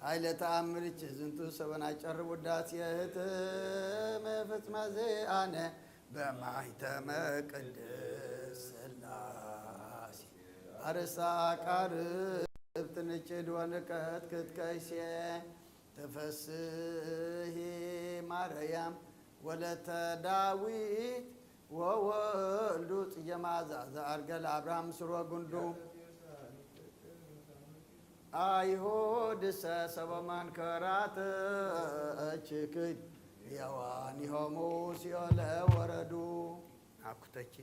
ኃይለ ተኣምርኪ ዝንቱ ሰበን ኣይጨርብ ውዳሴ ህትመ ፍጽመ ዜኣነ በማይተመ ቅድስ ሥላሴ አርሳ ቃርብ ትንጭድ ወንቀት ክትከይሴ ተፈስሂ ማርያም ወለተ ዳዊት ወወልዱ ጽጌ መዓዛ ዘኣርገ ለአብርሃም ስሮ ጉንዱ። አይሁድሰ ሰበ መንከራትኪ ክድ ሕያዋኒሆሙ ሲኦለ ወረዱ። ናኩተኪ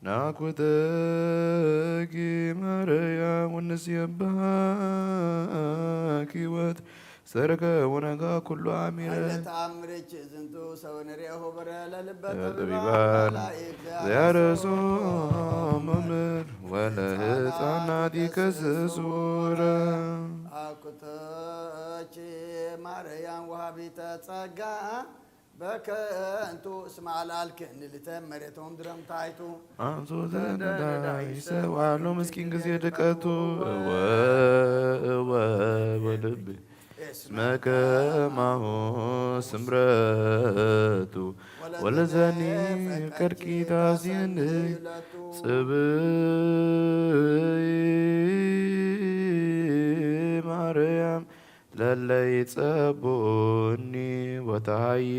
ናኩተኪ ማርያም ወንሴብሐኪ ወት ሰርገ ወነጋ ኩሉ አሚረ። ኃይለ ተአምርኪ ዝንቱ ሰው ንሬሁ ብረ ለልበ ጠቢባን ጠቢባን መላእክት ዘያረሶ መምህር ወለህፃናት ይከስስ ውረ። አኩተኪ ማርያም ወሃቢተ ጸጋ በከንቱ እስመ አልዓልክን ልተ መሬቶም ድረምታይቱ። አንሶ ዘነዳይ ሰብ አሎ ምስኪን ጊዜ ድቀቱ። እወ እወ ወልብ እስመ ከማሁ ስምረቱ ወለዘኒ ቀድኪ ታስየኒ ጽብይ ማርያም ለለይጸብኡኒ ወተሃይሎ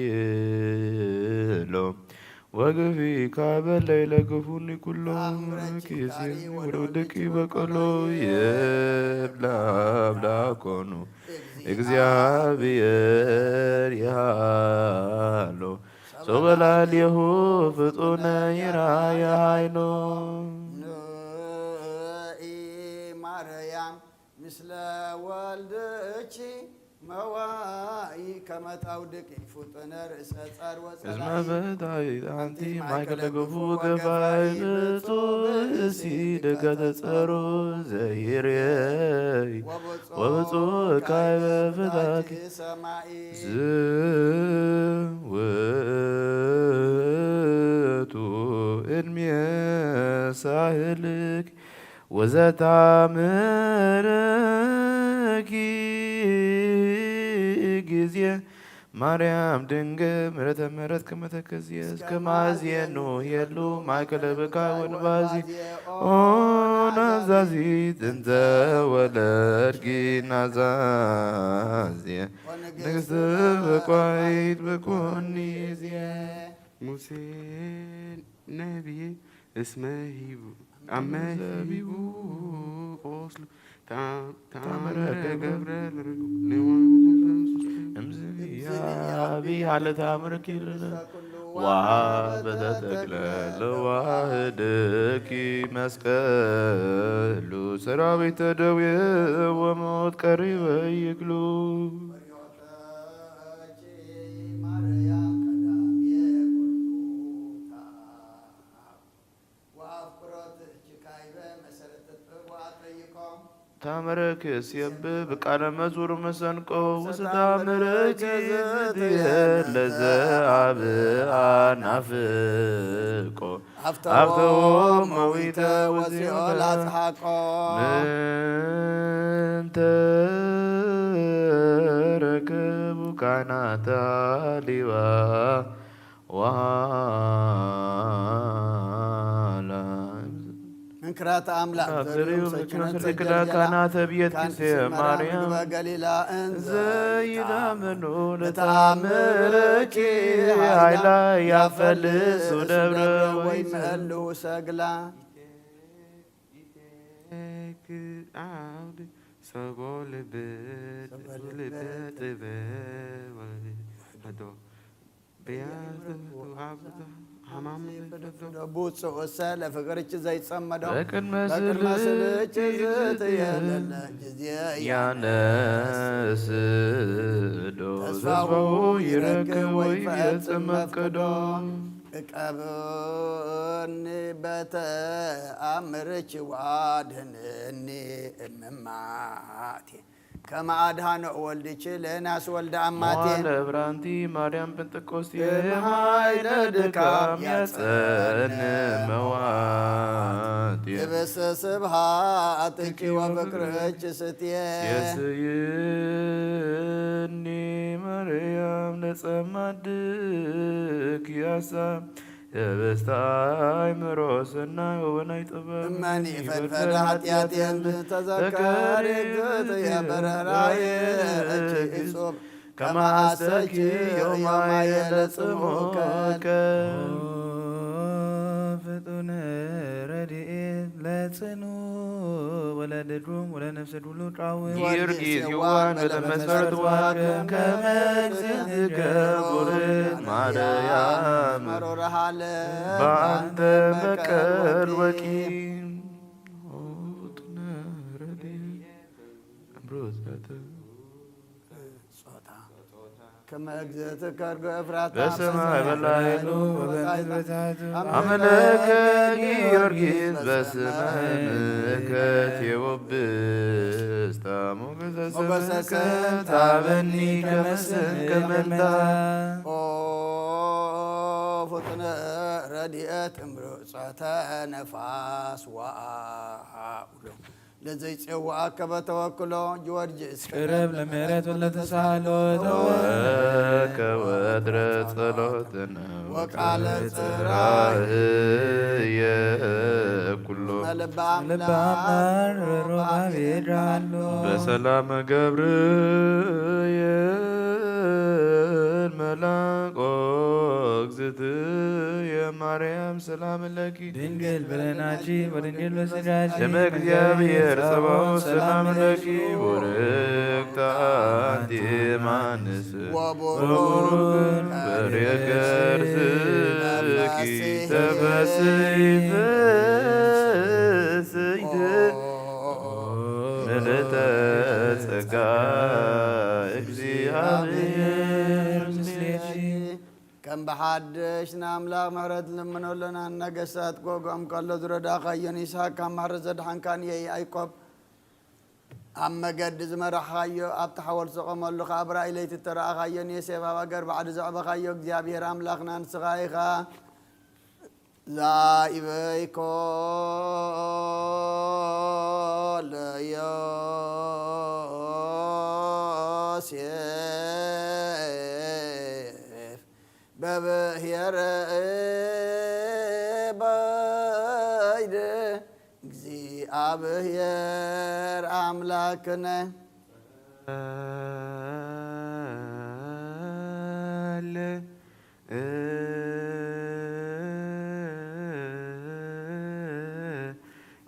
ወግፊ ካበለይ ለግፉኒ ኩሎ ኪሴኒ ወደ ወደኪ በቀሎ የብላ አብላ ኮኑ እግዚአብሔር ያሎ ሶበላልየሁ ፍጡነ ይራየ ሃይሎ። ንኢ ማርያም ምስለ ወልድኪ መዋኢ ከመ ታውድቂ ፍጡነ ርእሰ ጸር እስመ ወጸላኢ። ፈታዊት አንቲ ማእከለ ግፉ ገፋይ ብፁዕ ብእሲ ደጋ ተጸሩ ዘይሬይ ወብፁዕ ካይበ ፈታኪ ሰማኢ። ዝውቱ እድሜ ሳህልክ ወዘታምረኪ ጊዜ ማርያም ድንግል ምሕረተ ምሕረት ከመተከዝየ እስከ ማዝየኑ የሉ ማእከለ ብካ ወንባዚ ኦ ናዛዚ ጥንተ ወለድኪ ናዛዝየ ንግስት በቋይት በኮኒ ዝየ። ሙሴ ነቢይ እስመ ሂቡ አመ ሂቡ ቆስሉ ተአምረ ገብረ ለርግብ እምዝያቢ ሃለ ተአምረ ኪርነ ዋበተ ተክለ ለዋህድኪ መስቀሉ ሰራዊተ ደዌ ወሞት ቀሪበ ይክሉ። ታመረክስ የብብ ቃለ መዝሙር መሰንቆ ውስታምረኪ ዝትየለዘ አብ አናፍቆ አፍተዎ መዊተ ወሲኦል አጽሓቆ። ምንተ ረከቡ ካህናተ ሊዋ ወሃላ። መንክራት አምላክ ዘሪው ዘኪኖ ሰሪክዳ ካህናተ ብየት ኪሴ ማርያም ገሊላ እንዘ ዘይዳመኑ ለታምረኪ ኃይላ ያፈልሱ ደብረ ወይ መሉ ሰግላ። ሰቦ ልብ ልብ ጥበብ ወዶ ብፁዕ ሰ ለፍቅርች ዘይጸመዶ በቅድመ በቅድመ ስልች ስልች ዝትየለለ ጊዜ ያነስዶ ተስፋሁ ተስፋሁ ይረክብ ይረክብ ወይ ወይ ፈጽም ፈጽም መፍቅዶ። መፍቅዶ። እቀብኒ በተአምርኪ ዋድህንኒ እምማቴ ከመ አድኃኖ ወልድኪ ለዮናስ ወልደ አማቴ። መዋለ ብራንቲ ማርያም ጴንጠቆስቴ በኃይለ ድካም ያጸን መዋቴ። ይብስ ስብሐትኪ ወፍቅርኪ ስቴ። የስይ ጸማድክ ያሳ ህብስተ ኣእምሮ ሰናይ ወወናይ ጥበብ እመኒ ፈድፈደ ኃጢአቴን ተዘከሪ ትትየ በረራየ እጅ እጹብ ከመ ኣሰኪ ዮማየ ለጽምኡከ። ፍጡነ ረድኤት ለጽኑ ወለድሩም ወለነፍሰ ዱሉ ቃዊ ጊዮርጊስ የዋን በለመስፈርት ዋክም ከመ እግዝእትከ ቡርክት ማርያም መሮረሃለ በአንተ በቀል ወቂም። ፍጡነ ረድኤት እምብርት ጾታ ከመ እግዝእትከ እርጎ እፍራታ በሰማይ በላይኑ ወበምድር በታሕቱ አምለከ ጊዮርጊስ በስመ ምልከት የወብስታ ሞገሰ ሞገሰ ስምከ ስምከ ታበኒ ከመስም ከመንታ። ኦ ፍጡነ ረድኤት እምብርት ጾተ ነፋስ ወአውሎ ለዘይጼውዐከ በተወክሎ ጊዮርጊስ ቅረብ ለምህረት ወለተሳህሎ ተወከ ወድረ ጸሎትነ ወቃለ ጽራህየ ኩሎ መልባ ልባ አምላክ ሮባ ቤድራሎ በሰላም ገብርኤል መላቆ እግዝእትየ ማርያም ሰላም ለኪ ድንግል በለናቺ ወድንግል በስጋቺ ደመ እግዚአብሔር ጸባኦት ሰላም ለኪ ወርክት አንቲ ማንስ ወቡሩክ ፍሬ ከርስኪ ተፈስሒ ፍስሕት ምልዕተ ጸጋ እግዚአብሔር ምስሌኪ። ከም ብሓድሽ ንኣምላኽ ምሕረት ንልምኖ ኣለና። ነገስታት ጎጎም ከሎ ዝረዳእካዮን ይስሐቅ ካብ ማሕረት ዘድሓንካን የያዕቆብ ኣብ መገዲ ዝመራሕኻዮ ኣብቲ ሓወል ዝቖመሉ ኸኣ ብራእይ ለይቲ እተራእኻዮን ዮሴፍ ኣብ ኣገር ባዕዲ ዘዕበኻዮ እግዚኣብሔር ኣምላኽና ንስኻ ኢኻ። ዛኢበይኮ ለዮሴፍ በብሔር ባይድ እግዚኣብሔር ኣምላክነ።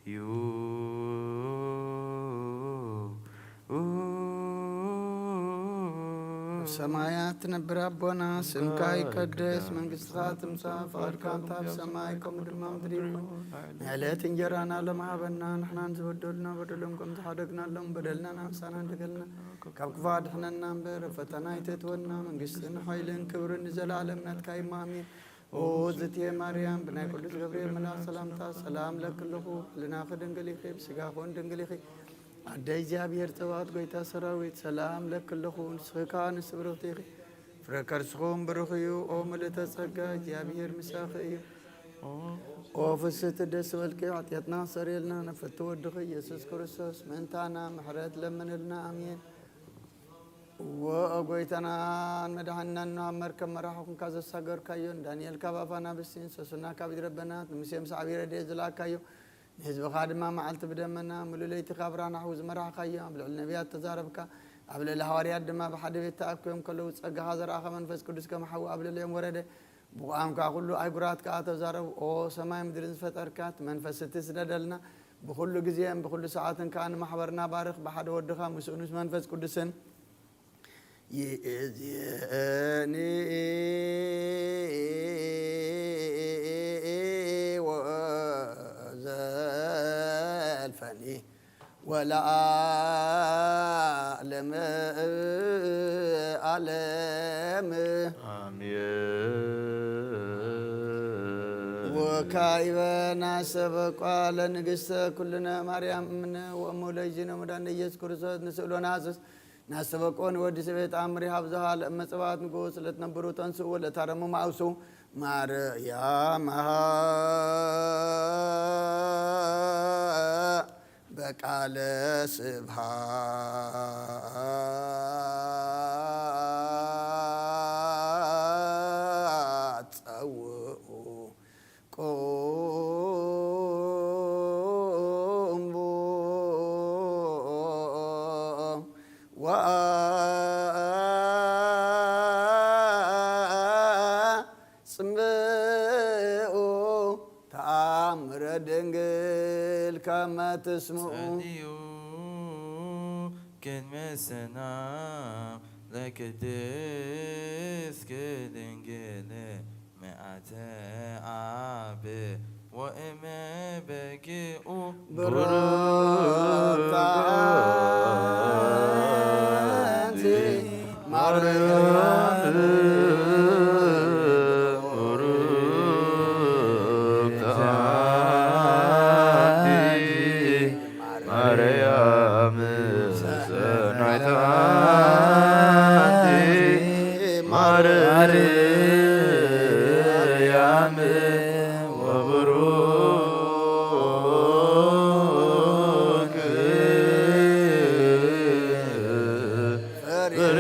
ዩ። ኣብ ሰማያት ትነብር ኣቦና፣ ስምካ ይቀደስ፣ መንግስትኻ ትምጻእ፣ ፍቓድካ እንተ ኣብ ሰማይ ከምኡ ድማ ምድሪ ይኹን። ንዕለት እንጀራና ሎም ሃበና፣ ንሕናን ዝበደሉና በደሎም ከም ዝሓደግናሎም በደልና ናምሳና እንደገልና ካብ ክፉ ኣድሕነና እምበር፣ ፈተና ኣይተእትወና፣ መንግስትን ሓይልን ክብርን ንዘለኣለም ናትካ እዩ፣ ኣሜን። ኦ ዝትየ ማርያም፣ ብናይ ቅዱስ ገብርኤል መልኣክ ሰላምታ ሰላም ለኪ ኣለኹ። ህልናኺ ድንግል ኢኺ፣ ብስጋኺ እውን ድንግል ኢኺ። ኣደ እግዚኣብሔር ጸባኦት፣ ጎይታ ሰራዊት፣ ሰላም ለኪ ኣለኹ። ንስኺ ከኣ ንስብርኽቲ ኢኺ፣ ፍረ ከርስኺ እውን ብሩኽ እዩ። ኦ ምልእተ ጸጋ፣ እግዚኣብሔር ምሳኺ እዩ። ኦ ፍስሕቲ ደስ በልኪ፣ ሓጢኣትና ክሰርየልና ነፈቲ ወድኺ ኢየሱስ ክርስቶስ ምእንታና ምሕረት ለምንልና። ኣሜን። እወ፣ ኦ ጐይታናን መድሓኒናን፣ ኣብ መርከብ መራሒ ኹንካ ዘሳገርካዮ፣ ንዳንኤል ካብ ኣፍ ኣናብስቲ፣ ንሶስና ካብ ኢድ ረበናት፣ ንሙሴ ምስ ዓብዪ ረድኤት ዝለኣካዮ፣ ንህዝብኻ ድማ መዓልቲ ብደመና፣ ምሉእ ለይቲ ካብ ብርሃን ሓዊ ዝመራሕካዮ፣ ኣብ ልዕሊ ነቢያት ተዛረብካ፣ ኣብ ልዕሊ ሃዋርያት ድማ ብሓደ ቤት ተኣኪቦም ከለዉ ጸጋኻ ዘርኣኻ መንፈስ ቅዱስ ከም ሓዊ ኣብ ልዕሊኦም ወረደ። ብቋንቋ ኩሉ ኣህጉራት ከኣ ተዛረቡ። ኦ ሰማይ ምድርን ዝፈጠርካ፣ እቲ መንፈስ እቲ ስደደልና፣ ብኹሉ ግዜን ብኹሉ ሰዓትን ከኣ ንማሕበርና ባርኽ፣ ብሓደ ወድኻ ምስኡ ምስ መንፈስ ቅዱስን ይእዜኒ ወዘልፈኒ ወለዓለመ ዓለም። አሜን። ወካዕበ ናሰበቋ ለንግሥተ ኩልነ ማርያም እምነ ወእሙ ለእግዚእነ መድኃኒነ ኢየሱስ ክርስቶስ ንስእሎ ነሐስስ ናስተበቆ ንወዲ ሰበት ኣምሪ ሃብዝሃ ለእመ ጽባኦት ንጉስ ለትነብሩ ተንስኡ ወለታረሙ ማውሱ ማርያም በቃለ ስብሃ ወአጽምኡ ተአምረ ድንግል ከመ ትስምኡ። ጸልዩ ቅድመ ሰላም ለቅድስት ድንግል ምልአተ አብ ወእመ በግኡ። ብሩክት አንቲ ማርያም። ማርያም ሰናይት አንቲ ማርያም ወብሩክ ፍሬ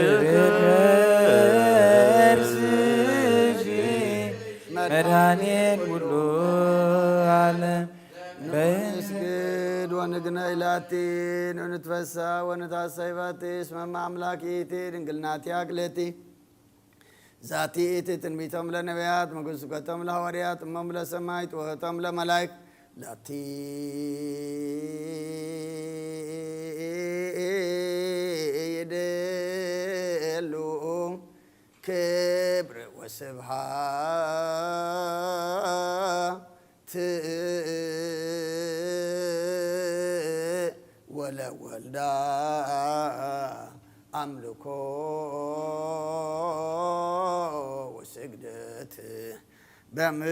ከርስኪ መድኃኒት ኩሉ ዓለም። በእንተ ንስግድ ወንግነይ ላቲ ወንትፈሳ ወንትሐሰይ ባቲ እስመ እመ አምላክ ይእቲ ድንግል ናቲያ ክልኤቲ። ዛቲ ይእቲ ትንቢቶም ለነቢያት፣ መጉስቆቶም ለሐዋርያት፣ እሞም ለሰማይት፣ ወህቶም ለመላይክ፣ ላቲ ይደሉ ክብር ወስብሐት ወለወልዳ አምልኮ ወስግደት በምድር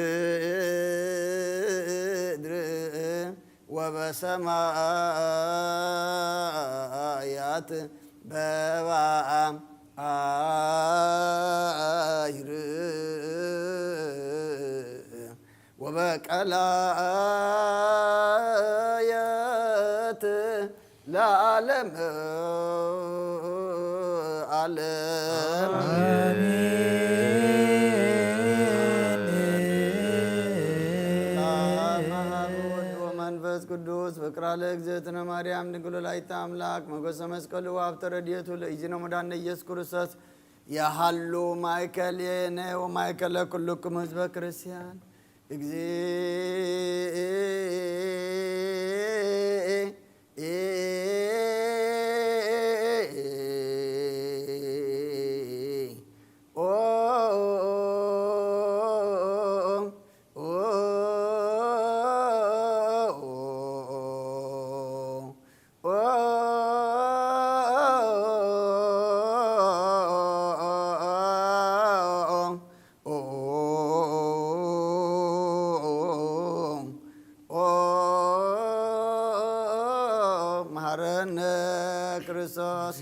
ወበሰማያት በባይር ወበቀላየት ለዓለም ዓለም። አሜን። በስመ አብ ወወልድ ወመንፈስ ቅዱስ። ፍቅራ ለእግዝእትነ ማርያም ድንግል ወላዲተ አምላክ፣ ሞገሰ መስቀሉ ወሀብተ ረድኤቱ ለእግዚእነ መድኃኒነ ኢየሱስ ክርስቶስ የሃሉ ማእከሌነ ወማእከለ ኩልክሙ ህዝበ ክርስቲያን። እግዚእ መሐረነ ክርስቶስ።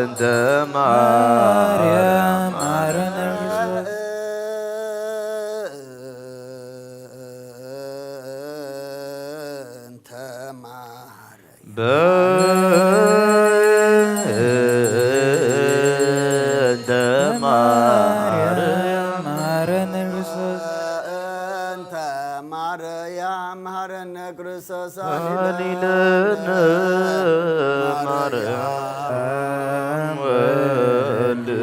እንተ ማርያም ማረነ ክርስቶስ። እንተ ማርያም በእንተ ማርያም ማረነ ክርስቶስ። እንተ ማርያም መሐረነ ክርስቶስ። ሃሌሉያ። ማርያም ወልድኪ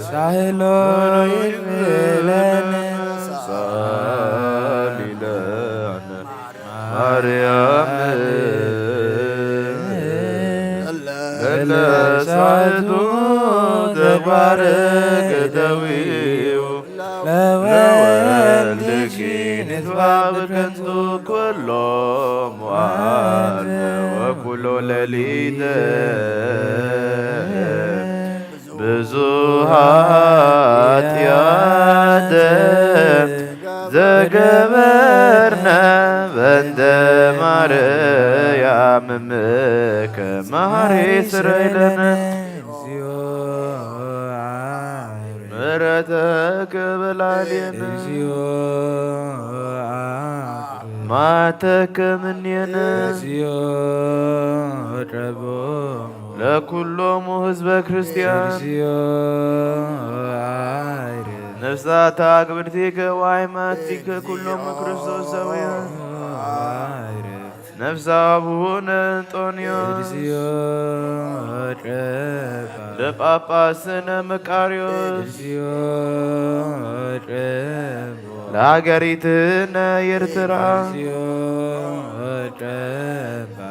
ሳህሎ ይብለነ ሳሊለነ ማርያም ለለሳቱ ተግባረ ገደዊው ለወልድኪ ንትባብ ከንቱ ኩሎ መዋዕል ወኩሎ ሌሊት ብዙ ኃጢአት ዘገበርነ በእንተ ማርያም እምከ መሐሪ ስረይለነ። ምሕረተከ በላዕሌነ። መዓተከ እምኔነ። ለኩሎሙ ህዝበ ክርስቲያን። ነፍሳተ አግብርቲከ ወአይማቲከ ኩሎሙ ክርስቶሳውያን። ነፍሰ አቡነ እንጦንዮስ። ለጳጳስነ መቃርዮስ። ለሀገሪትነ ኤርትራ።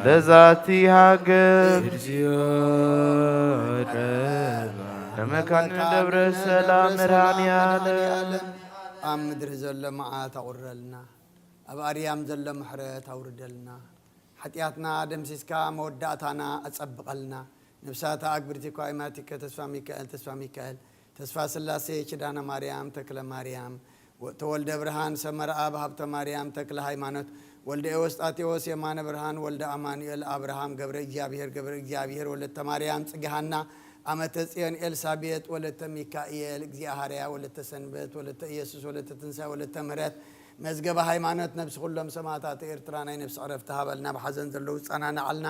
ለዛቲ ሀገር። ለመካነ ደብረ ሰላም መድኃኔ ዓለም። ኣብ ምድሪ ዘሎ መዓት ኣቑረልና፣ ኣብ ኣርያም ዘሎ ምሕረት ኣውርደልና። ሓጢኣትና ደምሲስካ መወዳእታና ኣጸብቐልና። ነፍሳተ ኣግብርቲከ ወአይማቲከ ተስፋ ሚካኤል፣ ተስፋ ሚካኤል፣ ተስፋ ስላሴ፣ ኪዳነ ማርያም፣ ተክለ ማርያም፣ ወ-፣ ተወልደ ብርሃን፣ ሰመረ ኣብ፣ ሃብተ ማርያም፣ ተክለ ሃይማኖት፣ ወልደ ኤዎስጣቴዎስ፣ የማነ ብርሃን፣ ወልደ ኣማኑኤል፣ ኣብርሃም፣ ገብረ እግዚኣብሔር፣ ገብረ እግዚኣብሔር፣ ወለተ ማርያም፣ ጽጌ ሃና፣ ኣመተ ጽዮን፣ ኤልሳቤጥ፣ ወለተ ሚካኤል፣ እግዚኣብሃርያ፣ ወለተ ሰንበት፣ ወለተ ኢየሱስ፣ ወለተ ትንሳኤ፣ ወለተ ምሕረት፣ መዝገበ ሃይማኖት፣ ነብሲ ኩሎም ሰማእታት ኤርትራ ናይ ነብሲ ዕረፍቲ ሃበልና፣ ብሓዘን ዘለዉ ጸናንዓልና፣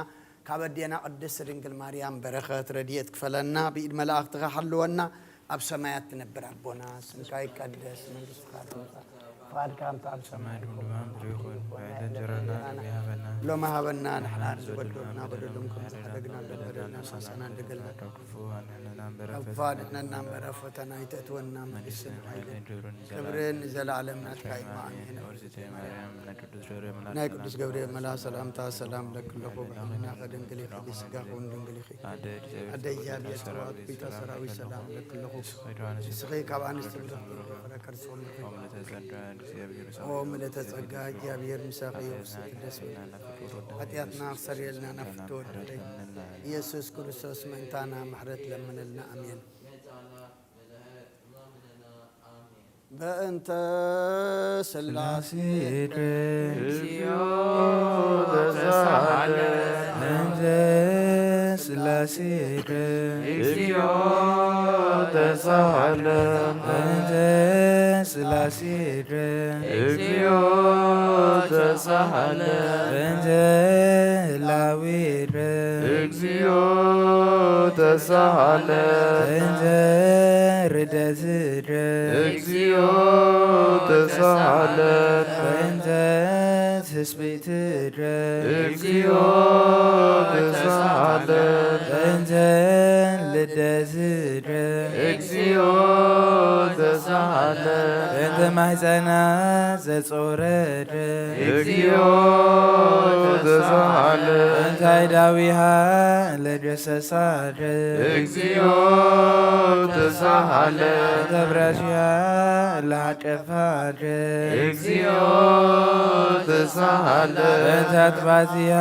ካብ ኣዴና ቅድስት ድንግል ማርያም በረኸት ረድኤት ክፈለና፣ ብኢድ መላእኽትኻ ሓልወና፣ ኣብ ሰማያት ትነብር ኣቦና፣ ስምካ ይቀደስ፣ መንግስትኻ ትምጻእ፣ ፍቓድካ ከምቲ ኣብ ሰማይ ሰማይ ከምኡ ከምኡ ይኹን። ይኹን። በዕለን እንጀራና እንጀራና ሎሚ ሃበና፣ ንሕና ንሕና ንበድለና ንበደሎም በደሎም ከም ከም ዝሓደግና ንበደልና ንበደልና ንሓሰና ንሓሰና ንገልና። ካብ ክፉ ኣድሕነና እምበር ካብ ክፉ ኣድሕነና እምበር ፈተና ኣይተእትወና፣ መንግስትን መንግስትን ሓይልን ሓይልን ክብርን ክብርን ንዘለዓለም ናትካ እዩ። ኣሜን። ኣሜን። ኦርዝተ ማርያም ናይ ቅዱስ ገብርኤል መልኣክ ናይ ቅዱስ ገብርኤል መልኣክ ሰላምታ ሰላም ለኪ ኣለኹ፣ ብሕልናኺ ድንግል ኢኺ፣ ብስጋኺ እውን ድንግል ኢኺ። ኣደ ኣደ እግዚኣብሔር እግዚኣብሔር ጸባኦት ጸባኦት ቤተ ቤተ ሰራዊት ሰራዊት ሰላም ሰላም ለኪ ኣለኹ። ንስኺ ካብ ኣንስቲ ንስኺ ካብ ኣንስቲ ብሩኽቲ ብሩኽቲ ፍረ ከርሲ እምኒ ኢኺ። ኦ ምልእተ ጸጋ ኦ ምልእተ ጸጋ እግዚኣብሔር ምሳኺ እዩ። ብስቲ ደስ ይበል። ኃጢአትና ክሰርየልና ናብ ፍትወት ወደይ ኢየሱስ ክርስቶስ ምእንታና ምሕረት ለምነልና። ኣሜን። በእንተ ስላሴ ስላሴ ይድረስ። እግዚኦ ተሳሃለ። በእንተ ስላሴ ይድረስ። እግዚኦ ተሳሃለ። በእንተ ስላሴ ይድረስ። እግዚኦ ተሳሃለ። በእንተ ህላዌ ይድረስ። እግዚኦ ተሳሃለ። በእንተ ርደት ይድረስ። እግዚኦ ተሳሃለ። በእንተ ትስብእቲ ይድረስ። እግዚኦ ተሳሃለ። በእንተ ልደት ይድረስ። እግዚኦ ተሳሃለ። በእንተ ማሕፀና ዘጾረ ይድረስ። እግዚኦ ተሳሃለ። በእንተ አይዳዊሃ ለደሰሳ ይድረስ። እግዚኦ ተሳሃለ። በእንተ ብራሽያ ለሃጨፋ ይድረስ። እግዚኦ ተሳሃለ። በእንተ አጥባዚያ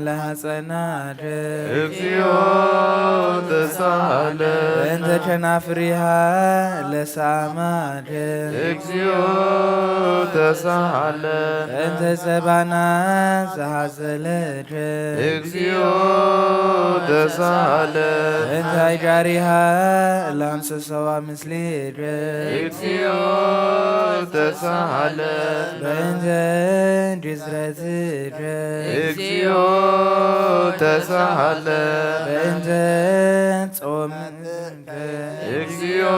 ለሃፀና ይድረስ። እግዚኦ ተሳሃለ። በእንተ ቸናፍሪሃ ለሳማ ይድረስ። እግዚኦ ተሳሃለ። በእንተ ጸባና ዘሐዘለት። እግዚኦ ተሳሃለ። በእንተ ጃሪሃ ላምሰሰዋ ምስሌት። እግዚኦ ተሳሃለ። በእንተ ጅዝረትት። እግዚኦ ተሳሃለ። በእንተ ጾም እግዚኦ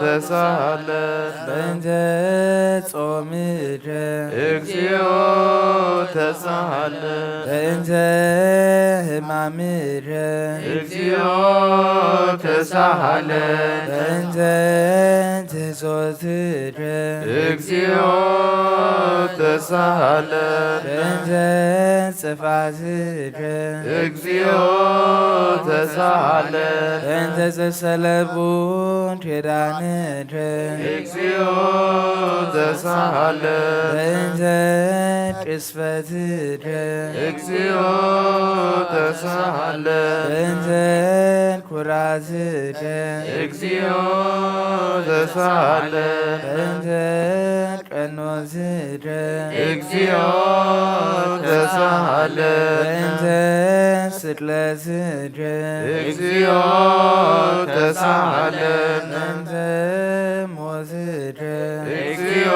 ተሳሃለ። በእንተ ጾምከ። እግዚኦ ተሳሃለ። በእንተ ሕማምከ። እግዚኦ ተሳሃለ። በእንተ ትሕሶትከ። እግዚኦ ተሳሃለ። በእንተ ጽፋትከ። እግዚኦ ተሳሃለ። በእንተ ዘሰለቡ ኪዳንከ። እግዚኦ ተሳሃለ። በእንተ ቅስፈትከ። እግዚኦ ተሳሃለ። በእንተ ኩራትከ። እግዚኦ ተሳሃለ። በእንተ ቀኖትከ። እግዚኦ ተሳሃለ። በእንተ ስቅለትከ። እግዚኦ ተሳሃለ። በእንተ ሞትከ። እግዚኦ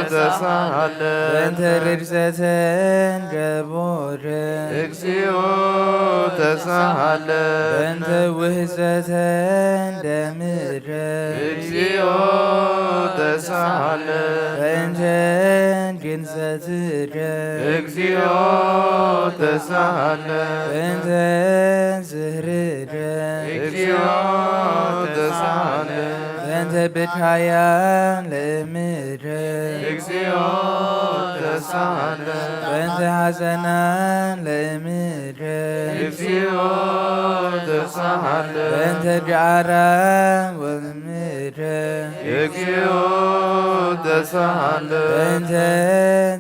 ተሳሃለ። በእንተ ርግዘተ ገቦከ። እግዚኦ ተሳሃለ። በእንተ ውህዘተ ደምከ። እግዚኦ ተሳሃለ። በእንተ ግንዘትከ። እግዚኦ ተሳሃለ። በእንተ ዝህርከ። እግዚኦ ተሳሃለ። በእንተ ብካያን ለእምከ። እግዚኦ ተሳሃለ። በእንተ ሐዘናን ለእምከ። እግዚኦ ተሳሃለ። በእንተ ጃራ ወእምከ። እግዚኦ ተሳሃለ። በእንተ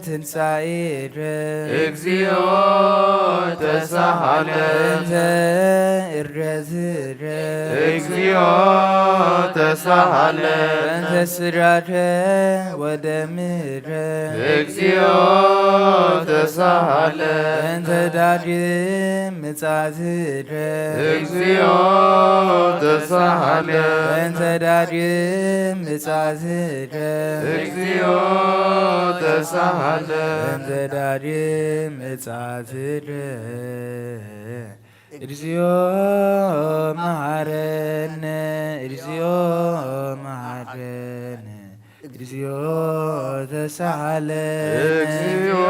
ትንሳኤከ። እግዚኦ ተሳሃለ። በእንተ እርገትከ። እግዚኦ ተሳሃለ። በእንተ ስጋከ ወደምከ። እግዚኦ ተሳሃለ። በእንተ ዳግም ምጻትከ። እግዚኦ ተሳሃለ። በእንተ ዳግም ምጻትከ። እግዚኦ ተሳሃለ። በእንተ ዳግም ምጻትከ። እግዚኦ መሐረነ። እግዚኦ መሐረነ። እግዚኦ ተሳሃለ። እግዚኦ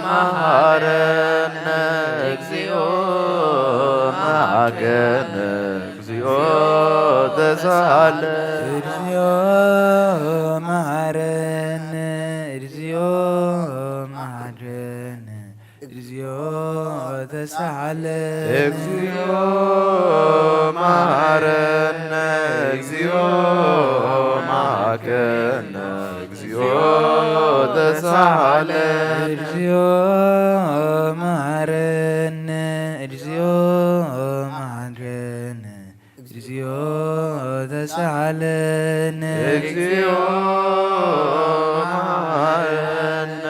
መሐረነ። እግዚኦ መሐረነ። እግዚኦ ተሳሃለ። እግዚኦ መሐረነ። እግዚኦ መሐረነ። እግዚኦ ተሳሃለ። እግዚኦ መሐረነ። እግዚኦ መሐረነ። እግዚኦ ተሳሃለ። እግዚኦ መሐረነ። እግዚኦ መሐረነ። እግዚኦ ተሳሃለነ። እግዚኦ መሐረነ።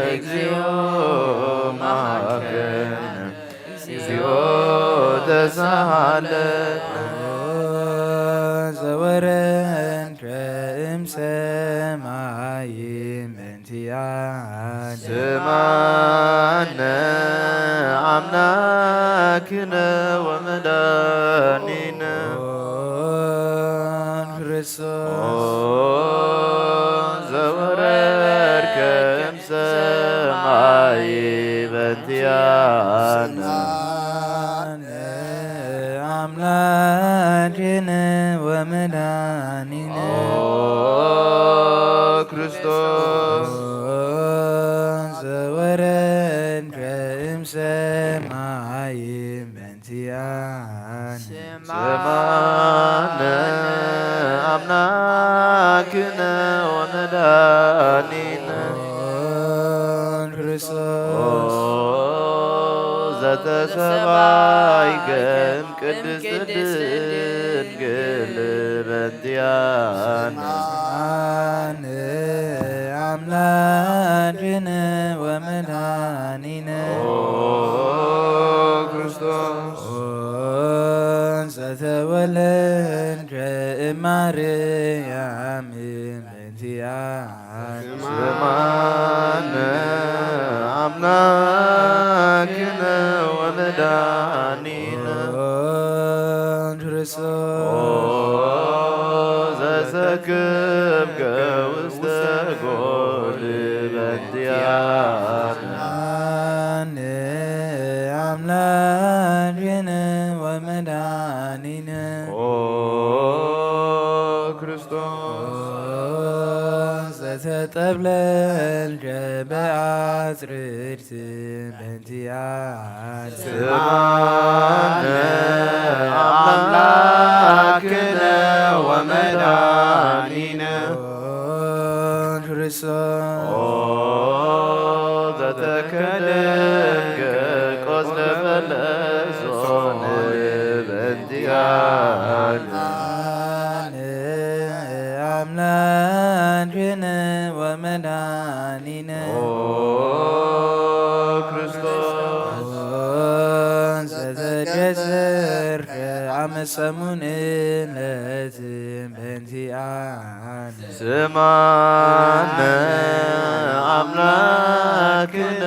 እግዚኦ መሐረነ። እግዚኦ ተሳሃለነ። ዘወረድከ እምሰማይ እንቲያነ። ስማነ አምላክነ ወመድኃኒነ። ኦ ክርስቶስ። ኦ ዘወረድከ እምሰማይ በእንቲያነ። ስማነ አምላክነ ወመድኃኒነ። ኦ ክርስቶስ። ኦ ዘወረድከ እምሰማይ በእንቲአነ። ስማነ አምላክነ ወመድኃኒነ። ኦ ክርስቶስ። ኦ ዘተሰባይከ እምቅድስት ድንግል በእንቲአነ። ስምዓነ ኣምላክነ ወመድኃኒነ ኦ ክርስቶስ ኦ ዘተወለድከ እማርያም በእንቲኣነ ስምዓነ ኣምላክነ ወመድኃኒነ ኦ ክርስቶስ ኦ ዘሰክብከ ውስተ ጎል በእንቲኣነ ስምዓነ ኣምላክነ ወመድኃኒነ ኦ ክርስቶስ ዘተጠብለልከ በአጽርርት በእንቲኣነ ስምዓነ ኣምላክነ ወመድኃኒነ ኦ ክርስቶስ ኦ ዘተከለልከ ቆጽለ በለስ ኦን በእንቲኣነ ኣምላክነ ወመድኃኒነ ኦ ክርስቶስ ኦ ዘተደሰርከ ዓመት ሰሙን ዕለት በእንቲኣነ ስምዓነ ኣምላክነ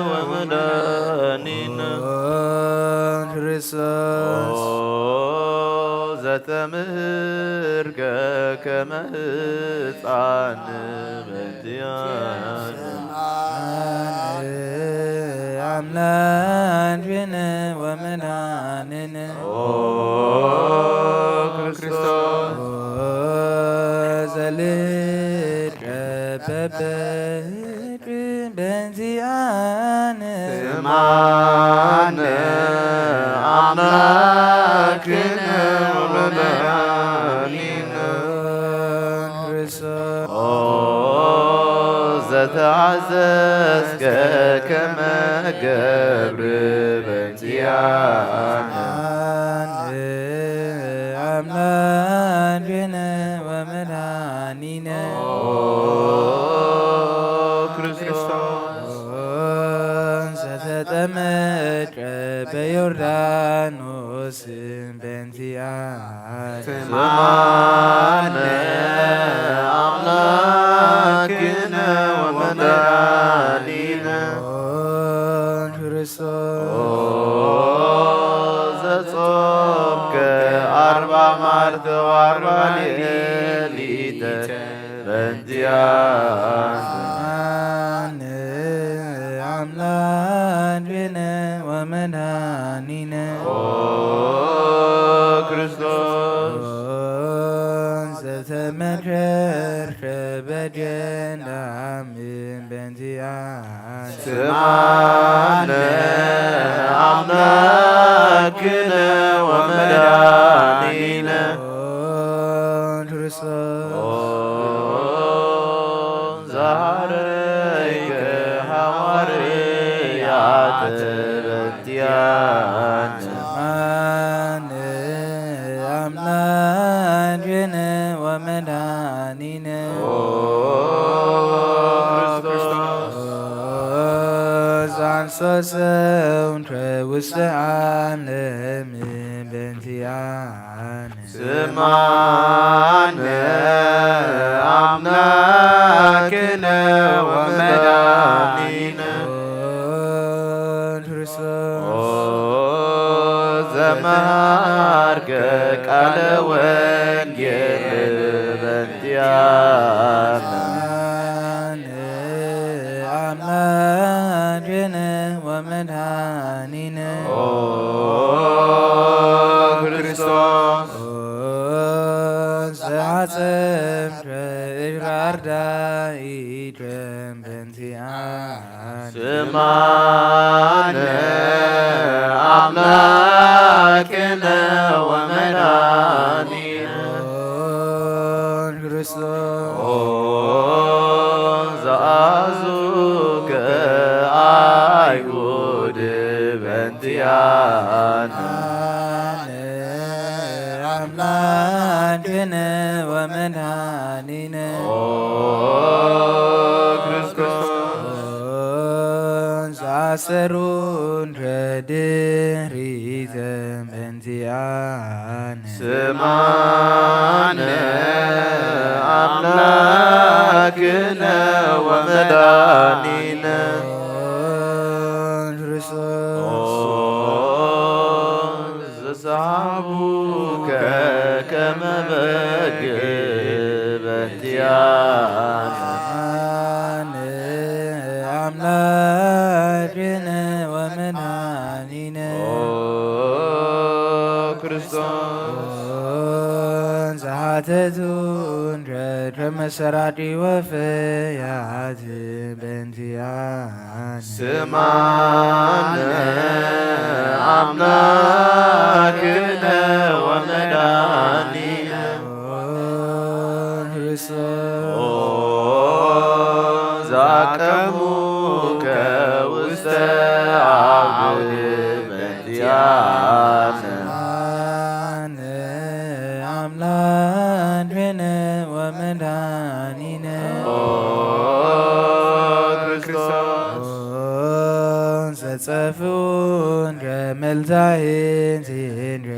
ወመድኃኒነ ኦ ክርስቶስ ኦ ዘተምህርከ ከመ ህፃን በእንቲኣነ ስምዓነ ኣምላክነ ወመድኃኒነ ኦ ክርስቶስ ኦ ዘልድቀ በበ በእንቲኣነ ስምዓነ ኣምላክነ ወመድኃኒነ ክርስቶስ ኦ ዘተዓዘዝከ ከመ ገብር በእንቲኣነ ስምዓነ ኣምላክነ ወመድኃኒነ ኦ ክርስቶስ ኦ ዘተጠመቀ በዮርዳኖስ በእንቲኣነ ስምዓነ ኣምላክነ ወመድኃኒነ ኦ ክርስቶስ ኦ ዘጾምከ ኣርባ መዓልቲ ወኣርባ ሌሊት በእንቲኣነ ኣምላክነ ወመድኃኒነ ኦ ክርስቶስ ዘተመከርከ በደንዳም በእንቲኣነ ስምዓነ ኣምላክነ ወመድኃኒነ ኦ ክርስቶስ ኦ ዘሃረይከ ሃዋርያት በእንቲኣነ ስምዓነ ኣምላክነ ወመድኃኒነ ኦ ክርስቶስ ኦ ዘአንሶ ሰውንከ ውስተ ዓለም በእንቲኣነ ስምዓነ ኣምላክነ ወመድኃኒነ ኦ ክርስቶስ ኦ ዘመሃርከ ቃለ ወንጌል በእንቲኣነ ስምዓነ ኣምላክነ ወመድኃኒነ ኦ ክርስቶስ ኦ ዘአጸምከ እግረ አርዳኢከ በእንቲኣነ ስምዓነ ኣምላክነ ወመድኃኒነ ኦ ክርስቶስ ኦ ዘአዙከ አይሁድ በእንቲኣነ ኣምላክነ ወመ ወመድኃኒነ። ኦ ክርስቶስ። ኦ ዘአሰሩን ድሪተ በእንቲአነ። ስማነ አምላክነ ወመድኃኒነ። ኦ ክርስቶስ። ኦ ዘሰሓቡከ ከመ በግ በእንቲአነ። አነ አምላክነ ወመድኃኒነ። ኦ ክርስቶስ። ኦ ዘሓተቱን ከመ ሰራቂ ወፈያት በእንቲአነ። ስማነ አምላክነ ወመድኃኒነ። ኦ ክርስቶስ። ኦ ዘአቀሙከ ውስተ አውድ በእንቲአነ። ስማነ አምላክነ ወመድኃኒነ። ኦ ክርስቶስ። ኦ ዘጸፍኡን ከመልታይን ሲንከ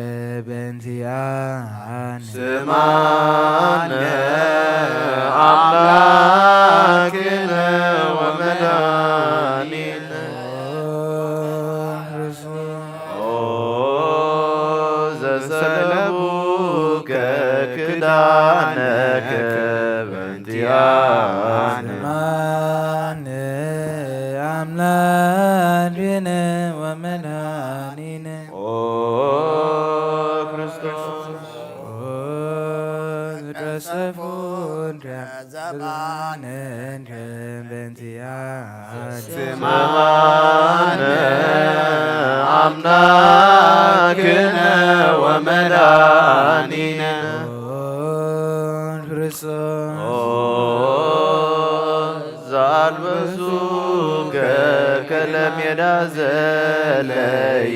በእንቲአነ። ስማነ አምላክነ ወመድኃኒነ። ኦ ክርስቶስ። ኦ ዘሰለቡከ ክዳነከ በእንቲአነ። ስማነ አምላክነ ወመድኃኒነ። ኦ ክርስቶስ። ኦ ዘቀሰፉን ከዘባንን ከበንቲያን። ስማነ አምላክነ ወመድኃኒነ። ኦ ክርስቶስ። ኦ ዘአልበሱከ ከለሜዳ ዘለይ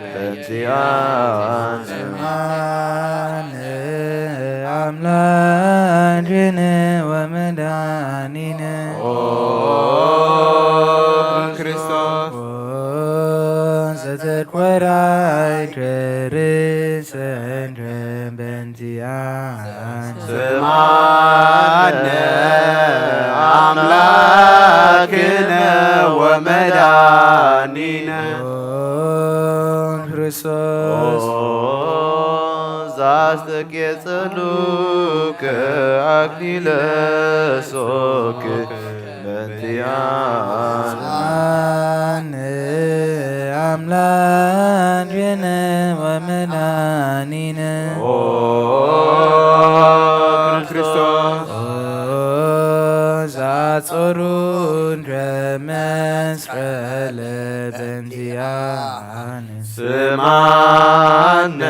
በእንቲአነ። ስማነ አምላክነ ወመድኃኒነ። ኦ ክርስቶስ። ኦ ዘተኮራይ ከርሰን ከበንቲአነ። ስማነ አምላክነ ወመድኃኒነ። ኦ ክርስቶስ። ኦ ዘአስተቄጸሉከ አክሊለ ሦክ በእንቲአነ። ስማነ አምላክነ ወመድኃኒነ። ኦ ክርስቶስ። ኦ ዘአጾሩን ከመስቀለ በእንቲአነ። ስማነ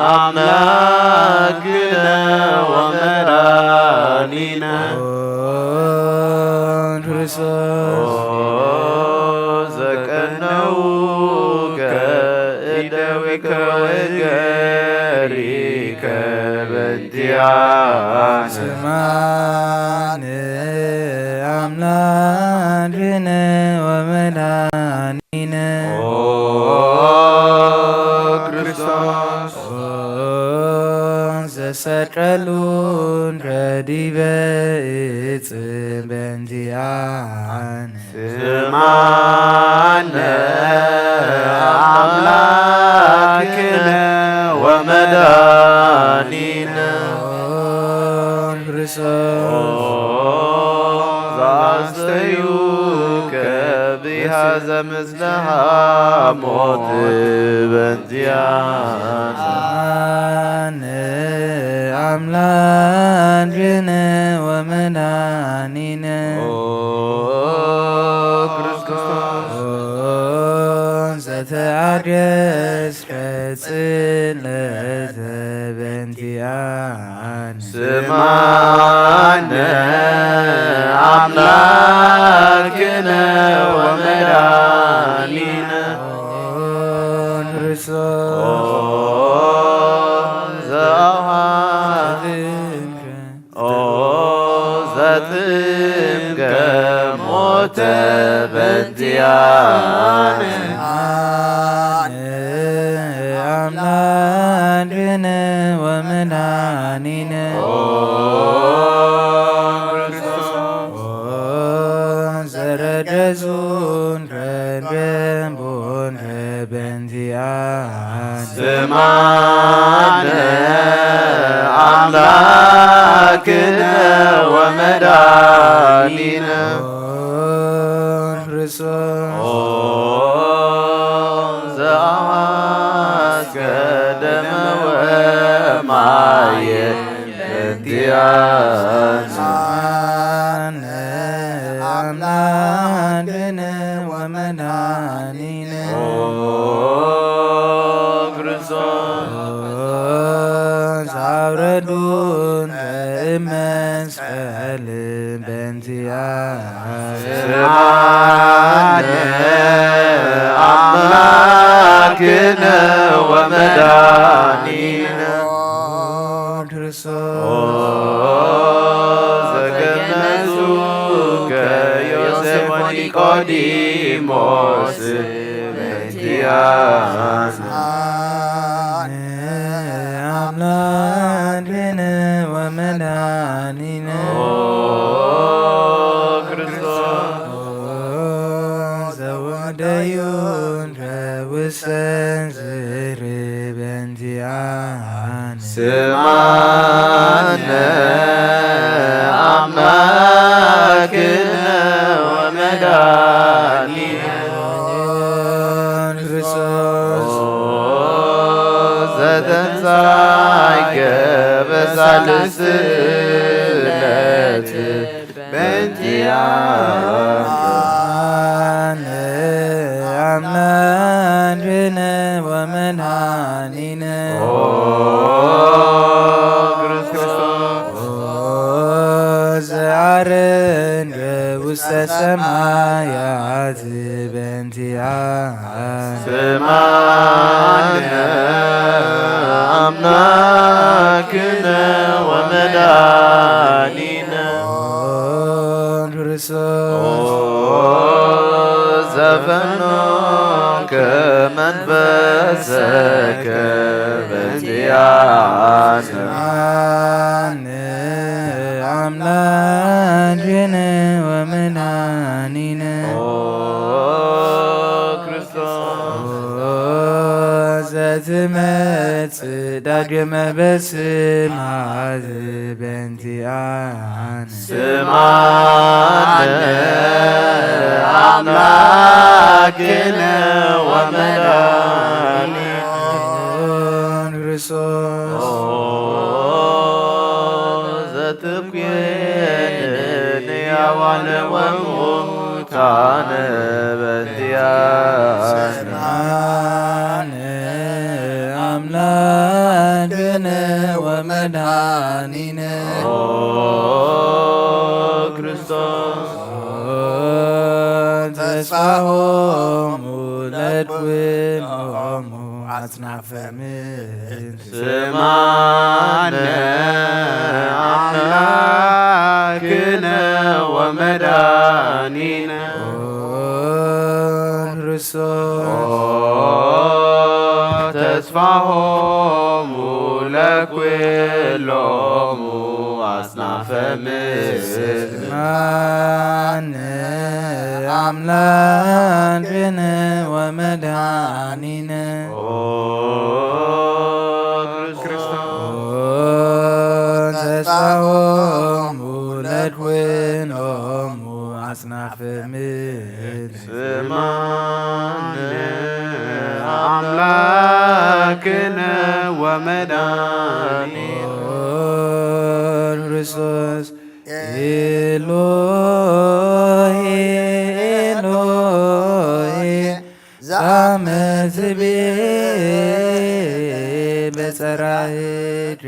አምላክነ ወመድኃኒነ። ኦ ክርስቶስ። ኦ ዘቀነውከ እደዊከ ወእገሪከ በእንቲአነ። ስማነ አምላክነ ወመድኃኒነ። ኦ ክርስቶስ። ኦ ዘሰቀሉን ከዲበ እጽ በእንቲአነ። ስማነ አምላክነ ወመድኃኒነ። ኦ ክርስቶስ። ኦ ዘአስተዩከ ብሃዘ ምስለ ሐሞት በእንቲአነ። ስማነ አምላክነ ወመድኃኒነ። ኦ ክርስቶስ። ኦ ዘተአገስከ ጽለተ በእንቲአነ። ስማነ አምላክነ ወመድኃኒነ። ኦ ክርስቶስ። ኦ ዘአውሃ ጥምቀ ሞተ በንቲያነ። አምላክነ ወመድኃኒነ ኦ ክርስቶስ። ኦ ዘረደሱን ከንደንቦን ከበንቲያን። ስማነ አምላክነ ወመድኃኒነ ኦ ክርስቶስ። ኦ ዘአዋስከ ደመ ወማየ በንቲያነ። አምላክነ ወመድኃኒነ ኦ ክርስቶስ። አውረዱን ከእመስቀል በንቲያ። ስማነ አምላክነ ወመድኃኒነ ክርስቶስ። ኦ ዘገነዙ ከዮሴፍ ወኒቆዲሞስ በንቲያነ። አምላክነ ወመድኃኒነ ኦ ክርስቶስ። ዘወደዩን ከውሰን ዝርበን ዚኣን። ስማነ አምላክነ ወመድኃኒነ ክርስቶስ። ዘተንሳይከ በሳልስት ዕለት በንቲያነ። አምላክነ ወመድኃኒነ ኦ ክርስቶስ። ኦ ዘዐረገ ውስተ ሰማያት በንቲያ። ስማነ አምላክነ ወመድኃኒነ ኦ ክርስቶስ። ኦ ዘፈኖከ መንፈሰከ በንቲያነ። አነ አምላክነ ወመድኃኒነ ኦ ክርስቶስ። ኦ ዘትመጽእ ዳግመ በስማት በንቲያነ። ስማነ አምላክነ ወመድኃኒነ ክርስቶስ። ኦ ዘትኩየንን ያዋለ ወሙታነ በንቲያነ። ስማነ አምላክነ ወመድኃኒነ ኦ ክርስቶስ። ተስፋሆሙ ለኩሎሙ አጽናፈ ምድር። ስማነ አምላክነ ወመድኃኒነ ኦ ክርስቶስ። ኦ ተስፋሆሙ ለኩሎሙ አጽናፈ ምድር። ስማነ አምላክነ ወመድኃኒነ ኦ ክርስቶስ። ተስፋሆሙ ለኩሎሙ አጽናፈ ምድር። ስማነ አምላክነ ወመድኃኒነ ኦ ክርስቶስ። ኤሎሄ ኤሎሄ ዛመትቤ በጸራህከ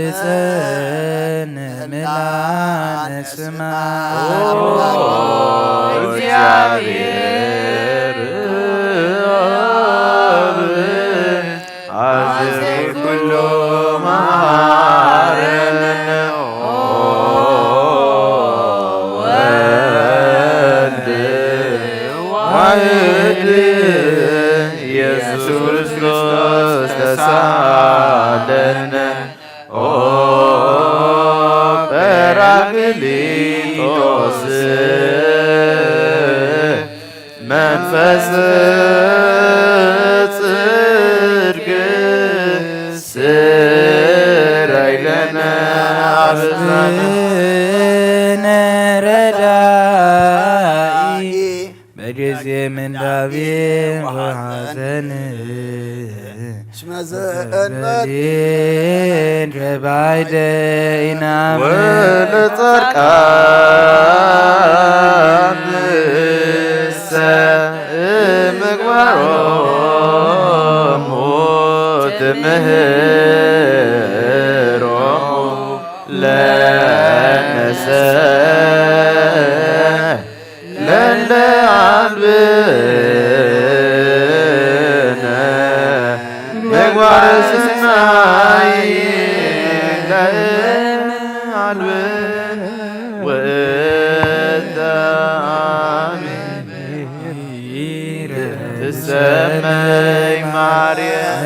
ተማህፀን ምላነ ስማ። ኦ እግዚአብሔር አብ አዜ ኩሉ መሐረነ ኦ ፈስ ጽድቅ ስረይ ለነ አበሳነ። ረዳኢ በጊዜ ምንዳቤ ወሐዘን። እስመ ዘእንበሌን ተባይደ ኢናም። ወለጻድቃን እሰ ምግባሮሙ ትምህሮሙ ለነሰ ለእንደ አልብነ ምግባረ ሰናይ ለእንደ አልብነ ውእተ አሜን። ትሰመይ ማርያም።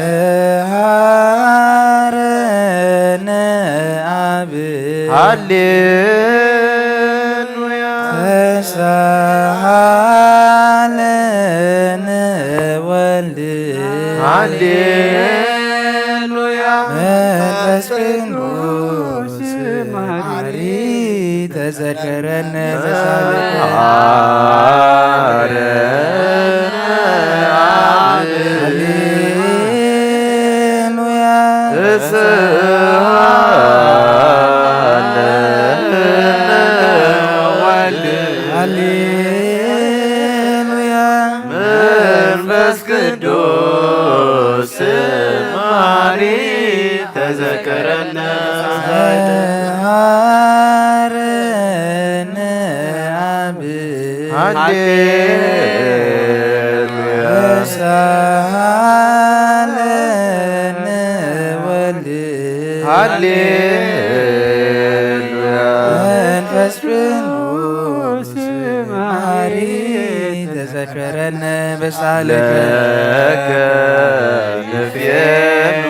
ሃረነ አብ። ሃሌሉያ። ተሳሃለነ ወልድ። ሃሌሉያ። መንፈስ ቅዱስ ማሪ ተዘከረነ በሳልከ። ሃሌሉያ። ሃሌሉያ። መንፈስ ቅዱስ ማሪ ተዘከረነ። ሃረነ አብ። ሃሌሉያ። ተሳሃለነ ወልድ። ሃሌሉያ። መንፈስ ቅዱስ ማሪ ተዘከረነ በሳልከ። ለከ ንፌኑ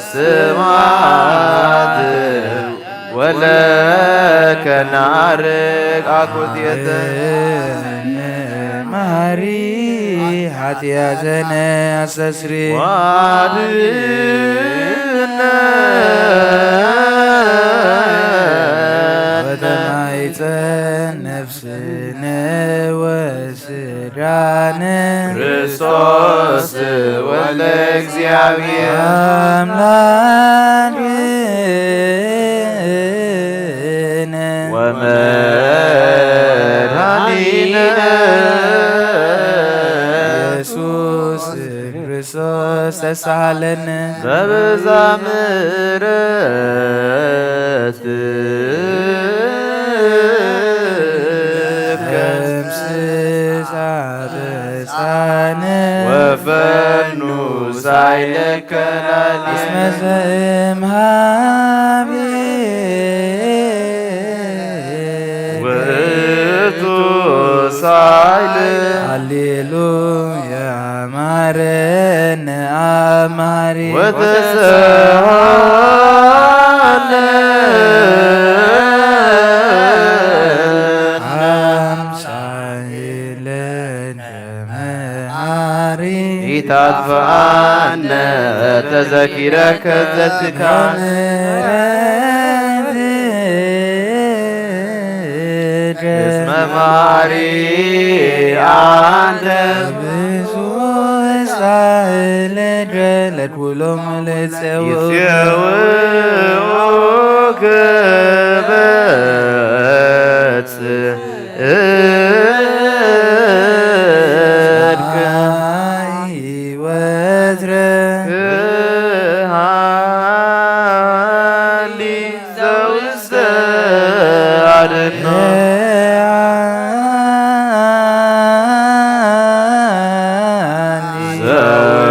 ስብሐት ወለከ ናርግ አኩቴተ። ማሪ ኃጢአተነ አስተስሪ። ዋድነ ወተማይፀን ነፍስነ ወስጋነ። ክርስቶስ ወልደ እግዚአብሔር አምላክነ ወመድኃኒነ ኢየሱስ ክርስቶስ ተሳሃለነ። በብዛ ምሕረት ደምስስ አበሳነ ወፈኑ ሳይለከ ላዕሌነ። እስመ ዘእምሃቤ ውእቱ ሳይል። ሃሌሉያ ማረነ አብ መሐሪ። ወተሰሃለ አምሳይለ መሐሪ። ኢታጥፍኣነ ተዘኪረከ ዘትካን። እስመ መሐሪ አንተ። ብዙ ሳህለ ለኩሎም ለጸው። ይትየውከ በጽ እድከ። ወትረ። ክሃሊ ዘውስተ አድኖ።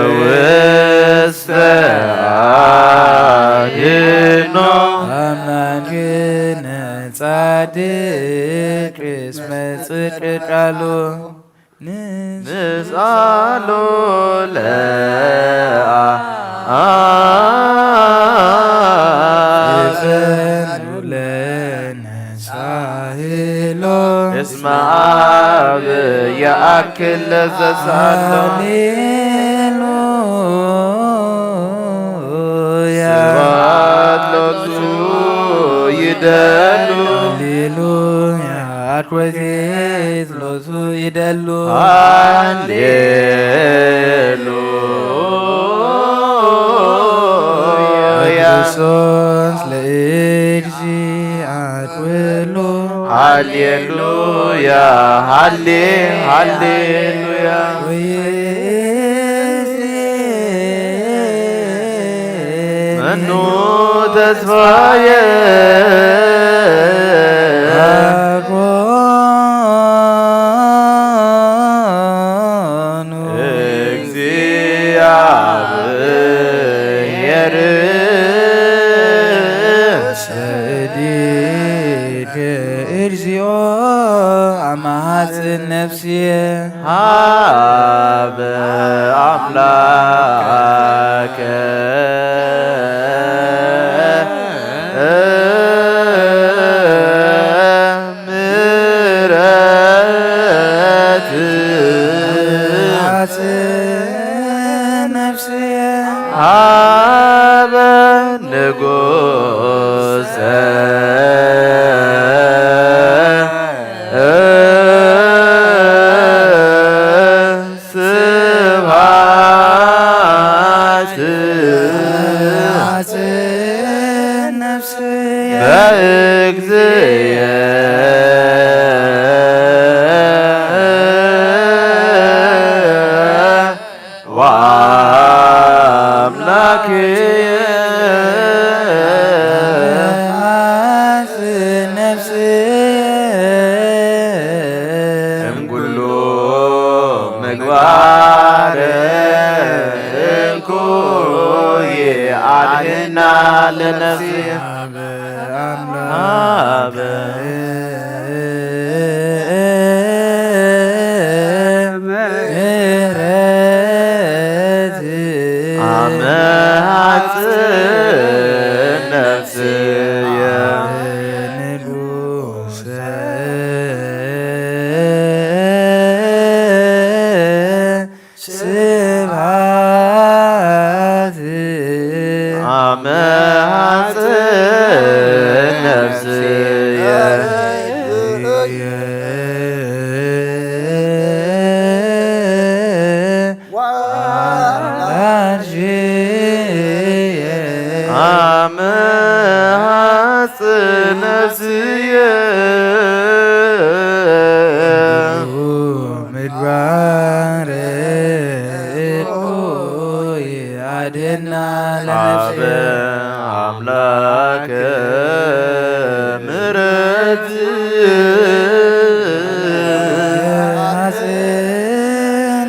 ዘውስተ አድኖ። አምላክነ ጻድቅ እስመ ጽድቅ ቃሉ። ንስአሎ ለአብ። ይፈኑ ለነ ሳህሎ። እስመ አብ አክል ለዘሳሎ። ሃሌሉያ ስብሐት ለእግዚኡ ይደሉ። ሃሌሉያ አድኮቴት ሎቱ ይደሉ። ሃሌሉያ ክርስቶስ ለእግዚአት ኩሉ ሃሌሉያ ሃሌ ሃሌሉያ። ወይእዜ መኑ ተስፋየ አኮኑ እግዚአብሔር ሰዲድ እግዚኦ አማጽን ነፍስየ ሀበ አምላከ ምሕረት ነፍስየ ሀበ ንጉሰ ስብሐት ነፍስየ በእግዚእየ ወአምላክየ ነፍስየ እምኩሉ ምግባር እኩይ አድህና ለነፍስየ ሀበ ምሕረት አመ ሐጽን ነፍስየ ንጉሰ ስብሐት አመ ሐጽን ነፍስየ አመ ሐጽን ነፍስየ ምግባር እኩይ አድህና አበ ለነፍስየ አምላከ ምሕረት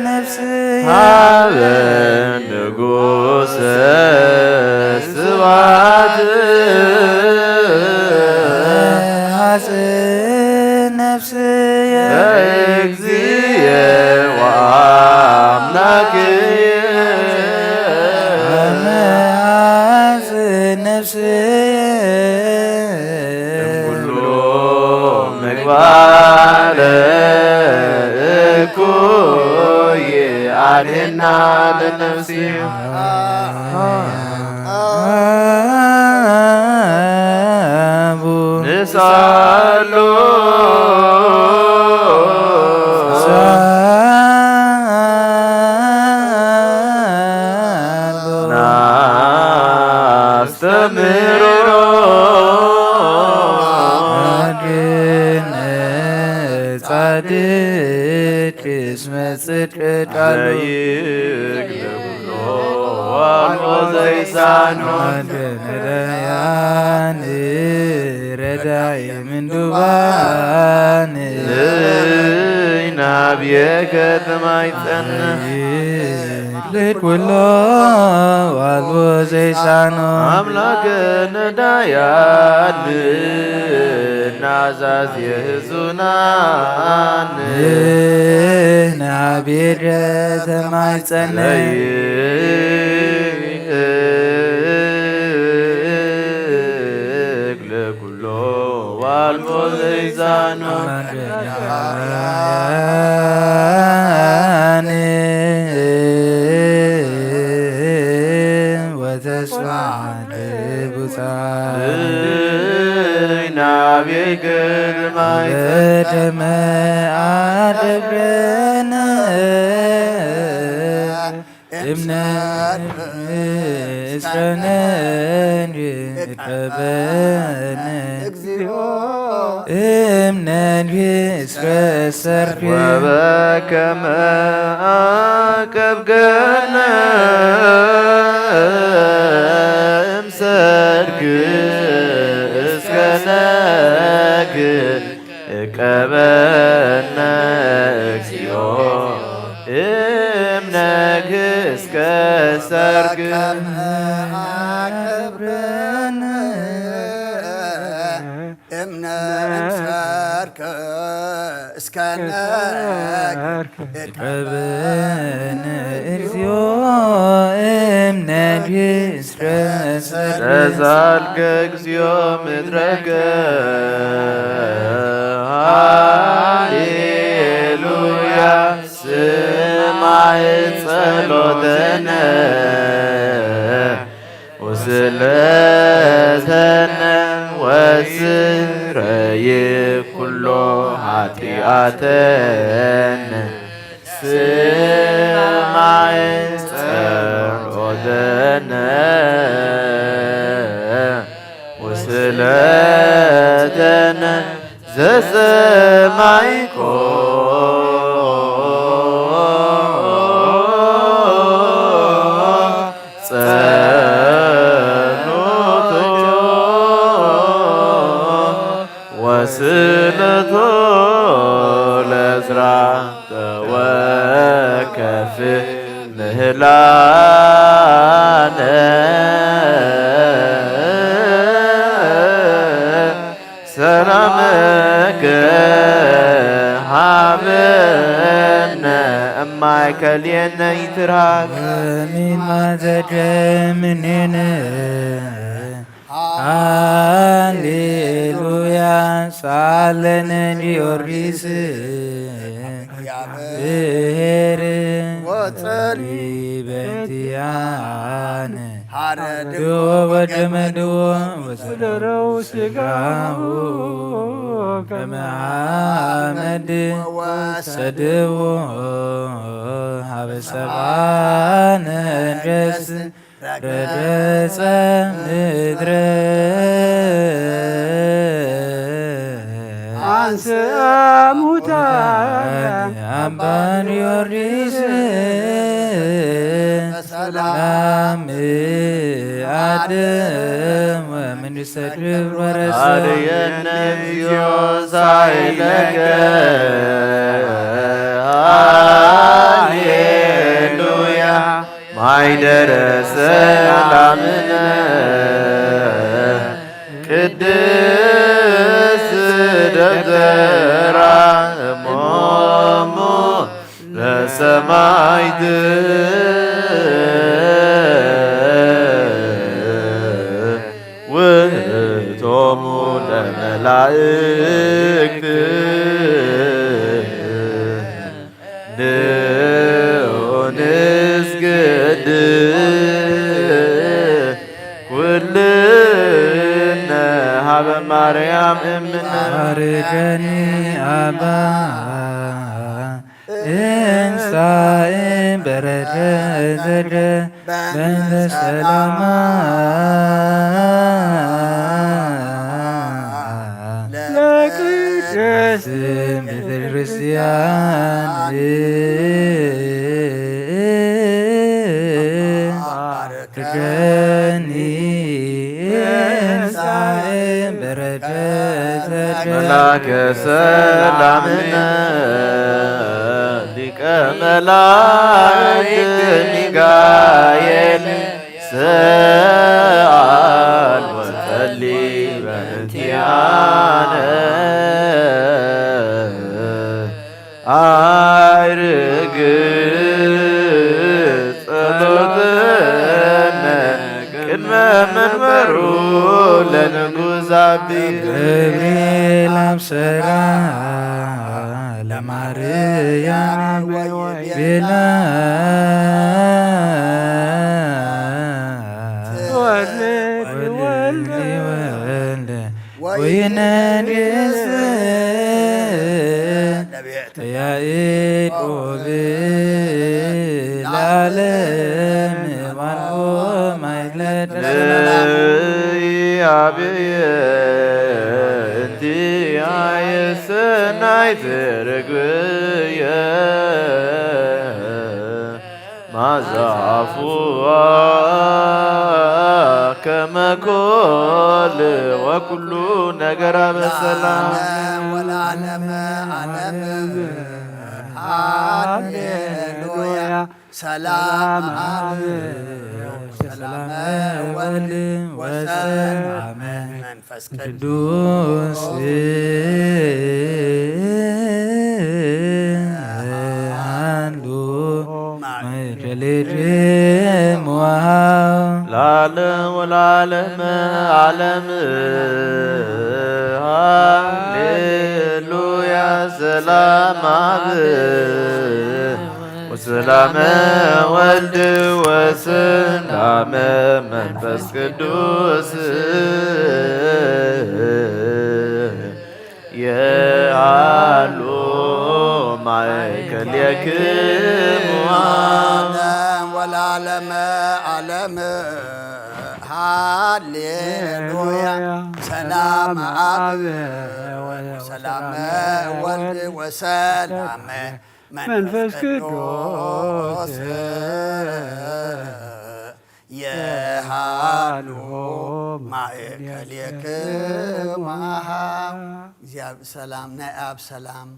ነፍስየ ሀበ ንጉሰ ስብሐት ነፍስየ ለእግዚእየ ወአምላክየ መዓዝ ነፍስየ እምኩሉ ምግባር እኩይ አድህና ለነፍስየ አቡ ንሳሎ ናስተምህሮ ጻድቅ እስመ ጽድቅ ቃሉ ዘይግለቡ ወአልቦ ዘይሳኖ ነዳያን ረዳኢ ምንዱባን ናብየከ ተማይጸን ልኩሎ ዋልቦ ዘይሳኖ አምላከ ነዳያን ናዛዝ የህዙናን ናብየከ ተማይጸን ለኩሎ ዋልቦ ዘይሳኖ ተስፋ ንብፁዓን ናብይ ግርማይ በደመ አደብረነ እምነ እስከ ነንሪ እቀበነ እግዚኦ እምነንሪ እስከ ሰርክ ወበከመ አቀብገነ እምሰርክ እስከ ነግ እቀበነ እግዚኦ እምነግ እስከ ሰርክ አቀብረነ እምነ እምሰርክ እስከ ነግ እቀበነ እግዚኦ እምነግ እስከ ሰርክ ተዛልከ እግዚኦ ምድረከ ሃሌሉያ ስማይ ጸሎተነ ወስለተነ ወስረይ ኩሎ ኃጢአተነ ስማይ ጸሎተነ ወስለተነ ዘሰማይኮ ጸሎቶ ወስለቶ ለስራ ተወከፍ ምህላነ ሰላምከ ሃበነ እማይከልየነ ይትራክ ወሚማዘደ ምኔነ ሃሌሉያ ሳለነ ጊዮርጊስ ብሔር ወጸሊ በንቲያነ ሐረድዎ ወደመድዎ ወሰደረው ስጋሁ ከመ አመድ ወሰድዎ ሀበ ሰብአ ነገስ ረገጸ ምድረ አንስአ ሙታነ አባ ጊዮርጊስ ሰላም አድም ወምንሰድብ ወረሰ አድየነ እግዚኦ ሳይለከ ሃሌሉያ ማይደረ ሰላምነ ቅድስት ደብተራ እሞሙ ለሰማይት ውእቶሙ ለመላእክት ንዑ ንስግድ ኩልነ ሀበ ማርያም እምነ። ባርከኒ አባ እንሳኤ በረከተ በእንተ ሰላማ ለቅድስት ቤተ ክርስቲያን ባርከኒ እንሳኤ በረከተ መላከ ሰላምነ ሊቀ መላእክት ሚካኤል ሰአል ወጸሊ በእንቲአነ አይርግ ጸሎትነ ቅድመ መንበሩ ለንጉሥ አቢ ገብርኤል አብሰራ ለማርያም ቤላ ወልድ ወልድ ወይነግስ ያዕቆብ ለዓለም ማንቆ ማይክለድ ያብየንቲ አየሰናይ ትርግብየ ማዛፉዋ ከመኮል ወኩሉ ነገር በሰላም ወለዓለመ ዓለም ሃሌሉያ። ሰላም አብ ሰላም ወልድ ወሰላም መንፈስ ቅዱስ አንዱ ማይከሌድም ወሃብ ለዓለም ወለዓለመ ዓለም ሃሌሉያ። ሰላም አብ ወሰላመ ወልድ ወሰላመ መንፈስ ቅዱስ የሃሉ ማእከሌክሙ ዓለም ወለዓለመ ዓለም ሃሌሉያ። ሰላም አብ ሰላም ወልድ ወሰላም መንፈስ ቅዱስ የሃሉ ማእከሌክሙ። እግዚኣብሔር ሰላም፣ ናይ ኣብ ሰላም፣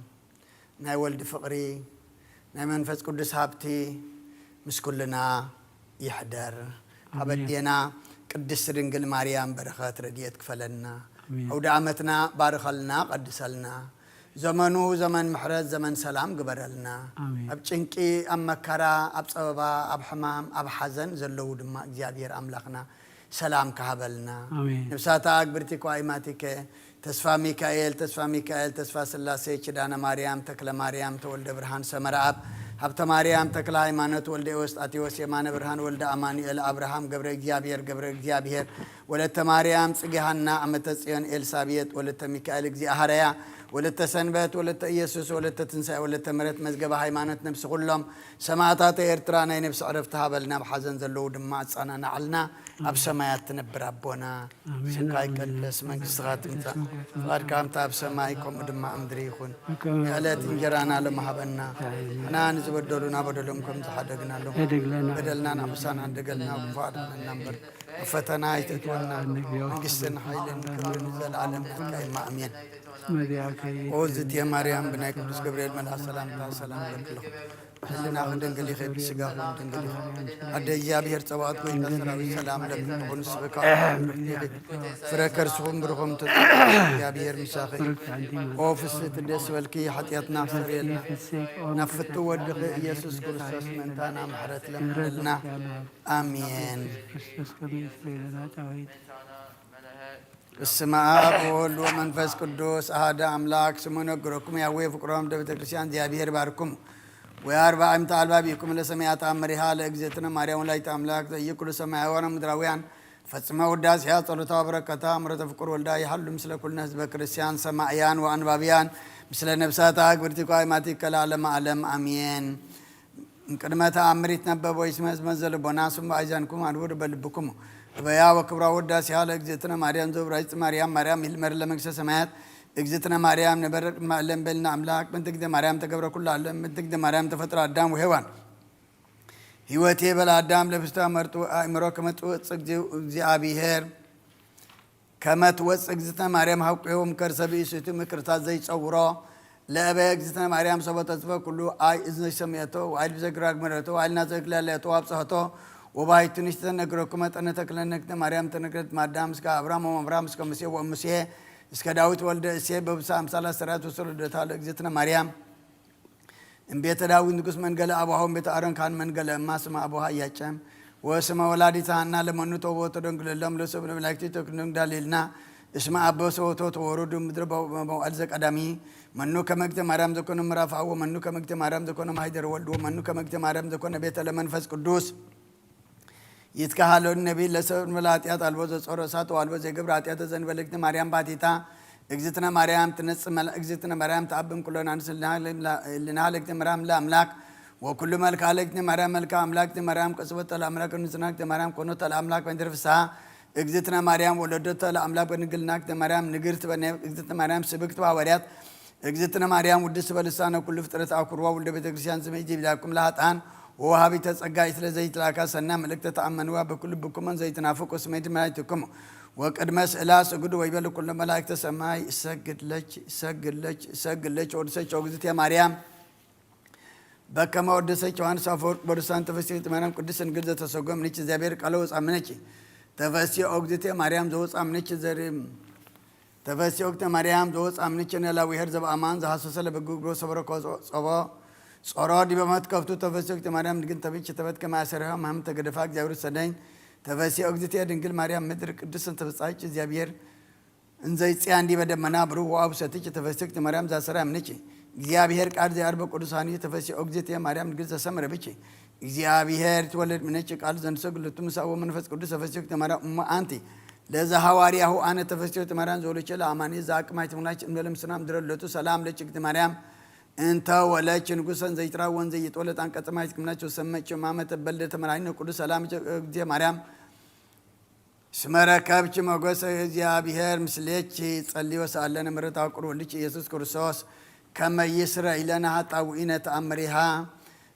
ናይ ወልድ ፍቕሪ፣ ናይ መንፈስ ቅዱስ ሃብቲ ምስ ኩልና ይሕደር። ካብ ኣዴና ቅድስት ድንግል ማርያም በረኸት ረድኤት ክፈለና። ኣውደ ዓመትና ባርኸልና፣ ቀድሰልና። ዘመኑ ዘመን ምሕረት፣ ዘመን ሰላም ግበረልና። ኣብ ጭንቂ፣ ኣብ መከራ፣ ኣብ ጸበባ፣ ኣብ ሕማም፣ ኣብ ሓዘን ዘለዉ ድማ እግዚኣብሔር ኣምላኽና ሰላም ክሃበልና። ነብሳታ ኣግብርቲ ከዋይማቲከ ተስፋ ሚካኤል፣ ተስፋ ሚካኤል፣ ተስፋ ስላሴ፣ ኪዳነ ማርያም፣ ተክለ ማርያም፣ ተወልደ ብርሃን፣ ሰመረኣብ፣ ሃብተ ማርያም፣ ተክለ ሃይማኖት፣ ወልደ ኤዎስጣቴዎስ፣ የማነ ብርሃን፣ ወልደ ኣማኑኤል፣ ኣብርሃም፣ ገብረ እግዚኣብሔር፣ ገብረ እግዚኣብሔር፣ ወለተ ማርያም፣ ጽጌ ሃና፣ ዓመተ ጽዮን፣ ኤልሳቤጥ፣ ወለተ ሚካኤል፣ እግዚኣብሃርያ፣ ወለተ ሰንበት፣ ወለተ ኢየሱስ፣ ወለተ ትንሳኤ፣ ወለተ ምሕረት፣ መዝገበ ሃይማኖት፣ ነብሲ ኩሎም ሰማእታተ ኤርትራ ናይ ነብሲ ዕረፍቲ ሃበልና፣ ኣብ ሓዘን ዘለዉ ድማ ኣጸናንዓልና፣ ኣብ ሰማያት ትነብር ኣቦና። ስምካ ይቀደስ፣ መንግስትኻ ትምጻእ፣ ፍቓድካ ከምታ ኣብ ሰማይ ከምኡ ድማ ኣብ ምድሪ ይኹን። የዕለት እንጀራና ሎም ሃበና፣ ንሕና ንዝበደሉና በደሎም ከም ዝሓደግናሎም፣ በደልናን ኣበሳናን ደገልና፣ ክፉእ ኣድሕነና እምበር፣ ኣብ ፈተና ኣይተእትወና፣ መንግስትን ሓይልን ክብርን ንዘለኣለም ናትካ እዩ። ኣሜን። ኦ ዝትየ ማርያም፣ ብናይ ቅዱስ ገብርኤል መልኣኽ ሰላምታ ሰላም እብለኪ ኣለኹ። ሕልናኺ ድንግል ኢኺ፣ ብስጋኺ እውን ድንግል ኢኺ። ኣደ እግዚኣብሔር ጸባኦት፣ ጎይታ ሰራዊት፣ ሰላም ለኪ ይኹን። ንስኺ ካብ ኩሉ ብርኽቲ ኢኺ፣ ፍረ ከርስኺ እውን ብሩኽ እዩ። ተጸንሒ፣ እግዚኣብሔር ምሳኺ እዩ። ኦ ፍስሕቲ፣ ደስ በልኪ፣ ሓጢኣትና ኣስተሰርየልና፣ ናብ ፍቱ ወድኺ ኢየሱስ ክርስቶስ ምእንታና ምሕረት ለምንልና። ኣሜን። በስመ አብ ወወልድ ወመንፈስ ቅዱስ አሐደ አምላክ። ስሙ ነግረኩም ያዌ ፍቅሮም ለቤተ ክርስቲያን እግዚአብሔር ባርኩም። ወየአርብዓ እምተ አልባቢኩም ለሰማያት አመሪሃ ለእግዝእትነ ማርያም ወላዲተ አምላክ ዘኢይኩሉ ሰማያውያን ወምድራውያን ፈጽመ ውዳሴሃ ጸሎታ በረከታ ምረተ ፍቁር ወልዳ ይሃሉ ምስለ ኩልነ ህዝበ ክርስቲያን ሰማዕያን ወአንባብያን ምስለ ነፍሳታ አግብርቲኳ ይማቲከ ለዓለመ ዓለም አሜን። እምቅድመ ተአምር ይትነበብ ወይስመዕ ህዝበ ዘልቦና ስምዑ አእዛንኩም አድውሩ በልብኩም። እበያ ወክብራ ወዳሴሃ ለእግዝእትነ ማርያም ዘውራይት ማርያም ማርያም ይልመር ለመንግስተ ሰማያት እግዝእትነ ማርያም ንበር ቅድመ ዓለም በልና አምላክ ምንትግደ ማርያም ተገብረ ኩሉ ዓለም ምንትግደ ማርያም ተፈጥሮ አዳም ወሔዋን ህይወቴ በለ አዳም ለብስተ መርጡ አእምሮ ከመ ትወፅእ እግዚአብሔር ከመ ትወፅእ እግዝእትነ ማርያም ሀቁ ዮም ከርሰ ብእሲቱ ምክርታት ዘይፀውሮ ለእበየ እግዝእትነ ማርያም ሰቦ ተጽፈ ኩሉ አይ እዝነ ሰሚዐቶ ወአይ ልብሰ ግራግ መረቶ ወአይ ልናዘ እግላለየቶ ወአብጽሐቶ ወባይቱ ንሽተ ነግረኩመ ጠነ ተክለ ነግዝእትነ ማርያም ተነግረት ማዳም እስከ አብርሃም ወአብርሃም እስከ ሙሴ ወሙሴ እስከ ዳዊት ወልደ እሴ በብሳ አምሳላ ሰራት ወሰሉ ደታ ለእግዝእትነ ማርያም እምቤተ ዳዊት ንጉስ መንገለ አቡሃ ወእምቤተ አሮን ካህን መንገለ እማ ስመ አቡሃ ኢያቄም ወስመ ወላዲተ ሐና ለመኑ ተውቦ ተደንግለሎም ለሰብነ መላእክቲ ተክንደንግዳሌልና እስመ አበሰ ወቶ ተወረዱ ምድረ መውዓል ዘቀዳሚ መኑ ከመግተ ማርያም ዘኮነ ምዕራፍ አብ ወመኑ ከመግተ ማርያም ዘኮነ ማሂደር ወልድ ወመኑ ከመግተ ማርያም ዘኮነ ቤተ ለመንፈስ ቅዱስ ይትከሃለኒ ነቢይ ለሰብ እንበለ ኃጢአት አልቦ ዘጾሮ እሳት ወአልቦ ዘይገብር ኃጢአት ዘእንበለ እግዝእትነ ማርያም ባቲታ። እግዝእትነ ማርያም ትነጽእ መላ-፣ እግዝእትነ ማርያም ተአብም ኩሎን አንስት ልናህል እግዝእትነ ማርያም ለአምላክ ወኩሉ መልክዓ ለእግዝእትነ ማርያም መልክዓ አምላክ እግዝእትነ ማርያም ቅጽበተ ለአምላክ ንጽሕና እግዝእትነ ማርያም ኮኖተ ለአምላክ በንድር ፍስሐ። እግዝእትነ ማርያም ወለደተ ለአምላክ በድንግልና እግዝእትነ ማርያም ንግርት በነ እግዝእትነ ማርያም ስብክት በሐዋርያት እግዝእትነ ማርያም ውድስት በልሳነ ኩሉ ፍጥረት አኩርዋ ውልደ ቤተ ክርስቲያን ስመ ኢዜ ቢላኩም ለኃጥኣን ወወሃቢተ ጸጋ ኢትለ ዘይትላካ ሰና መልእክተ ተአመንዋ በኩሉ ብኩመን ዘይትናፍቁ ስመ ድመላይትኩም ወቅድመ ስእላ ስግዱ ወይበሉ ኩሎ መላእክተ ሰማይ እሰግድለች እሰግድለች እሰግድለች ወድሰች እግዝእትየ ማርያም በከመ ወደሰች ዮሐንስ አፈወርቅ በርሳን ተፈስሒ ማርያም ቅድስት ድንግል ዘተሰጎ ምንች እግዚአብሔር ቃለ ወፃ ምነች ተፈስሒ ኦግዝእትየ ማርያም ዘወፃ ምንች ዘሪም ተፈስሒ ኦግዝእትየ ማርያም ዘወፃ ምንች ነላዊ ኄር ዘበአማን ዘሐሰሰ ለበጉ እግሮ ሰበረ ጸቦ ጾሮ ዲበ መትከፍቱ ተፈስሒ ኦግዝእትየ ማርያም ድግን ተብች ተበት ከመ አሰሪሃ ማህም ተገደፋ እግዚአብሔር ሰደኝ ተፈስሒ ኦግዝእትየ ድንግል ማርያም ምድር ቅድስት ተፈጻች እግዚአብሔር እንዘይጽያ እንዲበ ደመና ብሩህ ወአብ ሰትች ተፈስክት ማርያም ዛሰራ ምንች እግዚአብሔር ቃል ዘያርበ ቅዱሳን ተፈሲ ኦግዝእትየ ማርያም ድንግል ዘሰምረ ብች እግዚአብሔር ትወለድ ምንች ቃል ዘንሰግድ ሎቱ ምሳእ ወመንፈስ ቅዱስ ተፈስክት ማርያም እመ አንቲ ለዘ ሐዋርያሁ አነ ተፈስክት ማርያም ዘወለቸ ለአማኒ ዘአቅማይ ትምላች እምለለ ምስና ምድረ ሎቱ ሰላም ለችግት ማርያም እንተ ወለች ንጉሰን ዘይትራወን ዘይጦለት አንቀጽማይ ትክምናቸው ሰመቸው ማመተ በልደ ተመራሂነ ቅዱስ ሰላም እግዜ ማርያም ስመ ረከብኪ ሞገሰ እግዚአብሔር ምስሌኪ ጸልዮ ሰአለነ ምሕረት አቁር ወልድኪ ኢየሱስ ክርስቶስ ከመ ይስረይ ለነ ኃጣውኢነ ተአምሪሃ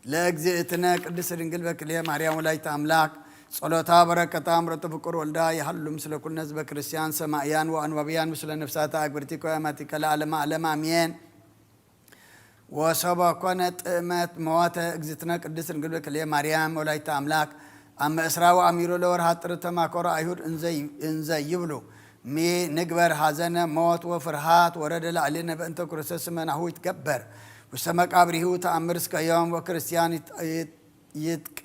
ለእግዝእትነ ቅድስት ድንግል በክልኤ ማርያም ወላዲተ አምላክ ጸሎታ በረከታ ምረቱ ፍቁር ወልዳ ይሃሉ ምስለ ኩልነ ህዝበ ክርስቲያን ሰማእያን ወአንባብያን ምስለ ነፍሳተ አግብርቲከ ወአማቲከ ለዓለመ ዓለም አሜን። ወሰበ ኮነ ጥዕመት መዋተ እግዝእትነ ቅድስት ድንግል በክልኤ ማርያም ወላዲተ አምላክ አመ እስራ ወአሚሩ ለወርሃ ጥር ተማከሩ አይሁድ እንዘ ይብሉ ሚ ንግበር ሐዘነ ሞት ወፍርሃት ወረደ ላዕሌነ በእንተ ክርስቶስ ስመ ናሁ ይትገበር ውስተ መቃብሪሁ ተአምር እስከ ዮም ወክርስቲያን ይትቀ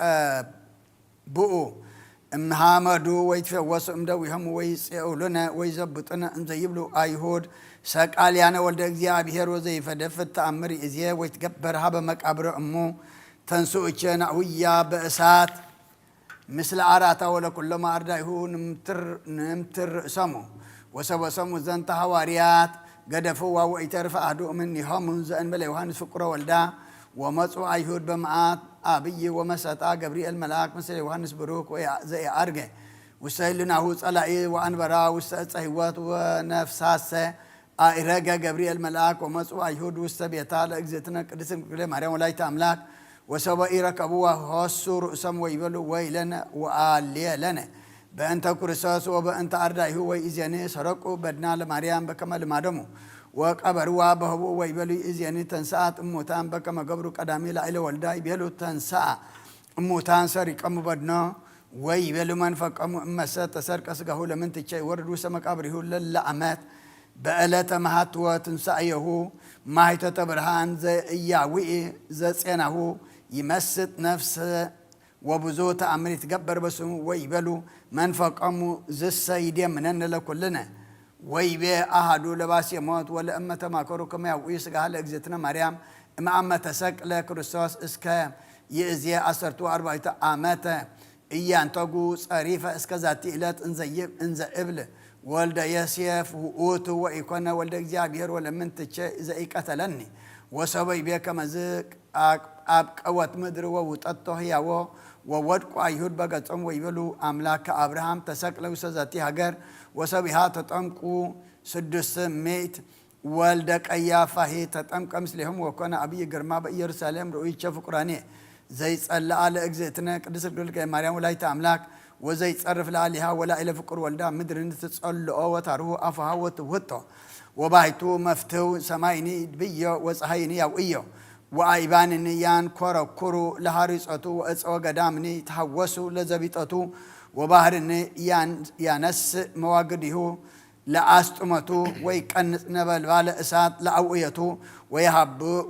ብኡ እምሃመዱ ወይትፈወሱ እምደዊሆሙ ወይጼኡሉነ ወይዘብጡነ እንዘ ይብሉ አይሁድ ሰቃልያነ ወልደ እግዚኣብሔር ወዘይፈደፍድ ተአምር ይእዜ ወይትገበር ሀበ መቃብረ እሙ ተንስኡቼ ናውያ በእሳት ምስለ አራታ ወለኩሎሙ አርዳይሁ ንምትር ርእሰሙ ወሰበሰሙ ዘንተ ሐዋርያት ገደፍዋ ወኢተርፈ አሐዱ እምኔሆሙ ዘእንበለ ዮሐንስ ፍቁረ ወልዳ ወመጹ አይሁድ በመዓት አብይ ወመሰጣ ገብርኤል መልአክ ምስለ ዮሐንስ ብሩክ ዘኢዐርገ ውስተ ህሊናሁ ጸላኢ ወአንበራ ውስተ ዕፀ ህይወት ወነፍሳሰ አኢረገ ገብርኤል መልአክ ወመጹ አይሁድ ውስተ ቤታ ለእግዝእትነ ቅድስት ድንግል ማርያም ወላዲተ አምላክ ወሰበ ኢረከብዋ ሆሱ ርእሶም ወይበሉ ወይለነ ወአሌለነ በእንተ ክርስቶስ ወበእንተ አርዳይሁ ወይእዜኒ ሰረቁ በድና ለማርያም በከመ ልማዶሙ ወቀበርዋ በህቡ ወይበሉ ይእዜኒ ተንስአት እሙታን በከመ ገብሩ ቀዳሚ ላዕለ ወልዳ ይቤሉ ተንስአ እሙታን ሰሪቀሙ በድኖ ወይቤሉ መንፈቀሙ እመሰ ተሰርቀ ስጋሁ ለምንትቼ ይወርድ ውስተ መቃብሪሁ ለለ አመት በዕለተ መሃትወ ትንሳኤሁ ማይተተ ብርሃን ዘእያዊኢ ዘጼናሁ ይመስጥ ነፍሰ ወብዙ ተአምር ይትገበር በስሙ ወይቤሉ መንፈቀሙ ዝሰ ይዴምነን ለኩልነ ወይቤ አሃዱ ለባሴ ሞት ወለእመ ተማከሩ ከመ ያውኢ ስጋሃ ለእግዝእትነ ማርያም እምአመ ተሰቅለ ክርስቶስ እስከ ይእዜ አሰርቱ አርባዕተ ዓመተ እያንተጉ ጸሪፈ እስከ ዛቲ ዕለት እንዘ እብል ወልደ የሴፍ ውእቱ ወኢኮነ ወልደ እግዚኣብሔር ወለምንትቼ ዘኢቀተለኒ ወሰበ ይቤ ከመዝ አብቀወት ምድር ወውጠቶ ህያዎ ወወድቁ አይሁድ በገጾም ወይበሉ አምላክ ከአብርሃም ተሰቅለ ውስተ ዛቲ ሀገር ወሰቢሃ ተጠምቁ ስዱስ ምእት ወልደ ቀያፋሂ ተጠምቀ ምስሌሆም ወኮነ አብይ ግርማ በኢየሩሳሌም ርእይቸ ፍቁራኔ ዘይጸልአ ለእግዝእትነ ቅድስት ድንግል ማርያም ወላዲተ አምላክ ወዘይጸርፍ ለአሊሃ ወላኢለ ፍቁር ወልዳ ምድርን ትጸልኦ ወታርሁ አፍሃ ወትውህጦ ወባይቱ መፍትው ሰማይኒ ድብዮ ወፀሃይኒ ያውእዮ ወአይባንኒ ያንኮረኩሩ ለሃሪጸቱ ወእፀ ወገዳምኒ ተሃወሱ ለዘቢጠቱ ወባህርኒ ያነስእ መዋግዲሁ ለአስጥመቱ ወይቀንጽ ነበልባለ እሳት ለአውእየቱ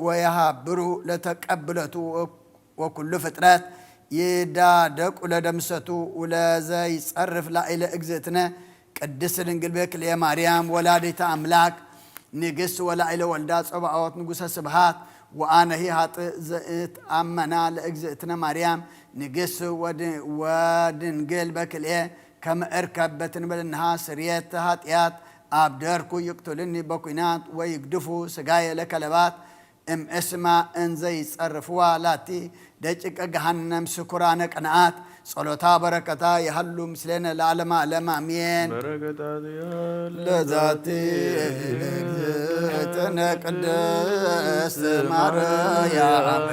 ወየሃብሩ ለተቀብለቱ ወኩሉ ፍጥረት ይዳደቁ ለደምሰቱ ውለዘይጸርፍ ላኢለ እግዝእትነ ቅድስት ድንግል በክልኤ ማርያም ወላዲተ አምላክ ንግስት ወላኢለ ወልዳ ጸባኦት ንጉሰ ስብሃት ወአነሂ ሀጥእ ዘእትአመና ለእግዝእትነ ማርያም ንግስ ወድ-፣ ወድንግል በክልኤ ከመ እርከብ በትንብልንሃ ስርየት ኃጢአት አብደርኩ ይቅትሉኒ በኩናት ወይግድፉ ስጋየ ለከለባት እምእስማ እንዘ ይጸርፍዋ ላቲ ደቂቀ ገሃነም ስኩራነ ቅንዓት ጸሎታ በረከታ ይሃሉ ምስሌነ ለዓለመ ዓለም አሜን። በረከታትያ ለዛቲ ለእግዝእትነ ቅድስት ማርያም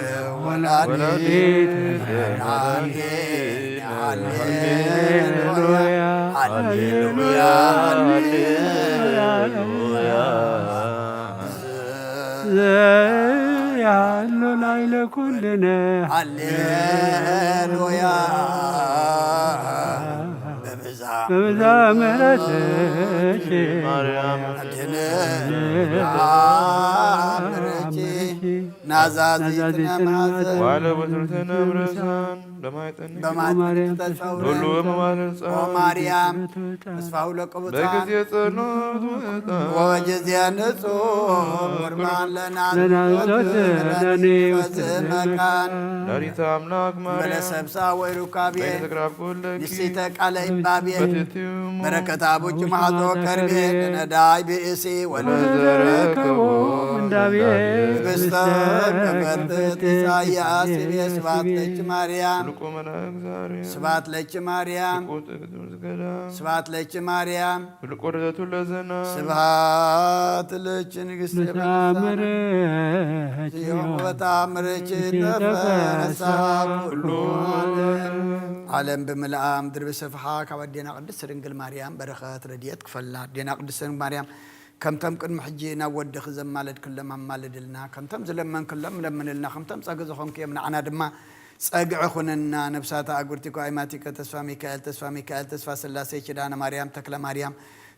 ወላዲተ መድኃኒት። ሃሌሉያ፣ ሃሌሉያ፣ ሃሌሉያ። ዘያሎ ላዕለ ኩልነ ሃሌሉያ። በብዛ በብዛ ምሕረትኪ ማርያም አድነን። አምርኪ ናዛዚትነ ናዛዚትነ ማዘን ማዘን ዋለ በትርትነ እምርእሳን በማይጠኒ በማርያም ተጸውረ ተጸውረ ሁሉ በማለት ኦ ጸሎት ማርያም ተስፋሁ ለቅቡጻን በጊዜ ጸሎት ወጣ ወበጊዜ ንጹህ ቁርባን ለናዝዞት ለናዝዞት ለኒ ለኒ ውስተ ውስተ መካን መካን ዳሪት አምላክ ማርያም ለሰብሳ ወይ ሩካቤ በይነ ተግራብ ኩለኪ ንስተ ቃለ ይባቤ በትትዩ በረከት አቡኪ ማሕጾ ከርቤ ለነዳይ ብእሲ ወለዘረከቦ እንዳቤ ህብስተ ህብስተ ከፈትት ኢሳያስ ይቤ ስብሐት ለኪ ማርያም። ትልቁ መልአክ ዛሬ ስብሐት ለኪ ማርያም። ትልቁ ጥቅት ምስገዳ ስብሐት ለኪ ማርያም። ትልቁ ርደቱ ለዘና ስብሐት ለኪ ንግሥተ በታምርኪ ጽዮን በታምርኪ ተፈሳ ኩሉ ዓለም። ዓለም ብምልኣ ምድሪ ብስፍሓ ካብ ኣዴና ቅድስት ድንግል ማርያም በረኸት ረድኤት ክፈልና። ኣዴና ቅድስት ድንግል ማርያም ከምቶም ቅድሚ ሕጂ ናብ ወድኺ ዘማለድክሎም ኣማልድልና፣ ከምቶም ዝለመንክሎም ለምንልና፣ ከምቶም ጸጊ ዝኾንክዮም ንዓና ድማ ጸግዒ ኩንና። ነብሳታ ኣጉርቲ ኮኣይማቲከ ተስፋ ሚካኤል፣ ተስፋ ሚካኤል፣ ተስፋ ስላሴ፣ ኪዳነ ማርያም፣ ተክለ ማርያም፣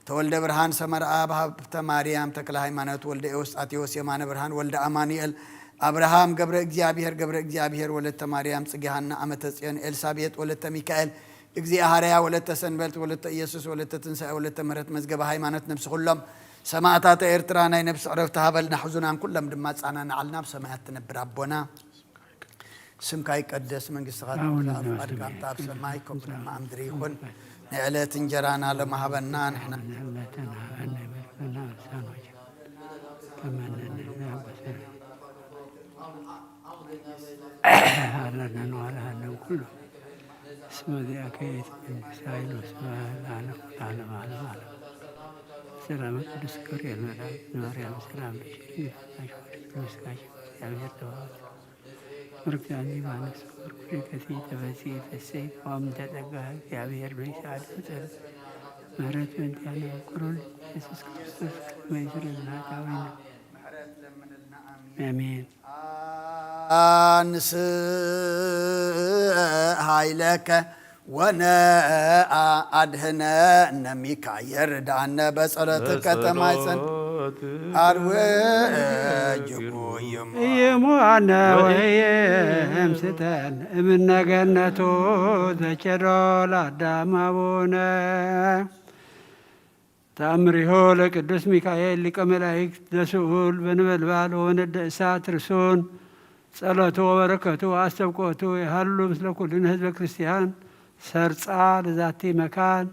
ተወልደ ብርሃን፣ ሰመርኣብ፣ ሃብተ ማርያም፣ ተክለ ሃይማኖት፣ ወልደ ኤዎስጣቴዎስ፣ የማነ ብርሃን፣ ወልደ ኣማኑኤል፣ ኣብርሃም፣ ገብረ እግዚኣብሔር፣ ገብረ እግዚኣብሔር፣ ወለተ ማርያም፣ ጽጌ ሃና፣ ኣመተ ጽዮን፣ ኤልሳቤጥ፣ ወለተ ሚካኤል፣ እግዚአ ሃረያ፣ ወለተ ሰንበልት፣ ወለተ ኢየሱስ፣ ወለተ ትንሳኤ፣ ወለተ ምሕረት፣ መዝገበ ሃይማኖት፣ ነብሲ ኩሎም ሰማእታተ ኤርትራ ናይ ነብሲ ዕረፍቲ ሃበልና፣ ሕዙናን ኩሎም ድማ ጻናናዓልና፣ ኣብ ሰማያት ትነብር ኣቦና፣ ስምካ ይቀደስ፣ መንግስትኻ አቡነ ትምጻእ፣ ፍቃድካ ዘበሰማያት ከምታ ኣብ ሰማይ ከምኡ ድማ ኣብ ምድሪ ይኹን። ናይ ዕለት እንጀራና ሎሚ ሃበና፣ ንሕና ሀበነ ሀበነ በልበና አበሳነ ወጌጋየነ ከመ ንሕነኒ አበሰነ ሀበነ ወጌጋየነ ኩሉ እስመ ዚአከ ይእቲ መንግስት ኃይል ወስብሐት ለዓለመ ዓለም ዓለም። ሰላም ቅዱስ ገብርኤል መልአክ ማርያም ሰላም በኪ ድንግል በስጋኪ ወድንግል በስጋኪ እግዚአብሔር ተባረክ። ርክብ አንቲ እምአንስት ወፍሬ ከርሥኪ ተፈሥሒ ፍሥሕት ኦ ምልዕተ ጸጋ እግዚአብሔር ምስሌኪ። ጸሎተ ምሕረት በእንቲአነ ወኩሉ ኢየሱስ ክርስቶስ ከመ ይስረይ ለነ ኃጣውኢነ። አሜን። አንስ ኃይለከ ወነአ አድህነነ ሚካኤል ርድአነ በጸሎትከ ተማይጸን አርዌ ጅጉ ይሙ እይሙአነ ወይምስጠን እምነ ገነቱ ዘቸዶ ለአዳም አቡነ። ተአምሪሆ ለቅዱስ ሚካኤል ሊቀ መላእክት ዘስኡል በነበልባል ወበነደ እሳት ርሱን። ጸሎቱ ወበረከቱ ወአስተብቆቱ የሃሉ ምስለ ኩልነ ህዝበ ክርስቲያን። ሰርጻ ለዛቲ መካን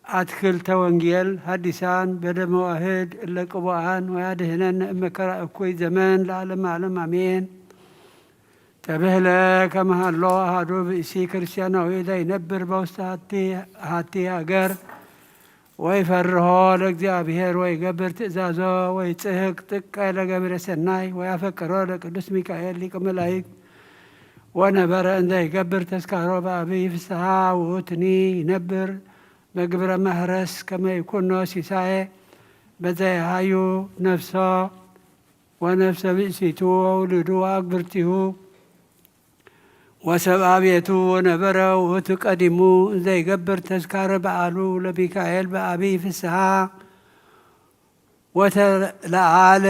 አትክልተ ወንጌል ሐዲሳን በደመ ዋህድ እለ ቅቡአን ወያድህነነ እመከራ እኩይ ዘመን ለዓለመ ዓለም አሜን። ተብህለ ከመ ሀሎ አሐዱ ብእሲ ክርስቲያናዊ ዘይነብር በውስተ ሀቲ ሀቲ ሀገር ወይፈርሆ ለእግዚአብሔር ወይገብር ትእዛዞ ወይጽሕቅ ጥቀ ለገቢረ ሠናይ ወያፈቅሮ ለቅዱስ ሚካኤል ሊቀ መላእክት ወነበረ እንዘ ይገብር ተስካሮ በአብይ ፍስሐ ውእቱኒ ይነብር በግብረ ማህረስ ከመ ይኩኖ ሲሳየ በዘ የሃዩ ነፍሶ ወነፍሰ ብእሲቱ ወውሉዱ ወአግብርቲሁ ወሰብአ ቤቱ ወነበረ ውእቱ ቀዲሙ እንዘ ይገብር ተስካረ በዓሉ ለሚካኤል በአብይ ፍስሐ ወተለዓለ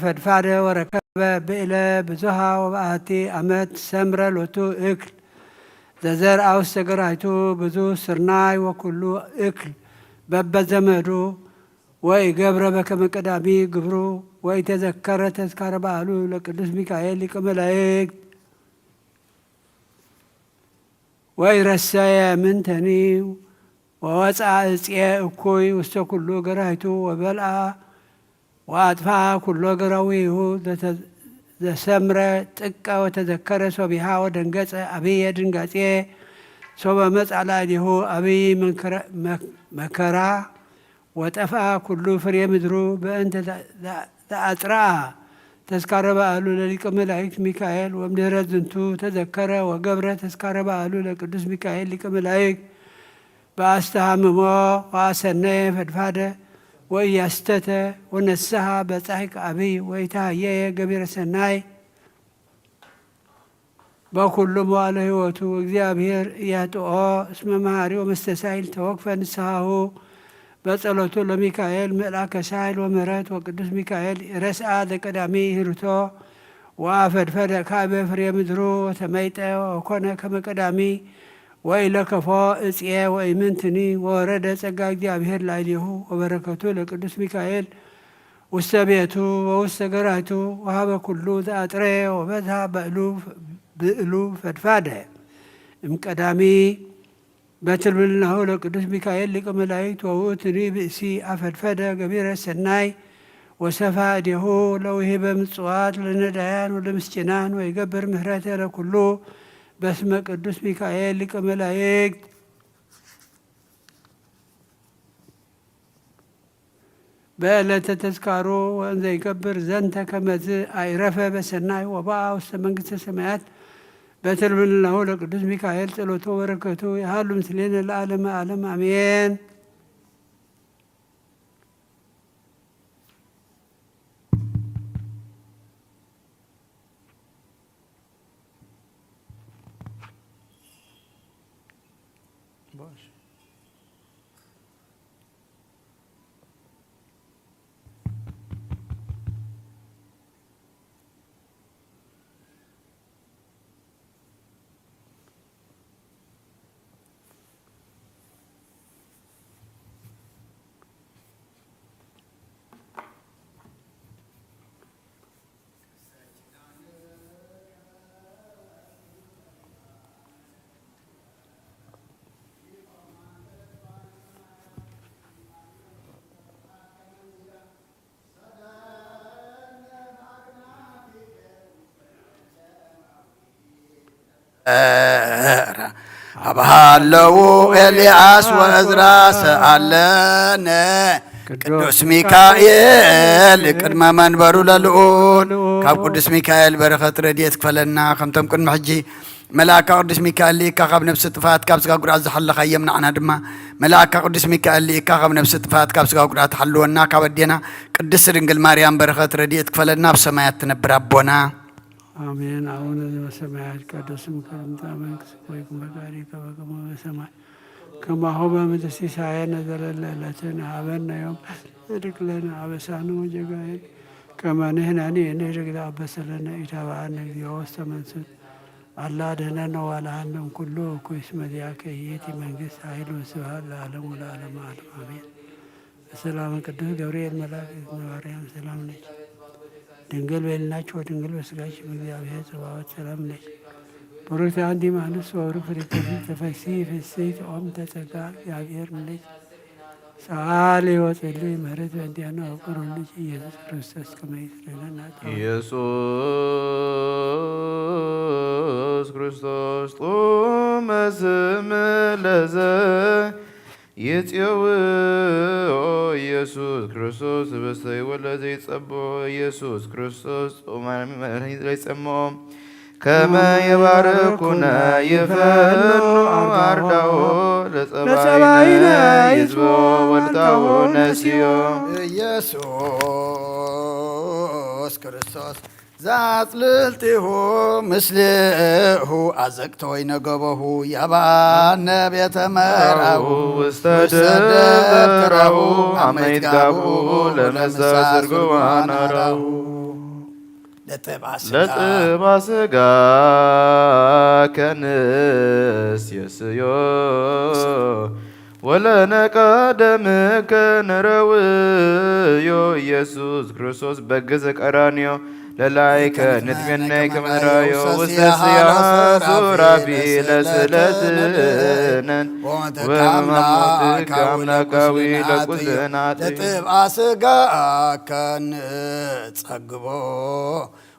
ፈድፋደ ወረከበ ብእለ ብዙሃ ወበአሐቲ አመት ሰምረ ሎቱ እክል ዘዘርአ ውስተ ገራይቱ ብዙ ስርናይ ወኩሉ እክል በበዘመዱ ወይ ገብረ በከመ ቀዳሚ ግብሩ፣ ወይ ተዘከረ ተዝካረ በዓሉ ለቅዱስ ሚካኤል ሊቀ መላእክት፣ ወይ ረሰየ ምንተኒ፣ ወወፅአ እፅየ እኩይ ውስተ ኩሉ ገራይቱ፣ ወበልአ ወአጥፍአ ኩሎ ገራዊሁ፣ ዘተ-፣ ዘሰምረ ጥቀ ወተዘከረ ሶቢሃ፣ ወደንገጸ አብየ ድንጋጼ፣ ሶበ መጽአ ላዕሌሁ አብይ መንከረ-፣ መ-፣ መከራ፣ ወጠፍአ ኩሉ ፍሬ ምድሩ፣ በእንተ ዘ-፣ ዘ-፣ ዘአጽርአ ተስካረ በዓሉ ለሊቀ መላእክት ሚካኤል። ወምድህረ ዝንቱ ተዘከረ ወገብረ ተስካረ በዓሉ ለቅዱስ ሚካኤል ሊቀ መላእክት፣ በአስተሃምሞ ወአሰነየ ፈድፋደ ወኢያስተተ ወነስሐ በጻሕቅ አብይ ወኢተሃየየ ገቢረ ሰናይ በኩሉ መዋዕለ ሕይወቱ። እግዚአብሔር ኢያጥኦ እስመ መሐሪ ወመስተሳሂል ተወክፈ ንስሐሁ በጸሎቱ ለሚካኤል መልአከ ሳህል ወምህረት። ወቅዱስ ሚካኤል ረስአ ዘቀዳሚ ህርቶ ወአፈድፈደ ካዕበ ፍሬ ምድሩ ወተመይጠ ወኮነ ከመ ቀዳሚ ወኢለከፎ እጽየ ወኢምንትኒ። ወወረደ ጸጋ እግዚአብሔር ላዕሌሁ ወበረከቱ ለቅዱስ ሚካኤል ውስተ ቤቱ ወውስተ ገራይቱ ወሀበ ኩሉ ዘአጥረየ ወበዝሃ በእሉ ብእሉ ፈድፋደ እምቀዳሚ በትልብልናሁ ለቅዱስ ሚካኤል ሊቀ መላእክት። ወውእቱኒ ብእሲ አፈድፈደ ገቢረ ሰናይ ወሰፋ እዴሁ ለውሂበ ምጽዋት ለነዳያን ወለምስኪናን ወይገብር ምህረተ ለኩሉ በስመ ቅዱስ ሚካኤል ሊቀ መላእክት። በዕለተ ተስካሩ ወእንዘ ይገብር ዘንተ ከመዝ አይረፈ በሰናይ ወበአ ውስተ መንግስተ ሰማያት። በትልብልናሁ ለቅዱስ ሚካኤል ጸሎቱ ወበረከቱ ይሃሉ ምስሌነ ለዓለመ ዓለም አሜን። አብሃለዉ ኤልያስ ወእዝራ ሰአለነ ቅዱስ ሚካኤል ቅድመ መንበሩ ለልዑል። ካብ ቅዱስ ሚካኤል በረኸት ረድኤት ክፈለና፣ ከምቶም ቅድሚ ሕጂ መልኣካ ቅዱስ ሚካኤል ልኢካ ካብ ነፍሲ ጥፋት ካብ ስጋ ጉድኣት ዝሓለኻዮም፣ ንዓና ድማ መልኣካ ቅዱስ ሚካኤል ልኢካ ካብ ነፍሲ ጥፋት ካብ ስጋ ጉድኣት ሓልወና። ካብ ኣዴና ቅድስት ድንግል ማርያም በረኸት ረድኤት ክፈለና፣ ኣብ ሰማያት ትነብር ኣቦና። አሜን። አቡነ ዘበሰማያት ይትቀደስ ስምከ ትምጻእ መንግስትከ ወይኩን ፈቃድከ በከመ በሰማይ ከማሁ በምድር። ሲሳየነ ዘለለ ዕለትነ ሀበነ ዮም በደለነ አበሳነ ወጌጋየነ ከመ ንሕነኒ ንህድግ ለአበሰ ለነ። ኢታብአነ እግዚኦ ውስተ መንሱት አላ አድህነነ ወአልሃነ እምኩሉ እኩይ እስመ ዚአከ ይእቲ መንግስት ኃይል ወስብሐት ለዓለሙ ለዓለመ ዓለም አሜን። በሰላም ቅዱስ ገብርኤል መልአክ እግዝእትነ ማርያም ሰላም ነች። ድንግል በሊናችሁ ወድንግል በስጋችሁ በእግዚአብሔር ጸባኦት ሰላም ነች። ብሩክት አንቲ እምአንስት ወብሩክ ፍሬ ከርሥኪ ተፈሲ ፍስሕት ኦም ተጸጋ እግዚአብሔር ምልዕት ሰአሊ ወጸሊ ምህረት በእንቲአነ ወፍቅር ወልድ ኢየሱስ ክርስቶስ ከመ ይስረይ ለነ ኃጢአት። ኢየሱስ ክርስቶስ ጡመ ስም ለዘ ይጼውኦ ኢየሱስ ክርስቶስ ህብስተ ሕይወት ለዘይጸብኦ ኢየሱስ ክርስቶስ ጾመ መድኃኒት ለይጸምኦ ከመ የባርኩነ ይፈኑ አርዳኦ ለጸባይነ ይዝቦ ወልታዎ ነስዮ። ኢየሱስ ክርስቶስ ዘአጽልልቲሁ ምስሌሁ አዘቅተ ወይነ ገበሁ ያባነ ቤተ መራሁ ውስተ ደብተራሁ አመ ይትጋብኡ ለነሳ ዝርግዋ ናራሁ። ለጥባ ስጋ ለጥባ ስጋ ከንስ የስዮ ወለነቃደምከ ንረውዮ ኢየሱስ ክርስቶስ በግዘ ቀራንዮ ለላይከ ንትሜነይ ከመንራዮ ውስተ ሲያሃ ሱራፊ ለስለትነን ወመማሞትከ አምላካዊ ለኩልናት ለጥብኣ ስጋከ ንጸግቦ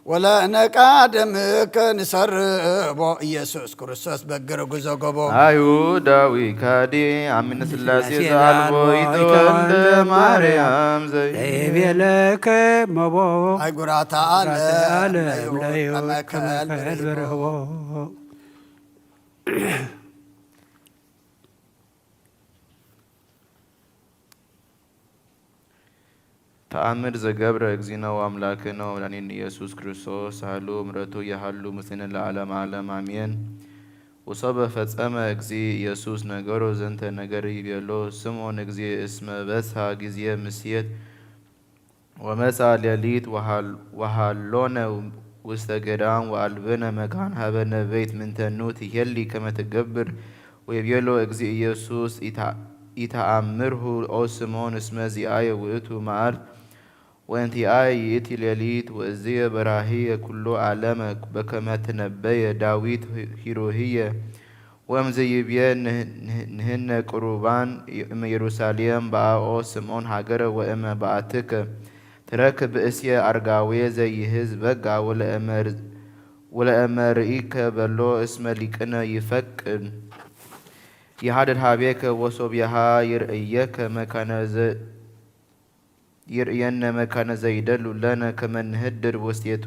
ወለነቃደምከ ንሰርቦ ኢየሱስ ክርስቶስ በግር ጉዘጎቦ። አይሁዳዊ ካዲ አሚነ ስላሴ ስላሴ ዘአልቦ ዘአልቦ ይተወልደ ይተወልደ ማርያም ዘይ ዘይቤለከ መቦ አይጉራታ ዓለም ዓለም ለዩ ለዩ ከመከል ከመከል ብርህቦ። ብርህቦ። ተአምር ዘገብረ እግዚእነ ወአምላክነ ወመድኃኒነ ኢየሱስ ክርስቶስ ሳህሉ ምሕረቱ የሃሉ ምስሌነ ለዓለመ ዓለም አሜን። ወሶበ ፈጸመ እግዚእ ኢየሱስ ነገሮ ዘንተ ነገር ይቤሎ ስምዖን እግዚእ እስመ በጽሐ ጊዜ ምሴት ወመጽአ ሌሊት ወሃል- ወሃሎነ ውስተ ገዳም ወአልብነ መካን ሀበ ነበይት ምንተኑ ትሄሊ ከመ ትገብር ወይቤሎ እግዚእ ኢየሱስ ኢታ- ኢተአምርሁ ኦ ስምዖን እስመ ዚአየ ውእቱ መዓልት ወእንቲአየ ይእቲ ሌሊት ወእዝየ በራህየ ኩሎ ዓለመ በከመ ትነበየ ዳዊት ሂሩህየ ወእምዘ ይብየ ንህ- ንህ- ንህነ ቅሩባን እም ኢየሩሳሌም በአኦ ስምዖን ሃገረ ወእመ በአትከ ትረክብ ብእስየ አርጋውየ ዘይህዝ በጋ ወለእመር- ወለእመ ርኢከ በሎ እስመ ሊቅነ ይፈቅድ ይሃድር ሀቤከ ወሶብየሃ ይርእየከ መካነ ዘ- ይርእየነ መካነ ዘይደሉ ለነ ከመ ንህድር ውስቴቱ።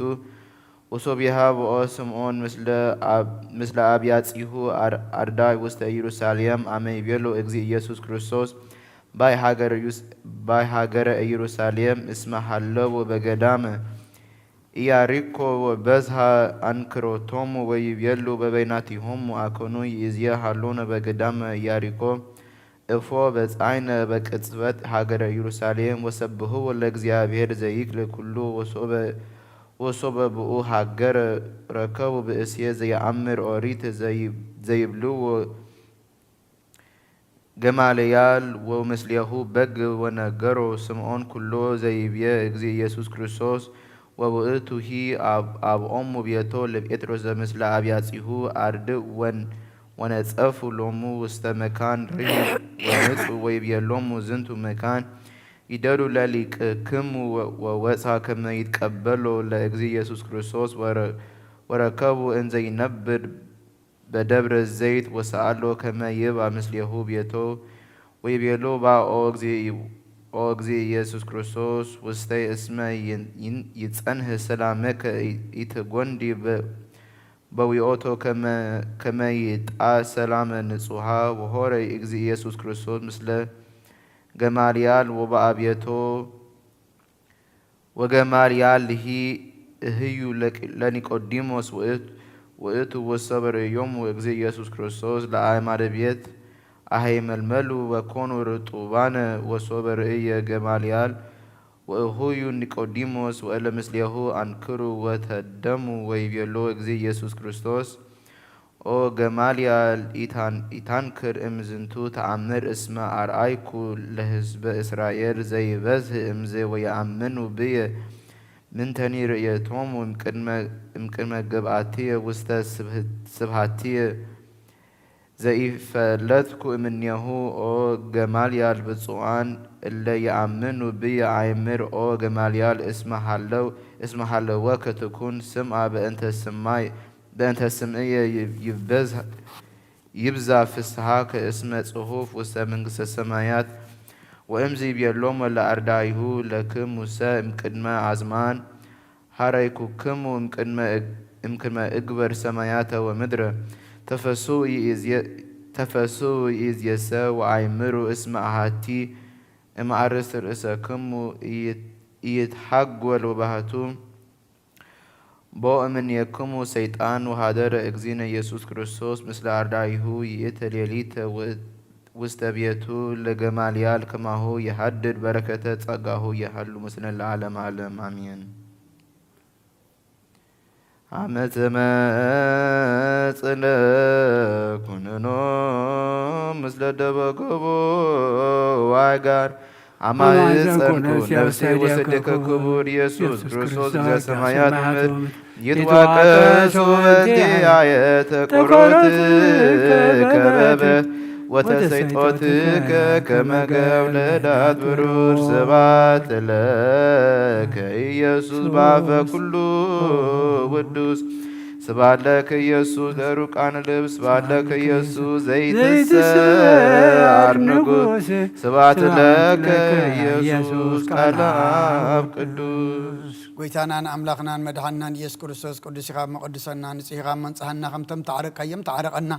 ወሶብየሃ በኦ ስምዖን ምስለ ኣብ- ምስለ አብያጺሁ አር- አርዳይ ውስተ ኢየሩሳሌም አመ ይቤሎ እግዚእ ኢየሱስ ክርስቶስ ባይ ሃገረ ዩስ- ባይ ሃገረ ኢየሩሳሌም እስመ ሃለወ በገዳመ ኢያሪኮ ወበዝሃ አንክሮቶሙ ወይቤሉ በበይናቲሆሙ አኮኑ ይእዝየ ሃሎነ በገዳመ ኢያሪኮ እፎ በጻይነ በቅጽበት ሀገረ ኢየሩሳሌም ወሰብህዎ ለእግዚአብሔር ዘይክል ኩሉ ወሶበ ወሶበ ብኡ ሀገረ ረከቡ ብእሴ ዘየአምር ኦሪት ዘይብልዎ ገማልያል ወምስሌሁ በግ ወነገሮ ስምዖን ኩሎ ዘይብየ እግዚእ ኢየሱስ ክርስቶስ ወውእቱሂ አብ- አብኦሙ ቤቶ ለጴጥሮስ ዘምስለ አብያጺሁ አርድእ ወን- ወነጸፉ ሎሙ ውስተ መካን ርሂብ ወምጹ ወይቤሎሙ ዝንቱ መካን ይደሉ ለሊቅክሙ ወ- ወወጽአ ከመ ይትቀበሎ ለእግዚእ ኢየሱስ ክርስቶስ ወረ- ወረከቡ እንዘ ይነብር በደብረ ዘይት ወሰአሎ ከመ ይብአ ምስሌሁ ቤቶ ወይቤሎ ባእ ኦ እግዚእ ኢየሱስ ክርስቶስ ውስቴ እስመ ይጸንህ ሰላምከ ኢትጎንዲ በዊኦቶ ከመ ይጣ ሰላመ ንጹሃ ወሆረ እግዚእ ኢየሱስ ክርስቶስ ምስለ ገማልያል ወበአ ቤቶ ወገማልያልሂ እህዩ ለኒቆዲሞስ ውእቱ ወሶበ ርእዮሙ እግዚእ ኢየሱስ ክርስቶስ ለአእማደ ቤት አሃይመልመሉ ወኮኑ ርጡባነ ወሶበ ርእየ ገማልያል ወእሁዩ ኒቆዲሞስ ወእለ ምስሌሁ አንክሩ ወተደሙ ወይቤሎ እግዚእ ኢየሱስ ክርስቶስ ኦ ገማልያል ኢታንክር እምዝንቱ ተአምር እስመ አርአይኩ ለህዝበ እስራኤል ዘይበዝህ እምዝ ወየአምኑ ብየ ምንተኒ ርእየቶሙ እምቅድመ ገብአትየ ውስተ ስብሃትየ ዘኢፈለጥኩ እምኔሁ ኦ ገማልያል ብፁዓን እለ የአምኑ ብየ አእምር ኦ ገማልያል እስመ ሃለወከ ትኩን ስምዓ በእንተ ስማይ በእንተ ስምየ ይብዛ ፍስሓከ እስመ ጽሑፍ ውስተ መንግስተ ሰማያት። ወእምዝ ይቤሎሙ ለአርዳኢሁ ለክሙሰ እምቅድመ አዝማን ሐረይኩክሙ እምቅድመ እግበር ሰማያተ ወምድረ። ተፈስሑ ይእዜሰ ወአይምሩ እስመ አሐቲ እምአርእስተ ርእሰክሙ ኢይትሐጎል ወባህቱ። ቦ እምኔክሙ ሰይጣን ወሃደረ እግዚእነ ኢየሱስ ክርስቶስ ምስለ አርዳኢሁ ይእተ ሌሊተ ውስተ ቤቱ ለገማልያል ከማሁ የሐድር በረከተ ጸጋሁ የሐሉ ምስለ ለዓለመ ዓለም አሜን። አመ ትመጽእ ለኩነኖ ምስለ ደበ ገቦ ዋይ ጋር አማይጸንኩ ነፍሴ ወሰዴከ ክቡር ኢየሱስ ክርስቶስ ዘሰማያት ምድር ይትዋቀሱ በእንቲአየ ተቆሮት ከበበ ወተሰይጦትከ ከመ ገብለዳት ብሩር ስባት ለከ ኢየሱስ ባፈ ኩሉ ውዱስ ስባት ለከ ኢየሱስ ለሩቃን ልብ ስባት ለከ ኢየሱስ ዘይትሰዓር ንጉስ ስባት ለከ ኢየሱስ ቃል አብ ቅዱስ ጎይታናን ኣምላኽናን መድሓንናን ኢየሱስ ክርስቶስ ቅዱስ ኢኻ መቐድሰና ንጽህ ኢኻ መንጽሃና ከምቶም ተዓረቃዮም ተዓረቐና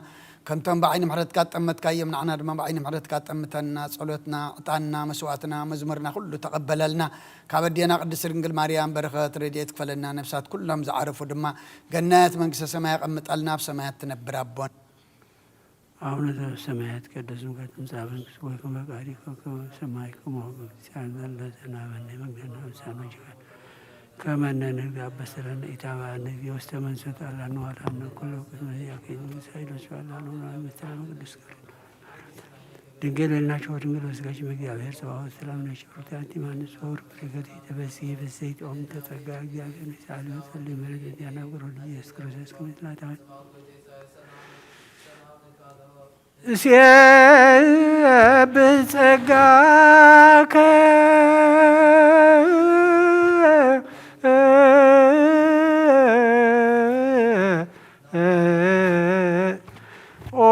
ከምቶም ብዓይኒ ምሕረትካ ጠመትካዮም ንዓና ድማ ብዓይኒ ምሕረትካ ጠምተና ጸሎትና ዕጣንና መስዋእትና መዝሙርና ኩሉ ተቐበለልና ካብ ኣዴና ቅድስት ድንግል ማርያም በረኸት ረድኤት ክፈለና ነፍሳት ኩሎም ዝዓረፉ ድማ ገነት መንግስተ ሰማይ ኣቐምጠልና ኣብ ሰማያት ትነብር ኣቦን አቡነ ዘበሰማያት ይትቀደስ ስምከ ትምጻእ መንግስትከ ወይኩን ፈቃድከ በከመ በሰማይ ከማሁ በምድር ሲሳየነ ዘለለዕለትነ ሀበነ ዮም ወኅድግ ለነ አበሳነ ወጌጋየነ ከመ ንሕነኒ ንግዛእ አበሰለነ ኢታብአነ እግዚኦ ውስተ መንሱት አላነ ወአድኃነ ኩሉ ቅድመ ዚአከ መንግስት ኃይል ወስብሐት ለዓለመ ዓለም። ምስጢረ ቅዱስ ገብርኤል ድንግል ሌላቸው ድንግል ወስጋች እግዚአብሔር ጸባኦት ሰላም ነሽ ሩት አንቲ ማንስ ወር ፍሬገት የተበሲ ፍስሕት ኦም ተጸጋ እግዚአብሔር ምስለ ጸልዩ ምሕረት ዚአነ ወግሮ ኢየሱስ ክርስቶስ ከመ ጽላታዊ እሴብህ ጸጋከ ኦ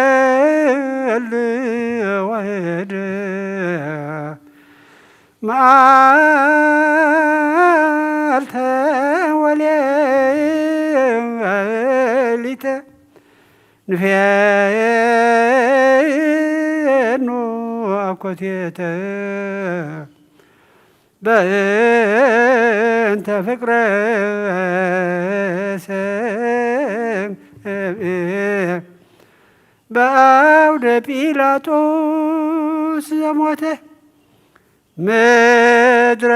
ወልድ ወሕድ መዓልተ ወሌሊተ ንፌኑ አኮቴተ በእንተ ፍቅረ ሰብ በአውደ ጲላጦስ ዘሞተ ምድረ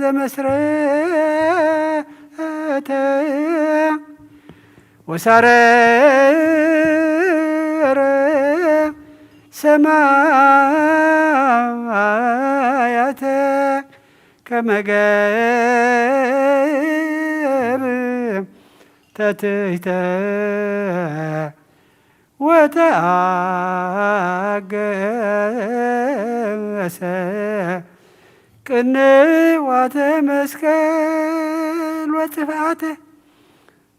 ዘመስረተ ወሳረረ ሰማያተ ከመ ገብ ተትሕተ ወተአገሰ ቅንዋተ መስቀል ወጥፍአተ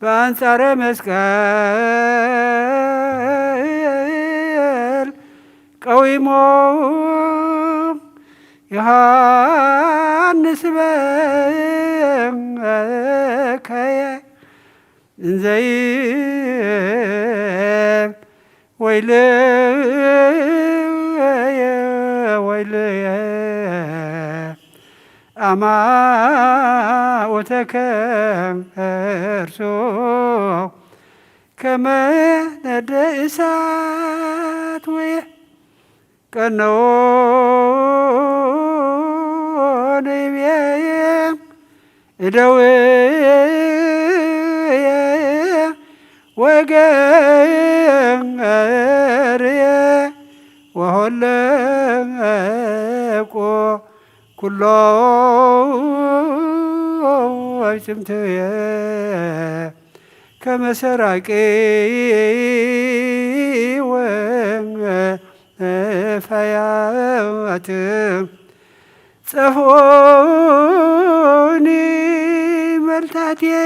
በአንጻረ መስቀል ቀዊሞ ዮሐንስ በከየ እንዘይብ ወይለየ ወይለየ አማኦተ ከርሶ ከመ ነደ እሳት ወየ ቀነዎ ነይቤ እደውየ ወገርየ ወሆለቆ ኩሎ አዕጽምትየ ከመ ሰራቂ ወፈያት ጸፍኦኒ መልታትየ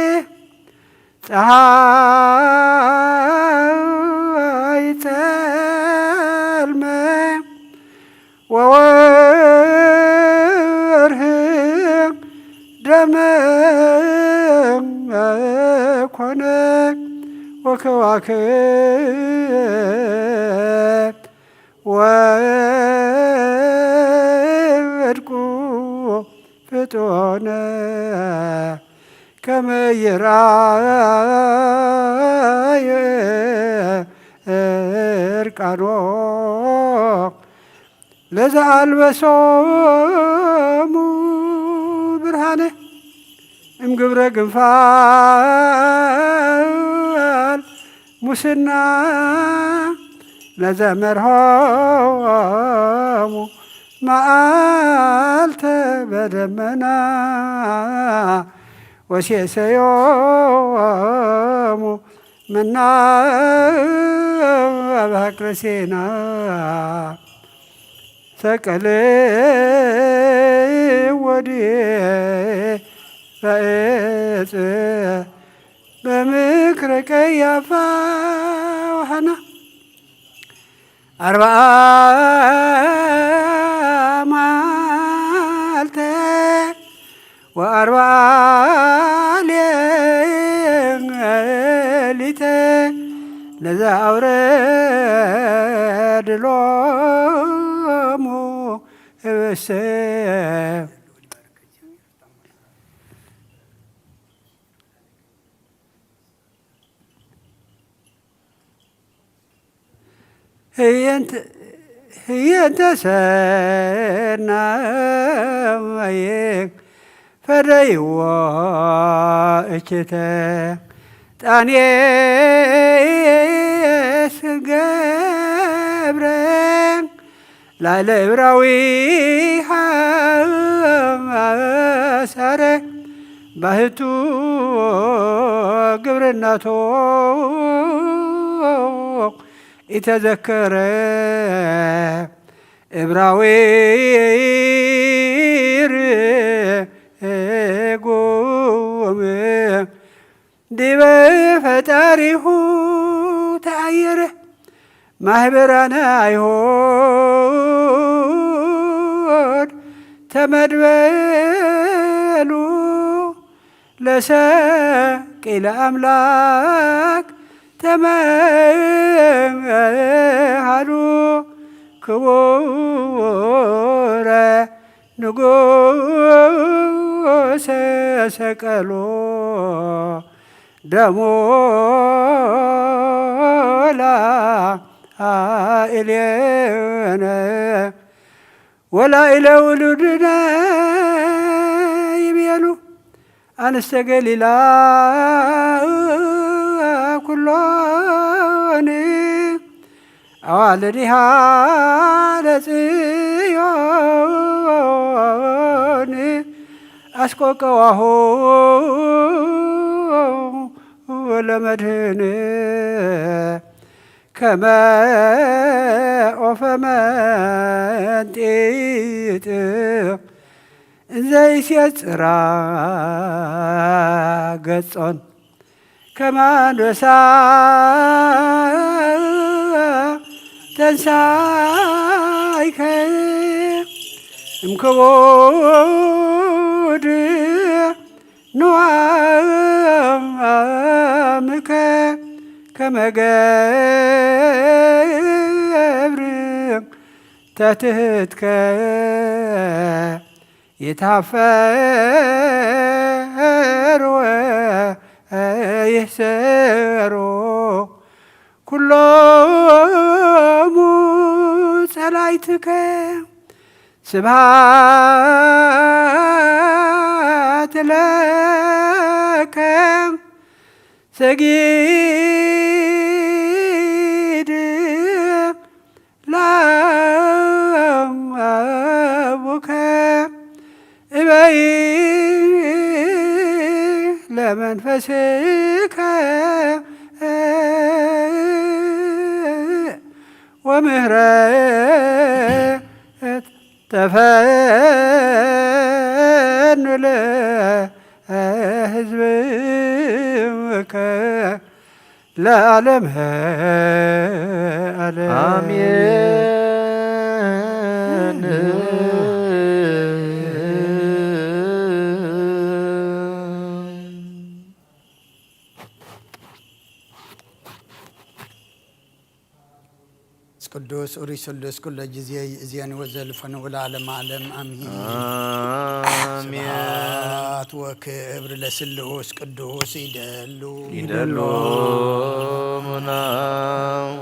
ጸሓይ ጸልመ ወወርህ ደመ ኮነ ወከዋክብት ወድቁ ፍጡነ ከመ ይርአየ እርቃኖ ለዘ ኣልበሶሙ ብርሃነ እምግብረ ግንፋል ሙስና ለዘመርሆሙ መዓልተ በደመና ወሴሰዮሙ መና በሀቅለ ሲና ሰቀለ ወዲ በእጽ በምክረ ቀያፋ ወሐና አርብዓ መዓልተ ወአርብዓ ሌሊተ ለዘ አውረድሎሙ ህብስተ ህየንተ ህየንተ ሰናየ ፈደይዎ እችተ ጣኔስ ገብረ ላዕለ እብራዊ ሐሳረ ባህቱ ግብርናቶ ኢተዘከረ እብራዊ ርጉም ዲበ ፈጣሪሁ ተዓየረ ማህበራነ አይሁድ ተመድበሉ ለሰቂለ አምላክ ተመሃሉ ክቡረ ንጉሰ ሰቀሎ ደሞላ ኢሌነ ወላኢለ ውሉድነ ይቤሉ ኣንስተ ገሊላ ኩሎን ኣዋልዲሃ ለጽዮን ኣስቆቀዋሁ ለመድህን ከመ ኦፈ መንጢጥ እንዘ ይሴጽራ ገጾን ከመ ኣንበሳ ተንሳይከ እምክቡድ ንዋምከ ከመ ገብር ተትህትከ ይትሃፈር ወይህሰሮ ኩሎሙ ጸላይትከ ስብሃት ለከ ሰጊድ ለአቡከ እበይ ለመንፈስከ ወምህረት ተፈኑ ለህዝብከ ለዓለመ ዓለም። አሜን። ቅዱስ ኡሪ ስሉስ ኩሎ ጊዜ ይእዜን ወዘልፈን ወለዓለመ ዓለም አሜን። አሜን። ስብሐት ወክብር ለስሉስ ቅዱስ ይደሉ ይደሉ ሙና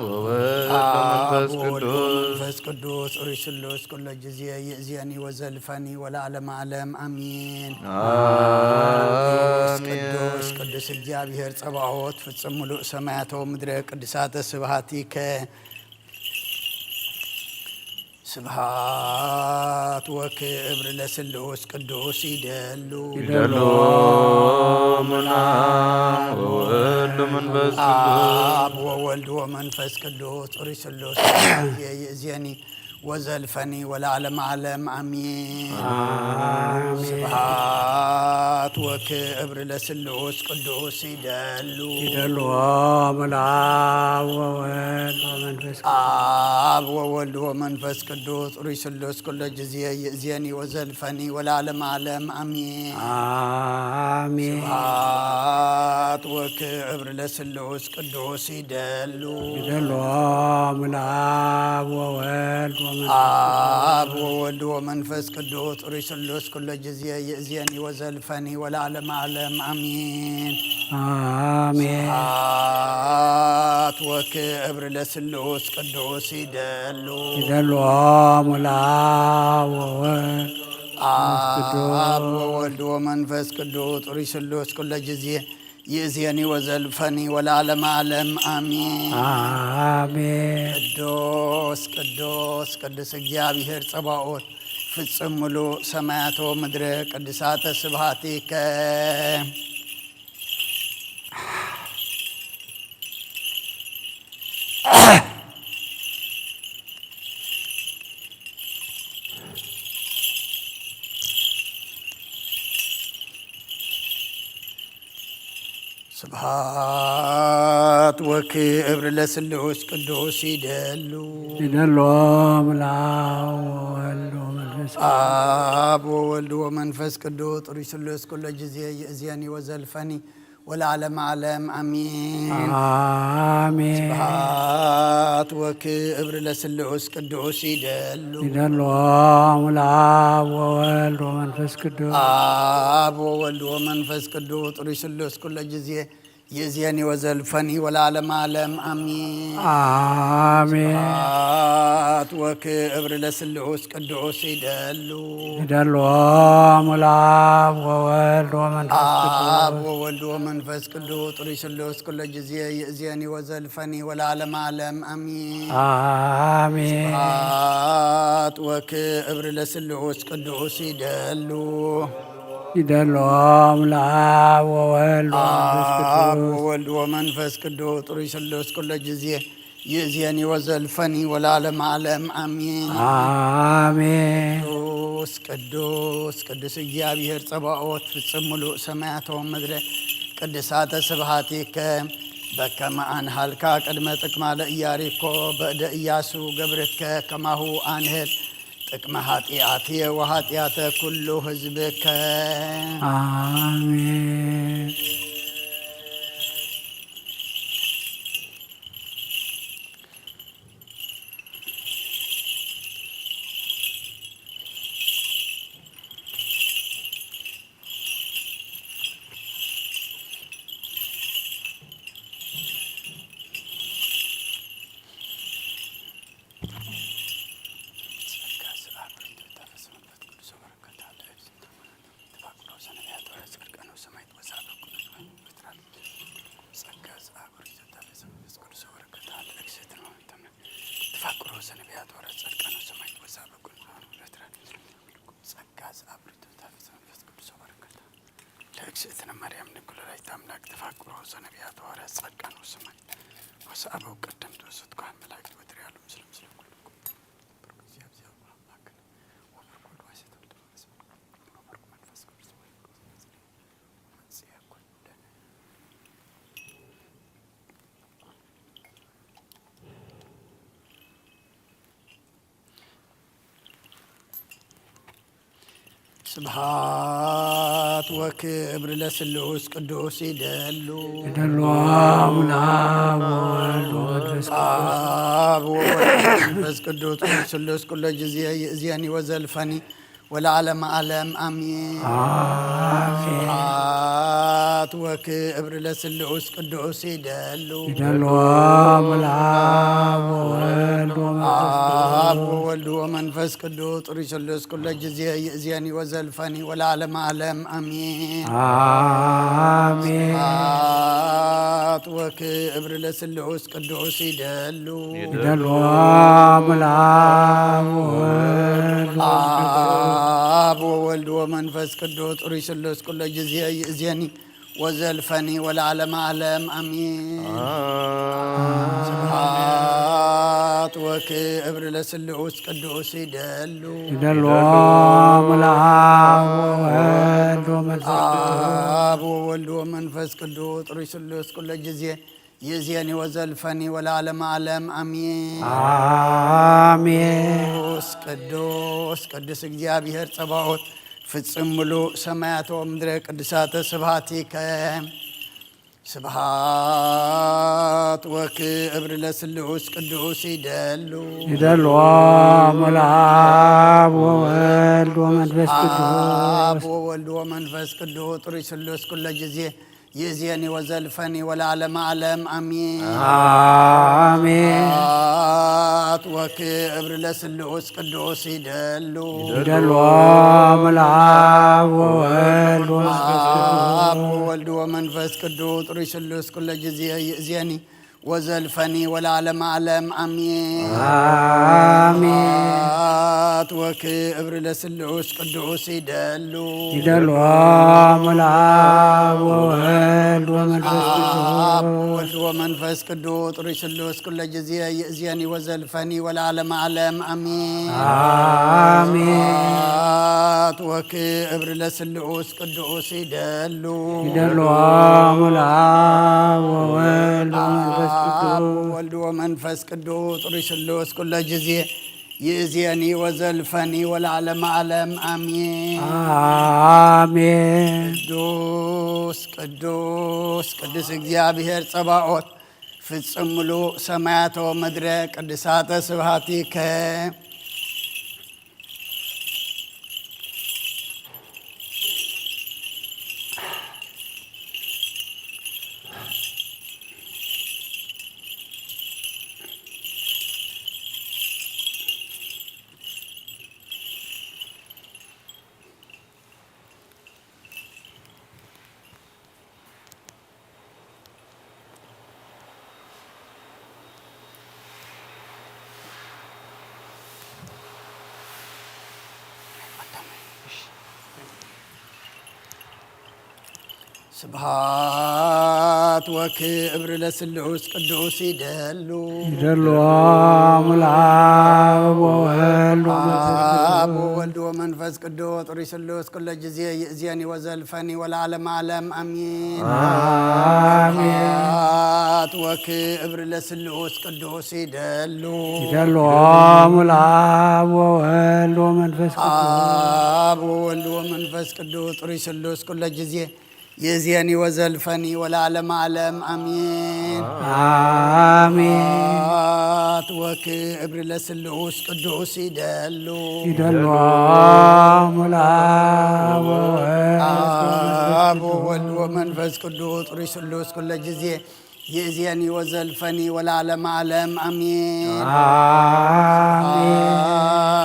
ወወልድ አብ ወመንፈስ ወወልድ ቅዱስ ወመንፈስ ቅዱስ ርእይ ስሉስ ኩሎ ጊዜ ይእዜኒ ወዘልፈኒ ወለዓለመ ዓለም ኣሚን። ቅዱስ ኣሜን። ቅዱስ ቅዱስ እግዚኣብሔር ጸባኦት ፍጽም ምሉእ ሰማያት ወምድረ ቅድሳተ ስብሃቲከ። ስብሃት ወክብር ለስሉስ ቅዱስ ይደሉ ይደሉ አምላክ ወወልድ ወመንፈስ ቅዱስ አብ ወወልድ ወመንፈስ ቅዱስ ርእይ ስሉስ ይእዜኒ ወዘልፈኒ ወለዓለመ ዓለም ኣሚን። አሜን። ስብሃት ወክብር ለስሉስ ቅዱስ ይደሉ ይደሉ አምላክ ወወልድ ወመንፈስ አብ ወወልድ ወመንፈስ ቅዱስ ርእይ ስሉስ ኩሎ ጊዜ ይእዜኒ ወዘልፈኒ ወለዓለመ ዓለም ኣሚን። አሜን። ስብሃት ወክብር ለስሉስ ቅዱስ ይደሉ ይደሉ አምላክ ወወልድ ወመንፈስ አብ ወወልድ ወመንፈስ ቅዱስ ርእይ ስሉስ ኩሎ ጊዜ ይእዜኒ ወዘልፈኒ ወለዓለመ ዓለም ኣሚን። አሜን። ስብሃት ወክብር ለስሉስ ቅዱስ ይደሉ ይደሉ አምላክ ወወልድ አብ ወወልድ ወመንፈስ ቅዱስ ርእይ ስሉስ ኩሎ ጊዜ ይእዜኒ ወዘልፈኒ ወለዓለመ ዓለም ኣሚን። አሜን። ቅዱስ ቅዱስ ቅዱስ እግዚኣብሔር ጸባኦት ፍጽም ምሉእ ሰማያት ወምድረ ቅድሳተ ስብሃቲከ። ስብሃት ወክብር ለስሉስ ቅዱስ ይደሉ ይደሉ አምላክ ወወልድ ወመንፈስ አብ ወወልድ ወመንፈስ ቅዱስ ርእይ ስሉስ ኩሎ ጊዜ ይእዜኒ ወዘልፈኒ ወለዓለመ ዓለም ኣሚን። አሜን። ስብሃት ወክብር ለስሉስ ቅዱስ ይደሉ ይደሉ አምላክ ወወልድ ወመንፈስ ቅዱስ አብ ወወልድ ወመንፈስ ቅዱስ ርእይ ስሉስ ኩሎ ጊዜ ይእዜኒ ወዘልፈኒ ወለዓለመ ዓለም ኣሚን። አሜን። ስብሃት ወክብር ለስሉስ ቅዱስ ይደሉ ይደሉ አምላክ ወወልድ ወመንፈስ አብ ቅዱስ ወወልድ ወመንፈስ ቅዱስ ርእይ ስሉስ ኩሎ ጊዜ ይእዜኒ ወዘልፈኒ ወለዓለመ ዓለም ኣሚን። አሜን። ስብሃት ወክብር ለስሉስ ቅዱስ ይደሉ ይደሉ አምላክ ወወልድ ወመንፈስ አብ ቅዱስ ወወልድ ወመንፈስ ቅዱስ ርእይ ስሉስ ኩሎ ጊዜ ይእዜኒ ወዘልፈኒ ወለዓለመ ዓለም ኣሚን። አሜን። ቅዱስ ቅዱስ ቅዱስ እግዚኣብሔር ጸባኦት ፍጽም ምሉእ ሰማያት ወምድረ ቅድሳተ ስብሃቲከ። በከመ አንሃልካ ቅድመ ጥቅማ ለኢያሪኮ በእደ ኢያሱ ገብርከ ከማሁ አንህል ጥቅመ ኃጢአትየ ወኃጢአተ ኩሉ ህዝብከ። አሜን። ለእግዝእትነ ማርያም ድንግል ወላዲተ አምላክ ተፋቅሮ ዘነቢያት ሐዋርያት ጻድቃን ወሰማዕት ወሰአበው ቀደምት ወሰትኳን መላእክት ወትሪያሉ ምስለ ምስለ ኩሉ ብሩክ እግዚአብሔር አምላክነ ወብሩክ ወልድ ዋሴ ተወልደ መንፈስ ወብሩክ መንፈስ ቅዱስ ወይኩን መጽአ ኩለነ። ስብሐት ወክብር ለስሉስ ቅዱስ ይደሉ ይደሉ አብ ወወልድ ወመንፈስ ቅዱስ። አብ ወወልድ መንፈስ ቅዱስ ስሉስ ኩሎ ጊዜ ይእዜኒ ወዘልፈኒ ወለዓለመ ዓለም ኣሜን። ኣሜን። ስብሐት ወክብር ለስሉስ ቅዱስ ይደሉ። ይደልዎም ለአብ ወወልድ ወመንፈስ አብ ቅዱስ። ወወልድ ወመንፈስ ቅዱስ ጥሪ ስሉስ ኩለ ጊዜ ይእዜኒ ወዘልፈኒ ወለዓለመ ዓለም ኣሜን። አሜን። ስብሐት ወክብር ለስሉስ ቅዱስ ይደሉ። ይደልዎም ለአብ ወወልድ ወመንፈስ ቅዱስ። አብ ወወልድ ወመንፈስ ቅዱስ ጥሪ ስሉስ ኩለ ጊዜ ይእዜኒ ወዘልፈኒ ወለዓለመ ዓለም ኣሜን። ስብሐት ወክብር ለስሉስ ቅዱስ ይደሉ። ይደልዎም ለአብ ወወልድ ወመንፈስ ቅዱስ። አብ ወወልድ ወመንፈስ ቅዱስ ጥሪ ስሉስ ኩለ ጊዜ ይእዜኒ ወዘልፈኒ ወለዓለመ ዓለም ኣሜን። አሜን። ቅዱስ ቅዱስ ቅዱስ እግዚኣብሔር ጸባኦት ፍጽም ምሉእ ሰማያት ወምድረ ቅዱሳተ ስብሐቲከ። ስብሐት ወክብር ለስሉስ ቅዱስ ይደሉ። ይደልዎም ለአብ ወወልድ ወመንፈስ አብ ቅዱስ። ወወልድ ወመንፈስ ቅዱስ ጥሪ ስሉስ ኩለ ጊዜ ይእዜኒ ወዘልፈኒ ወለዓለመ ዓለም ኣሜን። አሜን። ስብሐት ወክብር ለስሉስ ቅዱስ ይደሉ። ይደልዎም ለአብ ወወልድ ወመንፈስ አብ ቅዱስ። ወወልድ ወመንፈስ ቅዱስ ጥሪ ስሉስ ኩለ ጊዜ ይእዜኒ ወዘልፈኒ ወለዓለመ ዓለም ኣሜን። አሜን። ስብሐት ወክብር ለስሉስ ቅዱስ ይደሉ። ይደልዎም ለአብ ወወልድ ወመንፈስ አብ ቅዱስ። ወወልድ ወመንፈስ ቅዱስ ጥሪ ስሉስ ኩለ ጊዜ ይእዜኒ ወዘልፈኒ ወለዓለመ ዓለም ኣሜን። አሜን። ስብሐት ወክብር ለስሉስ ቅዱስ ይደሉ። ይደልዎም ለአብ ወወልድ ወመንፈስ አብ ቅዱስ። ወወልድ ወመንፈስ ቅዱስ ጥሪ ስሉስ ኩለ ጊዜ ይእዜኒ ወዘልፈኒ ወለዓለመ ዓለም ኣሜን። አሜን። ቅዱስ ቅዱስ ቅዱስ እግዚኣብሔር ጸባኦት ፍጽም ምሉእ ሰማያት ወምድረ ቅዱሳተ ስብሐቲከ። ስብሐት ወክብር ለስሉስ ቅዱስ ይደሉ። ይደልዎም ለአብ ወወልድ ወመንፈስ አብ ቅዱስ። ወወልድ ወመንፈስ ቅዱስ ጥሪ ስሉስ ኩለ ጊዜ ይእዜኒ ወዘልፈኒ ወለዓለመ ዓለም ኣሜን። አሜን። ስብሐት ወክብር ለስሉስ ቅዱስ ይደሉ። ይደልዎም ለአብ ወወልድ ወመንፈስ ቅዱስ። አብ ወወልድ ወመንፈስ ቅዱስ ጥሪ ስሉስ ኩለ ጊዜ ይእዜኒ ወዘልፈኒ ወለዓለመ ዓለም ኣሜን። አሜን። ስብሐት ወክብር ለስሉስ ቅዱስ ይደሉ። ይደልዎም ለአብ ወወልድ አብ ወመንፈስ ወወልድ ቅዱስ። ወመንፈስ ቅዱስ ጥሪ ስሉስ ኩለ ጊዜ ይእዜኒ ወዘልፈኒ ወለዓለመ ዓለም ኣሜን። አሜን።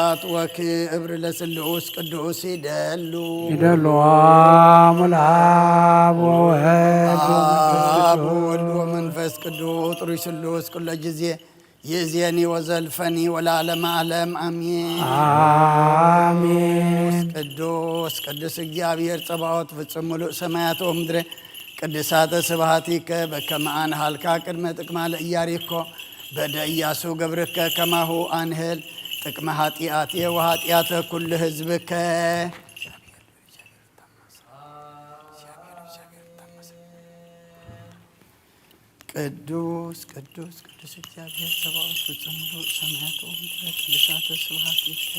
ስብሐት ወክብር ለስሉስ ቅዱስ ይደሉ። ይደልዎም ለአብ ወወልድ ወመንፈስ አብ ቅዱስ። ወወልድ ወመንፈስ ቅዱስ ጥሪ ስሉስ ኩለ ጊዜ ይእዜኒ ወዘልፈኒ ወለዓለመ ዓለም ኣሜን። አሜን። ቅዱስ ቅዱስ እግዚኣብሔር ጸባኦት ፍጽም ምሉእ ሰማያት ወምድረ ቅድሳተ ስብሐቲከ በከመ አንሃልካ ቅድመ ጥቅማ ለኢያሪኮ በደ ኢያሱ ገብርከ ከማሁ አንህል ጥቅመ ኃጢአትየ ወኃጢአተ ኩሉ ህዝብከ። ቅዱስ ቅዱስ ቅዱስ እግዚኣብሔር ጸባኦት ፍጹም ምሉእ ሰማያት ወምድረ ቅዱሳተ ስብሐቲከ።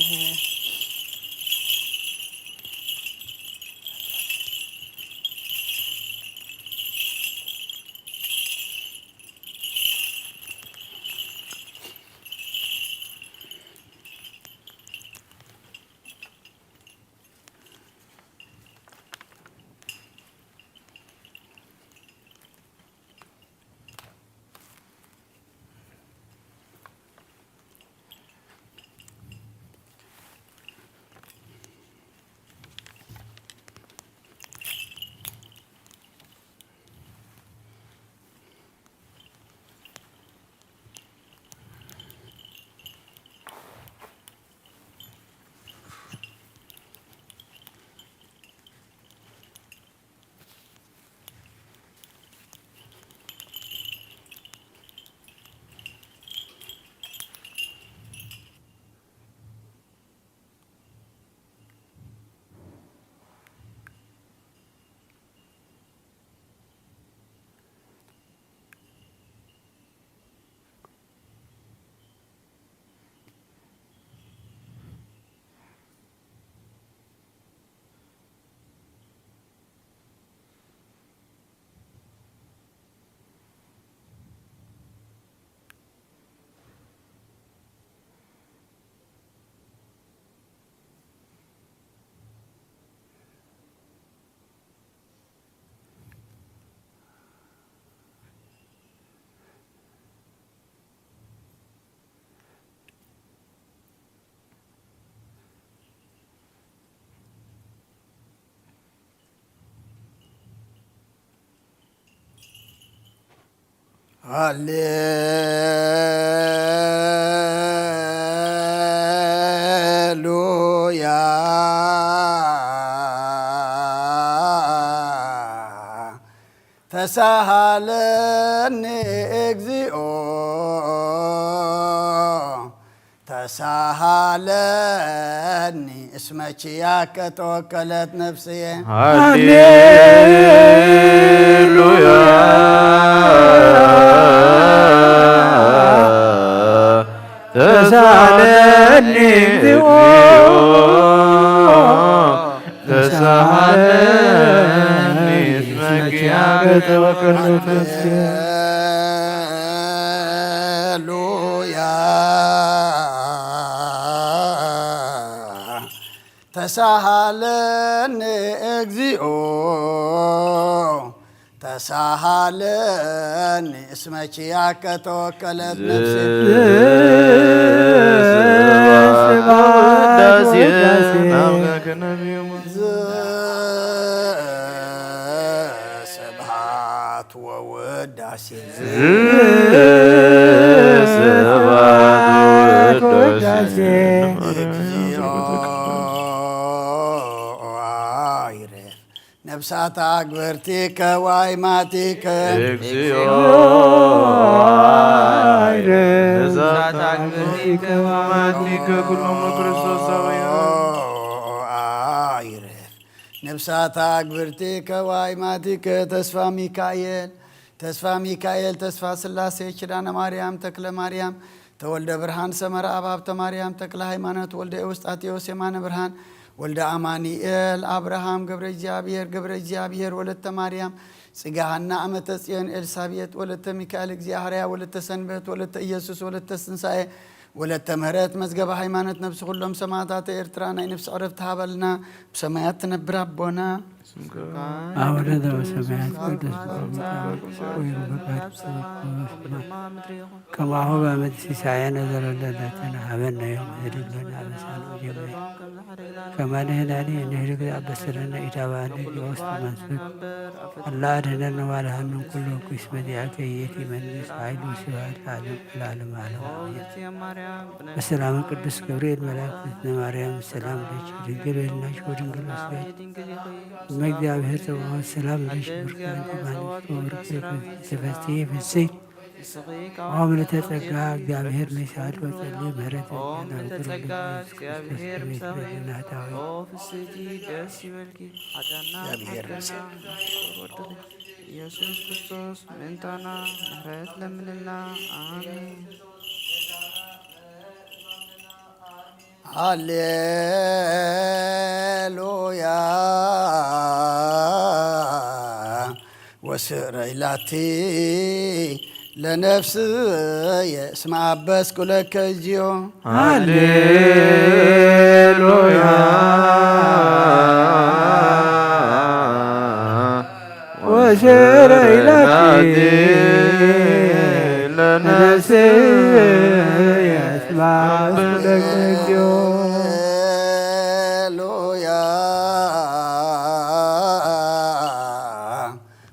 ሃሌሉያ ተሳሃለኒ እግዚኦ ተሳሃለኒ እስመ ኪያከ ተወከለት ነፍስየ። ሃሌሉያ ተሳሃለኒ እግዚኦ ተሳሃለኒ እስመ ኪያከ ተወከለት ነፍስየ። ሃሌሉያ ተሳሃለኒ እግዚኦ ተሳሃለኒ እስመ ኪያከ ተወከለት ነፍሲ። ስብሐት ወውዳሴ ስብሐት ወውዳሴ ስብሐት ወውዳሴ እግዚኦ አይረ ነፍሳት አግብርቲከ ወአይማቲከ እግዚኦ አይረ ነፍሳት አግብርቲከ ወአይማቲከ ኩሎም ክርስቶሳውያን። አይረ ነፍሳት አግብርቲከ ወአይማቲከ ተስፋ ሚካኤል ተስፋ ሚካኤል ተስፋ ስላሴ ኪዳነ ማርያም ተክለ ማርያም ተወልደ ብርሃን ሰመረ አብ ሀብተ ማርያም ተክለ ሃይማኖት ወልደ ኤውስጣቴዎስ የማነ ብርሃን ወልደ አማኑኤል አብርሃም ገብረ እግዚኣብሔር ገብረ እግዚኣብሔር ወለተ ማርያም ጽጌ ሃና አመተ ጽዮን ኤልሳቤጥ ወለተ ሚካኤል እግዚአ ሐረያ ወለተ ሰንበት ወለተ ኢየሱስ ወለተ ትንሳኤ ወለተ ምህረት መዝገበ ሃይማኖት ነፍሲ ኩሎም ሰማዕታተ ኤርትራ ናይ ነፍሲ ዕረፍቲ ሃበልና ብሰማያት ትነብር ኣቦና። አቡነ ዘበሰማያት ይትቀደስ ስምከ ወይኩን ፈቃድከ በከመ በሰማይ ከማሁ በምድር ሲሳየነ ዘለለዕለትነ ሀበነ ዮም ህድግ ለነ አበሳነ ወጌጋየነ ከመ ንሕነኒ ንህድግ ለአበሰለነ ኢታብአነ ውስተ መንሱት አላ አድህነነ ወአድኃነነ ኩሉ ኩይስ መዚአከ ይእቲ መንግስት ኃይል ወስብሐት ለዓለም ለዓለመ ዓለም አሜን። በሰላም ቅዱስ ገብርኤል መልአክ እዝነ ማርያም ሰላም ለኪ ድንግል በሊናኪ ወድንግል በስጋኪ እመ እግዚአብሔር ጸባኦት ሰላም ለኪ ብሩክ አንቲ እምአንስት ወብሩክ ፍሬ ከርሥኪ ተፈሥሒ ፍስሕት ኦ ምልዕተ ጸጋ እግዚአብሔር ምስሌኪ ጸሊ ምህረት ኦ ምልዕተ ጸጋ እግዚአብሔር ምሳኺ ኦ ፍስሕቲ ደስ ይበልኪ ኃጢአትና እግዚአብሔር ምስሌኪ ኢየሱስ ክርስቶስ ምእንታና ምሕረት ለምንልና። አሜን። ሃሌሉያ ወስረይ ላቲ ለነፍስየ እስመ አበስኩ ለከ እግዚኦ። ሃሌሉያ ወስረይ ላቲ ለነፍስየ እስመ አበስኩ ለከ እግዚኦ። ሃሌሉያ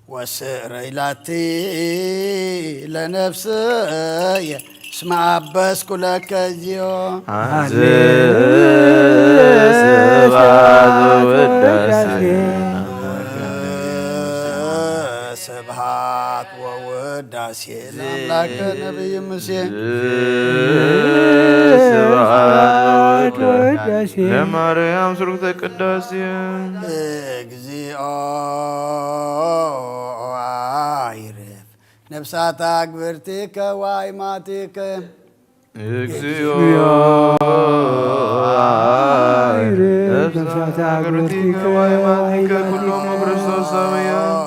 ወስረይ ላቲ ለነፍስየ እስመ አበስኩ ለከ እግዚኦ። አዜ ስብሐት ወውዳሴ ስብሐት ለአምላክ ነቢይ ሙሴ ስብሐት ወውዳሴ ለማርያም ስሩክተ ቅዳሴ እግዚኦ አይርፍ ነፍሳታ ግብርቲከ ዋይማቲከ እግዚኦ ነፍሳተ አግብርቲከ ወአይማቲከ ኩሎሙ ክርስቶሳውያን።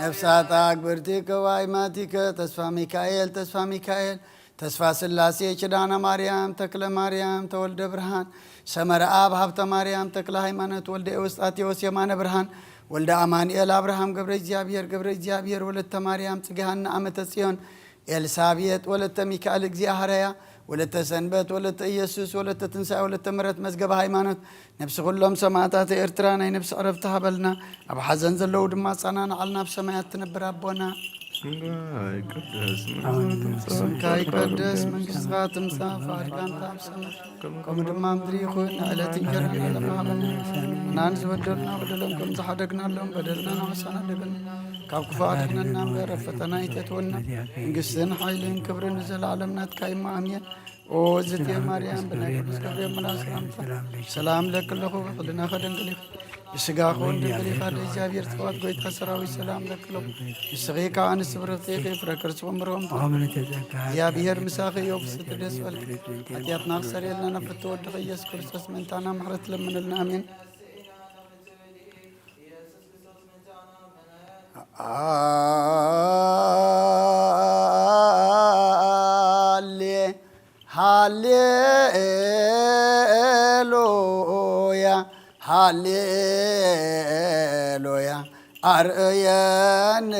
ነፍሳተ አግብርቲከ ወአይማቲከ ተስፋ ሚካኤል፣ ተስፋ ሚካኤል፣ ተስፋ ስላሴ፣ ኪዳነ ማርያም፣ ተክለ ማርያም፣ ተወልደ ብርሃን፣ ሰመረ አብ፣ ሀብተ ማርያም፣ ተክለ ሃይማኖት፣ ወልደ ኤዎስጣቴዎስ፣ የማነ ብርሃን፣ ወልደ አማኑኤል፣ አብርሃም፣ ገብረ እግዚኣብሔር፣ ገብረ እግዚኣብሔር፣ ወለተ ማርያም፣ ጽጌ ሃና፣ አመተ ጽዮን፣ ኤልሳቤጥ ወለተ ሚካኤል፣ እግዚአ ሐረያ ወለተ ሰንበት ወለተ ኢየሱስ ወለተ ትንሳኤ ወለተ ምሕረት መዝገበ ሃይማኖት ነፍሲ ኩሎም ሰማዕታተ ኤርትራ ናይ ነፍሲ ዕረፍቲ ሃበልና። ኣብ ሓዘን ዘለዉ ድማ ኣጸናንዓልና። ኣብ ሰማያት ትነብር ኣቦና። ስምካ ይቀደስ፣ መንግስትኻ ትምጻእ፣ ፍቓድካ ትምጻእ፣ ፍቓድካ እንተ ኣብ ሰማይ ከምኡ ድማ ኣብ ምድሪ ይኹን። ንዕለት እንጀራና ዘለና ሃበና፣ ንሕና ንዝበደሉና በደሎም ከም ዝሓደግናሎም በደልና ንዓና ኣይትሓድገና፣ ካብ ክፉእ ኣድሕነና እምበር፣ ኣብ ፈተና ኣይተእትወና፣ መንግስትን ሓይልን ክብርን ንዘለዓለም ናትካ እዩ፣ ኣሜን። ኦ እግዝእትየ ማርያም፣ ብናይ ቅዱስ ገብርኤል መልኣክ ሰላምታ ሰላም ለኪ ኣለኹ፣ ብሕልናኺ ድንግል ኢኺ፣ ብስጋኺ እውን ድንግል ኢኻ፣ ኣደ እግዚኣብሔር ጸባኦት ጎይታ ሰራዊት ሰላም ለኪ ኣለኹ። ንስኺ ከኣ ኣንስቲ ብርኽቲ ኢኺ፣ ፍረ ከርስኺ እውን ብሩኽ እዩ። እግዚኣብሔር ምሳኺ እዩ፣ ብስቲ ደስ በልኪ። ሓጢኣትና ክሰረየልና ናብ ፍትው ወድኺ ኢየሱስ ክርስቶስ ምእንታና ምሕረት ለምንልና፣ ኣሜን። ሃሌ ሃሌሉያ፣ ሃሌሉያ። ኣርእየኒ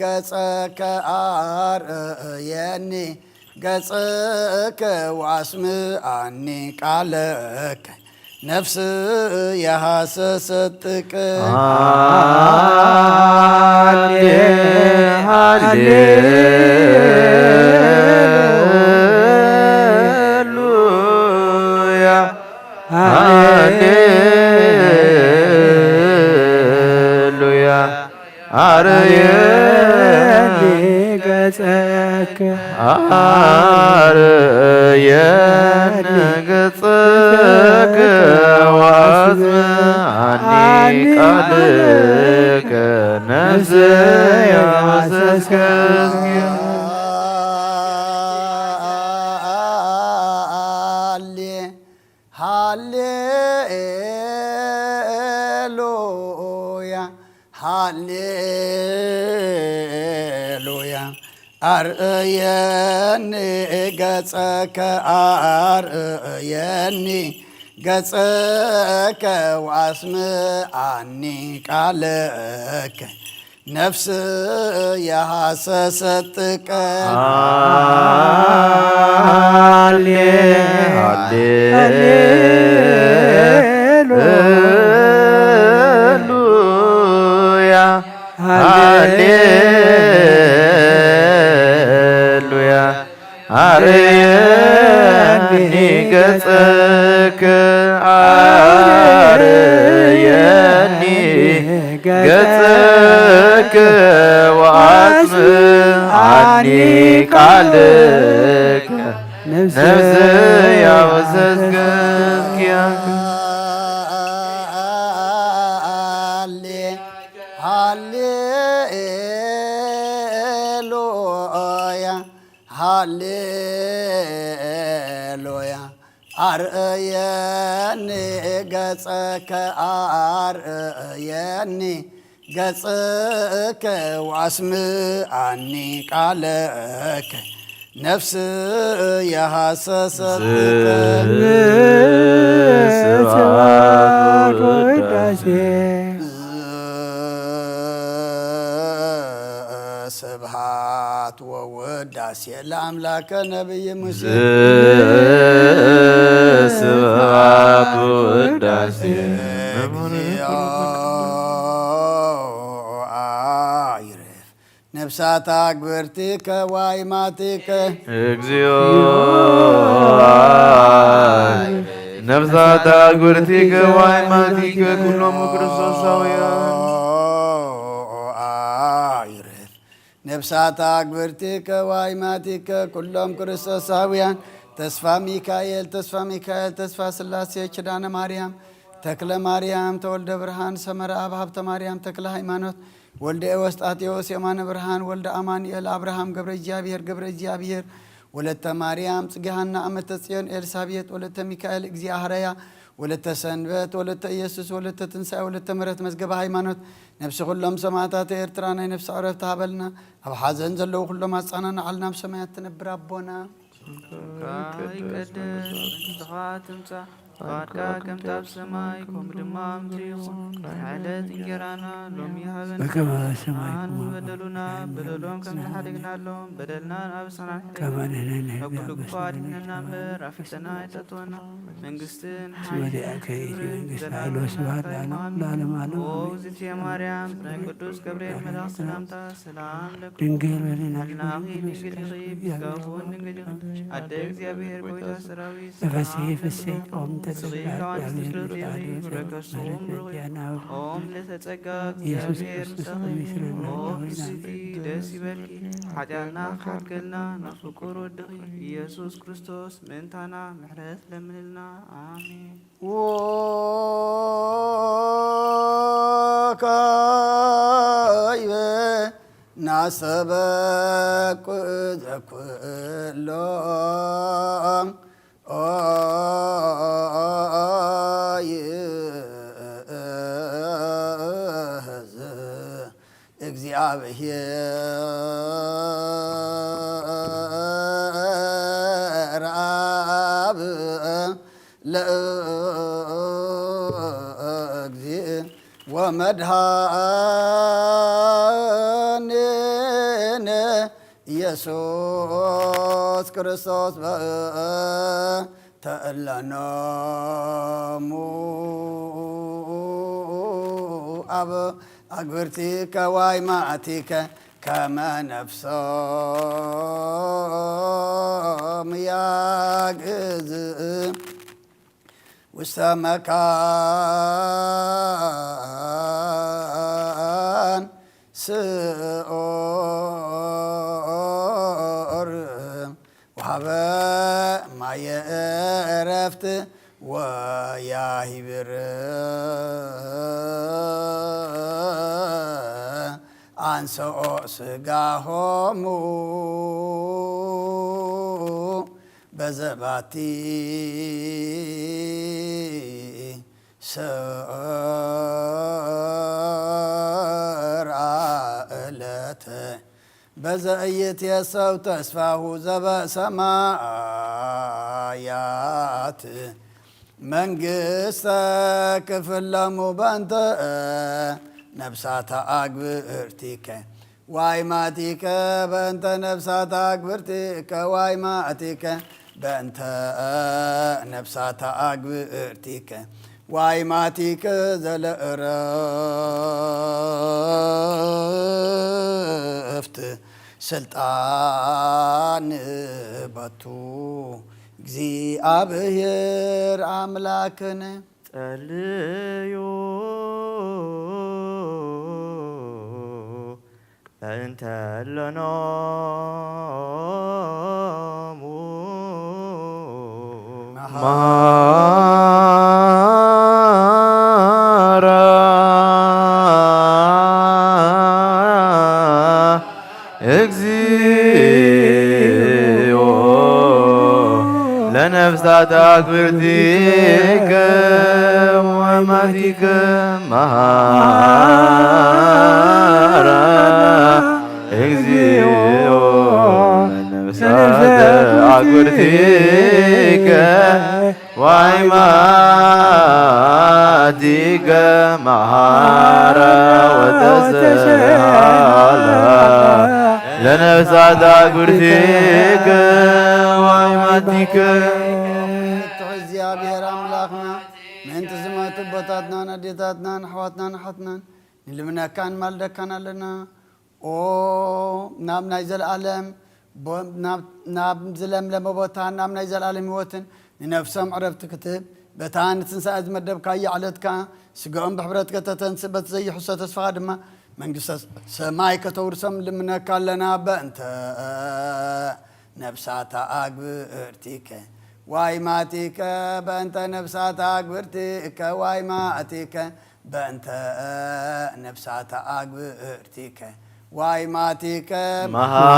ገጸከ፣ ኣርእየኒ ገጸከ፣ ወኣስምዓኒ ቃለከ። ነፍስየ ሃሰሰት ጥቀ። ሃሌ ሃሌሉያ፣ ሃሌሉያ። ኣርእየኒ ገጸከ፣ ኣርእየኒ ገጸከ፣ ወኣስምዓኒ ቃልከ፣ ነፍሰየ ሃሰሰት። ሃሌ ሃሌሉያ። ኣርእየኒ ገጸከ፣ ኣርእየኒ ገጸከ፣ ወኣስምዓኒ ቃለከ። ነፍስየ ሃሰሰት ጥቀ። ሃሌ ሃሌሉያ፣ ሃሌሉያ። ኣርእየኒ ገጸከ፣ ኣርእየኒ ገጸከ፣ ወኣስምዓኒ ቃልከ፣ ነፍሰየ ሃሰሰት ጥቀ። ሃሌሉያ፣ ሃሌሉያ። ኣርእየኒ ገጸከ፣ ኣርእየኒ ገጸከ፣ ወኣስምዓኒ ቃለከ፣ ነፍስየ ሃሰሰት ጥቀ። ስብሐት ወውዳሴ። ስብሐት ወውዳሴ ለአምላከ ነቢይ ሙሴ። ስብሐት ወውዳሴ ለእግዚኦ። አይርፍ ነፍሳት አግብርቲከ ዋይማቲከ። እግዚኦ። ነፍሳት አግብርቲከ ዋይማቲከ ኩሎም ክርስቶሳውያን። አይርፍ ነፍሳት አግብርቲከ ዋይማቲከ ኩሎም ክርስቶሳውያን። ተስፋ ሚካኤል፣ ተስፋ ሚካኤል፣ ተስፋ ስላሴ፣ ኪዳነ ማርያም፣ ተክለ ማርያም፣ ተወልደ ብርሃን፣ ሰመረ አብ፣ ሀብተ ማርያም፣ ተክለ ሃይማኖት፣ ወልደ ኤዎስጣቴዎስ፣ የማነ ብርሃን፣ ወልደ አማኑኤል፣ አብርሃም፣ ገብረ እግዚኣብሔር፣ ገብረ እግዚኣብሔር፣ ወለተ ማርያም፣ ጽጌ ሃና፣ አመተ ጽዮን፣ ኤልሳቤጥ፣ ወለተ ሚካኤል፣ እግዚአ ሐረያ፣ ወለተ ሰንበት፣ ወለተ ኢየሱስ፣ ወለተ ትንሳኤ፣ ወለተ ምሕረት፣ መዝገበ ሃይማኖት፣ ነፍሲ ኩሎም ሰማዕታተ ኤርትራ ናይ ነፍሲ ዕረፍቲ ሃበልና። ኣብ ሓዘን ዘለዉ ኩሎም ኣጸናንዓልና። ኣብ ሰማያት ትነብር ኣቦና። ስምካ ይቀደስ፣ መንግስትኻ ትምጻእ፣ ፍቓድካ ከምቲ ኣብ ሰማይ ከምኡ ድማ ኣብ ምድሪ ይኹን። ናይ ዕለት እንጀራና ሎሚ ሃበና። በከመ በሰማይ ኣን ከማሁ በደሉና በደሎም ከም ዝሓደግናሎም በደልና ንኣበሳና ንሕደግ። ከመ ንሕነኒ ካብ ኩሉ ክፉእ ኣድሕነና እምበር ኣብ ፈተና ኣይተእትወና። መንግስትን ሓይልን ክብርን ዘላለማዊ ናትካ እዩ። ኣሜን። ኦ እግዝእትየ ማርያም፣ ብናይ ቅዱስ ገብርኤል መልኣኽ ሰላምታ ሰላም ለኪ ድንግል በሊና ድንግል ኢኺ፣ ብስጋኺ እውን ድንግል ኢኺ። ኣደ እግዚኣብሔር፣ ጎይታ ሰራዊት፣ ሰላም ለኪ። ተፈስሒ ፍስሕቲ ኦም ተጸጋ ብሩክ ጸጋ ኦ ምልእተ ጸጋ፣ ኢየሱስ እግዚኣብሔር ምሳኺ፣ ኦ ፍስሕቲ ደስ ይበልኪ። ሓጢኣትና ክሓድገልና ናብ ፍቁር ወድኺ ኢየሱስ ክርስቶስ ምእንታና ምሕረት ለምንልና። ኣሜን። ወካይበ ናሰበኩ ዘኩሎ ኦይዝ እግዚኣብሔር ኣብ ለእግዚእ ወመድኃኒነ ኢየሱስ ክርስቶስ በእንተ እለኖሙ ኣብ ኣግብርቲከ ዋይማእቲከ ከመ ነፍሶም ያግዝ ውስተ መካን ስዑር ወሃበ ማየ ዕረፍት ወያሂብር አንሰኦ ስጋሆሙ በዘባቲ ስዑር ዕለተ በዘ ኢይትየሰው ተስፋሁ ዘበሰማያት መንግስተ ክፍለሙ በእንተ ነፍሳተ አግብርቲከ ዋይማቲከ በእንተ ነፍሳተ አግብርቲከ ዋይማቲከ በእንተ ነፍሳተ አግብርቲከ ዋይማቲከ ዘለእረፍት ስልጣን በቱ እግዚኣብሔር አምላክነ። ጸልዩ በእንተ እለኖሙ መሃራ እግዚኦ ለነፍሳት አክብርቲከ ወአማቲከ መሃራ እግዚኦ ለነፍሳት አክብርቲከ ወአማቲከ መሃራ ወተስሃላ ለነፍሳት አክብርቲከ ወአማቲከ። እግዚኣብሔር ኣምላኽና ምእንቲ ዝመቱ ኣቦታትናን ኣዴታትናን ኣሕዋትናን ኣሓትናን ንልምነካን ማልደካን ኣለና። ኦ ናብ ናይ ዘለኣለም ናብ ዝለምለመ ቦታን ናብ ናይ ዘለኣለም ህይወትን ንነፍሶም ዕረፍቲ ክትህብ በታ ንትንሳኤ ዝመደብካያ ዕለት ከኣ ስጋኦም ብሕብረት ከተተንስእ በቲ ዘይሕሶ ተስፋኻ ድማ መንግስተ ሰማይ ከተውርሶም ንልምነካ ኣለና። በእንተ ነፍሳታ ኣግብእርቲከ ዋይማቲከ በእንተ ነፍሳታ ኣግብእርቲከ ዋይማቲከ በእንተ ነፍሳተ ኣግብእርቲከ ዋይማቲከ መሃራ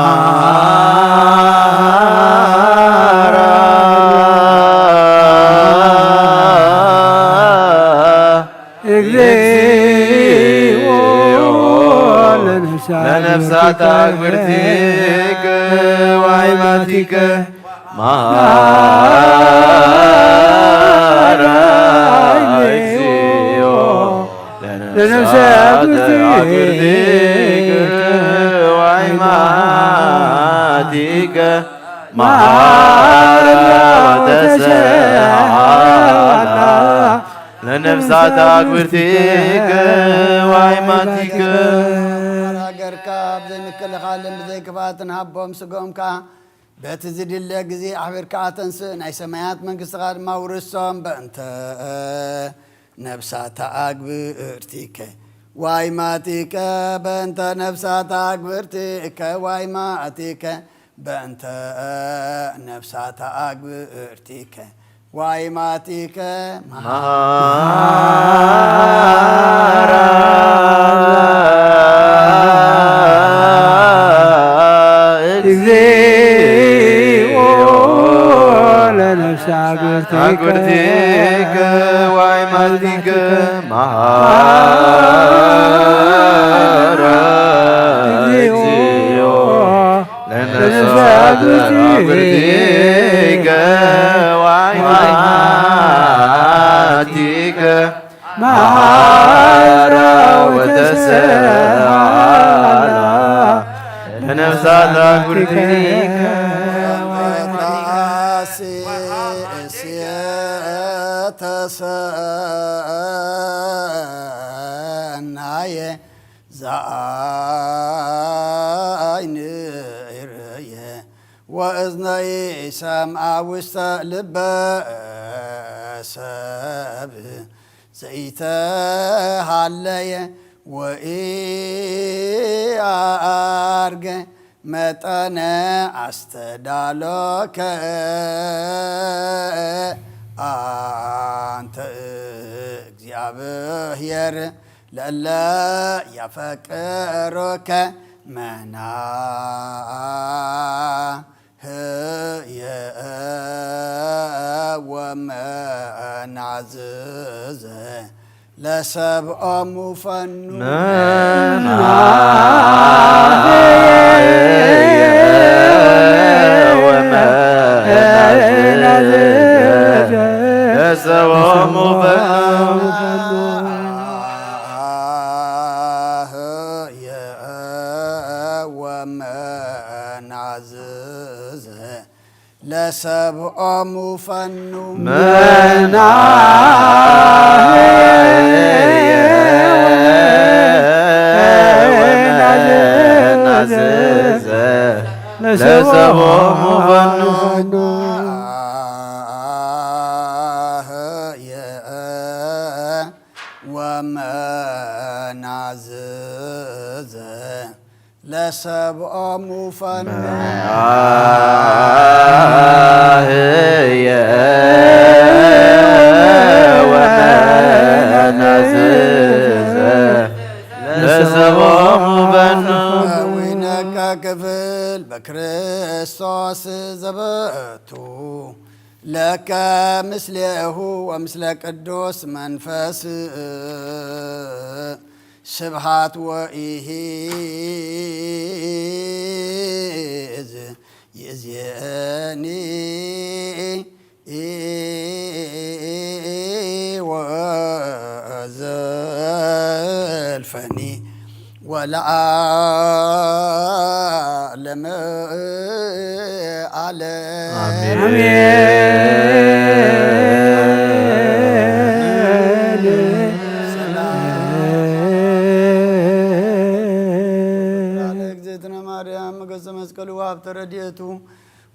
ለነፍሳተ አግብእርቲከ ዋይማቲከ መሃራ እግዚኦ ለነፍሳት አግብርቲከ ወአይማቲከ መሐራ ወተሰአላ ለነፍሳት አግብርቲከ ወአይማቲከ። ሃገርካ ብዘይ ምክልኻልን ብዘይ ክፍኣትን ሃቦም ስግኦም ከኣ በቲ ዝድለ ግዜ ኣኽቢርካ ኣተንስእ፣ ናይ ሰማያት መንግስትኻ ድማ ውርሶም። በእንተ ነፍሳት ኣግብርቲከ ዋይማቲከ፣ በእንተ ነፍሳት ኣግብርቲከ ዋይማቲከ፣ በእንተ ነፍሳት ኣግብርቲከ ዋይማቲከ መሃራ እግዚኦ ለነፍሳት አግብርቲከ አግብርቲከ ዋይማቲከ መሃራ እግዚኦ ለነፍሳት አግብርቲከ ወአይማቲከ መሐራ ወተሰአላ ለነፍሳት አግብርቲከ። ተሰናየ ዘአይን ርእየ ወእዝነይ ሰምዐ ውስተ ልበ ሰብ ዘይተሃለየ ወኢአርገ መጠነ አስተዳሎከ አንተ እግዚአብሔር ለእለ ያፈቅሮከ መናህየ ወመናዝዘ ለሰብኦሙ ፈኑ መናህየ ወመናዝዘ ለሰብኦሙ ፈኑ። መናህየ ወመናዝዘ ለሰብኦሙ ፈኑ። መናህየ ወመናዝዘ ለሰብኦሙ ፈኑ። መናህየ ወመናዝዘ ለሰብኦሙ ፈኑ። መናህየ ወመናዝዘ ለሰብኦሙ ፈኑ። ዊነከ ክፍል በክርስቶስ ዘበቱ ለከ ምስሌሁ ወምስለ ቅዱስ መንፈስ ስብሃት ወኢሂዝ ይእዜኒ ወዘልፈኒ ወለዓለመ ዓለም። አሜን። ሰላም ለእግዝእትነ ማርያም ገጸ መስቀሉ ወሀብተ ረድኤቱ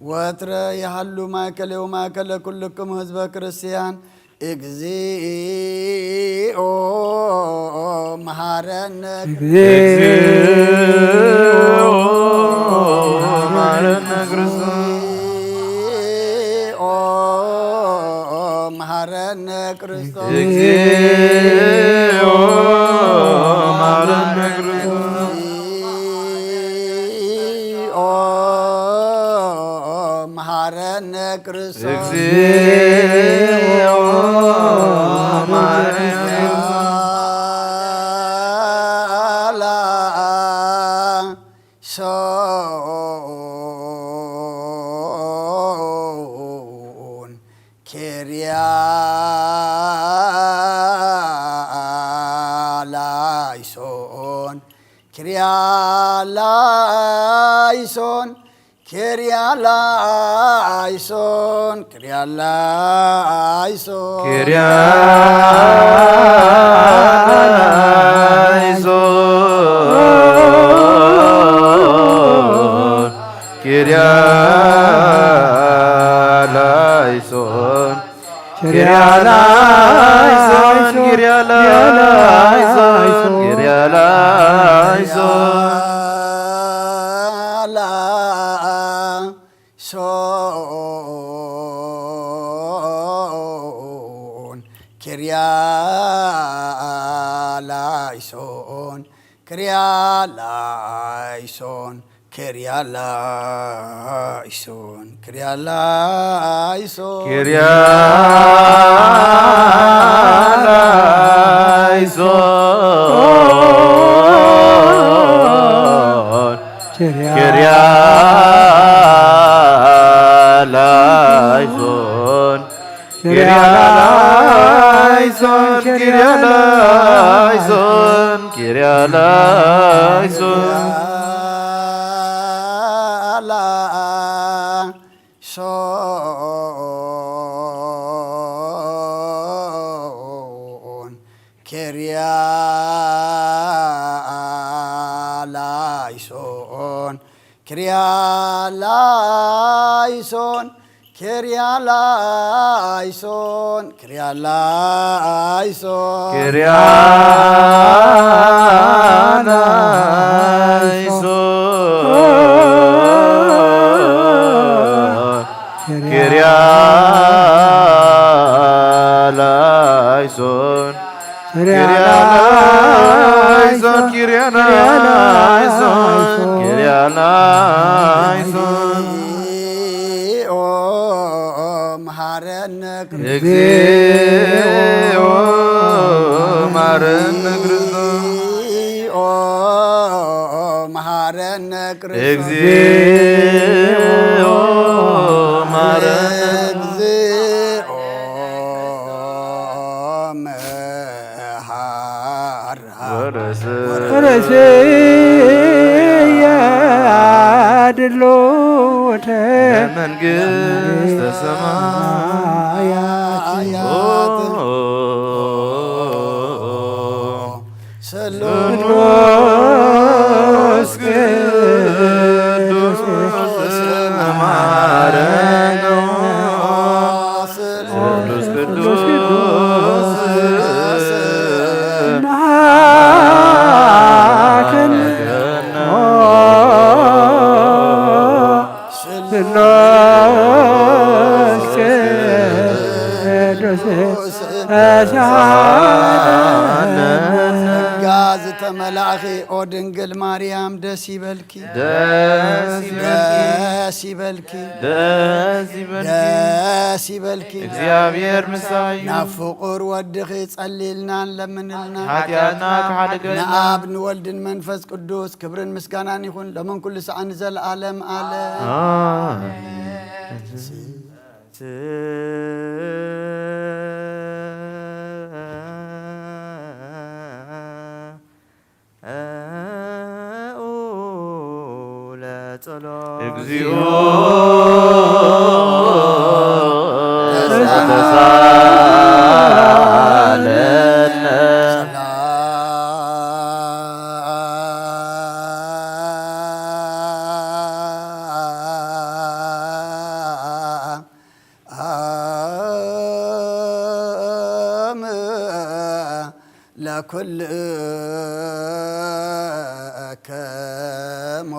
ወትረ ይሃሉ ማእከለ ወማእከለ ኩልክሙ ህዝበ ክርስቲያን። እግዚኦ መሐረነ። እግዚኦ መሐረነ ክርስቶስ። እግዚኦ መሐረነ ክርስቶስ። እግዚኦ መሐረነ ክርስቶስ። እግዚኦ መሐረነ ክርስቶስ። እግዚኦ መሐረነ ክርስቶስ። ሶን ኬርያ ክርያላይሶን፣ ክርያላይሶን፣ ክርያላይሶን። ክርያላይሶን፣ ክርያላይሶን፣ ክርያላይሶን፣ ክርያላይሶን፣ ክርያላይሶን። ሶን ክርያ ላይሶን ክርያ ላይሶን ክርያ ላይሶን ክርያ ላይሶን ክርያላይሶን ክርያላይሶን ክርያላይሶን ክርያላይሶን ክርያላይሶን ሶን ክርያ ላይሶን ክርያ ላይሶን ክርያ ላይሶን ክርያ ላይሶን ክርያላይሶን ክርያላይሶን ክርያላይሶን ክርያላይሶን ኦ መሐረነ እግዚኦ መሐረነ ክርስቶስ ኦ መሐረነ ክርስቶስ እግዚኦ መሐረነ እግዚኦ መሐራ ወረስ ርእስያ ድሎተ መንግስተ ሰማያት ስሉስ ቅዱስ መሐረነ ቅዱስ ቅዱስ መሐረነ ስሉስ ቅዱስ ተሳለ ጸጋ ዝተመላእኺ ኦ ድንግል ማርያም ደስ ይበልኪ ደስ ይበልኪ ደስ ይበልኪ ደስ ይበልኪ ደስ ይበልኪ እግዚኣብሔር ምሳይ ናብ ፍቁር ወድኺ ጸሊልናን ለምንልና ሓጢኣትና ክሓድገልና ንኣብ ንወልድን መንፈስ ቅዱስ ክብርን ምስጋናን ይኹን ሎምን ኩሉ ሰዓን ዘለኣለም ኣለ ኣሜን። ለጸሎት እግዚኦ ተሳለነ ለኩልከሙ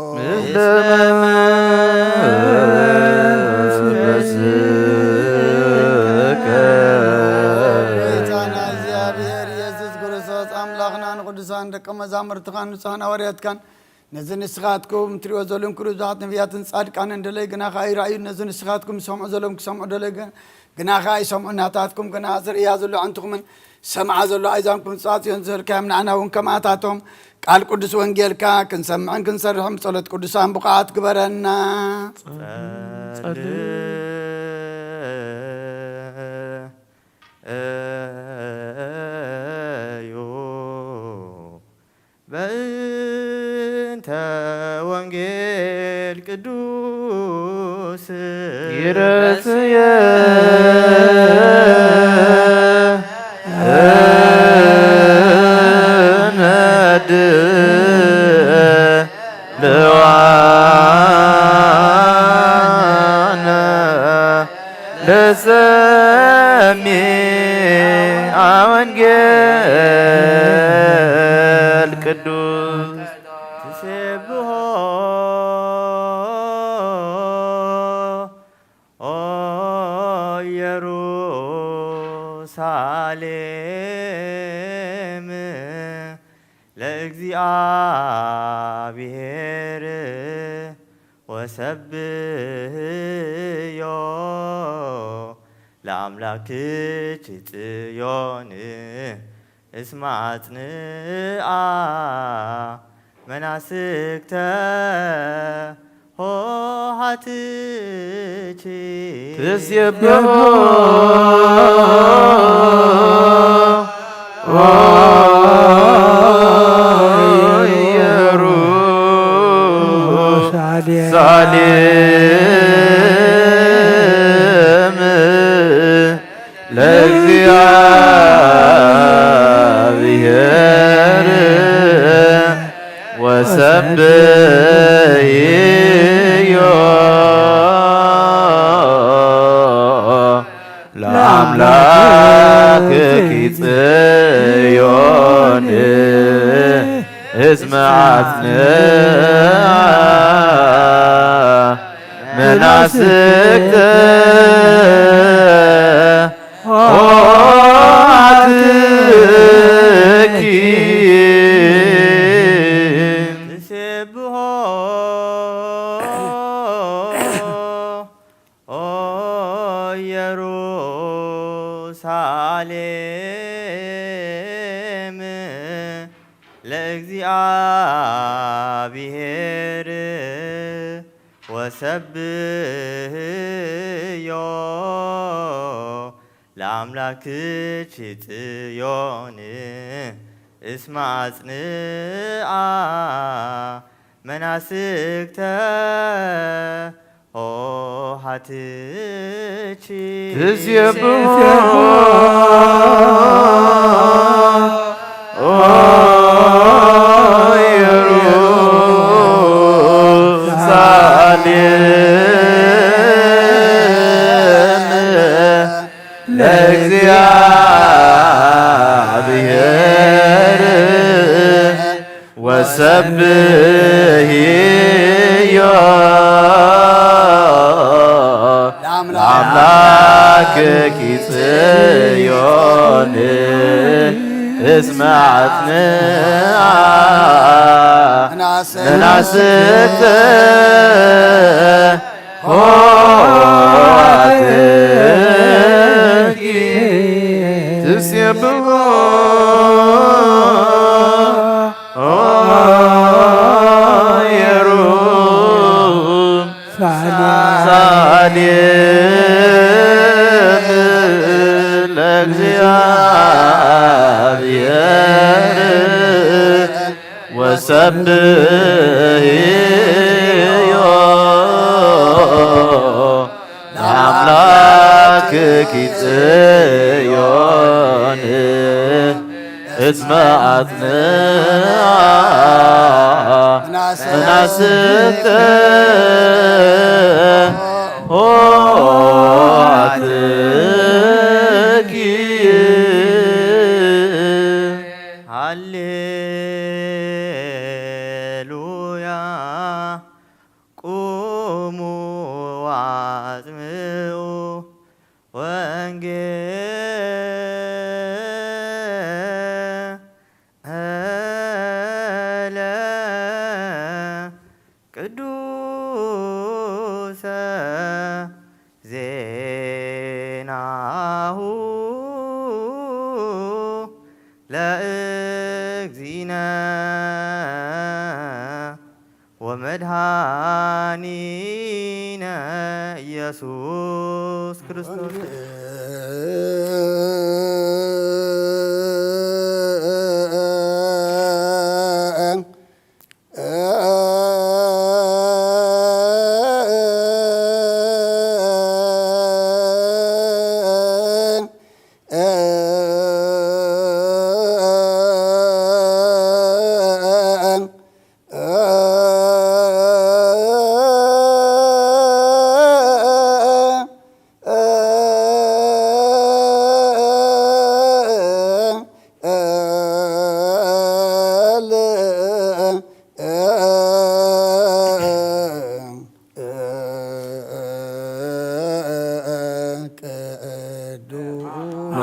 ጌታና እግዚኣብሔር ኢየሱስ ክርስቶስ ኣምላኽና ንቅዱሳን ደቀ መዛሙርትኻን ንጹሓን ሃዋርያትካን ነዚ ንስኻትኩም ትሪኦ ዘለኩም ብዙሓት ነቢያትን ጻድቃንን ደለይ ግና ኸዓ ይረኣዩ ነዚ ንስኻትኩም ዝሰምዑ ዘለኩም ክሰምዑ ደለይ ግና ኸዓ ይሰምዑ ናታትኩም ግና ዝርእያ ዘሎ ኣዕንትኹምን ዝሰምዓ ዘሎ ኣእዛንኩም ጽባጽዮን ዝህልካዮም ንዓና እውን ከምኣታቶም ቃል ቅዱስ ወንጌልካ ክንሰምዕን ክንሰርሕን ብጸሎት ቅዱሳን ብቑዓት ግበረና። ጸልዩ በ ወንጌል ቅዱስ ይረስየ ነድ ለዋነ ለሰሚዐ ወንጌል ቅዱስ ትሴብሖ ኦ ኢየሩሳሌም ለእግዚኣብሔር ወሰብሕዮ ለኣምላክኪ ጽዮን እስመ ኣጽንዓ መናስክተ ሆሃትኪ ትሴብሖ ኦ ኢየሩሳሌም ለእግዚኣብሔር ወሰብሕዮ ለኣምላክኪ ጽዮን እስመ ኣጽንዓ መናስክተ ሆሃትኪ ትሴብሖ ኦ ኢየሩሳሌም ለእግዚኣብሔር ወሰብሕዮ ለኣምላክኪ ጽዮን እስመ ኣጽንዓ መናስክተ ሆሃትኪ ትሴብሖ ኦ ኢየሩሳሌም ለእግዚኣብሔር ወሰብሕዮ ለኣምላክኪ ጽዮን እስመ ኣጽንዓ መናስክተ ሆሃትኪ ትሴብሖ ኦ ኢየሩሳሌም ለእግዚኣብሔር ወሰብሕዮ ለኣምላክኪ ጽዮን እስመ ኣጽንዓ መናስክተ ሆሃትኪ ሃሌሉያ ቁሙ ወአጽምዑ ወንጌለ ቅዱሰ ዜናሁ ለእግዚእነ ወመድኃኒነ ኢየሱስ ክርስቶስ።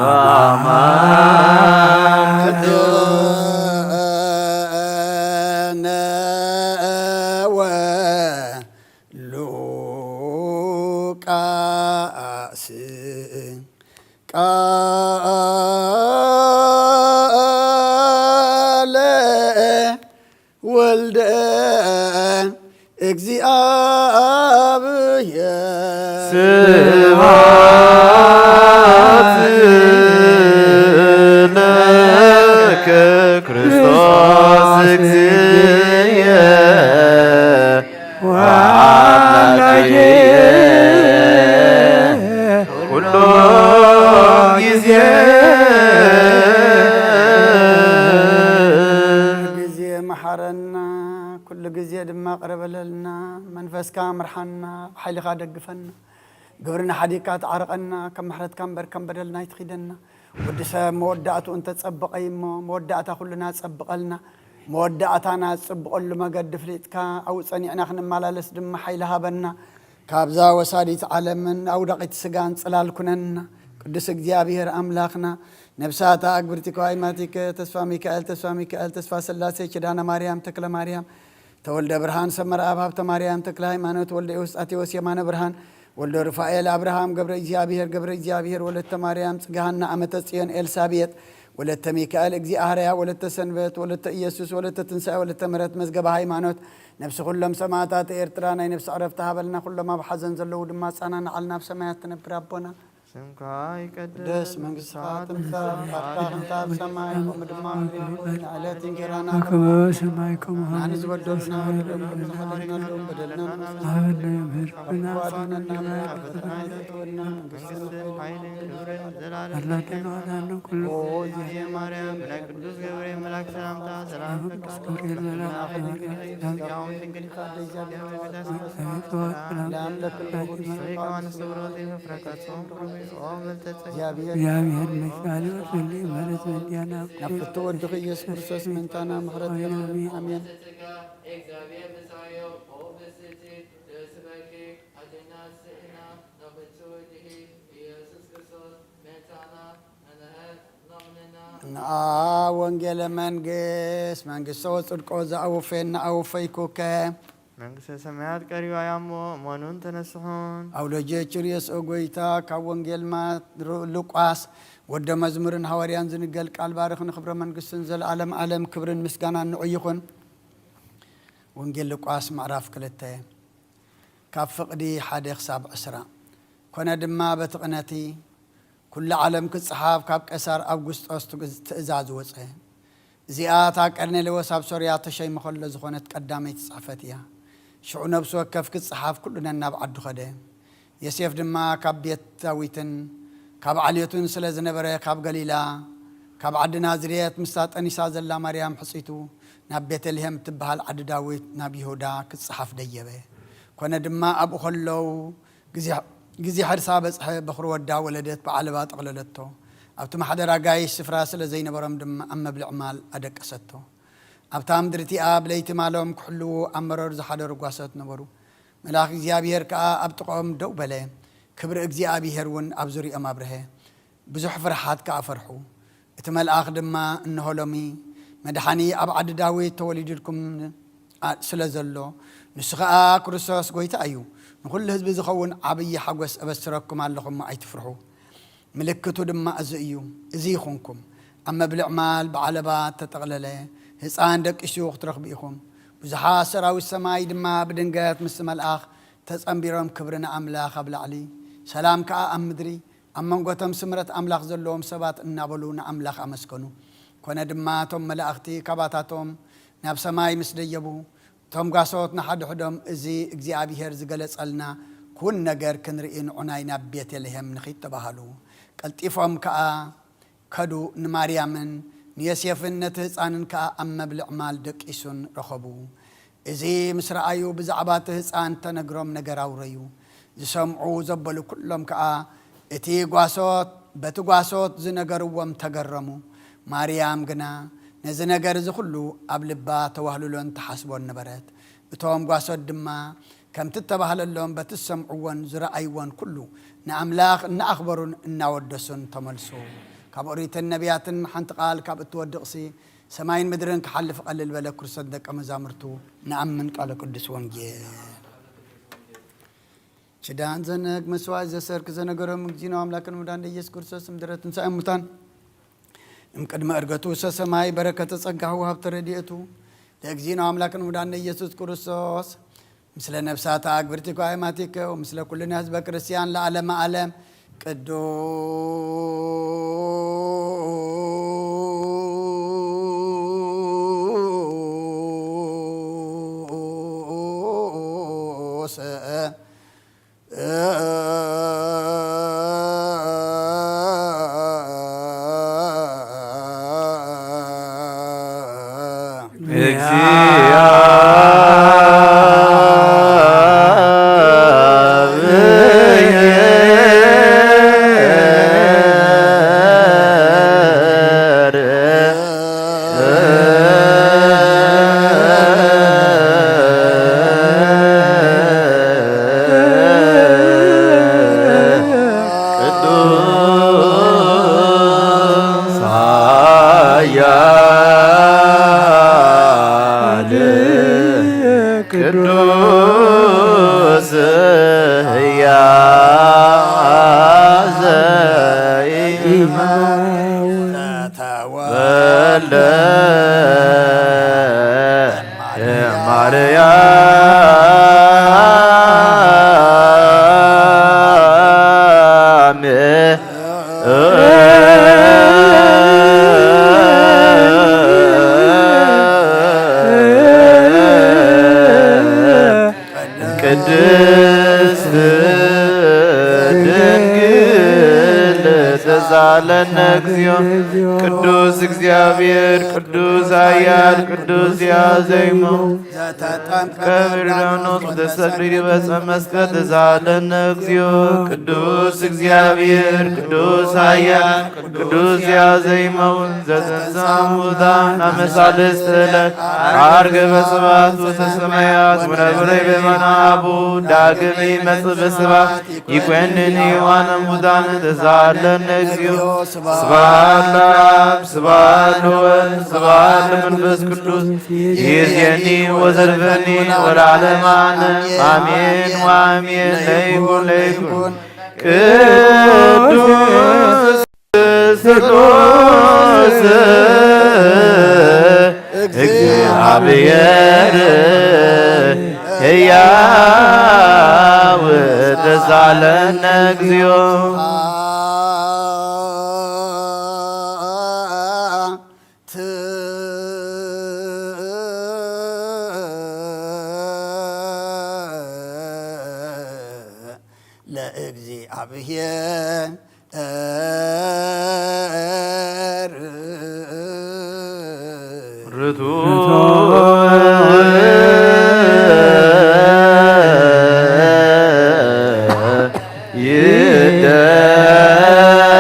አማን ነወ ሉቃስ ቃለ ወልደ እግዚኣብሔር ስብሐት ለከ ክርስቶስ እግዚእየ ወአምላኬየ ኩሉ ጊዜ። ግዜ መሓረና፣ ኩሉ ግዜ ድማ ቅረበለልና። መንፈስካ ምርሓና፣ ሓይልካ ደግፈና። ግብርና ሓዲግካ ተዓርቐና፣ ከም ምሕረትካ እምበር ከም በደልና ኣይትኺደና። ወዲ ሰብ መወዳእትኡ እንተጸበቐ እዩ እሞ፣ መወዳእታ ኩልና ጸብቐልና። መወዳእታና ዝጽብቐሉ መገዲ ፍሊጥካ፣ ኣብኡ ጸኒዕና ክንመላለስ ድማ ሓይሊ ሃበና። ካብዛ ወሳዲት ዓለምን ኣውዳቒት ስጋን ጽላል ኩነና። ቅዱስ እግዚኣብሔር ኣምላኽና፣ ነብሳታ ኣግብርቲ ከዋይማቲከ፣ ተስፋ ሚካኤል፣ ተስፋ ሚካኤል፣ ተስፋ ስላሴ፣ ኪዳነ ማርያም፣ ተክለ ማርያም፣ ተወልደ ብርሃን፣ ሰመረ ኣብ ሃብተ ማርያም፣ ተክለ ሃይማኖት፣ ወልደ ኤውስጣቴዎስ፣ የማነ ብርሃን፣ ወልደ ሩፋኤል፣ ኣብርሃም፣ ገብረ እግዚኣብሔር፣ ገብረ እግዚኣብሔር፣ ወለተ ማርያም፣ ጽጋሃና፣ ኣመተ ጽዮን፣ ኤልሳቤጥ፣ ወለተ ሚካኤል፣ እግዚኣብሃርያ፣ ወለተ ሰንበት፣ ወለተ ኢየሱስ፣ ወለተ ትንሳኤ፣ ወለተ ምሕረት፣ መዝገበ ሃይማኖት፣ ነፍሲ ኩሎም ሰማዕታት ኤርትራ ናይ ነፍሲ ዕረፍቲ ሃበልና፣ ኩሎም ኣብ ሓዘን ዘለዉ ድማ ኣጸናንዓልና፣ ኣብ ሰማያት ትነብር ኣቦና። ስምካ ቅደስ ይቀደስ መንግስትኻ ትምጻእ፣ ፍቓድካ ከምቲ ኣብ ሰማይ ከምኡ ድማ ኣብ ምድሪ ይኹን። ዕለት እንጀራና ከመ በሰማይ ከማሁ ንዓኒ ዝበደሉና በደልና ንሕና ንበድለሎም በደልና ንስኻ ሀበነ ምህርና ኣድነና፣ ካብ ፈተና ኣይተእትወና፣ መንግስትን ሓይልን ክብርን ዘላለምን ኣላደና ዋዳነ ኩሉ ኦ እግዝእትየ ማርያም፣ ብናይ ቅዱስ ገብርኤል መልኣክ ሰላምታ ሰላም ቅዱስ ገብርኤል መልኣክ ሰላምታ ሰላም ሰላም ለአምለክ ሰይካ ንስብሮት የፍረቀቶም ኦ መልተጸ እግዚኣብሔር እግዚኣብሔር ምስጋና ይወርድልኝ። ምሕረት በእንቲአነ ናብ ፍቱ ወድኺ ኢየሱስ ክርስቶስ ምእንታና ምሕረት ይገብር። ኣሜን። ጸጋ እግዚኣብሔር ምሳዮ ኦ ብስቲ ደስ በኪ ኣዴና ስእና ናብ ፍቱ ወድኺ ኢየሱስ ክርስቶስ ምእንታና ምሕረት ለምንና። ንኣ ወንጌለ መንግስት መንግስቶ ጽድቆ ዘኣውፌና ኣውፈይኩከ። መንግስተ ሰማያት ቀሪባ እያ እሞ እመኑን ተነስሑን። ኣውሎጀ ችርዮስ ኦ ጎይታ ካብ ወንጌል ማ ሩ- ሉቃስ ወደ መዝሙርን ሃዋርያን ዝንገል ቃል ባርኽ ንክብረ መንግስትን ዘለዓለም ዓለም ክብርን ምስጋናን ንዑ ይኹን። ወንጌል ሉቃስ ምዕራፍ ክልተ ካብ ፍቕዲ ሓደ ክሳብ ዕስራ። ኮነ ድማ በቲ ቅነቲ ኩሉ ዓለም ክጸሓፍ ካብ ቀሳር ኣውግስጦስ ትእዝ- ትእዛዝ ወጸ። እዚኣ እታ ቀርኔሌዎስ ኣብ ሶርያ ተሸይሙ ከሎ ዝኾነት ቀዳመይቲ ጽሕፈት እያ። ሽዑ ነብሲ ወከፍ ክጸሓፍ ኩሉ ነናብ ዓዱ ኸደ። ዮሴፍ ድማ ካብ ቤት ዳዊትን ካብ ዓልዮቱን ስለ ዝነበረ ካብ ገሊላ ካብ ዓዲ ናዝሬት ምስታ ጠኒሳ ዘላ ማርያም ሕጺቱ ናብ ቤተልሔም እትበሃል ዓዲ ዳዊት ናብ ይሁዳ ክጸሓፍ ደየበ። ኮነ ድማ ኣብኡ ከለዉ ግዜ ግዜ ሕርሳ በጽሐ፣ በኹሪ ወዳ ወለደት፣ ብዓለባ ጠቕለለቶ። ኣብቲ ማሕደር ኣጋይሽ ስፍራ ስለ ዘይነበሮም ድማ ኣብ መብልዕ ማል ኣደቀሰቶ። ኣብታ ምድሪ እቲኣ ብለይቲ ማሎም ክሕልዉ ኣብ መረር ዝሓደሩ ጓሶት ነበሩ። መልኣኽ እግዚኣብሄር ከኣ ኣብ ጥቕኦም ደው በለ፣ ክብሪ እግዚኣብሄር እውን ኣብ ዙርያኦም ኣብርሀ። ብዙሕ ፍርሓት ከኣ ፈርሑ። እቲ መልኣኽ ድማ፣ እንሆ ሎሚ መድሓኒ ኣብ ዓዲ ዳዊት ተወሊዱልኩም ስለ ዘሎ፣ ንሱ ኸኣ ክርስቶስ ጐይታ እዩ። ንኹሉ ህዝቢ ዝኸውን ዓብዪ ሓጐስ እበስረኩም ኣለኹ እሞ ኣይትፍርሑ። ምልክቱ ድማ እዚ እዩ፣ እዚ ይኹንኩም፣ ኣብ መብልዕ ማል ብዓለባ እተጠቕለለ ህጻን ደቂሱ ክትረኽቡ ኢኹም። ብዙሓት ሰራዊት ሰማይ ድማ ብድንገት ምስቲ መልኣኽ ተጸንቢሮም ክብሪ ንኣምላኽ ኣብ ላዕሊ፣ ሰላም ከኣ ኣብ ምድሪ ኣብ መንጎ እቶም ስምረት ኣምላኽ ዘለዎም ሰባት እናበሉ ንኣምላኽ ኣመስገኑ። ኮነ ድማ እቶም መላእኽቲ ካባታቶም ናብ ሰማይ ምስ ደየቡ፣ እቶም ጓሶት ንሓድሕዶም፣ እዚ እግዚኣብሄር ዝገለጸልና ክውን ነገር ክንርኢ ንዑናይ ናብ ቤተልሔም ንኺድ ተባሃሉ። ቀልጢፎም ከኣ ከዱ፣ ንማርያምን ንዮሴፍን ነቲ ህጻንን ከኣ ኣብ መብልዕ ማል ደቂሱን ረኸቡ። እዚ ምስ ረኣዩ ብዛዕባ እቲ ህጻን እተነግሮም ነገር ኣውረዩ። ዝሰምዑ ዘበሉ ኩሎም ከኣ እቲ ጓሶት በቲ ጓሶት ዝነገርዎም ተገረሙ። ማርያም ግና ነዚ ነገር እዚ ኩሉ ኣብ ልባ ተዋህልሎን ትሓስቦን ነበረት። እቶም ጓሶት ድማ ከምቲ እተባህለሎም በቲ ዝሰምዕዎን ዝረኣይዎን ኩሉ ንኣምላኽ እናኣኽበሩን እናወደሱን ተመልሱ። ካብ ኦሪትን ነቢያትን ሓንቲ ቃል ካብ እትወድቕሲ፣ ሰማይን ምድርን ክሓልፍ ቀልል በለ። ክርስቶስ ደቀ መዛሙርቱ ንኣምን። ቃለ ቅዱስ ወንጌል። ኪዳን ዘነግ መስዋዕት ዘሰርክ ዘነገሮም እግዚእነ ኣምላክን መድኃኒነ ኢየሱስ ክርስቶስ እምድረ ትንሣኤ ሙታን እምቅድመ ዕርገቱ ውስተ ሰማይ በረከተ ጸጋሁ ወሃብተ ረድኤቱ ለእግዚእነ ኣምላክን መድኃኒነ ኢየሱስ ክርስቶስ ምስለ ነፍሳተ አግብርቲከ ወአእማቲከ ወምስለ ኩልነ ህዝበ ክርስቲያን ለዓለመ ዓለም። ቅዱስ ቅዱስ ኃያል ቅዱስ ሕያው ዘኢይመውት ተወልደ እማርያም። ቅድስት ድንግል ተሳለነ እግዚኦ። ቅዱስ እግዚአብሔር፣ ቅዱስ ኃያል፣ ቅዱስ ሕያው ዘይመውት ዘተጠምቀ ዮርዳኖስ ወተሰቅለ በዕፀ መስቀል ተሳለነ እግዚኦ። ቅዱስ እግዚአብሔር፣ ቅዱስ ኃያል፣ ቅዱስ ሕያው ዘይመውት ዘተንሥአ እሙታን አመ ሳልስት ዕለት ዐርገ በስብሐት ውስተ ሰማያት ወነብረ በየማነ አቡ ዳግም ይመጽእ በስብሐት ይኮንን ሕያዋነ ሙታነ ተሳለነ እግዚኦ። ስብሐት ለአብ ስብሐት ለወልድ ስብሐት ለመንፈስ ቅዱስ ይእዜኒ ወዘልፈኒ ወለዓለመ ዓለም አሜን ወአሜን። ለይኩን ለይኩን ቅዱስ ቅዱስ እግዚአብሔር ሕያው ተሳለነ እግዚኦ። ለእግዚአብሔር ርቱ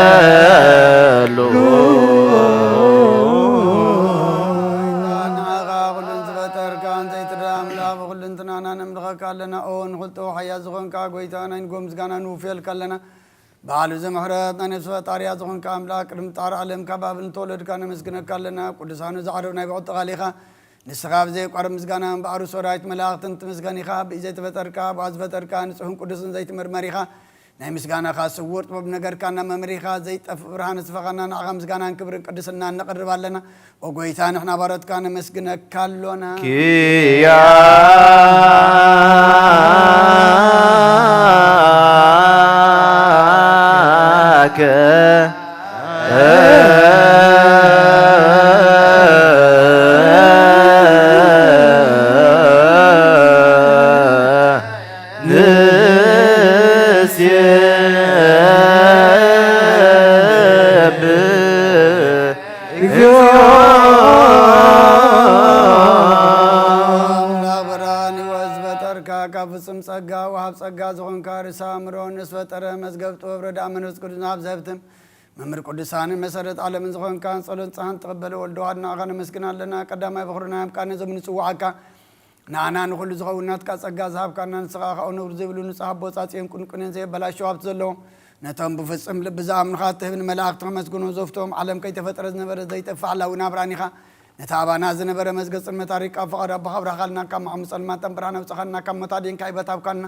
ይደሉ። ንዓኻ ኩሉን ዝፈጠርካን ዘይትረኣ ኣምላኽ ብኹልንትናና ነምልኸካ ኣለና። ኦ ንኹልቶ ሓያል ዝኾንካ ጎይታ ናይ ንጎ ምስጋና ንውፍየልካ ኣለና። በዓል ብዘ ምሕረት ናይ ነፍሲ ፈጣሪያ ዝኾንካ ኣምላኽ ቅድሚ ጣር ዓለም ካብ ኣብ እንተወለድካ ነመስግነካ ኣለና። ቅዱሳኑ ዝዓረብ ናይ ብቕጥቓል ኢኻ። ንስኻ ብዘየቋርብ ምስጋና እምበኣር ውሶ ዳዊት መላእኽትን ትምስገን ኢኻ። ብኢድ ዘይተፈጠርካ ብኣፍ ዝፈጠርካ ንጹሕን ቅዱስን ዘይትምርመር ኢኻ። ናይ ምስጋናኻ ስውር ጥበብ ነገርካ እናመምሪኻ ዘይጠፍእ ብርሃን ኣስፈኻና ንዓኻ ምስጋናን ክብርን ቅድስናን ነቕርብ ኣለና። ኦ ጎይታ ንሕና ባሮትካ ነመስግነካ ኣሎና። ኪያከ ንሴብህ እግዚኦ። ኣምላኽ ብርሃን ሕይወት ዝፈጠርካ ካብ ፍጹም ጸጋ ወሃብ ጸጋ ዝኾንካ ርእሰ ኣእምሮ ንዝፈጠረ መዝገብ ጥበብ ረዳእ መንፈስ ቅዱስ ናብ ዘህብትም መምህር ቅዱሳንን መሰረት ዓለምን ዝኾንካ ጸሎት ንጽሓን ተቐበለ ወልዶ ኣድናኻ ነመስግን ኣለና። ቀዳማይ በኹርና ያምቃነ ዞም ንጽዋዓካ ንኣና ንኹሉ ዝኸውን ናትካ ጸጋ ዝሃብካና ንስኻ ኻኡ ነውሪ ዘይብሉ ንጹሕ ኣቦ ጻጽዮን ቁንቁንን ዘየበላሽው ሃብቲ ዘለዎ ነቶም ብፍጹም ልቢ ዝኣምኑኻ እትህብ ንመላእኽቲ ከመስግኑ ዘፍትዎም ዓለም ከይተፈጥረ ዝነበረ ዘይጠፍእ ሓላዊ ናብራን ኢኻ። ነቲ ኣባና ዝነበረ መዝገብ ጽልመት ኣሪቕካ ኣብ ፍቓድ ኣቦኻ ኣብራኻልና፣ ካብ መዓሙ ጸልማት ብርሃን ኣውጻኻና፣ ካብ ሞት ኣድንካ ህይወት ሃብካና፣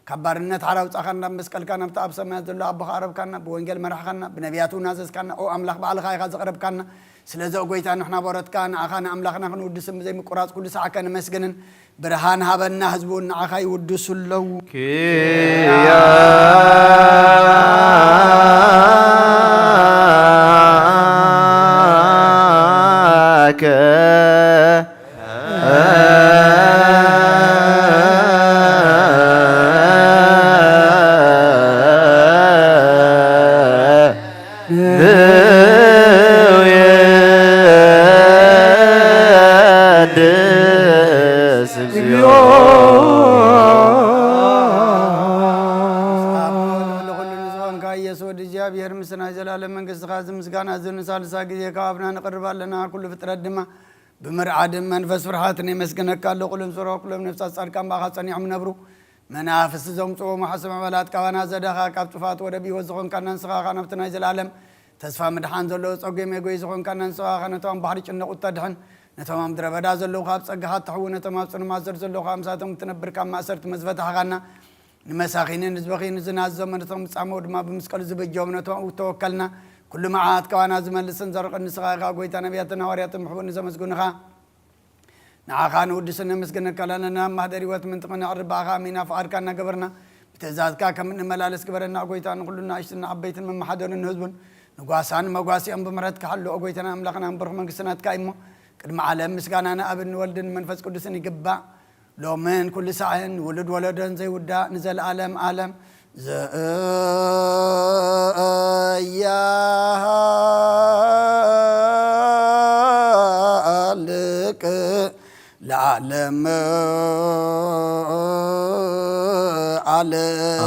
ካብ ባርነት ሓራ ኣውጻኻና፣ መስቀልካ ናብቲ ኣብ ሰማያት ዘሎ ኣቦኻ ኣረብካና፣ ብወንጌል መራሕኻና፣ ብነቢያት እውን ኣዘዝካና። ኦ ኣምላኽ ባዕልኻ ኢኻ ዘቕረብካና። ስለዚ ኦ ጎይታ ንሕና ቦረትካ ንኣኻ ንኣምላኽና ክንውድስን ብዘይምቁራጽ ኩሉ ሰዓከ ንመስግንን። ብርሃን ሃበና፣ ህዝቢ እውን ንዓኻ ይውድሱ ኣለዉ። ንውየድስ እግዚኦ። ንኹሉ ንዝኾንካ ኢየሱስ ወዲ እግዚኣብሔር፣ ምስ ናይ ዘላለም መንግስትኻ እዚ ምስጋና እዚ ንሳልሳ ግዜ ካብ ኣብና ንቕርብ ኣለና። ኩሉ ፍጥረት ድማ ብምርዓድን መንፈስ ፍርሃትን የመስግነካ ኣሎ። ኩሎም ጾሮ ኩሎም ነፍሳት ጻድቃን ብኣኻ ጸኒዖም ነብሩ። መናፍስቲ ዘምጽዎ መሓሰብ ኣባላት ካባና ዘዳኻ፣ ካብ ጥፋት ወደ ብህይወት ዝኾንካና ንስኻ ኸዓ ናብቲ ናይ ዘላለም ተስፋ ምድሓን ዘለዎ ጸጉ የመጎይ ዝኾንካና ንስኻ ኸዓ ነቶም ኣብ ባሕሪ ጭነቑ እተድሕን፣ ነቶም ኣብ ምድረ በዳ ዘለዉ ካብ ጸጋኻ እትሕው፣ ነቶም ኣብ ጽኑማት ዘር ዘለዉ ኸዓ ምሳቶም እትነብር፣ ካብ ማእሰርቲ መዝፈታሕኻና። ንመሳኺንን ንዝበኺን ዝናዘዞም፣ ነቶም ዝጻመው ድማ ብመስቀሉ ዝበጀዎም፣ ነቶም ኣብኡ እተወከልና። ኩሉ መዓት ካባና ዝመልስን ዘርቕን ንስኻ ኢኻ። ጎይታ ነቢያትን ሃዋርያትን ብሕቡእ ንዘመስግኑኻ ንዓኻ ንውድስን ነመስግነካ ኣለና። ማህደር ህይወት ምንጥቕን ኣዕርባኻ ኣሚና ፍቓድካ እናገበርና ብትእዛዝካ ከም እንመላለስ ግበረና። ጎይታ ንኹሉ ንኣሽቱን ዓበይትን መመሓደርን ህዝቡን ንጓሳን መጓሲኦም ብምሕረትካ ሓሉ። ጎይታና ኣምላኽና እምበርኹ መንግስቲ ናትካ እሞ ቅድሚ ዓለም ምስጋና ንኣብን ንወልድን መንፈስ ቅዱስን ይግባእ። ሎምን ኩሉ ሳዕን ውሉድ ወለዶን ዘይውዳእ ንዘለኣለም ኣለም ዘያሃልቅ ለዓለም ዓለም።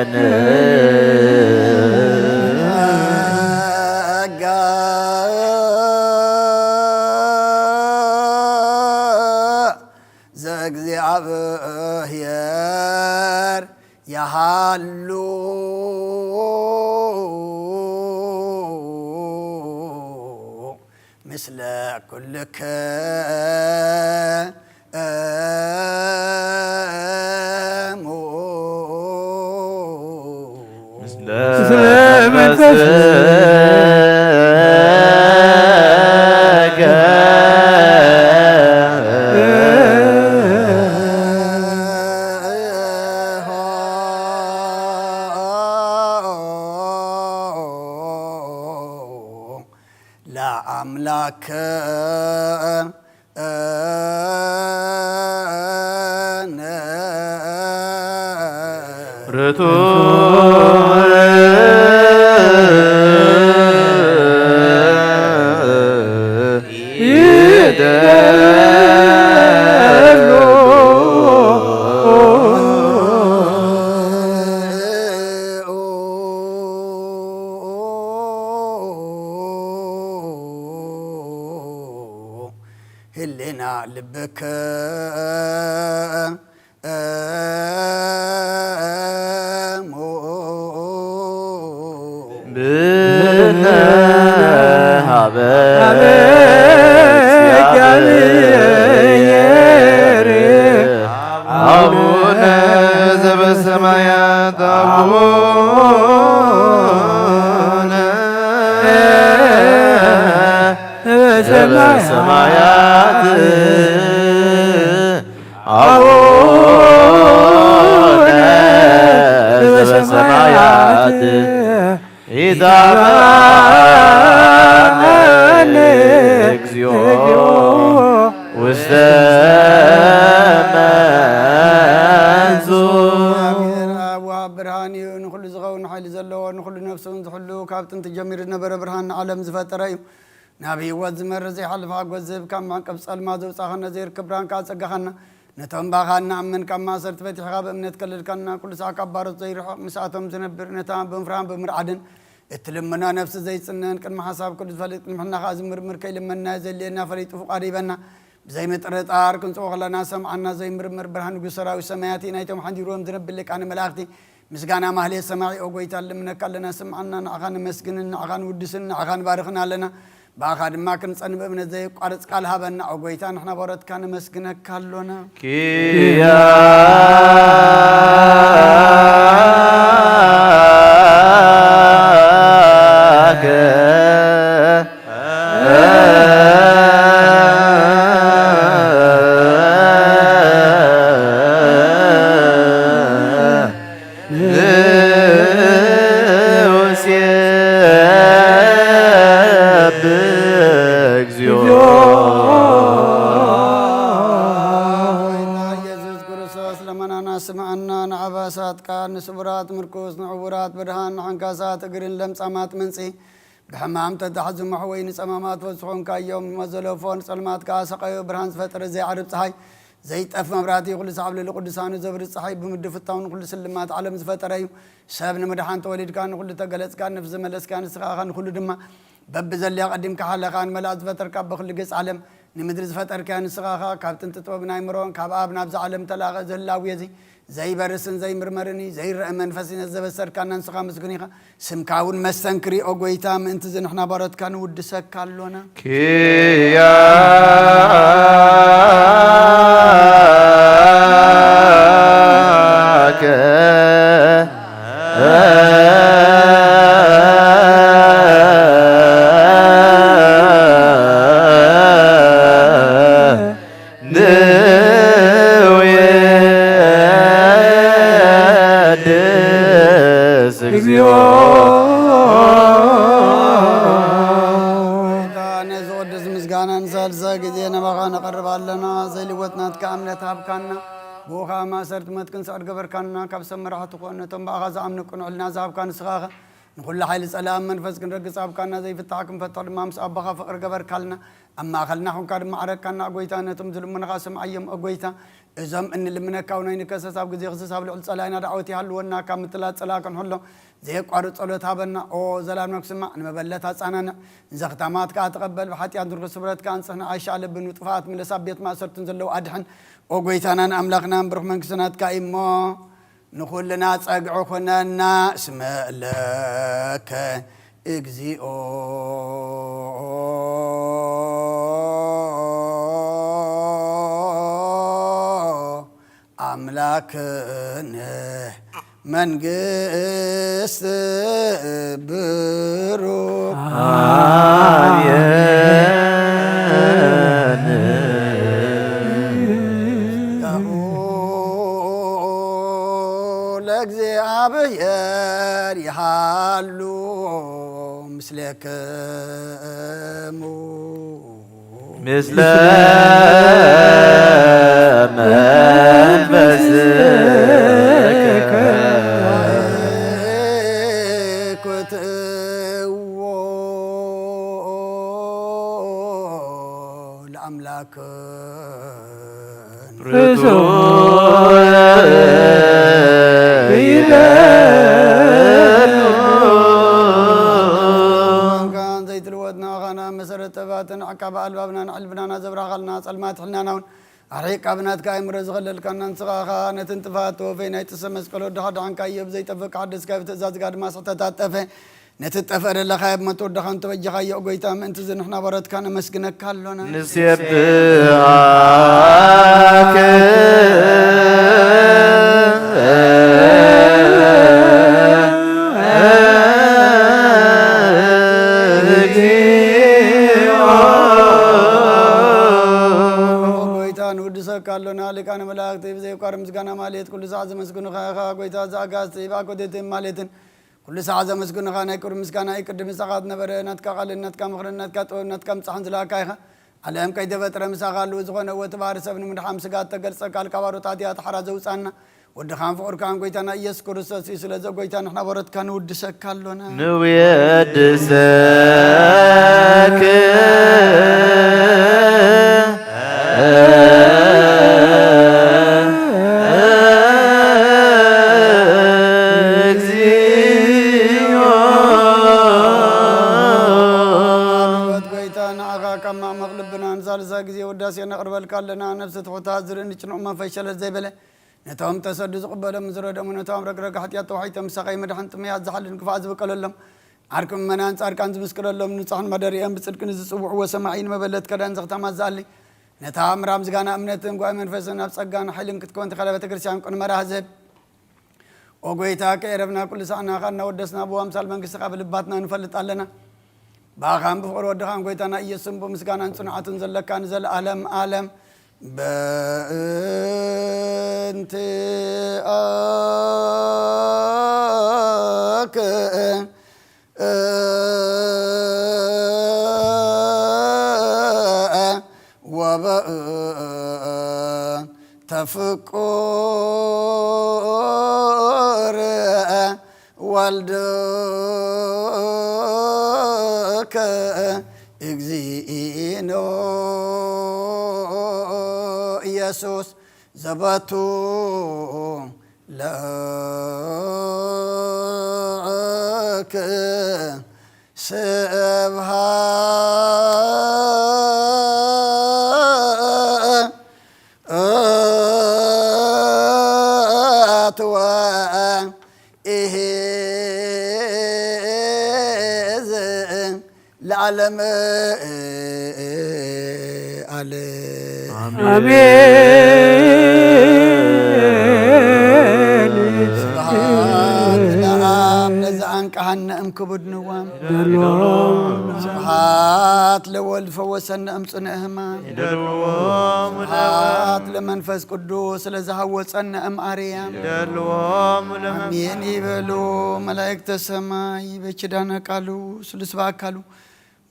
ኣሜን። ጸጋ ዘእግዚኣብሔር ያሃሉ ምስለ ኩልክሙ። ምስለ መንፈስከ። ለአምላክ ርቱዕ ይደሉ። ህሊና ልብከ እሞ። ብነ ሀበ እግዚአብሔር አቡነ ዘበሰማያት አቡነ ዘበሰማያት አቡነ ዘበሰማያት ኢታብአነ እግዚኦ ውስተ መንሱ። እግዚኣብሔር ኣብ ወሃብ ብርሃን እዩ። ንኹሉ ዝኸውን ሓይሊ ዘለዎ፣ ንኹሉ ነፍሲ እውን ዝሕሉ፣ ካብ ጥንቲ ጀሚሩ ዝነበረ ብርሃን ንዓለም ዝፈጠረ እዩ። ናብ ህይወት ዝመርህ ዘይሓልፍ ሓጎስ ዝህብ፣ ካብ መዕቀብ ጸልማ ዘውጻኻና፣ ዘይርከብ ብርሃን ከኣ ጸጋኻና። ነቶም ባኻ እንኣምን ካብ ማእሰርቲ ፈቲሕኻ ብእምነት ከለልካና፣ ኩሉ ሳዕ ካብ ባሮት ዘይርሕቕ ምስኣቶም ዝነብር፣ ነታ ብምፍራህን ብምርዓድን እትልምኖ ነፍሲ ዘይጽንህን፣ ቅድሚ ሓሳብ ኩሉ ዝፈልጥ፣ ቅድሚ ሕልና ከኣ ዝምርምር፣ ከይልመንና ዘድልየና ፈሊጡ ፍቓዱ ይበና። ብዘይ ምጥርጣር ክንጽኦ ከለና ሰምዓና ዘይምርምር ብርሃን ንጉስ ሰራዊት ሰማያት ናይቶም ሓንዲርዎም ዝነብር ሊቃነ መላእኽቲ ምስጋና ማህሌት ሰማዒ ኦ ጎይታ ንልምነካ ኣለና። ስምዓና ንዓኻ ነመስግንን ንዓኻ ንውድስን ንዓኻ ንባርኽን ኣለና። ብኣኻ ድማ ክንጸን ብእምነት ዘየቋርጽ ቃል ሃበና ኦ ጎይታ ንሕና በረትካ ነመስግነካ ኣሎና። ኪያከ ንዑስ የብእ እግዚኦ። ጌታ ኢየሱስ ክርስቶስ ለመናና ስምዓና፣ ንዓባሳትካ፣ ንስቡራት ምርኩስ፣ ንዕውራት ብርሃን፣ ንዓንካሳት እግርን ለምጻማት መንጽሂ፣ ብሕማም ተታሕዙ መሕወይ ንጸማማት ወዝኾንካዮም፣ መዘለፎ ንጸልማት ከኣ ሰቐዮ ብርሃን ዝፈጠረ ዘይዓርብ ጸሓይ፣ ዘይጠፍ መብራህቲ፣ ኩሉ ሳዕ ኣብ ልዕሊ ቅዱሳኑ ዘብርህ ጸሓይ ብምድፍታው ንኹሉ ስልማት ዓለም ዝፈጠረ እዩ። ሰብ ንምድሓን ተወሊድካ፣ ንኹሉ ተገለጽካ፣ ነፍሲ ዝመለስካ ንስኻ ኢኻ፣ ንኹሉ ድማ በብዘድልያ ቀዲምካ ሓለኻ ንመላእክት ዝፈጠርካ፣ በኹሉ ገጽ ዓለም ንምድሪ ዝፈጠርካያ ንስኻ ኢኻ። ካብ ጥንቲ ጥበብን ኣእምሮን ካብ ኣብ ናብዛ ዓለም ተላእኸ እዚ ህላዌ እዚ ዘይበርስን ዘይምርመርን እዩ። ዘይረአ መንፈስ እዩ። ነዚ ዘበሰርካና ንስኻ ምስጉን ኢኻ። ስምካ እውን መስተንክር እዩ። ኦ ጎይታ፣ ምእንቲ እዚ ንሕና ባሮትካ ንውድሰካ ኣሎና። ኪያከ ንውየድስ እግዚኦ። ጌታ፣ ነዚ ቅዱስ ምስጋና ንሳልሳይ ግዜ ናባኻ ነቐርብ ኣለና። ዘይልወጥ ናትካ እምነት ሃብካና። ብኡ ኸኣ ማእሰርቲ ሞት ክንስዕር ገበርካና። ካብ ሰብ መራሕቲ ኮን ነቶም ብኣኻ ዝኣምኑ ቅኑዕ ሕልና ዝሃብካ ንስኻ ኢኻ። ንኹሉ ሓይሊ ጸላእን መንፈስ ክንረግጽ ሃብካና። ዘይፍታሕ ክንፈትሕ ድማ ምስ ኣቦኻ ፍቕሪ ገበርካልና። ኣብ ማእከልና ኹንካ ድማ ዓረግካና። ኦ ጎይታ፣ ነቶም ዝልምኑኻ ስምዓዮም። ኦ ጎይታ፣ እዞም እንልምነካ እውን ኣይንከሰስ። ኣብ ግዜ ክስስ ኣብ ልዑል ጸላኢና ዳዕወት ይሃልወና። ካብ ምትላል ጸላኢ ክንሕሎ ዘየቋርጽ ጸሎት ሃበና። ኦ ዘላለም ክስማዕ ንመበለት ኣጻናንዕ። ንዘኽታማት ከኣ ተቐበል። ብሓጢኣት ንርኩስ ስብረት ከኣ ኣንጽህ። ንዓሻ ልቢ ንጥፋኣት ምለስ። ኣብ ቤት ማእሰርትን ዘለዉ ኣድሕን። ኦ ጎይታናን ኣምላኽናን ብሩኽ መንግስቲ ናትካ እዩ እሞ ንኹልና ጸግዒ ኩነና። እስመ ለከ እግዚኦ አምላክነ መንግስት ብሩክ። አሜን። ለእግዚአብሔር ይሃሉ ምስሌክሙ። ምስለ መንፈስከ። ክትዎ ለአምላክ ርቱዕ ይደሉ። ቃን ዘይትልወጥና ኻና መሰረት ጥበባትን ዓቃቢ ኣልባብናን ዕልብናና ዘብራኻልና ጸልማት ሕልናና እውን ኣርሒቃ ብናትካ ኣእምሮ ዝኸለልካና ንስኻ ኸኣ ነትን ጥፋት ተወፈይ ናይ ጥሰ መስቀል ወድኻ ድሓንካ ኢዮብ ዘይጠፍእ ክሓደስካ ብትእዛዝካ ድማ ስሕተታት ጠፈ። ነቲ ጠፍአ ደለኻዮ ብመትወደኻ እንተበጀኻዮ፣ ኦ ጐይታ፣ ምእንቲ እዚ ንሕና ባሮትካ ነመስግነካ ኣሎና። ንሴብሐከ እግዚኦ። ኦ ጐይታ፣ ንውድሰካ ኣሎና። ሊቃነ መላእክቲ ብዘየቋርጽ ምስጋና ማሌት ኩሉ ሰዓት ዘመስግኑኻ ኢኻ። ጐይታ፣ እዚ ኣጋእዝቲ ብኣኮቴትን ማሌትን ኩሉ ሰዓት ዘመስግኑኻ ናይ ክብሪ ምስጋና እዩ። ቅድሚ ምሳኻ ዝነበረ ናትካ ቃልን ናትካ ምኽርን ናትካ ጥበብን ናትካ ምጻሕን ዝለኣካ ኢኻ። ዓለም ከይተፈጥረ ምሳኻ ኣለዉ። ዝኾነ ወትባህሪ ሰብ ንምድሓን ስጋ እተገልጸ ቃል ካብ ኣሮት ሓጢኣት ሓራ ዘውጻና ወድኻን ፍቑርካን ጐይታና ኢየሱስ ክርስቶስ እዩ። ስለዚ ጐይታ ንሕና ባሮትካ ንውድሰካ ኣሎና። ንውየድሰክ እግዚኦ። ኣቤት ጐይታ፣ ንዓኻ ካብ ማዕመቕ ልብና ንሳልሳይ ግዜ ውዳሴ ነቕርበልካ። ነፍሲ ትሑታት ዝርኢ ንጭኑቕ መንፈስ ሸለል ዘይበለ፣ ነቶም ተሰዱ ዝቕበሎም ዝረደሙ፣ ነቶም ረግረግ ሓጢኣት ተዋሒጦም ምሳቐይ መድሕን ጥሙያት ዝሓልን ክፋእ ዝበቀለሎም፣ ዓርኪ ምእመናን ጻድቃን ዝምስክረሎም፣ ንጹሓን ማደሪኦም ብጽድቂ ንዝጽውዕዎ ሰማዒ ንመበለት ከዳን ዘኽታማት ዝኣሊ፣ ነታ ምራም ዝጋና እምነትን ጓይ መንፈስን ኣብ ጸጋን ሓይልን ክትከውን ተኸለ ቤተ ክርስቲያን ቅን መራህ ዝህብ፣ ኦ ጎይታ፣ ከየረብና ኩሉ ሳዕናኻ እናወደስና ብኣምሳል መንግስትኻ ብልባትና ንፈልጥ ኣለና። ብኣኻን ብፍቕሪ ወድኻን ጎይታና ኢየሱስን ብምስጋናን ጽንዓትን ዘለካ ንዘለኣለም ኣለም። በእንትኣክ ወበእንተ ፍቁር ወልድከ እግዚእነ ኢየሱስ ዘበቱ ለክ ስብሃት ወኢሕዝ ለዓለም ኣለ። ኣሜን። ስብሐት ለአብ ለዘአንቀሐነ እምክቡድ ንዋም። ይደልዎም። ስብሐት ለወልድ ፈወሰነ እምጽንዕ ህማም። ይደልዎም። ስብሐት ለመንፈስ ቅዱስ ለዘሃወጸነ እም አርያም። ይደልዎም። አሜን ይበሉ መላእክተ ሰማይ በኪዳነ ቃሉ ስሉስ በአካሉ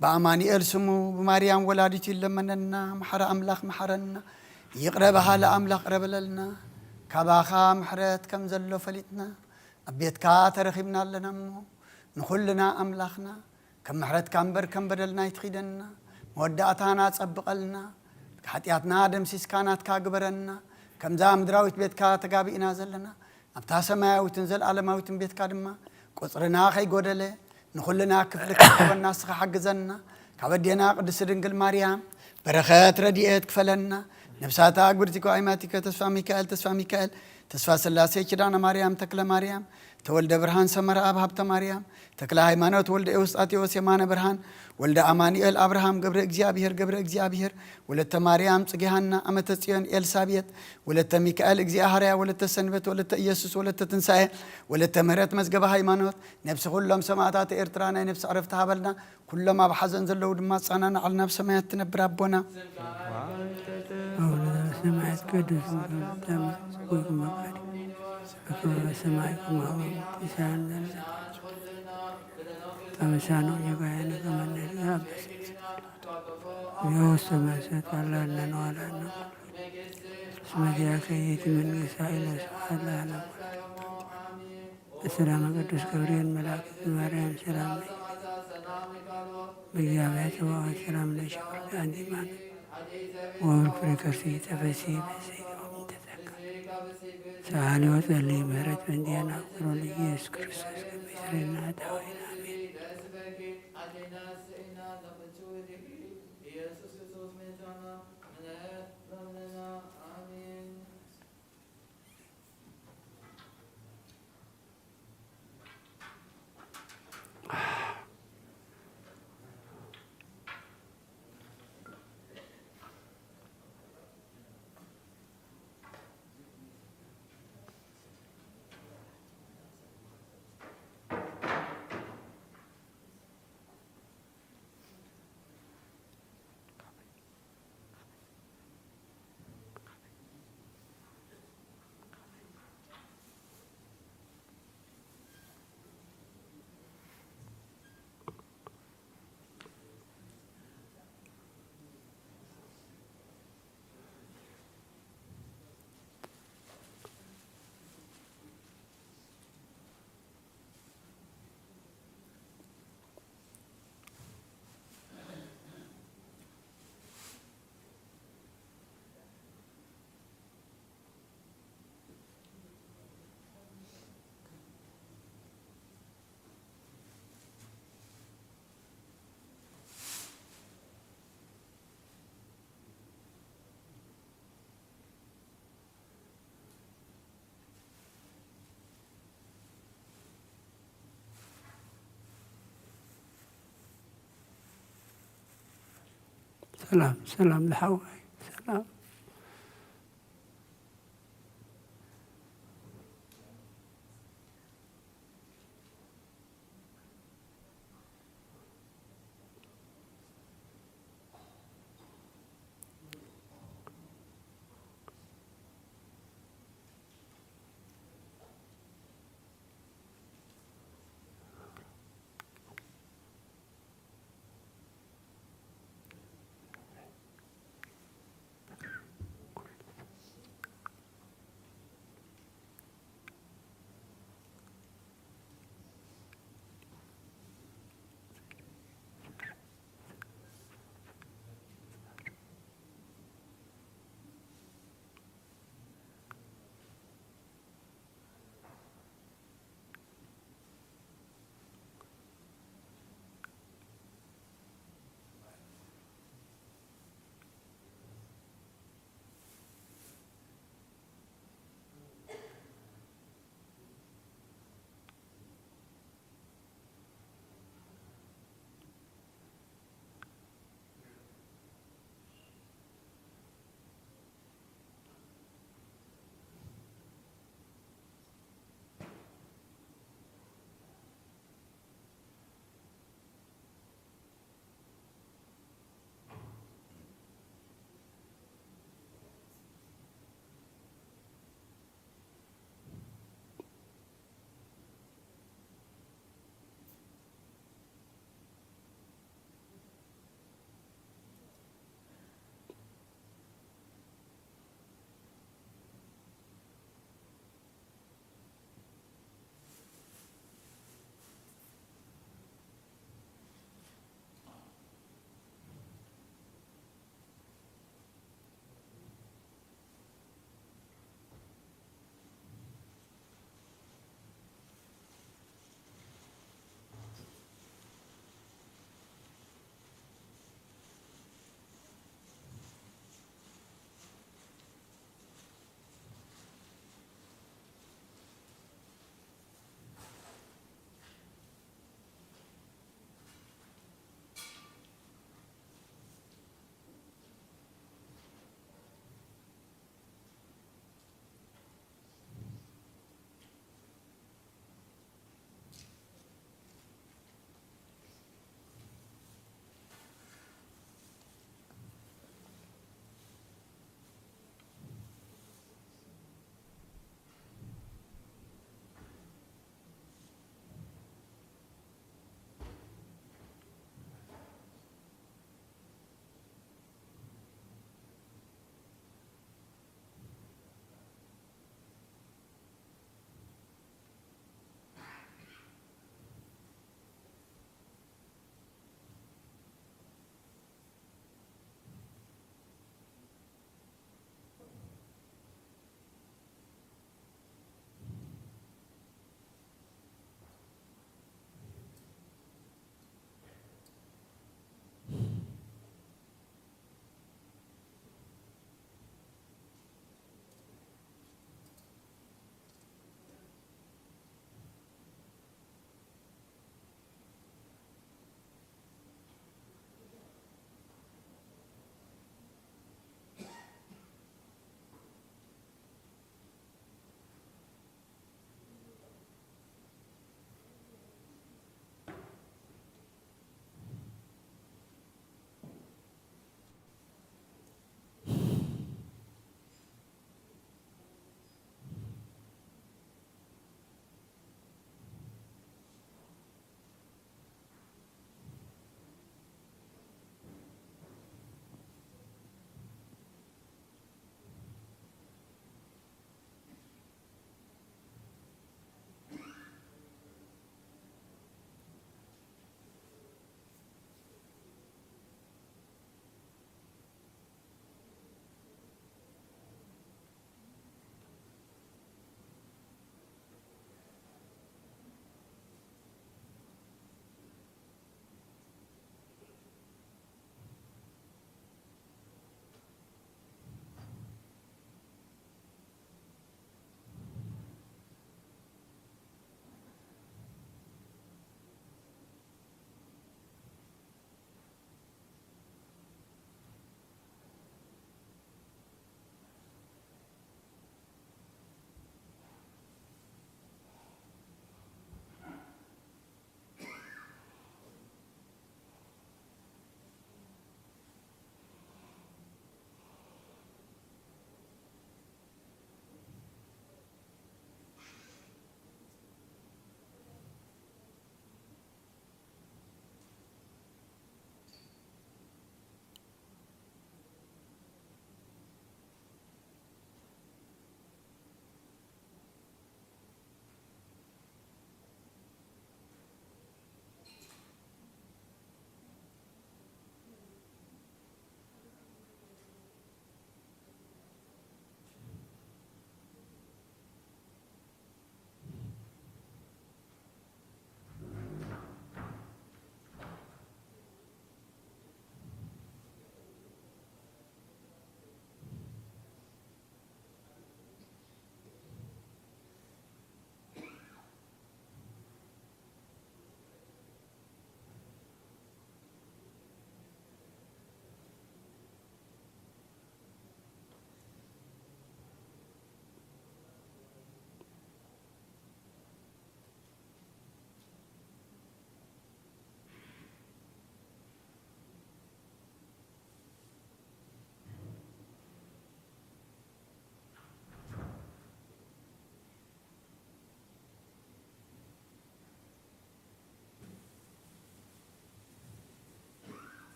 በአማኑኤል ስሙ ብማርያም ወላዲቱ ይለመነና። መሐረ አምላኽ መሐረና፣ ይቕረ በሃሊ አምላኽ ቅረ በለልና። ካባኻ ምሕረት ከም ዘሎ ፈሊጥና ኣብ ቤትካ ተረኺብና ኣለና እሞ ንኹልና አምላኽና ከም ምሕረትካ እምበር ከም በደልና ኣይትኺደና። መወዳእታና ጸብቐልና፣ ሓጢኣትና ደምሲስካ ናትካ ግበረና። ከምዛ ምድራዊት ቤትካ ተጋቢእና ዘለና ኣብታ ሰማያዊትን ዘለኣለማዊትን ቤትካ ድማ ቁጽርና ከይጎደለ ንኹልና ክፍሊ ክትህበና ንስኻ ሓግዘና። ካብ ኣዴና ቅድስቲ ድንግል ማርያም በረኸት ረድኤት ክፈለና። ነፍሳታ ግብርቲ ከዋይማቲከ ተስፋ ሚካኤል፣ ተስፋ ሚካኤል፣ ተስፋ ስላሴ፣ ኪዳነ ማርያም፣ ተክለ ማርያም፣ ተወልደ ብርሃን፣ ሰመረ ኣብ፣ ሃብተ ማርያም፣ ተክለ ሃይማኖት፣ ወልደ ኤውስጣቴዎስ፣ የማነ ብርሃን፣ ወልደ ኣማኑኤል፣ ኣብርሃም፣ ገብረ እግዚኣብሔር፣ ገብረ እግዚኣብሔር፣ ወለተ ማርያም፣ ጽጌ ሃና፣ ኣመተ ጽዮን፣ ኤልሳቤጥ፣ ወለተ ሚካኤል፣ እግዚኣብሔር፣ ወለተ ሰንበት፣ ወለተ ኢየሱስ፣ ወለተ ትንሳኤ፣ ወለተ ምህረት፣ መዝገበ ሃይማኖት፣ ነፍሲ ኩሎም ሰማዕታት ኤርትራ ናይ ነፍሲ ዕረፍቲ ሃበልና። ኩሎም ኣብ ሓዘን ዘለዉ ድማ ኣጸናንዓልና። ኣብ ሰማያት ትነብር ኣቦና። አቡነ ዘበሰማያት ቅዱስ ስምከ ትምጻእ መንግስትከ ወይኩን ፈቃድከ በከመ በሰማይ ከማሁ በምድር። ሲሳየነ ዘለለዕለትነ ሀበነ ዮም። አበሳነ ወጌጋየነ ከመ ንሕነኒ ንትሐበስ። እግዚኦ ውስተ መንሱት አላ እነን ዋላ እነን ኩሉ እስመ ዚአከ ይእቲ መንግስት ኃይል ወስብሐት ለዓለመ ዓለም። በሰላመ ቅዱስ ገብርኤል መልአክ ማርያም ሰላም ለኪ። በእግዚአብሔር ጸባኦት ሰላም ለኪ። አንቲ እም አንቲ ወብሩክ ፍሬ ከርሥኪ ተፈሥሒ ፍሥሕት ወምንተ ጸጋ። ሰአሊ ወጸሊ ምህረት በእንቲአነ አክብሮ ለኢየሱስ ክርስቶስ ከመ ይስረይ ለነ ኃጣውኢነ። አሜን። ሰላም ሰላም ዝሓወይ ሰላም።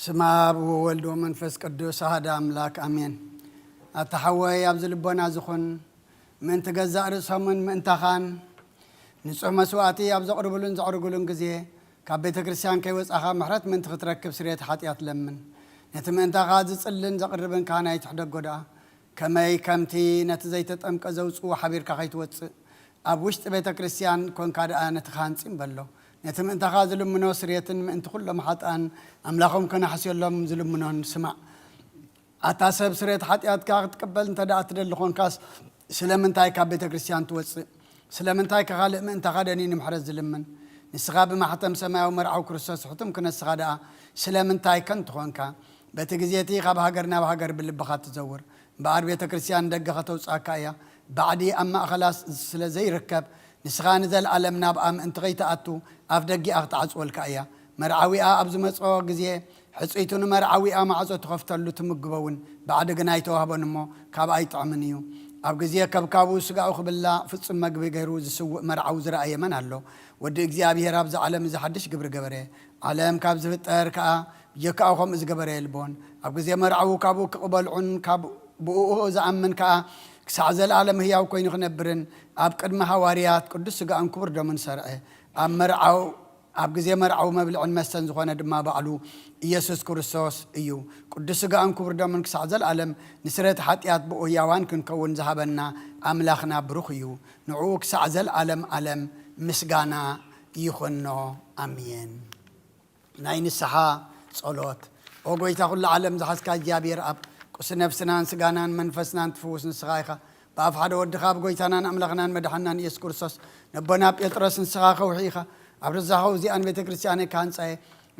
ስም ኣብ ወወልድ ወመንፈስ ቅዱስ ኣሃደ ኣምላክ ኣሜን። ኣታ ሓወይ ኣብዚ ልቦና ዝኹን ምእንቲ ገዛእ ርእሶምን ምእንታኻን ንጹሕ መስዋእቲ ኣብ ዘቕርብሉን ዘዕርግሉን ግዜ ካብ ቤተ ክርስቲያን ከይወጻኻ ምሕረት ምእንቲ ክትረክብ ስርየት ሓጢኣት ለምን። ነቲ ምእንታኻ ዝጽልን ዘቕርብን ካህን ኣይትሕደጎ ደኣ። ከመይ ከምቲ ነቲ ዘይተጠምቀ ዘውጽኡ ሓቢርካ ከይትወጽእ ኣብ ውሽጢ ቤተ ክርስቲያን ኮንካ ደኣ ነቲ ካህን ጽም በሎ። ነቲ ምእንታኻ ዝልምኖ ስርየትን ምእንቲ ኩሎም ሓጥኣን ኣምላኾም ከናሕስየሎም ዝልምኖን ስማዕ። ኣታ ሰብ ስርየት ሓጢኣትካ ክትቅበል እንተ ደኣ ትደሊ ኾንካስ ስለምንታይ ካብ ቤተ ክርስቲያን ትወጽእ? ስለምንታይ ከኻልእ ምእንታኻ ደኒ ንምሕረት ዝልምን? ንስኻ ብማሕተም ሰማያዊ መርዓዊ ክርስቶስ ሕቱም ክነስኻ ደኣ ስለምንታይ ከንቱ ኾንካ? በቲ ግዜ እቲ ካብ ሃገር ናብ ሃገር ብልብኻ ትዘውር። እምበኣር ቤተ ክርስቲያን ደገ ከተውጽኣካ እያ። ባዕዲ ኣብ ማእኸላ ስለ ዘይርከብ ንስኻ ንዘለኣለም ናብኣ ምእንቲ ከይትኣቱ ኣፍ ደጊኣ ክትዓጽወልካ እያ። መርዓዊኣ ኣብ ዝመጾ ግዜ ሕጽይቱ ንመርዓዊኣ ማዕጾ ትኸፍተሉ ትምግቦ እውን ባዕዲ ግና ኣይተዋህቦን እሞ ካብኣ ኣይጥዕምን እዩ። ኣብ ግዜ ከብካቡ ስጋኡ ክብላዕ ፍጹም መግቢ ገይሩ ዝስውእ መርዓዊ ዝረኣየ መን ኣሎ? ወዲ እግዚኣብሔር ኣብዚ ዓለም እዚ ሓድሽ ግብሪ ገበረ። ዓለም ካብ ዝፍጠር ከኣ ብጀካኡ ከምኡ ዝገበረ የልቦን። ኣብ ግዜ መርዓዊ ካብኡ ክቕበልዑን ካብ ብእኡ ዝኣምን ከኣ ክሳዕ ዘለኣለም ህያው ኮይኑ ክነብርን ኣብ ቅድሚ ሃዋርያት ቅዱስ ስጋኡን ክቡር ደሙን ሰርዐ። ኣብ መርዓው ኣብ ግዜ መርዓዊ መብልዕን መስተን ዝኾነ ድማ ባዕሉ ኢየሱስ ክርስቶስ እዩ። ቅዱስ ስጋኡን ክቡር ደሙን ክሳዕ ዘለኣለም ንስረት ሓጢኣት ብኡ ህያዋን ክንከውን ዝሃበና ኣምላኽና ብሩኽ እዩ። ንዕኡ ክሳዕ ዘለኣለም ዓለም ምስጋና ይኹኖ። ኣሜን። ናይ ንስሓ ጸሎት። ኦ ጎይታ ኩሉ ዓለም ዝሓዝካ እግዚኣብሔር ኣብ ቁሲ ነፍስናን ስጋናን መንፈስናን ትፍውስ ንስኻ ኢኻ። ብኣፍ ሓደ ወድኻ ኣብ ጎይታናን ኣምላኽናን መድሓናን ኢየሱስ ክርስቶስ ነቦና ጴጥሮስ ንስኻ ከውሒ ኢኻ። ኣብ ርዛኸው እዚኣን ቤተ ክርስቲያነይ ካንጻየ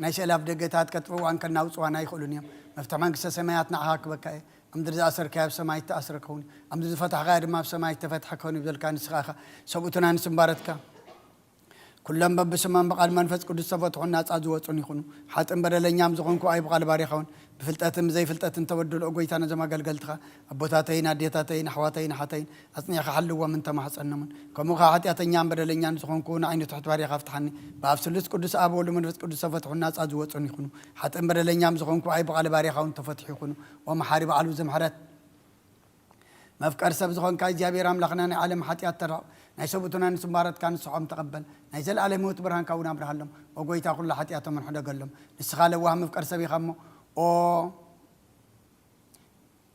ናይ ስእላፍ ደገታት ከጥፍእዋን ከናውጽዋን ኣይኽእሉን እዮም። መፍትሒ መንግስተ ሰማያት ንዓኻ ክበካ እየ። ኣብ ምድሪ ዝኣሰርካዮ ኣብ ሰማይ እተኣስረ ክኸውን እዩ። ኣብ ምድሪ ዝፈታሕካዮ ድማ ኣብ ሰማይ እተፈትሐ ክኸውን እዩ ብዘልካ ንስኻ ኢኻ። ሰብኡትና ንስምባረትካ ኩሎም በብስሞም ብቓል መንፈስ ቅዱስ ዝተፈትሑን ናጻ ዝወጹን ይኹኑ። ሓጥን በደለኛም ዝኾንኩ ኣይ ብቓል ባሪኻውን ብፍልጠትን ብዘይፍልጠትን ተበድልኦ ጎይታ ነዞም ኣገልገልትኻ ኣቦታተይን ኣዴታተይን ኣሕዋተይን ኣሓተይን ኣጽኒዕካ ሓልዎም እንተማሕጸኖምን። ከምኡ ኸዓ ሓጢኣተኛን በደለኛን ዝኾንኩ ንዓይ ንትሑት ባሪኻ ፍትሓኒ። ብኣብ ስሉስ ቅዱስ ኣብ ወሉ መንፈስ ቅዱስ ዝተፈትሑን ናጻ ዝወጹን ይኹኑ። ሓጥን በደለኛም ዝኾንኩ ኣይ ብቓል ባሪኻውን ተፈትሑ ይኹኑ። ኦ መሓሪ በዓሉ ዝምሕረት መፍቀር ሰብ ዝኾንካ እግዚኣብሔር ኣምላኽና ናይ ዓለም ሓጢኣት ተራቕ ናይ ሰብኡትና ንስምባረትካ ንስሖም ተቐበል። ናይ ዘለኣለም ህይወት ብርሃንካ እውን ኣብርሃሎም። ኦ ጎይታ ኩሉ ሓጢኣቶም ሕደገሎም። ንስኻ ለዋህ መፍቀር ሰብ ኢኻ እሞ ኦ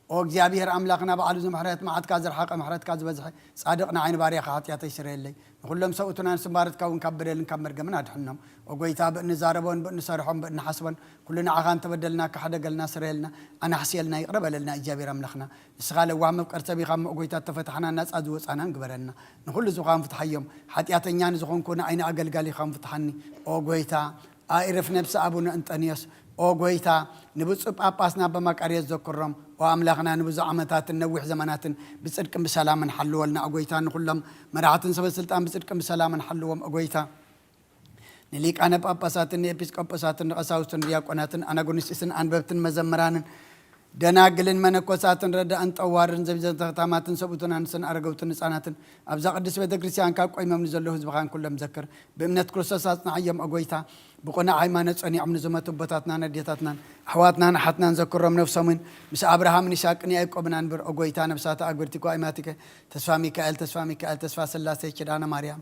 ኦ እግዚኣብሔር ኣምላኽና በዓሉ ዝምሕረት መዓትካ ዝረሓቐ ምሕረትካ ዝበዝሐ ጻድቕ ንዓይ ንባርያኻ ሓጢኣተይ ስረየለይ። ንኹሎም ሰብኡትና ንስምባረትካ እውን ካብ በደልን ካብ መርገምን ኣድሕኖም። ኦ ጎይታ ብእንዛረቦን ብእንሰርሖን ብእንሓስቦን ኩሉ ንዓኻ እንተበደልና ካሕደገልና ስረየልና ኣናሕስየልና ይቕረ በለልና እግዚኣብሔር ኣምላኽና። ንስኻ ለዋህ መፍቀር ሰብ ኢኻ እሞ ኦ ጎይታ እተፈታሕናን ናጻ ዝወጻናን ግበረና። ንኹሉ ዝዃን ፍትሓዮም። ሓጢኣተኛ ንዝኾንኩ ንዓይ ንኣገልጋሊኻም ፍትሓኒ። ኦ ጎይታ ኣእርፍ ነብሲ ኣቡነ እንጠንዮስ። ኦ ጎይታ ንብፁዕ ጳጳስና ኣባ መቃርዮስ ዘክሮም። ኦ ኣምላኽና ንብዙሕ ዓመታትን ነዊሕ ዘመናትን ብጽድቅን ብሰላምን ሓልወልና ኦ ጎይታ። ንኹሎም መራሕትን ሰበ ስልጣን ብጽድቅን ብሰላምን ሓልዎም ኦ ጎይታ። ንሊቃነ ጳጳሳትን ንኤጲስቆጶሳትን ንቐሳውስትን ዲያቆናትን ኣናጉንስጢስን ኣንበብትን መዘምራንን ደናግልን መነኮሳትን ረዳእን ጠዋርን ዘቢዘተኽታማትን ሰብኡትን ኣንስትን ኣረገውትን ህፃናትን ኣብዛ ቅድስት ቤተ ክርስቲያን ካብ ቆይሞም ንዘለዉ ህዝብኻን ኩሎም ዘክር። ብእምነት ክርስቶስ ኣጽንዓዮም ኦ ጎይታ። ብቕኑዕ ሃይማኖት ጸኒዖም ንዝመቱ ኣቦታትናን ኣዴታትናን ኣሕዋትናን ኣሓትናን ዘክሮም። ነፍሶምን ምስ ኣብርሃምን ይስሐቅን ያዕቆብን ኣንብር ኦ ጎይታ። ነፍሳተ ኣግብርቲኮ ኣይማቲከ ተስፋ ሚካኤል ተስፋ ሚካኤል ተስፋ ስላሴ ኪዳነ ማርያም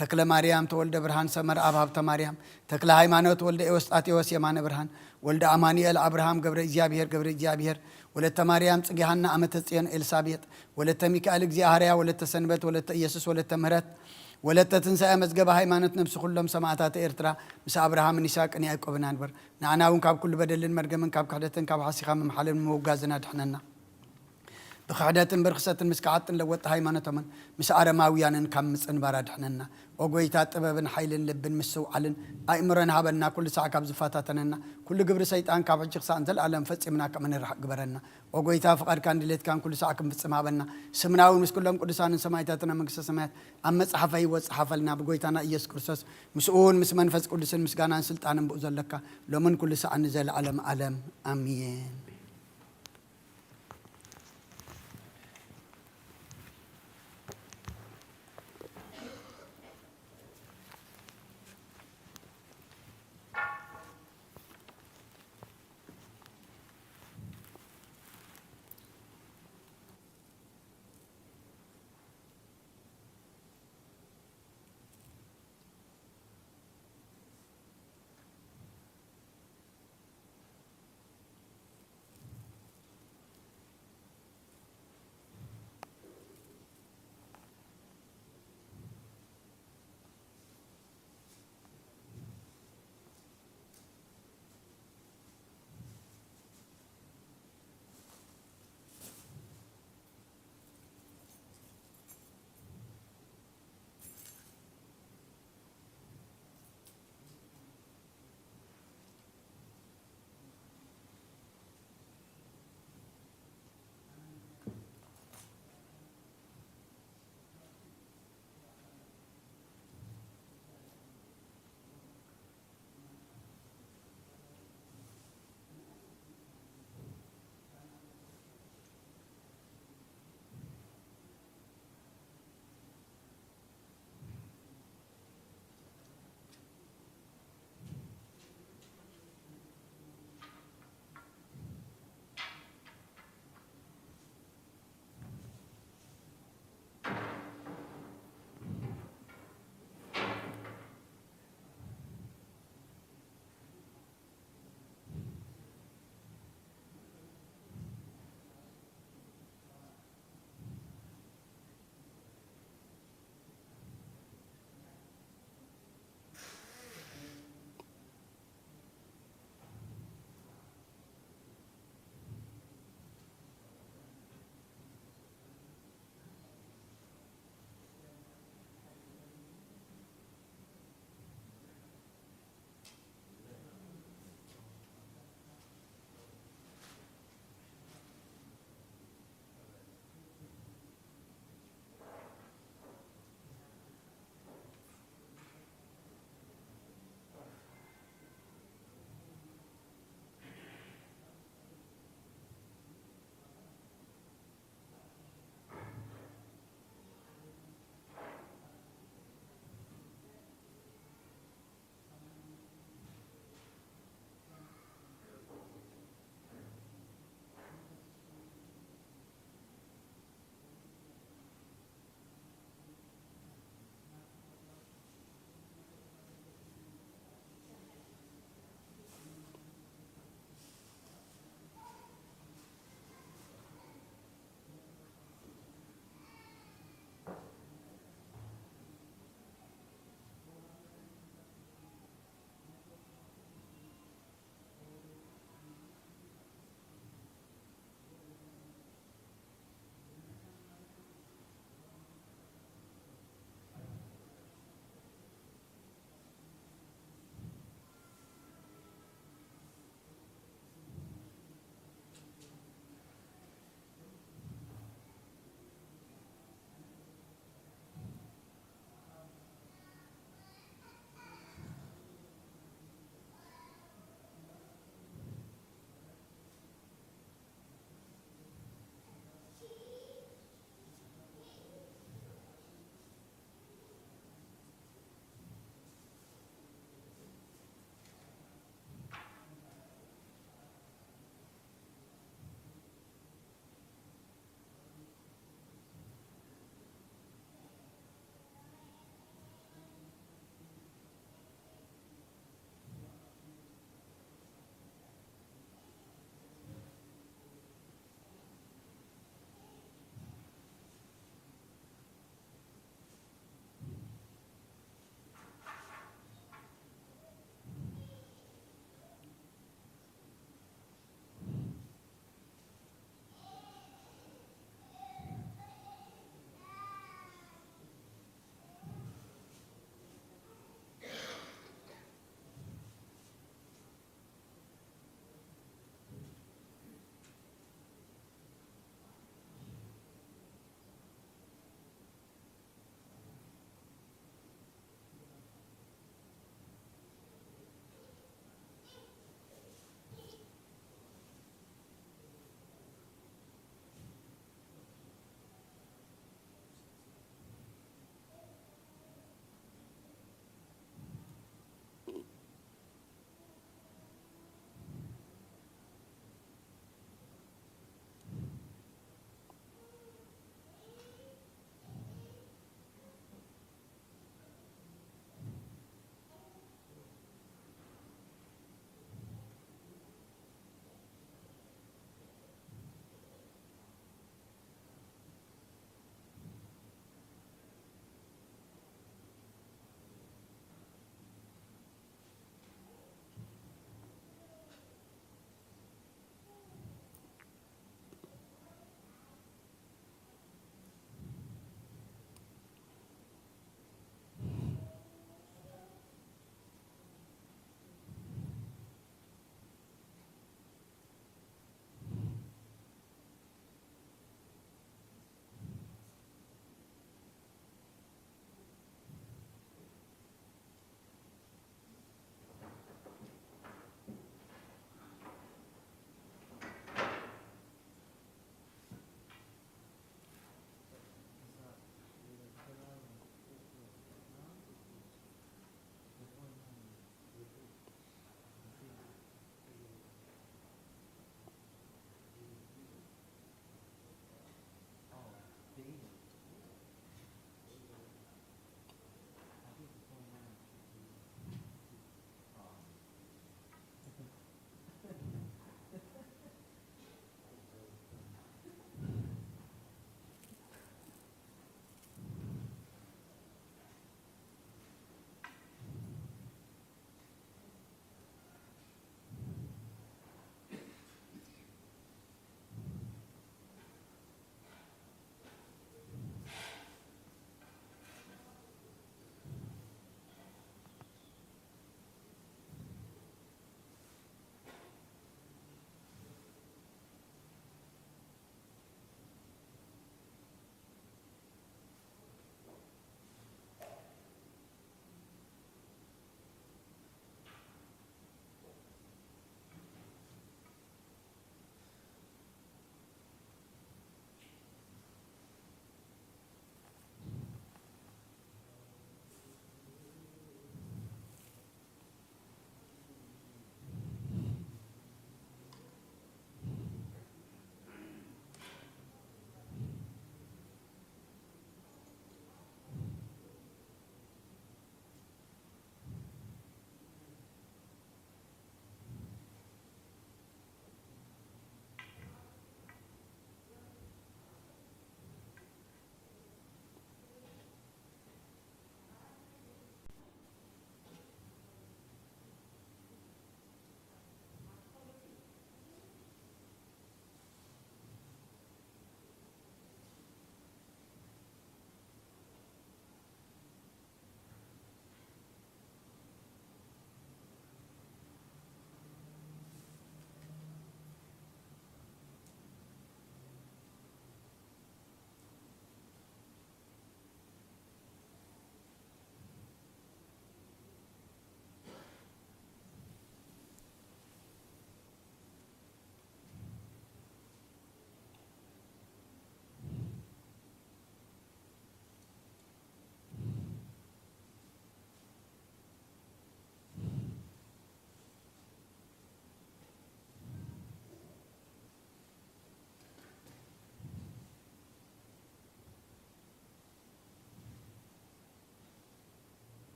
ተክለ ማርያም ተወልደ ብርሃን ሰመር ኣብ ሃብተ ማርያም ተክለ ሃይማኖት ወልደ ኤዎስጣቴዎስ የማነ ብርሃን ወልደ ኣማኑኤል ኣብርሃም ገብረ እግዚኣብሔር ገብረ እግዚኣብሔር ወለተ ማርያም ጽጌ ሃና ኣመተ ጽዮን ኤልሳቤጥ ወለተ ሚካኤል እግዚኣብሃርያ ወለተ ሰንበት ወለተ ኢየሱስ ወለተ ምህረት ወለተ ትንሳኤ መዝገበ ሃይማኖት ነብሲ ኩሎም ሰማእታት ኤርትራ ምስ ኣብርሃምን ይስሐቅን ያዕቆብን ኣንብር። ንዓና እውን ካብ ኩሉ በደልን መርገምን ካብ ክሕደትን ካብ ሓሲኻ ምምሓልን ምውጋዝን ኣድሕነና። ብክሕደትን ብርክሰትን ምስ ከሓጥን ለወጥቲ ሃይማኖቶምን ምስ ኣረማውያንን ካብ ምጽንባር ኣድሕነና። ኦ ጎይታ ጥበብን ሓይልን ልብን ምስትውዓልን ኣእምሮን ሃበና። ኩሉ ሳዕ ካብ ዝፈታተነና ኩሉ ግብሪ ሰይጣን ካብ ሕጂ ክሳዕ ንዘለኣለም ፈጺምና ከም ንርሕቕ ግበረና። ኦ ጎይታ ፍቓድካን ድሌትካን ኩሉ ሳዕ ክንፍጽም ሃበና። ስምና እውን ምስ ኩሎም ቅዱሳንን ሰማእታትን ኣብ መንግስተ ሰማያት ኣብ መጽሓፈ ህይወት ጸሓፈልና። ብጎይታና ኢየሱስ ክርስቶስ ምስኡ እውን ምስ መንፈስ ቅዱስን ምስጋናን ስልጣንን ብኡ ዘለካ ሎምን ኩሉ ሳዕን ንዘለኣለም ኣለም ኣሜን።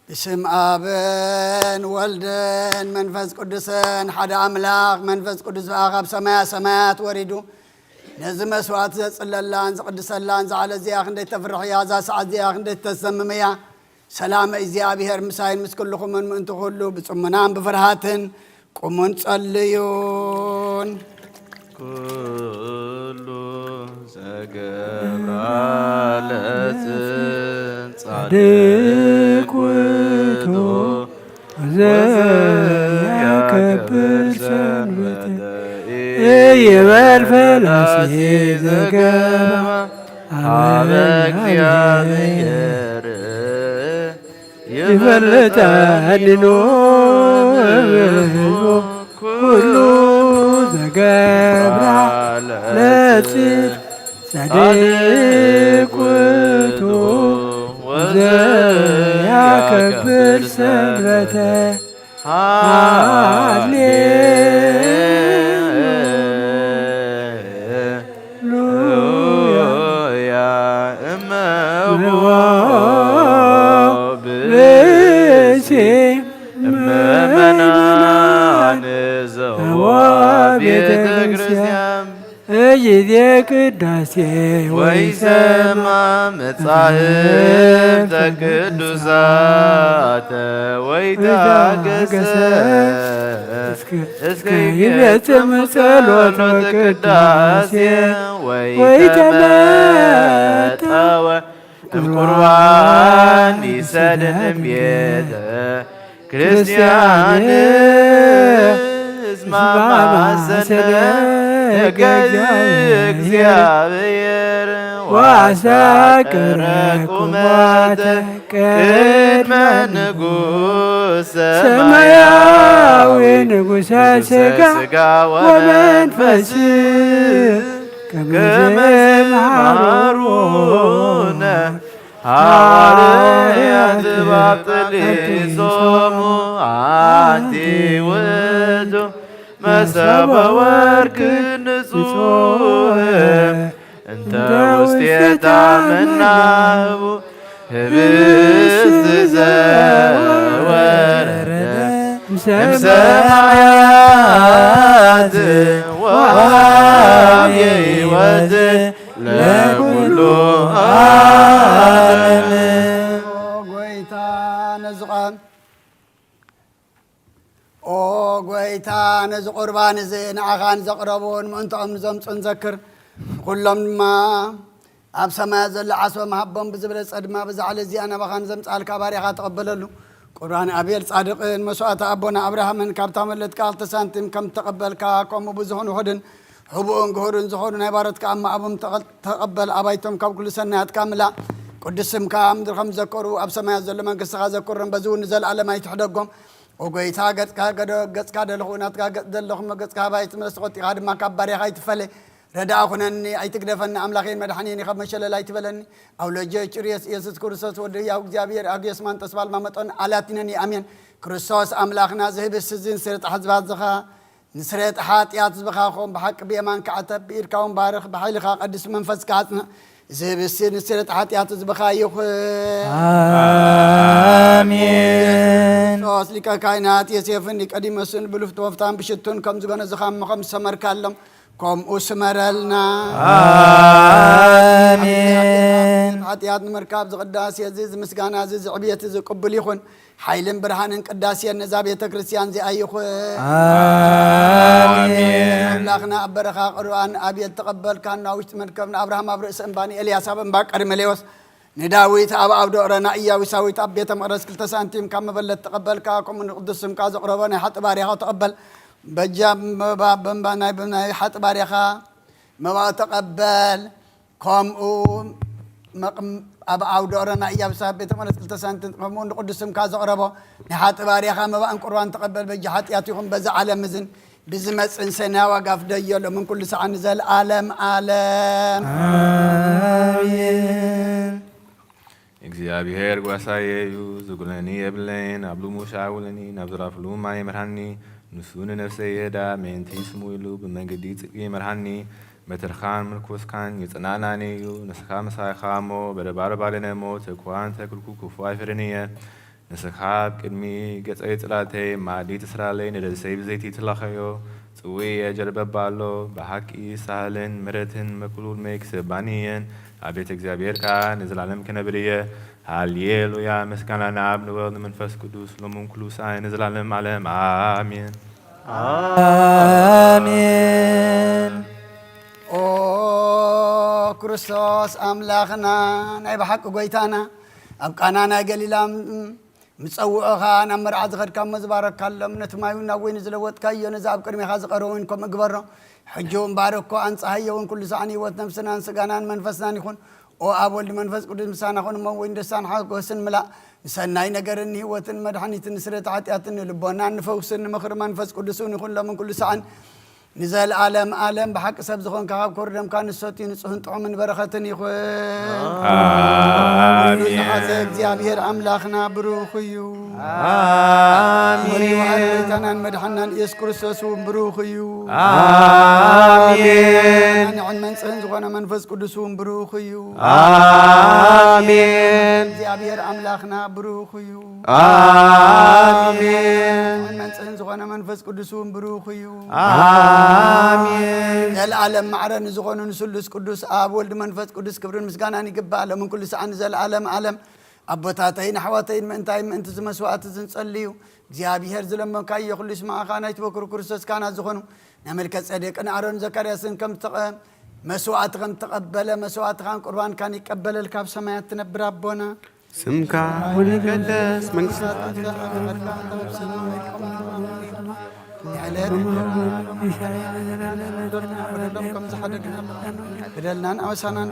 ብስም ኣብን ወልድን መንፈስ ቅዱስን ሓደ ኣምላኽ። መንፈስ ቅዱስ ብኣኻ ካብ ሰማያ ሰማያት ወሪዱ ነዚ መስዋዕት ዘጽለላን ዝቕድሰላን፣ እዛ ዕለት እዚኣ ክንደይ ተፍርሕ እያ፣ እዛ ሰዓት እዚኣ ክንደይ ተሰምም እያ። ሰላም እግዚኣብሔር ምሳይን ምስ ኩልኹምን ምእንቲ ኩሉ ብጽሙናን ብፍርሃትን ቁሙን ጸልዩን። ኩሉ ዘገብራ ለጽን ጻድቅ ውእቱ ዘያከብር ሰንበተ ኢይበል ፈላሲ ዘገባ ሀበ እግዚአብሔር ይፈልጠኒ ኖ ኩሉ ዘገብራ ለጽድቅ ጸድቅ ውእቱ ወዘያከብር ሰንበተ። ሃሌ ሉያ እመቦ ብእሲ እመመናን ዘዋ ቤተ ክርስቲያን እይዜ ቅዳሴ ወይሰማ መጻሕፍተ ቅዱሳተ ወይታገሰ እስከ ይፈጽም ጸሎተ ቅዳሴ ወይተመጠወ እምቁርባን ይሰድን እምቤተ ክርስቲያን እስማ ማሰነ ሕገ እግዚአብሔር ወአሳቅረ ቁመተ ቅድመ ንጉሰ ሰማያዊ ንጉሰ ስጋ ወመንፈስ ከመ መሃሩነ ሐዋርያት ባብጠሊሶሙ አንቲ ውእቱ መሰበ ወርቅ ንጹሕ እንተ ውስቴታ መናህቡ ህብስት ዘወረደ እምሰማያት ወሃብየ ሕይወት ለኩሉ ዓለም። ኦ ጎይታ፣ ነዚ ቃል፣ ኦ ጎይታ፣ ነዚ ቁርባን እዚ ንዓኻ ንዘቕረቡን ምእንትኦም ንዘምጹን ዘክር። ንኹሎም ድማ ኣብ ሰማያት ዘሎ ዓስቦም ሃቦም ብዝበለጸ ድማ ብዛ ዕለት እዚኣ ናባኻ ንዘምጻልካ ባርያኻ ተቐበለሉ። ቁርባን ኣቤል ጻድቕን መስዋእቲ ኣቦና ኣብርሃምን ካብታ መለትካ ክልተ ሳንቲም ከም ተቐበልካ፣ ከምኡ ብዙሕን ውሑድን ህቡእን ግሁድን ዝኾኑ ናይ ባሮትካ ኣብ ማእቦም ተቐ-፣ ተቐበል። ኣባይቶም ካብ ኩሉ ሰናያትካምላእ። ቅዱስ ስምካ ኣብ ምድሪ ከም ዝዘከሩ ኣብ ሰማያት ዘሎ መንግስትኻ ዘክሮም፣ በዚ እውን ንዘለኣለም ኣይትሕደጎም። ኦ ጎይታ፣ ገጽካ ገደ-፣ ገጽካ ደለኹ፣ ናትካ ገጽ ደለኹ፣ ገጽካ ሃባይ ትመለስ፣ ተቖጢኻ ድማ ካብ ባርያኻ ኣይትፈለ። ረዳኣ ኩነኒ፣ ኣይትግደፈኒ፣ ኣምላኸይን መድሓኒየን ካብ መሸለል ኣይትበለኒ። ኣውሎጀ ጭርየስ ኢየሱስ ክርስቶስ ወዲ ህያው እግዚኣብሔር ኣግዮስ ማንጦስ ባልማ መጠን ኣላቲነኒ። ኣሜን። ክርስቶስ ኣምላኽና፣ ዝህብስ እዚ ንስርየት ሕዝባ ዝኻ ንስርየት ሓጢኣት ዝበኻኹም ብሓቂ ብየማንካ ዓተብ፣ ብኢድካ እውን ባርኽ፣ ብሓይልኻ ቀድስ፣ መንፈስካ ኣጽንዕ። እዚ ህብስቲ ንስርየት ሓጢኣት ዝበኻ ይኹን። ኣሜን። ክርስቶስ ሊቀ ካህናት ዮሴፍን ኒቆዲሞስን ብሉፍቲ ወፍታን ብሽቱን ከም ዝገነዝኻ እሞ ከም ዝሰመርካሎም ከምኡ ስመረልና። ኣሜን። ሓጢኣት ንምርካብ ዝቕዳሴ እዚ፣ እዚ ምስጋና እዚ፣ እዚ ዕብየት እዚ ቅቡል ይኹን። ሓይልን ብርሃንን ቅዳሴን ነዛ ቤተ ክርስቲያን እዚኣ ይኹን። ኣሜን። ኣምላኽና ኣብ በረኻ ቅሩባን ኣብ የት ተቐበልካና፣ ውሽጢ መርከብ ንኣብርሃም ኣብ ርእሲ እምባ፣ ንኤልያስ ኣብ እምባ ቀርሜሌዎስ፣ ንዳዊት ኣብ ዓውዲ ኦረና፣ ኢያቡሳዊት ኣብ ቤተ መቕደስ ክልተ ሳንቲም ካብ መበለት ተቐበልካ፣ ከምኡ ንቅዱስ ስምካ ዘቕረቦ ናይ ሓጢ ባርያኻ ተቐበል። በጃ መባ-፣ በምባ ናይ፣ ናይ ሓጢ ባርያኻ መባእ ተቐበል። ከምኡ መቕም-፣ ኣብ ዓውዲ ኦረና ኢያቡሳዊት ቤተ መቕደስ ክልተ ሳንቲም፣ ከምኡ ንቅዱስ ስምካ ዘቕረቦ ናይ ሓጢ ባርያኻ መባእን ቁርባን ተቐበል። በጃ ሓጢኣት ይኹን በዚ ዓለም እዝን ብዝመጽእን ሰናይ ዋጋ ፍደዮ ሎምን ኩሉ ሰዓት ንዘለዓለም ዓለም። ኣሜን። እግዚኣብሔር ጓሳየ እዩ፣ ዝጉለኒ የብለይን። ኣብ ልሙሽ ኣውለኒ፣ ናብ ዝራፍሉ ማይ ይምርሃኒ። ንሱ ንነፍሰይ የዳ ምእንቲ ስሙ ኢሉ፣ ብመንገዲ ጽድቂ ይምርሃኒ። በትርኻን ምርኮስካን የጽናናኒ እዩ። ንስኻ ምሳኻ እሞ፣ በደባርባልነ እሞ፣ ተኳ እንተ ክልኩ ክፉ ኣይፈርን እየ። ንስኻ ኣብ ቅድሚ ገጸይ ጽላተይ ማእዲ ትስራለይ፣ ንርእሰይ ብዘይቲ ትለኸዮ። ጽውእየ ጀርበባ ኣሎ፣ ብሓቂ ሳህልን ምሕረትን መክሉል መይ ክሰባኒ እየን። ኣቤት እግዚኣብሔር ከኣ ንዘላለም ክነብር እየ። ሃሌሉያ፣ ምስጋና ንኣብ ንወልድ ንመንፈስ ቅዱስ፣ ሎምን ኩሉ ሰዓት ንዘላለም ዓለም። ኣሜን። ኣሜን። ኦ ክርስቶስ ኣምላኽና፣ ናይ ብሓቂ ጐይታና፣ ኣብ ቃና ናይ ገሊላ ምጸውዖኻ ናብ መርዓ ዝኸድካ እሞ ዝባረካሎም፣ ነቲ ማይ እውን ናብ ወይኒ ዝለወጥካዮ፣ ነዚ ኣብ ቅድሜኻ ዝቐረበ እውን ከምኡ ግበሮ። ሕጂ እውን ባረኮ፣ ኣንጽሃዮ እውን ኩሉ ሰዓን ህይወት ነፍስናን ስጋናን መንፈስናን ይኹን። ኦ ኣብ ወልድ መንፈስ ቅዱስ ምሳና ኹን እሞ ወይን ደስታን ሓጎስን ምላእ። ንሰናይ ነገርን ንህይወትን መድሓኒትን ንስርየት ሓጢኣትን ንልቦናን ንፈውስን ንምኽሪ መንፈስ ቅዱስ እውን ይኹን ሎምን ኩሉ ሰዓን ንዘለዓለም ዓለም። ብሓቂ ሰብ ዝኾንካ ካብ ክቡር ደምካ ንሰትዩ ንጹህን ጥዑምን በረኸትን ይኹን። ኣሜን። ዝሓዘ እግዚኣብሔር ኣምላኽና ብሩኽ እዩ። ኣሜን። ወሃቢ ጎይታናን መድሓናን ኢየሱስ ክርስቶስ እውን ብሩኽ እዩ። ኣሜን። ንዕን መንጽህን ዝኾነ መንፈስ ቅዱስ እውን ብሩኽ እዩ። ኣሜን። እግዚኣብሔር ኣምላኽና ብሩኽ እዩ። ኣሜን። መንጽህን ዝኾነ መንፈስ ቅዱስ እውን ብሩኽ እዩ። ኣሜን። ዘልኣለም ማዕረ ንዝኾኑ ንስሉስ ቅዱስ ኣብ ወልድ መንፈስ ቅዱስ ክብርን ምስጋናን ይግባእ፣ ሎምን ኩሉ ሰዓን ንዘልኣለም ዓለም። ኣቦታተይን ኣሕዋተይን ምእንታይ ምእንቲ እዚ መስዋዕቲ ዝንጸልዩ እግዚኣብሔር ዝለመንካዮ ኩሉ ይስማዕኻ። ናይቲ በኩር ክርስቶስ ካህናት ዝኾኑ ናይ መልከ ጼዴቅን ኣሮን ዘካርያስን ከም ተቐ-፣ መስዋዕቲ ከም ተቐበለ መስዋዕትኻን ቁርባንካን ይቀበለልካ ኣብ ሰማያት ትነብር ኣቦና። ስምካ ይትቀደስ፣ መንግስትካ በደልናን ኣበሳናን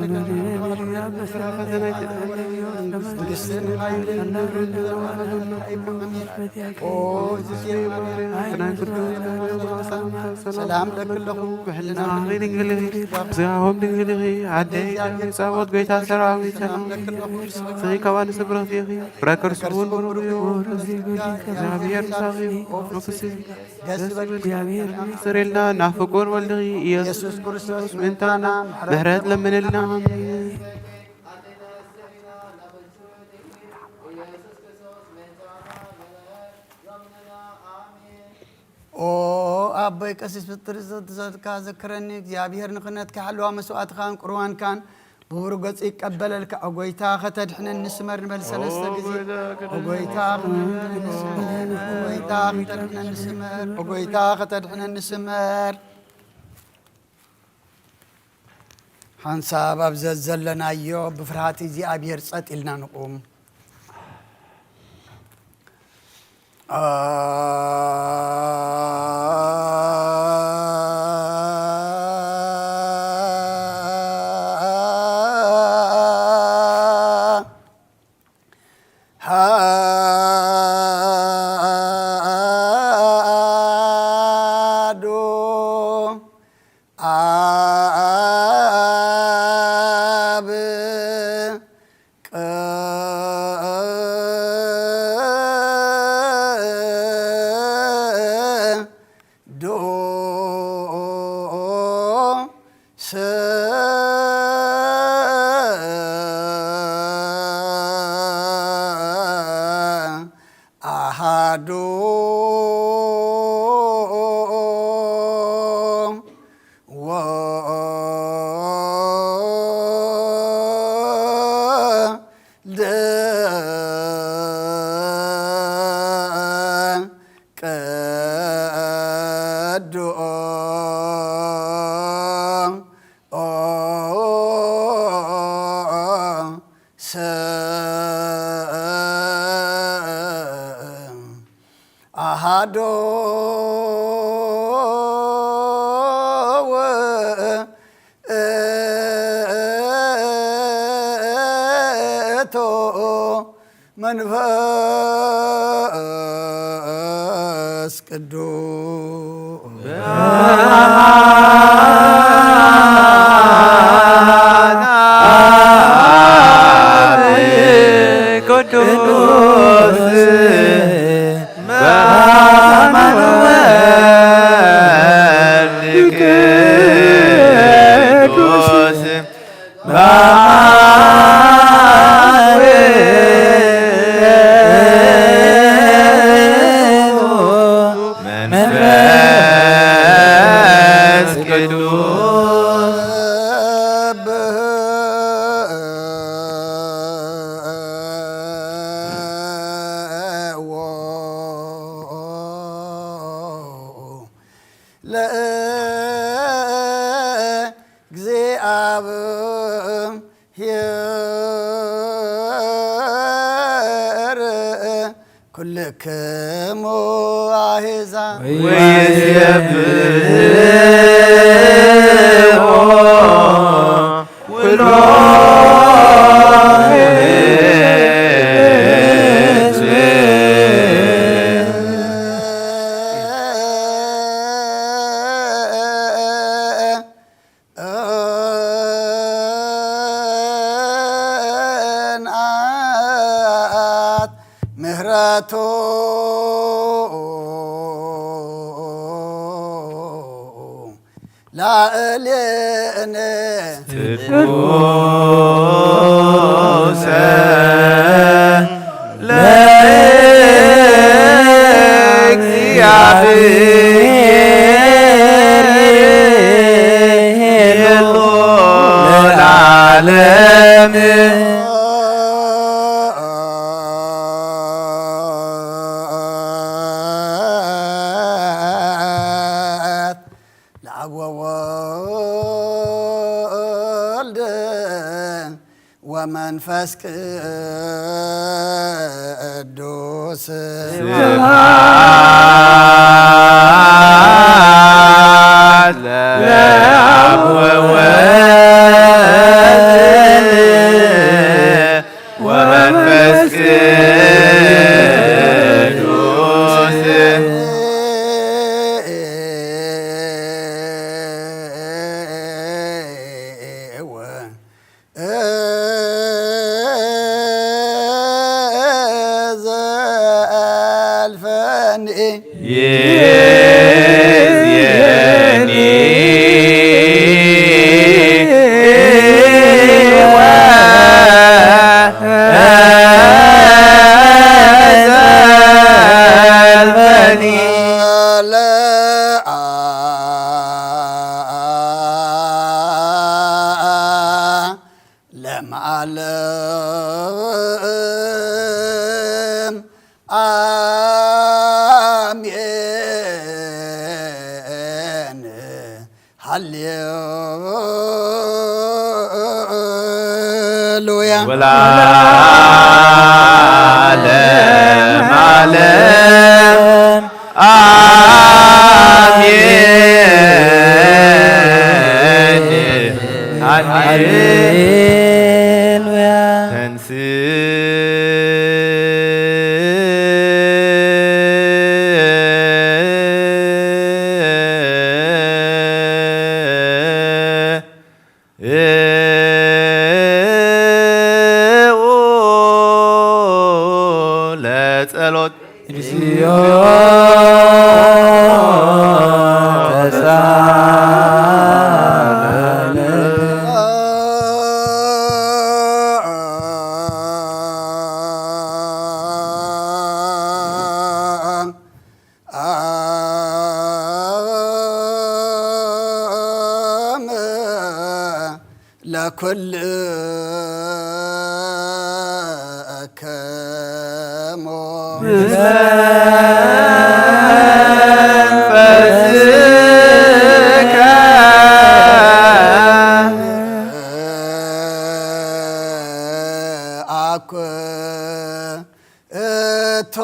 መንግስትን ሓይልን ሰላም ለክለኹ ብሕልና ድንግል ኢኺ፣ ስጋኹም ድንግል ኢኺ፣ ኣደይ ጻወት ጎይታ ሰራዊት ሰላም ለክለኹ። ስኺ ካብ ኣንስቲ ብርኽቲ ኢኺ፣ ፍረ ከርሱ እውን ብሩኽ እዩ። እግዚኣብሔር ምሳኺ እዩ። ደስ ይበል። እግዚኣብሔር ይስረልና፣ ናብ ፍቁር ወልድኺ ኢየሱስ ክርስቶስ ምእንታና ምሕረት ለምንልና። ኦ ኣቦይ ቀሲስ ፕጥር ዘትካ ዘክረኒ። እግዚኣብሔር ንኽነትካ ሓለዋ መስዋዕትኻን ቁርባንካን ብብሩህ ገጹ ይቀበለልካ። ኦ ጎይታ ከተድሕነኒ ስመር ንበል ሰለስተ ግዜ። ኦ ጎይታ ከተድሕነኒ ስመር፣ ኦ ጎይታ ከተድሕነኒ ስመር፣ ኦ ጎይታ ከተድሕነኒ ስመር። ሓንሳብ ኣብ ዘዘለናዮ ብፍርሃት እግዚኣብሔር ጸጥ ኢልና ንቁም። ኣሐዱ ኣብ ቅዱስ ኣሃዱ ወልድ ቅዱስ ኣሃዶ ውእቱ መንፈስ ቅዱስ። ቅዱስ በአማን ወወልድ ቅዱስ በአብ ለእግዚኣብሔር ኩልክሙ ኣሕዛብ ወይሴብሕዎ ኩሎም ህዝብ። ጽንዓት ምህረቱ ላዕሌነ ትኩሰ ለእግዚኣብሔር ለዓለም። ለአብ ወወልድ ወመንፈስ ቅዱስ ስብሐት ለአብ ወወልድ ወመንፈስ ቅዱስ። ዘልፈኒ ይእዜኒ ወዘልፈኒ። ለዓለም አሜን። ሃሌሉያ። ወለዓለመ ዓለም አሜን። ሃሌሉያ። ተንሥእ ለጸሎት። እግዚኦ ተሳለነ። ለኩልክሙ መንፈስከ አኩ እቶ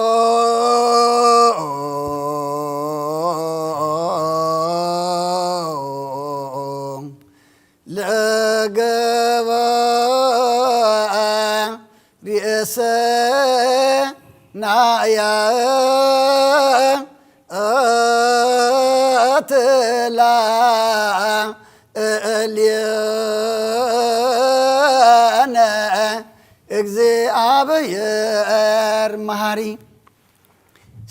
ለገባ ርእሰ ናያ ትላ እልየነ እግዚኣብሔር መሃሪ።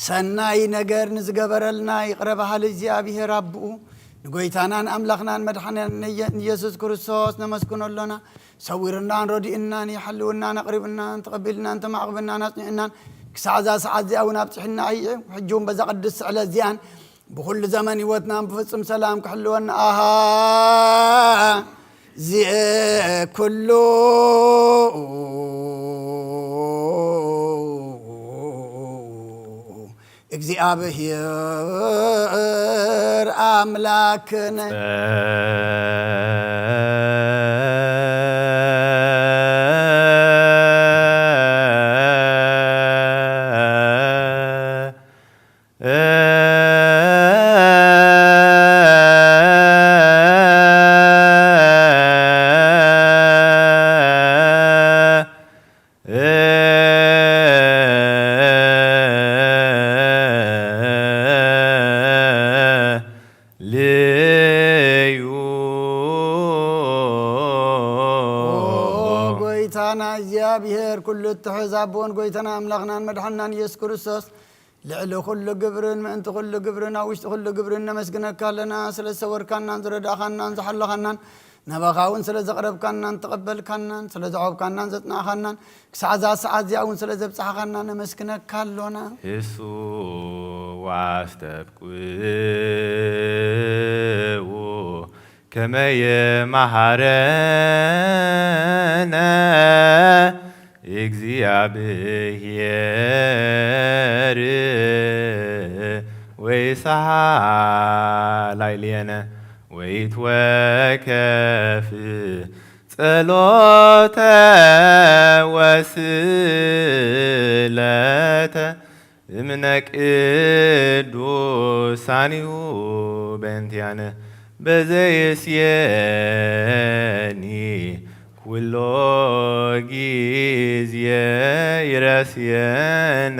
ሰናይ ነገር ንዝገበረልና ይቕረ በሃሊ እግዚኣብሔር ኣቦኡ ንጎይታናን ኣምላኽናን መድሓኒናን ንየ-፣ ንየሱስ ክርስቶስ ነመስግኖ ኣሎና። ሰዊርናን ረዲኡናን ይሓልውናን ኣቕሪብናን ተቐቢልናን ተማዕቕብናን ኣጽኒዕናን ክሳዕ እዛ ሰዓት እዚኣ እውን ኣብጺሕና እዩ። ሕጂ እውን በዛ ቅድስቲ ዕለት እዚኣን ብኹሉ ዘመን ህይወትና ብፍጹም ሰላም ክሕልወና ኣሃ ዚኤ ኩሉ እግዚኣብሔር ኣምላክነ። ልዩ ኦ ጎይታና እግዚኣብሔር ኩሉ እትሕዝ ኣቦን ጎይታና ኣምላኽናን መድሓንናን ኢየሱስ ክርስቶስ፣ ልዕሊ ኩሉ ግብርን ምእንቲ ኩሉ ግብርን ኣብ ውሽጢ ኩሉ ግብርን ነመስግነካ ኣለና። ስለ ዝሰወርካናን ዝረዳእኻናን ዝሓለኻናን፣ ናባኻ እውን ስለ ዘቕረብካናን ተቐበልካናን ስለ ዘዕቆብካናን ዘጽናዕኻናን፣ ክሳዕ እዛ ሰዓት እዚኣ እውን ስለ ዘብጽሓኻና ነመስግነካ ኣሎና። ህሱ ዋስተብቅኡ ከመ የመሃረነ እግዚኣብሔር ወይሰሃ ላዕሌነ ወይትወከፍ ጸሎተ ወስእለተ እምነ ቅዱሳኒሁ በእንቲአነ በዘይስየኒ ኩሎ ጊዜ ይረስየነ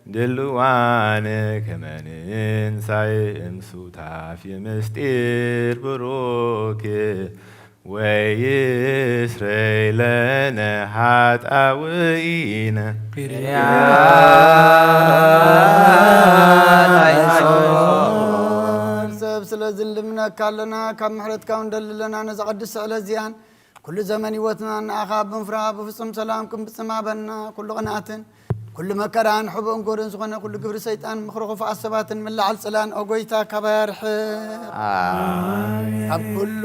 ድልዋን ከመ ንንሳእ እምሱታፊ ምስጢር ብሩክ ወይስረይ ለነ ኃጣውኢነ። ሰብ ስለዚ ንልምነካ ኣለና፣ ካብ ምሕረትካ እውን ደሊ ኣለና። ነዛ ቅድስቲ ዕለት እዚኣን ኩሉ ዘመን ህይወትና ንኣኻ ብምፍራህ ብፍጹም ሰላም ክንፍጽም ሃበና። ኩሉ ቅንኣትን ኩሉ መከራን ሕቡእን ጎርን ዝኾነ ኩሉ ግብሪ ሰይጣን ምኽሪ ክፉኣት ሰባትን ምልዓል ጽላን ኦ ጎይታ ካባይ ኣርሕቕ። ኣሜን። ካብ ኩሉ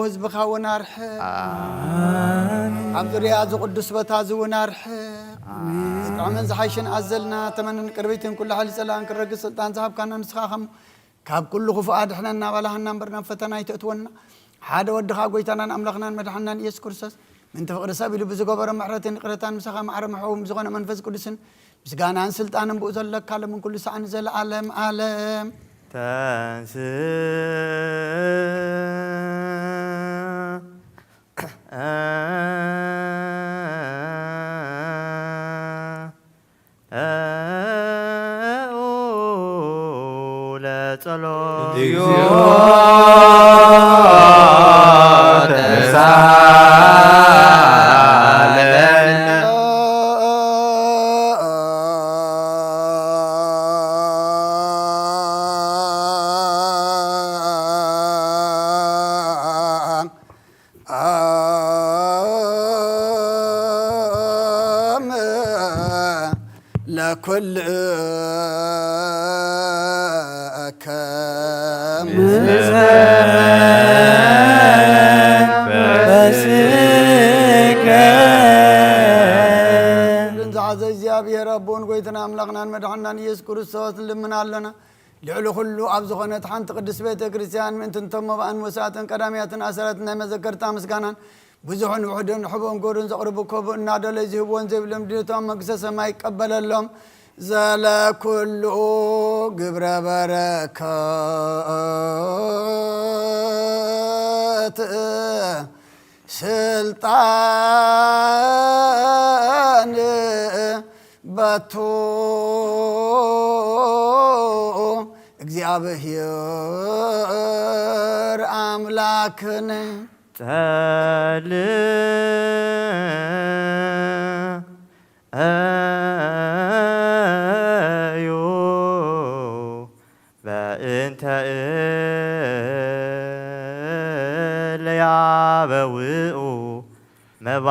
ህዝብኻ እውን ኣርሕቕ። ኣሜን። ካብ ዙርያ እዚ ቅዱስ ቦታ እዚ እውን ኣርሕቕ። ኣሜን። ዝጥዕምን ዝሓይሽን ኣዘልና ተመንን ቅርቢትን ኩሉ ሓይሊ ጽላን ክረግጽ ስልጣን ዝሃብካና ንስኻ ከም ካብ ኩሉ ክፉእ ኣድሕነና፣ ኣባላሃና እምበር ናብ ፈተና ኣይተእትወና። ሓደ ወድኻ ጎይታናን ኣምላኽናን መድሓንናን ኢየሱስ ክርስቶስ ምእንቲ ፍቕሪ ሰብ ኢሉ ብዝገበሮ ምሕረትን ይቕረታን ምሳኻ ማዕረ መሕበዊ ዝኾነ መንፈስ ቅዱስን ምስጋናን ስልጣንን ብኡ ዘለካ ሎምን ኩሉ ሰዓን ንዘለዓለም ዓለም። ተንስ ለጸሎት። እግዚኦ ተሳለነ። ኣም ለኩልከ ምስለ መንፈስከ። ኩሉን ዝሓዘ እግዚኣብሔር ኣቦን ጎይታና ኣምላኽናን መድሓንናን ኢየሱስ ክርስቶስ ንልምን ኣሎና። ልዕሊ ኩሉ ኣብ ዝኾነት ሓንቲ ቅድስት ቤተ ክርስቲያን ምእንቲ እቶም መባእን መሳእትን ቀዳምያትን ኣሰራትን ናይ መዘከርታ ምስጋናን ብዙሕን ውሑድን ሕቡእን ጎርን ዘቕርቡ ከቡ እናደለዩ ዝህብዎን ዘይብሎም ድሌቶም ኣብ መንግስተ ሰማይ ይቀበለሎም። ዘለኩሉ ግብረ በረከት ስልጣን በቱ እግዚኣብሔር ኣምላክን ጸልእ እዩ በእንተ እለ ያበውኡ መባ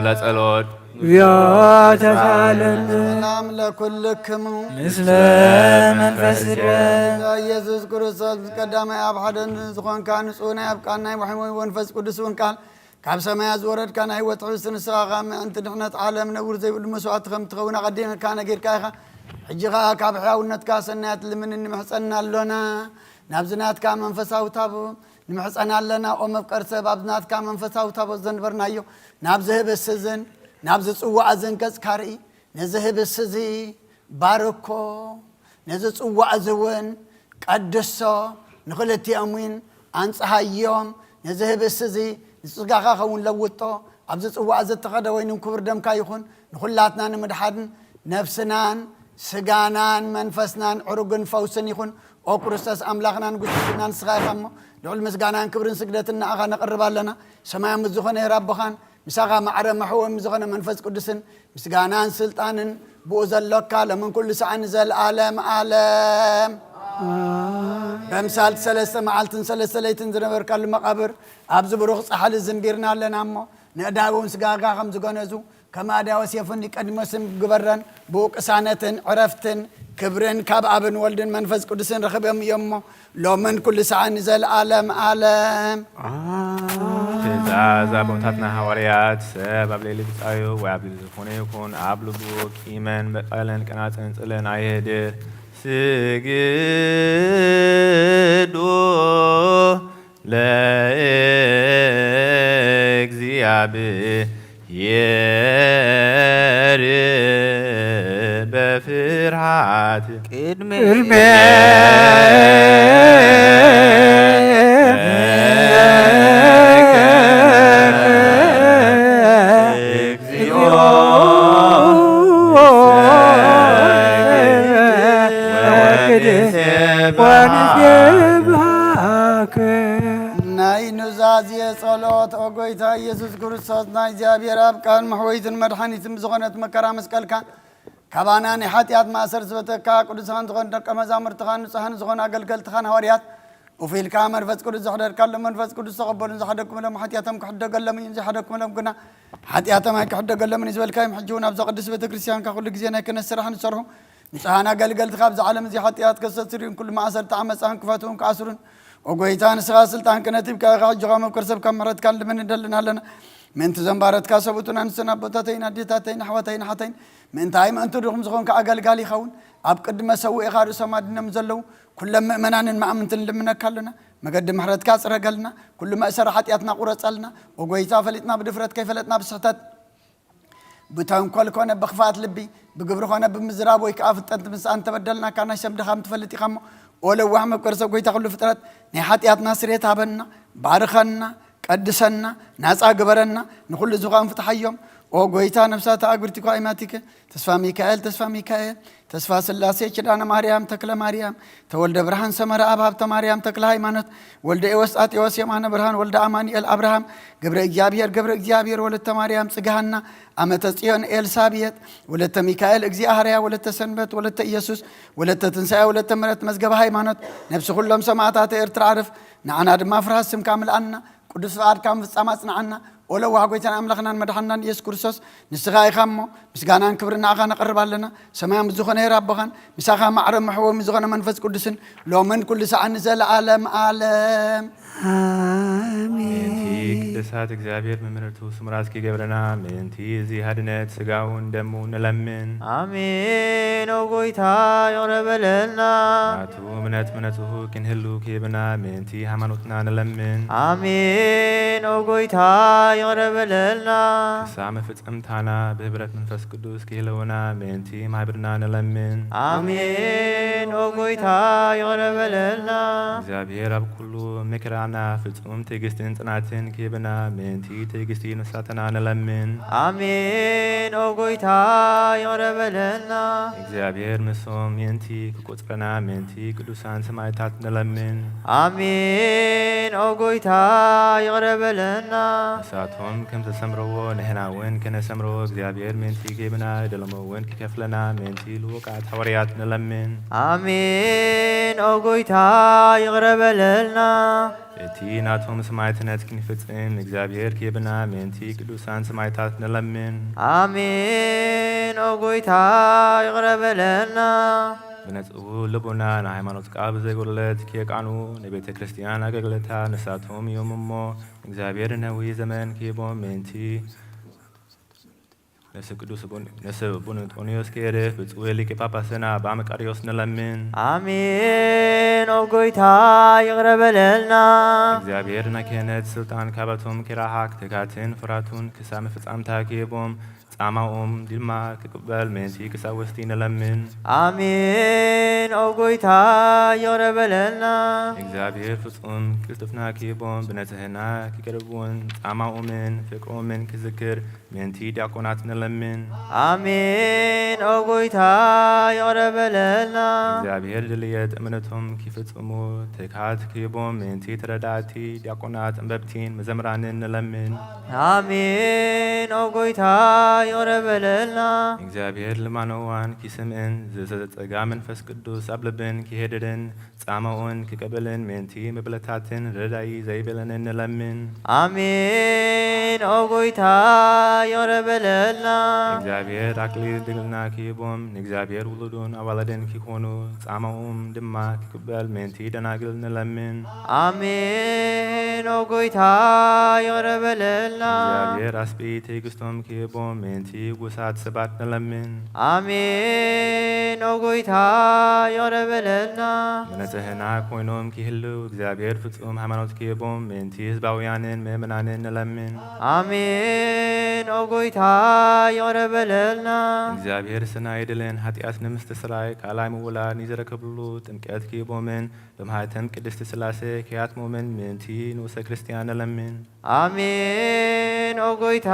ለጸሎት። እግዚኦ ተሳለነ። ሰላም ለኩልክሙ። ምስለ መንፈስከ። ኢየሱስ ክርስቶስ ምስ ቀዳማይ ኣብ ሓደ ዝኾንካ ንጹህ ናይ ኣብ ቃል ናይ ዋሕይ መንፈስ ቅዱስ እውን ቃል ካብ ሰማያት ዝወረድካ ናይ ህይወት ሕብስቲ ንስኻ ኸኣ ምእንቲ ድሕነት ዓለም ነውር ዘይብሉ መስዋእቲ ከም ትኸውን ኣቐዲምካ ነጊርካ ኢኻ። ሕጂ ኸኣ ካብ ሕያውነትካ ሰናያት ልምን ንምሕጸና ኣሎና። ናብዚ ናትካ መንፈሳዊ ታቦ ንምሕጸና ኣለና። ኦ መፍቀር ሰብ፣ ኣብዚ ናትካ መንፈሳዊ ታቦት ዘንበርናዮ፣ ናብዚ ህብስቲ እዝን ናብዚ ጽዋእ እዝን ገጽካ ርኢ። ነዚ ህብስቲ እዚ ባርኮ፣ ነዚ ጽዋእ እዚ እውን ቀድሶ፣ ንኽልቲኦም እውን ኣንጽሃዮም። ነዚ ህብስቲ እዚ ንስጋኻ ኸውን ለውጦ፣ ኣብዚ ጽዋእ እዚ እተኸደ ወይንን ክቡር ደምካ ይኹን፣ ንኹላትና ንምድሓን ነፍስናን ስጋናን መንፈስናን ዕሩግን ፈውስን ይኹን። ኦ ክርስቶስ ኣምላኽናን ንጉስና ንስኻ ኢኻ እሞ፣ ልዑል ምስጋናን ክብርን ስግደትን ንኣኻ ነቕርብ ኣለና። ሰማያዊ ምስ ዝኾነ ሄር ኣቦኻን ምሳኻ ማዕረ መሕወሚ ዝኾነ መንፈስ ቅዱስን ምስጋናን ስልጣንን ብኡ ዘሎካ ሎምን ኩሉ ሰዓን ንዘለኣለም ኣለም። በምሳልቲ ሰለስተ መዓልትን ሰለስተ ለይትን ዝነበርካሉ መቓብር ኣብዚ ብሩኽ ጻሕሊ ዝንቢርና ኣለና እሞ፣ ንእዳውን ስጋኻ ከም ዝገነዙ፣ ከም ኣድያወስ የፉኒ ቀዲሞስም ግበረን፣ ብኡ ቅሳነትን ዕረፍትን ክብርን ካብ ኣብን ወልድን መንፈስ ቅዱስን ረኺቦም እዮም እሞ፣ ሎምን ኩሉ ሰዓን ንዘለኣለም ኣለም። ትእዛዝ ኣቦታትና ሃዋርያት፣ ሰብ ኣብ ልዕሊ ብጻዩ ወይ ኣብ ልዕሊ ዝኾነ ይኹን ኣብ ልቡ ቂምን በቀልን ቀናጽን ጽልን ኣየህድር። ስግዱ ለእግዚኣብሔር በፍርሃት ቅድመ ቅድመ ናይ ኑዛዜ ጸሎት። ኦ ጎይታ ኢየሱስ ክርስቶስ፣ ናይ እግዚኣብሔር ኣብ ቃል መሕወይትን መድሓኒትን ብዝኾነት መከራ መስቀልካ፣ ካባና ናይ ሓጢኣት ማእሰር ዝበተካ፣ ቅዱሳን ዝኾኑ ደቀ መዛሙርትኻን ንጹሃን ዝኾኑ ኣገልገልትኻን ሃዋርያት፣ ኮፍ ኢልካ መንፈስ ቅዱስ ዘሕደርካሎም፣ መንፈስ ቅዱስ ተቐበሉን ዝሓደግኩምሎም ሓጢኣቶም ክሕደገሎም እዩ፣ ዘይሓደግኩምሎም ግና ሓጢኣቶም ኣይክሕደገሎምን እዩ ዝበልካዮም፣ ሕጂ እውን ኣብዛ ቅድስት ቤተ ክርስቲያንካ ኩሉ ግዜ ናይ ክህነት ስራሕ ንሰርሑ ንጹሃን ኣገልገልትኻ ኣብዚ ዓለም እዚ ሓጢኣት ከስተስርዩን ኩሉ ማእሰርቲ ዓመፃን ክፈትዉን ክኣስሩን፣ ኦ ጎይታ፣ ንስኻ ስልጣን ክህነት ሂብካ ኢኻ። ሕጂ ኸኣ መፍቀር ሰብ ካብ ምሕረትካ ልምን ንደልን ኣለና። ምእንቲ ዘንባረትካ ሰብኡትን ኣንስትን ኣቦታተይን ኣዴታተይን ኣሕዋተይን ኣሓተይን፣ ምእንታይ ምእንቲ ድኹም ዝኾንካ ኣገልጋሊ ይኸውን። ኣብ ቅድመ ሰውእኻ ርእሶም ኣድኖም ዘለዉ ኩሎም ምእመናንን መኣምንትን ልምነካ ኣለና። መገዲ ምሕረትካ ጽረገልና። ኩሉ መእሰሪ ሓጢኣትና ቁረጸልና። ኦ ጎይታ፣ ፈሊጥና ብድፍረት፣ ከይፈለጥና ብስሕተት፣ ብተንኮል ኮነ ብኽፍኣት ልቢ፣ ብግብሪ ኮነ ብምዝራብ ወይ ከኣ ፍልጠት ምስኣን ተበደልናካ፣ ናይ ሰብ ድኻም ትፈልጥ ኢኻ እሞ፣ ኦ ለዋህ መፍቀር ሰብ፣ ጎይታ ኩሉ ፍጥረት፣ ናይ ሓጢኣትና ስርየት ሃበና፣ ባርኸና፣ ቀድሰና፣ ናጻ ግበረና፣ ንኹሉ ዝኻን ፍትሓዮም። ኦ ጎይታ፣ ነፍሳት ኣግብርቲኳ ኢማቲከ፣ ተስፋ ሚካኤል፣ ተስፋ ሚካኤል፣ ተስፋ ስላሴ፣ ኪዳነ ማርያም፣ ተክለ ማርያም፣ ተወልደ ብርሃን፣ ሰመረ ኣብ፣ ሃብተ ማርያም፣ ተክለ ሃይማኖት፣ ወልደ ኤዎስጣቴዎስ፣ የማነ ብርሃን፣ ወልደ ኣማኑኤል፣ ኣብርሃም፣ ገብረ እግዚኣብሔር፣ ገብረ እግዚኣብሔር፣ ወለተ ማርያም፣ ጽግሃና፣ ኣመተ ጽዮን፣ ኤልሳቤጥ፣ ወለተ ሚካኤል፣ እግዚኣብሃርያ፣ ወለተ ሰንበት፣ ወለተ ኢየሱስ፣ ወለተ ትንሳኤ፣ ወለተ ምሕረት፣ መዝገበ ሃይማኖት፣ ነፍሲ ኩሎም ሰማዕታተ ኤርትራ ዕርፍ፣ ንዓና ድማ ፍርሃት ስምካ ምልኣና። ቅዱስ ፍቓድካ ምፍጻም ኣጽንዓና። ኦ ለዋህ ጎይታን ኣምላኽናን መድሓንናን ኢየሱስ ክርስቶስ፣ ንስኻ ኢኻ እሞ፣ ምስጋናን ክብርን ንኣኻ ነቕርብ ኣለና። ሰማያዊ ምስ ዝኾነ ሄር ኣቦኻን፣ ምሳኻ ማዕረ መሕወሚ ዝኾነ መንፈስ ቅዱስን፣ ሎምን ኩሉ ሰዓን ንዘለኣለም ኣለም። ኣሜን። ቅዱሳት እግዚኣብሔር መምህርቱ ስሙራት ኪገብረና ምእንቲ እዚ ሃድነት ስጋውን ደሙ ንለምን። ኣሜን። ኦ ጎይታ ይቕረ በለልና። ናቱ እምነት መነጽሁ ክንህሉ ኪህብና ምእንቲ ሃይማኖትና ንለምን። ኣሜን። ኦ ጎይታ ይቕረ በለልና። ክሳብ መፍጸምታና ብህብረት መንፈስ ቅዱስ ኪህልውና ምእንቲ ማህብርና ንለምን። ኣሜን። ኦ ጎይታ ይቕረ በለልና። እግዚኣብሔር ኣብ ኩሉ መከራና ፍጹም ትዕግስትን ጽናትን ኪህብና ምእንቲ ትዕግስቲ ንሳተና ንለምን። ኣሜን። ኦ ጎይታ ይቕረ በለልና። እግዚኣብሔር ምስኦም ምእንቲ ክቆጽረና ምእንቲ ቅዱሳን ሰማዕታት ንለምን። ኣሜን። ኦ ጎይታ ይቕረ በለልና። ንሳቶም ከም ዘሰምርዎ ንሕና እውን ከነሰምሮ እግዚኣብሔር ምእንቲ ኪህብና ደለሞ እውን ኪከፍለና ምእንቲ ልውቃት ሃዋርያት ንለምን። ኣሜን። ኦ ጎይታ ይቕረ በለልና። እቲ ናቶም ሰማዕትነት ክንፍጽም እግዚኣብሔር ኪህብና ምእንቲ ቅዱሳን ሰማዕታት ንለምን። ኣሜን። ኦ ጎይታ ይቕረ በለልና። ብነጽሁ ልቡና ንሃይማኖት ቃል ብዘይጎድለት ኪየቃኑ ንቤተ ክርስቲያን ኣገልግለታ ንሳቶም እዮም እሞ እግዚኣብሔር ነዊህ ዘመን ኪህቦም ምእንቲ ነፍሲ ቅዱስ ኣቡን-፣ ነፍሲ ኣቡን እንጦንዮስ ከየርፍ ብፁዕ ሊቀ ጳጳስና ኣባ መቃርዮስ ንለምን። ኣሜን። ኦ ጎይታ ይቕረ በለልና። እግዚኣብሔር ናይ ክህነት ስልጣን ካባቶም ኪረሓቕ ትካትን ፍራቱን ክሳብ መፍጻምታ ኪህቦም ጻማኦም ድማ ክቅበል ምእንቲ ቅሳውስቲ ንለምን። ኣሜን። ኦ ጎይታ ይቕረ በለልና። እግዚኣብሔር ፍጹም ቅልጥፍና ኪህቦም ብንጽህና ኪቀርብዎን ጻማኦምን ፍቅሮምን ክዝክር ምእንቲ ዲያቆናት ንለምን። ኣሜን። ኦ ጎይታ ይቕረ በለልና። እግዚኣብሔር ድልየት እምነቶም ኪፍጽሙ ትካት ኪህቦም ምእንቲ ተረዳእቲ ዲያቆናት፣ ኣንበብቲን መዘምራንን ንለምን። ኣሜን። ኦ ጎይታ ይቕረ በለልና። እግዚኣብሔር ልማኖዋን ኪስምዕን ዘዘጸጋ መንፈስ ቅዱስ ኣብ ልብን ኪሄድርን ጻማኡን ኪቀበልን ምእንቲ መብለታትን ረዳኢ ዘይብለንን ንለምን። ኣሜን። ኦ ጎይታ ይቕረ በለልና። እግዚኣብሔር ኣክሊል ድንግልና ኪህቦም ንእግዚኣብሔር ውሉዱን ኣዋልድን ኪኾኑ ጻማኦም ድማ ኪቅበል ምእንቲ ደናግል ንለምን። ኣሜን። ኦ ጎይታ ይቕረ በለልና። እግዚኣብሔር ኣስቢ ትዕግስቶም ኪህቦም ምእንቲ ጉሳት ሰባት ንለምን። ኣሜን። ኦ ጎይታ ይቕረ በለልና። ብንጽህና ኮይኖም ኪህልው እግዚኣብሔር ፍጹም ሃይማኖት ኪህቦም ምእንቲ ህዝባውያንን ምእመናንን ንለምን። ኣሜን። ኦ ጎይታ ይቕረ በለልና። እግዚኣብሔር ስናይ ድልን ሓጢኣት ንምስትስራይ ካልኣይ ምውላድ ንዝረከብሉ ጥምቀት ኪህቦምን ብማህተም ቅድስቲ ስላሴ ኪያትሞምን ምእንቲ ንኡሰ ክርስቲያን ንለምን። ኣሜን። ኦ ጎይታ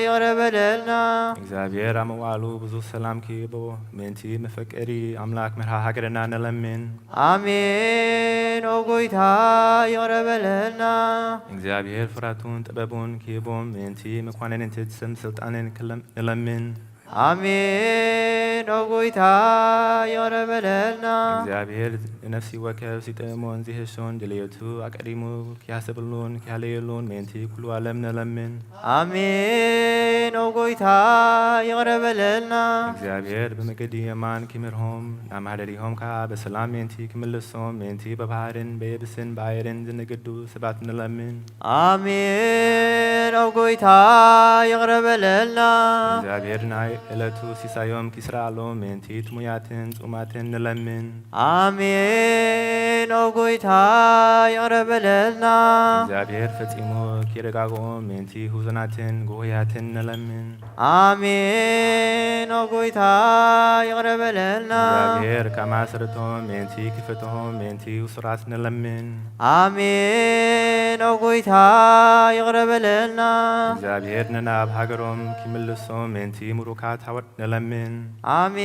ይቕረ በለልና። እግዚኣብሔር ኣብ መዋዕሉ ብዙ ሰላም ኪህቦ ምእንቲ መፈቀሪ ኣምላክ መርሃ ሃገርና ንለምን። ኣሜን። ኦ ጎይታ ይቕረ በለልና። እግዚኣብሔር ፍራቱን ጥበቡን ኪህቦም ምእንቲ መኳንንትን ስም ስልጣንን ክለም-፣ ንለምን። ኣሜን። ኦ ጎይታ ይቕረ በለልና። እግዚኣብሔር ንነፍሲ ወከፍ ሲጥዕሞን ዚህሾን ድልየቱ ኣቀዲሙ ኪያስብሉን ኪያለየሉን ምእንቲ ኩሉ ዓለም ንለምን። ኣሜን። ኦ ጎይታ ይቕረ በለልና። እግዚኣብሔር ብመገዲ የማን ኪምርሆም ናብ ማህደሪሆም ከኣ ብሰላም ምእንቲ ኪምልሶም ምእንቲ ብባህርን በየብስን ብኣየርን ዝንግዱ ሰባት ንለምን። ኣሜን። ኦ ጎይታ ይቕረ በለልና። እግዚኣብሔር ናይ ዕለቱ ሲሳዮም ኪስራኣሎም ምእንቲ ትሙያትን ጽሙማትን ንለምን። ኣሜን። ኦ ጎይታ ይቕረ በለልና። እግዚኣብሔር ፈጺሙ ኪረጋግኦም ምእንቲ ህዙናትን ግሁያትን ንለምን። ኣሜን። ኦ ጎይታ ይቕረ በለልና። እግዚኣብሔር ካብ ማእሰርቶም ምእንቲ ኪፈትሆም ምእንቲ እሱራት ንለምን። ኣሜን። ኦ ጎይታ ይቕረ በለልና። እግዚኣብሔር ንናብ ሃገሮም ኪምልሶም ምእንቲ ምሩካት ሃወ-፣ ንለምን። ኣሜን።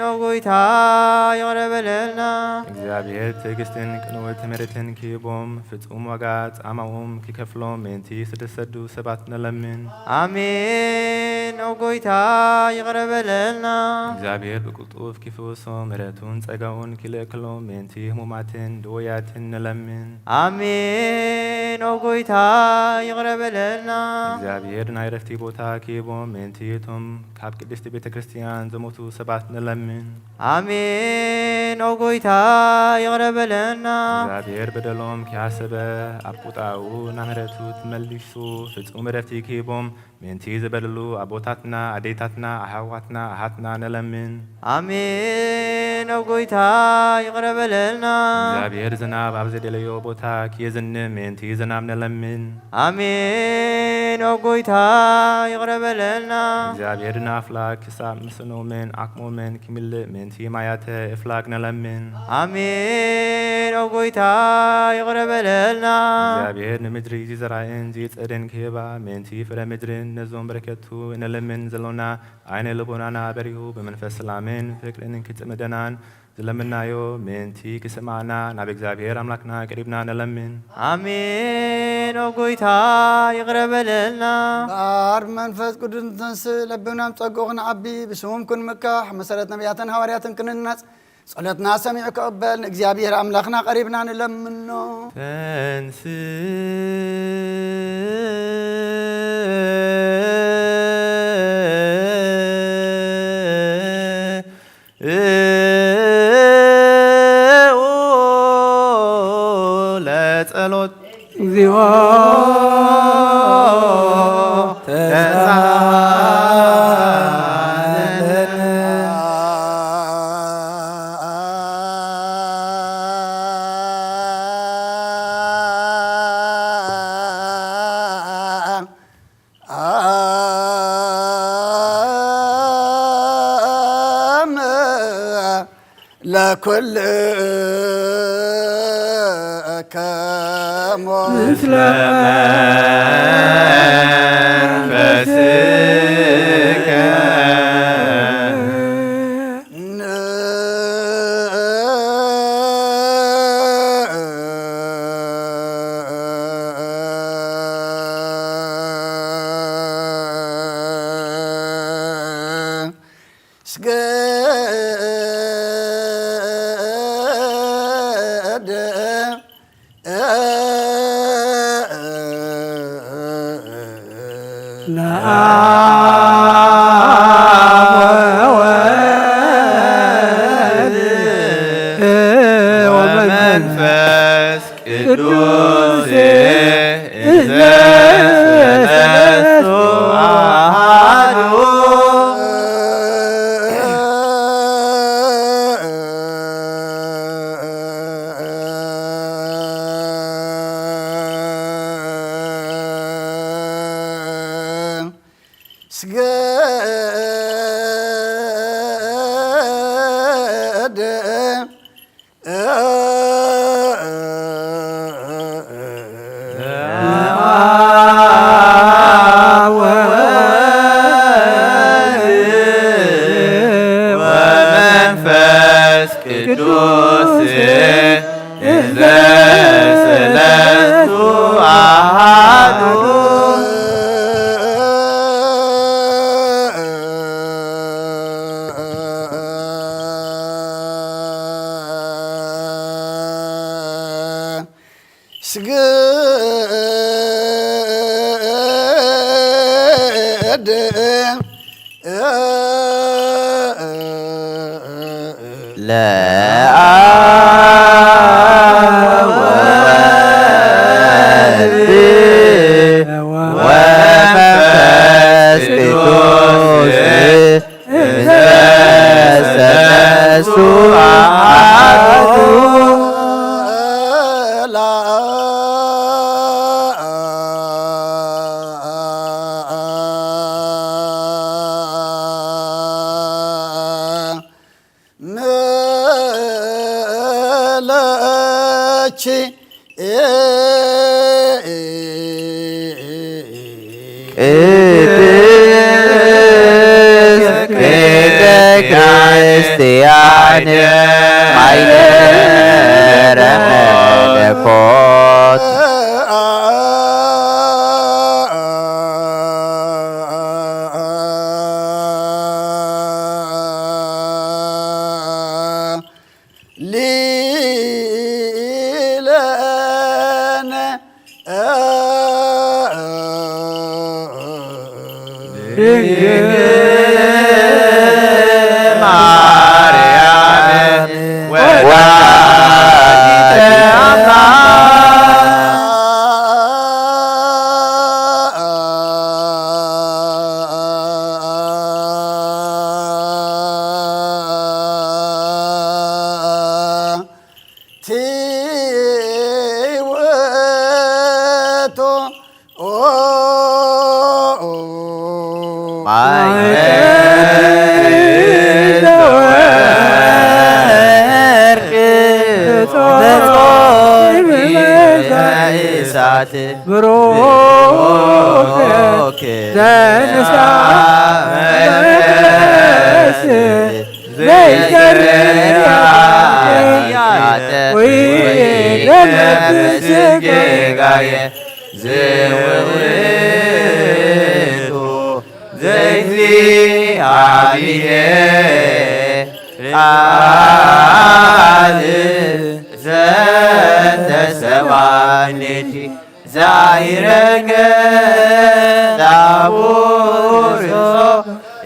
ኦ ጎይታ ይቕረ በለልና። እግዚኣብሔር ትዕግስትን ቅንውት ምሕረትን ኪህቦም ፍጹም ዋጋ ጻማኦም ኪከፍሎም ምእንቲ ዝተሰዱ ሰባት ንለምን። ኣሜን። ኦ ጎይታ ይቕረ በለልና። እግዚኣብሔር ብቅልጡፍ ኪፍውሶም ምሕረቱን ጸጋኡን ኪልእክሎም ምእንቲ ህሙማትን ድውያትን ንለምን። ኣሜን። ኦ ጎይታ ይቕረ በለልና። እግዚኣብሔር ናይ ረፍቲ ቦታ ኪህቦም ምእንቲ እቶም ካብ ቅድስቲ ቤተ ክርስቲያን ዝሞቱ ሰባት ንለምን። ኣሜን። ኦ ጎይታ ይቕረ በለልና። እግዚኣብሔር በደሎም ኪሓሰበ ኣብ ቁጣኡ ናብ ምሕረቱ ትመልሱ ፍጹም ረፍቲ ኪህቦም ምእንቲ ዝበደሉ ኣቦታትና፣ ኣዴታትና፣ ኣሕዋትና፣ ኣሓትና ንለምን። ኣሜን። ኦ ጎይታ ይቕረ በለልና። እግዚኣብሔር ዝናብ ኣብ ዘደለዮ ቦታ ኪየዝንብ ምእንቲ ዝናብ ንለምን። ኣሜን። ኦ ጎይታ ይቕረ በለልና። እግዚኣብሔር ንኣፍላክ ክሳብ ምስኖምን ዓቕሞምን ኪምልእ ምእንቲ ማያተ እፍላግ ንለምን። ኣሜን። ኦ ጎይታ ይቕረ በለልና። እግዚኣብሔር ንምድሪ ዝዘራእን ዝጽድን ክህባ ምእንቲ ፍረ ምድርን ነዞም በረከቱ ንለምን ዘሎና ዓይነ ልቦናና በሪሁ ብመንፈስ ሰላምን ፍቅርን ክጽምደናን ዝለምናዮ ምእንቲ ክስማዕና ናብ እግዚኣብሔር ኣምላክና ቀሪብና ንለምን። ኣሜን። ኦ ጎይታ ይቕረ በለልና። እምበኣር ብመንፈስ ቅዱስ ንተንስእ ለቢብና ብጸግኡ ክንዓቢ ብስሙም ክንምካሕ መሰረት ነቢያትን ሃዋርያትን ክንናጽ ጸሎትና ሰሚዑ ክቕበል ንእግዚኣብሔር ኣምላኽና ቀሪብና ንለምኖ። ተንስእ ለጸሎት። እግዚኦ ተሳለነ። አም ለኩልከሙ ምስለ መንፈስከ። ስገድ ለአብ ወወልድ ወመንፈስ ቅዱስ እዘ ሰለስቱ አሐዱ። ስገድ ለአብ ወወልድ ወመንፈስ ቅዱስ እዘ ሰለስቱ አሐዱ። ስግድ ለአብ ወወልድ ወመንፈስ ቅዱስ እዘ ሰለስቱ አሐዱ። መለኪ ቅድስት ቤተ ክርስቲያን ማይደረ መለኮት። ድንግል ማርያም ወላዲተ ኣምላክ። ቲ ውእቱ ማይ ወርቅ እሳት ብሩክ ዘንሳ መንፈስ ዘይዘርእ ኃጢአት ወይደመስስ ጌጋየ። ዝውውቱ ዘእግዚኣብሔር ቃል ዘተሰብአ ሌቲ ዛይረገ ዳቡርሶ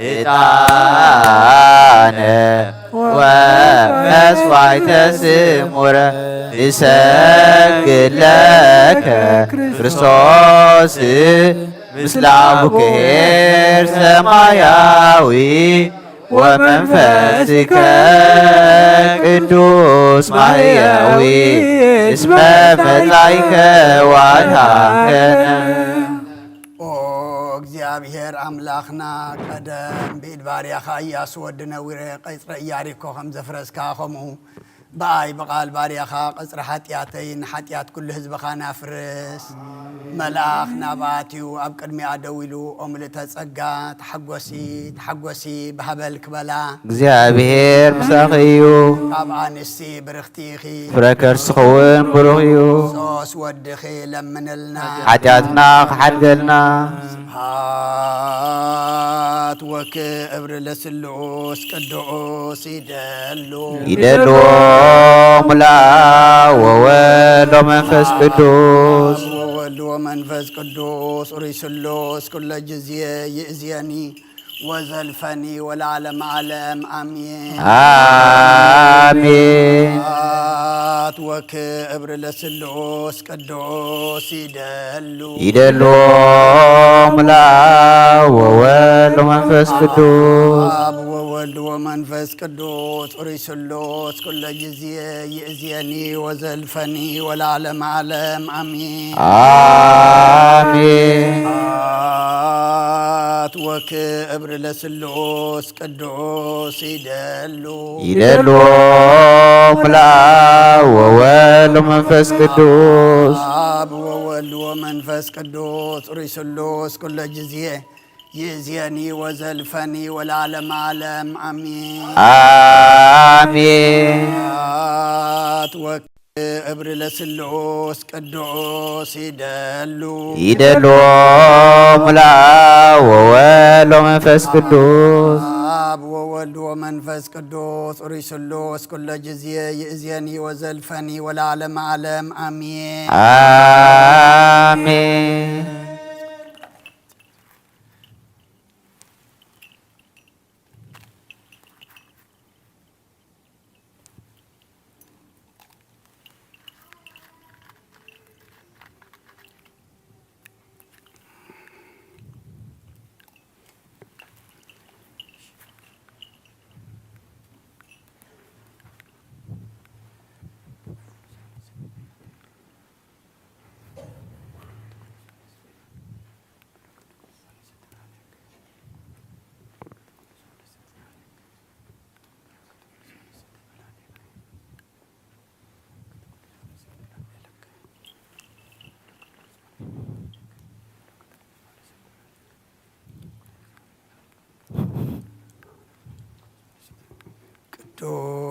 ዕጣነ ወመስዋዕተ ስሙረ። ይሰግድ ለከ ክርስቶስ ምስለ አቡከ ኄር ሰማያዊ ወመንፈስከ ቅዱስ ማህያዊ እስመ መጻኢከ ወአድኃንከነ። ኦ እግዚኣብሔር ኣምላኽና፣ ቀደም ብኢድ ባርያኻ ኢያሱ ወዲ ነዊረ ቀጽረ ኢያሪኮ ከም ዘፍረስካ፣ ከምኡ ብኣይ ብቓል ባርያኻ ቀጽሪ ሓጢኣተይን ሓጢኣት ኩሉ ህዝብኻን ኣፍርስ። መልኣኽ ናብኣ ኣትዩ ኣብ ቅድሚኣ ደው ኢሉ፣ ኦ ምልእተ ጸጋ፣ ተሓጎሲ፣ ተሓጎሲ፣ ብሃበል ክበላ። እግዚኣብሔር ምሳኺ እዩ። ካብ ኣንስቲ ብርኽቲ ኢኺ። ፍረ ከርስኺ እውን ብሩኽ እዩ። ክርስቶስ ወድኺ ለምንልና። ሓጢኣትና ክሓድገልና። ስብሐት ወክብር ለስሉስ ቅዱስ ይደሉ። ይደልዎ ሙላ ወወልድ ወመንፈስ ቅዱስ። ወወልድ ወመንፈስ ቅዱስ ርእይ ስሉስ ኩለ ጊዜ ይእዝየኒ ወዘልፈኒ ወለዓለመ ዓለም አሜን። አሜን። ስብሐት ወክብር ለስሉስ ቅዱስ ይደሉ። ይደልዎ ሙላ ወወልድ ወመንፈስ ቅዱስ። አብ ወወልድ ወመንፈስ ቅዱስ ርእይ ስሉስ ኩለ ጊዜ ይእዝየኒ ወዘልፈኒ ወለዓለመ ዓለም አሜን። አሜን። ስብሐት ወክብር ለስሉስ ቅዱስ ይደሉ። ይደልዎ ሙላ ወወልድ ወመንፈስ ቅዱስ። አብ ወወልድ ወመንፈስ ቅዱስ ርእይ ስሉስ ኩለ ጊዜ ይእዝየኒ ወዘልፈኒ ወለዓለመ ዓለም አሜን። አሜን። ስብሐት ወክብር ለስሉስ ቅዱስ ይደሉ። ይደልዎ ሙላ ወወልድ ወመንፈስ ቅዱስ። አብ ወወልድ ወመንፈስ ቅዱስ ርእይ ስሉስ ኩለ ጊዜ ይእዝየኒ ወዘልፈኒ ወለዓለመ ዓለም አሜን። አሜን።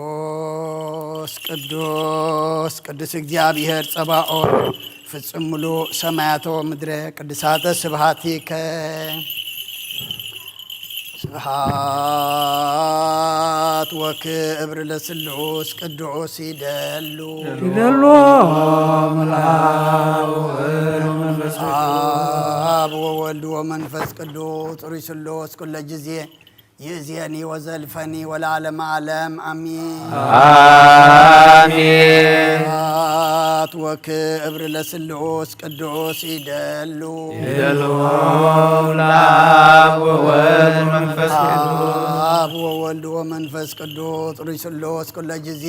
ቅዱስ ቅዱስ ቅዱስ እግዚኣብሔር ጸባኦት ፍጹም ምሉእ ሰማያተ ወምድረ ቅዱሳተ ስብሐቲከ። ስብሐት ወክብር ለስሉስ ቅዱስ ይደሉ። ይደሉ መልአክ ወወልድ ወመንፈስ ቅዱስ። አብ ወወልድ ወመንፈስ ቅዱስ ሩይ ስሉስ ኩለ ጊዜ ይእዜኒ ወዘልፈኒ ወለዓለመ ዓለም አሚን። አሜን። ስብሐት ወክብር ለስሉስ ቅዱስ ይደሉ። ይደሉ ለአብ ወወልድ ወመንፈስ ቅዱስ። አብ ወወልድ ወመንፈስ ቅዱስ ሩይ ስሉስ ኩለ ጊዜ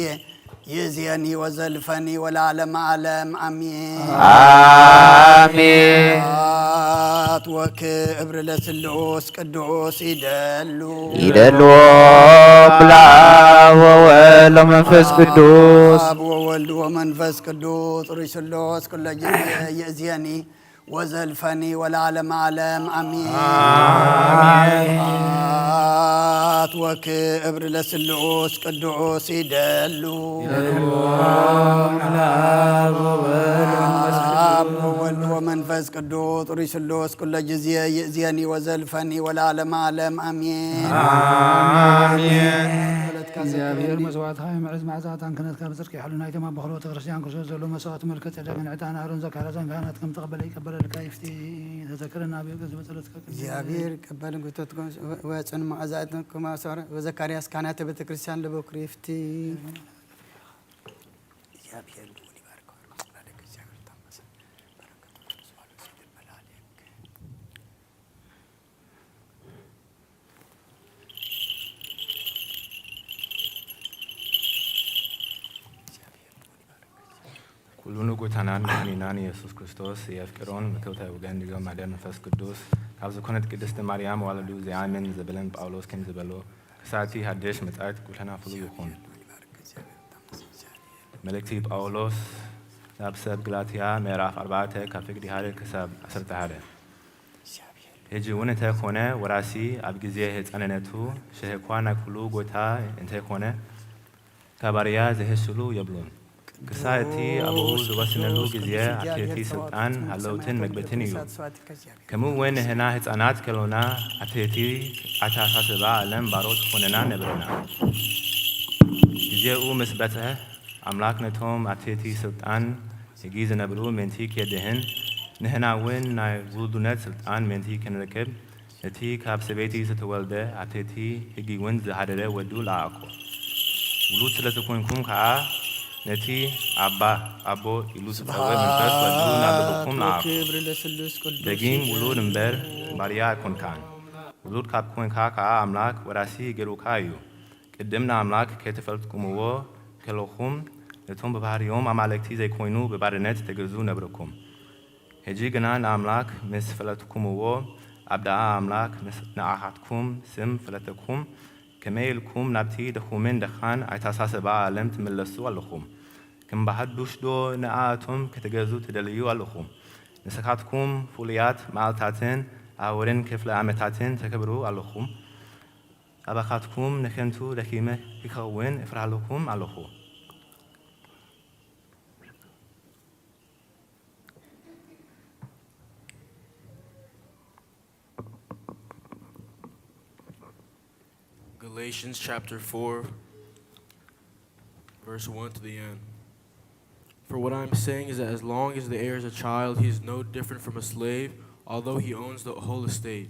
ይእዜኒ ወዘልፈኒ ወለዓለመ ዓለም አሚን። አሜን። ስብሐት ወክብር ለስሉስ ቅዱስ ይደሉ። ይደሉ ለአብ ወወልድ ወመንፈስ ቅዱስ። አብ ወወልድ ወመንፈስ ቅዱስ ሩይ ስሉስ ኩለ ጊዜ ይእዜኒ ወዘልፈኒ ወለዓለመ ዓለም አሚን። አሜን። ስብሐት ወክብር ለስሉስ ቅዱስ ይደሉ። ይደሉ ለአብ ወወልድ ወመንፈስ አብ ወወልድ ወመንፈስ ቅዱስ ሩይ ስሉስ ኩለ ጊዜ ይእዜኒ ወዘልፈኒ ወለዓለመ ዓለም አሚን። አሜን። በለትካ እግዚኣብሔር ዘክረኒ። መስዋዕትኻ የምዕዝ፣ መዓዛታት ክህነትካ ብጽድቂ ይሓሉ። ናይቶም ኣብ በኽሮ ቤተክርስትያን ክርስቶስ ዘሎ መስዋዕት መልከ ጼዴቅን ዕጣን ኣሮን ዘካርያስን ካህናት ከም ተቐበለ ይቀበለልካ ይፍቲ። ተዘክረና ኣብ ገጽ በጸሎትካ ቅድም እግዚኣብሔር ይቀበልን ጉቶትኩም ወፅን መዓዛትኩም ኣሰር ወዘካርያስ ካህናተ ቤተክርስትያን ለበኩር ይፍቲ። እግዚኣብሔር ልዑል ይባርክ። ወርቅ ጻድቅ እግዚአብሔር ታመሰ። በረከቱ ቅዱስ ባለቤት ይደል በላል። ኩሉ ንጎይታናን መድኃኒናን ኢየሱስ ክርስቶስ የፍቅሮን ምትውታይ ወገን ድንግል ማርያም መንፈስ ቅዱስ ካብ ዝኾነት ቅድስት ማርያም ዋለዱ ዘይኣምን ዘበለን ጳውሎስ ከም ዝበሎ ክሳቲ ሓድሽ መጻኢት ኩለና ፍሉ ይኹን። መልእክቲ ጳውሎስ ናብ ሰብ ግላትያ ምዕራፍ ኣርባዕተ ካብ ፍቅዲ ሓደ ክሳብ ዓሰርተ ሓደ። ሕጂ እውን እንተይኮነ ወራሲ ኣብ ግዜ ህፃንነቱ ሸህ እኳ ናይ ኩሉ ጎይታ እንተይኮነ ካብ ባርያ ዝህስሉ የብሉን። ክሳብ እቲ ኣብኡ ዝወስነሉ ግዜ ኣብቲ እቲ ስልጣን ሃለውትን መግብትን እዩ። ከምኡ እውን ንሕና ህፃናት ከሎና ኣብቲ እቲ ኣተሓሳስባ ዓለም ባሮት ኮይንና ነበርና። ግዜኡ ምስ በፅሐ ኣምላክ ነቶም ኣብቲ እቲ ስልጣን ሕጊ ዝነብሩ ምእንቲ ከድህን ንሕና እውን ናይ ውሉድነት ስልጣን ምእንቲ ክንረክብ ነቲ ካብ ሰበይቲ ዝተወልደ ኣብቲ እቲ ሕጊ እውን ዝሃደረ ወዱ ለኣኾ። ውሉድ ስለ ዝኾንኩም ከዓ ነቲ ኣባ ኣቦ ኢሉ ዝጸውዕ መንፈስ ወዱ ናብ ልብኹም ለኣኾ። ክብሪ ለስሉስ ቅዱስ ደጊም ውሉድ እምበር ባርያ ኣይኮንካን። ውሉድ ካብ ኮንካ ከዓ ኣምላክ ወራሲ ገይሩካ እዩ። ቅድም ንኣምላክ ከይተፈልጥኩምዎ ከለኹም ነቶም ብባህርዮም ኣማልክቲ ዘይኮይኑ ብባርነት ተገዙ ነበርኩም። ሕጂ ግና ንኣምላክ ምስ ፈለጥኩምዎ ኣብ ደኣ ኣምላክ ንስ- ንኣኻትኩም ስም ፈለጠኩም። ከመይ ኢልኩም ናብቲ ድኹምን ደኻን ኣተሓሳስባ ዓለም ትምለሱ ኣለኹም? ከም ብሓዱሽ ዶ ንኣቶም ክትገዙ ትደልዩ ኣለኹም? ንስኻትኩም ፍሉያት መዓልታትን ኣዋርሕን ክፍለ ዓመታትን ተኽብሩ ኣለኹም። ኣባኻትኩም ንከንቱ ደኺመ ክኸውን እፈርሃልኩም ኣለኹ። Galatians chapter four, verse one to the end. For what I am saying is that as long as the heir is a child, he is no different from a slave, although he owns the whole estate.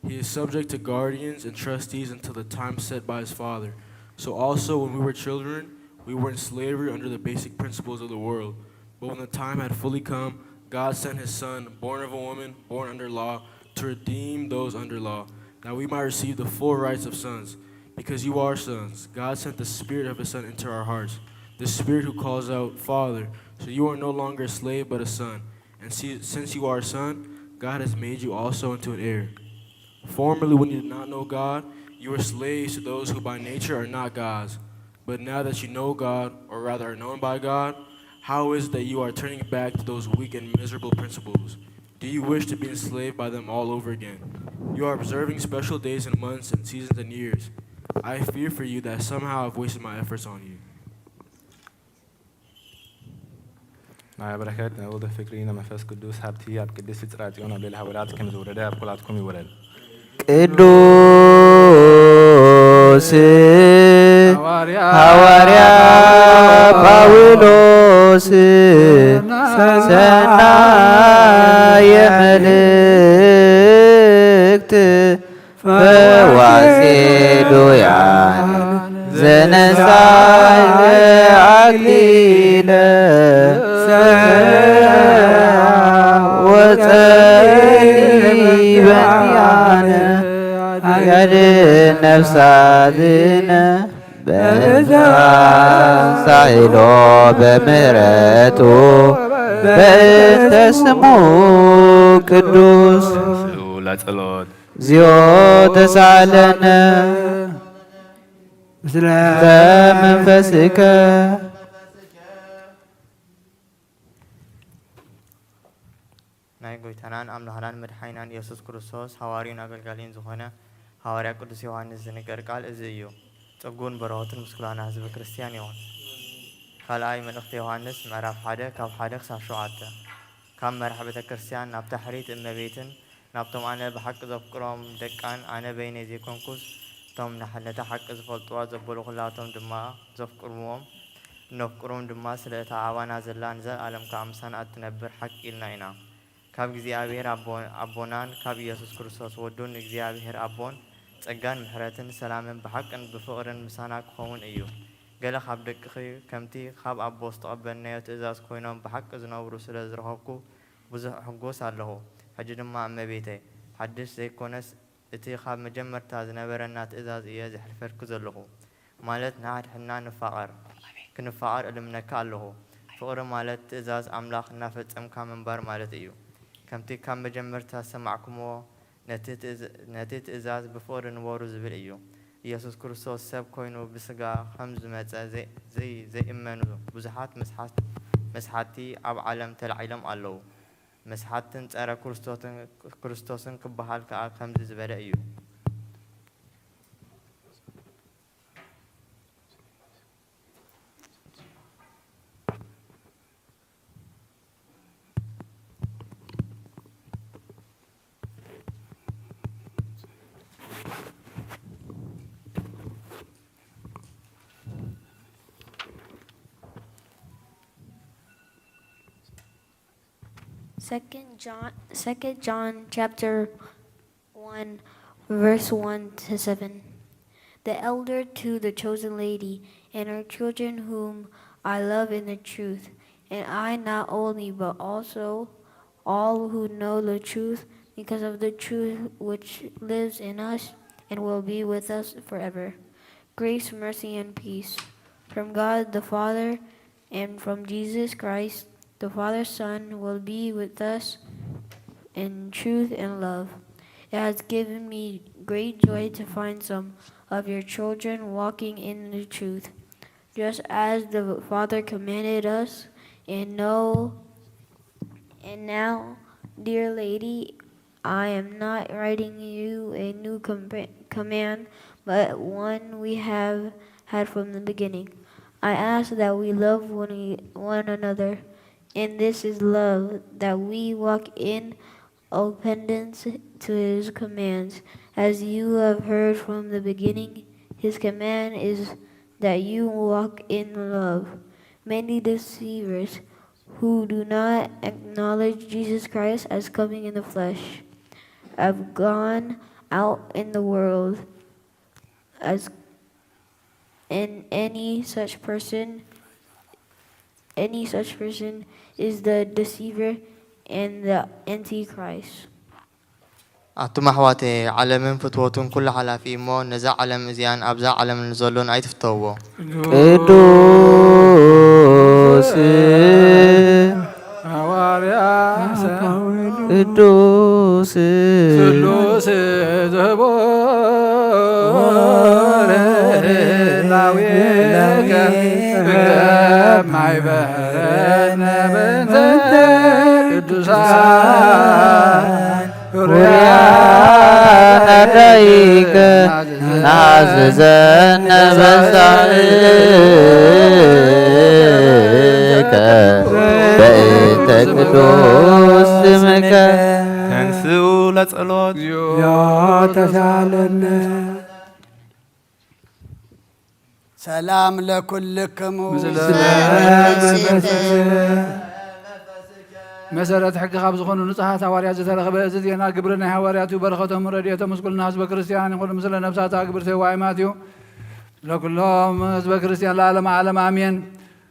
He is subject to guardians and trustees until the time set by his father. So also, when we were children, we were in slavery under the basic principles of the world. But when the time had fully come, God sent his son, born of a woman, born under law, to redeem those under law, that we might receive the full rights of sons. Because you are sons, God sent the Spirit of his Son into our hearts, the Spirit who calls out, "Father." So you are no longer a slave, but a son. And see, since you are a son, God has made you also into an heir. Formerly, when you did not know God, you were slaves to those who by nature are not God's. But now that you know God, or rather are known by God, how is it that you are turning back to those weak and miserable principles? Do you wish to be enslaved by them all over again? You are observing special days and months and seasons and years. I fear for you that somehow I've wasted my efforts on you. ናይ በረከት ናይ ወልድ ፍቅሪ ናይ መንፈስ ቅዱስ ሃብቲ ኣብ ቅድስቲ ጽርያ ጽዮን ኣብ ልዕሊ ሃዋርያት ከም ዝወረደ ኣብ ኩላትኩም ይውረድ። ቅዱስ ሃዋርያ ጳውሎስ ሰናየ መልእክት ፈዋሴ ዱያን ዘነሳይ አክሊለ ወፀይበኛነ ያድን ነፍሳትነ በዛ ሳይሎ በምህረቱ በእንተ ስሙ ቅዱስ። ስዑለ ጸሎት። እግዚኦ ተሳለነ ምስለ መንፈስከ። ናይ ጎይታናን ኣምላኽናን መድሓኒናን ኢየሱስ ክርስቶስ ሃዋርዩን ኣገልጋሊን ዝኾነ ሃዋርያ ቅዱስ ዮሃንስ ዝንገር ቃል እዚ እዩ። ጸጉን በረኸቱን ምስ ኩላና ህዝበ ክርስቲያን ይኹን። ካልኣይ መልእኽቲ ዮሃንስ ምዕራፍ ሓደ ካብ ሓደ ክሳብ ሸውዓተ። ካብ መራሕ ቤተ ክርስቲያን ናብታ ሕርይቲ እመቤትን ናብቶም ኣነ ብሓቂ ዘፍቅሮም ደቃን ኣነ በይነይ ዘይኮንኩስ እቶም ናሕ-፣ ነታ ሓቂ ዝፈልጥዋ ዘበሉ ኩላቶም ድማ ዘፍቅርዎም እነፍቅሮም ድማ ስለ እታ ኣባና ዘላ ንዘለኣለም ከኣ ምሳና እትነብር ሓቂ ኢልና ኢና። ካብ እግዚኣብሔር ኣቦ-፣ ኣቦናን ካብ ኢየሱስ ክርስቶስ ወዱን እግዚኣብሔር ኣቦን ጸጋን ምሕረትን ሰላምን ብሓቅን ብፍቕርን ምሳና ክኸውን እዩ። ገለ ካብ ደቅኺ ከምቲ ካብ ኣቦ ዝተቐበልናዮ ትእዛዝ ኮይኖም ብሓቂ ዝነብሩ ስለ ዝረኸብኩ ብዙሕ እሕጎስ ኣለኹ። ሕጂ ድማ እመቤተይ፣ ሓድሽ ዘይኮነስ እቲ ካብ መጀመርታ ዝነበረና ትእዛዝ እየ ዘሕልፈልኪ ዘለኹ። ማለት ንሓድሕድና ንፋቐር፣ ክንፋቐር እልምነካ ኣለኹ። ፍቕሪ ማለት ትእዛዝ ኣምላኽ እናፈጸምካ ምንባር ማለት እዩ። ከምቲ ካብ መጀመርታ ዝሰማዕኩምዎ ነቲ ትእዝ-፣ ነቲ ትእዛዝ ብፍቕሪ ንበሩ ዝብል እዩ። ኢየሱስ ክርስቶስ ሰብ ኮይኑ ብስጋ ከም ዝመጸ ዘይ-፣ ዘይ-፣ ዘይእመኑ ብዙሓት መስሓት-፣ መስሓትቲ ኣብ ዓለም ተላዒሎም ኣለዉ። መስሓትትን ጸረ ክርስቶስን፣ ክርስቶስን ክበሃል ከኣ ከምዚ ዝበለ እዩ። Second John, Second John chapter one, verse one to seven. The elder to the chosen lady and her children whom I love in the truth, and I not only, but also all who know the truth, because of the truth which lives in us and will be with us forever. Grace, mercy, and peace from God the Father and from Jesus Christ, the Father's Son, will be with us in truth and love. It has given me great joy to find some of your children walking in the truth, just as the Father commanded us. And know, and now, dear lady, I am not writing you a new compa-, command, but one we have had from the beginning. I ask that we love one, e-, one another, and this is love, that we walk in obedience to his commands. As you have heard from the beginning, his command is that you walk in love. Many deceivers who do not acknowledge Jesus Christ as coming in the flesh have gone out in the world, as, and any such person, any such person is the deceiver and the antichrist. ኣቱም ኣሕዋተየ፣ ዓለምን ፍትወቱን ኩሉ ሓላፊ እዩ እሞ፣ ነዛ ዓለም እዚኣን ኣብዛ ዓለም ንዘሎን ኣይትፍተውዎ። ቅዱስ ሃዋርያ ቅዱስ ስሉስ ዝህቦ ርህራዌከ እግረ ማይበረነ በእንተ ቅዱሳን ርያነ ደይከ ናዝዘነ በሳልከ በእንተ ቅዱስ ስምከ። ተንስኡ ለጸሎት። ተሳለነ። ሰላም ለኩልክሙ። ምስለ መሰረት ሕጊ ካብ ዝኾኑ ንጹሃት ሃዋርያት ዝተረኽበ እዚ ዜና ግብሪ ናይ ሃዋርያት እዩ። በረኸቶም ረድኤቶም ምስ ኩልና ህዝበ ክርስቲያን ይኹን። ምስለ ነፍሳት ኣግብርቲ ዋይማት እዩ። ለኩሎም ህዝበ ክርስቲያን ለዓለመ ዓለም ኣሜን።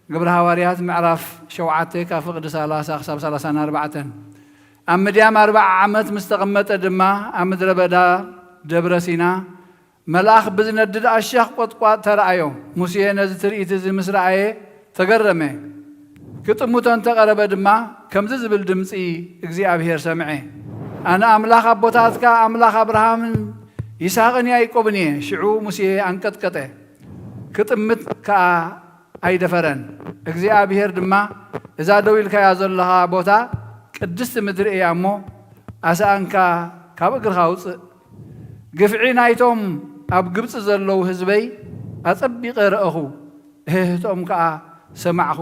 ግብሪ ሃዋርያት ምዕራፍ ሸውዓተ ካብ ፍቕዲ ሰላሳ ክሳብ ሰላሳን ኣርባዕተን። ኣብ ምድያም ኣርብዓ ዓመት ምስ ተቐመጠ ድማ ኣብ ምድረ በዳ ደብረ ሲና መልኣኽ ብዝነድድ ኣሻኽ ቈጥቋጥ ተራእዮ። ሙሴ ነዚ ትርኢት እዚ ምስ ረኣየ ተገረመ። ክጥምቶ እንተ ቐረበ ድማ ከምዚ ዝብል ድምጺ እግዚኣብሄር ሰምዐ። ኣነ ኣምላኽ ኣቦታትካ፣ ኣምላኽ ኣብርሃምን ይስሃቅን ያዕቆብን እየ። ሽዑ ሙሴ ኣንቀጥቀጠ፣ ክጥምት ከኣ ኣይደፈረን። እግዚኣብሄር ድማ እዛ ደው ኢልካያ ዘለኻ ቦታ ቅድስቲ ምድሪ እያ እሞ፣ ኣስኣንካ ካብ እግርኻ ኣውጽእ። ግፍዒ ናይቶም ኣብ ግብጺ ዘለዉ ህዝበይ ኣጸቢቐ ረኣኹ፣ እህህትኦም ከኣ ሰማዕኹ።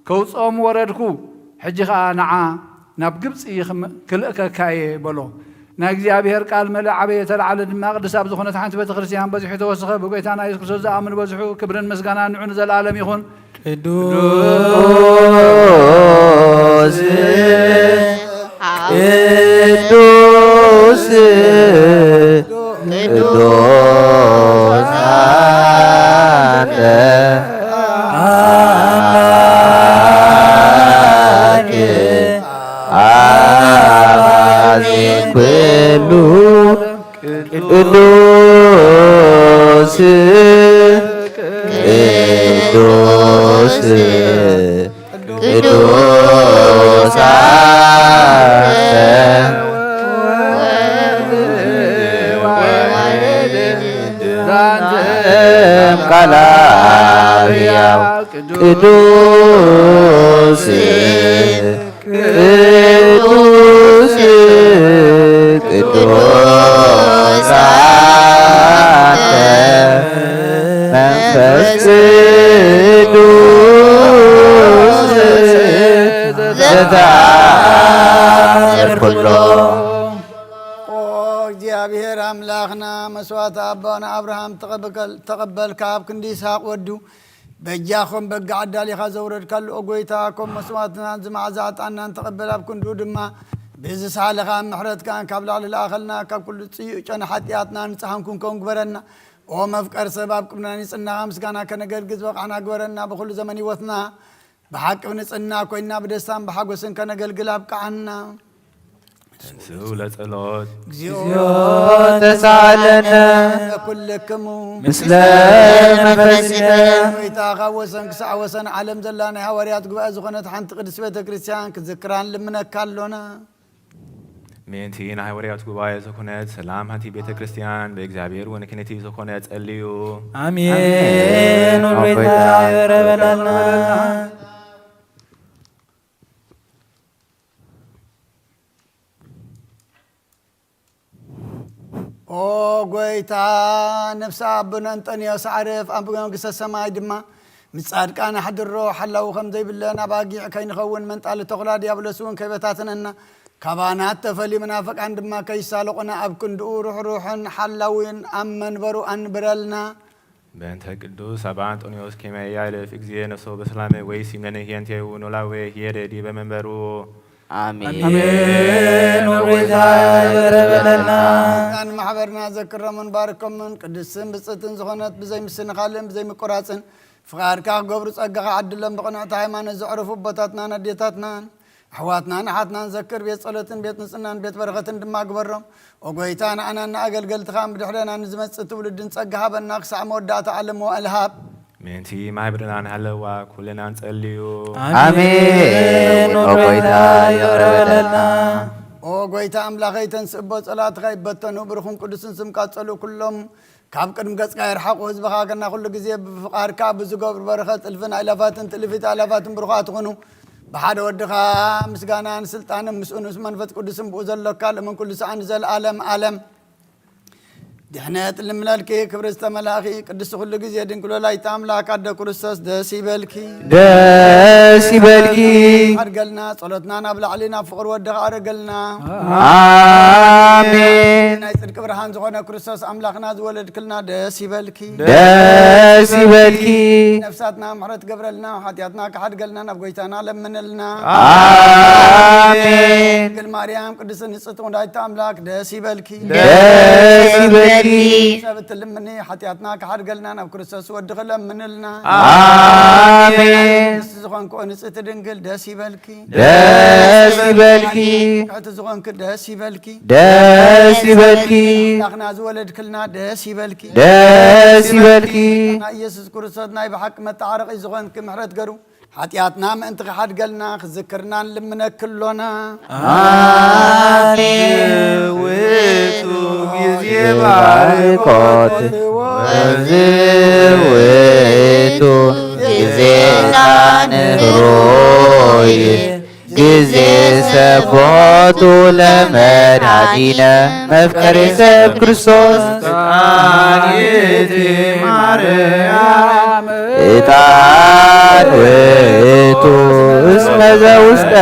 ከውጽኦም ወረድኩ። ሕጂ ኸኣ ንዓ ናብ ግብጺ ክም-፣ ክልእከካ እየ በሎ። ናይ እግዚኣብሔር ቃል መለ ዓበየ፣ ተላዕለ ድማ ቅድስት ኣብ ዝኾነት ሓንቲ ቤተ ክርስቲያን በዚሑ ተወስኸ። ብጎይታና የሱስ ክርስቶስ ዝኣምን በዝሑ። ክብርን ምስጋናን ንዑ ንዘለኣለም ይኹን። ቅዱስ ቅዱስ ቅዱስ አንተ አምላክ አሐዜ ኩሉ ቅዱስ ቅዱስ ቅዱስ አንተ ወወልድ ወመንፈስ ቃል አብ ሕያው ቅዱስ ቅዱስ ቅዱስ አንተ መንፈስ ቅዱስ ዘተአምር ኩሎ። ኦ እግዚኣብሔር ኣምላኽና፣ መስዋዕቲ ኣቦና ኣብርሃም ተቐበል-፣ ተቐበልካ፣ ኣብ ክንዲ ይስሐቅ ወዱ በጃ ኾም በጋ ኣዳሊኻ ዘውረድካሉ፣ ኦ ጐይታ፣ ከም መስዋዕትናን ዝመዓዛ ዕጣንናን ተቐበል። ኣብ ክንድኡ ድማ ብዝሳለኻ ምሕረትካን ካብ ላዕሊ ለኣኸልና፣ ካብ ኩሉ ጽዩእ ጨና ሓጢኣትና ንጽሃን ክንከውን ግበረና። ኦ መፍቀር ሰብ፣ ኣብ ቅድምና ንጽህናኻ ምስጋና ከነገልግል ዝበቓዕና ግበረና። ብኹሉ ዘመን ህይወትና ብሓቂ ብንጽህና ኮይንና ብደስታን ብሓጎስን ከነገልግል ኣብቅዓና። ተንስኡ ለጸሎት። እግዚኦ ተሳለነ ኩልክሙ ምስለ መንፈስከ። ጐይታ፣ ካብ ወሰን ክሳዕ ወሰን ዓለም ዘላ ናይ ሃዋርያት ጉባኤ ዝኾነት ሓንቲ ቅድስት ቤተ ክርስቲያን ክዝክራን ልምነካ ኣሎና። ምእንቲ ናይ ሃዋርያት ጉባኤ ዝኾነት ሰላም ሃንቲ ቤተ ክርስቲያን ብእግዚኣብሔር ወንክንቲ ዝኾነ ጸልዩ። ኣሜን። ኦ ጐይታ ይቕረ በለልና። ኦ ጐይታ፣ ነፍሲ ኣቡነ እንጠንዮስ ዓርፍ ኣብ መንግስተ ሰማይ ድማ ምስ ጻድቃን ኣሕድሮ። ሓላዊ ከም ዘይብለን ኣባጊዕ ከይንኸውን፣ መንጣሊ ተኹላ ዲያብሎስ እውን ከይበታትነና፣ ካባና ተፈልዩ መናፍቃን ድማ ከይሳለቑና፣ ኣብ ክንድኡ ርሕሩሕን ሓላዊን ኣብ መንበሩ ኣንብረልና። በእንተ ቅዱስ አባ አንጦንዮስ ኬመ ያዕርፍ እግዚእ ነፍሶ በሰላመ ወይሲምነነ ሂየንቴሁ ኖላዌ ሂየደ ዲበ መንበሩ። አሜን። አሜን። ኦ ጐይታ ይቕረ በለልና። ጻን ማሕበርና ዘክሮምን ባርኮምን ቅድስትን ብጽእትን ዝኾነት ብዘይ ምስንኻልን ብዘይ ምቁራጽን ፍቓድካ ክገብሩ ጸጋኻ ዓድሎም። ብቕንዕቲ ሃይማኖት ዘዕረፉ ኣቦታትናን ኣዴታትናን ኣሕዋትናን ኣሓትናን ዘክር። ቤት ጸሎትን ቤት ንጽህናን ቤት በረኸትን ድማ ግበሮም። ኦ ጐይታ፣ ንዓናን ንኣገልገልትኻን ብድሕሬና ንዝመጽእ ትውልድን ጸጋ ሃበና ክሳዕ መወዳእታ ዓለም ወእልሃብ። ምእንቲ ማሕበርና ንሃለዋ ኩልና ንጸልዩ። ኣሜን። ኦ ጐይታ ይቕረ በለልና። ኦ ጐይታ ኣምላኸይ፣ ተንስእ እቦ ጸላእትኻ ይበተኑ፣ ብሩኽን ቅዱስን ስምካ ጸልኡ ኩሎም ካብ ቅድሚ ገጽካ ይርሓቑ። ህዝብኻ ግና ኩሉ ግዜ ብፍቓድካ ብዝገብሩ በረኸት እልፍን ኣእላፋትን ትእልፊት ኣእላፋትን ብሩኻት ይኹኑ። ብሓደ ወድኻ ምስጋናን ስልጣንን ምስኡ ንስ መንፈስ ቅዱስን ብኡ ዘሎካ ሎምን ኩሉ ሰዓን ንዘለኣለም ዓለም ድሕነት ልምለልኪ። ክብሪ ዝተመላእኺ ቅድስቲ ኩሉ ግዜ ድንግል ወላዲተ ኣምላክ ኣደ ክርስቶስ ደስ ይበልኪ። ደስ ይበልኪ። ኣድገልና ጸሎትና ናብ ላዕሊ ናብ ፍቕሪ ወድኻ ኣረገልና። ኣ- ኣሜን። ናይ ጽድቂ ብርሃን ዝኾነ ክርስቶስ ኣምላኽና ዝወለድክልና ደስ ይበልኪ። ደስ ይበልኪ። ነፍሳትና ምሕረት ገብረልና፣ ሓጢኣትና ክሓድገልና ናብ ጎይታና ለምንልና። ኣሜን። ድንግል ማርያም ቅድስት ንጽሕቲ ወላዲተ ኣምላክ ደስ ይበልኪ። ደስ ይበልኪ። ሰብ እትልምኒ ሓጢኣትና ክሓድገልና ናብ ክርስቶስ ወድኺ ለምንልና። ኣሜን። ንስ ዝኾንክኦ ንጽሕቲ ድንግል ደስ ይበልኪ። ደስ ይበልኪ። ክሕቲ ዝኾንኪ ደስ ይበልኪ። ደስ ይበልኪ። ኣምላኽና ዝወለድክልና ደስ ይበልኪ። ደስ ይበልኪ። ናይ ኢየሱስ ክርስቶስ ናይ ብሓቂ መተዓረቒ ዝኾንኪ ምሕረት ገሩ ሓጢኣትና ምእንቲ ክሓድገልና ክዝክርና ንልምነኪ ኣሎና። ኣሜን። ውእቱ ግዜ ባርኮት፣ እዚ ውእቱ ግዜ ጻንሮይ፣ ግዜ ሰቦቱ ለመድኃኒነ መፍቀሬ ሰብ ክርስቶስ። ጻንዕቲ ማርያም፣ ዕጣን ውእቱ እስመ ዘውስተ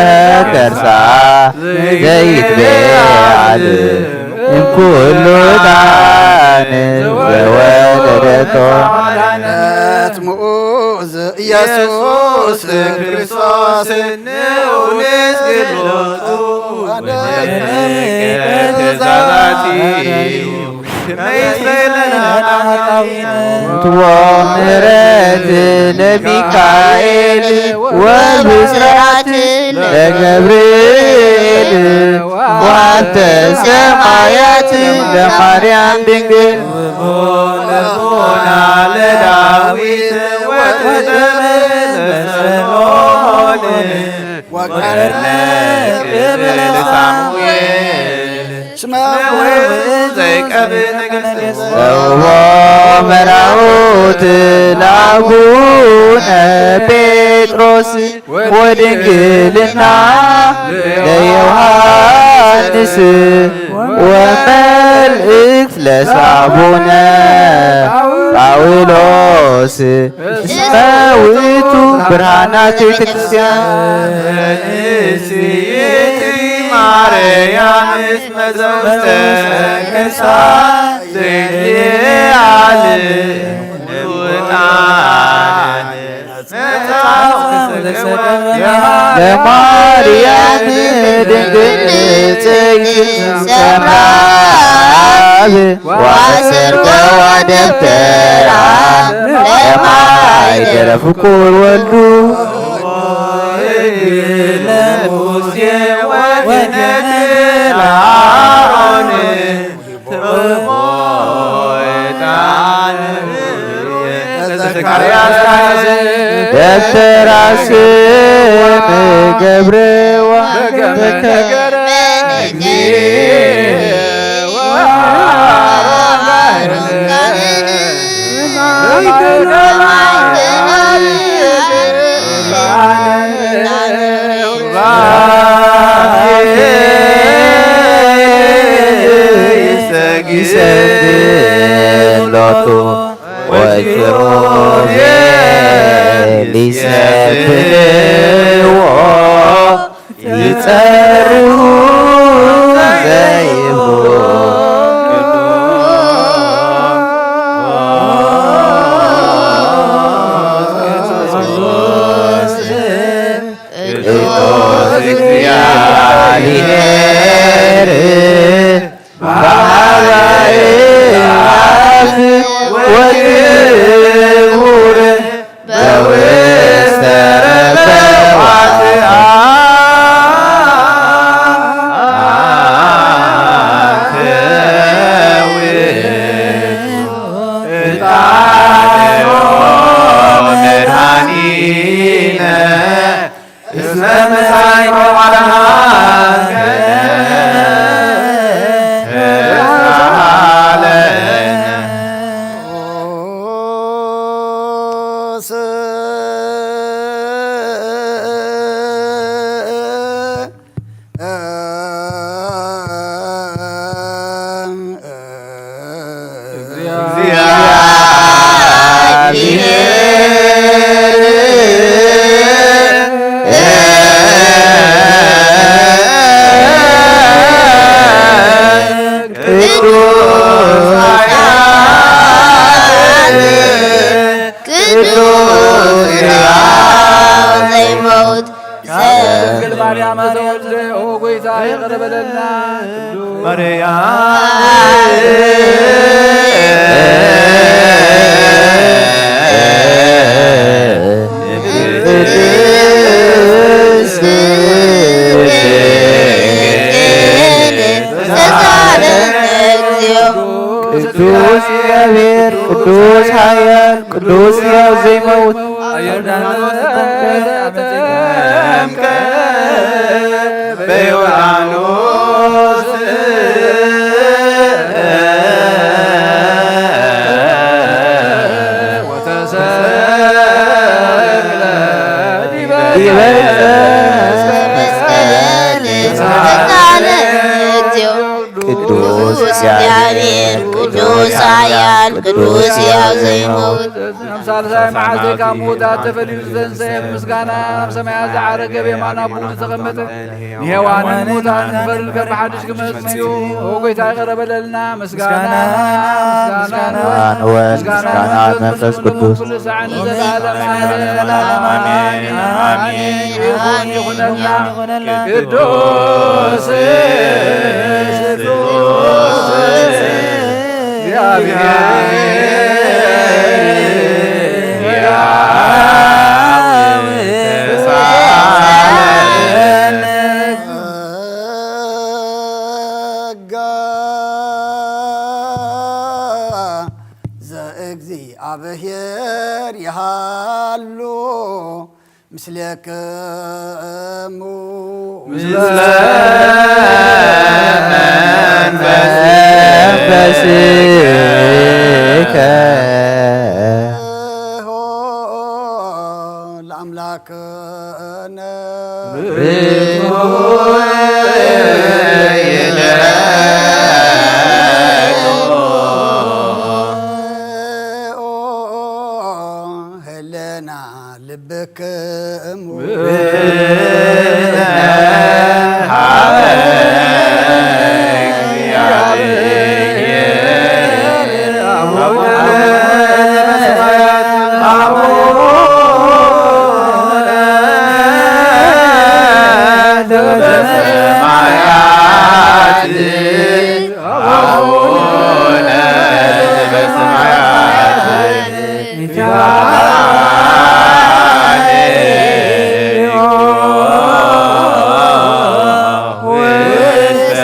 ከርሳ ዘይትቤ ዓለም እምኩሉ ዕጣን ዘወለደቶ። መድኃኒት ምኡዝ ኢየሱስ ክርስቶስ ንዑ ንስግድ ሎቱ ወንሕነቅ ትእዛዛቲሁ። ትቦ ምሕረት ለሚካኤል ወብስራት ለገብርኤል ወሀብተ ሰማያት ለማርያም ድንግል። ልቦና ለዳዊት ወትጠበል በጸሎት ወቀርነ ቅብል ሳሙኤል ስመ ውእቱ ዘይቀብእ ነገሥት። ሰብሖ መራሁት ለአቡነ ጴጥሮስ ወድንግልና ለዮሐንስ ወመልእክት ለሳቡነ ጳውሎስ እስመ ውእቱ ብርሃናት ቤተ ክርስቲያን። ንጽሕቲ ማርያም እስመ ዘውስተ ከርሳ ዘይትቤ ዓለም ዕጣን ለማርያም ድንግል ንጽሕት ሰማብ ወአሰርገዋ ደብተራ ለማይደረ ፍቁር ወልዱ። ለሙሴ ወገነት ለአሮን ትቦ ዕጣን ዘዘካርያስ ካህን። ደብተራ ስም ገብርዋ በከመ ነገረ እግዚእ ወአሮን ካህን። ይሰግድ ሎቱ ወኪሩቤል ይሰብሕዎ ይጸርሁ ዘይብሉ። ቅዱስ እግዚአብሔር በሀበ አፍ ወክቡር በውስተ ረበዋት። ቅዱስ እግዚአብሔር፣ ቅዱስ ኃያል፣ ቅዱስ ሕያው ዘይመውት። ዮርዳኖስ ተጠምቀ በዮርዳኖስ ወተሰቅለ ዲበ ዕፀ መስቀል ተሳለ። ቅዱስ እግዚአብሔር፣ ቅዱስ ኃያል፣ ቅዱስ ሕያው ዘይመውት። ሳልሳይ መዓልቲ ካብ ምዉታት ተፈልዩ ዝተንሰየ፣ ምስጋና ናብ ሰማያት ዝዓረገ፣ ብየማን ኣቦኡ ዝተቐመጠ፣ ንሔዋንን ሙታንን ክፈርድ ከም ብሓድሽ ክመጽእ እዩ። ኦ ጎይታ፣ ይቕረ በለልና። ምስጋና፣ ምስጋና ንወልድ፣ ምስጋና ንመንፈስ ቅዱስ፣ ኩሉ ሳዕ ንዘለዓለም ዓለም። ኣሜን፣ ኣሜን። ይኹን፣ ይኹነልና። ቅዱስ፣ ቅዱስ ጸጋ ዘእግዚኣብሔር ይሃሉ ምስሌክሙ ምስለ መንፈስከ። ለአምላክነ ርቱዕ ይደሉ ህልና ልብክሙ አቡነ ዘበሰማያት ይትሐደግ ውስተ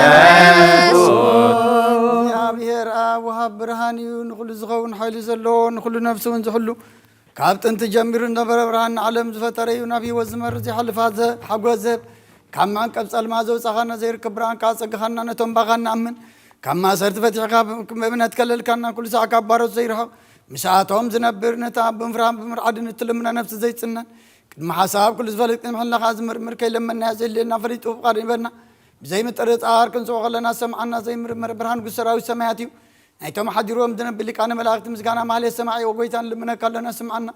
መንግሥትከ። እግዚኣብሔር ኣብ ወሃብ ብርሃን እዩ፣ ንኹሉ ዝኸውን ሓይሊ ዘለዎ፣ ንኹሉ ነፍሲ እውን ዝሕሉ፣ ካብ ጥንቲ ጀሚሩ ዝነበረ ብርሃን ንዓለም ዝፈጠረ እዩ። ናብ ህይወት ዝመርሕ ዘይሓልፍ ዘ-፣ ሓጎስ ዘህብ፣ ካብ መዕንቀፍ ጸልማት ዘውጻኻና ዘይርከብ ብርሃን ከኣ ጸጋኻና ነቶም ባኻ ንኣምን። ካብ ማእሰርቲ ፈቲሕካ ብ-፣ ብእምነት ከለልካና፣ ኩሉ ሳዕ ካብ ባሮት ዘይርሕቕ፣ ምስኣቶም ዝነብር፣ ነታ ብምፍራህን ብምርዓድን እትልምና ነፍሲ ዘይጽነን፣ ቅድሚ ሓሳብ ኩሉ ዝፈልጥ፣ ቅድሚ ሕልናኻ ዝምርምር፣ ከይለመንናዮ ዘድልየና ፈሊጡ ፍቓድ ይበና። ብዘይምጥርጣር ክንጽቦ ከለና ዝሰምዓና ዘይምርመር ብርሃን ንጉስ ሰራዊት ሰማያት እዩ። ናይቶም ሓዲሮም ዝነብር ሊቃነ መላእክት ምስጋና ማህሌት ሰማዒ፣ ኦ ጎይታ፣ ንልምነካ ኣለና፣ ስምዓና።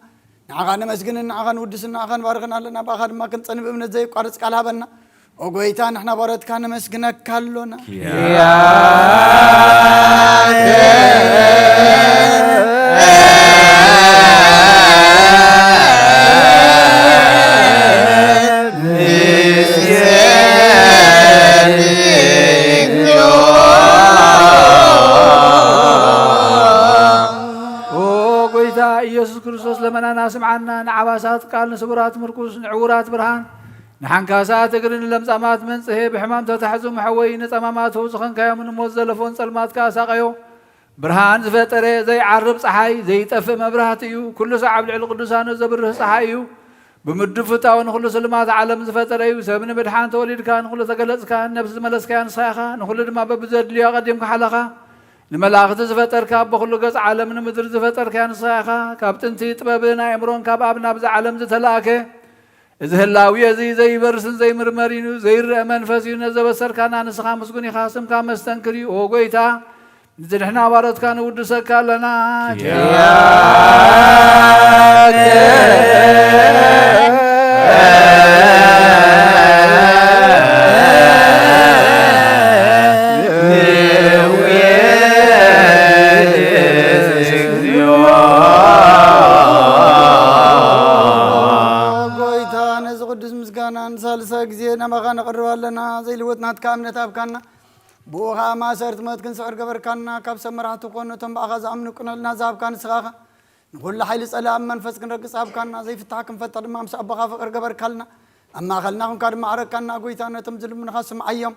ንዓኻ ነመስግንን ንዓኻ ንውድስን ንዓኻ ንባርኽን ኣለና፣ ብኣኻ ድማ ክንጸንእ ብእምነት ዘየቋርጽ ቃል ሃበና። ኦ ጎይታ፣ ንሕና ባሮትካ ነመስግነካ ኣሎና። ኪያከ ንሴብሖ። ኦ ጎይታ ኢየሱስ ክርስቶስ፣ ለመናና ስምዓና፣ ንዓባሳት ቃል፣ ንስቡራት ምርኩስ፣ ንዕውራት ብርሃን፣ ንሓንካሳት እግሪ፣ ንለምጻማት መንጽሄ፣ ብሕማም ተታሕዙ መሕወይ፣ ንጸማማት ፈውሲ ኾንካዮም፣ ንሞት ዘለፎን ጸልማት ከኣ ሳቐዮ። ብርሃን ዝፈጠረ ዘይዓርብ ጸሓይ፣ ዘይጠፍእ መብራህቲ እዩ። ኩሉ ሳዕ ኣብ ልዕሊ ቅዱሳኑ ዘብርህ ጸሓይ እዩ። ብምዱብ ፍታው ንኹሉ ስልማት ዓለም ዝፈጠረ እዩ። ሰብ ንምድሓን ተወሊድካ፣ ንኹሉ ተገለጽካ፣ ነብሲ ዝመለስካያ ንስኻ ኢኻ። ንኹሉ ድማ በብዘድልዮ ኣቐዲምካ ሓለኻ። ንመላእኽቲ ዝፈጠርካ፣ ኣቦ ኩሉ ገጽ ዓለም ንምድሪ ዝፈጠርካያ ንስኻ ኢኻ። ካብ ጥንቲ ጥበብን ኣእምሮን ካብ ኣብ ናብዚ ዓለም ዝተላእከ፣ እዚ ህላዌ እዚ ዘይበርስን ዘይምርመርን እዩ፣ ዘይረኣ መንፈስ እዩ። ነዚ ዘበሰርካና ንስኻ ምስጉን ኢኻ፣ ስምካ መስተንክር እዩ። ኦ ጎይታ፣ ንዝድሕና ባሮትካ ንውድሰካ ኣለና። ኪያከ ንዌ ጎይታ፣ ነዚ ቅዱስ ምስጋና ንሳልሳይ ግዜ ናባኻ ነቕርብ ኣለና። ዘይልወጥ ናትካ እምነት ኣብካና። ብኡ ኸኣ ማእሰርቲ ሞት ክንስዕር ገበርካና። ካብ ሰብ መራሕቲ ክኾኑ ነቶም ብኣኻ ዝኣምኑ ቅንዕልና ዝሃብካ ንስኻ ኢኻ። ንኹሉ ሓይሊ ጸላኢ ብመንፈስ ክንረግጽ ሃብካና። ዘይፍታሕ ክንፈትሕ ድማ ምስ ኣቦኻ ፍቕር ገበርካልና። ኣብ ማእከልና ኹንካ ድማ ዓረካና። ጎይታ ነቶም ዝልምኑኻ ስምዓዮም።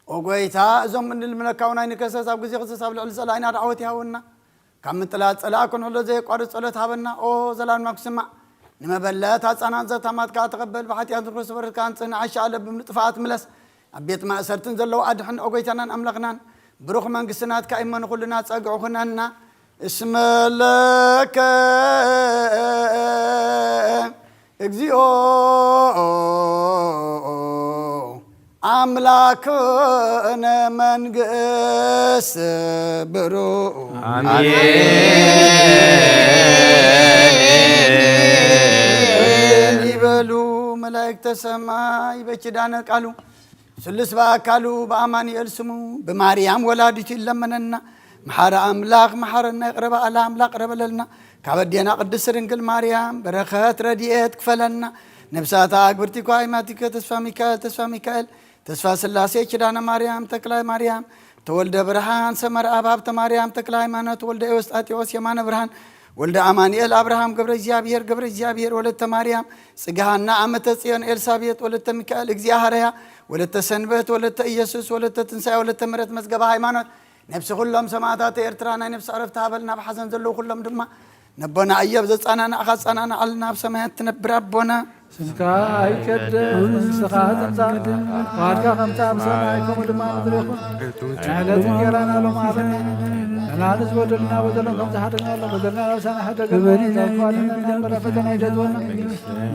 ኦ ጎይታ፣ እዞም እንልምነካ እውን ኣይንከሰስ፣ ኣብ ግዜ ክሰስ ኣብ ልዕሊ ጸላኢና ዳዕወት ይሃወና። ካብ ምጥላጥ ጸላኢ ክንሕሎ ዘየቋርጽ ጸሎት ሃበና። ኦ ዘላለም ክስማዕ፣ ንመበለት ኣጻናን ዘታማት ከኣ ተቐበል። ብሓጢኣት ንክርስቶስ በረትካ ኣንጽህና፣ ዓሻ ኣለብም ንጥፋኣት ምለስ። ኣብ ቤት ማእሰርትን ዘለዉ ኣድሕን። ኦ ጎይታናን ኣምላኽናን፣ ብሩኽ መንግስቲ ናትካ እሞ ንኹልና ጸግዒ ኩነና። እስመ ለከ እግዚኦ ኣምላክነ መንግስት ብሩ ኣሜን። ይበሉ መላእክተ ሰማይ በኪዳነ ቃሉ ስሉስ ብኣካሉ ብኣማኑኤል ስሙ ብማርያም ወላዲቱ ይለመነና። መሓሪ ኣምላኽ መሓረና፣ ይቕረ በኣላ ኣምላኽ ይቕረ በለልና። ካብ ኣዴና ቅድስት ድንግል ማርያም በረኸት ረድኤት ክፈለና። ነብሳታ ኣግብርቲ እኳ ኣይማቲከ ተስፋ ሚካኤል፣ ተስፋ ሚካኤል፣ ተስፋ ስላሴ፣ ኪዳነ ማርያም፣ ተክላይ ማርያም፣ ተወልደ ብርሃን፣ ሰመረ ኣብ ሃብተ ማርያም፣ ተክለ ሃይማኖት፣ ወልደ ኤዎስጣቴዎስ፣ የማነ ብርሃን፣ ወልደ ኣማኑኤል፣ ኣብርሃም፣ ገብረ እግዚኣብሔር፣ ገብረ እግዚኣብሔር፣ ወለተ ማርያም፣ ጽግሃና፣ ኣመተ ጽዮን፣ ኤልሳቤጥ፣ ወለተ ሚካኤል፣ እግዚኣብሃርያ፣ ወለተ ሰንበት፣ ወለተ ኢየሱስ፣ ወለተ ትንሳኤ፣ ወለተ ምሕረት፣ መዝገበ ሃይማኖት፣ ነፍሲ ኩሎም ሰማዕታት ኤርትራ ናይ ነፍሲ ዕረፍቲ ሃበልና። ኣብ ሓዘን ዘለዉ ኩሎም ድማ ነቦና እዮብ ዘጻናናዕካ ኣጻናንዓልና። ኣብ ሰማያት ትነብር ኣቦና፣ ስምካ ይቀደስ፣ መንግስትኻ ትምጻእ፣ ፍቓድካ ከምቲ ኣብ ሰማይ ከምኡ ድማ ኣብ ምድሪ ይኹን። ዕለት እንጀራና ሎም ሃበና፣ ንሕና ንዝበደሉና በደሎም ከም ዝሓደግና ሎም በደልና ላሳና ሕደገና፣ ፈተና ይደግወና።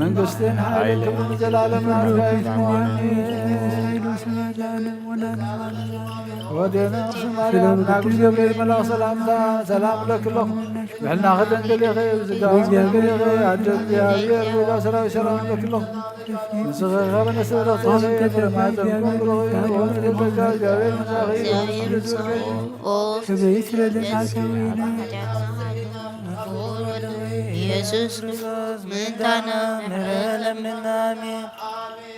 መንግስትን ሓይልን ክብርን ዘለዓለም ናትካ እዩ። ወደና ኣክሱም ማርያም ናብ ገብርኤል መልኣክ ሰላምታ ሰላም እለኪ ኣለኹ። ምሕልናኺ ድንግል ኢኺ፣ ብስጋኺ ድንግል ኢኺ፣ ኣደ እግዚኣብሔር፣ ጎይታ ሰራዊት ሰላም እለኪ ኣለኹ። ንስኺ ኸበ ነስእለኺ ኢኺ፣ ፍረ ማህፀንኪ እውን ብሩኽ እዩ። ኦ ንደጋ እግዚኣብሔር ምሳኺ እዩ። ኢየሱስ ክርስቶስ ምእንታና ምሕረት ለምንና። ኣሜን።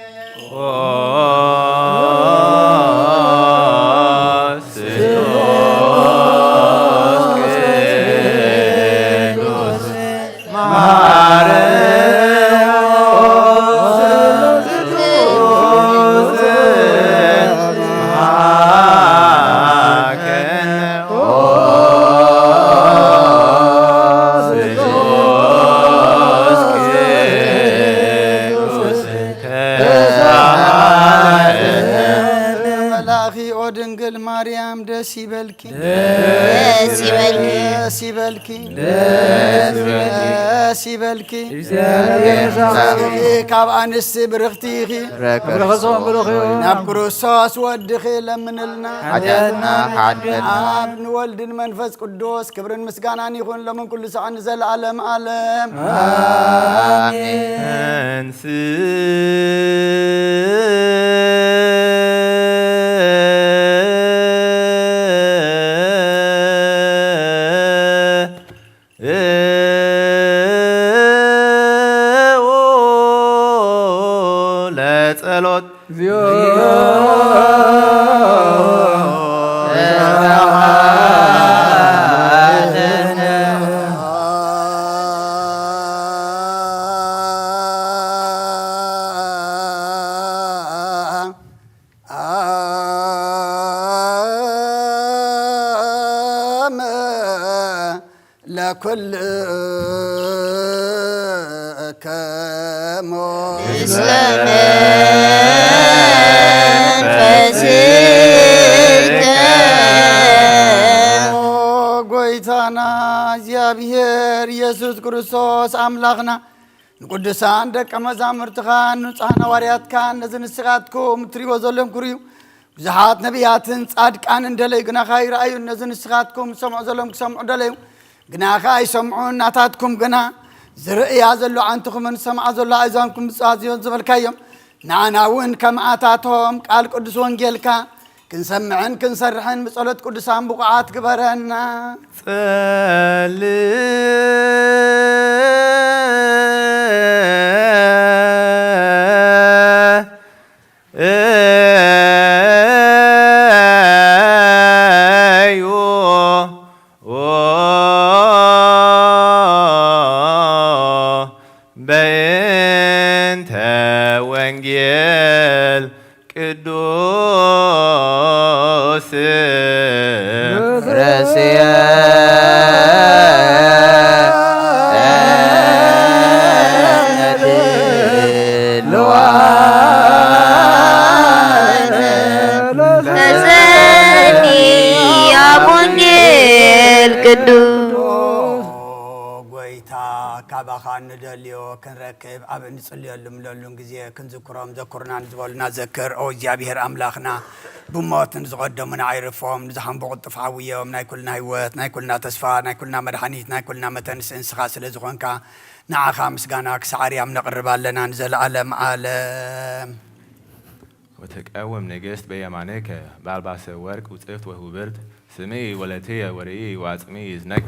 መልኣኺ ኦ ድንግል ማርያም ደስ ይበልኪ፣ ደስ ይበልኪ፣ ደስ ይበልኪ፣ ደስ ይበልኪ። ደስ ይበልኪ። እግዚኣብሔር ካብ ኣንስቲ ብርኽቲ ኢኺ፣ ብርኽቶም ብሩኽ እዩ። ናብ ክርስቶስ ወድኺ ለምንልና፣ ሓጢኣትና ሓድገልና። ኣብ ንወልድን መንፈስ ቅዱስ ክብርን ምስጋናን ይኹን፣ ሎምን ኩሉ ሰዓት ንዘለዓለም ዓለም። ኣሜን። ለጸሎት። ለኩልክሙ ምስለ መንፈስከ። ኦ ጎይታና እግዚኣብሔር ኢየሱስ ክርስቶስ ኣምላኽና፣ ንቅዱሳን ደቀ መዛሙርትኻን ንጹሓን ሃዋርያትካን ነዚ ንስኻትኩም እትርእይዎ ዘለኹም ክርእዩ፣ ብዙሓት ነቢያትን ጻድቃንን ደለዩ፣ ግናኻ ኣይረኣዩን። ነዚ ንስኻትኩም ዝሰምዑ ዘለኹም ክሰምዑ ደለዩ፣ ግናኻ ኣይሰምዑን። ናታትኩም ግና ዝርእያ ዘሎ ኣዕንትኹምን ዝሰምዓ ዘሎ ኣእዛንኩም ብፁዓት እዮም ዝበልካዮም፣ ንዓና እውን ከምኣታቶም ቃል ቅዱስ ወንጌልካ ክንሰምዕን ክንሰርሕን ብጸሎት ቅዱሳን ብቑዓት ግበረና። ጸልእ ተሰኒ ኣብ ወንጌል ቅዱስ። ጎይታ፣ ካባኻ እንደልዮ ክንረክብ ኣብ እንጽልየሉን ለሉን ግዜ ክንዝክሮም ዘኩርና ንዝበሉና ዘክር። ኦ እግዚኣብሔር ኣምላኽና፣ ብሞት ንዝቐደሙና ኣይርፎም፣ ንዝሃንቡ ቅልጡፍ ዓውዮም። ናይ ኩልና ህይወት፣ ናይ ኩልና ተስፋ፣ ናይ ኩልና መድሓኒት፣ ናይ ኩልና መተንስኢ ንስኻ ስለ ዝኾንካ፣ ንዓኻ ምስጋና ክሳዕ ኣርያም ነቕርብ ኣለና ንዘለኣለም ኣለም። ወትቀውም ንግስት በየማንከ በአልባሰ ወርቅ ውጽፍት ወህብርት፣ ስምዒ ወለትየ ወርእይ ወአጽምዒ እዝነኪ።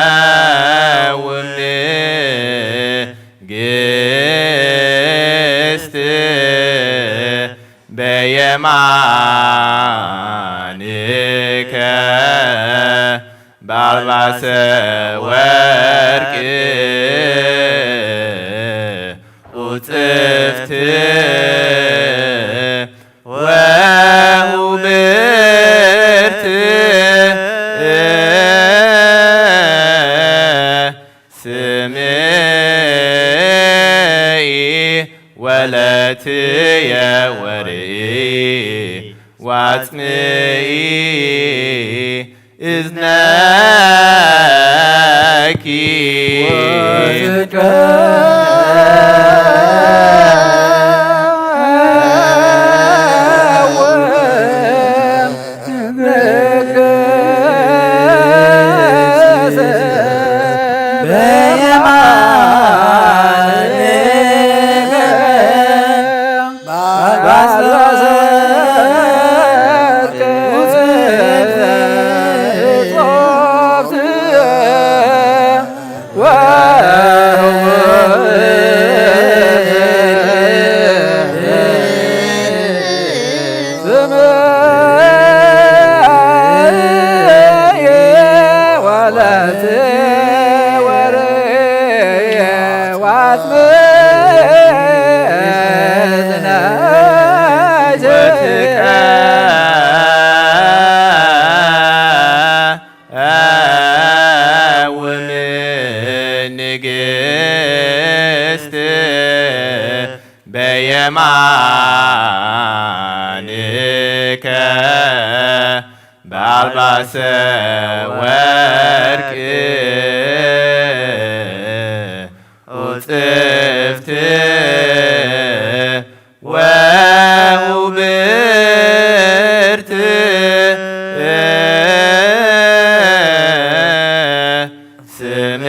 ወትቀውም ንግስት በየማንከ በአልባሰ ወርቅ ውጽፍት ወውብርት፣ ስምዒ ወለትየ ወርእይ ወአጽምዒ እዝነኪ። ወትቀውም ንግስት በየማንከ በአልባሰ ወርቅ ውጽፍት ወውብርት፣ ስምዒ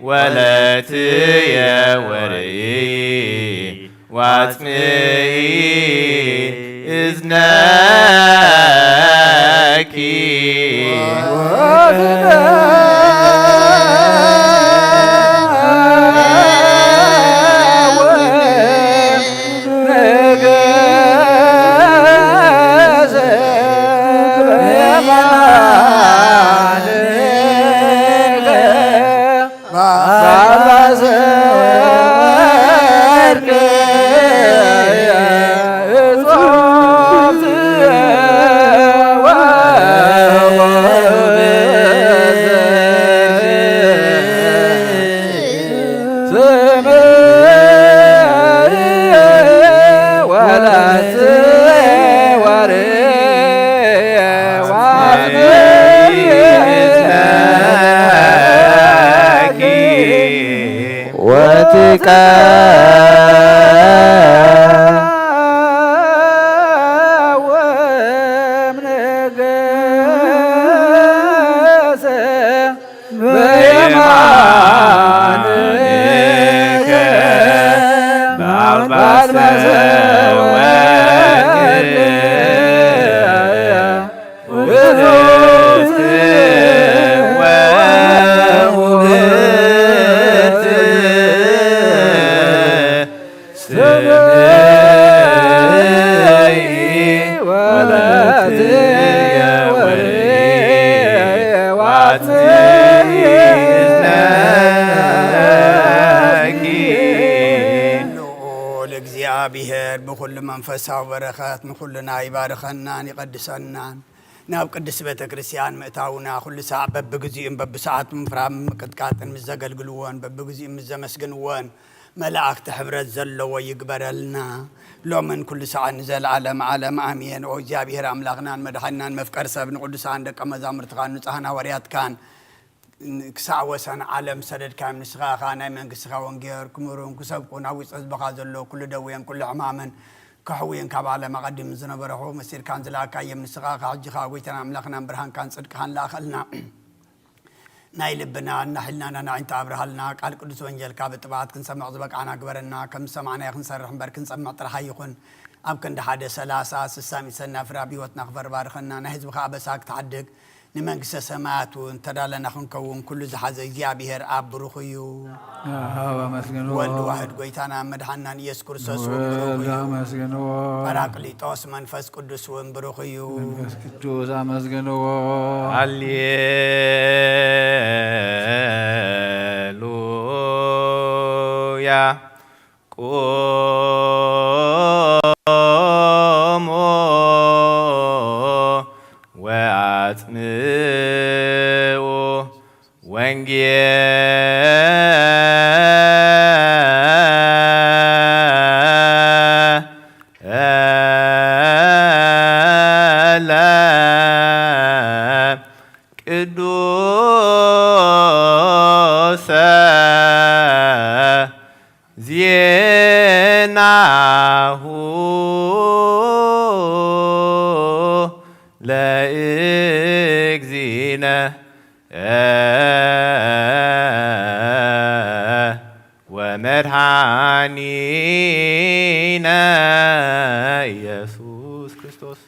ወለትየ ወርእይ ወአጽምዒ እዝነኪ። ወትቀውም ንግስት በየማንከ በአልባሰ ወርቅ ውእቱ ወውእቱ ስምዒ ወለትየ ወርእየ ወአጽምዒ እዝነኪ። እግዚኣብሔር ብኹሉ መንፈሳዊ በረኸት ንኹልና ይባርኸናን ይቐድሰናን። ናብ ቅድስት ቤተ ክርስቲያን ምእታውና ኩሉ ሳዕ በብግዚኡን በብሰዓቱን ምፍራም ምቅጥቃጥን ምስ ዘገልግልዎን በብግዚኡ ምስ ዘመስግንዎን መላእክቲ ሕብረት ዘለዎ ይግበረልና። ሎምን ኩሉ ሳዕን ንዘለዓለም ዓለም ኣሜን። ኦ እግዚኣብሔር ኣምላኽናን መድሓኒናን መፍቀር ሰብ ንቅዱሳን ደቀ መዛሙርትኻን ንጹሃን ሃዋርያትካን ክሳዕ ወሰን ዓለም ሰደድካዮም። ንስኻ ኸኣ ናይ መንግስትኻ ወንጌል ክምህሩን ክሰብኩን ኣብ ውሽጢ ህዝብኻ ዘሎ ኩሉ ደዌን ኩሉ ሕማምን ከሕውየን ካብ ዓለም ኣቐዲሙ ዝነበረ ሕቡእ መሲልካን ዝለኣካዮም ንስኻ ኸኣ ሕጂ ኸኣ ጎይታን ኣምላኽናን ብርሃንካን ጽድቅኻን ለኣኸልና። ናይ ልብና እናሒልና ናናዒንታ ኣብርሃልና። ቃል ቅዱስ ወንጌልካ ብጥብዓት ክንሰምዕ ዝበቃዕና ግበረና። ከም ዝሰማዕናዮ ክንሰርሕ እምበር ክንሰምዕ ጥራሕ ኣይኹን። ኣብ ክንዲ ሓደ ሰላሳ ስሳ ሚእቲ ሰናፍር ኣብ ህይወትና ክፈር ባርኸና። ናይ ህዝብኻ ኣበሳ ክትሓድግ ንመንግስተ ሰማያት እውን ተዳለና ክንከውን ኩሉ ዝሓዘ እግዚኣብሔር ኣብ ብሩኽ እዩ። ኣብ ኣመስግንዎ። ወልድ ዋህድ ጎይታና መድሓንናን ኢየሱስ ክርስቶስ እውን ብሩኽ ወልድ እዩ። ኣመስግንዎ። ጳራቅሊጦስ መንፈስ ቅዱስ እውን ብሩኽ እዩ። መንፈስ ቅዱስ ኣመስግንዎ። ሃሌሉያ። ቁሙ ወአጽምዑ ወንጌለ ቅዱሰ ዜናሁ ለእግዚእነ ወመድኃኒነ ኢየሱስ ክርስቶስ።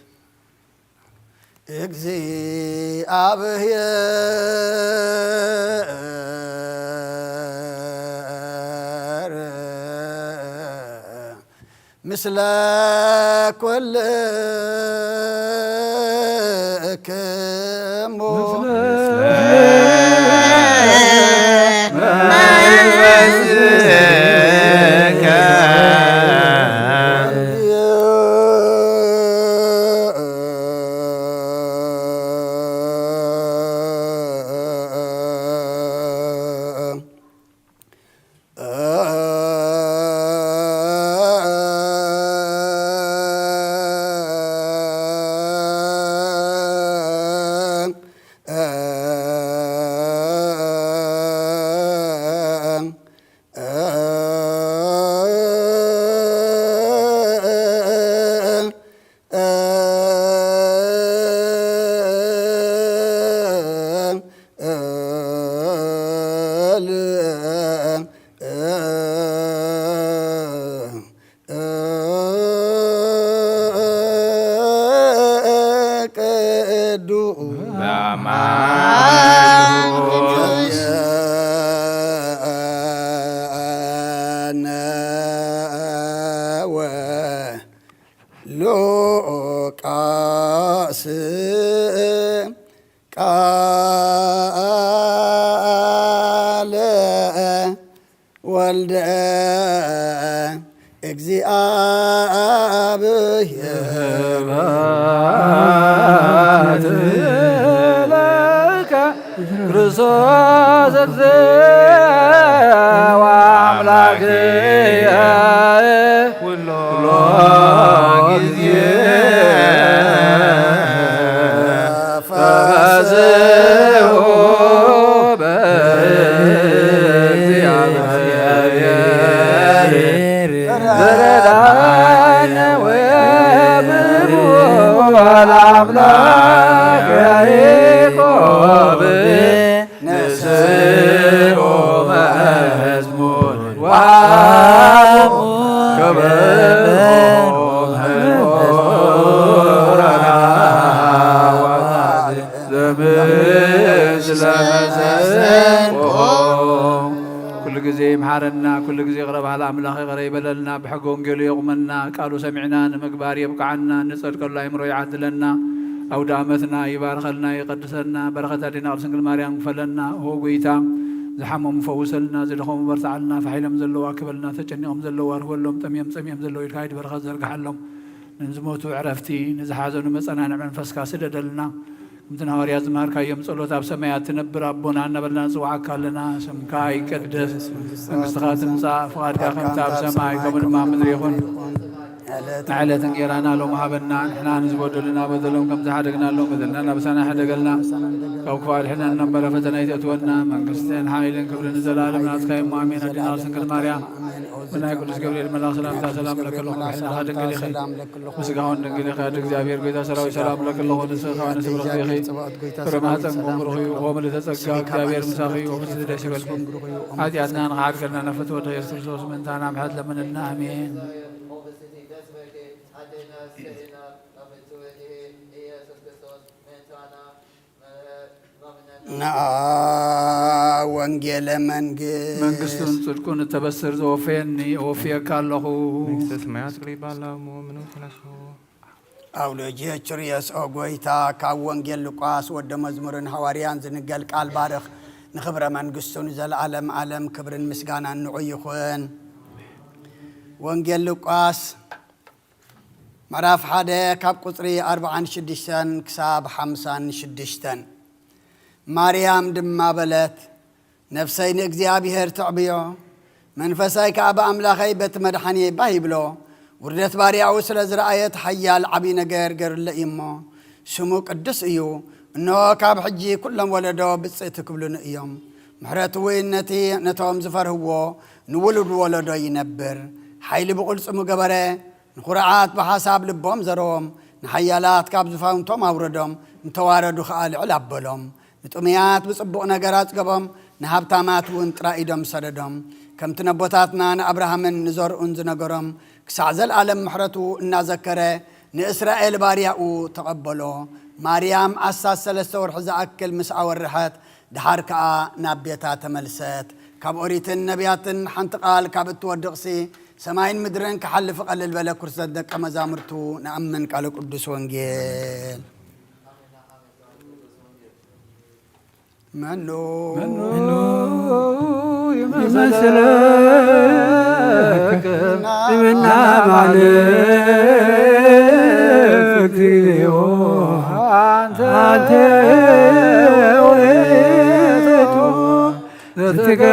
እግዚአብሔር ምስለ ኩልክሙ። ቅዱስ ቃለ ወልደ እግዚአብሔር። ስብሐት ለከ ክርስቶስ እግዚኦ አምላክየ ኩሎ ጊዜ። ፈበዝሑ በእግዚአብሔር ረዳነ ወብርኩ ለአምላክ ያዕቆብ። ንስኡ መዝሙር ወሃቡ ክብር ዘምስለ መሰንቆ። ኩሉ ግዜ ይምሓረና፣ ኩሉ ግዜ ይቕረ በሃል ኣምላኽ ይቕረ ይበለልና፣ ብሕገ ወንጌሉ የቑመና፣ ቃሉ ሰሚዕና ንምግባር የብቅዓና፣ ንጸድቀሉ ኣእምሮ ይዓድለና። ኣውደ ዓመትና ይባርኸልና፣ ይቐድሰና፣ በረኸት ኣዴና ቅድስት ድንግል ማርያም ክፈለና። ኦ ጎይታ፣ ዝሓመሙ ፈውሰልና፣ ዝደኸሙ በርትዓልና፣ ፋሕ ኢሎም ዘለዉ ኣክበልና፣ ተጨኒቖም ዘለዉ ኣርህወሎም፣ ጠምዮም ጸሚኦም ዘለዉ ኢድካ ኢድ በረኸት ዘርግሓሎም። ንዝሞቱ ዕረፍቲ፣ ንዝሓዘኑ መጸናንዒ መንፈስካ ስደደልና። ከምቲ ንሃዋርያት ዝመሃርካዮም ጸሎት ኣብ ሰማያት ትነብር ኣቦና እናበልና ንጽውዓካ ኣለና። ስምካ ይቀደስ፣ መንግስትኻ ትምጻእ፣ ፍቓድካ ከምቲ ኣብ ሰማይ ከምኡ ድማ ኣብ ምድሪ ይኹን። ንዕለት እንጌራና ሎም ሃበና፣ ንሕና ንዝበደሉና በደሎም ከም ዝሓደግናሎም በደልና ናብሳና ሕደገልና፣ ካብ ክፉ ኣድሕነና እምበር ፈተና ኣይተእትወና፣ መንግስትን ሓይልን ክብርን ንዘለኣለም ናትካ እሞ ኣሜን። ኣዴና ስንክል ማርያም፣ ብናይ ቅዱስ ገብርኤል መልኣኽ ሰላምታ ሰላም ለኪ ኣለኹ፣ ብሕልናኻ ድንግል ኢኺ፣ ብስጋውን ድንግል ኢኺ፣ ኣደ እግዚኣብሔር ጎይታ ሰራዊት ሰላም ለኪ ኣለኹ፣ ንስኺ ከማን ንስብርኽ ኢኺ፣ ፍረ ማህፀን ክቡር እዩ፣ ኦምልተ ጸጋ እግዚኣብሔር ምሳኺ እዩ፣ ብዝሒ ደስ ይበልኩም፣ ሓጢኣትና ንኽሓድገልና ናብ ፍትወ ወደ ኢየሱስ ክርስቶስ ምእንታና ምሕረት ለምንልና፣ ኣሜን። ንኣ ወንጌለ መንግስት መንግስቱን ጽድቁን እተበስር ዘወፈየኒ እወፍየካ ኣለኹ። መንግስተ ሰማያት ቅሪባ ኣላ እሞ ምኑ ተነሱ። ኣውሎጂ ችርየስ ኦ ጎይታ፣ ካብ ወንጌል ሉቃስ ወደ መዝሙርን ሃዋርያን ዝንገል ቃል ባርኽ፣ ንኽብረ መንግስቱ ንዘለዓለም ዓለም ክብርን ምስጋናን ንዑ ይኹን። ወንጌል ሉቃስ ምዕራፍ ሓደ ካብ ቁጽሪ ኣርብዓን ሽዱሽተን ክሳብ ሓምሳን ሽዱሽተን። ማርያም ድማ በለት፣ ነፍሰይ ንእግዚኣብሔር ተዕብዮ፣ መንፈሰይ ከኣ ብኣምላኸይ በቲ መድሓኒ ባህ ይብሎ። ውርደት ባርያኡ ስለ ዝረኣየት ሓያል ዓብዪ ነገር ገርለ እዩ እሞ፣ ስሙ ቅዱስ እዩ። እንሆ ካብ ሕጂ ኩሎም ወለዶ ብጽእቲ ክብሉኒ እዮም። ምሕረቱ እውን ነቲ ነቶም ዝፈርህዎ ንውሉድ ወለዶ ይነብር። ሓይሊ ብቕልጽሙ ገበረ፣ ንኹርዓት ብሓሳብ ልቦም ዘረዎም፣ ንሓያላት ካብ ዙፋንቶም ኣውረዶም፣ ንተዋረዱ ኸኣ ልዕል ኣበሎም። ንጥሙያት ብጽቡቕ ነገር ኣጽገቦም፣ ንሃብታማት እውን ጥራይ ኢዶም ሰደዶም። ከምቲ ነቦታትና ንኣብርሃምን ንዘርኡን ዝነገሮም፣ ክሳዕ ዘለኣለም ምሕረቱ እናዘከረ ንእስራኤል ባርያኡ ተቐበሎ። ማርያም ኣስታት ሰለስተ ወርሒ ዝኣክል ምስ ኣወርሐት፣ ደሓር ከኣ ናብ ቤታ ተመልሰት። ካብ ኦሪትን ነቢያትን ሓንቲ ቃል ካብ እትወድቕሲ፣ ሰማይን ምድርን ክሓልፍ ቀልል በለ። ክርሰት ደቀ መዛሙርቱ ንኣምን። ቃለ ቅዱስ ወንጌል። መኑ ይመስለክ እምና ማለት እግዚኦ ኣንተ ውእቱ ትትገድመክር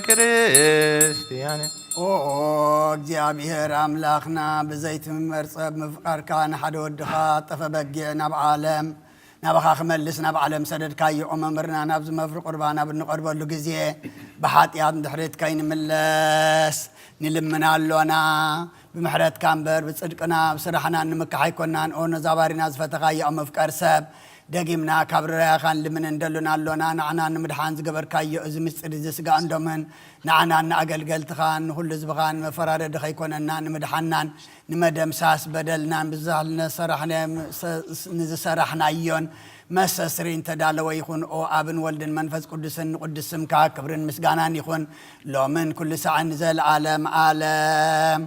ክርስቲያን። ኦ እግዚኣብሔር ኣምላኽና፣ ብዘይትምመር ጸብ ምፍቃርካ ንሓደ ወድኻ ጠፈ በጊዕ ናብ ዓለም ናባኻ ክመልስ ናብ ዓለም ሰደድካዮ። ኦ መምህርና፣ ናብዚ መፍሪ ቁርባን ኣብ እንቐርበሉ ግዜ ብሓጢኣት ንድሕሪት ከይንምለስ ንልምን ኣሎና። ብምሕረትካ እምበር ብጽድቅና ብስራሕና ንምካሕ ኣይኮናን። ኦ ነዛ ባሪና ዝፈተኻያ ኦ መፍቀር ሰብ፣ ደጊምና ካብ ርራያኻ ንልምን እንደሉን ኣሎና። ንዓና ንምድሓን ዝገበርካዮ እዚ ምስጢር እዚ ስጋእን ደምህን ንዓናን ንኣገልገልትኻን ንኹሉ ህዝብኻን መፈራረዲ ከይኮነና ንምድሓናን ንመደምሳስ በደልናን ብዛል ነሰራሕናዮም ንዝሰራሕናዮን መስተስሪ እንተዳለወ ይኹን። ኦ ኣብን ወልድን መንፈስ ቅዱስን ንቅዱስ ስምካ ክብርን ምስጋናን ይኹን፣ ሎምን ኩሉ ሳዕን ንዘለዓለም ዓለም።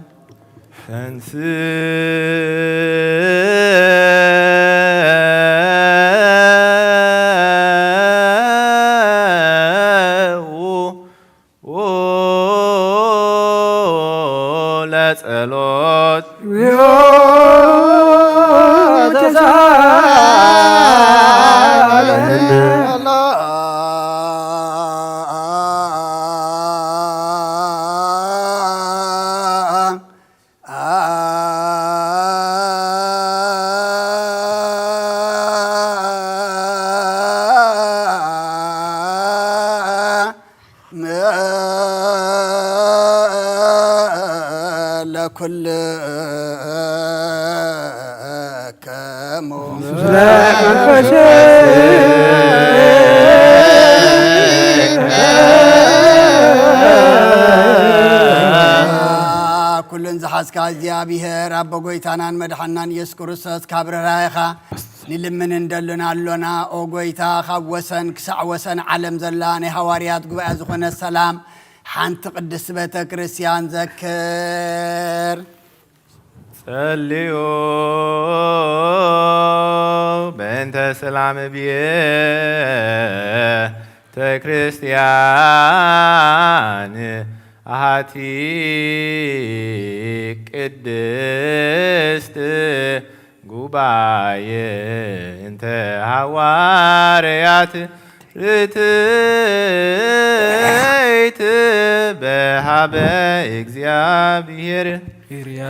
ተንስኡ ለጸሎት። ለኩልክሙ። ኩሉን ዝሓዝካ እግዚኣብሔር ኣቦ ጎይታናን መድሓናን ኢየሱስ ክርስቶስ ካብ ርህራሄኻ ንልምን እንደልን ኣሎና። ኦ ጎይታ፣ ካብ ወሰን ክሳዕ ወሰን ዓለም ዘላ ናይ ሃዋርያት ጉባኤ ዝኾነ ሰላም ሓንቲ ቅድስቲ ቤተ ክርስቲያን ዘክር። ጸልዩ በእንተ ሰላም ቤተ ክርስቲያን ኣሃቲ ቅድስት ጉባኤ እንተ ሃዋርያት ርትዕት በሃበ እግዚኣብሔር ኪርያ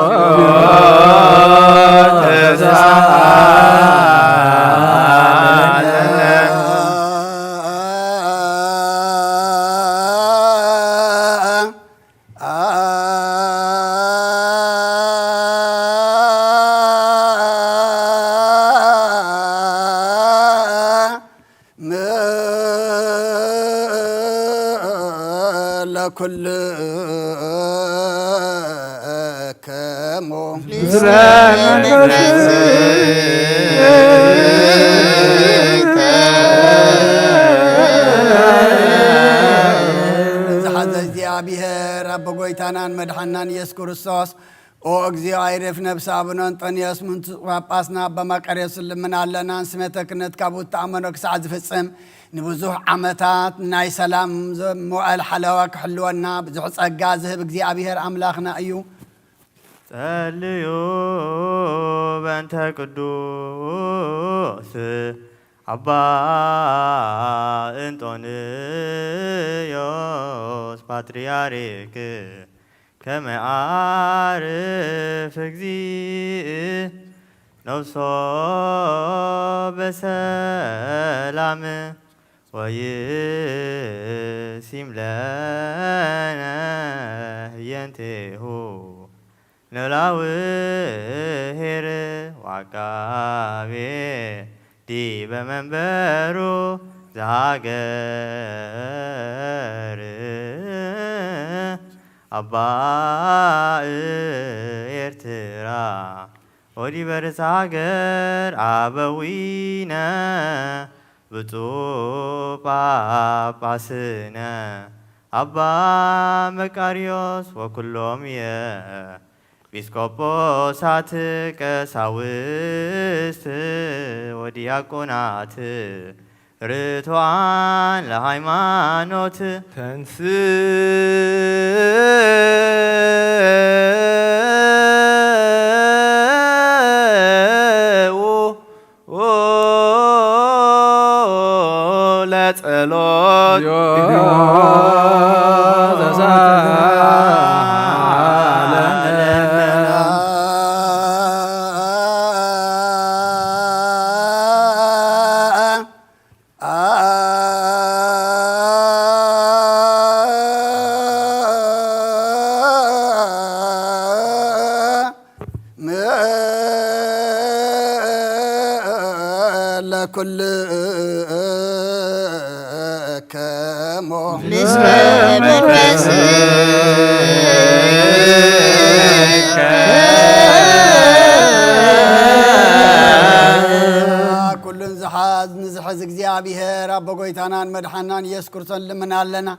ለጸሎት ተሳለነ። ለኩልክሙ። ዝሓዘ እግዚኣብሔር ኣቦ ጎይታናን መድሓናን ኢየሱስ ክርስቶስ፣ ኦ እግዚኦ ኣይርፍ ነፍሲ ኣቡነ እንጦንዮስ ምንቱ ጳጳስና ኣባ መቃርዮስ ልምና ኣለና። ንስመተ ክህነት ካብኡ እተኣመኖ ክሳዕ ዝፍጽም ንብዙሕ ዓመታት ናይ ሰላም መዋእል ሓለዋ ክሕልወና ብዙሕ ጸጋ ዝህብ እግዚኣብሔር ኣምላኽና እዩ። ጸልዩ በእንተ ቅዱስ ኣባ እንጦንዮስ ፓትርያርክ ከመ ዓርፍ እግዚእ ነፍሶ በሰላም ወይሲም ለነ ህየንቴሁ። ኖላዊ ኄር ወዐቃቤ ዲበ መንበሩ ዘሃገር አባ ኤርትራ ወዲበ ርእሰ ሃገር አበዊነ ብፁዕ ጳጳስነ አባ መቃርዮስ ወኩሎም የኤጲስቆጶሳት ቀሳውስት ወዲያቆናት ርቱዓን ለሃይማኖት ተንስኡ ለጸሎት ኩልክሙ ምስለ መንፈስከ። ኩሉን ዝሓዝ ንዝሕዝ እግዚኣብሔር ኣቦ ጎይታናን መድሓናን ኢየሱስ ክርስቶስ ልምና ኣለና።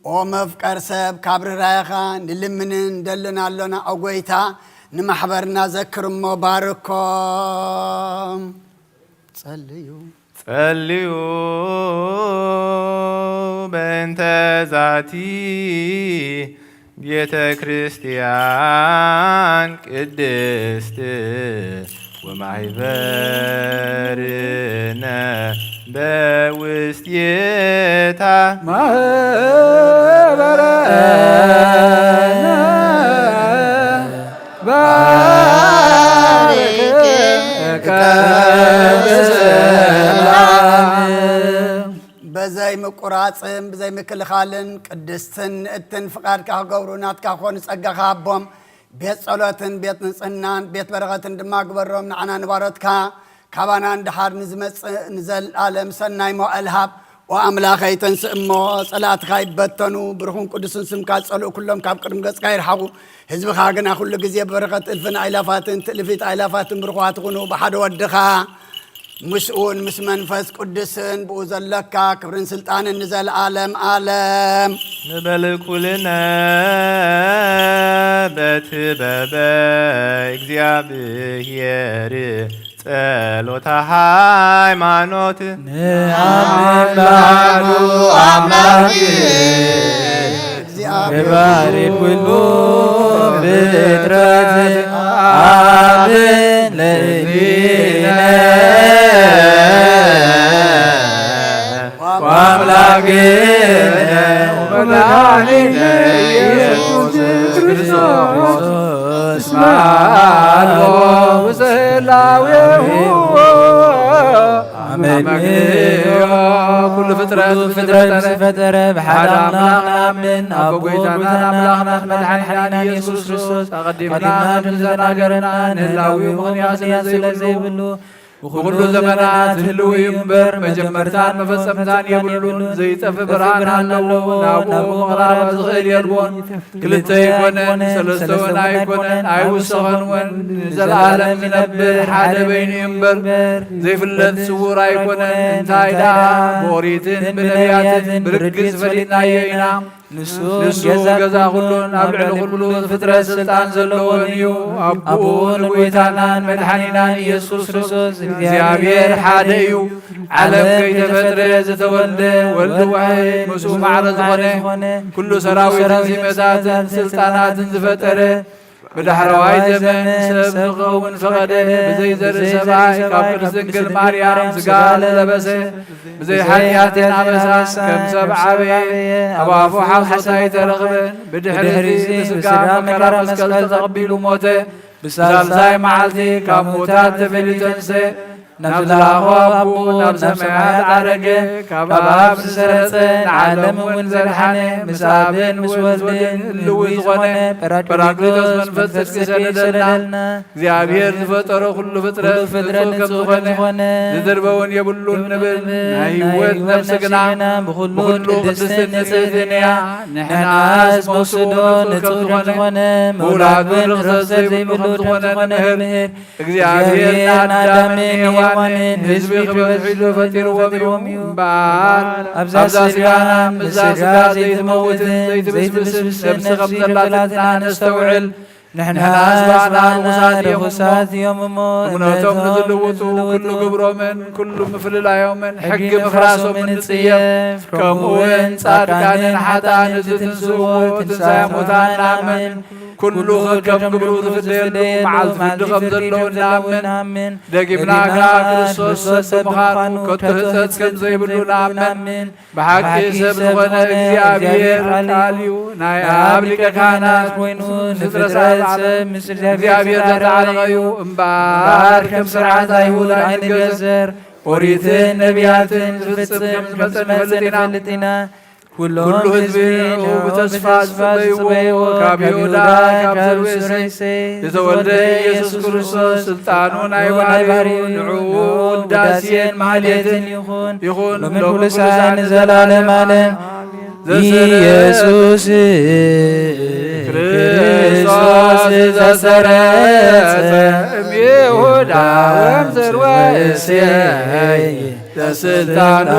ኦ መፍቀር ሰብ ካብ ርራየኻ ንልምንን ደልን ኣሎና። ኦ ጎይታ ንማሕበርና ዘክር እሞ ባርኮም። ጸልዩ። ጸልዩ በእንተ ዛቲ ቤተ ክርስቲያን ቅድስት ወማሕበርነ በውስቴታ ማህበረነ ባርክ በሰላም። በዘይ ምቁራጽን ብዘይ ምክልኻልን ቅድስትን ንእትን ፍቓድካ ክገብሩ ናትካ ክኾኑ ጸጋኻ ኣቦም ቤት ጸሎትን ቤት ንጽህናን ቤት በረኸትን ድማ ግበሮም። ንዓና ንባሮትካ ካባና ንድሓር ንዝመጽእ ንዘለኣለም ሰናይ መዋእል ሃብ። ኦ ኣምላኸይ ተንስእ እሞ ጸላእትኻ ይበተኑ። ብሩኽን ቅዱስን ስምካ ዝጸልኡ ኩሎም ካብ ቅድሚ ገጽካ ይርሓቑ። ህዝብኻ ግና ኩሉ ግዜ ብበረኸት እልፍን ኣይላፋትን ትእልፊት ኣይላፋትን ብሩኻት ይኹኑ። ብሓደ ወድኻ ምስኡን ምስ መንፈስ ቅዱስን ብኡ ዘለካ ክብርን ስልጣንን ንዘለኣለም ኣለም። ንበል ኩልነ በትበበ እግዚኣብሔር ጸሎተ ሃይማኖት ንኣምን በሃሉ ኣምላክ ገባሪ ኩሉ ፍጥረት ኣብ ለይሊነ ወኣምላክነ ወመድኃኒነ ኢየሱስ ክርስቶስ ማርኮ ውስላዌሁ አመክንዮ ኩሉ ፍጥረት ፍጥረት ዝፈጠረ ብሓደ ኣምላኽ ንኣምን። ኣቦ ጎይታናን ኣምላኽናን መድሓኒናን ኢየሱስ ክርስቶስ ኣቐዲምና ከም ዝተናገረና ንህላዊኡ ምኽንያት ስለ ዘይብሉ ብኹሉ ዘመናት ህልው እዩ እምበር መጀመርታን መፈጸምታን የብሉን። ዘይጠፍእ ብርሃን ኣለዎ፣ ናብኡ ምቕራብ ዝኽእል የልቦን። ክልተ ኣይኮነን፣ ሰለስተ እውን ኣይኮነን፣ ኣይውሰኸን እውን። ንዘለኣለም ዝነብር ሓደ በይኑ እዩ እምበር ዘይፍለጥ ስዉር ኣይኮነን። እንታይ ደኣ ብኦሪትን ብነቢያትን ብርግጽ ፈሊጥናዮ ኢና። ንሱ ንሱ ገዛ ገዛ ኩሉን ኣብ ልዕሊ ኩሉ ፍጥረት ስልጣን ዘለዎን እዩ። ኣቦኡ ንጎይታናን መድሓኒናን ኢየሱስ ክርስቶስ እግዚኣብሔር ሓደ እዩ። ዓለም ከይተፈጥረ ዝተወልደ ወልድ ዋሕድ ምስኡ ማዕረ ዝኾነ ኩሉ ሰራዊትን ዚመታትን ስልጣናትን ዝፈጠረ ብዳሕረዋይ ዘመን ሰብ ንኸውን ፈቐደ። ብዘይ ዘርኢ ሰብኣይ ካብ ቅድስት ድንግል ማርያም ስጋ ለበሰ። ብዘይ ሓጢኣትን ኣበሳን ከም ሰብ ዓበየ። ኣብ ኣፉ ሓሶት ኣይተረኽበን። ብድሕሪ እዚ ብስጋ መከራ መስቀል ተቐቢሉ ሞተ። ብሳልሳይ መዓልቲ ካብ ምዉታት ተፈልዩ ተንስአ። ናብ ዝለኣኾ ኣቦኡ ናብ ሰማያት ዓረገ። ካብ ኣብ ዝሰረጸ ንዓለም እውን ዘድሓነ ምስ ኣብን ምስ ወልድን ህልዊ ዝኾነ ጳራቅሊጦስ መንፈስ ጽድቂ ይሰደደልና። እግዚኣብሔር ዝፈጠሮ ኩሉ ፍጥረት ፍጥረት ንጹህ ከም ዝኾነ ዝድርበውን የብሉን ንብል። ናይ ህይወት ነፍሲ ግና ብኹሉ ቅድስትን ንጽህትን እያ። ንሕናስ መውስዶ ንጹህ ከም ዝኾነ ምውላዱ ርኽሰት ዘይብሉ ከም ዝኾነ ንምህር። እግዚኣብሔር ንኣዳምን ንሔዋንን ህዝቢ ክበዝሕሉ ፈጢርዎም እዩ እምበኣር፣ ኣብዛ ስጋና ምስዛ ስጋ ዘይትመውትን ዘይትብስብስን ነብሲ ከም ዘላትና ነስተውዕል። ንሕናስ ባዕልና ርኹሳት እዮም እሞ፣ እምነቶም ንዝልውጡ ኩሉ ግብሮምን ኩሉ ምፍልላዮምን ሕጊ ምፍራሶምን ንጽየፍ። ከምኡ እውን ጻድቃንን ሓጥኣንን ዝትንስእዎ ትንሳኤ ሙታን ንኣምን። ኩሉ ከከም ግብሩ ዝፍደየሉ መዓልቲ ፍርዲ ከም ዘሎ ንኣምን። ደጊምና ከኣ ክርስቶስ ሰብ ብምዃኑ ከቶ ህጸጽ ከም ዘይብሉ ንኣምን። ብሓቂ ሰብ ዝኾነ እግዚኣብሔር ቃል እዩ። ናይ ኣብ ሊቀ ካህናት ኮይኑ ንፍጥረት ሰብ እግዚኣብሔር ዘተዓረቐ እዩ እምበኣር ከም ስርዓት ኣይሁድ ኣይንገዘር። ኦሪትን ነቢያትን ዝፍጽም ከም ዝመጸ ንፈልጥ ኢና። ኩሎም ህዝቢ ንዕኡ ብተስፋ ዝጽበይዎ፣ ካብ ይሁዳ፣ ካብ ዘርዌ እሴይ ዝተወልደ ኢየሱስ ክርስቶስ፣ ስልጣኑ ናይ ባህሪኡ፣ ንዕኡ ውዳሴን ማህሌትን ይኹን፣ ይኹን፣ ሎምን ሎምን ኩሉ ሰዓት ንዘላለም ዓለም። ኢየሱስ ክርስቶስ ዘሰረጸ እምይሁዳ ወምዘርወ እሴይ ዘስልጣኑ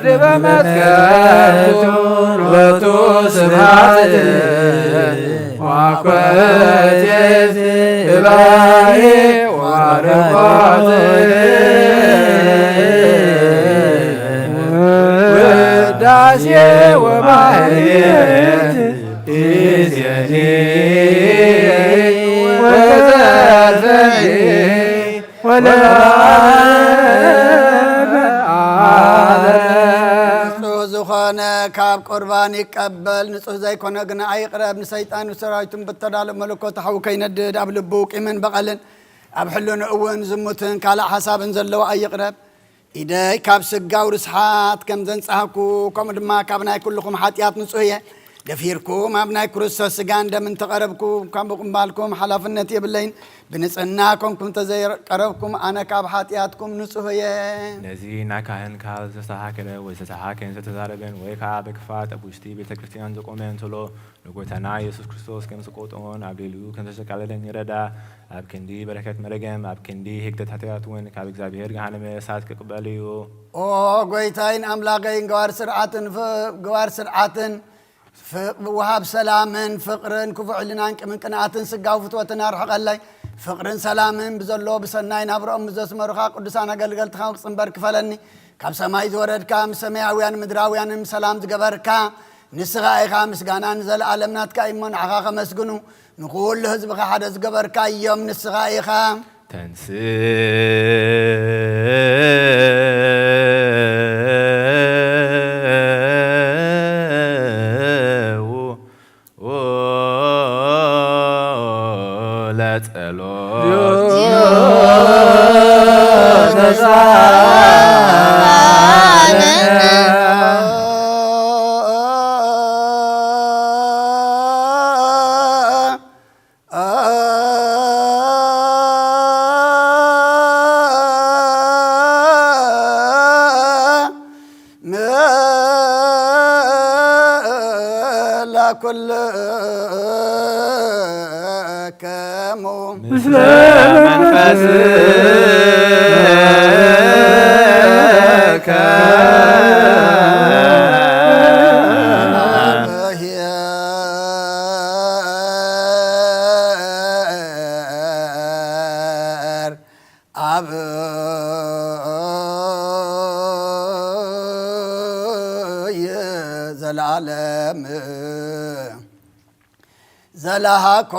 ዲበ መትከልቱ ሎቱ ስብሐት ዋኮቴት እባሄ ዋርቆት ውዳሴ ወማህሌት ኢዜኒ ወዘርፈኒ ወለዓለመ ዓለም። ንጹህ ዝኾነ ካብ ቁርባን ይቀበል፣ ንጹህ ዘይኮነ ግን ኣይቕረብ። ንሰይጣን ንሰራዊቱን ብተዳሎ መለኮት ሓዊ ከይነድድ ኣብ ልቡ ቂምን በቐልን ኣብ ሕልንኡ እውን ዝሙትን ካልእ ሓሳብን ዘለዎ ኣይቕረብ። ኢደይ ካብ ስጋዊ ርስሓት ከም ዘንጻህኩ፣ ከምኡ ድማ ካብ ናይ ኩልኹም ሓጢኣት ንጹህ እየ። ደፊርኩም ኣብ ናይ ክርስቶስ ስጋን ደምን ተቐረብኩም፣ ካብ ምቕባልኩም ሓላፍነት የብለይን። ብንጽህና ኮንኩም እንተዘይቀረብኩም፣ ኣነ ካብ ሓጢኣትኩም ንጹህ እየ። ነዚ ናይ ካህን ካብ ዝተሰሓከለ ወይ ዝተሰሓከን ዝተዛረበን ወይ ከዓ ብክፋት ኣብ ውሽጢ ቤተ ክርስቲያን ዝቆመ እንተሎ፣ ንጎይታና ኢየሱስ ክርስቶስ ከም ዝቆጥኦን ኣብ ልዕሊኡ ከም ዝተሸቃለለን ይረዳ። ኣብ ክንዲ በረከት መረገም፣ ኣብ ክንዲ ህግደት ሓጢኣት እውን ካብ እግዚኣብሔር ገሃነመ እሳት ክቕበል እዩ። ኦ ጎይታይን ኣምላኸይን፣ ገባር ስርዓትን ፍ-፣ ገባር ስርዓትን ፍ-፣ ወሃብ ሰላምን ፍቕርን ክፉእ ሕልናን ቂምን ቅንኣትን ስጋዊ ፍትወትን ኣርሕቐለይ። ፍቕርን ሰላምን ብዘለዎ ብሰናይ ናብርኦም ብዘስመሩኻ ቅዱሳን ኣገልገልትኻ ክጽንበር ክፈለኒ። ካብ ሰማይ ዝወረድካ፣ ምስ ሰማያውያን ምድራውያንን ሰላም ዝገበርካ ንስኻ ኢኻ። ምስጋና ንዘለኣለም ናትካ እዩ እሞ፣ ንዓኻ ከመስግኑ፣ ንኹሉ ህዝብኻ ሓደ ዝገበርካዮም ንስኻ ኢኻ። ተንስእ ለጸሎት። ምስለ ኩልክሙ ምስለ መንፈስከ አብ ዘለዓለም ዘለሃኮ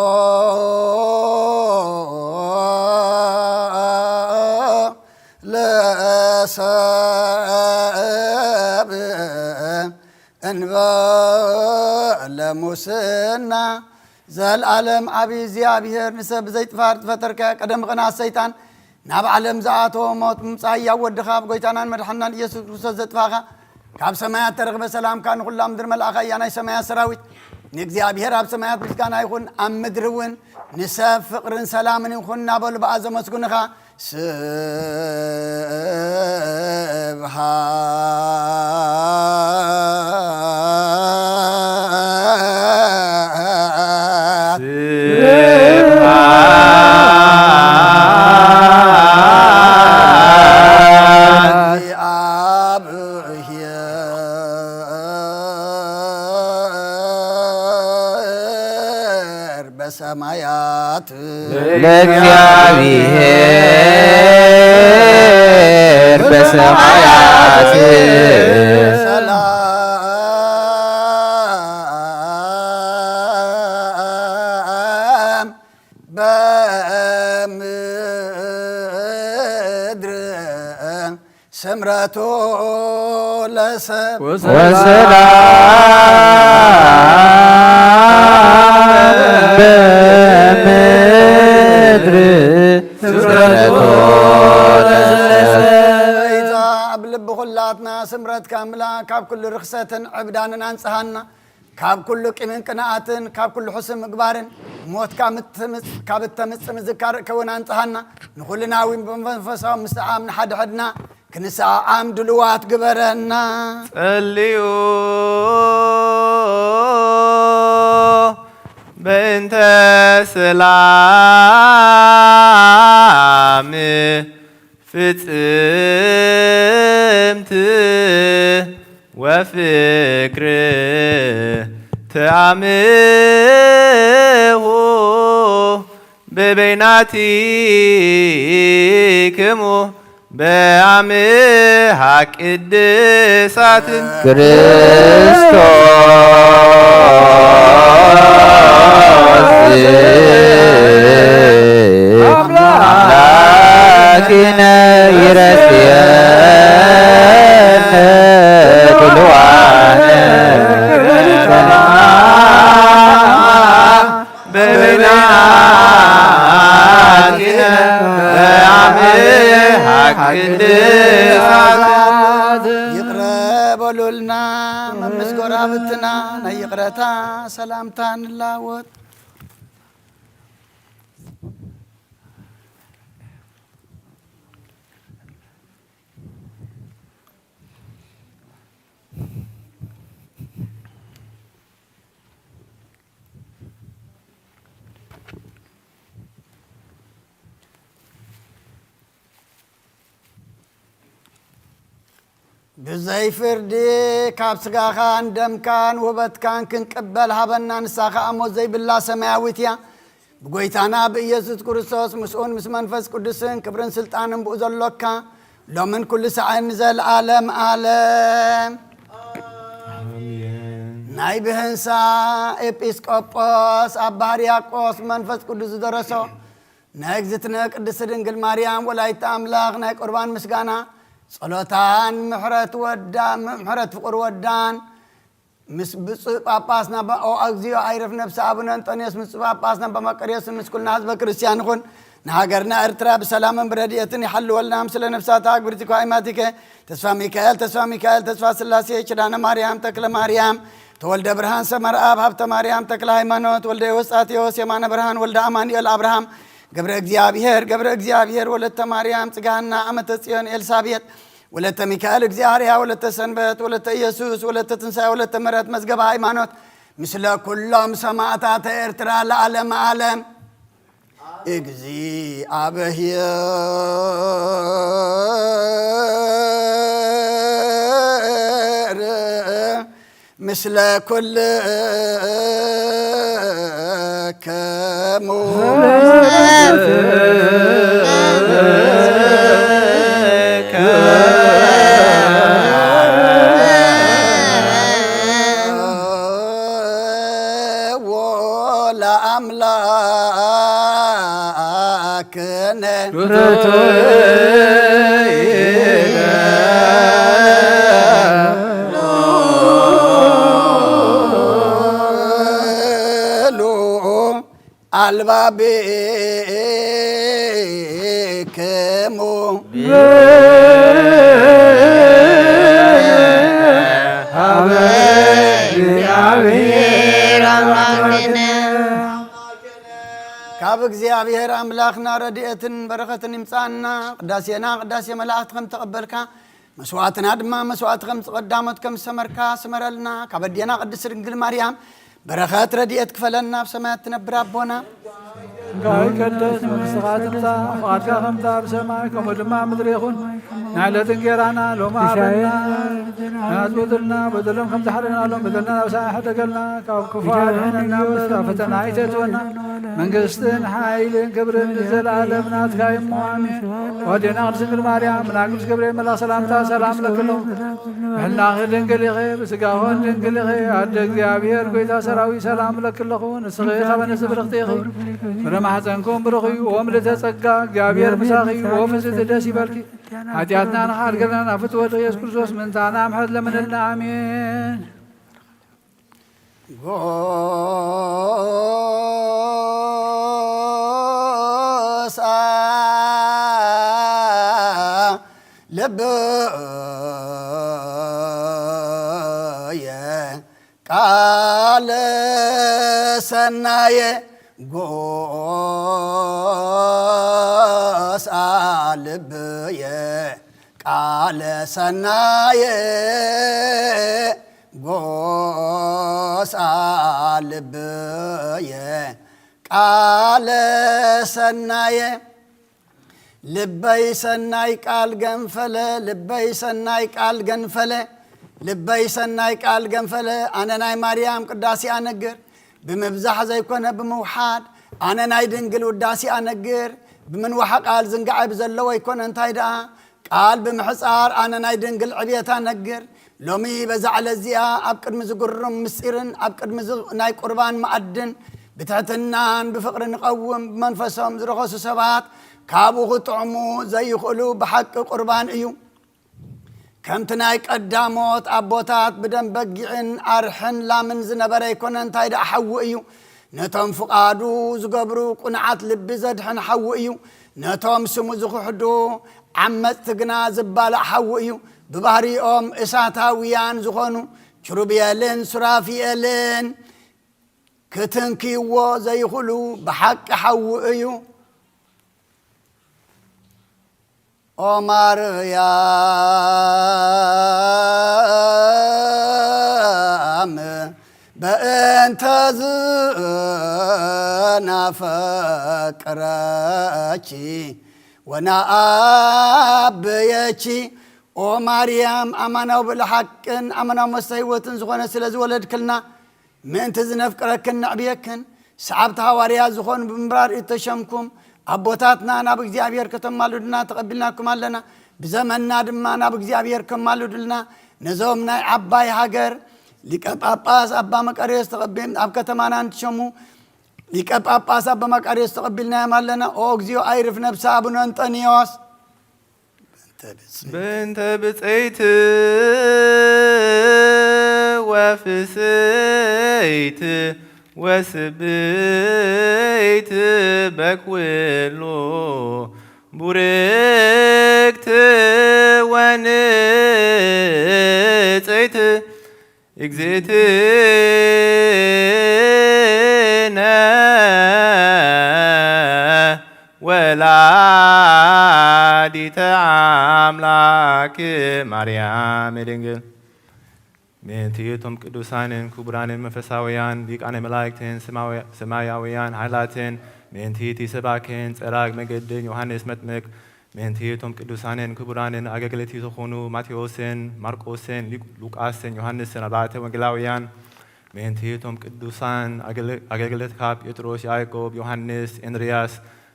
ለሰብ እንበለ ሙስና። ዘልዓለም ዓቢ እግዚኣብሔር ንሰብ ብዘይጥፋር ዝፈጠርከ፣ ቀደም ቕንኣት ሰይጣን ናብ ዓለም ዝኣተወ ሞት ምምጻእ ህያው ወድኻ፣ ኣብ ጎይታናን መድሓንናን ኢየሱስ ክርስቶስ ዘጥፋእኻ፣ ካብ ሰማያት ተረኽበ ሰላምካ ንኹላ ምድሪ መልኣኻ እያ። ናይ ሰማያት ሰራዊት ንእግዚኣብሔር ኣብ ሰማያት ምስጋና ይኹን፣ ኣብ ምድሪ እውን ንሰብ ፍቕርን ሰላምን ይኹን እናበሉ ብኣ ዘመስግኑኻ። ስብሃት ለእግዚአብሔር በሰማያት ለእግዚአብሔር በሰማያት ሰላም በምድር ስምረቱ ለሰብ ወሰላም በምድር ስምረቱ ለሰብ። ብኹላትና ስምረትካ ኣምላኽ ካብ ኩሉ ርኽሰትን ዕብዳንን ኣንጽሃና፣ ካብ ኩሉ ቂምን ቅንኣትን፣ ካብ ኩሉ ሕሱም ምግባርን፣ ሞት ካብ እትምጽ-፣ ካብ እተምጽእ ምዝካር ከውን ኣንጽሃና፣ ንኹልና እውን ብመንፈሳዊ ምስዓም ንሓድሕድና ክንሰዓዓም ድልዋት ግበረና። ጸልዩ በእንተ ሰላም ፍጽምት ወፍቅር ተአምሁ በበይናቲክሙ በአምሃ ቅድሳት ክርስቶስ አምላኪነ ይረስየነ ድልዋነ በበይናቲነ በአምሃ ቅድሳት። ይቕረ በሉልና፣ መምስ ጎራብትና ናይ ይቕረታ ሰላምታ ንላወጥ። ብዘይ ፍርዲ ካብ ስጋኻን ደምካን ውህበትካን ክንቅበል ሃበና። ንሳ ኸኣ ሞት ዘይብላ ሰማያዊት እያ። ብጎይታና ብኢየሱስ ክርስቶስ ምስኡን ምስ መንፈስ ቅዱስን ክብርን ስልጣንን ብኡ ዘሎካ ሎምን ኩሉ ሳዕን ንዘለዓለም ዓለም። ኣሜን። ናይ ብህንሳ ኤጲስቆጶስ ኣባ ሕርያቆስ መንፈስ ቅዱስ ዝደረሶ ናይ እግዝእትነ ቅድስት ድንግል ማርያም ወላዲተ ኣምላኽ ናይ ቁርባን ምስጋና ጸሎታን ምሕረት ወዳ-፣ ምሕረት ፍቕር ወዳን ምስ ብፁዕ ጳጳስና ኣባ-፣ ኦ እግዚኦ ኣይረፍ ነፍሲ ኣቡነ እንጦንዮስ፣ ምስ ብፁዕ ጳጳስና ኣባ መቃርዮስ፣ ምስ ኩልና ህዝበ ክርስቲያን ይኹን። ንሃገርና ኤርትራ ብሰላምን ብረድኤትን ይሓልወልና። ምስለ ነፍሳታ ኣግብርቲ ኳይማቲከ ተስፋ ሚካኤል፣ ተስፋ ሚካኤል፣ ተስፋ ስላሴ፣ ኪዳነ ማርያም፣ ተክለ ማርያም፣ ተወልደ ብርሃን፣ ሰመርኣብ፣ ሃብተ ማርያም፣ ተክለ ሃይማኖት፣ ወልደ ዮስጣቴዎስ፣ የማነ ብርሃን፣ ወልደ ኣማኑኤል፣ ኣብርሃም፣ ገብረ እግዚኣብሔር፣ ገብረ እግዚኣብሔር፣ ወለተ ማርያም፣ ጽጋና፣ ኣመተ ጽዮን፣ ኤልሳቤጥ፣ ወለተ ሚካኤል፣ እግዚኣብሔር፣ ወለተ ሰንበት፣ ወለተ ኢየሱስ፣ ወለተ ትንሳኤ፣ ወለተ ምሕረት፣ መዝገበ ሃይማኖት፣ ምስለ ኩሎም ሰማዕታተ ኤርትራ ለዓለመ ዓለም። እግዚኣብሔር ምስለ ኩልክሙ። ወለአምላክነ ሉ አልባቢክሙ። ሀበ እግዚአብሔር አምላክነ። ካብ እግዚኣብሔር ኣምላኽና ረድኤትን በረኸትን ይምጻና። ቅዳሴና ቅዳሴ መላእኽቲ ከም ተቐበልካ፣ መስዋዕትና ድማ መስዋዕቲ ከም ቀዳሞት ከም ዝሰመርካ ስመረልና። ካብ ኣዴና ቅድስት ድንግል ማርያም በረኸት ረድኤት ክፈለና። ኣብ ሰማያት ትነብር ኣቦና፣ ስምካ ይቀደስ፣ መንግስትኻ ትምጻእ፣ ፍቓድካ ከምታ ኣብ ሰማይ ከምኡ ድማ ኣብ ምድሪ ይኹን። ናይ ዕለት እንጌራና ሎሚ ሃበና፣ ናት በደልና በደሎም ከም ዝሓለና ሎም በደልና ናብ ሰማይ ሕደገልና፣ ካብ ክፉ ኣድሕነና እምበር ኣብ ፈተና ኣይተእትወና። መንግስትን ሓይልን ክብርን ንዘለኣለም ናትካ እዩ እሞ ኣሜን። ወዴና ቅድስት ድንግል ማርያም፣ መልኣክ ቅዱስ ገብርኤል መልኣክ ሰላምታ ሰላም ለክሎ። ብሕልናኺ ድንግል ኢኺ፣ ብስጋኹን ድንግል ኢኺ። ኣደ እግዚኣብሔር፣ ጎይታ ሰራዊት፣ ሰላም ለክለኹ። ንስኺ ካብ ኣንስቲ ብርኽቲ ኢኺ፣ ፍረ ማሕፀንኩም ብሩኽ እዩ። ኦ ምልዕተ ጸጋ፣ እግዚኣብሔር ምሳኺ እዩ። ኦ ፍስሕቲ ደስ ይበልኪ። ሓጢኣትና ንኻሓድገልና ናብ ፍትወ ወልድ ኢየሱስ ክርስቶስ ምእንታና ምሕረት ለምንልና። ኣሜን። ጎሳ ልብየ ቃለ ሰናየ ጎሳ ልብየ ቃለ ሰናየ ጎሳ ልብየ ቃለ ሰናየ ልበይ ሰናይ ቃል ገንፈለ፣ ልበይ ሰናይ ቃል ገንፈለ፣ ልበይ ሰናይ ቃል ገንፈለ። ኣነ ናይ ማርያም ቅዳሴ ኣነግር፣ ብምብዛሕ ዘይኮነ ብምውሓድ። ኣነ ናይ ድንግል ውዳሴ ኣነግር፣ ብምንዋሕ ቃል ዝንጋዐ ብዘለዎ ኣይኮነ። እንታይ ደኣ ቃል ብምሕጻር ኣነ ናይ ድንግል ዕብየት ኣነግር። ሎሚ በዛ ዕለት እዚኣ ኣብ ቅድሚ ዝግሩም ምስጢርን ኣብ ቅድሚ ዝ-፣ ናይ ቁርባን መኣድን ብትሕትናን ብፍቕሪ ንቐውም። ብመንፈሶም ዝረኸሱ ሰባት ካብኡ ክጥዕሙ ዘይኽእሉ ብሓቂ ቁርባን እዩ። ከምቲ ናይ ቀዳሞት ኣቦታት ብደም በጊዕን ኣርሕን ላምን ዝነበረ ኣይኮነ። እንታይ ደኣ ሓዊ እዩ። ነቶም ፍቓዱ ዝገብሩ ቁንዓት ልቢ ዘድሕን ሓዊ እዩ። ነቶም ስሙ ዝኽሕዱ ዓመጽቲ ግና ዝባላዕ ሓዊ እዩ። ብባህሪኦም እሳታውያን ዝኾኑ ኪሩቤልን ሱራፊኤልን ክትንክይዎ ዘይኽእሉ ብሓቂ ሓዊ እዩ። ኦ ማርያም፣ በእንተ ዝናፈቅረኪ ወናኣበየኪ። ኦ ማርያም፣ ኣማናዊ ብዕሊ ሓቅን ኣማናዊ መስተ ህይወትን ዝኾነ ስለ ዝወለድክልና፣ ምእንቲ ዝነፍቅረክን ነዕብየክን፣ ሰዓብቲ ሃዋርያ ዝኾኑ ብምብራር እተሸምኩም ኣቦታትና ናብ እግዚኣብሔር ከተማልዱና ተቐቢልናኩም ኣለና። ብዘመንና ድማ ናብ እግዚኣብሔር ከማልዱልና፣ ነዞም ናይ ዓባይ ሃገር ሊቀ ጳጳስ ኣባ መቃርዮስ ተቐቢል-፣ ኣብ ከተማና እንትሸሙ ሊቀ ጳጳስ ኣባ መቃርዮስ ተቐቢልናዮም ኣለና። ኦ እግዚኦ ኣይርፍ ነብሰ ኣቡነ እንጠንዮስ። በእንተ ብፅዕት ወፍስሕት ወስብሕት በኩሉ ቡርክት ወንፅሕት እግዝእትነ ወላዲተ ኣምላክ ማርያም ድንግል። ምእንቲ እቶም ቅዱሳንን ክቡራንን መንፈሳውያን ሊቃነ መላእክትን ሰማዊ-፣ ሰማያውያን ሓይላትን፣ ምእንቲ እቲ ሰባክን ጸራግ መገድን ዮሃንስ መጥምቅ፣ ምእንቲ እቶም ቅዱሳንን ክቡራንን ኣገልገልቲ ዝኾኑ ማቴዎስን ማርቆስን ሊቅ-፣ ሉቃስን ዮሃንስን ኣርባዕተ ወንጌላውያን፣ ምእንቲ እቶም ቅዱሳን ኣገለ-፣ ኣገልገልትካ ጴጥሮስ፣ ያዕቆብ፣ ዮሃንስ፣ እንድርያስ፣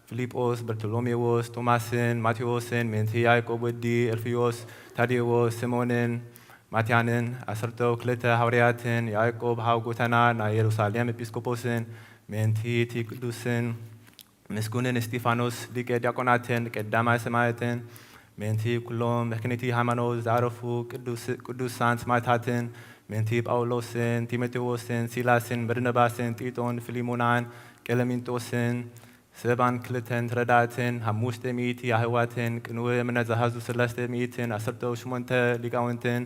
ፊልጶስ፣ በርቶሎሜዎስ፣ ቶማስን ማቴዎስን፣ ምእንቲ ያዕቆብ ወዲ እልፍዮስ፣ ታዴዎስ፣ ስምኦንን ማትያንን፣ ዓሰርተው ክልተ ሃዋርያትን፣ ያዕቆብ ሓው ጎተና ናይ የሩሳሌም ኤጲስቆጶስን፣ ምእንቲ እቲ ቅዱስን ምስጉንን እስጢፋኖስ ሊቀ ዲያቆናትን ቀዳማይ ሰማዕትን፣ ምእንቲ ኩሎም መክንይቲ ሃይማኖት ዝዓረፉ ቅዱስ-፣ ቅዱሳን ሰማዕታትን፣ ምእንቲ ጳውሎስን ጢሞቴዎስን ሲላስን በርነባስን ጢጦን ፊልሞናን ቀለሚንጦስን ሰብዓን ክልተን ተረዳእትን ሓሙሽተ ሚእቲ ኣሕዋትን ቅንዊ እምነት ዝሓዙ ሰለስተ ሚእትን ዓሰርተ ሸሞንተ ሊቃውንትን፣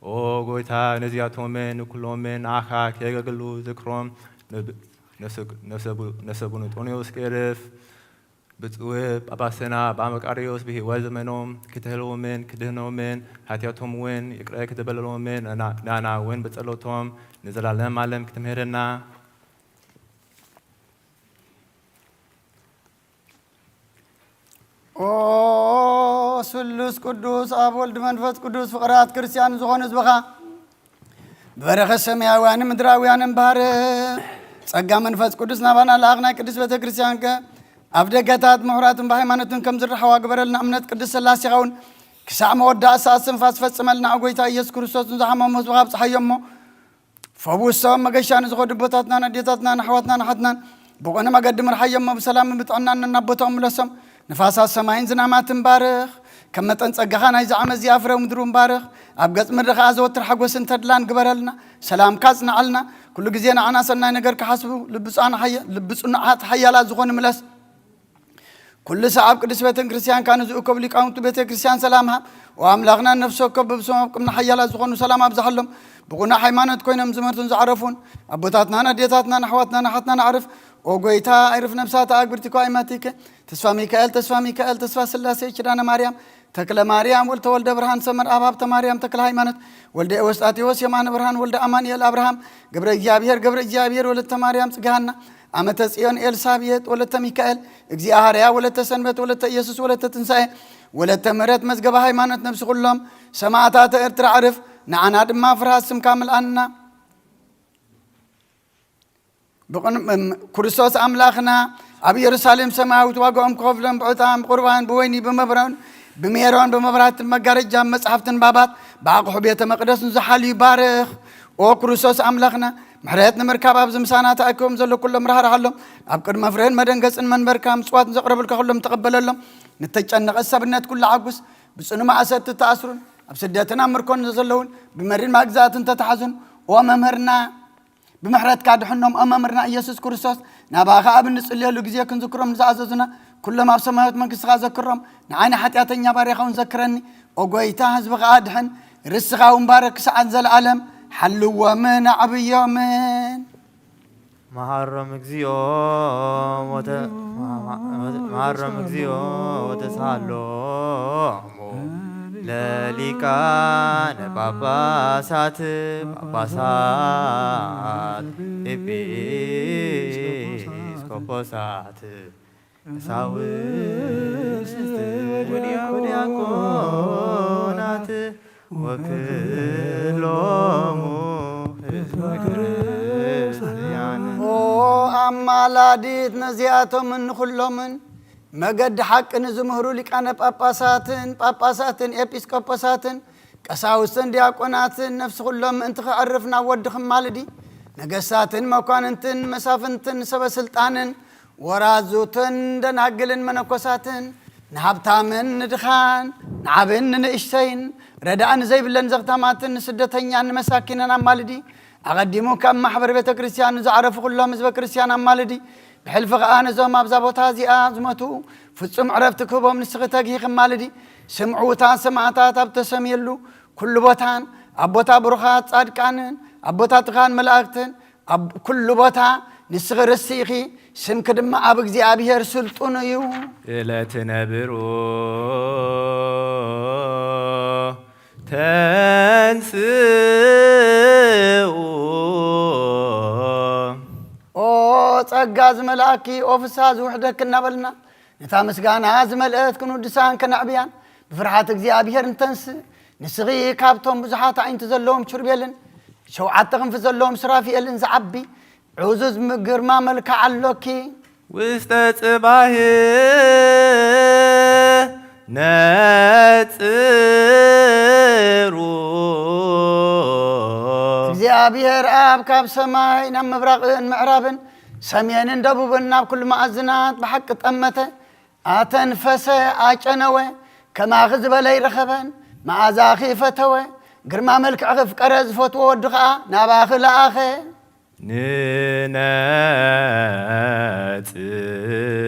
ኦ ጎይታ፣ ነዚኣቶምን ንኩሎምን ንዓኻ ከየገልግሉ ዝክሮም ነብ-፣ ነፍሰ-፣ ነፍሰ-፣ ነፍሰ ቡንጦንዮስ ቅርፍ ብፁዕ ጳጳስና ኣባ መቃርዮስ ብህይወት ዘመኖም ክትህልዎምን ክድህኖምን ሓጢኣቶም እውን ይቅረ ክትበለሎምን ንዓና እውን ብጸሎቶም ንዘላለም ዓለም ክትምህርና። ኦ ስሉስ ቅዱስ ኣብ ወልድ መንፈስ ቅዱስ ፍቕራት ክርስቲያን ዝኾኑ ህዝብኻ ብበረኸት ሰማያውያንን ምድራውያንን ባርኽ። ጸጋ መንፈስ ቅዱስ ናባና ለኣኽ ናይ ቅድስት ቤተ ክርስቲያን ከ ኣብ ደገታት ምሁራትን ብሃይማኖትን ከም ዝረሓዋ ግበረልና። እምነት ቅድስት ሥላሴኻ እውን ክሳዕ መወዳእታ ሰዓት ስንፋስ ፈጽመልና። ኦ ጎይታ ኢየሱስ ክርስቶስ ንዝሓመሙ ህዝብኻ ኣብጽሓዮ እሞ ፈውሶም። መገሻ ንዝኸዱ ኣቦታትናን ኣዴታትናን ኣሕዋትናን ኣሓትናን ብቕኑዕ መገዲ ምርሓዮም እሞ ብሰላምን ብጥዕናን ናብ ቦታኦም ምለሶም። ንፋሳት ሰማይን ዝናማትን ባርኽ። ከም መጠን ጸጋኻ ናይዚ ዓመት እዚኣ ፍረ ምድሪ እውን ባርኽ። ኣብ ገጽ ምድሪ ኸኣ ዘወትር ሓጎስን ተድላን ግበረልና። ሰላምካ ኣጽንዓልና። ኩሉ ግዜ ንዓና ሰናይ ነገር ክሓስቡ ልቢ ጽኑዓት ሓያ-፣ ልቢ ጽኑዓት ሓያላት ዝኾኑ ምለስ። ኩሉ ሰዓብ ቅድስት ቤተ ክርስቲያን ካን ዝእከቡ ሊቃውንቱ ቤተ ክርስቲያን ሰላም ሃብ። ወኣምላኽና ነፍሲ ወከፍ በብስሞም ኣብ ቅድሚ ሓያላት ዝኾኑ ሰላም ኣብዝሓሎም። ብቑኑዕ ሃይማኖት ኮይኖም ዝመርቱን ዝዓረፉን ኣቦታትናን ኣዴታትናን ኣሕዋትናን ኣሓትናን ኣዕርፍ። ኦ ጎይታ፣ ኣይርፍ ነፍሳት ኣግብርቲ እኳ ኣይማቲከ። ተስፋ ሚካኤል፣ ተስፋ ሚካኤል፣ ተስፋ ስላሴ፣ ኪዳነ ማርያም፣ ተክለ ማርያም፣ ወልተ ወልደ ብርሃን፣ ሰመር ኣብ ሃብተ ማርያም፣ ተክለ ሃይማኖት፣ ወልደ ኤዎስጣቴዎስ፣ የማነ ብርሃን፣ ወልደ ኣማኑኤል፣ ኣብርሃም፣ ገብረ እግዚኣብሔር፣ ገብረ እግዚኣብሔር፣ ወለተ ማርያም፣ ጽግሃና፣ ኣመተ ጽዮን፣ ኤልሳቤጥ፣ ወለተ ሚካኤል፣ እግዚኣብሃርያ፣ ወለተ ሰንበት፣ ወለተ ኢየሱስ፣ ወለተ ትንሳኤ፣ ወለተ ምሕረት፣ መዝገበ ሃይማኖት፣ ነብሲ ኩሎም ሰማዕታተ ኤርትራ ዕርፍ፣ ንዓና ድማ ፍርሃት ስምካ ምልኣና። ብቕን-፣ እም፣ ክርስቶስ ኣምላኽና ኣብ ኢየሩሳሌም ሰማያዊት ዋጋኦም ክኸፍሎም ብዕጣን፣ ብቁርባን፣ ብወይኒ፣ ብመብረን፣ ብሜሮን፣ ብመብራህትን መጋረጃን መጽሓፍትን ባባት ብኣቕሑ ቤተ መቕደስ ንዝሓልዩ ባርኽ። ኦ ክርስቶስ ኣምላኽና፣ ምሕረት ንምርካብ ኣብዚ ምሳና ተኣኪቦም ዘሎ ኩሎም ራህርሃሎም። ኣብ ቅድሚ ፍሬን መደንገጽን መንበርካ ምጽዋት ንዘቕረብልካ ኩሎም ተቐበለሎም። ንተጨነቐ ሰብነት ኩሉ ዓጉስ። ብጽኑ ማእሰርቲ ተኣስሩን ኣብ ስደትን ኣብ ምርኮን ዘለውን ብመሪር ማግዛእትን ተታሕዙን። ኦ መምህርና፣ ብምሕረትካ ድሕኖም። ኦ መምህርና ኢየሱስ ክርስቶስ፣ ናባኻ ኣብ እንጽልየሉ ግዜ ክንዝክሮም ንዝኣዘዙና ኩሎም ኣብ ሰማያዊት መንግስትኻ ዘክሮም። ንዓይ ንሓጢኣተኛ ባርያኻ እውን ዘክረኒ። ኦ ጎይታ፣ ህዝብኻ ኣድሕን፣ ርስኻ እውን ባረክ ክሳዕ ዘለኣለም ሓልዎምን ኣዕብዮምን። መሃሮም እግዚኦ ወተ-፣ መሃሮም እግዚኦ ወተሳሃሎሙ ለሊቃነ ጳጳሳት፣ ጳጳሳት፣ ኤጲስቆጶሳት፣ ቀሳውስት ወዲያቆናት ወክሎሙ ህዝበ ክርስቲያን። ኦ ኣማላዲት ነዚኣቶምን ንኹሎምን መገዲ ሓቂ ንዝምህሩ ሊቃነ ጳጳሳትን ጳጳሳትን ኤጲስቆጶሳትን ቀሳውስትን ዲያቆናትን ነፍሲ ኩሎም ምእንቲ ክዕርፍ ናብ ወዲ ክማልዲ፣ ነገስታትን መኳንንትን መሳፍንትን ሰበ ስልጣንን ወራዙትን ደናግልን መነኮሳትን ንሃብታምን ንድኻን ንዓብን ንንእሽተይን ረዳእ ንዘይብለን ዘኽታማትን ንስደተኛን ንመሳኪንን ኣማልዲ። ኣቐዲሙ ካብ ማሕበር ቤተ ክርስቲያን ንዝዓረፉ ኩሎም ህዝበ ክርስቲያን ኣማልዲ። ብሕልፊ ኸኣ ነዞም ኣብዛ ቦታ እዚኣ ዝሞቱ ፍጹም ዕረፍቲ ክህቦም ንስኺ ተግሂ ክማልዲ። ስምዑ እታ ሰማዕታት ኣብ ተሰምየሉ ኩሉ ቦታን ኣብ ቦታ ብሩኻት ጻድቃንን ኣብ ቦታ ትኻን መላእክትን ኣብ ኩሉ ቦታ ንስኺ ርስኢኺ፣ ስምኪ ድማ ኣብ እግዚኣብሔር ስልጡን እዩ። እለ ትነብሩ ተንስኡ። ኦ ጸጋ ዝመልኣኪ፣ ኦ ፍስሃ ዝውሕደኪ እናበልና ነታ ምስጋና ዝመልአት ክንውድሳን ከነዕብያን ብፍርሃት እግዚኣብሔር ንተንስእ። ንስኺ ካብቶም ብዙሓት ኣዒንቲ ዘለዎም ኪሩቤልን ሸውዓተ ክንፊ ዘለዎም ሱራፊኤልን ዝዓቢ ዕዙዝ ም-፣ ግርማ መልክዕ ኣሎኪ። ውስተ ጽባህ ነጽሩ። እግዚኣብሔር ኣብ ካብ ሰማይ ናብ ምብራቕን ምዕራብን ሰሜንን ደቡብን ናብ ኩሉ መኣዝናት ብሓቂ ጠመተ። ኣተንፈሰ፣ ኣጨነወ፣ ከማኺ ዝበለ ኣይረኸበን፣ መኣዛኺ ፈተወ፣ ግርማ መልክዕኺ ኣፍቀረ፣ ዝፈትዎ ወዱ ኸኣ ናባኺ ለኣኸ።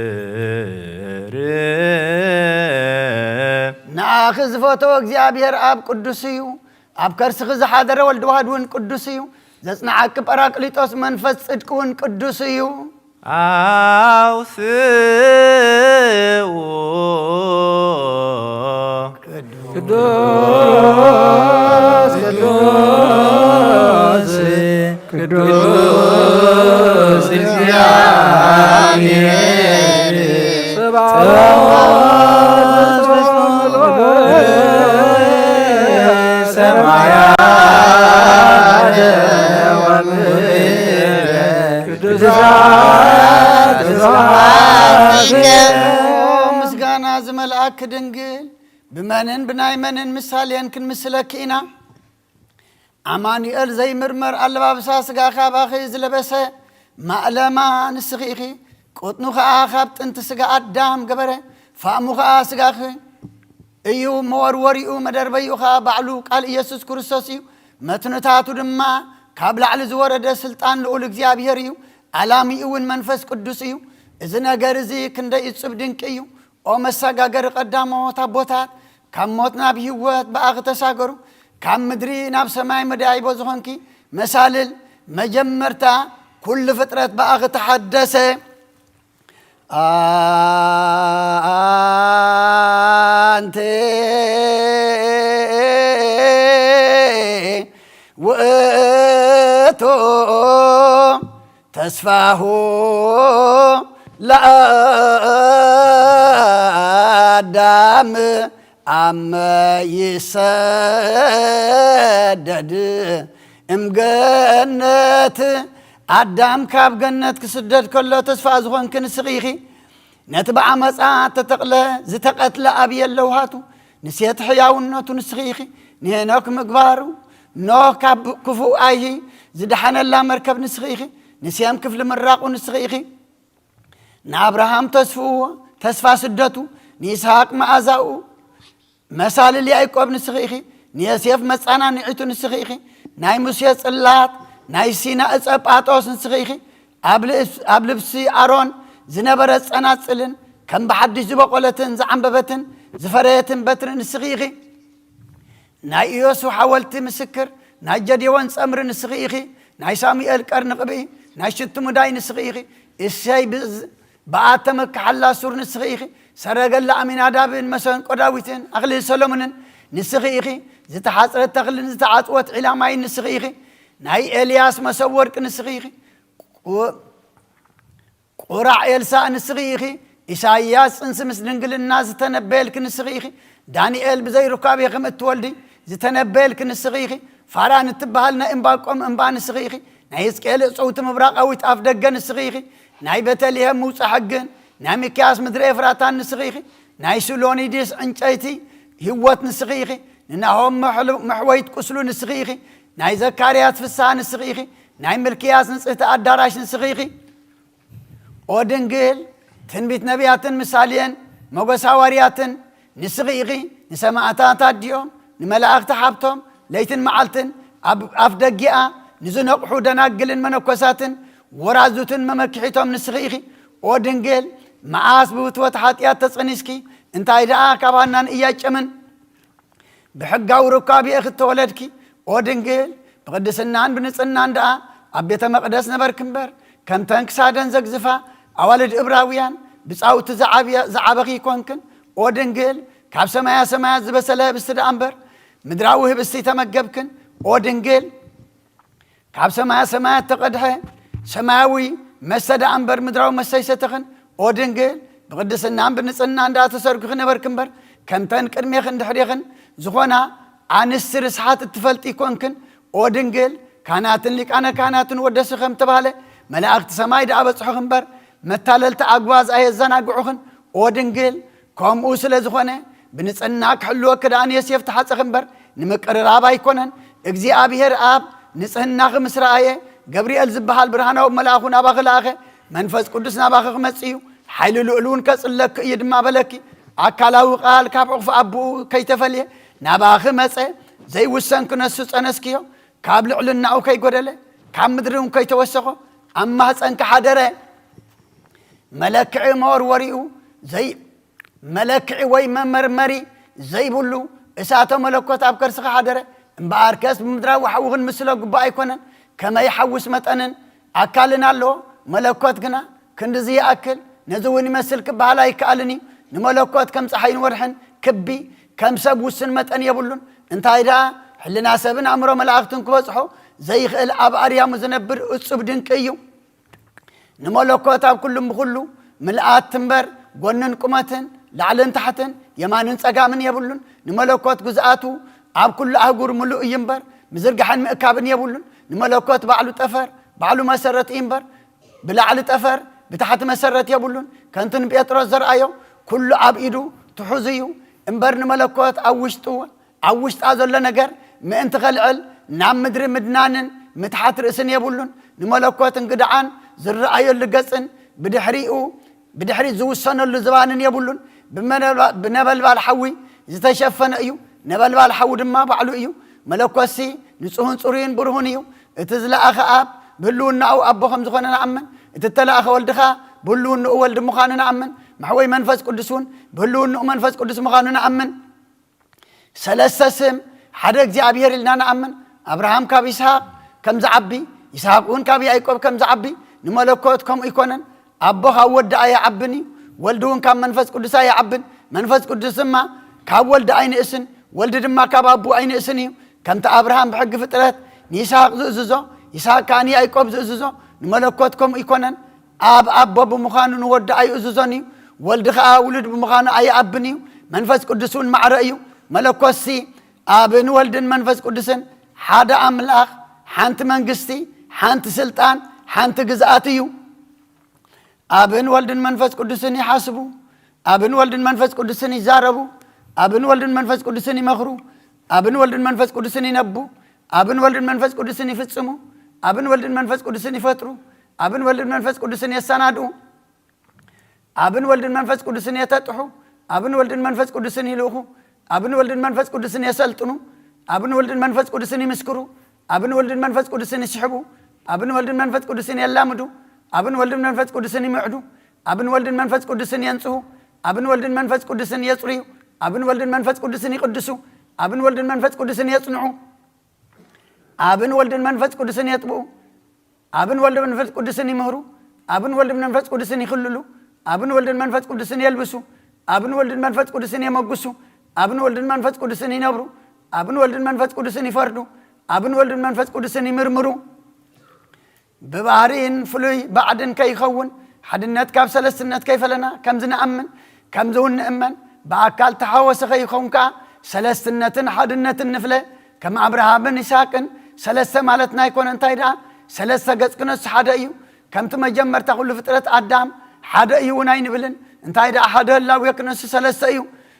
ንነጽር። ንኣኺ ዝፈተወ እግዚኣብሔር ኣብ ቅዱስ እዩ፣ ኣብ ከርስኺ ዝሓደረ ወልድ ዋህድ እውን ቅዱስ እዩ፣ ዘጽንዓኪ ጳራቅሊጦስ መንፈስ ጽድቂ እውን ቅዱስ እዩ። አውስኡ። ቅዱስ ቅዱስ ቅዱስ እግዚአብሔር ጸባኦት ሰማያት ወምድር ቅዱሳት ስብሐት። ምስጋና ዝመልኣኪ ድንግል፣ ብመንን ብናይ መንን ምሳሌን ክንምስለኪ ኢና? ኣማኑኤል ዘይምርመር ኣለባብሳ ስጋኺ ኣባኺ ዝለበሰ ማእለማ ንስኺ ኢኺ። ቁጥኑ ኸኣ ካብ ጥንቲ ስጋ ኣዳም ገበረ፣ ፋእሙ ኸኣ ስጋኺ እዩ፣ መወርወሪኡ መደርበይኡ ኸኣ ባዕሉ ቃል ኢየሱስ ክርስቶስ እዩ። መትንታቱ ድማ ካብ ላዕሊ ዝወረደ ስልጣን ልኡል እግዚኣብሔር እዩ። ኣላሚኡ እውን መንፈስ ቅዱስ እዩ። እዚ ነገር እዚ ክንደይ እጹብ ድንቂ እዩ! ኦ መሰጋገሪ ቀዳሞት ኣቦታት፣ ካብ ሞት ናብ ህይወት ብኣኺ ተሳገሩ። ካብ ምድሪ ናብ ሰማይ መዳይቦ ዝኾንኪ መሳልል፣ መጀመርታ ኩሉ ፍጥረት ብኣኺ ተሓደሰ። ኣንቲ ውእቱ ተስፋሁ ለኣዳም ኣመ ይሰደድ እምገነት። ኣዳም ካብ ገነት ክስደድ ከሎ ተስፋ ዝኾንኪ ንስኺ ኢኺ። ነቲ ብዓመፃ ተተቕለ ዝተቐትለ ኣብየ ኣለውሃቱ ንሴት ሕያውነቱ ንስኺ ኢኺ። ንሄኖክ ምግባሩ ኖህ ካብ ክፉእ ኣይሂ ዝደሓነላ መርከብ ንስኺ ኢኺ። ንሴም ክፍሊ ምራቑ ንስኺ ኢኺ። ንኣብርሃም ተስፍዎ ተስፋ ስደቱ፣ ንይስሃቅ መኣዛኡ፣ መሳልል ያዕቆብ ንስኺ ኢኺ። ንዮሴፍ መጻናንዒቱ ንስኺ ኢኺ። ናይ ሙሴ ጽላት፣ ናይ ሲና እጸ ጳጦስ ንስኺ ኢኺ። ኣብ ልእስ- ኣብ ልብሲ ኣሮን ዝነበረ ጸናጽልን ከም ብሓድሽ ዝበቖለትን ዝዓንበበትን ዝፈረየትን በትሪ ንስኺ ኢኺ። ናይ ኢዮሱ ሓወልቲ ምስክር፣ ናይ ጀዴዎን ጸምሪ ንስኺ ኢኺ። ናይ ሳሙኤል ቀርኒ ቅብኢ፣ ናይ ሽቱ ሙዳይ ንስኺ ኢኺ። እሰይ ብዝ- ብኣተመክሓላ ሱር ንስኺ ኢኺ። ሰረገላ ኣሚናዳብን መሰንቆ ዳዊትን ኣኽሊል ሰሎሞንን ንስኺ ኢኺ። ዝተሓጽረት ተኽልን ዝተዓጽወት ዒላ ማይን ንስኺ ኢኺ። ናይ ኤልያስ መሰብ ወርቂ ንስኺ ኢኺ። ቁ- ቁራዕ ኤልሳእ ንስኺ ኢኺ። ኢሳይያስ ጽንሲ ምስ ድንግልና ዝተነበየልኪ ንስኺ ኢኺ። ዳንኤል ብዘይ ሩካቤ ከም እትወልዲ ዝተነበየልኪ ንስኺ ኢኺ። ፋራን እትበሃል ናይ እምባቆም እምባ ንስኺ ኢኺ። ናይ ሕዝቅኤል እጽውቲ ምብራቓዊት ኣፍ ደገ ንስኺ ኢኺ። ናይ ቤተልሔም ምውጻእ ሕግን ናይ ሚክያስ ምድሪ ኤፍራታን ንስኺ ኢኺ። ናይ ስሎኒዲስ ዕንጨይቲ ህይወት ንስኺ ኢኺ። ንናሆም መሕሉ- መሕወይት ቁስሉ ንስኺ ኢኺ። ናይ ዘካርያስ ፍስሃ ንስኺ ኢኺ። ናይ ምልክያስ ንጽህቲ ኣዳራሽ ንስኺ ኢኺ። ኦ ድንግል፣ ትንቢት ነቢያትን ምሳሌን ሞገስ ሃዋርያትን ንስኺ ኢኺ። ንሰማዕታት ኣዲኦም፣ ንመላእኽቲ ሓብቶም፣ ለይትን መዓልትን ኣብ ኣፍ ደጊኣ ንዝነቕሑ ደናግልን መነኮሳትን ወራዙትን መመክሒቶም ንስኺ ኢኺ። ኦ ድንግል፣ መዓስ ብፍትወት ሓጢኣት ተጸኒስኪ፣ እንታይ ደኣ ካብ ሃናን ኢያቄምን ብሕጋዊ ሩካቤ ክትተወለድኪ። ኦ ድንግል፣ ብቕድስናን ብንጽህናን ደኣ ኣብ ቤተ መቕደስ ነበርኪ እምበር፣ ከምተን ክሳደን ዘግዝፋ ኣዋልድ እብራውያን ብጻውቲ ዝዓብያ- ዝዓበኺ ይኮንክን። ኦ ድንግል፣ ካብ ሰማያ ሰማያት ዝበሰለ ህብስቲ ደኣ እምበር፣ ምድራዊ ህብስቲ ተመገብክን። ኦ ድንግል፣ ካብ ሰማያ ሰማያት ተቐድሐ ሰማያዊ መስተ ደኣ እምበር ምድራዊ መስተ ኣይሰተኽን። ኦ ድንግል፣ ብቕድስናን ብንጽህናን ደኣ ተሰርግኺ ነበርኪ እምበር፣ ከምተን ቅድሜኽን ድሕሬኽን ዝኾና ኣንስቲ ርስሓት እትፈልጢ ኣይኮንክን። ኦ ድንግል፣ ካህናትን ሊቃነ ካህናትን ወደሲ ከም ተባህለ፣ መላእኽቲ ሰማይ ደኣ በጽሑኺ እምበር፣ መታለልቲ ኣግባዝ ኣየዘናግዑኽን። ኦ ድንግል፣ ከምኡ ስለ ዝኾነ፣ ብንጽህና ክሕልወኪ ደኣ ንዮሴፍ ተሓጸኺ እምበር፣ ንምቅርራብ ኣይኮነን። እግዚኣብሄር ኣብ ንጽህናኺ ምስ ረኣየ፣ ገብርኤል ዝበሃል ብርሃናዊ መልኣኹ ናባኺ ለኣኸ። መንፈስ ቅዱስ ናባኺ ክመጽእ እዩ፣ ሓይሊ ልዑል እውን ከጽለኪ እዩ ድማ በለኪ። ኣካላዊ ቃል ካብ ዕቑፍ ኣቦኡ ከይተፈልየ ናባኺ መጸ። ዘይውሰን ክነሱ ጸነስክዮ፣ ካብ ልዕልናኡ ከይጎደለ፣ ካብ ምድሪ እውን ከይተወሰኾ፣ ኣብ ማህጸንኪ ሓደረ። መለክዒ መወርወሪኡ ዘይ- መለክዒ ወይ መመርመሪ ዘይብሉ እሳተ መለኮት ኣብ ከርስኻ ሓደረ። እምበኣርከስ ብምድራዊ ሓዊ ክንምስሎ ግቡእ ኣይኮነን። ከመይ ሓውስ መጠንን ኣካልን ኣለዎ፣ መለኮት ግና ክንድዚ ይኣክል፣ ነዚ እውን ይመስል ክበሃል ኣይከኣልን እዩ። ንመለኮት ከም ጸሓይን ወርሕን ክቢ፣ ከም ሰብ ውሱን መጠን የብሉን። እንታይ ደኣ፣ ሕልና ሰብን ኣእምሮ መላእኽትን ክበጽሖ ዘይኽእል፣ ኣብ ኣርያሙ ዝነብር እጹብ ድንቂ እዩ። ንመለኮት ኣብ ኩሉን ብኹሉ ምልኣት እምበር፣ ጎንን ቁመትን፣ ላዕልን ታሕትን፣ የማንን ጸጋምን የብሉን። ንመለኮት ግዝኣቱ ኣብ ኩሉ ኣህጉር ምሉእ እዩ እምበር፣ ምዝርጋሕን ምእካብን የብሉን። ንመለኮት ባዕሉ ጠፈር፣ ባዕሉ መሰረት እዩ እምበር፣ ብላዕሊ ጠፈር፣ ብታሕቲ መሰረት የብሉን። ከምቲ ንጴጥሮስ ዘርኣዮ፣ ኩሉ ኣብ ኢዱ ትሑዝ እዩ እምበር፣ ንመለኮት ኣብ ውሽጡ ኣብ ውሽጣ ዘሎ ነገር ምእንቲ ኸልዕል ናብ ምድሪ ምድናንን ምትሓት ርእስን የብሉን። ንመለኮት እንግድዓን ዝረኣየሉ ገጽን ብድሕሪኡ ብድሕሪት ዝውሰነሉ ዝባንን የብሉን። ብመነበ- ብነበልባል ሓዊ ዝተሸፈነ እዩ፣ ነበልባል ሓዊ ድማ ባዕሉ እዩ። መለኮትሲ ንጹህን ጽሩይን ብሩህን እዩ። እቲ ዝለኣኸ ኣብ ብህልውናኡ ኣቦ ከም ዝኾነ ንኣምን፣ እቲ እተላእኸ ወልድኻ ብህልውንኡ ወልዲ ምዃኑ ንኣምን። መሕወይ መንፈስ ቅዱስ እውን ብህልውንኡ መንፈስ ቅዱስ ምዃኑ ንኣምን። ሰለስተ ስም ሓደ እግዚኣብሔር ኢልና ንኣምን። ኣብርሃም ካብ ይስሐቅ ከም ዝዓቢ፣ ይስሐቅ እውን ካብ ያዕቆብ ከም ዝዓቢ፣ ንመለኮት ከምኡ ኣይኮነን። ኣቦ ካብ ወዲ ኣይዓብን እዩ፣ ወልዲ እውን ካብ መንፈስ ቅዱስ ኣይዓብን። መንፈስ ቅዱስ ድማ ካብ ወልዲ ኣይንእስን፣ ወልዲ ድማ ካብ ኣቦ ኣይንእስን እዩ። ከምቲ ኣብርሃም ብሕጊ ፍጥረት ንይስሐቅ ዝእዝዞ፣ ይስሐቅ ከኣ ንያዕቆብ ዝእዝዞ፣ ንመለኮት ከምኡ ኣይኮነን። ኣብ ኣቦ ብምዃኑ ንወዲ ኣይእዝዞን እዩ፣ ወልዲ ኸኣ ውሉድ ብምዃኑ ኣይኣብን እዩ። መንፈስ ቅዱስ እውን ማዕረ እዩ። መለኮትሲ ኣብን ወልድን መንፈስ ቅዱስን ሓደ ኣምላኽ፣ ሓንቲ መንግስቲ፣ ሓንቲ ስልጣን፣ ሓንቲ ግዝኣት እዩ። ኣብን ወልድን መንፈስ ቅዱስን ይሓስቡ፣ ኣብን ወልድን መንፈስ ቅዱስን ይዛረቡ፣ ኣብን ወልድን መንፈስ ቅዱስን ይመኽሩ፣ ኣብን ወልድን መንፈስ ቅዱስን ይነቡ፣ ኣብን ወልድን መንፈስ ቅዱስን ይፍጽሙ፣ ኣብን ወልድን መንፈስ ቅዱስን ይፈጥሩ፣ ኣብን ወልድን መንፈስ ቅዱስን የሰናድኡ። ኣብን ወልድን መንፈስ ቅዱስን የተጥሑ፣ ኣብን ወልድን መንፈስ ቅዱስን ይልእኹ፣ ኣብን ወልድን መንፈስ ቅዱስን የሰልጥኑ፣ ኣብን ወልድን መንፈስ ቅዱስን ይምስክሩ፣ ኣብን ወልድን መንፈስ ቅዱስን ይስሕቡ፣ ኣብን ወልድን መንፈስ ቅዱስን የላምዱ፣ ኣብን ወልድን መንፈስ ቅዱስን ይምዕዱ፣ ኣብን ወልድን መንፈስ ቅዱስን የንጽሁ፣ ኣብን ወልድን መንፈስ ቅዱስን የጽርዩ፣ ኣብን ወልድን መንፈስ ቅዱስን ይቅድሱ፣ ኣብን ወልድን መንፈስ ቅዱስን የጽንዑ፣ ኣብን ወልድን መንፈስ ቅዱስን የጥብኡ፣ ኣብን ወልድን መንፈስ ቅዱስን ይምህሩ፣ ኣብን ወልድን መንፈስ ቅዱስን ይኽልሉ፣ ኣብን ወልድን መንፈስ ቅዱስን የልብሱ፣ ኣብን ወልድን መንፈስ ቅዱስን የመጉሱ፣ ኣብን ወልድን መንፈስ ቅዱስን ይነብሩ፣ ኣብን ወልድን መንፈስ ቅዱስን ይፈርዱ፣ ኣብን ወልድን መንፈስ ቅዱስን ይምርምሩ። ብባህሪን ፍሉይ ባዕድን ከይኸውን፣ ሓድነት ካብ ሰለስትነት ከይፈለና ከምዚ ንኣምን፣ ከምዚ እውን ንእመን። ብኣካል ተሓወሰ ከይኸውን ከኣ ሰለስትነትን ሓድነትን ንፍለ። ከም ኣብርሃምን ይስሐቅን ሰለስተ ማለትና ኣይኮነ። እንታይ ደኣ? ሰለስተ ገጽ ክነሱ ሓደ እዩ። ከምቲ መጀመርታ ኩሉ ፍጥረት ኣዳም ሓደ እዩ እውን ኣይንብልን። እንታይ ደኣ? ሓደ ህላዌ ክነሱ ሰለስተ እዩ።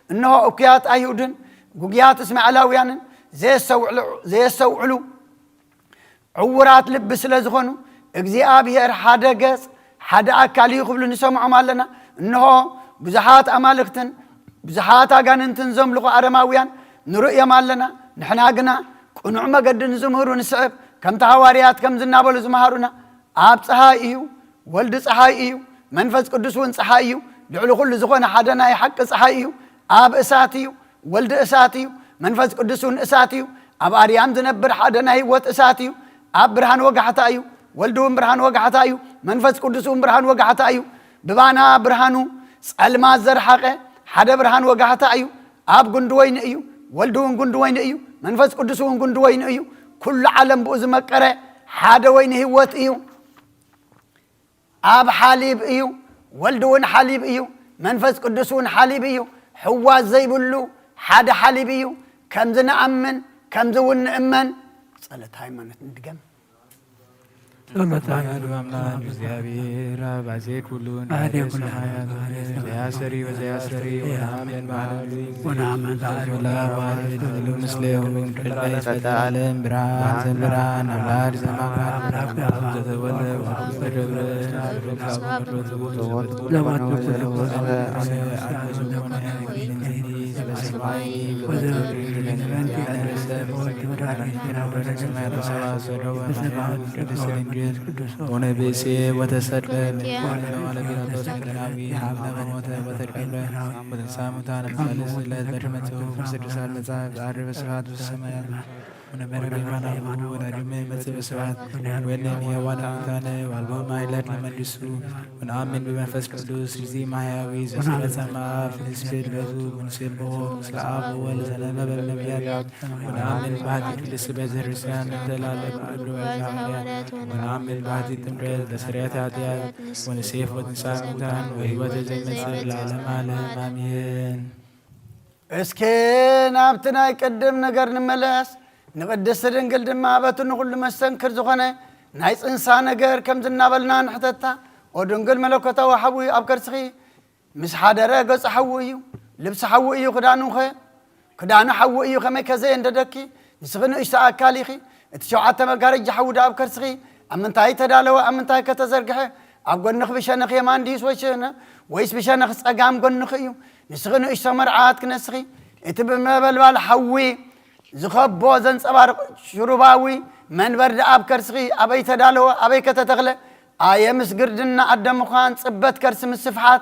እንሆ እኩያት ኣይሁድን ጉጉያት እስማኤላውያንን ዘየስተውዕሉ፣ ዘየስተውዕሉ ዕዉራት ልቢ ስለ ዝኾኑ፣ እግዚኣብሔር ሓደ ገጽ፣ ሓደ ኣካል እዩ ክብሉ ንሰምዖም ኣለና። እንሆ ብዙሓት ኣማልኽትን ብዙሓት ኣጋንንትን ዘምልኹ ኣረማውያን ንርእዮም ኣለና። ንሕና ግና ቅኑዕ መገዲ ንዝምህሩ ንስዕብ፣ ከምቲ ሃዋርያት ከምዚ እናበሉ ዝመሃሩና፣ ኣብ ጸሃይ እዩ፣ ወልዲ ጸሃይ እዩ፣ መንፈስ ቅዱስ እውን ጸሃይ እዩ፣ ልዕሊ ኩሉ ዝኾነ ሓደ ናይ ሓቂ ጸሃይ እዩ፣ ኣብ እሳት እዩ፣ ወልዲ እሳት እዩ፣ መንፈስ ቅዱስ እውን እሳት እዩ፣ ኣብ ኣርያም ዝነብር ሓደ ናይ ህይወት እሳት እዩ፣ ኣብ ብርሃን ወጋሕታ እዩ፣ ወልዲ እውን ብርሃን ወጋሕታ እዩ፣ መንፈስ ቅዱስ እውን ብርሃን ወጋሕታ እዩ። ብባና ብርሃኑ ጸልማት ዘርሓቐ ሓደ ብርሃን ወጋሕታ እዩ። ኣብ ጉንዲ ወይኒ እዩ፣ ወልዲ እውን ጉንዲ ወይኒ እዩ፣ መንፈስ ቅዱስ እውን ጉንዲ ወይኒ እዩ። ኩሉ ዓለም ብኡ ዝመቀረ ሓደ ወይኒ ህይወት እዩ። ኣብ ሓሊብ እዩ፣ ወልዲ እውን ሓሊብ እዩ፣ መንፈስ ቅዱስ እውን ሓሊብ እዩ። ሕዋስ ዘይብሉ ሓደ ሓሊብ እዩ። ከምዚ ንኣምን፣ ከምዚ እውን ንእመን። ጸሎት ሃይማኖት ንድገም። ጸሎት ኣሐዱ ኣምላክ እግዚኣብሔር ኣብ ኣዜ ኩሉ ኣሐደ ኩሉ ሰማያት ዘያሰሪ ወዘያሰሪ ወነአምን በዓሉ ወነአምን በዓሉ ኩሉ ምስሌሁ። ቅድመ ይፈጠር ዓለም ብርሃን ዘብርሃን ኣምላክ ዘማን ዘተወልደ ወኩሉ ተገብረ ለማት ሆነ ብእሴ ወተሰቅለ ወለ ፒላጦስ መደናዊ ሀብለ በሞተ ወተቀብረ ወተንሳ ሙታን በሳልስ ዕለት በድመጽኡ በስድሳት መጻ ብዓርብ ስብሐት ውስተ ሰማያት ወነበረ በየማነ አቡሁ ወዳግመ ይመጽእ በስብሐት ወይኔን የዋነ ሙታነ ዋልቦ ማይለት ለመንግስቱ ወነአምን በመንፈስ ቅዱስ ጊዜ ማሕያዊ ዘስረጸ ማፍ ንስግድ ለቱ ወንሴብሖ ምስለ አብ ወወልድ ዘነበበ ነቢያት ወነአምን በሃቲ ቅድስት ቤተ ክርስቲያን እንተላለ ኩሉ ሐዋርያት ወነአምን በሃቲ ጥምቀት ለስርየት ኃጢአት ወንሴፍ ወትንሳ ሙታን ወሕይወት ዘመጽእ ለዓለመ ዓለም አሜን። እስኪ ናብቲ ናይ ቅድም ነገር ንመለስ። ንቅድስቲ ድንግል ድማ በቲ ንኹሉ መስተንክር ዝኾነ ናይ ጽንሳ ነገር ከምዚ እናበልና ንሕተታ፣ ኦ ድንግል መለኮታዊ ሓዊ ኣብ ከርስኺ ምስ ሓደረ ገጹ ሓዊ እዩ፣ ልብሲ ሓዊ እዩ፣ ክዳኑ ኸ ክዳኑ ሓዊ እዩ፣ ከመይ ከ ዘየንደደኪ? ንስኺ ንእሽቶ ኣካል ኢኺ፣ እቲ ሸውዓተ መጋረጃ ሓዊ ደኣ ኣብ ከርስኺ ኣብ ምንታይ ተዳለወ? ኣብ ምንታይ ከ ተዘርግሐ? ኣብ ጎንኺ ብሸነኽ የማን ድዩስ ወይ ሸነ-፣ ወይስ ብሸነኽ ጸጋም ጎንኺ እዩ? ንስኺ ንእሽቶ መርዓት ክነስኺ፣ እቲ ብነበልባል ሓዊ ዝኸቦ ዘንጸባርቕ ሽሩባዊ መንበር ደኣ ኣብ ከርስኺ ኣበይ ተዳለወ? ኣበይ ከ ተተኽለ? ኣየ ምስ ግርድና ኣደ ምዃን፣ ጽበት ከርሲ ምስ ስፍሓት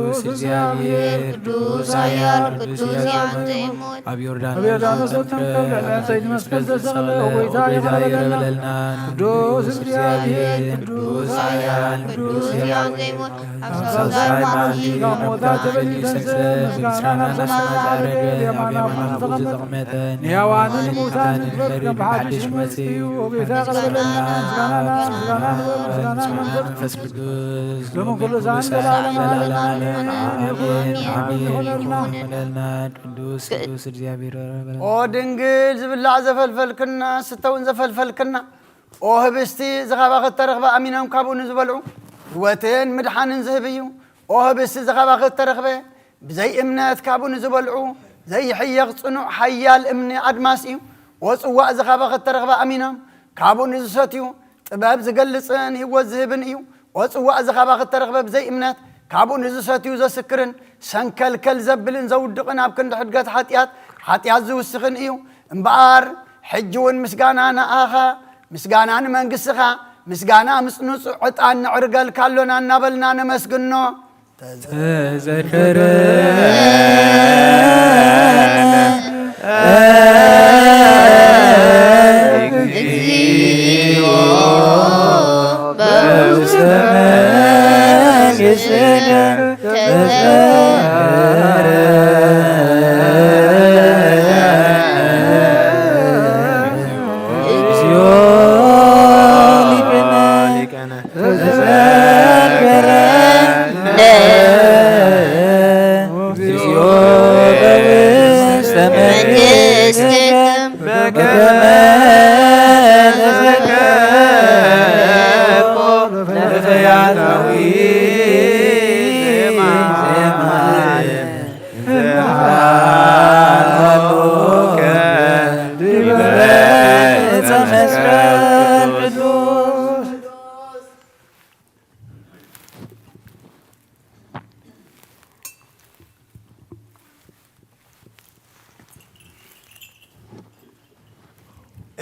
ቅዱስ እግዚኣብሔር፣ ቅዱስ ኃያል፣ ቅዱስ ሕያው ዘይሙት፣ ኣብ ዮርዳኖስ ኣብ ዮርዳኖስ ዘጠምቀ፣ ዘጠምቀ፣ ኣብ ዮርዳኖስ ሰይድ መስቀል ዘሰቐለ፣ ጎይታ ይቕረ በለልና። ቅዱስ እግዚኣብሔር፣ ቅዱስ ኃያል፣ ቅዱስ ሕያው ዘይሙት፣ ኣብ ሳልሳይ መዓልቲ ካብ ሙታን ተመሊሱ ተንሥአ፣ ምስጋና ንስሙ ዘዐረገ፣ ኣብ የማነ ኣቦኡ ዝተቐመጠ፣ ንሕያዋንን ንሙታንን ዝፈርድ ከም ብሓድሽ መጺኡ፣ ጎይታ ይቕረ በለልና። ምስጋና፣ ምስጋና፣ ምስጋና ንመንፈስ ቅዱስ፣ ሎምን ኩሉ ሰዓት፣ ዘለዓለመ ዓለመ ዓለምን። ኣሜን፣ ኣሜን። ይኹነልና። ይኹነልና። ቅዱስ፣ ቅዱስ እግዚኣብሔር ይቕረ በለልና። ኦ ድንግል፣ ዝብላዕ ዘፈልፈልክና፣ ዝስተ እውን ዘፈልፈልክና፣ ኦ ህብስቲ፣ እዚ ኻባኺ እተረኽበ ኣሚኖም ካብኡ ንዝበልዑ፣ ህይወትን ምድሓንን ዝህብ እዩ። ኦ ህብስቲ፣ እዚ ኻባኺ እተረኽበ፣ ብዘይ እምነት ካብኡ ንዝበልዑ፣ ዘይሕየቕ ጽኑዕ ሓያል እምኒ ኣድማስ እዩ። ኦ ጽዋእ፣ እዚ ኻባኺ እተረኽበ ኣሚኖም ካብኡ ንዝሰትዩ፣ ጥበብ ዝገልጽን ህይወት ዝህብን እዩ። ኦ ጽዋእ፣ እዚ ኻባኺ እተረኽበ፣ ብዘይ እምነት ካብኡ ንዝሰትዩ ዘስክርን ሰንከልከል ዘብልን ዘውድቕን ኣብ ክንዲ ሕድገት ሓጢኣት፣ ሓጢኣት ዝውስኽን እዩ። እምበኣር ሕጂ እውን ምስጋና ንኣኻ፣ ምስጋና ንመንግሥትኻ፣ ምስጋና ምስ ንጹዕ ዕጣን ነዕርገልካ ኣሎና እናበልና ነመስግኖ። ተዘከረነ እግዚኦ በውስተ መንግሥትከ ተዘከረ። እግዚኦ ሊቀነ ተዘከረነ። እግዚኦ በውስተ መንግሥትከ በከመ ተዘከርኮ ለፈያታዊ ዜማየ። እንተ ሃሎከ ዲበ ዕፀ መስቀል ቅዱስ።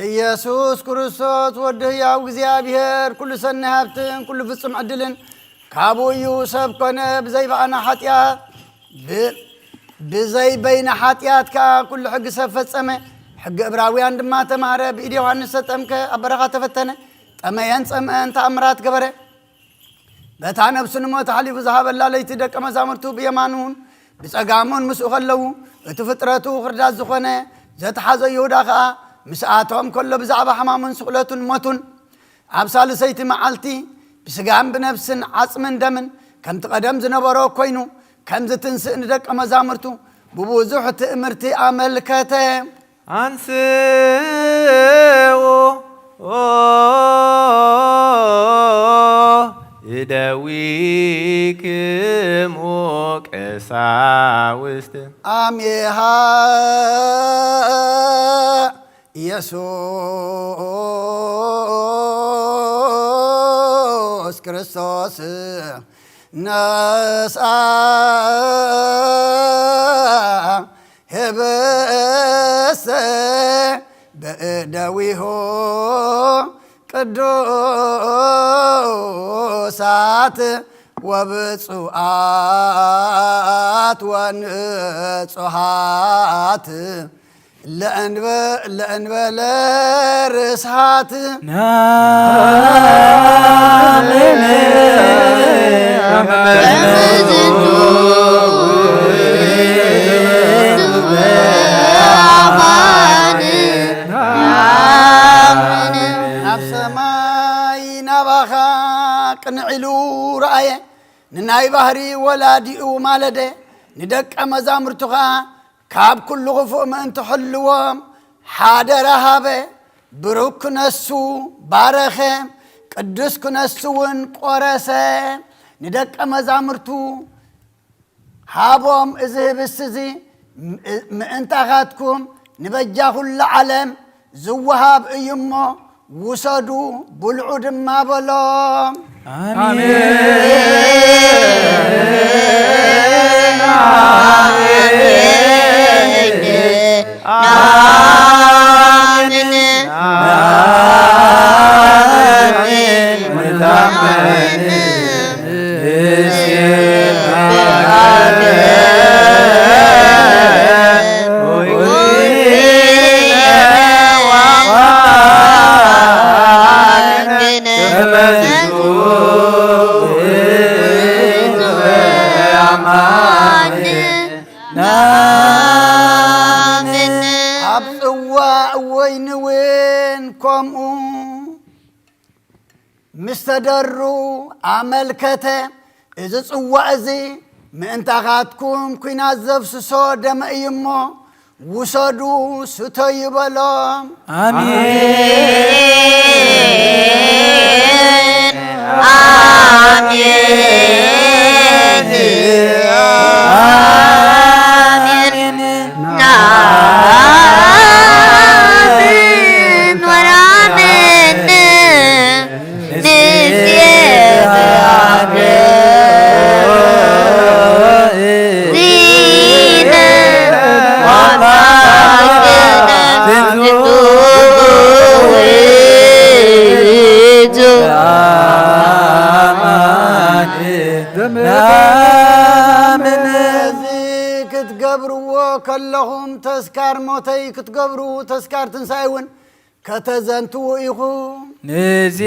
ኢየሱስ ክርስቶስ ወዲ ህያው እግዚኣብሔር፣ ኩሉ ሰናይ ሃብትን ኩሉ ፍጹም ዕድልን ካብኡ እዩ። ሰብ ኮነ፣ ብዘይ በኣና ሓጢኣት፣ ብ-፣ ብዘይ በይና ሓጢኣት ከኣ ኩሉ ሕጊ ሰብ ፈጸመ። ሕጊ እብራውያን ድማ ተማህረ፣ ብኢድ ዮሃንስ ተጠምቀ፣ ኣብ በረኻ ተፈተነ፣ ጠመየን ጸምአን ተኣምራት ገበረ። በታ ነፍሱ ንሞት ኣሕሊፉ ዝሃበላ ለይቲ ደቀ መዛሙርቱ ብየማኑን ብጸጋሙን ምስኡ ኸለዉ፣ እቲ ፍጥረቱ ኽርዳት ዝኾነ ዘተሓዞ ይሁዳ ኸኣ ምስኣቶም ከሎ ብዛዕባ ሕማሙን ስቕለቱን ሞቱን ኣብ ሳልሰይቲ መዓልቲ ብስጋን ብነፍስን ዓጽምን ደምን ከምቲ ቀደም ዝነበሮ ኮይኑ ከም ዝትንስእ ንደቀ መዛሙርቱ ብብዙሕ ትእምርቲ ኣመልከተ። አንስኡ እደዊክሙ ቀሳውስት። አሜሃ ኢየሱስ ክርስቶስ ነስአ ህብስተ በእደዊሁ ቅዱሳት ወብፁዓት ወንጹሃት ለእንበ-፣ ለእንበለ ርስሓት። ናምን ናብ ሰማይ ናባኻ ቅንዕ ኢሉ ረኣየ። ንናይ ባህሪ ወላዲኡ ማለደ፣ ንደቀ መዛሙርቱ ኸኣ ካብ ኩሉ ኽፉእ ምእንቲ ሕልዎም ሓደራ ሃበ። ብሩክ ክነሱ ባረኸ፣ ቅዱስ ክነሱ እውን ቆረሰ። ንደቀ መዛሙርቱ ሃቦም፣ እዚ ህብስቲ እዚ ም-፣ ምእንታኻትኩም ንበጃ ኩሉ ዓለም ዝወሃብ እዩ እሞ፣ ውሰዱ፣ ብልዑ ድማ በሎም። ኣሜን። ኣሜን። ኣሜን። ኣሜን። ኣብ ጽዋእ ወይኒ እውን ከምኡ ምስ ተደሩ ኣመልከተ። እዚ ጽዋእ እዚ ምእንታኻትኩም ኲናት ዘፍስሶ ደመ እዩ እሞ፣ ውሰዱ፣ ስተዩ በሎም። ኣሜን። ኣሜን። ኣሜን። ናብን ወራብን ንሴብሖ ዚነ ወባርክነ ውእቱ። ነዚ ክትገብርዎ ከለኹም ተስካር ሞተይ ክትገብሩ ተስካር ትንሳኤ እውን ከተዘንትዉ ኢኹም። ንዜኑ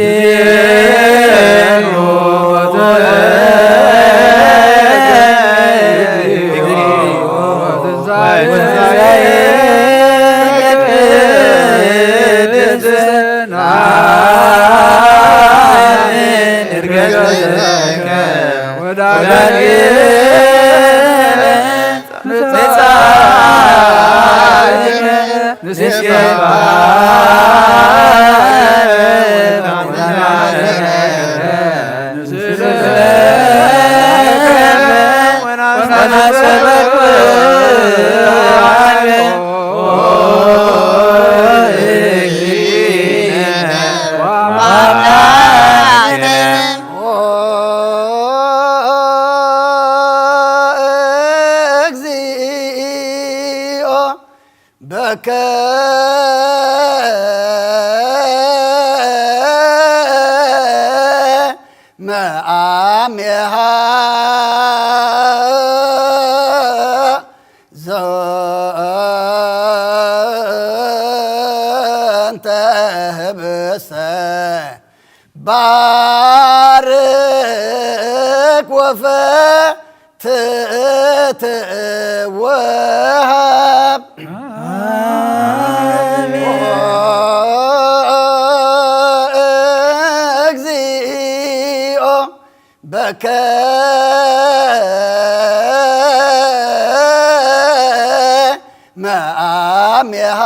ኦ እግዚኦ በከመ አሜሃ ዘንተ ህብስተ ባርክ ወፈትት ወሃብ። ኦ እግዚኦ በከመ አሜሃ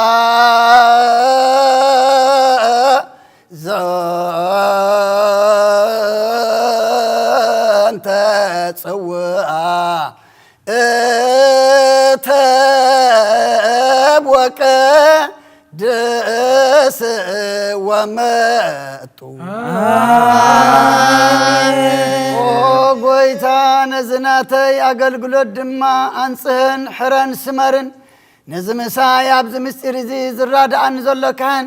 ዘንተ ጽውዓ እተ ወቀድስ ወመጡ። ኦ ጎይታ፣ ነዚ ናተይ ኣገልግሎት ድማ ኣንጽህን ሕረን ስመርን። ነዚ ምሳይ ኣብዚ ምስጢር እዚ ዝራድኣኒ ዘሎ ካህን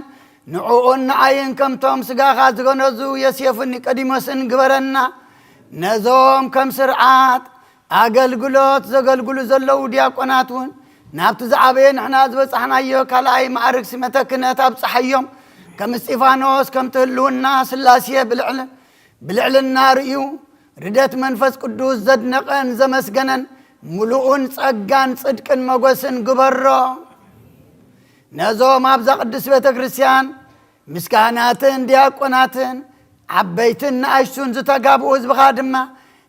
ንዕኡን ንዓይን ከምቶም ስጋኻ ዝገነዙ ዮሴፍን ኒቆዲሞስን ግበረና። ነዞም ከም ስርዓት ኣገልግሎት ዘገልግሉ ዘለዉ ዲያቆናት እውን ናብቲ ዝዓበየ ንሕና ዝበጻሕናዮ ካልኣይ ማዕርግ ሲመተ ክህነት ኣብጽሓዮም። ከም እስጢፋኖስ ከምቲ ህልውና ስላሴ ብልዕል-፣ ብልዕልና ርእዩ ርደት መንፈስ ቅዱስ ዘድነቐን ዘመስገነን ምሉኡን ጸጋን ጽድቅን መጎስን ግበሮ። ነዞም ኣብዛ ቅድስት ቤተ ክርስቲያን ምስ ካህናትን ዲያቆናትን ዓበይትን ንኣሽቱን ዝተጋብኡ ህዝብኻ ድማ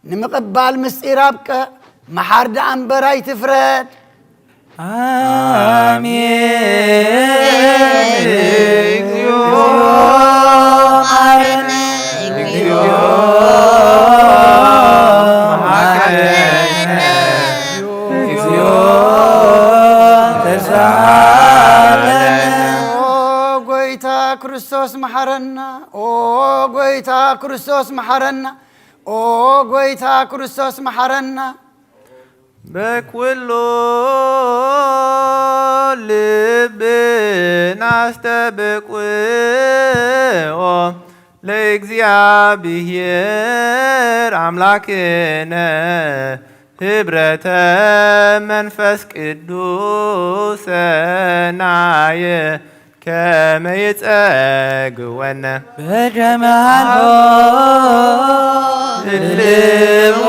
ንምቕባል ምስጢር ኣብቅዕ። መሓር ደኣ እምበር ኣይትፍረድ። ኣሜን። እግዚኦ መሐረነ። እግዚኦ መሐረነ። እግዚኦ ተሳሃለነ። ኦ ጎይታ ክርስቶስ መሐረና። ኦ ጎይታ ክርስቶስ መሐረና። ኦ ጎይታ ክርስቶስ መሐረና። በኩሉ ልብና ኣስተብቅዖ ለእግዚኣብሔር ኣምላክነ ህብረተ መንፈስ ቅዱስ ሰናየ ከመ ይጸግወነ በደመ አልቦ ህልወ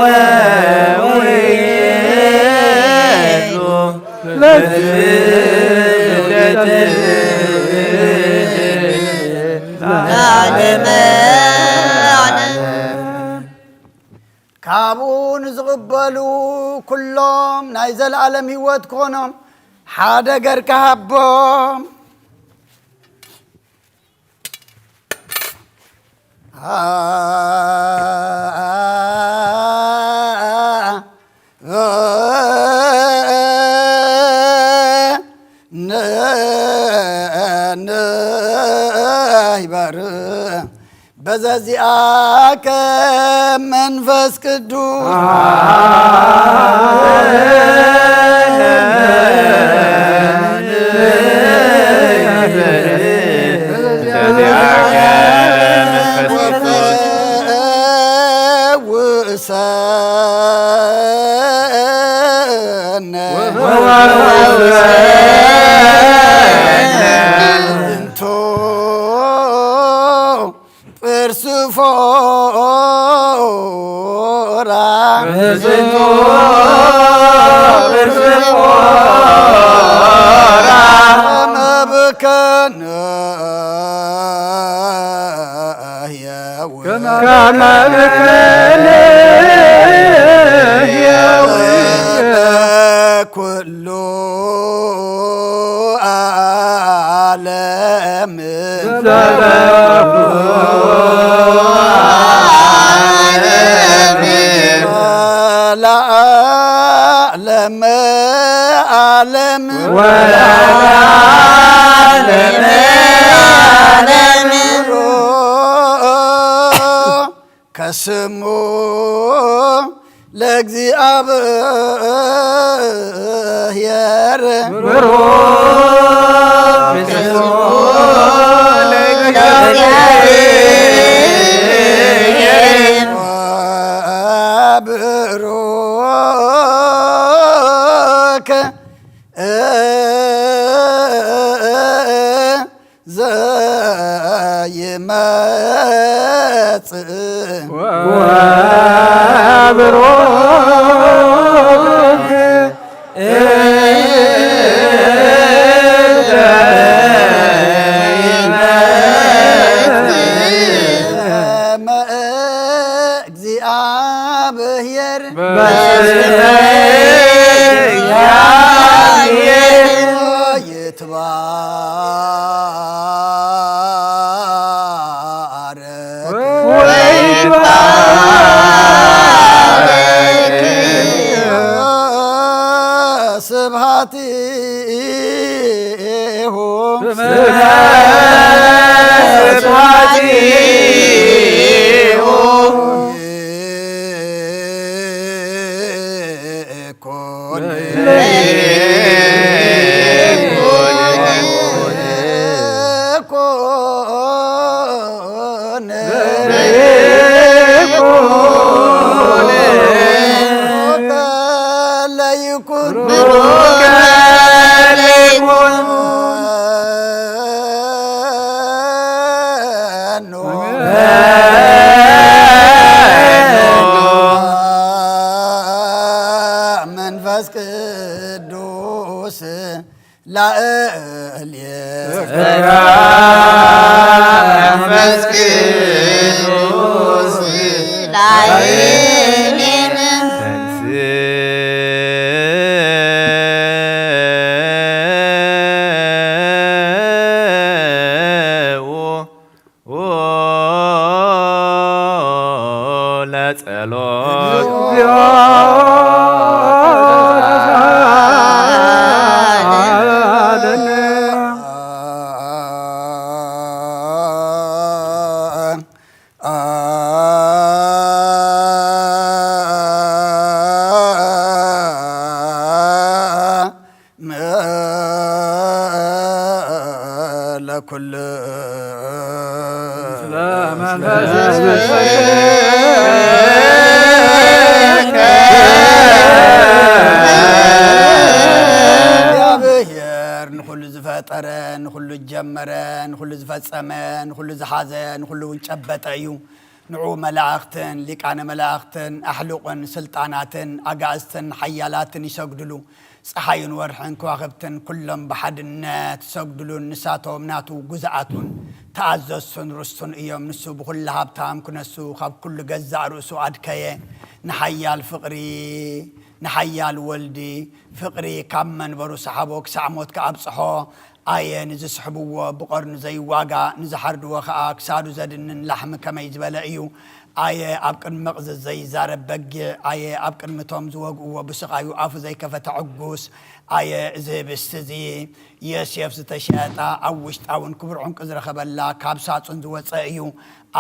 ወይሉ ለዓለመ ዓለም። ካብኡ ንዝቕበሉ ኩሎም ናይ ዘለኣለም ህይወት ክኾኖም ሓደ ገርካ ሃቦም። ንሕበር በዘዚኣከ መንፈስ ቅዱስ ኩሉ ዓለም ለዓለመ ዓለም ወለዓለመ ዓለም። ከስሙ ለእግዚኣብሔር ብሩክ ስሙ ለእግዚኣብሔር ብሩክ ዘይመጽእ ወብሩክ እግዚአብሔር በስመ እግዚአብሔር ይትባረክ ወይትባረክ ስብሐቲሁ ስብሐቲሁ ይኩን ይኩን ይኩን መንፈስ ቅዱስ ላዕሌ መንፈስ ቅዱስ ላዕሌነ። ለጸሎት። ለኩሉ እግዚአብሔር ንኹሉ ዝፈጠረ፣ ንኹሉ ዝጀመረ፣ ንኹሉ ዝፈጸመ፣ ንኹሉ ዝሓዘ፣ ንኹሉ እውን ጨበጠ እዩ። ንዑ መላእኽትን ሊቃነ መላእኽትን ኣሕሉቕን ስልጣናትን ኣጋእዝትን ሓያላትን ይሰግድሉ። ጸሓይን ወርሕን ከዋኽብትን ኩሎም ብሓድነት ይሰግድሉን ንሳቶም ናቱ ግዙኣቱን ተኣዘዝቱን ርስቱን እዮም። ንሱ ብኹሉ ሃብታም ክነሱ ካብ ኩሉ ገዛእ ርእሱ ኣድከየ። ንሓያል ፍቕሪ ንሓያል ወልዲ ፍቕሪ ካብ መንበሩ ሰሓቦ ክሳዕ ሞት ከኣብጽሖ ኣየ ንዝስሕብዎ ብቐርኑ ዘይዋጋእ ንዝሓርድዎ ኸኣ ክሳዱ ዘድንን ላሕሚ ከመይ ዝበለ እዩ። ኣየ ኣብ ቅድሚ መቕዘዝ ዘይዛረብ በጊዕ ኣየ ኣብ ቅድሚ እቶም ዝወግእዎ ብስቓዩ ኣፉ ዘይከፈተ ዕጉስ ኣየ እዚ ህብስቲ እዚ ዮሴፍ ዝተሸጣ ኣብ ውሽጣ እውን ክቡር ዕንቁ ዝረኸበላ ካብ ሳጹን ዝወጸ እዩ።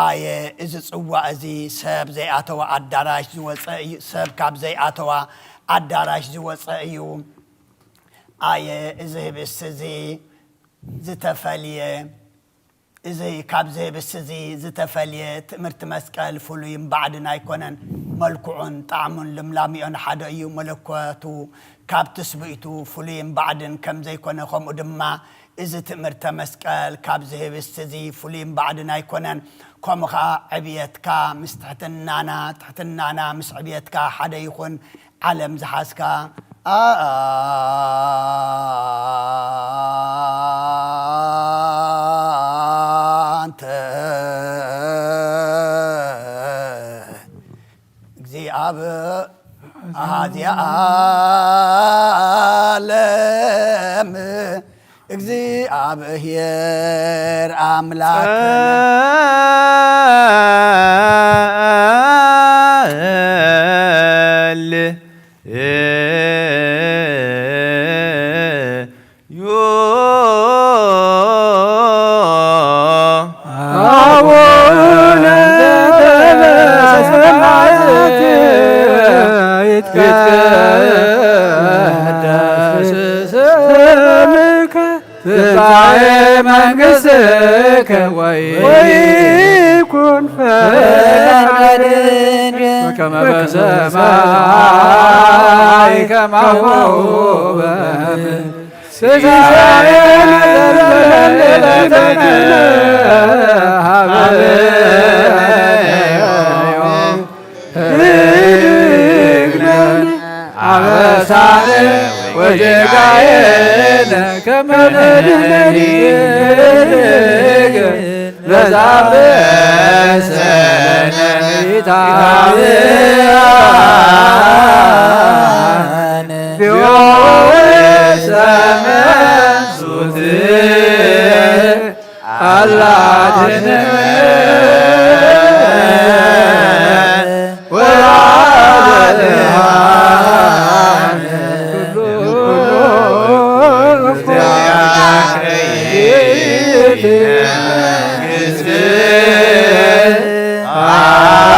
ኣየ እዚ ጽዋእ እዚ ሰብ ዘይኣተዋ ኣዳራሽ ዝወጸ እዩ፣ ሰብ ካብ ዘይኣተዋ ኣዳራሽ ዝወጸ እዩ። ኣየ እዚ ህብስቲ እዚ ዝተፈልየ እዚ ካብዚ ህብስቲ እዚ ዝተፈልየ ትእምርቲ መስቀል ፍሉይን ባዕድን ኣይኮነን። መልክዑን ጣዕሙን ልምላሚኦን ሓደ እዩ። መለኮቱ ካብ ትስብእቱ ፍሉይን ባዕድን ከም ዘይኮነ፣ ከምኡ ድማ እዚ ትእምርተ መስቀል ካብዚ ህብስቲ እዚ ፍሉይን ባዕድን ኣይኮነን። ከምኡ ኸኣ ዕብየትካ ምስ ትሕትናና፣ ትሕትናና ምስ ዕብየትካ ሓደ ይኹን። ዓለም ዝሓዝካ ኣንተ እግዚኣብ ኣሃዚ ዓለም እግዚኣብሔር ኣምላክ ጸል ዩ አቡነ ዘበሰማያት ይትቀደስ ስምከ ትምጻእ መንግሥትከ ወይኩን ፈቃድከ በከመ በሰማይ ከማሁ በምድር። ሲሳየነ ዘለለ ዕለትነ ሀበነ ዮም ህድግ ለነ አበሳነ ወጌጋየነ ከመ ንሕነኒ ንህድግ ለዘአበሰነ ኢታብአነ ዮሐንስ መንሱት አላድነነ ወአድኃነ ኩሉ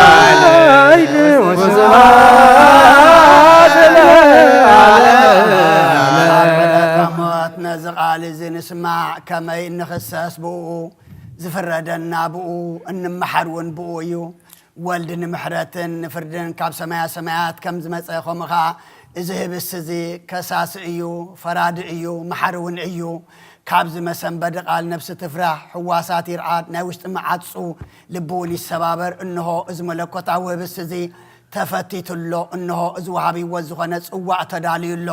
ኃይል ወስብሐት ለዓለመ ዓለም። ሞት ነዚ ቃል እዚ ንስማዕ፣ ከመይ እንኽሰስ ብኡ፣ ዝፍረደና ብኡ፣ እንመሓር እውን ብኡ እዩ። ወልድ ንምሕረትን ንፍርድን ካብ ሰማያ ሰማያት ከም ዝመጸ፣ ከምኡ ኸኣ እዚ ህብስት እዚ ከሳሲ እዩ፣ ፈራዲ እዩ፣ መሓሪ እውን እዩ። ካብዚ መሰንበዲ ቃል ነፍሲ ትፍራሕ፣ ሕዋሳት ይርዓድ፣ ናይ ውሽጢ መዓጹ ልቢ እውን ይሰባበር። እንሆ እዚ መለኮታዊ ህብስት እዚ ተፈቲቱ ኣሎ። እንሆ እዚ ወሃቢ ህይወት ዝኾነ ጽዋዕ ተዳልዩ ኣሎ።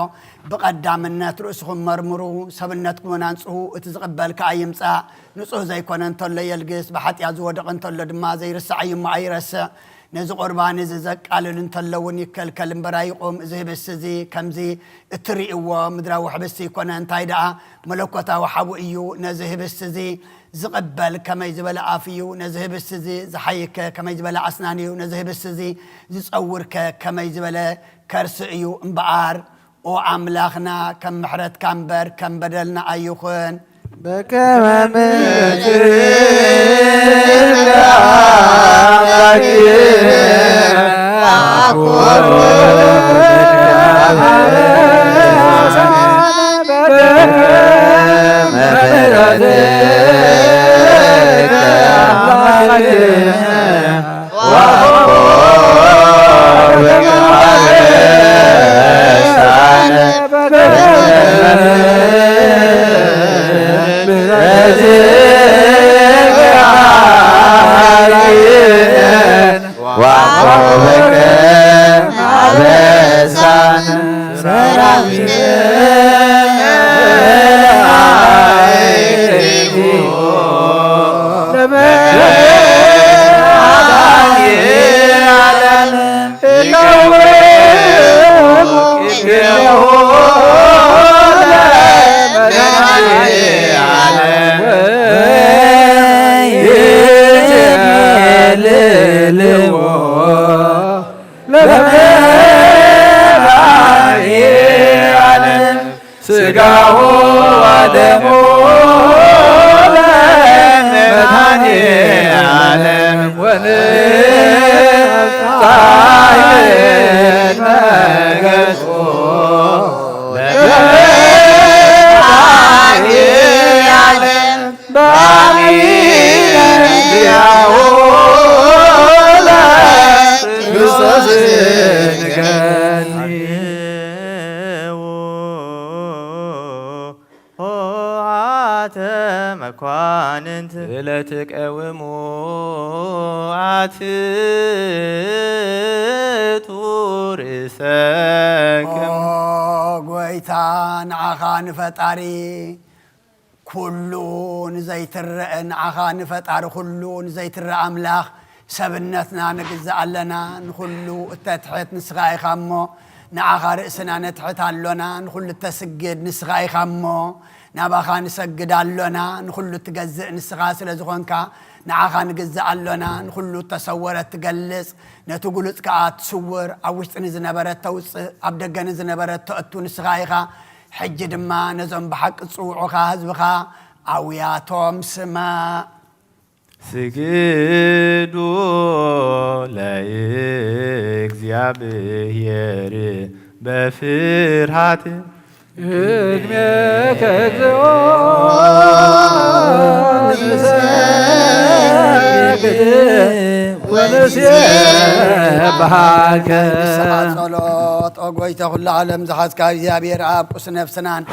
ብቐዳምነት ርእስኹም መርምሩ፣ ሰብነትኩም ኣንጽሁ፣ እቲ ዝቕበል ከኣ ይምጻእ። ንጹህ ዘይኮነ እንተሎ የልግስ፣ ብሓጢኣት ዝወደቐ እንተሎ ድማ ዘይርሳዕ እዩ እሞ ኣይረስዕ። ነዚ ቁርባን እዚ ዘቃልል እንተሎ እውን ይከልከል እምበር ኣይቑም። እዚ ህብስት እዚ ከምዚ እትርእይዎ ምድራዊ ሕብስቲ ይኮነ፣ እንታይ ደኣ መለኮታዊ ሓዊ እዩ። ነዚ ህብስት እዚ ዝቕበል ከመይ ዝበለ ኣፍ እዩ፣ ነዚ ህብስት እዚ ዝሓይከ ከመይ ዝበለ ኣስናን እዩ፣ ነዚ ህብስት እዚ ዝጸውርከ ከመይ ዝበለ ከርሲ እዩ እምበኣር። ኦ ኣምላኽና፣ ከም ምሕረትካ እምበር ከም በደልና ኣይኹን። በከመ ምሕረትከ ኣምላኬ፣ ስጋሁ ወደሙ ለመድኃኔ ዓለም ወንጻሕል መገጹ ለመድኃኔ ዓለም በአሚን ዲያሁ ለክርስቶስ ንገኒ። ሆሃተ መኳንንት ለትቀውሙ አትቱ ርእሰክም። ኦ ጎይታ፣ ንዓኻ ንፈጣሪ ኩሉ ንዘይትረአ፣ ንዓኻ ንፈጣሪ ኩሉ ንዘይትረአ ኣምላኽ ሰብነትና ንግዛእ ኣለና። ንኹሉ እተትሕት ንስኻ ኢኻ እሞ፣ ንዓኻ ርእስና ነትሕት ኣሎና። ንኹሉ እተስግድ ንስኻ ኢኻ እሞ፣ ናባኻ ንሰግድ ኣሎና። ንኹሉ እትገዝእ ንስኻ ስለ ዝኾንካ፣ ንዓኻ ንግዛእ ኣሎና። ንኹሉ እተሰወረ እትገልጽ፣ ነቲ ግሉጽ ከኣ እትስውር፣ ኣብ ውሽጢ ንዝነበረ እተውጽእ፣ ኣብ ደገ ንዝነበረ እተእቱ ንስኻ ኢኻ። ሕጂ ድማ ነዞም ብሓቂ ዝጽውዑኻ ህዝብኻ ኣውያቶም ስማዕ። ስግዱ ለእግዚኣብሔር በፍርሃት። ቅድሜከ እግዚኦ ንሰግድ ወንሴብሐከ። ንስኻ ጸሎት፣ ኦ ጎይታ ኩሉ ዓለም ዝሓዝካ እግዚኣብሔር ኣብ ቁስ ነፍስናን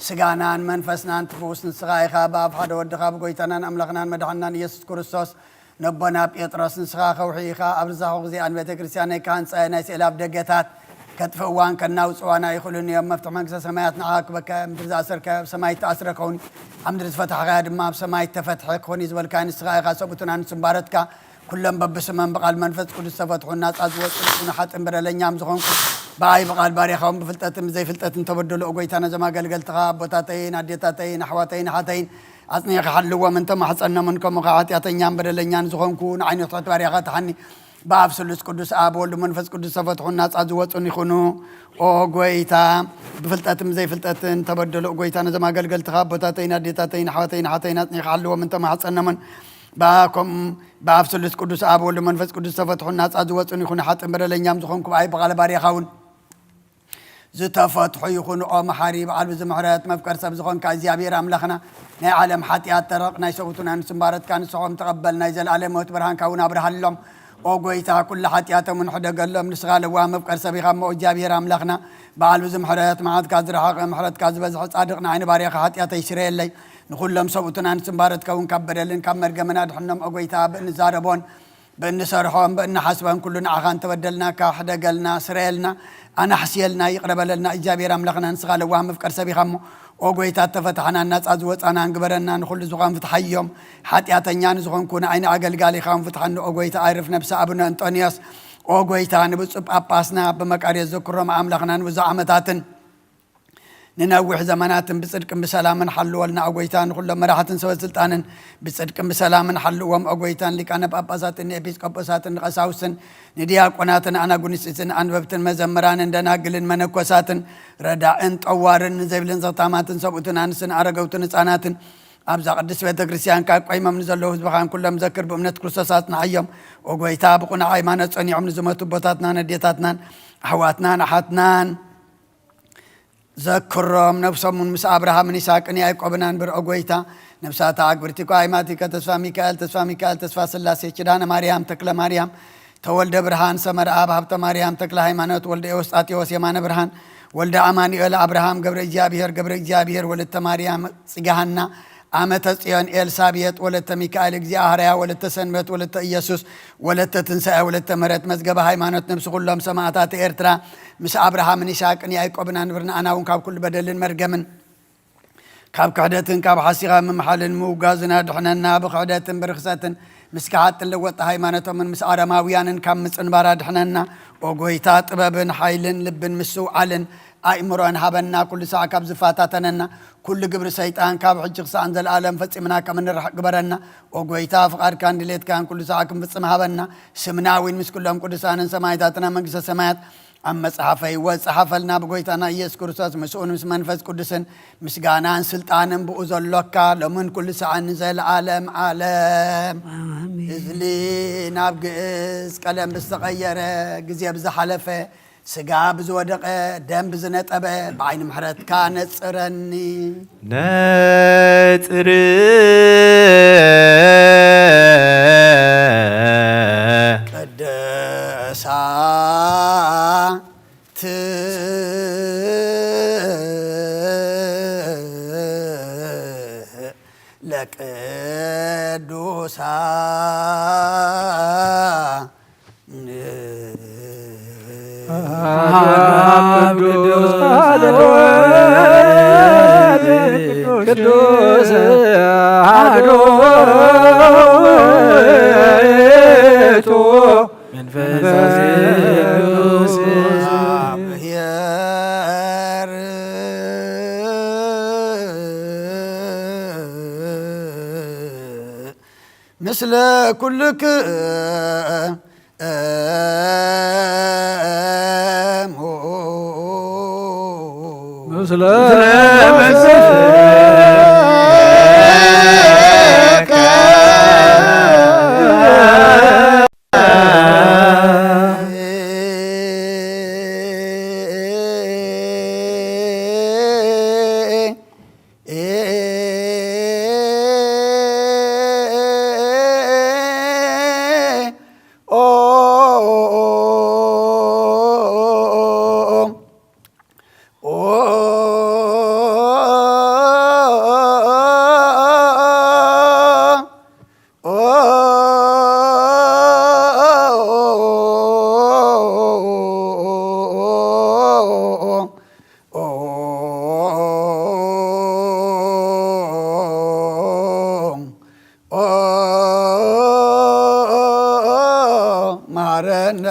ስጋናን መንፈስናን ትፍውስ ንስኻ ኢኻ። ብኣብ ሓደ ወድኻ ብጎይታናን ኣምላኽናን መድሓንናን ኢየሱስ ክርስቶስ ነቦና ጴጥሮስ ንስኻ ከውሒ ኢኻ። ኣብ ርዛኹ ጊዜ ኣን ቤተ ክርስቲያን ናይ ካህን ጸየ ናይ ስእላብ ደገታት ከጥፍእዋን ከናውጽዋን ኣይኽእሉን እዮም። መፍትሒ መንግስተ ሰማያት ንዓ ክበካ፣ ምድሪ ዝኣሰርከ ኣብ ሰማይ ተኣስረ ከውን፣ ኣብ ምድሪ ዝፈታሕካዮ ድማ ኣብ ሰማይ ተፈትሐ ክኾን እዩ ዝበልካ ንስኻ ኢኻ። ሰብኡትና ንስምባረትካ ኩሎም በብስመም ብቓል መንፈስ ቅዱስ ተፈትሑ ናጻ ዝወጹ ንሓጥን በደለኛም ዝኾንኩ ብኣይ ብቓል ባሪኻውን ብፍልጠትን ብዘይፍልጠትን ተበደሉ። ኦ ጎይታ ነዞም ኣገልገልትኻ ኣቦታተይን ኣዴታተይን ኣሕዋተይን ኣሓተይን ኣጽኒኻ ሓልዎም እንተ ማሕጸኖምን ከምኡ ኸዓ ሓጢኣተኛን በደለኛን ዝኾንኩ ንዓይኑ ትሕት ባሪኻ ተሓኒ። ብኣብ ስሉስ ቅዱስ ኣብ ወልድ መንፈስ ቅዱስ ተፈትሑ ናጻ ዝወጹን ይኹኑ። ኦ ጎይታ ብፍልጠትን ብዘይፍልጠትን ተበደሉ። ኦ ጎይታ ነዞም ኣገልገልትኻ ኣቦታተይን ኣዴታተይን ኣሕዋተይን ኣሓተይን ኣጽኒኻ ሓልዎም እንተ ማሕጸኖምን ብኣኮም ብኣብ ስሉስ ቅዱስ ኣብ ወልድ መንፈስ ቅዱስ ተፈትሑ ናጻ ዝወጹን ይኹኑ። ሓጥን በደለኛም ዝኾንኩ ብኣይ ብቓል ባሪኻ እውን ዝተፈትሑ ይኹኑ። ኦ መሓሪ ብዓል ብዙ ምሕረት መፍቀር ሰብ ዝኾንካ እግዚኣብሔር ኣምላኽና ናይ ዓለም ሓጢኣት ተረቕ ናይ ሰብኡትና ንስምባረትካ ንስሖም ተቐበል ናይ ዘለኣለም ህይወት ብርሃንካ እውን ኣብርሃሎም። ኦ ጎይታ፣ ኩሉ ሓጢኣቶም ንሕደገሎም፣ ንስኻ ለዋህ መፍቀር ሰቢኻ እሞ እግዚኣብሔር ኣምላኽና፣ በዓል ብዙ ምሕረት፣ መዓትካ ዝረሓቐ፣ ምሕረትካ ዝበዝሐ፣ ጻድቕ ንዓይ ንባርያኻ ሓጢኣተይ ስረየለይ፣ ንኹሎም ሰብኡትን ኣንስትን ባሮትካ እውን ካብ በደልን ካብ መርገምን ኣድሕኖም። ኦ ጎይታ፣ ብእንዛረቦን ብእንሰርሖን ብእንሓስቦን ኩሉ ንዓኻ እንተበደልናካ፣ ሕደገልና፣ ስረየልና፣ ኣናሕስየልና፣ ይቕረ በለልና። እግዚኣብሔር ኣምላኽና፣ ንስኻ ለዋህ መፍቀር ሰቢኻ እሞ፣ ኦ ጎይታ፣ እተፈታሕናን ናጻ ዝወጻናን ግበረና፣ ንኹሉ ዝኾን ፍትሓዮም። ሓጢኣተኛ ንዝኾንኩ ንዓይ ንኣገልጋሊኻ እውን ፍትሓኒ፣ ኦ ጎይታ፣ ኣይርፍ ነብሲ ኣቡነ እንጦንዮስ። ኦ ጎይታ፣ ንብፁዕ ጳጳስና ብመቃርዮስ ዘክሮም ኣምላኽና ንብዙሕ ዓመታትን ንነዊሕ ዘመናትን ብጽድቅን ብሰላምን ሓልወልና፣ ኦ ጎይታ፣ ንኹሎም መራሕትን ሰበ ስልጣንን ብጽድቅን ብሰላምን ሓልዎም፣ ኦ ጎይታ፣ ንሊቃነ ጳጳሳትን ንኤጲስቆጶሳትን ንቐሳውስትን ንዲያቆናትን ኣናጉንስትን ኣንበብትን መዘምራንን ደናግልን መነኮሳትን ረዳእን ጠዋርን ንዘይብልን ዘኽታማትን ሰብኡትን ኣንስትን ኣረገውትን ህጻናትን ኣብዛ ቅድስት ቤተ ክርስቲያን ካብ ቆይሞም ንዘለዉ ህዝብኻን ኩሎም ዘክር ብእምነት ክርስቶስ ኣጽንሓዮም። ኦ ጎይታ፣ ብቕኑዕ ሃይማኖት ጸኒዖም ንዝሞቱ ኣቦታትናን ኣዴታትናን ኣሕዋትናን ኣሓትናን ዘክሮም። ነብሶም እውን ምስ ኣብርሃምን ይስሐቅን ያዕቆብን ኣንብር። ኦ ጎይታ፣ ነብሳታ ኣግብርቲኮ ኣይማቲከ ተስፋ ሚካኤል፣ ተስፋ ሚካኤል፣ ተስፋ ስላሴ፣ ኪዳነ ማርያም፣ ተክለ ማርያም፣ ተወልደ ብርሃን፣ ሰመርኣብ፣ ሃብተ ማርያም፣ ተክለ ሃይማኖት፣ ወልደ ኤዎስጣቴዎስ፣ የማነ ብርሃን፣ ወልደ ኣማኑኤል፣ ኣብርሃም፣ ገብረ እግዚኣብሔር፣ ገብረ እግዚኣብሔር፣ ወለተ ማርያም፣ ጽጌ ሃና፣ ኣመተ ጽዮን፣ ኤልሳቤጥ፣ ወለተ ሚካኤል፣ እግዚኣብሔር፣ ወለተ ሰንበት፣ ወለተ ኢየሱስ፣ ወለተ ትንሳኤ፣ ወለተ ምሕረት፣ መዝገበ ሃይማኖት፣ ነብሲ ኩሎም ሰማእታት ኤርትራ፣ ምስ ኣብርሃምን ይስሐቅን ያዕቆብን ኣንብር። ንኣና እውን ካብ ኩሉ በደልን መርገምን፣ ካብ ክሕደትን ካብ ሓሲኻ ምምሓልን ምውጋዝን ኣድሕነና። ብክሕደትን ብርኽሰትን ምስ ከሓጥን ለወጥቲ ሃይማኖቶምን ምስ ኣረማውያንን ካብ ምጽንባር ኣድሕነና። ኦ ጎይታ፣ ጥበብን ሓይልን ልብን ምስትውዓልን ኣእምሮን ሃበና። ኩሉ ሳዕ ካብ ዝፈታተነና ኩሉ ግብሪ ሰይጣን ካብ ሕጂ ክሳዕ ንዘለኣለም ፈጺምና ከም እንርሕቕ ግበረና። ኦ ጎይታ፣ ፍቓድካን ድሌትካን ኩሉ ሳዕ ክንፍጽም ሃበና። ስምና እውን ምስ ኩሎም ቅዱሳንን ሰማዕታትና መንግስተ ሰማያት ኣብ መጽሓፈ ህይወት ጸሓፈልና። ብጎይታና ኢየሱስ ክርስቶስ ምስኡን ምስ መንፈስ ቅዱስን ምስጋናን ስልጣንን ብኡ ዘሎካ ሎምን ኩሉ ሳዕን ንዘለኣለም ዓለም። ኣሜን። እዝሊ ናብ ግእዝ ቀለም ብዝተቐየረ፣ ግዜ ብዝሓለፈ፣ ስጋ ብዝወደቐ፣ ደም ብዝነጠበ፣ ብዓይኒ ምሕረትካ ነጽረኒ። ነጽር ቅድሳት ለቅዱሳን ቅዱስ አሐዱ ቅዱስ አሐዱ ውእቱ መንፈስ ቅዱስ። ምስለ ኩልክሙ ምስለ መሐረነ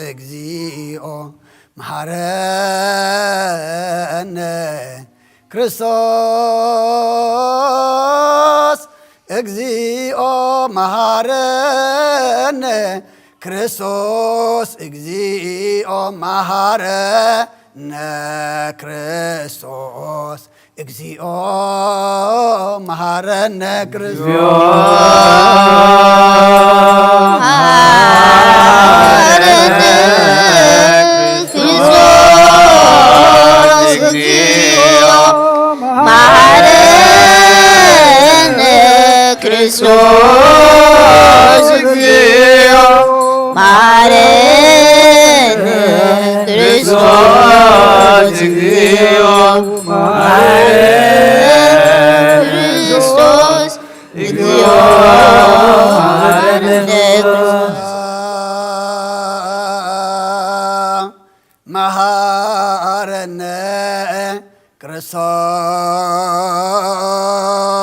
እግዚኦ መሓረነ ክርስቶስ፣ እግዚኦ መሓረነ ክርስቶስ፣ እግዚኦ መሓረነ ክርስቶስ፣ እግዚኦ መሓረነ ክርስቶስ። መሓረነ ክርስቶስ፣ እግዚኦ መሓረነ ክርስቶስ፣ እግዚኦ መሓረነ ክርስቶስ፣ እግዚኦ መሓረነ ክርስቶስ፣ እግዚኦ መሓረነ ክርስቶስ። መሃረነ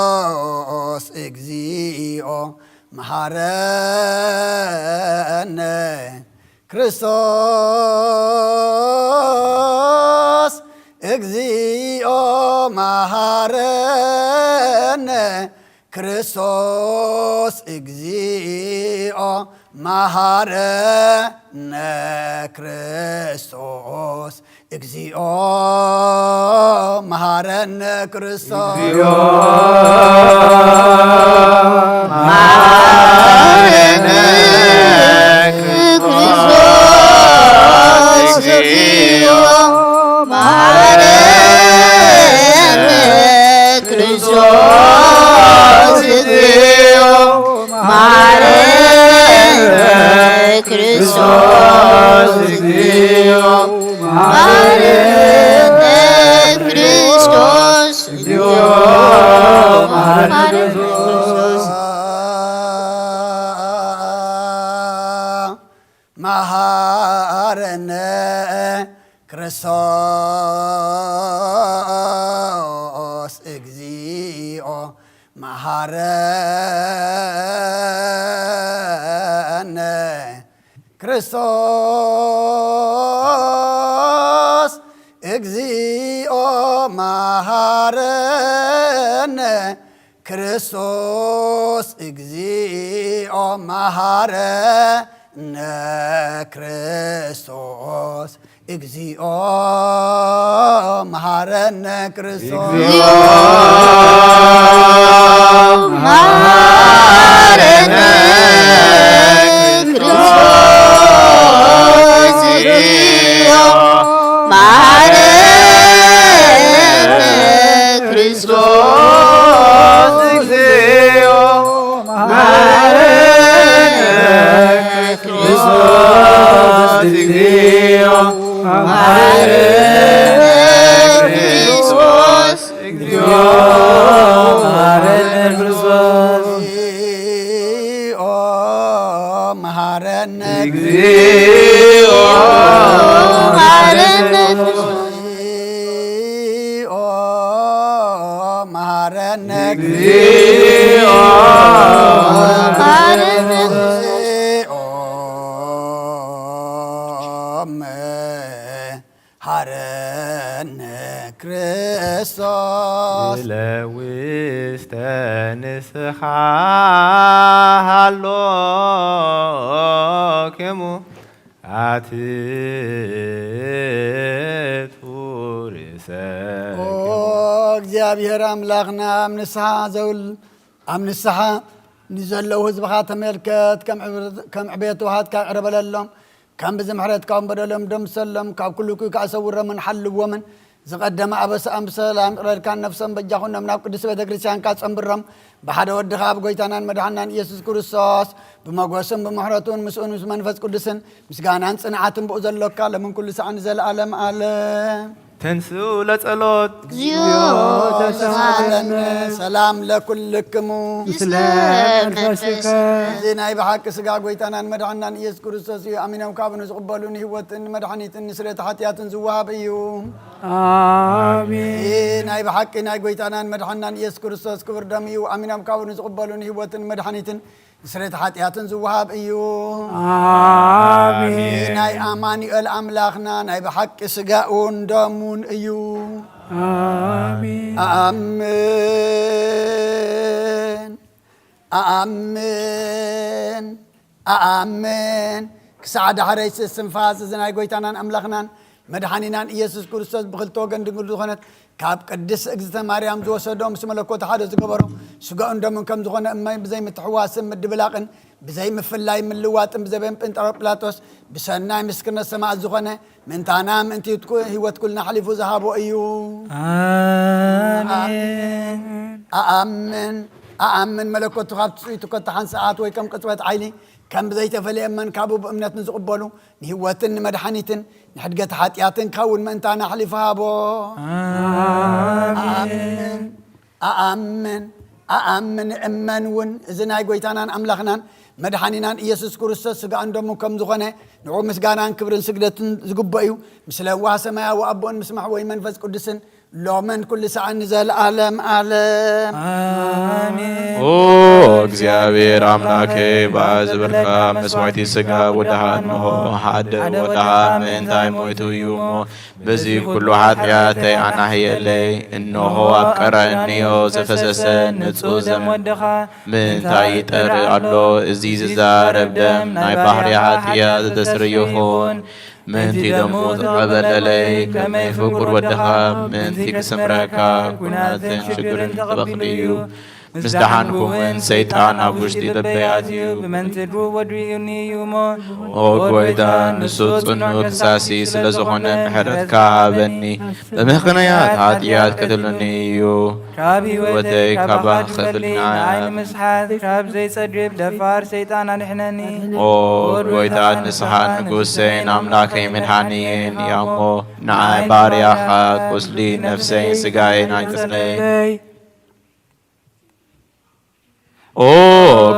ክርስቶስ፣ እግዚኦ መሃረነ ክርስቶስ፣ እግዚኦ መሃረነ ክርስቶስ፣ እግዚኦ መሃረነ ክርስቶስ፣ እግዚኦ መሃረነ ክርስቶስ። እግዚኦ መሃረነ ክርስቶስ፣ እግዚኦ መሃረነ ክርስቶስ፣ እግዚኦ መሃረነ ክርስቶስ፣ እግዚኦ መሃረነ ክርስቶስ፣ እግዚኦ መሃረነ ክርስቶስ። መሃረነ ክርስቶስ፣ እግዚኦ መሃረነ ክርስቶስ፣ እግዚኦ መሃረነ ክርስቶስ፣ እግዚኦ መሃረነ ክርስቶስ፣ እግዚኦ መሃረነ ክርስቶስ። እግዚኦ መሃረነ ክርስቶስ፣ እግዚኦ መሃረነ ክርስቶስ፣ እግዚኦ መሃረነ ክርስቶስ፣ እግዚኦ መሃረነ ክርስቶስ፣ እግዚኦ መሃረነ ክርስቶስ። እግዚኦ መሃረነ እግዚኦ መሃረነ ክርስቶስ። እግዚኦ መሃረነ እግዚኦ መሃረነ ክርስቶስ። መሃረነ ክርስቶስ። እለ ውስተ ንስሓ ሃሎክሙ ኣትቱ ርእሰክሙ። ኦ እግዚኣብሔር ኣምላኽና፣ ኣብ ንስሓ ዘውል-፣ ኣብ ንስሓ ንዘለዉ ህዝብኻ ተመልከት፣ ከም ዕብር-፣ ከም ዕቤት ውሃትካ ይቕረ በለሎም። ከም ብዚ ምሕረትካ እውን በደሎም ደምሰሎም፣ ካብ ኩሉ እኩይ ከኣ ሰውሮምን ሓልዎምን። ዝቐደመ ኣበሳኦም ብሰላም ይቕረልካን ነፍሶም በጃ ኩኖም ናብ ቅድስቲ ቤተ ክርስቲያንካ ጸንብሮም። ብሓደ ወድኻ ኣብ ጎይታናን መድሓናን ኢየሱስ ክርስቶስ ብመጎስን ብምሕረቱን ምስኡን ምስ መንፈስ ቅዱስን ምስጋናን ጽንዓትን ብኡ ዘሎካ ለምን ኩሉ ሰዓን ዘለዓለም ኣለ። ተንስኡ ለጸሎት። እግዚኦ ተሳሃለነ። ሰላም ለኩልክሙ። ምስለ መንፈስከ። እዚ ናይ ብሓቂ ስጋ ጎይታናን መድሓናን ኢየሱስ ክርስቶስ እዩ። ኣሚኖም ካብኡ ንዝቕበሉ ንህይወትን ንመድሓኒትን ንስርየት ሓጢኣትን ዝወሃብ እዩ። ኣሜን። እዚ ናይ ብሓቂ ናይ ጎይታናን መድሓናን ኢየሱስ ክርስቶስ ክቡር ደም እዩ። ኣሚኖም ካብኡ ንዝቕበሉ ንህይወትን መድሓኒትን ስርየት ሓጢኣትን ዝወሃብ እዩ። ኣሜን። ናይ ኣማኑኤል ኣምላኽና ናይ ብሓቂ ስጋኡን ደሙን እዩ። ኣሜን። ኣኣምን ኣኣምን ኣኣምን። ክሳዕ ዳሕረይ እስትንፋስ እዚ ናይ ጎይታናን ኣምላኽናን መድሓኒናን ኢየሱስ ክርስቶስ ብኽልተ ወገን ድንግል ዝኾነት ካብ ቅድስት እግዝእተ ማርያም ዝወሰዶ ምስ መለኮት ሓደ ዝገበሮ ስጋኡን ደሙን ከም ዝኾነ እማኝ ብዘይምትሕዋስን ምድብላቕን ብዘይምፍላይ ምልዋጥን ብዘበን ጴንጠሮጲላጦስ ብሰናይ ምስክርነት ሰማዕት ዝኾነ ምእንታና ምእንቲ ህይወት ኩልና ኣሕሊፉ ዝሃቦ እዩ። ኣሜን። ኣኣምን ኣኣምን መለኮቱ ካብ ትጽቢቱ ኮታ ሓንቲ ሰዓት ወይ ከም ቅጽበት ዓይኒ ከም ብዘይተፈለየ እመን ካብኡ ብእምነት ንዝቕበሉ ንህይወትን ንመድሓኒትን ንሕድገት ሓጢኣትን ክኸውን ምእንታና ኣሕሊፉ ሃቦ። ኣሜን። ኣኣምን ኣኣምን እመን እውን እዚ ናይ ጎይታናን ኣምላኽናን መድሓኒናን ኢየሱስ ክርስቶስ ስጋኡን ደሙን ከም ዝኾነ ንዑ ምስጋናን ክብርን ስግደትን ዝግብኦ እዩ። ምስ ለዋህ ሰማያዊ ኣቦን ምስ መሕወይ መንፈስ ቅዱስን ሎምን ኩሉ ሰዓን ንዘለኣለም ኣለም። ኣሜን። ኦ እግዚኣብሔር ኣምላከይ ብኣዝብርካ መስዋዕቲ ስጋ ወድኻ እንሆ ሓደ ወድኻ ምእንታይ ሞይቱ እዩ እሞ በዚ ኩሉ ሓጢኣተይ ኣናህየለይ። እንሆ ኣብ ቀራንዮ ዘፈሰሰ ንጹህ ደም ወድኻ ምእንታይ ይጠር ኣሎ። እዚ ዝዛረብ ደም ናይ ባህሪ ሓጢኣት ዘተስርይ ይኹን። ምእንቲ ደሙ ተቐበለለይ ከመይ ፍቁር ወድኻ ምእንቲ ክስምረካ ኩናትን ሽግርን ተበኽልዩ። ምስ ደሓንኩ እውን ሰይጣን ኣብ ውሽጢ ልበይ ኣትዩ ብመንትዱ ወዲኡኒ እዩ እሞ። ኦ ጎይታ ንሱ ጽኑዕ ክሳሲ ስለ ዝኾነ ምሕረትካ ሃበኒ። ብምኽንያት ሓጢኣት ክትብልኒ እዩ። ካብ ህይወተይ ካባኻ ክፈልኒ ንዓይ ንምስሓት ካብ ዘይጸግብ ደፋር ሰይጣን ኣድሕነኒ። ኦ ጎይታ ንስኻ ንጉሰይን ኣምላከይ መድሓኒየን እያ እሞ ንዓይ ባርያኻ ቁስሊ ነፍሰይን ስጋየን ኣይቅስነይ። ኦ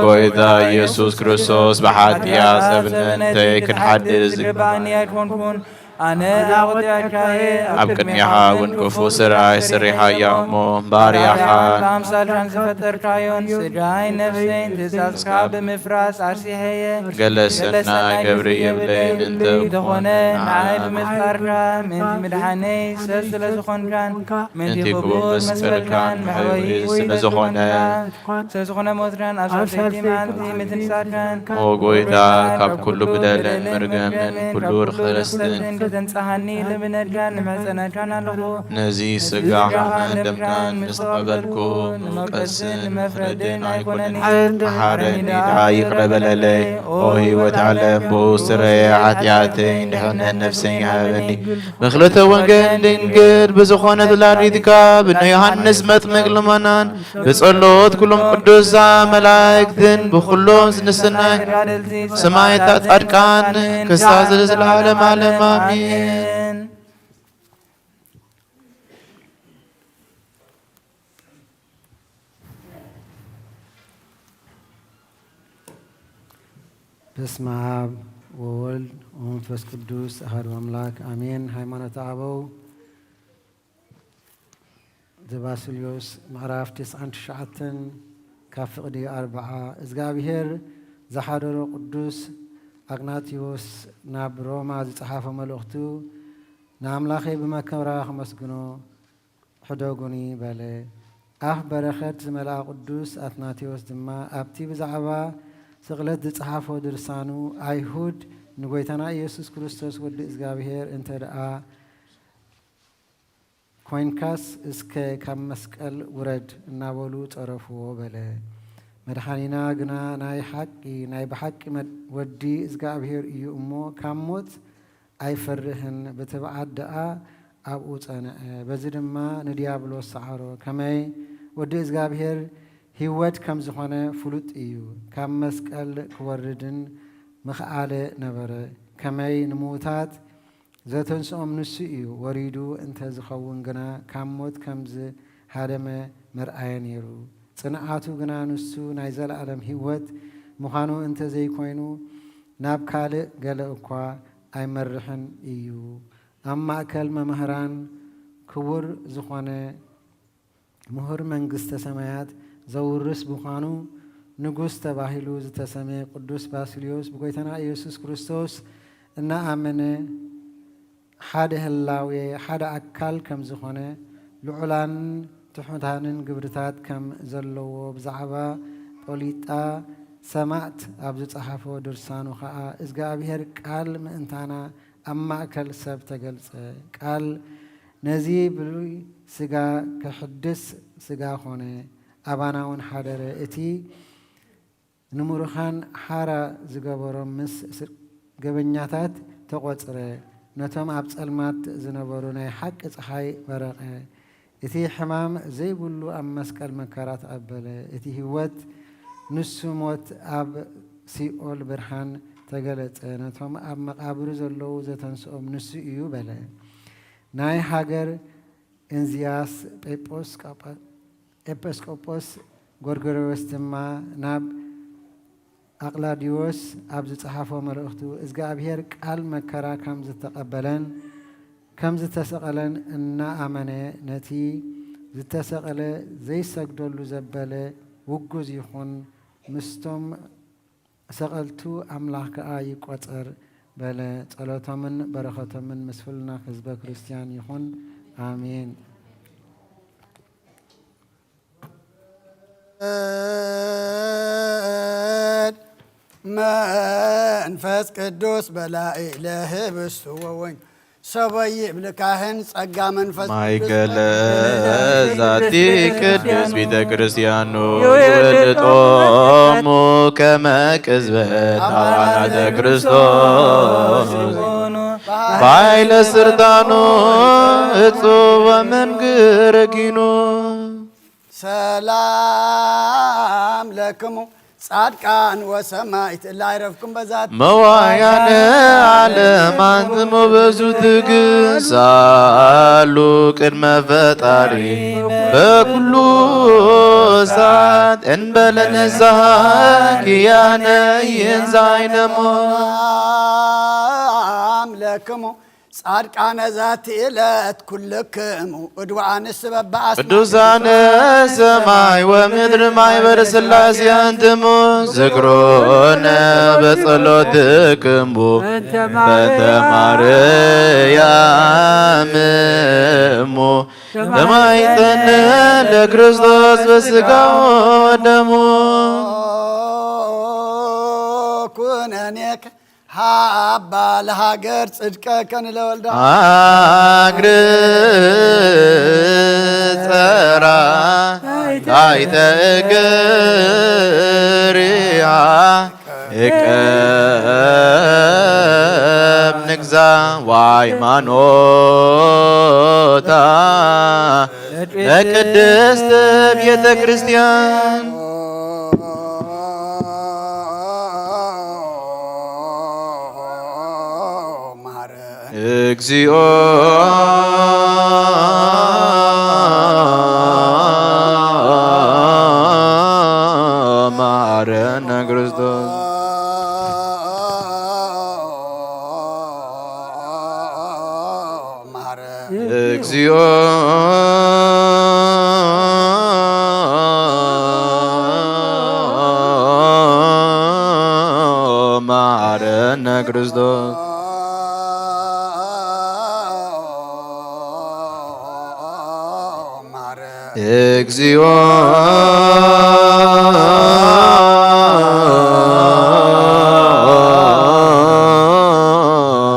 ጎይታ ኢየሱስ ክርስቶስ ብሓጢኣት ሰብነተይ ክንሓድስ ዝግባእኒ ኣይኮንኩን። ኣነ ኣቑጢዐካየ ኣብ ቅድሚኻ እውን ክፉእ ስራሕ ሰሪሓ እያ እሞ ባርያኻን ኣምሳልካን ዝፈጠርካዮን ስጋይ ነፍሰይን ትእዛዝካ ብምፍራስ ኣርሲሐየ። ገለ ሰናይ ገብሪ የብለይን እንተ እንተኾነ ንዓይ ብምፍጣርካ ምእንቲ ምድሓነይ ሰብ ስለ ዝኾንካን ምእንቲ ክቡር መስቀልካን መሕወይ ስለ ዝኾነ ስለ ዝኾነ ሞትካን ኣብ ሳልሰይቲ መዓልቲ ምትንሳእካን ኦ ጎይታ ካብ ኩሉ በደልን መርገምን ኩሉ ርኸረስትን ከተንጽሃኒ ልምነድካን ንምሕጸነካን ኣለኹ። ነዚ ስጋኻን ደምካን ምስ ተቐበልኩ ንመውቀስን ንመፍረድን ኣይኮነን። መሓረኒ ደኣ ይቕረ በለለይ። ኦ ህይወት ዓለም ብኡ ስረየ ሓጢኣተይ ድሕነት ነፍሰይ ይሃበኒ። ብኽልተ ወገን ድንግል ብዝኾነት ወላዲትካ ብነ ዮሃንስ መጥምቅ ልመናን ብጸሎት ኩሎም ቅዱሳን መላእክትን ብኹሎም ንስናይ ሰማዕታት ጻድቃን ክሳብ ዘለዓለም ዓለም ኣሜን። በስመ አብ ወወልድ ወመንፈስ ቅዱስ አሐዱ አምላክ አሜን። ሃይማኖተ አበው ዘባስልዮስ ምዕራፍ ተስዓን ትሽዓተን ካብ ፍቕዲ ኣርብዓ። እግዚኣብሔር ዝሓደሮ ቅዱስ ኣግናጢዎስ ናብ ሮማ ዝጸሓፎ መልእኽቱ ንኣምላኸይ ብመከራ ከመስግኖ ሕደጉኒ በለ። ኣፍ በረኸት ዝመልኣ ቅዱስ ኣትናቴዎስ ድማ ኣብቲ ብዛዕባ ስቕለት ዝጸሓፎ ድርሳኑ፣ ኣይሁድ ንጎይታና ኢየሱስ ክርስቶስ ወዲ እግዚኣብሔር እንተ ደኣ ኮይንካስ እስከ ካብ መስቀል ውረድ እናበሉ ጸረፍዎ በለ። መድሓኒና ግና ናይ ሓቂ ናይ ብሓቂ መድ- ወዲ እግዚኣብሔር እዩ እሞ ካብ ሞት ኣይፈርህን ብትብዓት ደኣ ኣብኡ ጸንዐ። በዚ ድማ ንድያብሎስ ሰዓሮ። ከመይ ወዲ እግዚኣብሔር ህይወት ከም ዝኾነ ፍሉጥ እዩ። ካብ መስቀል ክወርድን ምኽኣለ ነበረ። ከመይ ንምዉታት ዘተንስኦም ንሱ እዩ። ወሪዱ እንተ ዝኸውን ግና ካብ ሞት ከም ዝሃደመ መርኣየ ነይሩ። ጽንዓቱ ግና ንሱ ናይ ዘለኣለም ህይወት ምዃኑ እንተ ዘይኮይኑ ናብ ካልእ ገለ እኳ ኣይመርሕን እዩ። ኣብ ማእከል መምህራን ክቡር ዝኾነ ምሁር መንግስተ ሰማያት ዘውርስ ምዃኑ ንጉስ ተባሂሉ ዝተሰምየ ቅዱስ ባስልዮስ ብጎይታና ኢየሱስ ክርስቶስ እናኣመነ ሓደ ህላዌ፣ ሓደ ኣካል ከም ዝኾነ ልዑላን ትሑታንን ግብርታት ከም ዘለዎ ብዛዕባ ጦሊጣ ሰማዕት ኣብ ዝጸሓፎ ድርሳኑ ኸኣ፣ እዝግኣብሄር ቃል ምእንታና ኣብ ማእከል ሰብ ተገልጸ። ቃል ነዚ ብሉይ ስጋ ከሕድስ ስጋ ኾነ፣ ኣባና እውን ሓደረ። እቲ ንምሩኻን ሓራ ዝገበሮም ምስ ስ-፣ ገበኛታት ተቖጽረ። ነቶም ኣብ ጸልማት ዝነበሩ ናይ ሓቂ ጸሓይ በረቐ። እቲ ሕማም ዘይብሉ ኣብ መስቀል መከራ ተቐበለ። እቲ ህይወት ንሱ ሞት ኣብ ሲኦል ብርሃን ተገለጸ። ነቶም ኣብ መቓብር ዘለዉ ዘተንስኦም ንሱ እዩ በለ። ናይ ሃገር እንዝያስ ጴጶስ ቃጳ-፣ ኤጲስቆጶስ ጎርጎርዮስ ድማ ናብ ኣቕላድዮስ ኣብ ዝጸሓፎ መልእኽቱ፣ እዝግኣብሄር ቃል መከራ ከም ዝተቐበለን ከም ዝተሰቐለን እናኣመነ፣ ነቲ ዝተሰቐለ ዘይሰግደሉ ዘበለ ውጉዝ ይኹን፣ ምስቶም ሰቐልቱ ኣምላኽ ከኣ ይቆጸር በለ። ጸሎቶምን በረኸቶምን ምስ ፍሉናኽ ህዝበ ክርስትያን ይኹን። ኣሜን። መንፈስ ቅዱስ በላኢ ለህብስቱ ወወይን ሰበይ ይብል ካህን ጸጋ መንፈስ ማይ ቅዱስ ገለ ዛቲ ቅድስት ቤተ ክርስቲያኑ ይውልጦሙ ከመ ቅዝበት አባላተ ክርስቶስ ባይለ ስርጣኑ እጹ ወመንግር ጊኑ ሰላም ለክሙ ጻድቃን ወሰማዕት እለ አይረፍኩም በዛቲ መዋያነ ዓለም አንትሙ ብዙ ትግሳሉ ቅድመ ፈጣሪ በኩሉ ሰዓት እንበለ ንስሐ ኪያነ ይንዛይነሞ ለክሙ ጻድቃነ ዛቲ ዕለት ኩልክሙ እድዋንስ በበአስማት ቅዱሳነ ሰማይ ወምድር ማይበር ሥላሴ አንትሙ ዝክሮነ በጸሎትክሙ በእንተ ማርያም እሙ ተማይጸነ ለክርስቶስ በሥጋው ወደሙ ኩነኔከ ሃባ ለሃገር ጽድቀ ከንለወልዳ አግር ጸራ ታይተ እግሪያ እቀብ ንግዛ ወሃይማኖታ ለቅድስት ቤተ ክርስቲያን እግዚኦ መሐረነ ክርስቶስ። እግዚኦ መሐረነ ክርስቶስ። እግዚኦ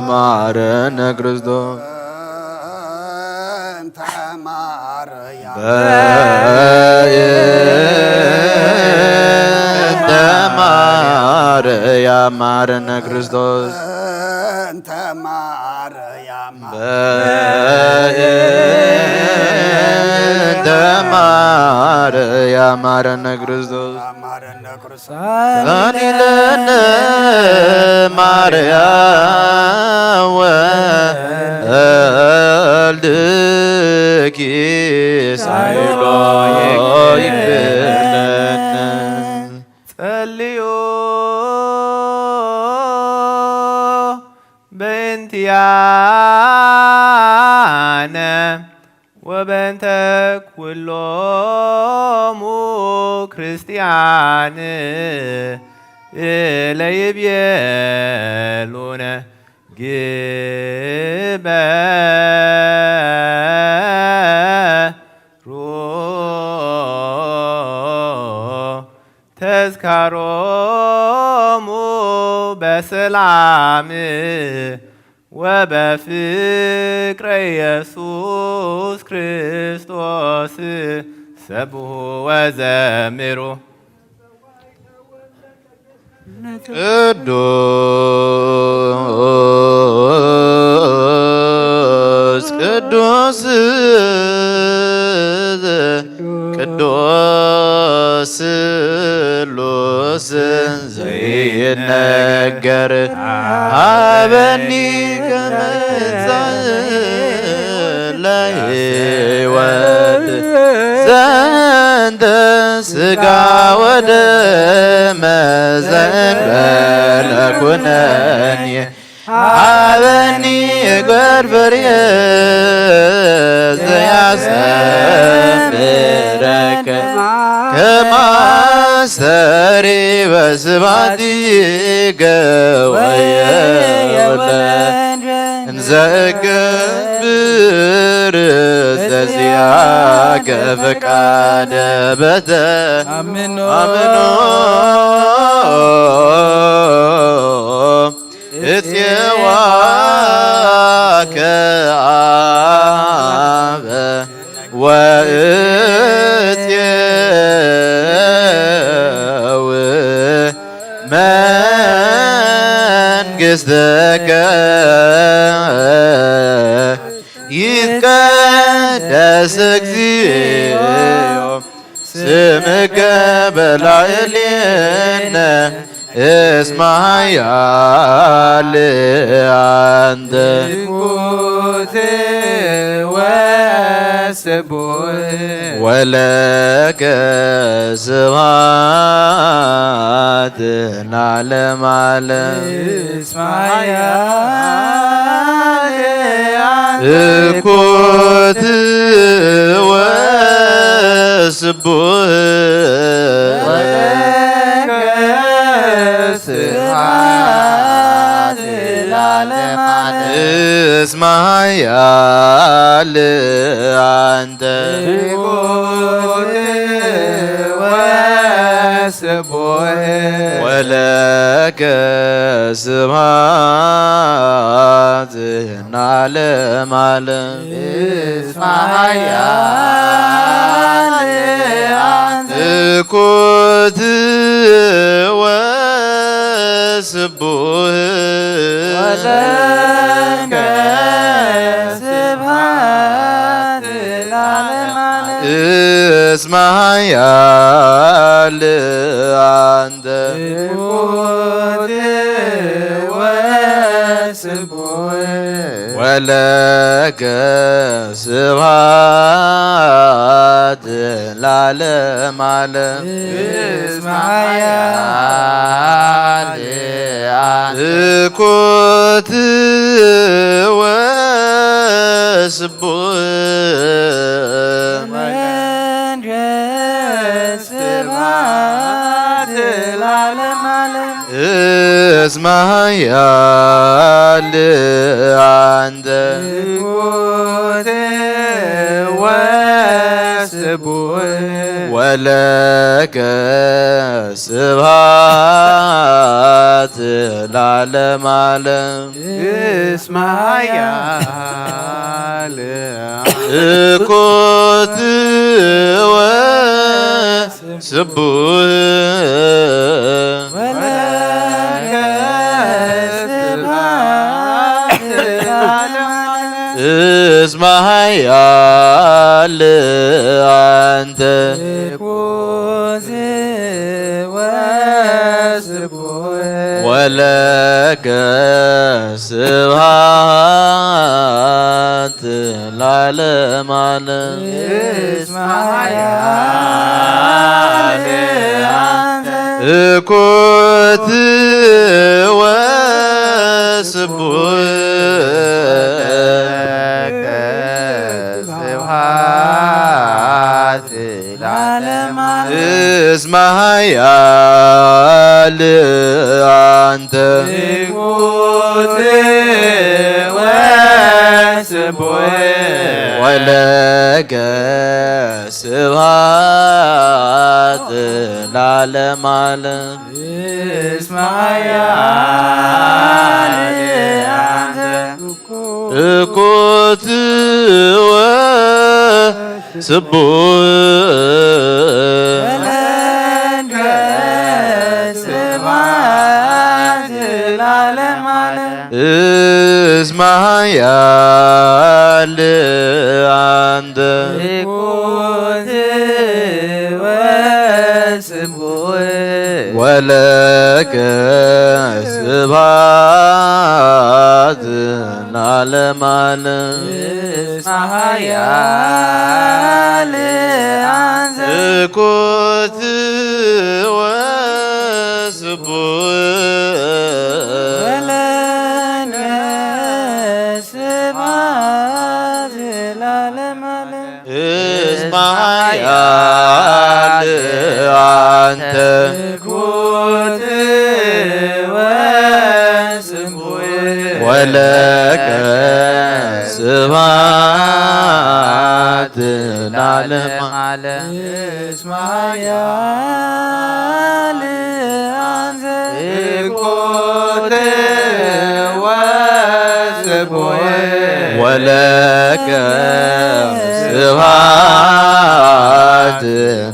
መሐረነ ክርስቶስ። በእንተ ማርያም መሐረነ ክርስቶስ። በእንተ ማርያም መሐረነ ክርስቶስ። ሰአሊ ለነ ማርያም ወልድኪ ሳይሎ ይግበረነ። ጸልዩ በእንቲአነ ወበእንተ ኩሎሙ ክርስቲያን እለ ይቤሉነ ግበሩ ተዝካሮሙ በሰላም ወበፍቅረ ኢየሱስ ክርስቶስ ሰብሑ ወዘምሩ። ቅዱስ ቅዱስ ቅዱስ ስሉስ ዘይነገር ሀበኒ ከመ ለሕይወት ዘንተ ስጋ ወደመ ዘእንበለ ኩነኒ ሀበኒ እግበር ፍሬ ዘያስተምረከ ከማስተሪ በስባቲከ ወየውለ እንዘ እገብር ዘዚአከ ፈቃደ በተ አምኖ አምኖ እፄዋከ አበ ወእፄው መንግሥተከ ይትቀደስ እግዚኦ ስምከ በላዕሌነ እስመ ኃያል አንተ ትኩት ወስቡሕ ወለከ ስብሐት ለዓለመ ዓለም። እስመ ኃያል አንተ ትኩት ወስቡሕ ወለከ ስብሐት ለዓለመ ዓለም። እስመ ኃያል አንተ ትኩት ወስቡሕ ወለከ ስብሐት ለዓለመ ዓለም። እስመ ኃያል አንተ ትኩት ወስቡሕ ወለከ ስብሐት ለዓለመ ዓለም። እስመ ኃያል አንተ ትኩት ወስቡሕ ወለከ ስብሐት ለዓለመ ዓለም። እስመ ኃያል አንተ ትኩት ወስቡሕ ወለከ ስብሐት ለዓለመ ዓለም። እስመ ኃያል አንተ ትኩት ወስቡሕ ወለከ ስብሐት ለዓለመ ዓለም። እስመ ኃያል ትኩት ወስቡሕ ወለከ ስብሐት ለዓለመ ዓለም። እስመ ኃያል አንተ ትኩት ወስቡሕ ወለከ ስብሐት ለዓለመ ዓለም። እስመ ኃያል አንተ ትኩት ወስቡሕ ወለከ ስብሐት አንተ ትኩት ወስቡሕ ወለከ ስብሐት ለዓለመ ዓለም። እስመ ኃያል አንተ ትኩት ወስቡሕ ወለከ ስብሐት ለዓለመ ዓለም። እስመ ኃያል አንተ ትኩት ወስቡሕ ወለከ ስብሐት ለዓለመ ዓለም። እስመ ኃያል አንተ ትኩት ወስቡሕ ወለከ ስብሐት ለዓለመ ዓለም። እስመ ኃያል አንተ ትኩት ወስቡሕ ወለከ ስብሐት ለዓለመ ዓለም። እስመ ኃያል አንተ ትኩት ወስቡሕ ወለከ ስብሐት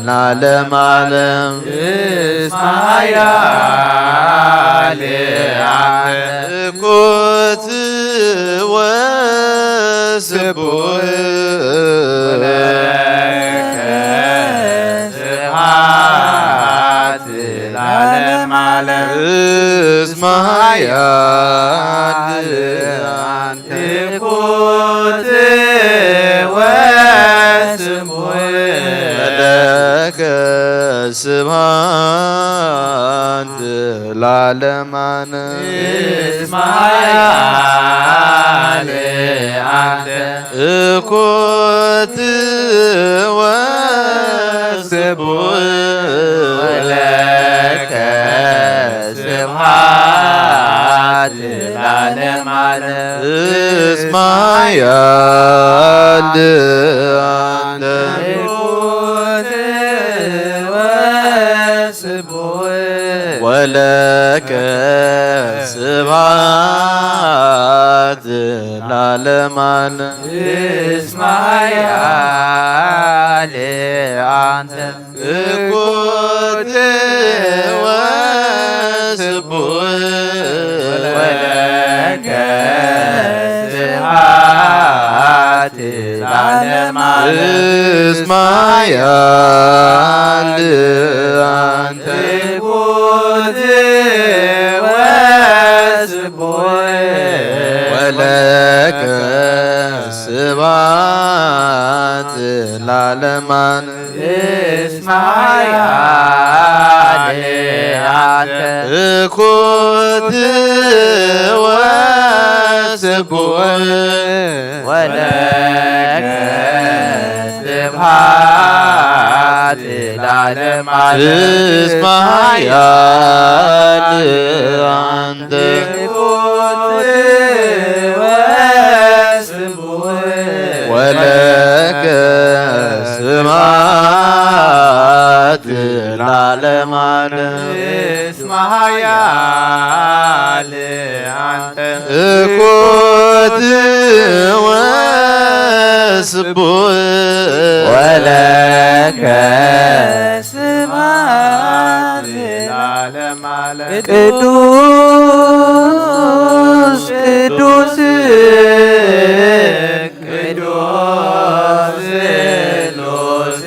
ለዓለመ ዓለም። እስመ ኃያል አንተ ትኩት ወስቡሕ ወለከ ስብሐት ለዓለመ ዓለም። እስመ ኃያል አንተ ትኩት ወስቡሕ ወለከ ስብሐት ለዓለመ ዓለም። እስመ ኃያል አንተ ትኩት ወስቡሕ ወለከ ስብሐት ለዓለመ ዓለም። እስመ ኃያል አንተ ትኩት ወስቡሕ ወለከ ስብሐት ለዓለመ ዓለም። እስመ ኃያል አንተ ትኩት ወስቡሕ ወለከ ስብሐት ለዓለመ ዓለም። እስመ ኃያል አንተ ትኩት ወስቡሕ ወለከ ስብሐት ለዓለመ ዓለም። እስመ ኃያል አንተ ትኩት ወስቡሕ ወለከ ስብሐት ለዓለመ ዓለም። እስመ ኃያል አንተ ትኩት ወስቡሕ ወለከ ስብሐት ለዓለመ ዓለም። እስመ ኃያል አንተ ትኩት ወስቡሕ ወለከ ስብሐት ለዓለመ ዓለም። ቅዱስ ቅዱስ ቅዱስ ስሉስ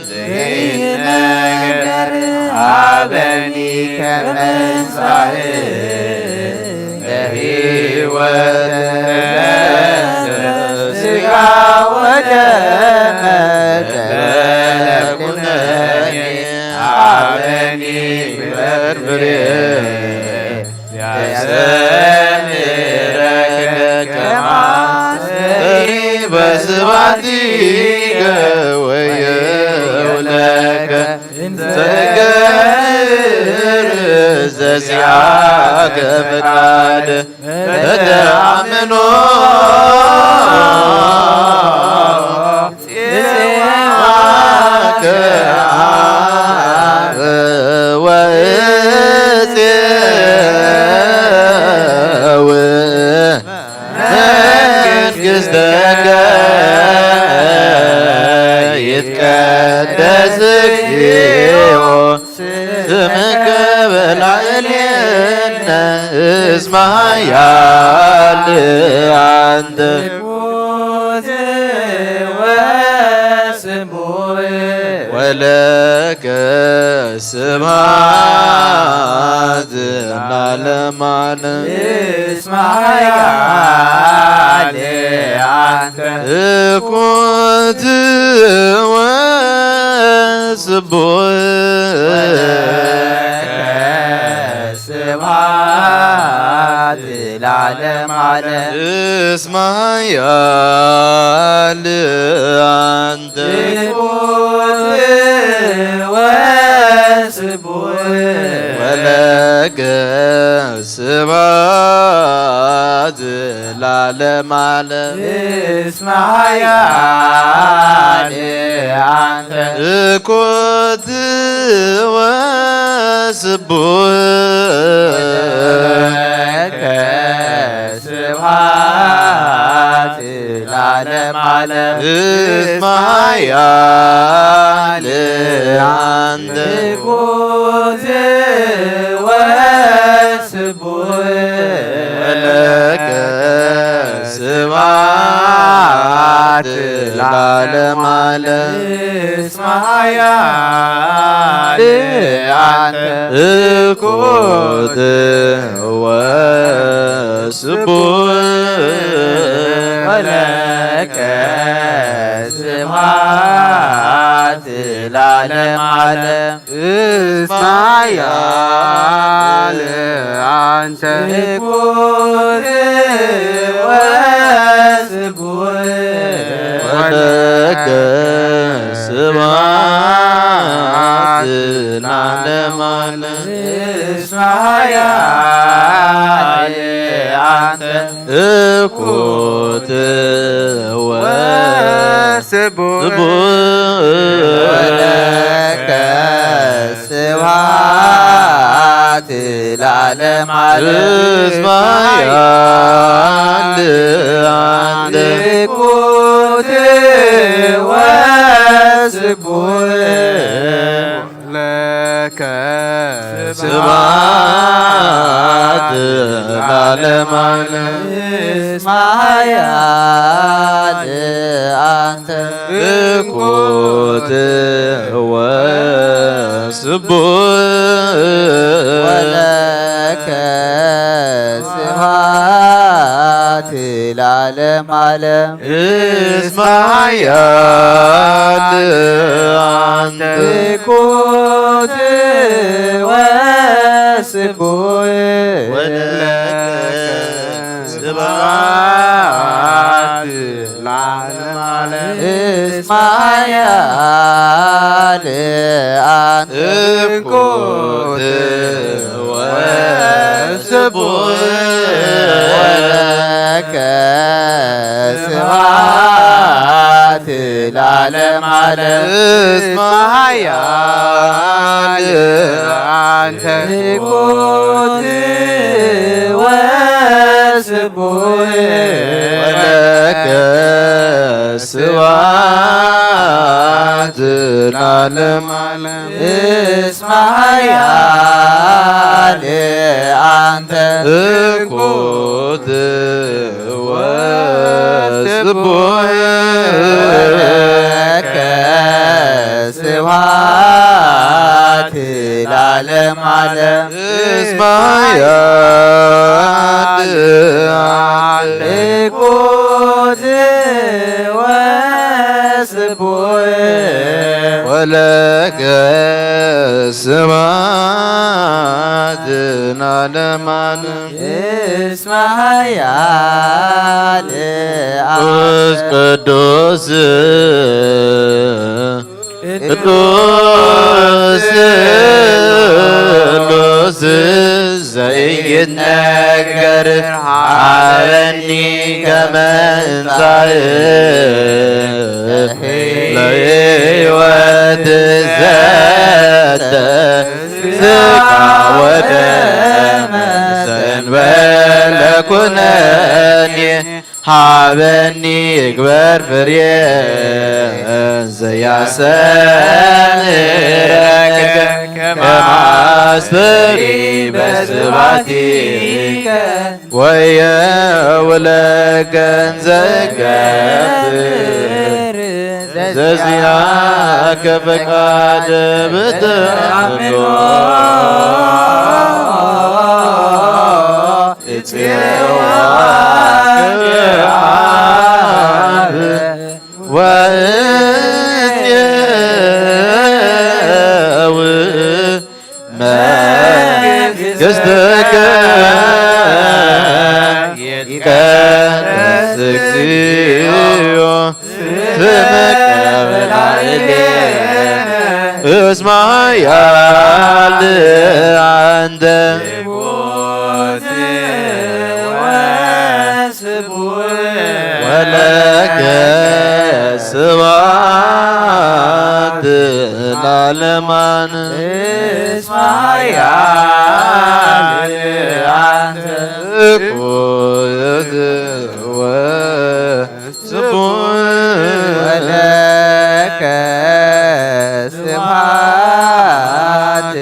ዘይነገር ሀበኒ ከመ እንሳኤ ለሕይወት ሥጋ ወደም ለኩነኔ ሀበኒ በርብሬ ያሰምረከ ከማስተሪ በስባቲከ ወየውለከ እንተ ገር ዚኣከ ፍቃድ በተኣምኖ ጽዋከ አብ ወእፄው መንግሥተከ ይትቀደስ እግዚኦ ስምከ በላዕሌነ እስመ ኃያል አንተ። ወለከ ስብሐት ለዓለመ ዓለም። እስመ ኃያል አንተ። እኩት ወስቡሕ። ወለከ ስብሐት ለዓለመ ዓለም። እስመ ኃያል አንተ። እኩት ወስቡሕ። ወለከ ስብሐት ለዓለመ ዓለም። እስመ ኃያል አንተ። እኩት ወስቡሕ። ወለከ ስብሐት ለዓለመ ዓለም። እስመ ኃያል አንተ። እኩት ወስቡሕ። ወለከ ስብሐት ለዓለመ ዓለም። እስመ ኃያል አንተ። እኩት ወስቡሕ። ወለከ ስብሐት ለዓለመ ዓለም። እስመ ኃያል አንተ። እኩት ወስቡሕ። ወለከ ስብሐት ለዓለመ ዓለም። እስመ ኃያል አንተ። እኩት ወስቡሕ። ወለከ ስብሐት ለዓለመ ዓለም። እስመ ኃያል አንተ። እኩት ወስቡሕ። ለከ ስብሐት ለዓለመ ዓለም። እስመ ኃያል አንተ። እኩት ወስቡሕ። ወለከ ስብሐት ለዓለመ ዓለም። እስመ ኃያል አንተ። እኩት ወስቡሕ። ወለከ ስብሐት ለዓለመ ዓለም። እስመ ኃያል አንተ። እኩት ወስቡሕ። ወለከ ስብሐት ለዓለመ ዓለም። እስመ ኃያል አንተ። እኩት ወስቡሕ። ወለከ ስብሐት ለዓለመ ዓለም። እስመ ኃያል አንተ። እኩት ወስቡሕ። ወለከ ስብሐት ለዓለመ ዓለም። እስመ ኃያል እኩት ወስቡሕ። ወለከ ስብሐት ለዓለመ ዓለም። እስመ ኃያል ቅዱስ ቅዱስ ቅዱስ ነገር ሃበኒ ከመንጻእ ለህይወት ዘተ ስጋ ወደመ ሰንበለ ኩነኔ ሃበኒ ግበር ፍሬ ዘያሰምረከ ከማስተሪ በስባቲከ ወየውለከ እንዘገብር ዘዚአከ ፈቃድ ብትኣምኖ እጽዋከ አብ ወእትየው መንግሥትከ ይትቀደስ እግዚኦ ስምከ በላዕሌነ እስመ ኃያል አንተ። ወለከ ስብሐት ለዓለመ ዓለም። እስመ ኃያል አንተ። ትኩት ወስቡሕ። ወለከ ስብሐት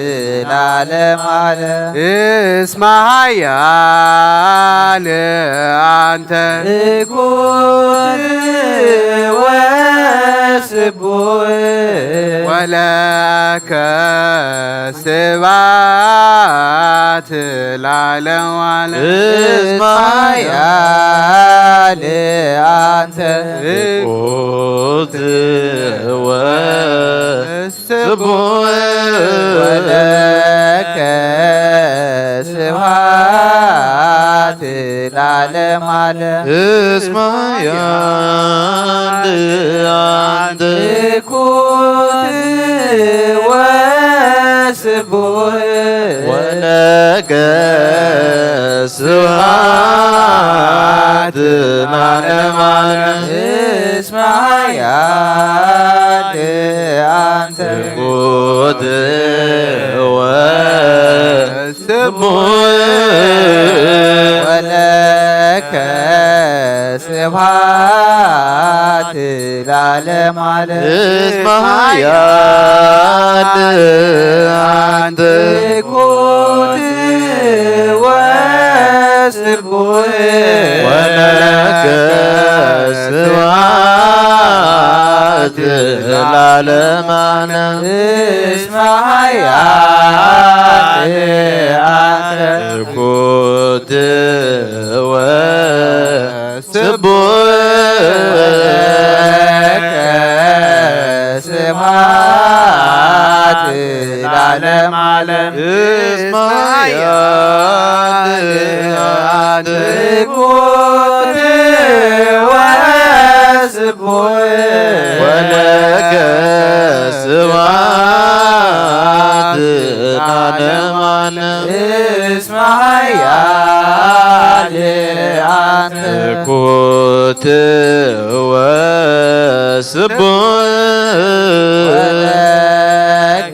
ለዓለመ ዓለም። እስመ ኃያል አንተ። ትኩት ወስቡሕ። ወለከ ስብሐት ለዓለመ ዓለም። እስመ ኃያል አንተ። ትኩት ወስቡሕ። ወለከ ስብሐት ለዓለመ ዓለም። እስመ ኃያል አንተ። ትኩት ወስቡሕ። ወለከ ስብሐት ለዓለመ ዓለም። እስመ ኃያል አንተ። ትኩት ወስቡሕ። ወለከ ስብሐት ለዓለመ ዓለም። እስመ ኃያል አንተ። ትኩት ወስቡሕ። ወለከ ስብሐት ለዓለመ ዓለም። እስመ ኃያል አንተ። ትኩት ወ ስቡሕ። ወለከ ስብሐት ለዓለመ ዓለም። እስመ ኃያል አንተ። ትኩት ወስቡሕ። ወለከ ስብሐት ለዓለመ ዓለም። እስመ ኃያል አንተ። ትኩት ወስቡሕ። ወለከ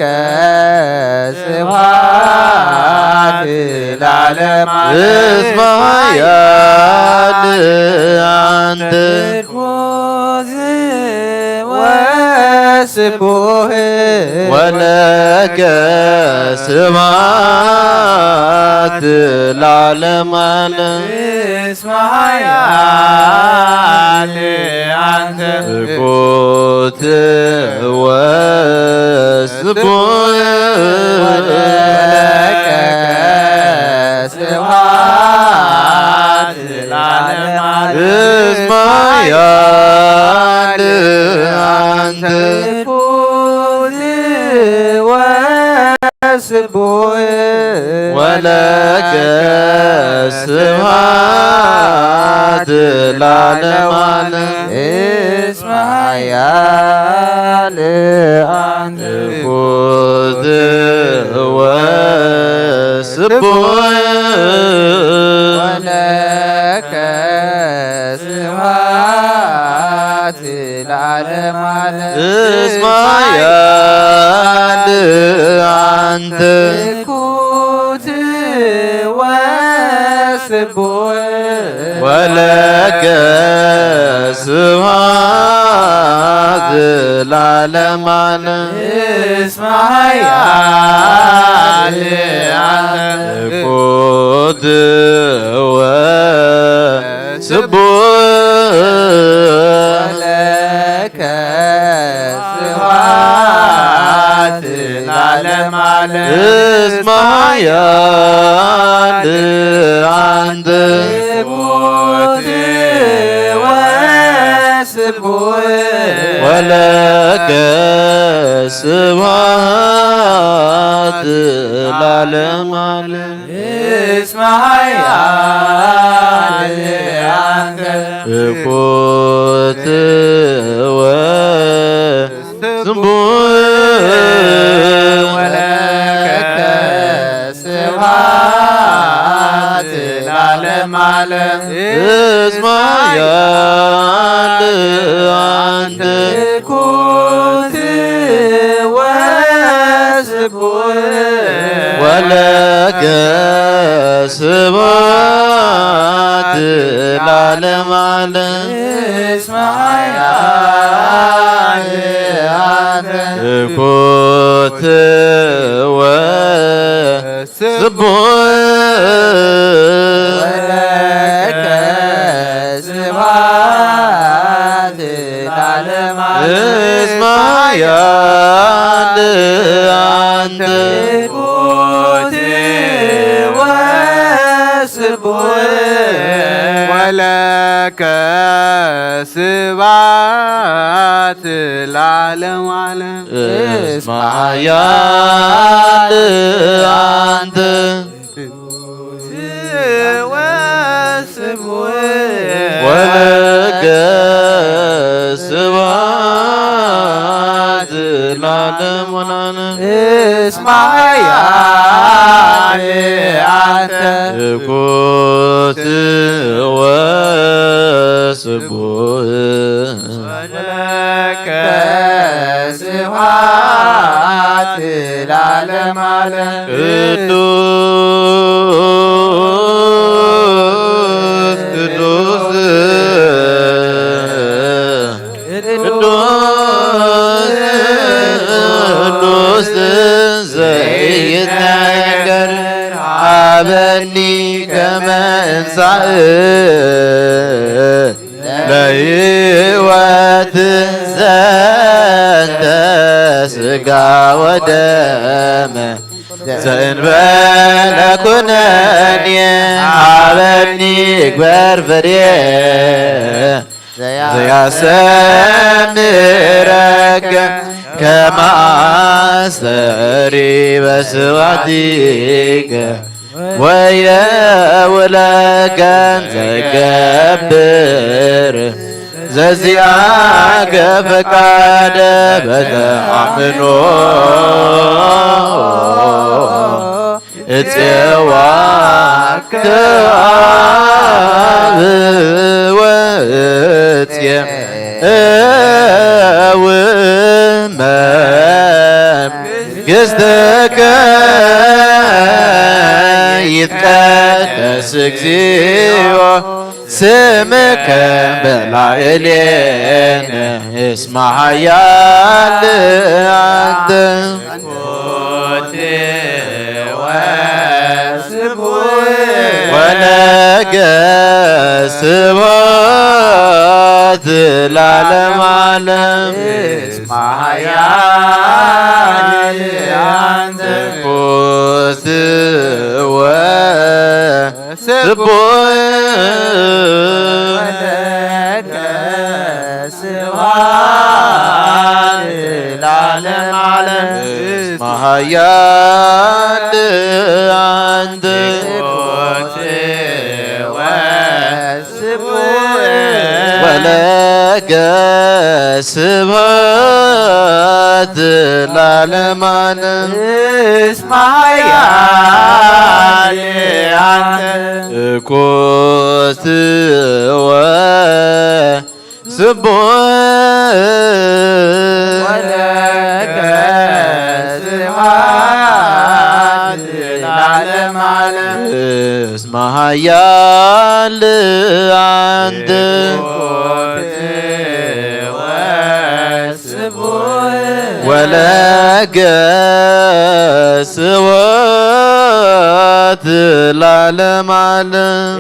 ስብሐት ለዓለመ ዓለም። እስመ ኃያል አንተ። ትኩት ወስቡሕ። ወለከ ስብሐት ለዓለመ ዓለም። እስመ ኃያል አንተ። ትኩት ወስቡሕ። ወለከ ስብሐት ለዓለመ ዓለም። እስመ ኃያል አንተ። ትኩት ወስቡሕ። ወለከ ስብሐት ለዓለመ ዓለም። እስመ ኃያል አንተ። ትኩት ወስ ስቡሕ ወለከ ስብሐት ለዓለመ ዓለም። እስመ ኃያል አንተ። ትኩት ወስቡሕ ወለከ ስብሐት ለዓለመ ዓለም። እስመ ኃያል አንተ። ትኩት ወስቡሕ ወለከ ስብሐት ለዓለመ ዓለም። እስመ ኃያል አንተ። ትኩት ወስቡሕ ወለከ ስብሐት ለዓለመ ዓለም። እስመ ኃያል አንተ። ትኩት ወስቡሕ ወለከ ስብሐት ለዓለመ ዓለም። እስመ ኃያል አንተ። ትኩት ወስቡሕ ወለከ ስብሐት ለዓለመ ዓለም። እስመ ኃያል አንተ። ትኩት ወስቡሕ ወለከ ስብሐት ለዓለመ ዓለም። እስመ ኃያል አንተ። ትኩት ወስቡሕ ወለከ ስብሐት ለዓለመ ዓለም። እስመ ኃያል አንተ። ወስቡሕ ወለከ ስብሐት ለዓለመ ዓለም። እስመ ኃያል አንተ። ትኩት ወስቡሕ ወለከ ስብሐት ለዓለመ ዓለም። ቅዱስ ቅዱስ ቅዱስ ቅዱስ ዘይትነገር ሀበኒ ከመ እንሳእ ለሕይወት ዘንተ ሥጋ ወደመ ዘእንበለ ኩነኔ ሀበኒ ግበር ፍሬ ዘያሰምረከ ከመ አስተሪ በስብሐቲከ ወየውለከ እንዘገብር ዘዚአከ ፈቃደ በተአምኖ እፄዋከ አብ ወእፄ እው መንግሥትከ ይትቀደስ እግዚኦ ስምከ በላዕሌነ እስመ ኃያል አንተ። ወለከ ስብሐት ለዓለመ ዓለም። እስመ ኃያል አንተ። ትኩት ወስቡሕ ወለከ ስብሐት ለዓለመ ዓለም። እስመ ኃያል አንተ። ትኩት ወስቡሕ ወለከ ስብሐት ለዓለመ ዓለም። እስመ ኃያል አንተ እኩት ወስቡሕ ወለከ ስብሐት ለዓለመ ዓለም። እስመ ኃያል አንተ እኩት ወስቡሕ ወለከ ስብሐት ለዓለመ ዓለም።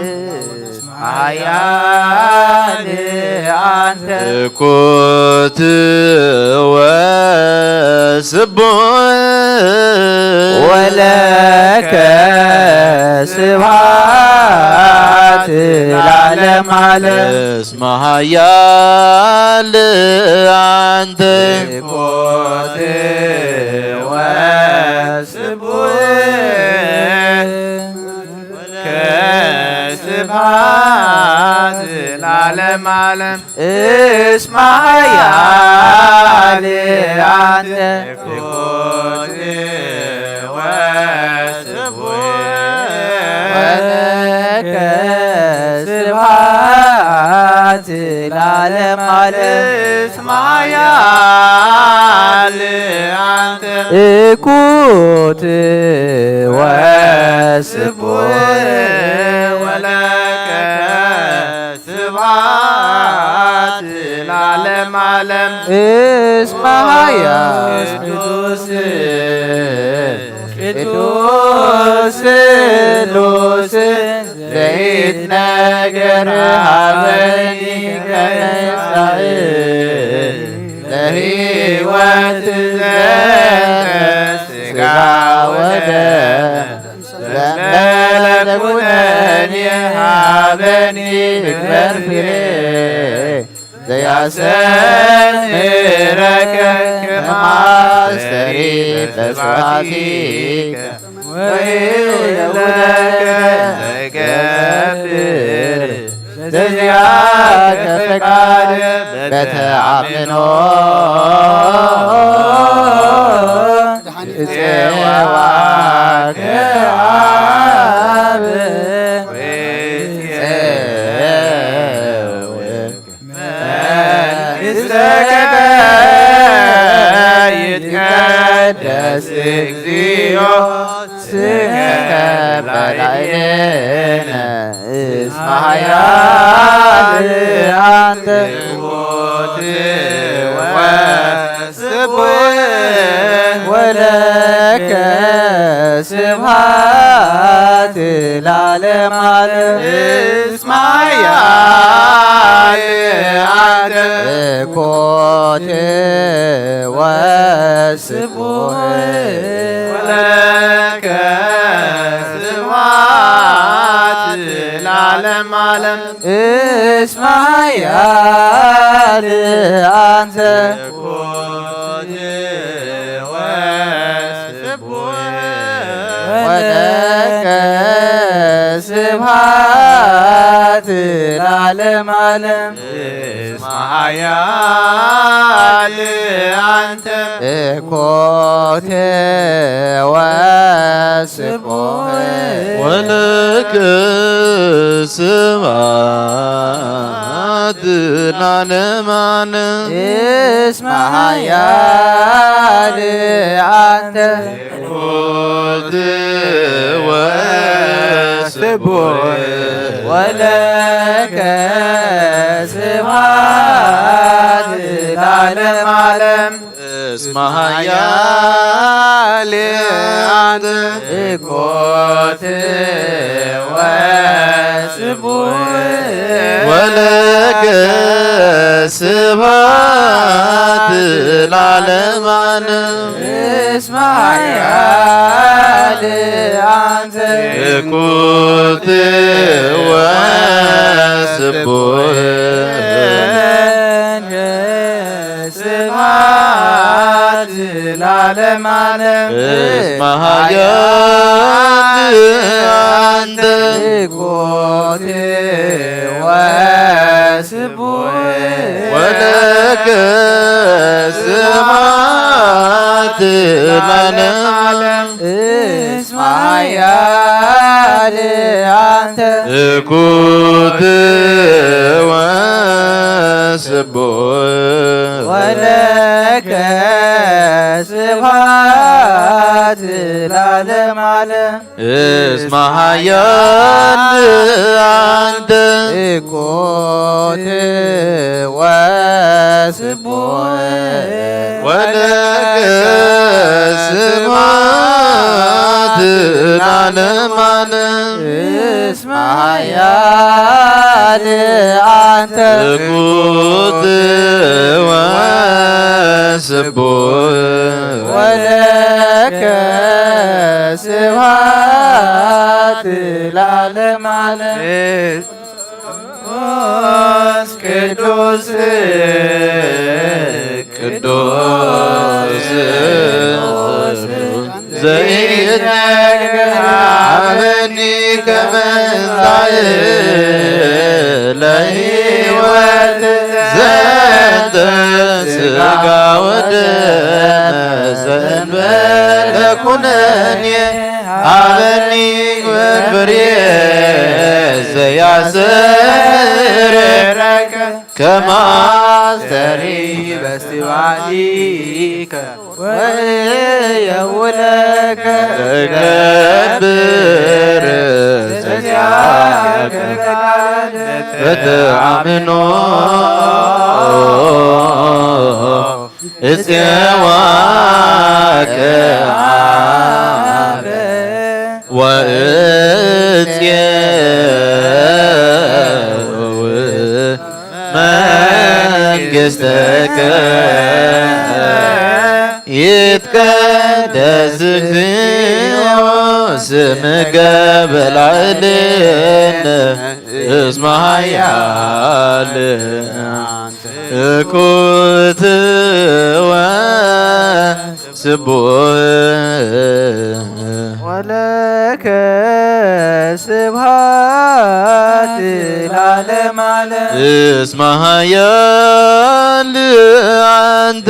ኃያል አንተ እኩት ወስቡሕ ወለከ ስብሐት ለዓለመ ዓለም። እስመ ኃያል አንተ እኩት ወስቡሕ ወለከ ስብሐት ለዓለመ ዓለም። እስመ ኃያል አንተ እኩት ወስቡሕ ወለከ ስብሐት ለዓለመ ዓለም። እስመ ኃያል አንተ እኩት ወስቡሕ ወለከ ስብሐት ለዓለመ ዓለም። እስመ ኃያል ቅዱስ ቅዱስ ስሉስ ዘይትነገር ሀበኒ ከመ ይሳእል ለሕይወት ዘንተ ሥጋ ወደም ዘመለኩነኒ ሀበኒ እግበር ፍሬ ዘያሰምረከ ከመ አስተሪ በስብሐቲከ ወይለውለከ ዘይገብር ዘዚአከ ፈቃድ በተአምኖ እፄዋከ አብ ወይትጼወ መንግሥተከ ይትቀደስ እግዚኦ ስምከ በላዕሌነ እስመ ኃያል አንተ ትሑት ወስቡሕ ወለከ ስብሐት ለዓለመ ዓለም። እስመ ኃያል አንተ እኮት ወስቡሕ ወለከ ስብሐት ለዓለመ ዓለም። እስመ ኃያል አንተ እኮት ወስቡሕ ወለከ ስብሐት ለዓለመ ዓለም። እስመ ኃያል አንተ እኮት ወስቡሕ ወለከ ስብሐት ለዓለመ ዓለም። እስመ ኃያል አንተ ትሑት ወስቡሕ ወለከ ስብሐት ለዓለመ ዓለም። እስመ ኃያል አንተ እኮት ወስቡሕ ወለከ ስብሐት ለዓለመ ዓለም። እስመ ኃያል አንተ እኩት ወስቡሕ ስብሐት ለዓለመ ዓለም። እስመ ኃያል አንተ እኮት ወስቡሕ ወለከ ስብሐት ለዓለመ ዓለም። እስመ ኃያል አንተ እኩት ወስቡሕ ወለከ ስብሐት ለዓለመ ዓለም። እስመ ኃያል አንተ እኩት ወስቡሕ ወለከ ስብሐት ለዓለመ ዓለም። እስመ ኃያል አንተ እኩት ወስቡሕ ወለከ ስብሐት ለዓለመ ዓለም። ቅዱስ ቅዱስ ዘይትነግር ሀበኒ ከመ እንታየ ለሕይወት ዘንተ ሥጋ ወደመ ዘእንበለ ኩነኔ ሀበኒ ፍሬ ዘያስተርእየከ ከመ አስተርኢ በስባዲከ ወእየውለከ እገብር ዘዚአከ ቃል በተአምኖ እፄዋከ አበ ወእፄው መንግሥተከ ይትቀደስ እግዚኦ ስምከ በላዕሌነ እስመ ኃያል እኩት ወስቡሕ ወለከ ስብሐት ለዓለመ ዓለም። እስመ ኃያል አንተ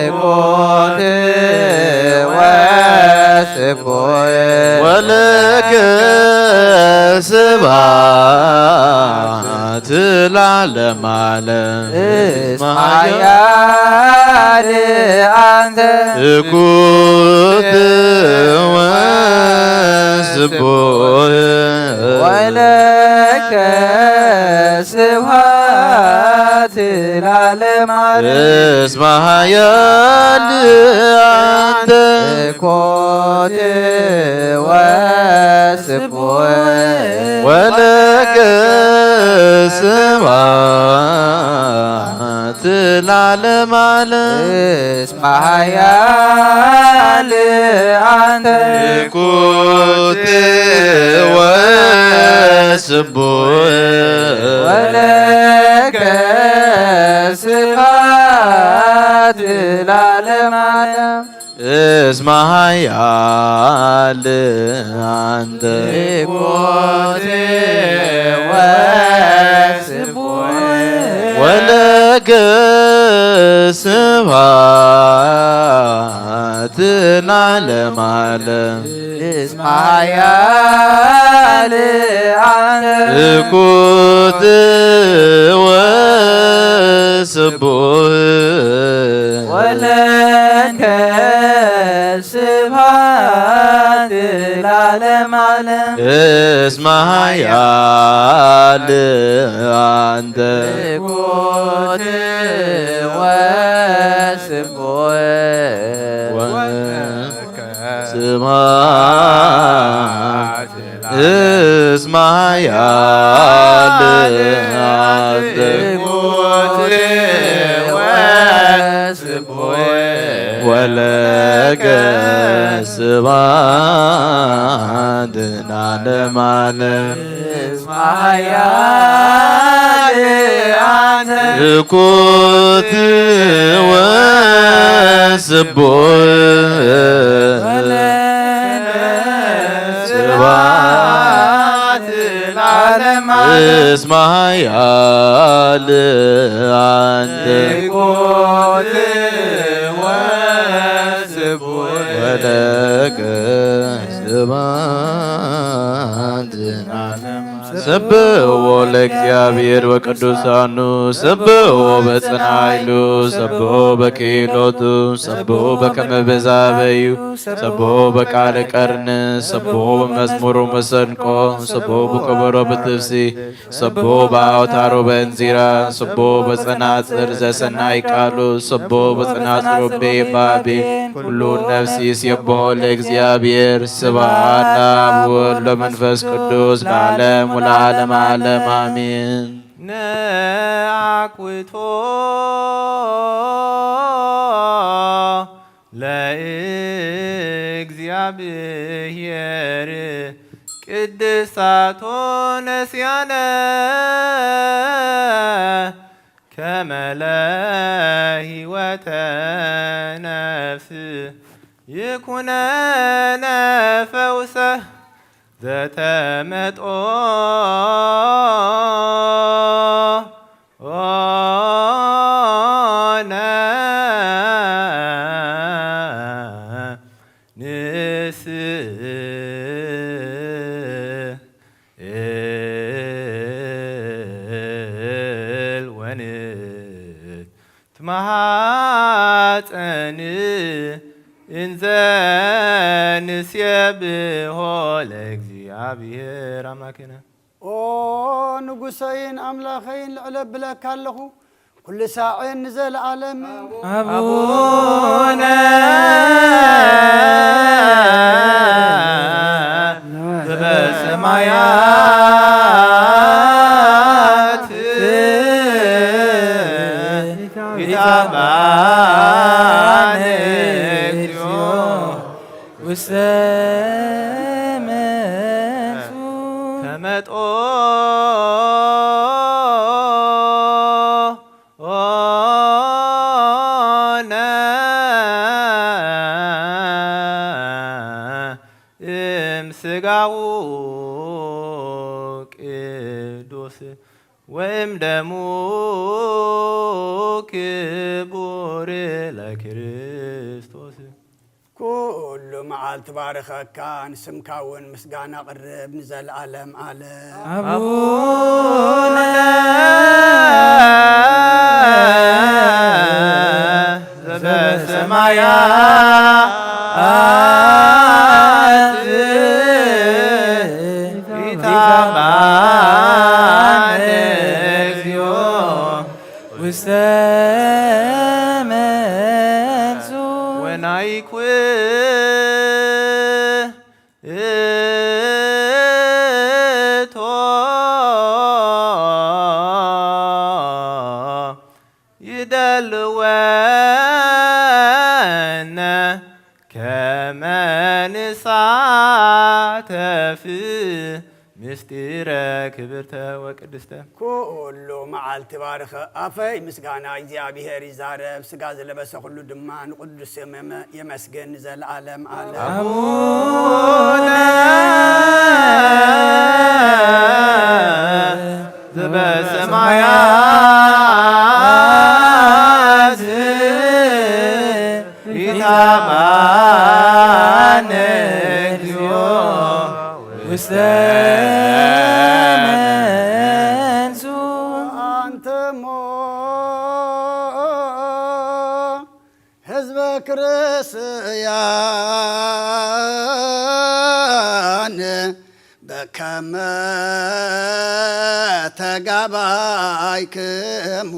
እኩት ወስቡሕ ወለከ ስብሐት ለዓለመ ዓለም። እስመ ኃያል አንተ እኩት ወስቡሕ ወለከ ስብሐት ለዓለመ ዓለም። እስመ ኃያል አንተ እኩት ወስቡሕ ወለከ ስብሐት ለዓለመ ዓለም። እስመ ኃያል አንተ እኩት ወስቡሕ ወለከ ስብሐት ለዓለመ ዓለም። እስመ ኃያል አንተ እኩት ወስቡሕ ወለከ ስብሐት ለዓለመ ዓለም። እስመ ኃያል አንተ እኩት ወስቡሕ ወለከ ስብሐት ለዓለመ ዓለም። እስመ ኃያል አንተ እኩት ወስቡሕ ወለከ ስብሐት እስመ ኃያል አንተ እኩት ወስቡሕ ወለከ ስብሐት ለዓለመ ዓለም። እስመ ኃያል አንተ እኩት ወስቡሕ ወለከ ስብሐት ለዓለመ ዓለም። እስመ ኃያል አንተ እኩት ወስቡሕ ወለከ ስብሐት ስብሕዎ ለእግዚኣብሔር ወቅዱሳኑ፣ ስብሕዎ በጽንዓይሉ፣ ስብሕዎ በክኢሎቱ፣ ስብሕዎ በከመ ብዛበዩ፣ ስብሕዎ በቃለ ቀርኒ፣ ስብሕዎ በመዝሙሩ መሰንቆ፣ ስብሕዎ በከበሮ ብትፍሲ፣ ስብሕዎ በአውታሩ በእንዚራ፣ ስብሕዎ በጸናጽል ዘሰናይ ቃሉ፣ ስብሕዎ በጸናጽሉ ቤባቤ። ኩሉ ነፍስ ይሴብሖ ለእግዚኣብሔር። ስብሐት ለአብ ወወልድ ወመንፈስ ቅዱስ ለዓለም ወለዓለም ዓለም አሜን። ነአኩቶ ለእግዚኣብሔር ቅድሳቶ ነስያነ ከመ ለህይወተ ነፍስ ይኩነነ ፈውሰ ዘተመጦ ኦነ ንስእል ወንትማሃፀን እንዘ ንሴብሖ ለእግዚኣብሔር ኣምላክነ። ኦ ንጉሰይን ኣምላኸይን ልዕለ ብለካ ኣለኹ፣ ኩሉ ሳዕን ንዘለዓለም። ኣቡነ ዘበሰማያት ይትባረክ ስምከ ውስተ መንሱ ተመጦ ኦነ እም ስጋሁ ቅዱስ ወእም ደሙ ክቡር ለክርስቶስ። ኩሉ መዓልቲ ባርኸካ፣ ንስምካ እውን ምስጋና ኣቕርብ ንዘለዓለም ዓለም። ኣቡነ ዘበሰማያት ኢታባነ እግዚኦ ውስተ መንሱ ወናይኩ እቶ ይደልወነ ከመ ንሳተፍ ምስጢረ ክብርተ ወቅድስተ። ኩሉ መዓልቲ ባርኸ ኣፈይ ምስጋና እግዚኣብሔር ይዛረብ፣ ስጋ ዝለበሰ ኩሉ ድማ ንቅዱስ ስም የመ-፣ የመስግን ንዘለዓለም ዓለም። ኣቡነ ዘበሰማያት ኢታባነ እግዚኦ ውስተ መንሱ። አንተሞ ህዝበ ክርስቲያን በከመ ተጋባይክሙ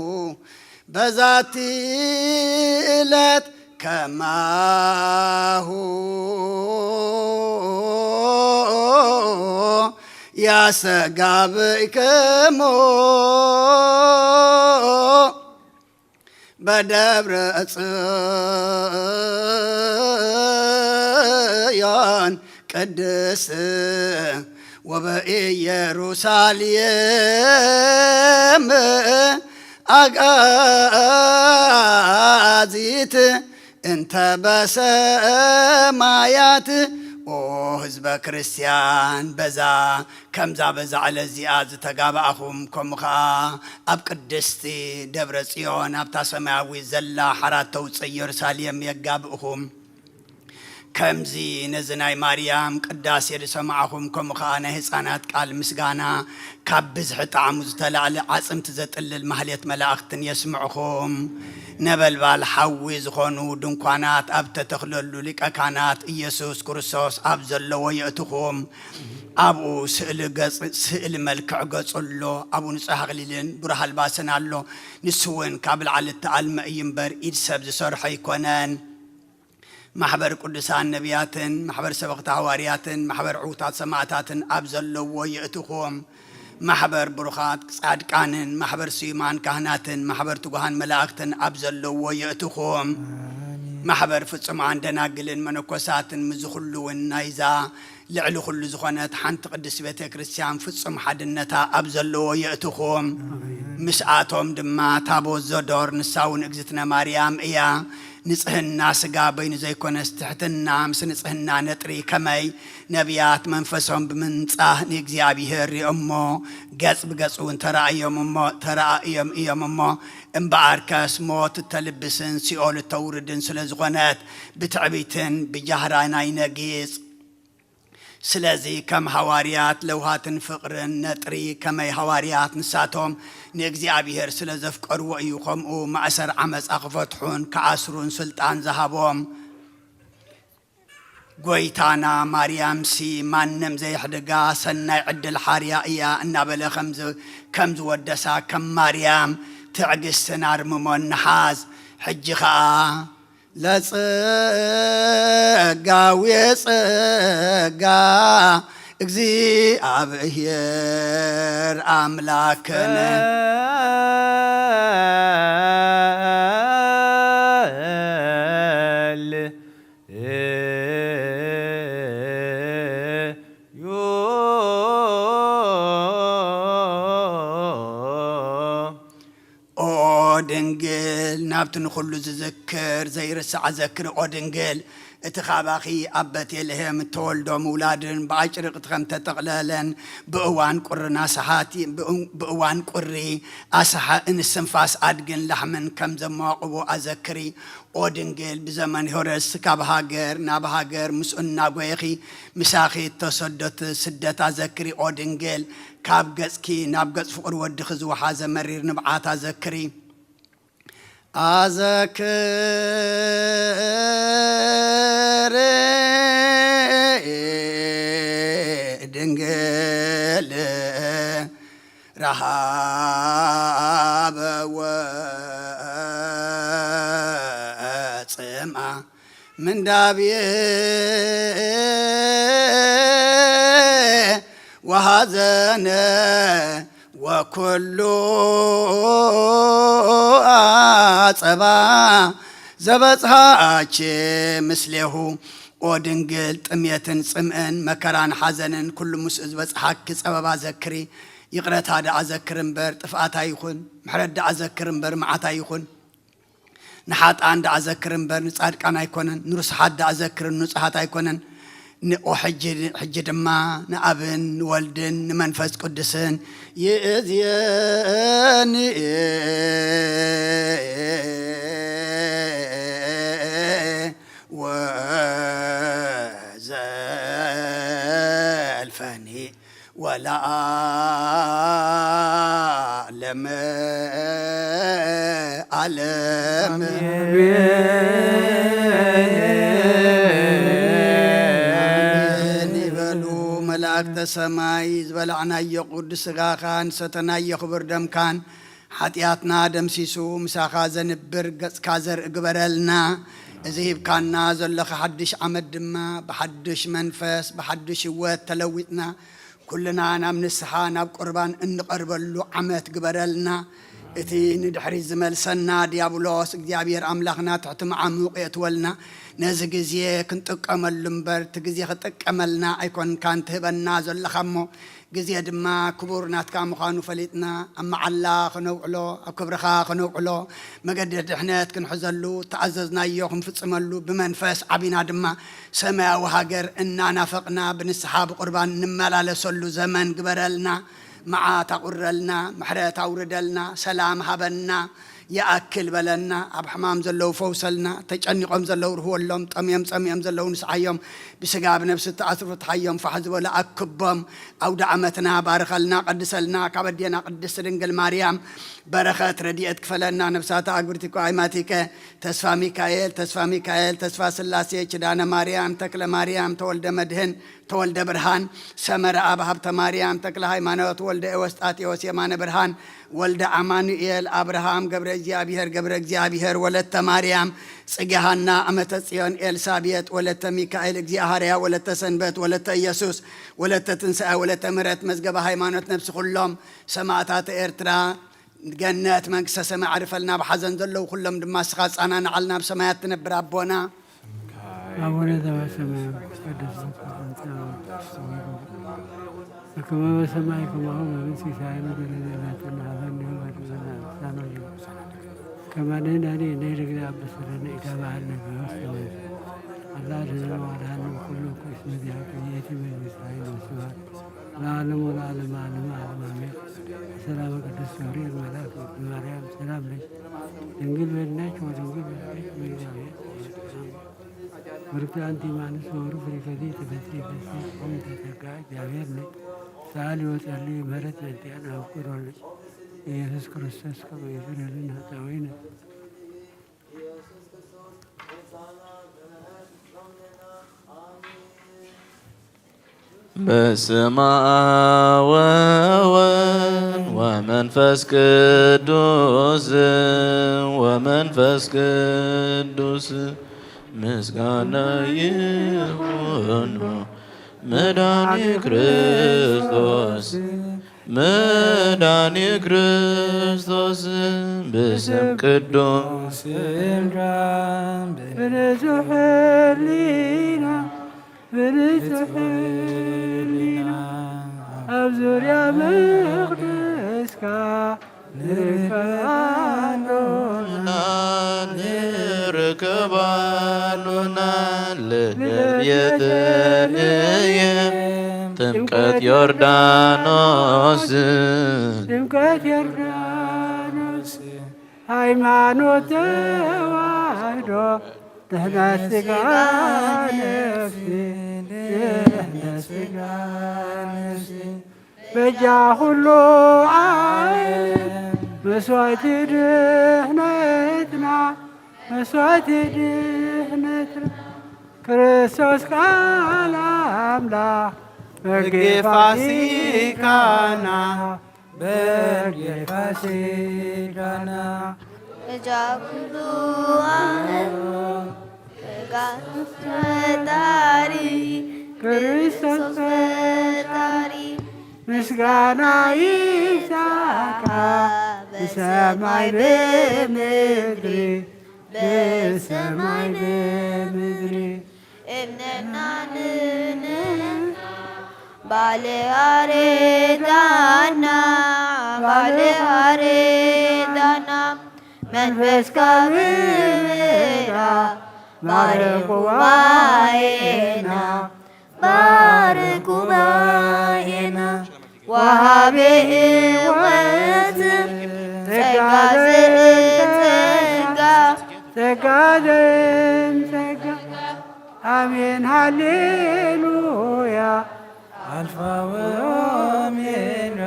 በዛቲ ዕለት ከማሁ ያሰጋብእክሙ በደብረ ጽዮን ቅድስት ወበኢየሩሳሌም አግአዚት እንተ በሰማያት። ኦ ህዝበ ክርስቲያን፣ በዛ ከምዛ በዛ ዕለት እዚኣ ዝተጋባእኹም፣ ከምኡ ኸዓ ኣብ ቅድስቲ ደብረ ጽዮን ኣብታ ሰማያዊት ዘላ ሓራት ተውፅእ ኢየሩሳሌም የጋብእኹም። ከምዚ ነዚ ናይ ማርያም ቅዳሴ ዝሰማዕኹም፣ ከምኡ ኸዓ ናይ ህፃናት ቃል ምስጋና ካብ ብዝሒ ጣዕሙ ዝተላዕለ ዓፅምቲ ዘጥልል ማህሌት መላእኽትን የስምዕኹም። ነበልባል ሓዊ ዝኾኑ ድንኳናት ኣብ ተተኽለሉ ሊቀ ካህናት ኢየሱስ ክርስቶስ ኣብ ዘለዎ የእትኹም። ኣብኡ ስእሊ ገጽ፣ ስእሊ መልክዕ ገጹ ኣሎ። ኣብኡ ንጹሕ ኣኽሊልን ብሩህ ኣልባስን ኣሎ። ንሱ እውን ካብ ላዕሊ እተኣልመ እዩ እምበር፣ ኢድ ሰብ ዝሰርሖ ኣይኮነን። ማሕበር ቅዱሳን ነቢያትን፣ ማሕበር ሰበኽቲ ሃዋርያትን፣ ማሕበር ዕዉታት ሰማዕታትን ኣብ ዘለዎ የእትኹም። ማሕበር ብሩኻት ጻድቃንን፣ ማሕበር ስዩማን ካህናትን፣ ማሕበር ትጉሃን መላእኽትን ኣብ ዘለዎ የእትኹም። ኣሜን። ማሕበር ፍጹማን ደናግልን መነኮሳትን፣ ምስዚ ኩሉ እውን ናይዛ ልዕሊ ኩሉ ዝኾነት ሓንቲ ቅድስት ቤተ ክርስቲያን ፍጹም ሓድነታ ኣብ ዘለዎ የእትኹም። ኣሜን። ምስኣቶም ድማ ታቦት ዘዶር፣ ንሳ እውን እግዝእትነ ማርያም እያ። ንጽህና ስጋ በይኑ ዘይኮነስ፣ ትሕትና ምስ ንጽህና ነጥሪ፣ ከመይ ነቢያት መንፈሶም ብምንጻህ ንእግዚኣብሔር ርእዮሞ፣ ገጽ ብገጽ እውን ተራእዮም እሞ፣ ተራእዮም እዮም እሞ፣ እምበኣርከስ ሞት እተልብስን ሲኦል እተውርድን ስለ ዝኾነት፣ ብትዕቢትን ብጃህራን ኣይነጊጽ። ስለዚ ከም ሃዋርያት ለውሃትን ፍቕርን ነጥሪ፣ ከመይ ሃዋርያት ንሳቶም ንእግዚኣብሔር ስለ ዘፍቀርዎ እዩ ከምኡ ማእሰር ዓመጻ ክፈትሑን ክኣስሩን ስልጣን ዝሃቦም። ጎይታና ማርያምሲ ማንም ዘየሕድጋ ሰናይ ዕድል ሓርያ እያ እናበለ ከም ዝ-፣ ከም ዝወደሳ ከም ማርያም ትዕግስትን ኣርምሞን ንሓዝ። ሕጂ ኸኣ ለጸጋዊ ጸጋ እግዚኣብሔር ኣምላክን ኦ ድንግል፣ ናብቲ ንኹሉ ዝዝክር ዘይርሳዕ ዘክሪ። ኦ ድንግል፣ እቲ ካባኺ ኣብ ቤተልሔም እተወልዶ ምውላድን ብኣጭርቕቲ ከም ተጠቕለለን ብእዋን ቁሪ ናስሓት፣ ብእው-፣ ብእዋን ቁሪ ኣስሓ እንስንፋስ ኣድግን ላሕምን ከም ዘመዋቕቦ ኣዘክሪ። ኦ ድንግል፣ ብዘመን ሄሮድስ ካብ ሃገር ናብ ሃገር ምስኡ እናጎየኺ ምሳኺ እተሰደት ስደት ኣዘክሪ። ኦ ድንግል፣ ካብ ገጽኪ ናብ ገጽ ፍቑር ወድኺ ዝወሓዘ መሪር ንብዓት ኣዘክሪ። ኣዘክሪ ድንግል ረሃበ ወጽምኣ ምንዳቤ ወሃዘነ ወኩሉ ኣጸባ ዘበጽሓኪ ምስሌሁ። ኦ ድንግል፣ ጥሜትን ጽምእን መከራን ሓዘንን ኩሉ ምስኡ ዝበጽሓኪ ጸበባ ዘክሪ። ይቕረታ ደኣ ዘክር እምበር ጥፍኣት ኣይኹን፣ ምሕረት ደኣ ዘክር እምበር መዓት ኣይኹን። ንሓጥኣን ደኣ ዘክር እምበር ንጻድቃን ኣይኮነን፣ ንርስሓት ደኣ ዘክር ንጹሓት ኣይኮነን። ንኦ ሕጂ፣ ሕጂ ድማ ንኣብን ንወልድን ንመንፈስ ቅዱስን ይእዝየኒ ወዘልፈኒ ወለዓለመ ዓለም። ኣሜን ይበሉ መላእክተ ሰማይ። ዝበላዕናዮ ቅዱስ ሥጋኻን ዝሰተናዮ ክቡር ደምካን ሓጢኣትና ደምሲሱ ምሳኻ ዘንብር ገጽካ ዘርኢ ግበረልና። እዚ ሂብካና ዘለኻ ሓድሽ ዓመት ድማ ብሓድሽ መንፈስ ብሓድሽ ህይወት ተለዊጥና ኩልና ናብ ንስሓ ናብ ቁርባን እንቐርበሉ ዓመት ግበረልና። እቲ ንድሕሪት ዝመልሰና ዲያብሎስ እግዚኣብሔር ኣምላኽና ትሕቲ መዓሙቕ የእትወልና። ነዚ ግዜ ክንጥቀመሉ እምበር እቲ ግዜ ክጥቀመልና ኣይኮንካን ትህበና ዘለኻ እሞ ግዜ ድማ ክቡር ናትካ ምዃኑ ፈሊጥና ኣብ መዓላ ክነውዕሎ፣ ኣብ ክብርኻ ክነውዕሎ፣ መገዲ ድሕነት ክንሕዘሉ፣ ተኣዘዝናዮ ክንፍጽመሉ፣ ብመንፈስ ዓቢና ድማ ሰማያዊ ሃገር እናናፈቕና ብንስሓ ብቁርባን እንመላለሰሉ ዘመን ግበረልና። መዓት ኣቑረልና፣ ምሕረት ኣውርደልና፣ ሰላም ሃበና። ይኣክል በለና። ኣብ ሕማም ዘለዉ ፈውሰልና፣ ተጨኒቖም ዘለዉ ርህወሎም፣ ጠምዮም ጸሚኦም ዘለዉ ንስሓዮም፣ ብስጋ ብነብሲ እተኣስሩ ፍትሓዮም፣ ፋሕ ዝበሉ ኣክቦም። ኣውደ ዓመትና ባርኸልና፣ ቀድሰልና። ካብ ኣዴና ቅድስት ድንግል ማርያም በረኸት ረድኤት ክፈለና። ነብሳታ ኣግብርቲ እኮ ኣይማቲከ፣ ተስፋ ሚካኤል፣ ተስፋ ሚካኤል፣ ተስፋ ስላሴ፣ ኪዳነ ማርያም፣ ተክለ ማርያም፣ ተወልደ መድህን፣ ተወልደ ብርሃን፣ ሰመረ ኣብ፣ ሃብተ ማርያም፣ ተክለ ሃይማኖት፣ ወልደ ኤዎስጣቴዎስ፣ የማነ ብርሃን፣ ወልደ ኣማኑኤል፣ ኣብርሃም፣ ገብረ እግዚኣብሔር፣ ገብረ እግዚኣብሔር፣ ወለተ ማርያም፣ ጽጌ ሃና፣ ዓመተ ጽዮን፣ ኤልሳቤጥ፣ ወለተ ሚካኤል፣ እግዚኣብሃርያ፣ ወለተ ሰንበት፣ ወለተ ኢየሱስ፣ ወለተ ትንሳኤ፣ ወለተ ምሕረት፣ መዝገበ ሃይማኖት፣ ነብሲ ኩሎም ሰማእታተ ኤርትራ፣ ገነት መንግስተ ሰማይ ዓርፈልና። ኣብ ሓዘን ዘለዉ ኩሎም ድማ ንስኻ ኣጻናንዓልና፣ ኣብ ሰማያት ትነብር ኣቦና። ኣቡነ ዘበሰማያት ይትቀደስ ስምከ ትምጻእ መንግስትከ ወይኩን በከመ በሰማይ ከማሁ በምድር። ሲሳየነ ዘለለዕለትነ ሀበነ ዮም ሀድግ ለነ አበሳነ ወጌጋየነ ከመ ንሕነኒ ንህድግ ለአበሰለነ ኢታብአነ ውስተ ፈተነ አላ አድህነነ ወአድኃነነ እምኩሉ እኩይ እስመ ዚአከ ይእቲ መንግስት ኃይል ወስብሐት ለዓለሙ ለዓለመ ዓለመ ዓለም አሜን። ሰላም ቅዱስ ገብርኤል መልአክ ለማርያም ሰላም ለኪ ድንግል በድናኪ ወድንግል በድናኪ በእግዚአብሔር ሰላም። ብርክት አንቲ እማንስ ወሩ ፍሬ ከዚ ተፈሲ ፈሲ ተጸጋ እግዚአብሔር ነች። ሰአሊ ወጸሊ ምህረት በእንቲአነ አፍቅሮ ኢየሱስ ክርስቶስ ከመ ይፍር ለነ ኃጣውኢነ። በስመ አብ ወወልድ ወመንፈስ ቅዱስ ወመንፈስ ቅዱስ ምስጋና ይሁን መድኃኔ ክርስቶስ መድኃኔ ክርስቶስ ብስም ቅዱስ ስምካ ብንጹሕ ሕሊና ብንጹሕ ሕሊና ኣብ ዙርያ መቕደስካ ንርከብ ኣሎና ንርከብ ኣሎና ልደት ቤተልሔም ጥምቀት ዮርዳኖስ ጥምቀት ዮርዳኖስ ሃይማኖት ተዋህዶ ድሕነት ስጋ ነፍሲ ድሕነት ስጋ ነፍሲ በጃ ኩሉ ዓለም መስዋዕቲ ድሕነትና መስዋዕቲ ድሕነትና ክርስቶስ ቃል ኣምላኽ በጌ ፋሲካና በጌ ፋሲካና በጃ ኩሉ ዓለም ፈጣሪ ክርስቶስ ፈጣሪ ምስጋና ይብዛካ ብሰማይ ብምድሪ ብሰማይ ብምድሪ እምነና ንንና ባለ ኣሬዳና ባለ ኣሬዳና መንፈስካ ብምዳ ባርክ ጉባኤና ባርክ ጉባኤና ወሃቤ ሕይወት ጸጋ ዘእም ጸጋ ጸጋ ዘእም ጸጋ ኣሜን ሃሌሉያ። አልፋ ወኦሜጋ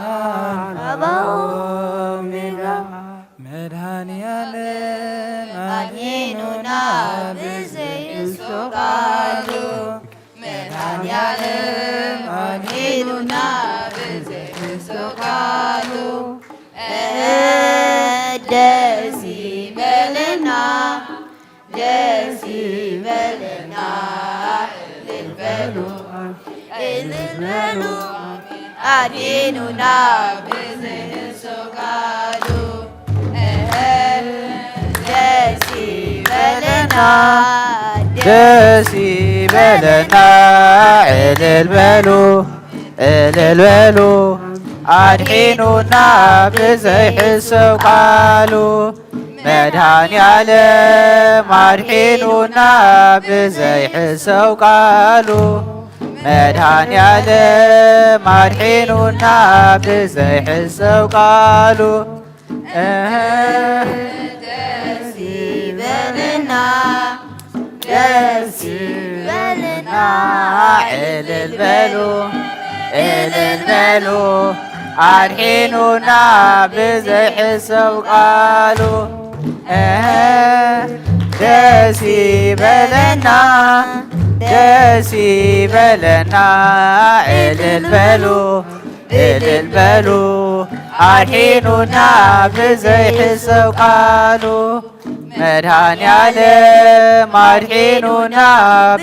አልፋ ወኦሜጋ መድኃኔዓለም አድኅኑና ብዘይእንሶ ቃሉ መድኃኔዓለም አድኅኑና ብዘይእንሶ ቃሉ ደስ ይበለና ደስ ይበለና እልል በሉ እልል በሉ አድኑና ብዝህሶ ቃሉ ደስ ይበለና ደስ ይበለና እልል በሉ እልል በሉ አድሒኑና ብዘይሕሰብ ቃሉ መድኃኔዓለም አድሒኑና ብዘይሕሰብ ቃሉ መድኃኔዓለም አድሒኑና ብዘይሕሰብ ቃሉ እህ፣ ደስ ይበለና፣ ደስ ይበለና፣ ዕልል በሉ፣ ዕልል በሉ፣ ኣድሒኑና ብዘይሕሰብ ቃሉ። እህ፣ ደስ ይበለና፣ ደስ ይበለና፣ ዕልል በሉ፣ እልል በሉ፣ ኣድሒኑና ብዘይሕሰብ ቃሉ። መድኃኔ ዓለም ኣድሒኑና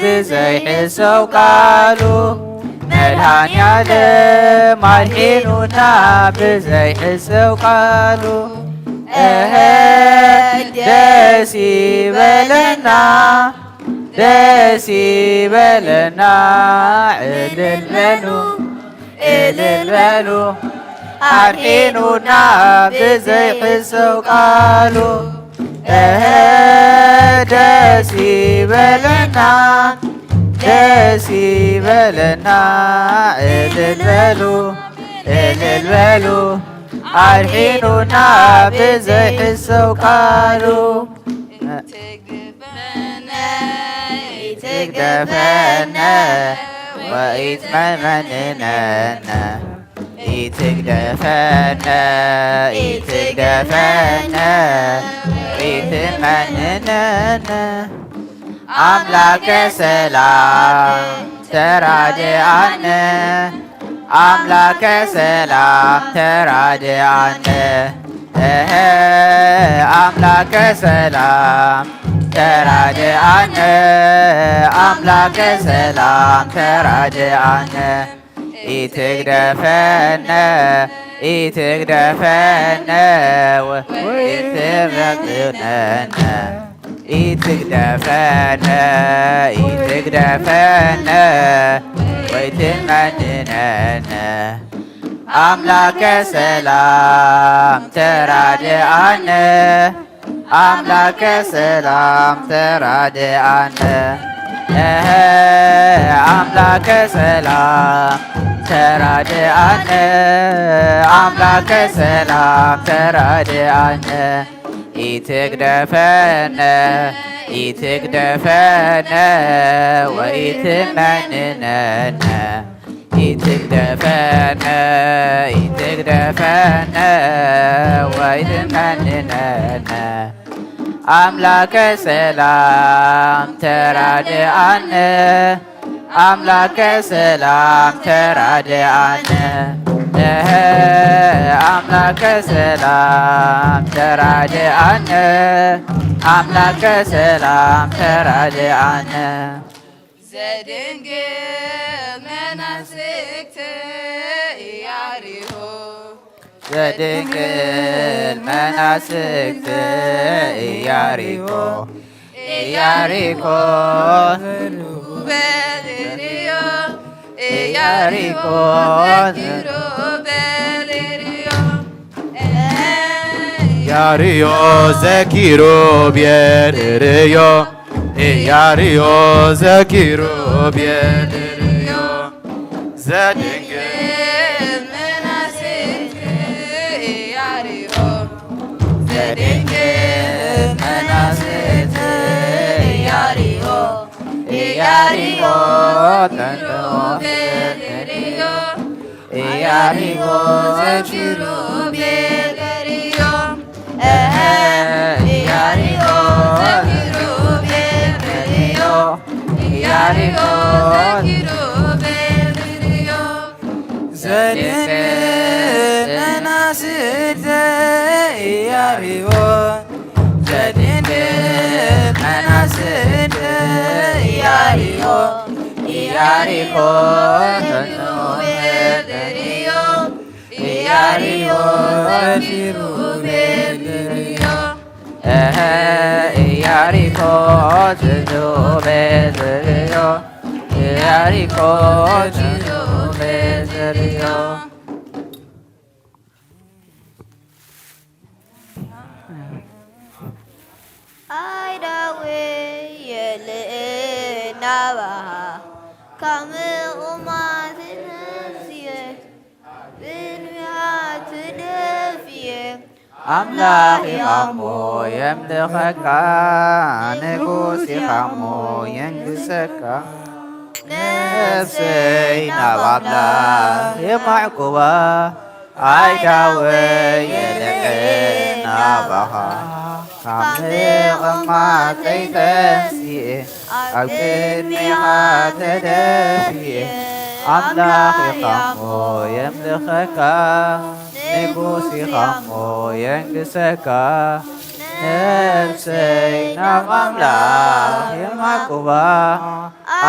ብዘይሕሰብ ቃሉ። መድኃኔ ዓለም ኣድሒኑና ብዘይሕሰብ ቃሉ። እህ፣ ደስ ይበለና፣ ደስ ይበለና፣ እልል በሉ፣ እልል በሉ፣ ኣድሒኑና ብዘይሕሰብ ቃሉ። እህ፣ ደስ ይበለና፣ ደስ ይበለና፣ እልል በሉ፣ እልል በሉ፣ ኣድሒኑና ብዘይሕሰብ ቃሉ። ኢትግደፈነ፣ ኢትግደፈነ ወኢትመንነነ። ኢትግደፈነ፣ ኢትግደፈነ ወኢትመንነነ። ኣምላከ ሰላም ተራድኣነ፣ ኣምላከ ሰላም ተራድኣነ። እህ፣ ኣምላከ ሰላም ተራድኣነ፣ ኣምላከ ሰላም ተራድኣነ። ኢትግደፈነ፣ ኢትግደፈነ ወኢትመንነነ። ኢትግደፈነ፣ ኢትግደፈነ ወኢትመንነነ። ኣምላከ ሰላም ተራድኣነ፣ ኣምላከ ሰላም ተራድኣነ። እህ፣ ኣምላከ ሰላም ተራድኣነ፣ ኣምላከ ሰላም ተራድኣነ። ኢትግደፈነ፣ ኢትግደፈነ ወኢትመንነነ። ኢትግደፈነ፣ ኢትግደፈነ ወኢትመንነነ። ኣምላከ ሰላም ተራድኣነ፣ ኣምላከ ሰላም ተራድኣነ። እህ፣ ኣምላከ ሰላም ተራድኣነ፣ ኣምላከ ሰላም ተራድኣነ። ዘድንግል መናስክት ኢያሪሆ። ዘድንግል መናስክት ኢያሪሆ። ኢያሪኮ። ኪሩቤል ርእዮ። ኢያሪኮ። ኪሩቤል ርእዮ። ኢያሪዮ ዘኪሩቤል ርእዮ። ኢያሪዮ ዘኪሩቤል ርእዮ። ዘድንግል መናስት ኢያሪሆ። ዘድንግል መናስት ኢያሪሆ። ኢያሪሆ ኪሩቤል ርእዮ። ኢያሪሆ ዘኪሩቤል ርእዮ። እህ፣ ኢያሪሆ ዘኪሩቤል ርእዮ። ኢያሪሆ ዘኪሩቤል ርእዮ። ዘድንግል መናስት ኢያሪሆ። ዘድንግል መናስት ኢያሪሆ። ኢያሪሆ ዘኪሩቤል ርእዮ። ኢያሪሆ ዘኪሩቤል ርእዮ። እህ፣ ኢያሪኮ ዝዙቤ ዝብዮ። ኢያሪኮ ዝዙቤ ዝብዮ። ኣይዳዌ የልእ ናባሃ ካምኡ ማትነስየ ብንያት ደፍየ ኣምላኽ ኢኻ እሞ የምልኸካ፣ ንጉስ ኢኻ እሞ የንግሰካ። ነፍሰይ ናብ ኣምላኽ የማዕቁባ፣ ኣይዳወይ የልዕል ናባኻ። ካብ ምቕማጠይ ተንሲኤ፣ ኣብ ቅድሚኻ ተደፊኤ፣ ኣምላኽ ኢኻ እሞ የምልኸካ፣ ንጉስ ኢኻ እሞ የንግሰካ። ነፍሰይ ናብ ኣምላኽ የማዕቁባ፣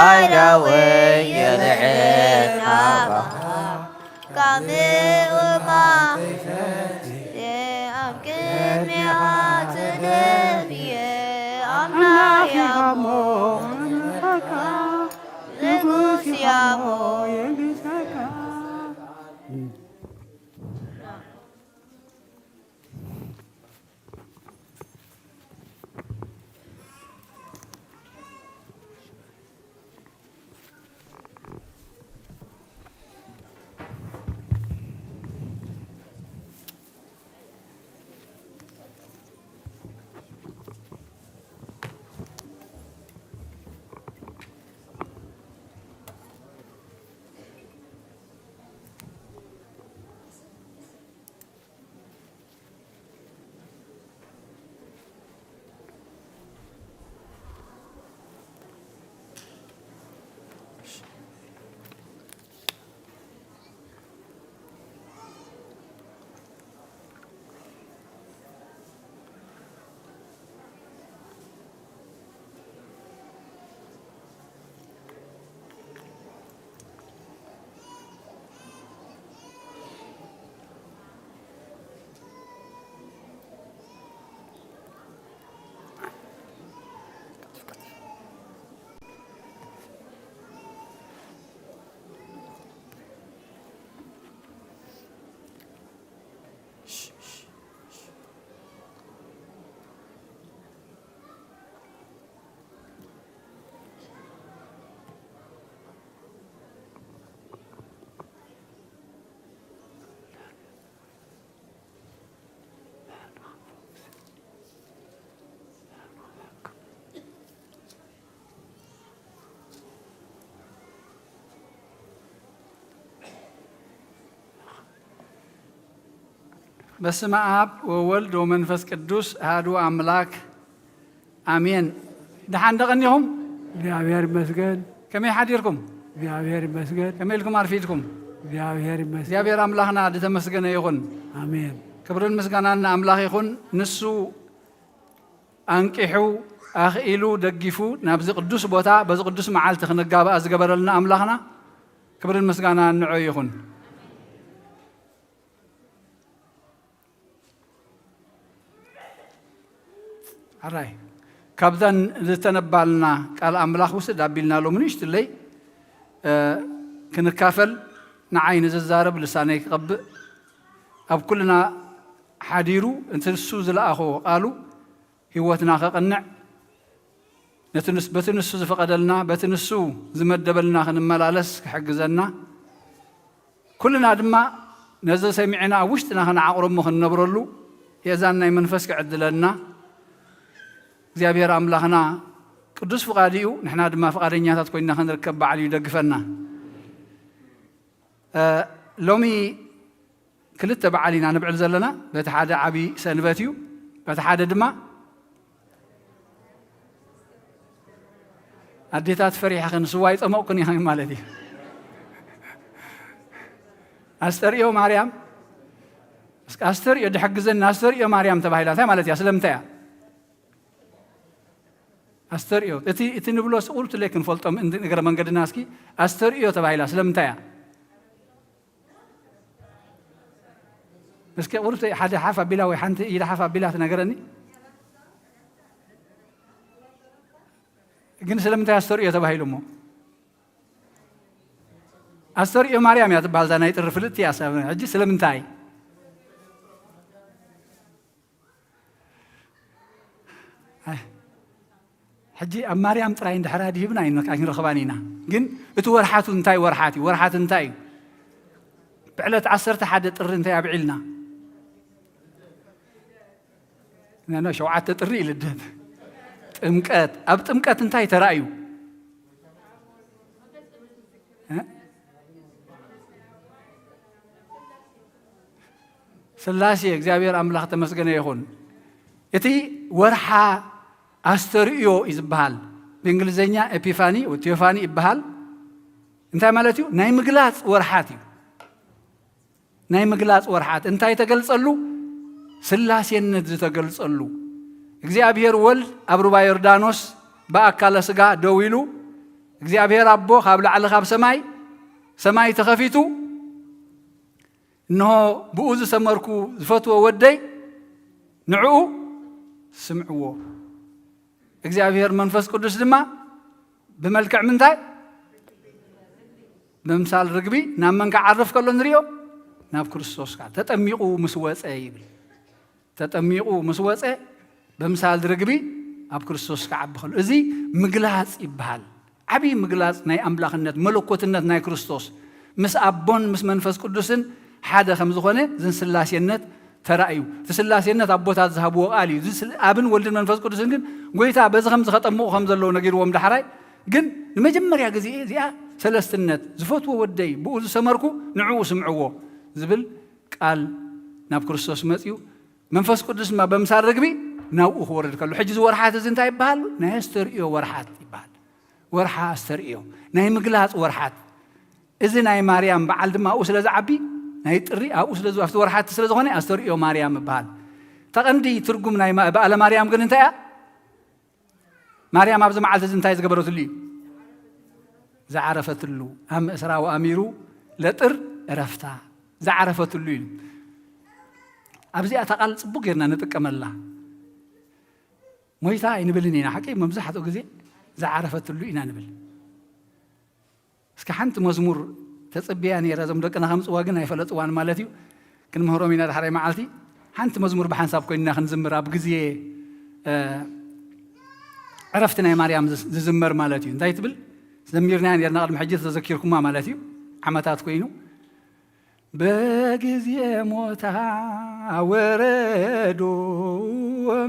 ኣይዳወይ የልዕል ናባኻ። ካብ ምቕማጠይ ተንሲኤ፣ ኣብ ቅድሚኻ ተደፊኤ፣ ኣምላኽ ኢኻ እሞ የምልኸካ፣ ንጉስ ኢኻ እሞ የንግሰካ። በስመ አብ ወወልድ ወመንፈስ ቅዱስ አሐዱ አምላክ አሜን። ደሓን ደቐኒኹም? እግዚኣብሔር ይመስገን። ከመይ ሓዲርኩም? እግዚኣብሔር ይመስገን። ከመይ ኢልኩም ኣርፊድኩም? እግዚኣብሔር ይመስገን። እግዚኣብሔር ኣምላኽና ዝተመስገነ ይኹን። ኣሜን። ክብርን ምስጋናን ንኣምላኽ ይኹን። ንሱ ኣንቂሑ፣ ኣኽኢሉ፣ ደጊፉ ናብዚ ቅዱስ ቦታ በዚ ቅዱስ መዓልቲ ክንጋባእ ዝገበረልና ኣምላኽና ክብርን ምስጋናን ንዑ ይኹን። ሕራይ፣ ካብዘን ዝተነባልና ቃል ኣምላኽ ውስድ ኣቢልና ሎሚ ንእሽትለይ፣ እ፣ ክንካፈል፣ ንዓይ ንዝዛረብ ልሳነይ ክቐብእ፣ ኣብ ኩልና ሓዲሩ፣ እቲ ንሱ ዝለኣኾ ቃሉ ህይወትና ከቕንዕ፣ ነቲ ንስ-፣ በቲ ንሱ ዝፈቐደልና፣ በቲ ንሱ ዝመደበልና ክንመላለስ ክሕግዘና፣ ኩልና ድማ ነዚ ሰሚዕና ኣብ ውሽጥና ክንዓቕሮ እሞ ክንነብረሉ የእዛን ናይ መንፈስ ክዕድለና እግዚኣብሔር ኣምላኽና ቅዱስ ፍቓዱ እዩ። ንሕና ድማ ፍቓደኛታት ኮይንና ክንርከብ በዓል እዩ ይደግፈና። እ፣ ሎሚ ክልተ በዓል ኢና ነብዕል ዘለና። በቲ ሓደ ዓቢ ሰንበት እዩ፣ በቲ ሓደ ድማ ኣዴታት ፈሪሕኽን ስዋ ይጸመቕኩን ኢኽን ማለት እዩ። ኣስተርእዮ ማርያም፣ እስኪ ኣስተርእዮ ድሕግዘና፣ ኣስተርእዮ ማርያም ተባሂላ እንታይ ማለት እያ? ስለምንታይ እያ? ኣስተርእዮ፣ እቲ፣ እቲ ንብሎ ስቑርትለይ ክንፈልጦም እንዲ እግረ መንገድና እስኪ ኣስተርእዮ ተባሂላ ስለምንታይ እያ? እስኪ ቁርብተይ ሓደ ሓፍ ኣቢላ ወይ ሓንቲ ኢዳ ሓፍ ኣቢላ ትነገረኒ። ግን ስለምንታይ ኣስተርእዮ ተባሂሉ እሞ? ኣስተርእዮ ማርያም እያ ትበሃል፣ እዛ ናይ ጥሪ ፍልጥቲ እያ። ሰብ ሕጂ ስለምንታይ? ኣይ፣ ሕጂ ኣብ ማርያም ጥራይ እንድሕር ኣድሂብና ኣይን-፣ ኣይንረኽባን ኢና። ግን እቲ ወርሓቱ እንታይ ወርሓት እዩ? ወርሓት እንታይ እዩ? ብዕለት ዓሰርተ ሓደ ጥሪ እንታይ ኣብዒልና? ኖ፣ ኖ፣ ሸውዓተ ጥሪ እዩ ልደት። ጥምቀት። ኣብ ጥምቀት እንታይ ተራእዩ? እ? ስላሴ፣ እግዚኣብሔር ኣምላኽ ተመስገነ ይኹን። እቲ ወርሓ ኣስተርእዮ እዩ ዝበሃል። ብእንግሊዝኛ ኤፒፋኒ ወይ ቴዎፋኒ ይበሃል። እንታይ ማለት እዩ? ናይ ምግላጽ ወርሓት እዩ። ናይ ምግላጽ ወርሓት እንታይ ተገልጸሉ? ስላሴነት ዝተገልጸሉ። እግዚኣብሔር ወልድ ኣብ ሩባ ዮርዳኖስ ብኣካለ ሥጋ ደው ኢሉ፣ እግዚኣብሔር ኣቦ ካብ ላዕሊ ካብ ሰማይ፣ ሰማይ ተኸፊቱ፣ "እንሆ ብኡ ዝሰመርኩ ዝፈትዎ ወደይ፣ ንዕኡ ስምዕዎ።" እግዚኣብሔር መንፈስ ቅዱስ ድማ ብመልክዕ ምንታይ? ብምሳል ርግቢ ናብ መን ክዓርፍ ከሎ ንሪኦ? ናብ ክርስቶስ ከዓ። "ተጠሚቑ ምስ ወፀ" ይብል። "ተጠሚቑ ምስ ወፀ ብምሳል ርግቢ ኣብ ክርስቶስ ክዓቢ ከሎ።" እዚ ምግላጽ ይበሃል። ዓብዪ ምግላጽ ናይ ኣምላኽነት፣ መለኮትነት ናይ ክርስቶስ ምስ ኣቦን ምስ መንፈስ ቅዱስን ሓደ ከም ዝኾነ፣ ዝን ስላሴነት ተራእዩ። እቲ ስላሴነት ኣቦታት ዝሃብዎ ቃል እዩ። እዚ ስል-፣ ኣብን ወልድን መንፈስ ቅዱስን ግን ጎይታ በዚ ከምዚ ከጠምቑ ከም ዘለዉ ነጊርዎም ዳሕራይ። ግን ንመጀመርያ ግዜ እዚኣ ሰለስትነት፣ "ዝፈትዎ ወደይ ብኡ ዝሰመርኩ ንዕኡ ስምዕዎ" ዝብል ቃል ናብ ክርስቶስ መጽዩ። መንፈስ ቅዱስ ድማ በምሳል ርግቢ ናብኡ ክወርድ ከሎ። ሕጂ እዚ ወርሓት እዚ እንታይ ይበሃል? ናይ ኣስተርእዮ ወርሓት ይበሃል። ወርሓ ኣስተርእዮ፣ ናይ ምግላጽ ወርሓት። እዚ ናይ ማርያም በዓል ድማ ኣብኡ ስለ ዝዓቢ፣ ናይ ጥሪ ኣብኡ ስለ ዝ-፣ ኣብቲ ወርሓት ስለ ዝኾነ ኣስተርእዮ ማርያም ይበሃል። ተቐንዲ ትርጉም ናይ ማ-፣ በዓለ ማርያም ግን እንታይ እያ? ማርያም ኣብዚ መዓልቲ እዚ እንታይ ዝገበረትሉ እዩ? ዝዓረፈትሉ። "ኣብ ምእስራ ወኣሚሩ ለጥር ዕረፍታ" ዝዓረፈትሉ እዩ። ኣብዚኣ እታ ቃል ጽቡቕ ጌርና ንጥቀመላ። ሞይታ ኣይንብልን ኢና፣ ሓቂ? መብዛሕትኡ ግዜ ዝዓረፈትሉ ኢና ንብል። እስኪ ሓንቲ መዝሙር ተጸቢያ ነይረ፣ እዞም ደቅና ከምጽዋ ግን ኣይፈለጥዋን ማለት እዩ። ክንምህሮም ኢና ዳሕራይ መዓልቲ። ሓንቲ መዝሙር ብሓንሳብ ኮይንና ክንዝምር፣ ኣብ ግዜ፣ እ፣ ዕረፍቲ ናይ ማርያም ዝስ-፣ ዝዝመር ማለት እዩ። እንታይ ትብል? ዘሚርናያ ነይርና ቅድሚ ሕጂ፣ ተዘኪርኩማ ማለት እዩ። ዓመታት ኮይኑ። በጊዜ ሞታ ወረዱ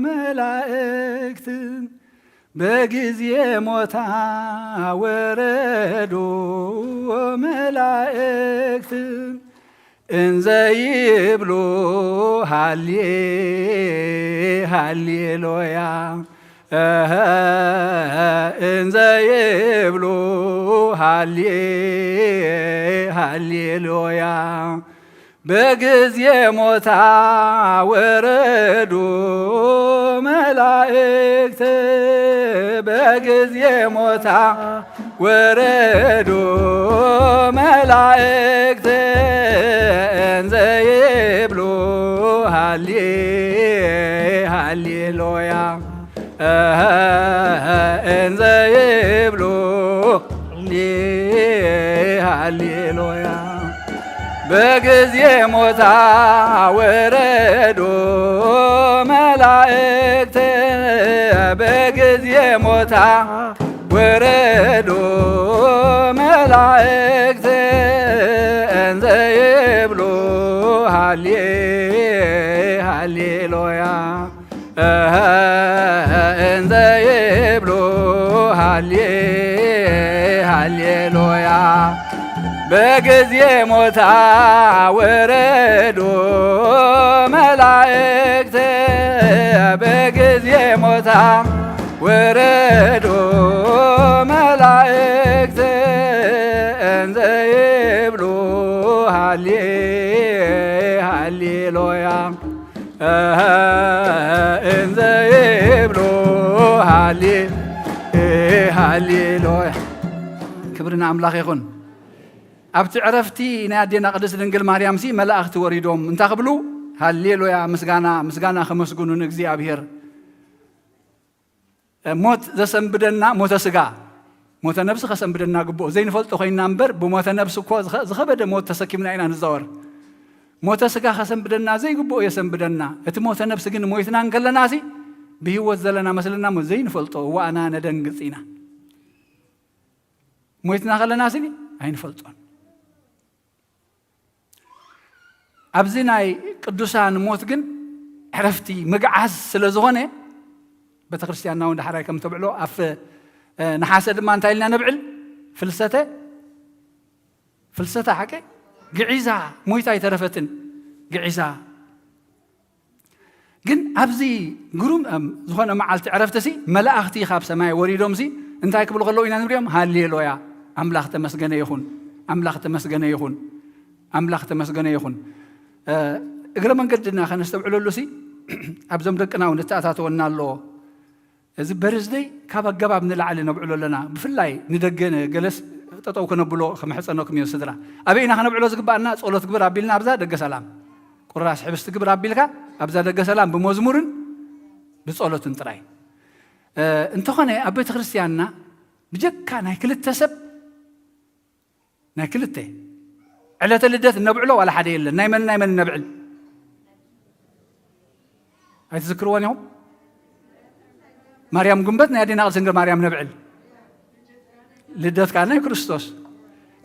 መላእክት፣ በጊዜ ሞታ ወረዱ መላእክት፣ እንዘ ይብሉ ሃሌ ሃሌሉያ፣ እህ፣ እንዘ ይብሉ ሃሌ ሃሌሉያ። በጊዜ ሞታ ወረዱ መላእክት፣ በጊዜ ሞታ ወረዱ መላእክት፣ እንዘ ይብሉ ሃሌ ሃሌሉያ፣ እህ፣ እንዘ ይብሉ ሃሌ ሃሌሉያ። በጊዜ ሞታ ወረዱ መላእክት፣ በጊዜ ሞታ ወረዱ መላእክት፣ እንዘ ይብሉ ሃሌ ሃሌሉያ፣ እህ፣ እንዘ ይብሉ ሃሌ ሃሌሉያ። በጊዜ ሞታ ወረዱ መላእክት፣ በጊዜ ሞታ ወረዱ መላእክት፣ እንዘ ይብሉ ሃሌ ሃሌሉያ፣ እህ፣ እንዘ ይብሉ ሃሌ ሃሌሉያ። ክብሪ ንኣምላኽ ይኹን። ኣብቲ ዕረፍቲ ናይ ኣዴና ቅድስት ድንግል ማርያምሲ መላእኽቲ ወሪዶም እንታይ ክብሉ? ሃሌሉያ፣ ምስጋና፣ ምስጋና ከመስግኑ ንእግዚኣብሔር። ሞት ዘሰንብደና ሞተ ስጋ፣ ሞተ ነብሲ ከሰንብደና ግቡእ። ዘይንፈልጦ ኮይንና እምበር፣ ብሞተ ነብሲ እኮ ዝኸ-፣ ዝኸበደ ሞት ተሰኪምና ኢና ንዛወር። ሞተ ስጋ ከሰንብደና ዘይግብኦ የሰንብደና። እቲ ሞተ ነብሲ ግን ሞይትና እንከለናሲ፣ ብህይወት ዘለና መስለና እሞ ዘይንፈልጦ እዋእና ነደንግጽ ኢና። ሞይትና ከለናሲ ኣይንፈልጦን። ኣብዚ ናይ ቅዱሳን ሞት ግን ዕረፍቲ ምግዓዝ ስለ ዝኾነ፣ ቤተ ክርስቲያንና እውን ዳሕራይ ከም ተብዕሎ ኣፍ፣ እ፣ ነሓሰ ድማ እንታይ ኢልና ነብዕል? ፍልሰተ፣ ፍልሰተ ሓቂ ግዒዛ፣ ሞይታ ኣይተረፈትን፣ ግዒዛ። ግን ኣብዚ ግሩም፣ እም፣ ዝኾነ መዓልቲ ዕረፍቲ ሲ፣ መላእኽቲ ካብ ሰማይ ወሪዶም ሲ፣ እንታይ ክብሉ ከለዉ ኢና ንሪኦም? ሃሌሉያ፣ ኣምላኽ ተመስገነ ይኹን፣ ኣምላኽ ተመስገነ ይኹን፣ ኣምላኽ ተመስገነ ይኹን። እ፣ እግረ መንገድና ከነስተብዕለሉ ሲ፣ ኣብዞም ደቅና እውን እተኣታተወና ኣሎ። እዚ በርዝደይ ካብ ኣገባብ ንላዕሊ ነብዕሎ ኣለና። ብፍላይ ንደገ፣ ንገለስ ጠጠው ከነብሎ ክምሕጸነኩም እዮ ስድራ። ኣበይ ኢና ከነብዕሎ ዝግባኣና? ጸሎት ግብር ኣቢልና ኣብዛ ደገ ሰላም። ቁራስ ሕብስቲ ግብር ኣቢልካ ኣብዛ ደገ ሰላም ብመዝሙርን ብጸሎትን ጥራይ። እ፣ እንተኾነ ኣብ ቤተ ክርስቲያንና ብጀካ ናይ ክልተ ሰብ፣ ናይ ክልተ ዕለተ ልደት እነብዕሎ ዋላ ሓደ የለን። ናይ መን ናይ መን እነብዕል? ኣይትዝክርዎን ኢኹም? ማርያም ጉንበት ናይ ኣዴና ቅድስት ድንግል ማርያም ነብዕል። ልደት ከኣ ናይ ክርስቶስ።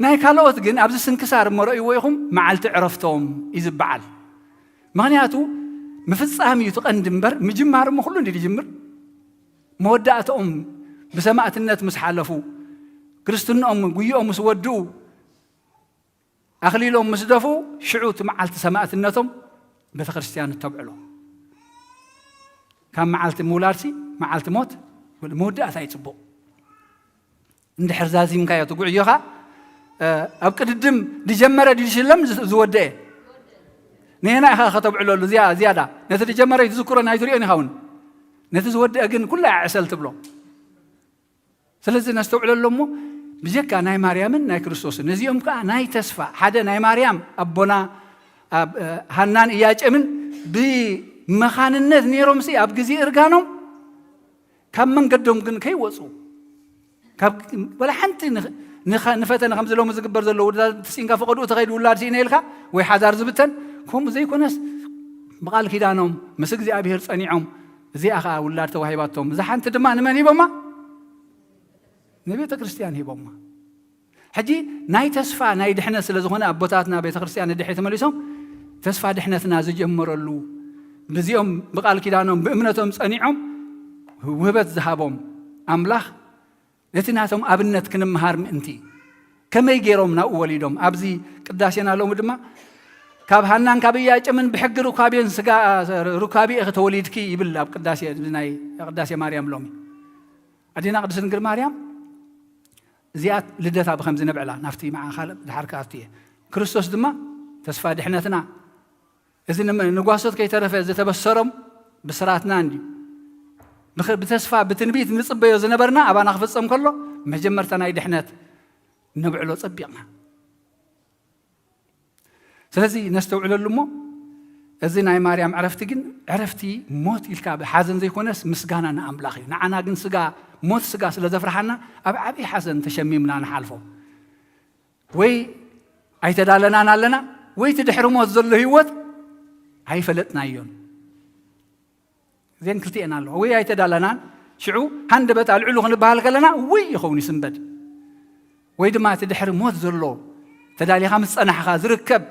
ናይ ካልኦት ግን ኣብዚ ስንክሳር እሞ ረእይዎ ኢኹም፣ መዓልቲ ዕረፍቶም እዩ ዝበዓል። ምኽንያቱ ምፍጻም እዩ እቲ ቀንዲ እምበር፣ ምጅማር እሞ ኩሉ እንዲ ይጅምር። መወዳእትኦም ብሰማእትነት ምስ ሓለፉ፣ ክርስትንኦም ጉይኦም ምስ ወድኡ፣ ኣኽሊሎም ምስ ደፍኡ፣ ሽዑ እቲ መዓልቲ ሰማእትነቶም ቤተ ክርስቲያን እተብዕሎ። ካብ መዓልቲ ምውላድሲ መዓልቲ ሞት መወዳእታ እዩ ጽቡቕ። እንድሕር ዛዚምካዮ እቲ ጉዕዮኻ፣ እ፣ ኣብ ቅድድም ድጀመረ ድዩ ዝሽለም ዝ-፣ ዝወደአ? ንየና ኢኻ ከተብዕለሉ ዝያ-፣ ዝያዳ። ነቲ ድጀመረ ትዝክሮን ኣይትሪኦን ኢኻ እውን። ነቲ ዝወደአ ግን ኩላ እያ ዕሰል ትብሎ። ስለዚ ነስተውዕለሉ እሞ፣ ብጀካ ናይ ማርያምን ናይ ክርስቶስን፣ እዚኦም ከኣ ናይ ተስፋ፣ ሓደ ናይ ማርያም ኣቦና፣ ኣብ፣ እ፣ ሃናን ኢያቄምን ብመኻንነት ነይሮምሲ ኣብ ግዜ እርጋኖም ካብ መንገዶም ግን ከይወጹ፣ ካብ ወላ ሓንቲ ንኽ-፣ ንኸ-፣ ንፈተነ ከምዚ ሎሚ ዝግበር ዘሎ ውድድር ተሲእንካ ፈቐድኡ ተኸይዱ ውላድ ስኢነ ኢልካ ወይ ሓዳር ዝብተን፣ ከምኡ ዘይኮነስ ብቓል ኪዳኖም ምስ እግዚኣብሔር ጸኒዖም፣ እዚኣ ኸኣ ውላድ ተዋሂባቶም። እዛ ሓንቲ ድማ ንመን ሂቦማ? ንቤተ ክርስቲያን ሂቦማ። ሕጂ ናይ ተስፋ ናይ ድሕነት ስለ ዝኾነ ኣቦታትና ቤተ ክርስቲያን ንድሕሪ ተመሊሶም ተስፋ ድሕነትና ዝጀመረሉ ብዚኦም ብቓል ኪዳኖም ብእምነቶም ጸኒዖም ውህበት ዝሃቦም ኣምላኽ ነቲ ናቶም ኣብነት ክንምሃር ምእንቲ ከመይ ገይሮም ናብኡ ወሊዶም? ኣብዚ ቅዳሴና ሎሚ ድማ ካብ ሃናን ካብ ኢያቄምን ብሕጊ ሩካቤን ስጋ ሩካቤ ኢኺ ተወሊድኪ ይብል ኣብ ቅዳሴ፣ ናይ ቅዳሴ ማርያም ሎሚ። ኣዴና ቅድስት ድንግል ማርያም እዚኣ ልደታ ብኸምዚ ነብዕላ፣ ናብቲ መዓ ካልእ ድሓር ክኣቱ እየ። ክርስቶስ ድማ ተስፋ ድሕነትና፣ እዚ ንም-፣ ንጓሶት ከይተረፈ ዝተበሰሮም ብስራትና እንድዩ። ብኸ-፣ ብተስፋ ብትንቢት ንጽበዮ ዝነበርና ኣባና ክፍጸም ከሎ መጀመርታ ናይ ድሕነት ነብዕሎ ጸቢቕና። ስለዚ ነስተውዕለሉ እሞ፣ እዚ ናይ ማርያም ዕረፍቲ ግን ዕረፍቲ ሞት ኢልካ ብሓዘን ዘይኮነስ ምስጋና ንኣምላኽ እዩ። ንዓና ግን ስጋ፣ ሞት ስጋ ስለ ዘፍርሓና ኣብ ዓብዪ ሓዘን ተሸሚምና ንሓልፎ። ወይ ኣይተዳለናን ኣለና፣ ወይ እቲ ድሕሪ ሞት ዘሎ ህይወት ኣይፈለጥናዮን። እዘን ክልቲኤን ኣለዋ። ወይ ኣይተዳለናን፣ ሽዑ ሃንደበት ኣልዕሉ ክንበሃል ከለና፣ ውይ ይኸውን ይስንበድ። ወይ ድማ እቲ ድሕሪ ሞት ዘሎ ተዳሊኻ ምስ ጸናሕኻ ዝርከብ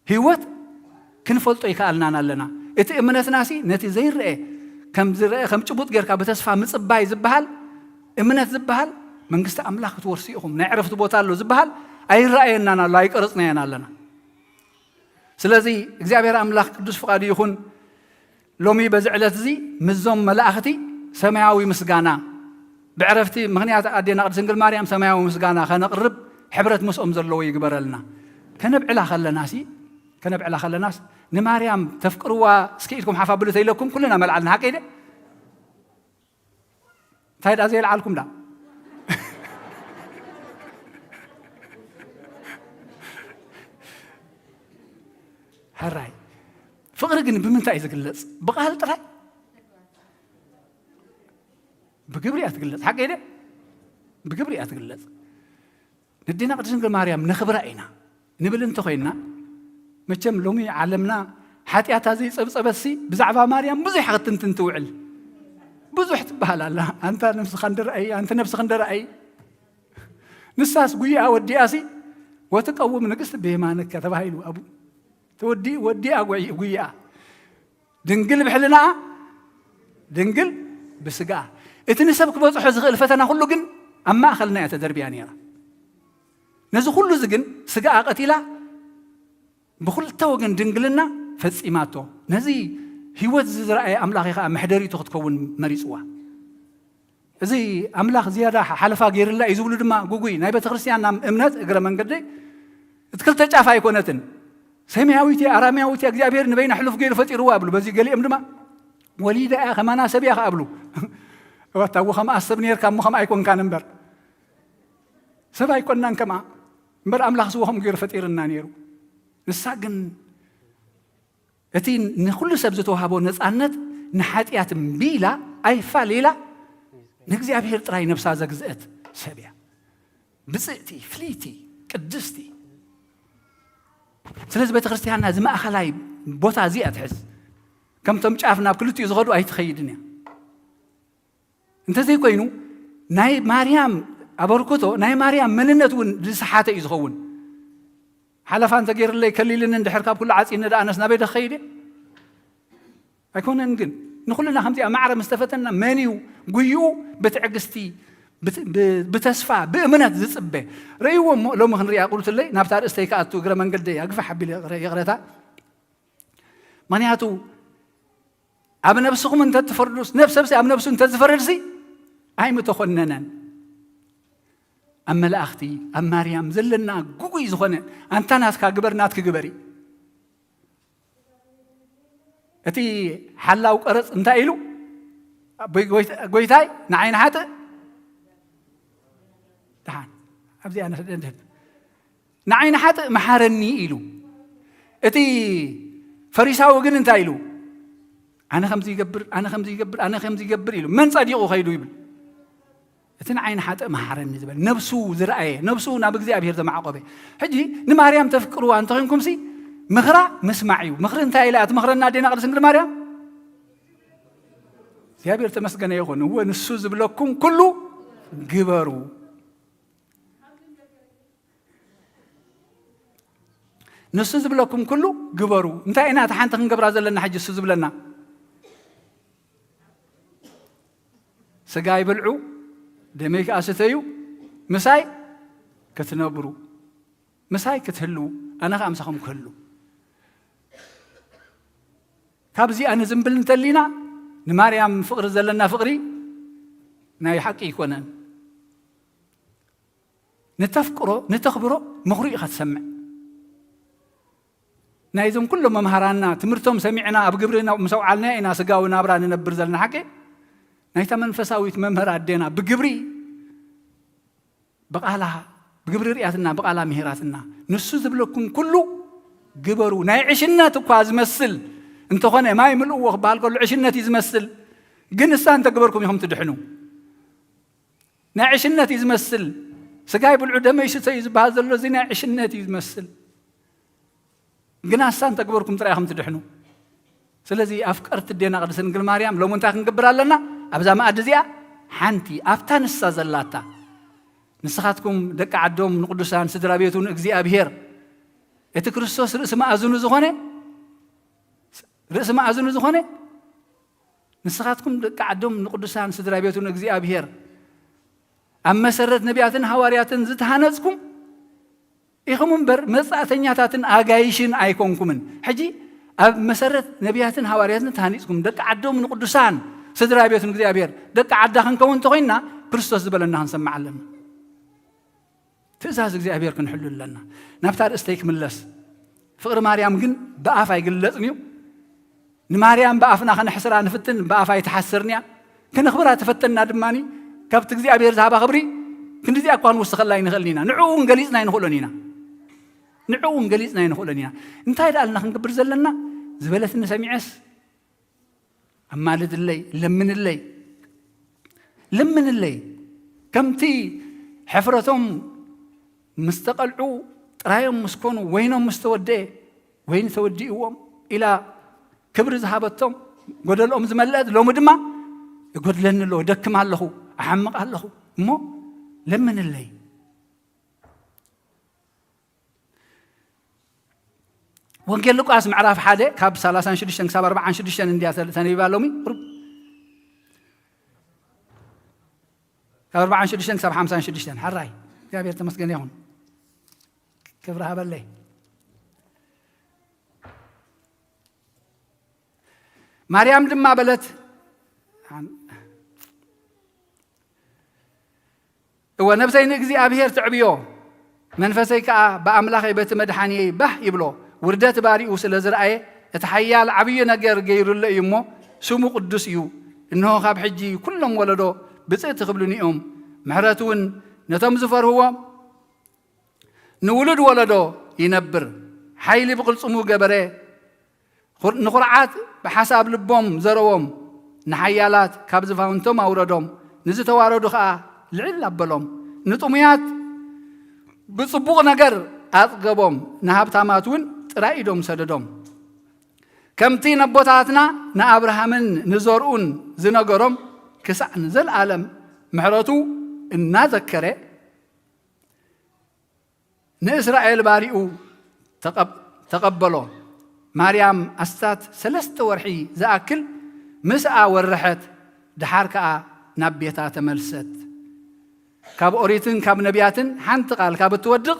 ህይወት ክንፈልጦ ይከኣልናን ኣለና። እቲ እምነትናሲ ነቲ ዘይረአ ከም ዝረአ፣ ከም ጭቡጥ ጌርካ ብተስፋ ምጽባይ ዝበሃል እምነት ዝበሃል፣ መንግስቲ ኣምላኽ ክትወርሱ ኢኹም፣ ናይ ዕረፍቲ ቦታ ኣሎ ዝበሃል ኣይረኣየናን ኣሎ፣ ኣይቀረጽናዮን ኣለና። ስለዚ እግዚኣብሔር ኣምላኽ ቅዱስ ፍቓዱ ይኹን። ሎሚ በዚ ዕለት እዚ ምስዞም መላእኽቲ ሰማያዊ ምስጋና ብዕረፍቲ ምኽንያት ኣዴና ቅድስት ድንግል ማርያም ሰማያዊ ምስጋና ከነቕርብ ሕብረት ምስኦም ዘለዎ ይግበረልና። ከነብዕላ ከለናሲ፣ ከነብዕላ ከለናስ ንማርያም ተፍቅርዋ እስኪ ኢልኩም ሓፍ ኣብሉ ተኢለኩም ኩልና መልዓልና፣ ሓቀይ ደ? እንታይ ደኣ ዘየልዓልኩም ደኣ? ሕራይ። ፍቕሪ ግን ብምንታይ እዩ ዝግለጽ? ብቓል ጥራይ? ብግብሪ እያ ትግለጽ። ሓቀይ ደ? ብግብሪ እያ ትግለጽ። ነዴና ቅድስት ድንግል ማርያም ነኽብራ ኢና ንብል እንተኾይንና፣ መቸም ሎሚ ዓለምና ሓጢኣታ ዘይጸብጸበትሲ ብዛዕባ ማርያም ብዙሕ ክትንትን ትውዕል። ብዙሕ ትበሃል ኣላ። ኣንታ ነብስኻ እንደ ረኣይ፣ ኣንቲ ነብስኻ እንደ ረኣይ። ንሳስ ጉያኣ ወዲኣሲ፣ "ወትቀውም ንግስት ብየማንከ" ተባሂሉ ኣብኡ። ተወዲ-፣ ወዲኣ ጉይ-፣ ጉያኣ። ድንግል ብሕልናኣ፣ ድንግል ብስጋኣ። እቲ ንሰብ ክበጽሖ ዝኽእል ፈተና ኩሉ ግን ኣብ ማእኸልና እያ ተደርብያ ነይራ። ነዚ ኩሉ እዚ ግን ስጋኣ ቀቲላ ብኽልተ ወገን ድንግልና ፈጺማቶ። ነዚ ህይወት እዚ ዝረኣየ ኣምላኽ እዩ ኸዓ መሕደሪቱ ክትከውን መሪጽዋ። እዚ ኣምላኽ ዝያዳ ሓለፋ ገይርላ እዩ ዝብሉ ድማ ግጉይ ናይ ቤተ ክርስቲያንና እምነት እግረ መንገደይ እቲ ክልተ ጫፍ ኣይኮነትን። ሰማያዊት እያ፣ ኣራማያዊት እያ፣ እግዚኣብሔር ንበይና ሕሉፍ ገይሩ ፈጢርዋ ይብሉ። በዚ ገሊኦም ድማ ወሊዳ እያ፣ ከማና ሰብ እያ ከኣብሉ። እዋታዊ ከምኣ ሰብ ነርካ እሞ ከምኣ ኣይኮንካን እምበር። ሰብ ኣይኮንናን ከምኣ እምበር፣ ኣምላኽ ዝወኸም ገይሩ ፈጢርና ነይሩ። ንሳ ግን እቲ ንኹሉ ሰብ ዝተዋህቦ ነፃነት ንሓጢኣት እምቢ ኢላ ኣይፋል ኢላ ንእግዚኣብሔር ጥራይ ነብሳ ዘግዝአት ሰብ እያ። ብፅእቲ፣ ፍልይቲ፣ ቅድስቲ። ስለዚ ቤተ ክርስቲያንና እዚ ማእኸላይ ቦታ እዚኣ ትሕዝ። ከምቶም ጫፍ ናብ ክልቲኡ ዝኸዱ ኣይትኸይድን እያ። እንተዘይኮይኑ ናይ ማርያም ኣበርክቶ፣ ናይ ማርያም መንነት እውን ዝሰሓተ እዩ ዝኸውን። ሓለፋ እንተገይርለይ ከሊልኒ እንድሕር ካብ ኩሉ ዓፂኒ ደኣ ኣነስ ናበይ ዶ ክኸይድ እየ? ኣይኮነን። ግን ንኹልና ከምዚኣ ማዕረ ምስ ተፈተና መን እዩ ጉይኡ ብትዕግስቲ፣ ብት-፣ ብ-፣ ብተስፋ፣ ብእምነት ዝጽበ? ረእይዎ እሞ ሎሚ ክንሪኣ ቁርትለይ ናብታ ርእስተይ ክኣቱ እግረ መንገደይ ኣግፋሕ ኣቢለ ይቕረ-፣ ይቕረታ። ምኽንያቱ ኣብ ነብስኹም እንተትፈርዱስ፣ ነብሰብሲ ኣብ ነብሱ እንተዝፈርድሲ ኣይምተኾነነን። ኣብ መላእኽቲ፣ ኣብ ማርያም ዘለና ግጉይ ዝኾነ ኣንታ ናትካ ግበር፣ ናትኪ ግበሪ። እቲ ሓላው ቀረጽ እንታይ ኢሉ? ጎይ-፣ ጎይታ-፣ ጎይታይ ንዓይ ንሓጥእ ደሓን ኣብዚኣ ነስደድህብ ንዓይ ንሓጥእ መሓረኒ ኢሉ። እቲ ፈሪሳዊ ግን እንታይ ኢሉ? ኣነ ከምዚ ይገብር፣ ኣነ ከምዚ ይገብር፣ ኣነ ከምዚ ይገብር ኢሉ። መን ጸዲቑ ከይዱ ይብል? እቲ ንዓይ ንሓጥእ መሓረኒ ዝበል፣ ነብሱ ዝረኣየ፣ ነብሱ ናብ እግዚኣብሔር ዘማዕቆበ። ሕጂ ንማርያም ተፍቅርዋ እንተኾይንኩምሲ ምኽራ ምስማዕ እዩ። ምኽሪ እንታይ ኢላ ትመኽረና ኣዴና ቅድስት ድንግል ማርያም? እግዚኣብሔር ተመስገነ ይኹን። እወ ንሱ ዝብለኩም ኩሉ ግበሩ። ንሱ ዝብለኩም ኩሉ ግበሩ። እንታይ ኢና እታ ሓንቲ ክንገብራ ዘለና ሕጂ እሱ ዝብለና? ስጋይ ብልዑ፣ ደመይ ከኣ ስተዩ፣ ምሳይ ክትነብሩ፣ ምሳይ ክትህልዉ፣ ኣነ ከኣ ምሳኹም ክህሉ። ካብዚኣ ንዝንብል እንተሊና ንማርያም ፍቕሪ ዘለና ፍቕሪ ናይ ሓቂ ኣይኮነን። ንተፍቅሮ፣ ንተኽብሮ ምኽሩ ኢኻ ትሰምዕ። ናይዞም ኩሎም መምሃራንና ትምህርቶም ሰሚዕና ኣብ ግብሪ ናብ-፣ ምስ ኣውዓልናዮ ኢና ስጋዊ ናብራ ንነብር ዘለና ሓቂ። ናይታ መንፈሳዊት መምህር ኣዴና ብግብሪ፣ ብቓላ፣ ብግብሪ ርያትና፣ ብቓላ ምሂራትና። ንሱ ዝብለኩም ኩሉ ግበሩ። ናይ ዕሽነት እኳ ዝመስል እንተኾነ፣ ማይ ምልእዎ ክበሃል ከሎ ዕሽነት እዩ ዝመስል። ግን ንሳ እንተግበርኩም ኢኹም ትድሕኑ። ናይ ዕሽነት እዩ ዝመስል። ስጋይ ብልዑ ደመይ ስተዩ ዝበሃል ዘሎ እዚ ናይ ዕሽነት እዩ ዝመስል። ግና እሳ እንተግበርኩም ጥራይ ኢኹም ትድሕኑ። ስለዚ ኣፍቀርቲ ኣዴና ቅድስት ድንግል ማርያም ሎሚ እንታይ ክንገብር ኣለና? ኣብዛ መኣዲ እዚኣ ሓንቲ ኣብታ ንሳ ዘላታ፣ ንስኻትኩም ደቂ ዓዶም ንቅዱሳን ስድራ ቤቱ ንእግዚኣብሔር፣ እቲ ክርስቶስ ርእሲ መኣዝኑ ዝኾነ፣ ርእሲ መኣዝኑ ዝኾነ፣ ንስኻትኩም ደቂ ዓዶም ንቅዱሳን ስድራ ቤቱ ንእግዚኣብሔር፣ ኣብ መሰረት ነቢያትን ሃዋርያትን ዝተሃነጽኩም ኢኹም እምበር፣ መጻእተኛታትን ኣጋይሽን ኣይኮንኩምን። ሕጂ ኣብ መሰረት ነቢያትን ሃዋርያትን ተሃኒጽኩም፣ ደቂ ዓዶም ንቅዱሳን ስድራ ቤቱ ንእግዚኣብሔር፣ ደቂ ዓዳ ክንከውን እንተኾይንና፣ ክርስቶስ ዝበለና ክንሰምዕ ኣለና። ትእዛዝ እግዚኣብሔር ክንሕሉ ኣለና። ናብታ ርእስተይ ክምለስ። ፍቕሪ ማርያም ግን ብኣፍ ኣይግለጽን እዩ። ንማርያም ብኣፍና ከነሕስራ ንፍትን፣ ብኣፍ ኣይትሓስርን እያ። ከነኽብራ ተፈተና ድማኒ፣ ካብቲ እግዚኣብሔር ዝሃባ ክብሪ ክንዲዚኣ እኳ ክንውስኸላ ኣይንኽእልን ኢና። ንዕኡ እውን ገሊጽና ኣይንኽእሎን ኢና። ንዕኡ እውን ገሊጽና ኣይንኽእሎን ኢና። እንታይ ደኣ ኣልና ክንገብር ዘለና? ዝበለትኒ ሰሚዐስ፣ ኣማልድለይ፣ ለምንለይ፣ ለምንለይ። ከምቲ ሕፍረቶም ምስ ተቐልዑ፣ ጥራዮም ምስ ኮኑ፣ ወይኖም ምስ ተወደኤ፣ ወይኒ ተወዲእዎም ኢላ ክብሪ ዝሃበቶም፣ ጎደልኦም ዝመልአት፣ ሎሚ ድማ ይጎድለኒ ኣሎ፣ እደክም ኣለኹ፣ እሓምቕ ኣለኹ፣ እሞ ለምንለይ። ወንጌል ሉቃስ ምዕራፍ ሓደ ካብ ሰላሳን ሽዱሽተን ክሳብ ኣርባዓን ሽዱሽተን እንድያ ተል-፣ ተነቢባ ሎሚ። ቁሩብ ካብ ኣርባዓን ሽዱሽተን ክሳብ ሓምሳን ሽዱሽተን። ሓራይ እግዚኣብሔር ተመስገን ይኹን። ክብሪ ሃበለይ። ማርያም ድማ በለት፣ እወ፣ ነብሰይ ንእግዚኣብሔር ትዕብዮ፣ መንፈሰይ ከኣ ብኣምላኸይ በቲ መድሓንየይ ባህ ይብሎ። ውርደት ባሪኡ ስለ ዝረኣየ፣ እቲ ሓያል ዓብዪ ነገር ገይሩሎ እዩ እሞ፣ ስሙ ቅዱስ እዩ። እንሆ፣ ካብ ሕጂ ኩሎም ወለዶ ብፅእቲ ክብሉኒ እዮም። ምሕረቱ እውን ነቶም ዝፈርህዎ ንውሉድ ወለዶ ይነብር። ሓይሊ ብቕልጽሙ ገበረ። ኹር-፣ ንኹርዓት ብሓሳብ ልቦም ዘረዎም፣ ንሓያላት ካብ ዝፋውንቶም ኣውረዶም፣ ንዝተዋረዱ ኸኣ ልዕል ኣበሎም። ንጥሙያት ብጽቡቕ ነገር ኣጽገቦም፣ ንሃብታማት እውን ጥራይ ኢዶም ሰደዶም። ከምቲ ነቦታትና ንኣብርሃምን ንዘርኡን ዝነገሮም፣ ክሳዕ ንዘለኣለም ምሕረቱ እናዘከረ፣ ንእስራኤል ባሪኡ ተቐብ-፣ ተቐበሎ። ማርያም ኣስታት ሰለስተ ወርሒ ዝኣክል ምስኣ ወረሐት፣ ደሓር ከኣ ናብ ቤታ ተመልሰት። ካብ ኦሪትን ካብ ነቢያትን ሓንቲ ቃል ካብ እትወድቕ፣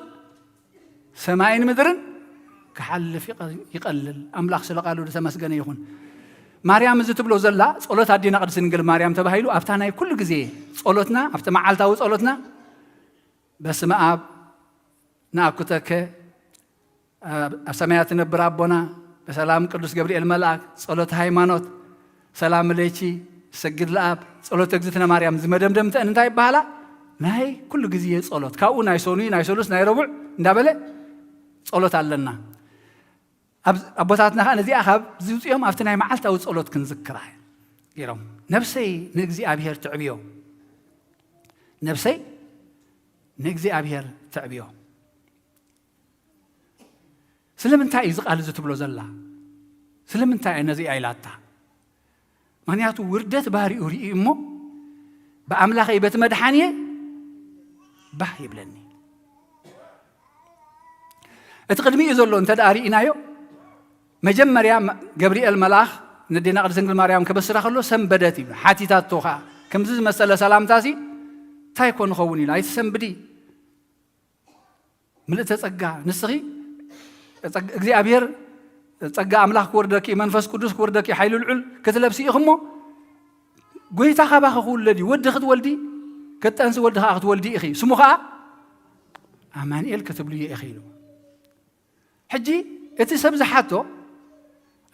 ሰማይን ምድርን ክሓልፍ ይቐ-፣ ይቐልል። ኣምላኽ ስለ ቃሉ ዝተመስገነ ይኹን። ማርያም እዚ ትብሎ ዘላ ጸሎት ኣዴና ቅድስት ድንግል ማርያም ተባሂሉ ኣብታ ናይ ኩሉ ግዜ ጸሎትና፣ ኣብቲ መዓልታዊ ጸሎትና፣ በስመ ኣብ ነአኩተከ፣ ኣብ ሰማያት ትነብር ኣቦና፣ በሰላም ቅዱስ ገብርኤል መልኣክ፣ ጸሎተ ሃይማኖት፣ ሰላም ለኪ፣ ሰግድ ለኣብ፣ ጸሎተ እግዝእትነ ማርያም፣ ዝመደምደምተን እንታይ ይበሃላ? ናይ ኩሉ ግዜ ጸሎት። ካብኡ ናይ ሰኑይ፣ ናይ ሰሉስ፣ ናይ ረቡዕ እንዳበለ ጸሎት ኣለና። ኣብ-፣ ኣቦታትና ኸኣ ነዚኣ ካብ ዝውፅኦም ኣብቲ ናይ መዓልታዊ ጸሎት ክንዝክራ ገይሮም። ነብሰይ ንእግዚኣብሔር ትዕብዮ። ነብሰይ ንእግዚኣብሔር ትዕብዮ። ስለምንታይ እዩ እዚ ቃል እዚ ትብሎ ዘላ? ስለምንታይ እያ ነዚኣ ኢላታ? ምኽንያቱ ውርደት ባህሪኡ ርእዩ እሞ፣ ብኣምላኸይ በቲ መድሓንየ ባህ ይብለኒ። እቲ ቅድሚኡ ዘሎ እንተ ደኣ ርኢናዮ፣ መጀመርያ መ-፣ ገብርኤል መልኣኽ ነዴና ቅድስት ድንግል ማርያም ከበስራ ከሎ ሰንበደት እዩ። ሓቲታቶ ኸኣ፣ ከምዚ ዝመሰለ ሰላምታሲ እንታይ ኮን ኸውን ኢሉ፣ ኣይትሰንብዲ። ምልእተ ጸጋ፣ ንስኺ ጸግ-፣ እግዚኣብሔር ጸጋ ኣምላኽ ክወርደኪ፣ መንፈስ ቅዱስ ክወርደኪ፣ ሓይሊ ልዑል ክትለብሲ ኢኺ እሞ፣ ጐይታ ካባኺ ክውለድ እዩ፣ ወዲ ክትወልዲ፣ ክትጠንሲ ወዲ ኸኣ ክትወልዲ ኢኺ፣ ስሙ ኸኣ ኣማኑኤል ክትብልዮ ኢኺ ኢሉ። ሕጂ እቲ ሰብ ዝሓቶ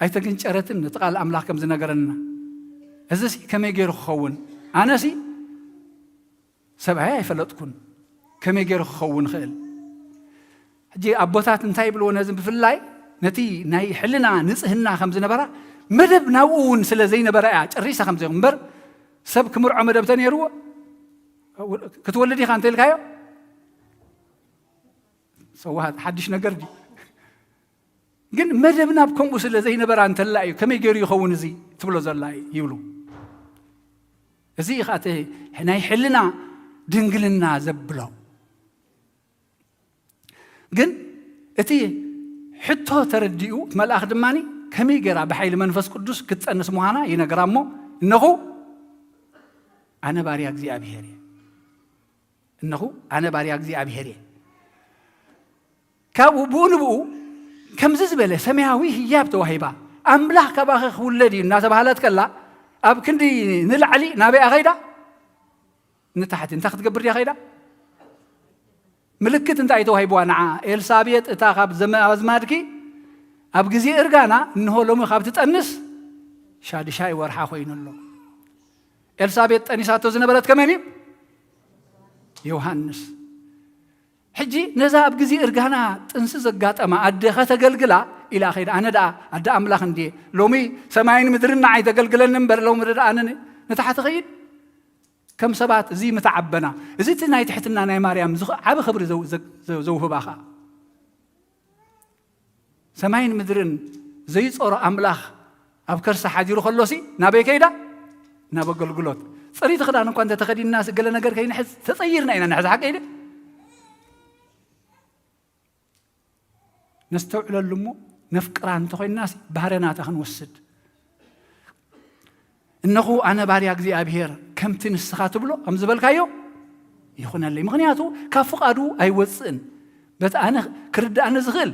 ኣይተግንጨረትን፣ ነቲ ቃል ኣምላኽ ከም ዝነገረና። እዚሲ ከመይ ገይሩ ክኸውን? ኣነሲ ሰብኣይ ኣይፈለጥኩን፣ ከመይ ገይሩ ክኸውን ይኽእል? ሕጂ ኣቦታት እንታይ ይብልዎ ነዚ? ብፍላይ ነቲ ናይ ሕልና ንጽህና ከም ዝነበራ፣ መደብ ናብኡ እውን ስለ ዘይነበራ እያ ጨሪሳ ከም ዘይ እምበር፣ ሰብ ክምርዖ መደብ ተነይርዎ፣ ክትወልድ ኢኻ እንተኢልካዮ፣ ሰዋሃት ሓድሽ ነገር ድዩ? ግን መደብና ኣብ ከምኡ ስለ ዘይነበራ እንተላ እዩ፣ ከመይ ገይሩ ይኸውን እዚ ትብሎ ዘላ ይብሉ። እዚ እዩ ኸኣ እቲ ናይ ሕልና ድንግልና ዘብሎ። ግን እቲ ሕቶ ተረዲኡ፣ እቲ መልኣኽ ድማ ከመይ ገይራ ብሓይሊ መንፈስ ቅዱስ ክትጸንስ ምዃና ይነግራ እሞ፣ እነኹ ኣነ ባርያ እግዚኣብሔር እየ። እነኹ ኣነ ባርያ እግዚኣብሔር እየ። ካብኡ ብኡ ንብኡ ከምዚ ዝበለ ሰማያዊ ህያብ ተዋሂባ፣ ኣምላኽ ካባኺ ክውለድ እዩ እናተባህለት ከላ፣ ኣብ ክንዲ ንላዕሊ ናበይ እያ ኸይዳ? ንታሕቲ። እንታይ ክትገብር ድያ ኸይዳ? ምልክት እንታይ ተዋሂብዋ ንዓ? ኤልሳቤጥ እታ ካብ ዘመ-፣ ኣዝማድኪ ኣብ ግዜ እርጋና፣ እንሆ ሎሚ ካብ ትጠንስ ሻድሻይ ወርሓ ኮይኑ ኣሎ። ኤልሳቤጥ ጠኒሳቶ ዝነበረት ከመን እዩ? ዮሃንስ። ሕጂ ነዛ ኣብ ግዜ እርጋና ጥንሲ ዘጋጠማ ኣደ ከተገልግላ ኢላ ኸይዳ። ኣነ ደኣ ኣደ ኣምላኽ እንድየ፣ ሎሚ ሰማይን ምድርን ንዓይ ተገልግለኒ እምበር፣ ሎሚ ደኣ ኣነ ን-፣ ንታሕቲ ኸይድ? ከም ሰባት እዚ ምተዓበና። እዚ እቲ ናይ ትሕትና ናይ ማርያም ዝኸ-፣ ዓቢ ክብሪ ዘው-፣ ዘ-፣ ዘ-፣ ዘውህባ ኸኣ። ሰማይን ምድርን ዘይጾሮ ኣምላኽ ኣብ ከርሳ ሓዲሩ ከሎሲ ናበይ ከይዳ? ናብ ኣገልግሎት። ጽሪቲ ክዳን እኳ እንተ ተኸዲንና፣ ገለ ነገር ከይንሕዝ ተጸይርና ኢና ንሕዝ፣ ሓቂ ኣይደ? ነስተውዕለሉ እሞ፣ ነፍቅራ እንተኾይናስ ባህረ ናታ ክንወስድ። እነኹ ኣነ ባርያ እግዚኣብሔር ከምቲ ንስኻ ትብሎ ከም ዝበልካዮ ይኹነለይ። ምኽንያቱ ካብ ፍቓዱ ኣይወፅእን። በቲ ኣነ ክርድኣኒ ዝኽእል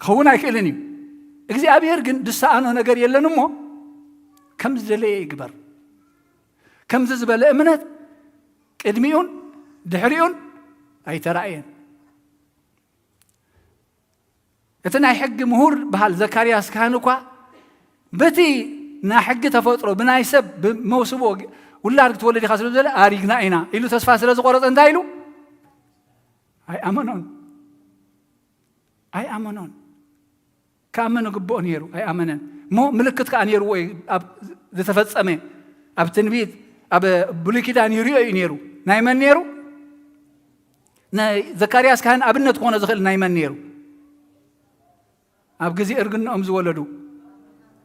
ክኸውን ኣይክእልን እዩ። እግዚኣብሔር ግን ዝሰኣኖ ነገር የለን እሞ ከም ዝደለየ ይግበር። ከምዚ ዝበለ እምነት ቅድሚኡን ድሕሪኡን ኣይተራእየን። እቲ ናይ ሕጊ ምሁር በሃል ዘካርያስ ካህን እኳ በቲ ናይ ሕጊ ተፈጥሮ ብናይ ሰብ ብመውስቦ ውላድ ክትወልድ ኢኻ ስለ ዝበለ ኣሪግና ኢና ኢሉ ተስፋ ስለ ዝቆረጸ እንታይ ኢሉ? ኣይኣመኖን። ኣይኣመኖን። ክኣመን ግብኦ ነይሩ፣ ኣይኣመነን። እሞ ምልክት ከኣ ነይርዎ እዩ፣ ኣብ ዝተፈጸመ፣ ኣብ ትንቢት፣ ኣብ ብሉይ ኪዳን ይሪኦ እዩ ነይሩ። ናይ መን ነይሩ? ናይ ዘካርያስ ካህን ኣብነት ክኾኖ ዝኽእል ናይ መን ነይሩ? ኣብ ግዜ እርግንኦም ዝወለዱ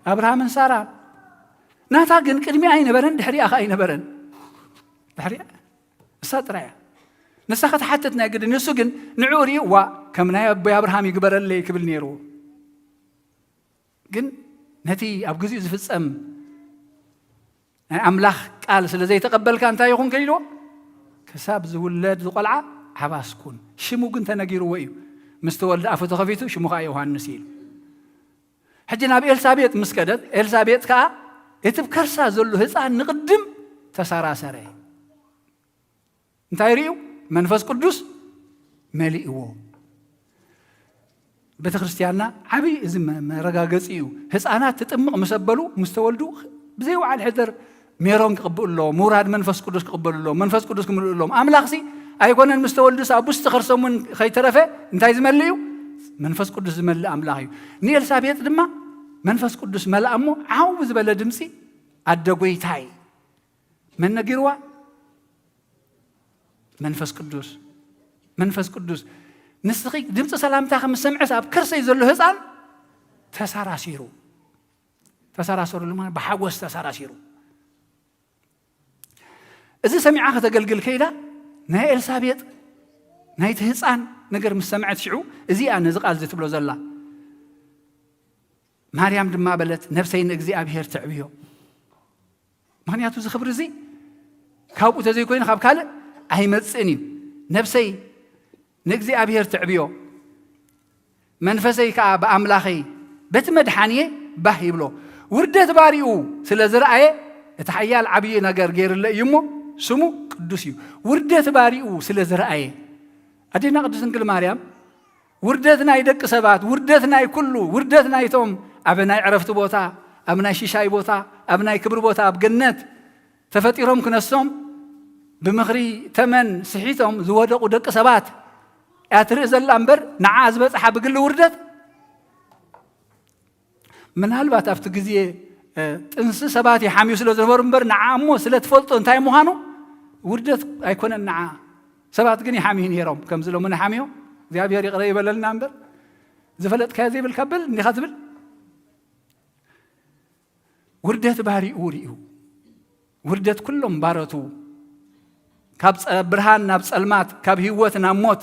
ኣብርሃምን ሳራን። ናታ ግን ቅድሚኣ ኣይነበረን፣ ድሕሪኣ ኸኣ ኣይነበረን። ድሕሪኣ እሳ ጥራይ እያ። ንሳ ክትሓትት ናይ ግድን። ንሱ ግን ንዕኡ ርእዩ፣ "ዋ፣ ከም ናይ ኣቦይ ኣብርሃም ይግበረለይ" ክብል ነይርዎ። ግን ነቲ ኣብ ግዜኡ ዝፍጸም ናይ ኣምላኽ ቃል ስለ ዘይተቐበልካ እንታይ ይኹን ከ ኢልዎ? "ክሳብ ዝውለድ ዝቖልዓ ዓባስ ኩን። ሽሙ ግን ተነጊርዎ እዩ። ምስ ተወልደ ኣፉ ተኸፊቱ ሽሙ ኸኣ ዮሃንስ" ኢሉ። ሕጂ ናብ ኤልሳቤጥ ምስ ከደት፣ ኤልሳቤጥ ከኣ እቲ ኣብ ከርሳ ዘሎ ህጻን ንቕድም ተሰራሰረ። እንታይ ርእዩ? መንፈስ ቅዱስ መሊእዎ። ቤተ ክርስቲያንና ዓብዪ እዚ መ-፣ መረጋገጺ እዩ። ህፃናት ትጥምቕ ምስ ኣበሉ፣ ምስ ተወልዱ፣ ብዘይ ወዓል ሕደር ሜሮን ክቕብኡ ኣለዎም፣ ምውራድ መንፈስ ቅዱስ ክቕበሉ ኣለዎም፣ መንፈስ ቅዱስ ክምልኡ ኣለዎም። ኣምላኽሲ ኣይኮነን ምስ ተወልዱስ ኣብ ውሽጢ ከርሶም እውን ከይተረፈ እንታይ ዝመልእ እዩ? መንፈስ ቅዱስ ዝመልእ ኣምላኽ እዩ። ንኤልሳቤጥ ድማ መንፈስ ቅዱስ መልኣ እሞ ዓው ብዝበለ ድምፂ ኣደ ጐይታይ። መን ነጊርዋ? መንፈስ ቅዱስ። መንፈስ ቅዱስ። ንስኺ ድምፂ ሰላምታ ከም ዝሰምዐስ ኣብ ከርሰይ ዘሎ ህፃን ተሳራሲሩ። ተሳራሰሩሉ ማለት ብሓጎስ ተሳራሲሩ። እዚ ሰሚዓ ከተገልግል ከይዳ ናይ ኤልሳቤጥ ናይቲ ህፃን ነገር ምስ ሰምዐት ሽዑ እዚኣ ነዚ ቃል እዚ ትብሎ ዘላ። ማርያም ድማ በለት፣ "ነፍሰይ ንእግዚኣብሔር ትዕብዮ።" ምኽንያቱ እዚ ክብሪ እዚ ካብኡ ተዘይኮይኑ ካብ ካልእ ኣይመጽእን እዩ። "ነፍሰይ ንእግዚኣብሔር ትዕብዮ፣ መንፈሰይ ከኣ ብኣምላኸይ በቲ መድሓንየ ባህ ይብሎ። ውርደት ባሪኡ ስለ ዝረኣየ እቲ ሓያል ዓብዪ ነገር ገይርለ እዩ እሞ ስሙ ቅዱስ እዩ።" ውርደት ባሪኡ ስለ ዝረኣየ። ኣዴና ቅድስት ድንግል ማርያም ውርደት ናይ ደቂ ሰባት፣ ውርደት ናይ ኩሉ፣ ውርደት ናይቶም ኣብ ናይ ዕረፍቲ ቦታ፣ ኣብ ናይ ሽሻይ ቦታ፣ ኣብ ናይ ክብሪ ቦታ፣ ኣብ ገነት ተፈጢሮም ክነሶም ብምኽሪ ተመን ስሒቶም ዝወደቑ ደቂ ሰባት እያ ትርኢ ዘላ እምበር፣ ንዓ ዝበጽሓ ብግሊ ውርደት ምናልባት ኣብቲ ግዜ፣ እ፣ ጥንሲ ሰባት ይሓምዩ ስለ ዝነበሩ እምበር፣ ንዓ እሞ ስለ ትፈልጦ እንታይ ምዃኑ ውርደት ኣይኮነን ንዓ። ሰባት ግን ይሓምዩ ነይሮም፣ ከምዚ ሎሚ ንሓምዮ፣ እግዚኣብሔር ይቕረ ይበለልና እምበር፣ ዝፈለጥካዮ ዘይብልካ በል እንዲኻ ትብል። ውርደት ባሪኡ ርእዩ። ውርደት ኩሎም ባረቱ። ካብ ጸ-፣ ብርሃን ናብ ጸልማት፣ ካብ ህይወት ናብ ሞት፣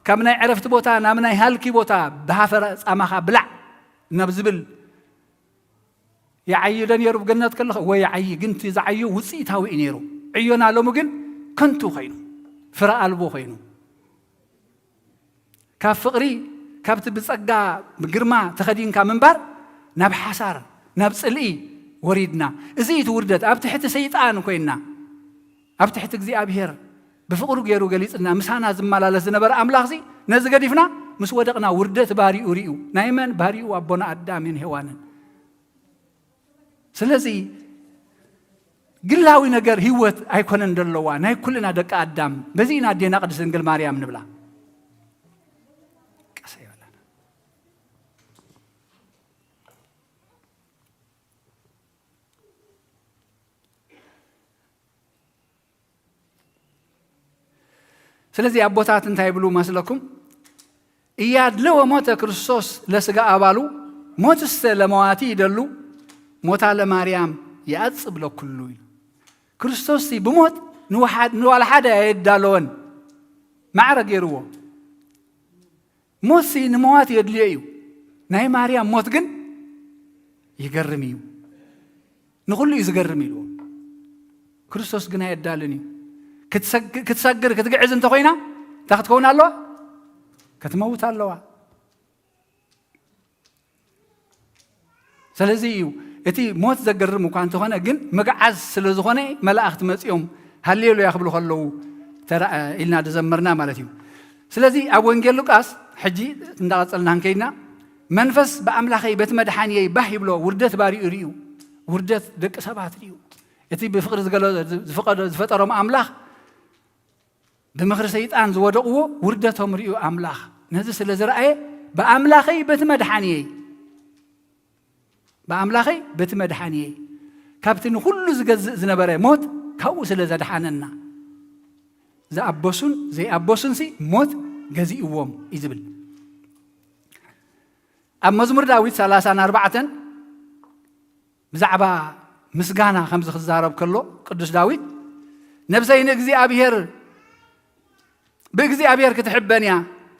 ካብ ናይ ዕረፍቲ ቦታ ናብ ናይ ሃልኪ ቦታ፣ ብሃፈረ ጻማኻ ብላዕ ናብ ዝብል ይዓዪ ዶ ነይሩ? ብገነት ከለኹ እወ ይዓዪ፣ ግን እቲ ዝዓዩ ውጽኢታዊ እዩ ነይሩ። ዕዮና ሎሚ ግን ከንቱ ኮይኑ፣ ፍረ ኣልቦ ኮይኑ፣ ካብ ፍቕሪ፣ ካብቲ ብጸጋ ብግርማ ተኸዲንካ ምንባር ናብ ሓሳር፣ ናብ ጽልኢ ወሪድና። እዚ እዩ እቲ ውርደት። ኣብ ትሕቲ ሰይጣን ኮይንና፣ ኣብ ትሕቲ እግዚኣብሔር ብፍቕሩ ገይሩ ገሊጽና፣ ምሳና ዝመላለስ ዝነበረ ኣምላኽሲ ነዚ ገዲፍና ምስ ወደቕና ውርደት ባሪኡ ርእዩ። ናይ መን ባሪኡ? ኣቦና ኣዳምን ሄዋንን። ስለዚ ግላዊ ነገር ህይወት ኣይኮነን ዘለዋ፣ ናይ ኩልና ደቂ ኣዳም። በዚ ኢና ኣዴና ቅድስት ድንግል ማርያም ንብላ። ቀስ ኣይበለን። ስለዚ ኣቦታት እንታይ ይብሉ መስለኩም? "እያድለወ ሞተ ክርስቶስ ለስጋ ኣባሉ፣ ሞትሰ ለመዋቲ ይደሉ፣ ሞታ ለማርያም የዐጽብ ለኩሉ" ይሉ። ክርስቶስሲ ብሞት ንወሓድ-፣ ንዋላ ሓደ ኣየዳለወን፣ ማዕረ ገይርዎ። ሞትሲ ንመዋቲ የድልዮ እዩ። ናይ ማርያም ሞት ግን ይገርም እዩ። ንኹሉ እዩ ዝገርም ኢልዎ። ክርስቶስ ግን ኣየዳልን እዩ። ክትሰግ-፣ ክትሰግር፣ ክትግዕዝ እንተኾይና፣ እንታይ ክትከውን ኣለዋ? ክትመውት ኣለዋ። ስለዚ እዩ እቲ ሞት ዘገርም እኳ እንተኾነ፣ ግን ምግዓዝ ስለ ዝኾነ መላእኽቲ መጺኦም ሃሌሉያ ክብሉ ከለዉ ተራ-፣ ኢልና ዝዘመርና ማለት እዩ። ስለዚ ኣብ ወንጌል ሉቃስ ሕጂ እንዳቐጸልና እንከይድና፣ "መንፈስ ብኣምላኸይ በቲ መድሓንየይ ባህ ይብሎ፣ ውርደት ባሪኡ ርእዩ፣ ውርደት ደቂ ሰባት ርእዩ።" እቲ ብፍቕሪ ዝገለ-፣ ዝፈቐዶ-፣ ዝፈጠሮም ኣምላኽ ብምኽሪ ሰይጣን ዝወደቕዎ ውርደቶም ርእዩ ኣምላኽ። ነዚ ስለ ዝረኣየ፣ "ብኣምላኸይ በቲ መድሓንየይ፣ ብኣምላኸይ በቲ መድሓንየይ፣ ካብቲ ንኹሉ ዝገዝእ ዝነበረ ሞት ካብኡ ስለ ዘድሓነና፣ ዝኣበሱን ዘይኣበሱንሲ ሞት ገዚእዎም" እዩ ዝብል። ኣብ መዝሙር ዳዊት ሰላሳን ኣርባዕተን ብዛዕባ ምስጋና ከምዚ ክዛረብ ከሎ ቅዱስ ዳዊት፣ "ነብሰይ ንእግዚኣብሔር፣ ብእግዚኣብሔር ክትሕበን እያ፣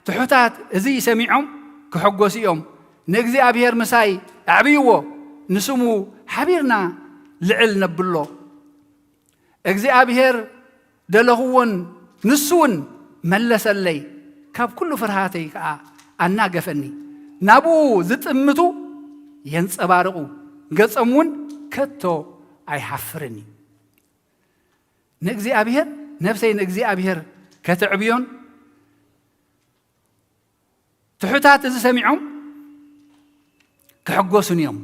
ትሑታት እዚ ሰሚዖም ክሕጎሱ እዮም። ንእግዚኣብሔር ምሳይ ኣዕብይዎ፣ ንስሙ ሓቢርና ልዕል ነብሎ። እግዚኣብሔር ደለኽዎን ንሱ እውን መለሰለይ፣ ካብ ኩሉ ፍርሃተይ ከኣ ኣናገፈኒ። ናብኡ ዝጥምቱ የንጸባርቑ፣ ገጾም እውን ከቶ ኣይሓፍርን እዩ።" ንእግዚኣብሔር፣ ነፍሰይ ንእግዚኣብሔር ከተዕብዮን፣ ትሑታት እዚ ሰሚዖም ክሕጎሱን እዮም።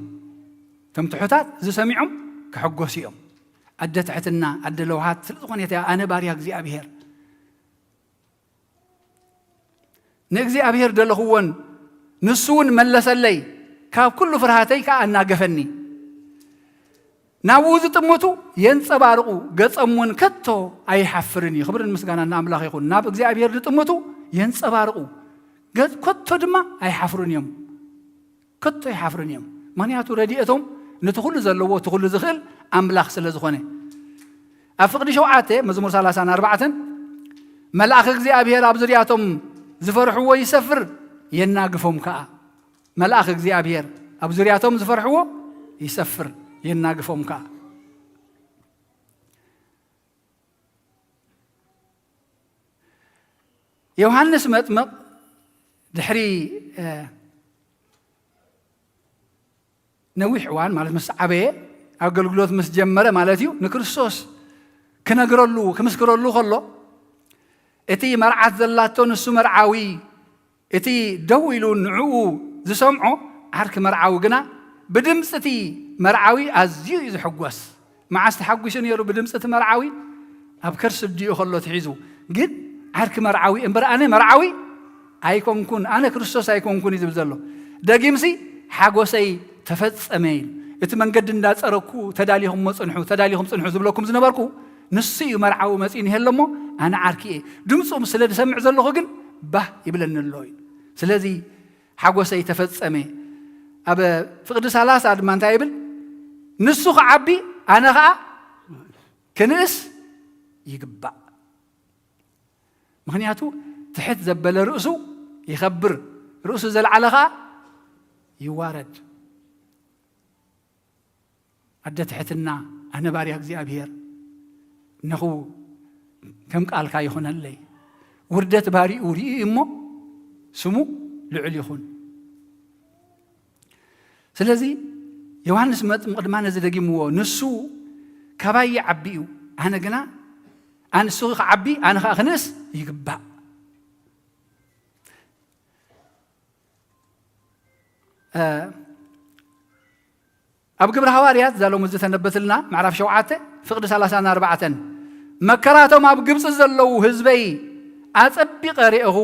እቶም ትሑታት እዚ ሰሚዖም ክሕጎሱ እዮም። ኣደ ትሕትና፣ ኣደ ለውሃት ስለ ዝኾነት እያ፣ ኣነ ባርያ እግዚኣብሔር። ንእግዚኣብሔር ደለኽዎን፣ ንሱ እውን መለሰለይ፣ ካብ ኩሉ ፍርሃተይ ከኣ ኣናገፈኒ። ናብኡ ዝጥምቱ የንጸባርቑ፣ ገጾም እውን ከቶ ኣይሓፍርን እዩ። ክብርን ምስጋናን ንኣምላኽ ይኹን። ናብ እግዚኣብሔር ዝጥምቱ የንጸባርቑ፣ ገጽ-፣ ከቶ ድማ ኣይሓፍሩን እዮም። ከቶ ኣይሓፍሩን እዮም። ምኽንያቱ ረድኤቶም ነቲ ኩሉ ዘለዎ፣ እቲ ኩሉ ዝኽእል ኣምላኽ ስለ ዝኾነ። ኣብ ፍቕዲ ሸውዓተ፣ መዝሙር ሰላሳን ኣርባዕተን፣ "መልኣኽ እግዚኣብሔር ኣብ ዙርያቶም ዝፈርሕዎ ይሰፍር፣ የናግፎም ከኣ።" መልኣኽ እግዚኣብሔር ኣብ ዙርያቶም ዝፈርሕዎ ይሰፍር፣ የናግፎም ከኣ። ዮሃንስ መጥምቕ ድሕሪ፣ እ፣ ነዊሕ እዋን፣ ማለት ምስ ዓበየ፣ ኣገልግሎት ምስ ጀመረ ማለት እዩ፣ ንክርስቶስ ክነግረሉ፣ ክምስክረሉ ከሎ፣ እቲ መርዓት ዘላቶ ንሱ መርዓዊ፣ እቲ ደው ኢሉ ንዕኡ ዝሰምዖ ዓርኪ መርዓዊ ግና ብድምፂ እቲ መርዓዊ ኣዝዩ እዩ ዝሕጎስ። መዓስ ተሓጒሱ ነይሩ ብድምፂ እቲ መርዓዊ? ኣብ ከርሲ ኣዲኡ ከሎ ትሒዙ። ግን ዓርኪ መርዓዊ እምበር ኣነ መርዓዊ ኣይኮንኩን፣ ኣነ ክርስቶስ ኣይኮንኩን እዩ ዝብል ዘሎ። ደጊምሲ ሓጎሰይ ተፈጸመ ኢሉ። እቲ መንገዲ እንዳጸረግኩ ተዳሊኹም እሞ ጽንሑ፣ ተዳሊኹም ጽንሑ ዝብለኩም ዝነበርኩ ንሱ እዩ መርዓዊ መጺኡ ንሄሎ እሞ ኣነ ዓርኪ እየ። ድምፁ ስለ ዝሰምዕ ዘለኹ ግን ባህ ይብለኒ ኣሎ ኢሉ። ስለዚ ሓጎሰይ ተፈጸመ። ኣብ ፍቕዲ ሰላሳ ድማ እንታይ ይብል? ንሱ ክዓቢ ኣነ ኸዓ ክንእስ ይግባእ። ምኽንያቱ ትሕት ዘበለ ርእሱ ይኸብር፣ ርእሱ ዘልዓለ ኸዓ ይዋረድ። ኣደ ትሕትና፣ ኣነ ባርያ እግዚኣብሔር፣ ነኹ ከም ቃልካ ይኹነለይ። ውርደት ባሪኡ ርእዩ እሞ ስሙ ልዑል ይኹን። ስለዚ ዮሃንስ መጥምቕ ድማ ነዚ ደጊምዎ፣ ንሱ ካባይ ይዓቢ እዩ፣ ኣነ ግና፣ ኣንሱ ክዓቢ፣ ኣነ ኸዓ ክንእስ ይግባእ። እ፣ ኣብ ግብሪ ሃዋርያት፣ እዛ ሎሚ ዝተነበትልና ምዕራፍ ሸውዓተ ፍቕዲ ሰላሳን ኣርባዕተን፣ "መከራቶም ኣብ ግብጺ ዘለዉ ህዝበይ ኣጸቢቐ ርኤኹ፣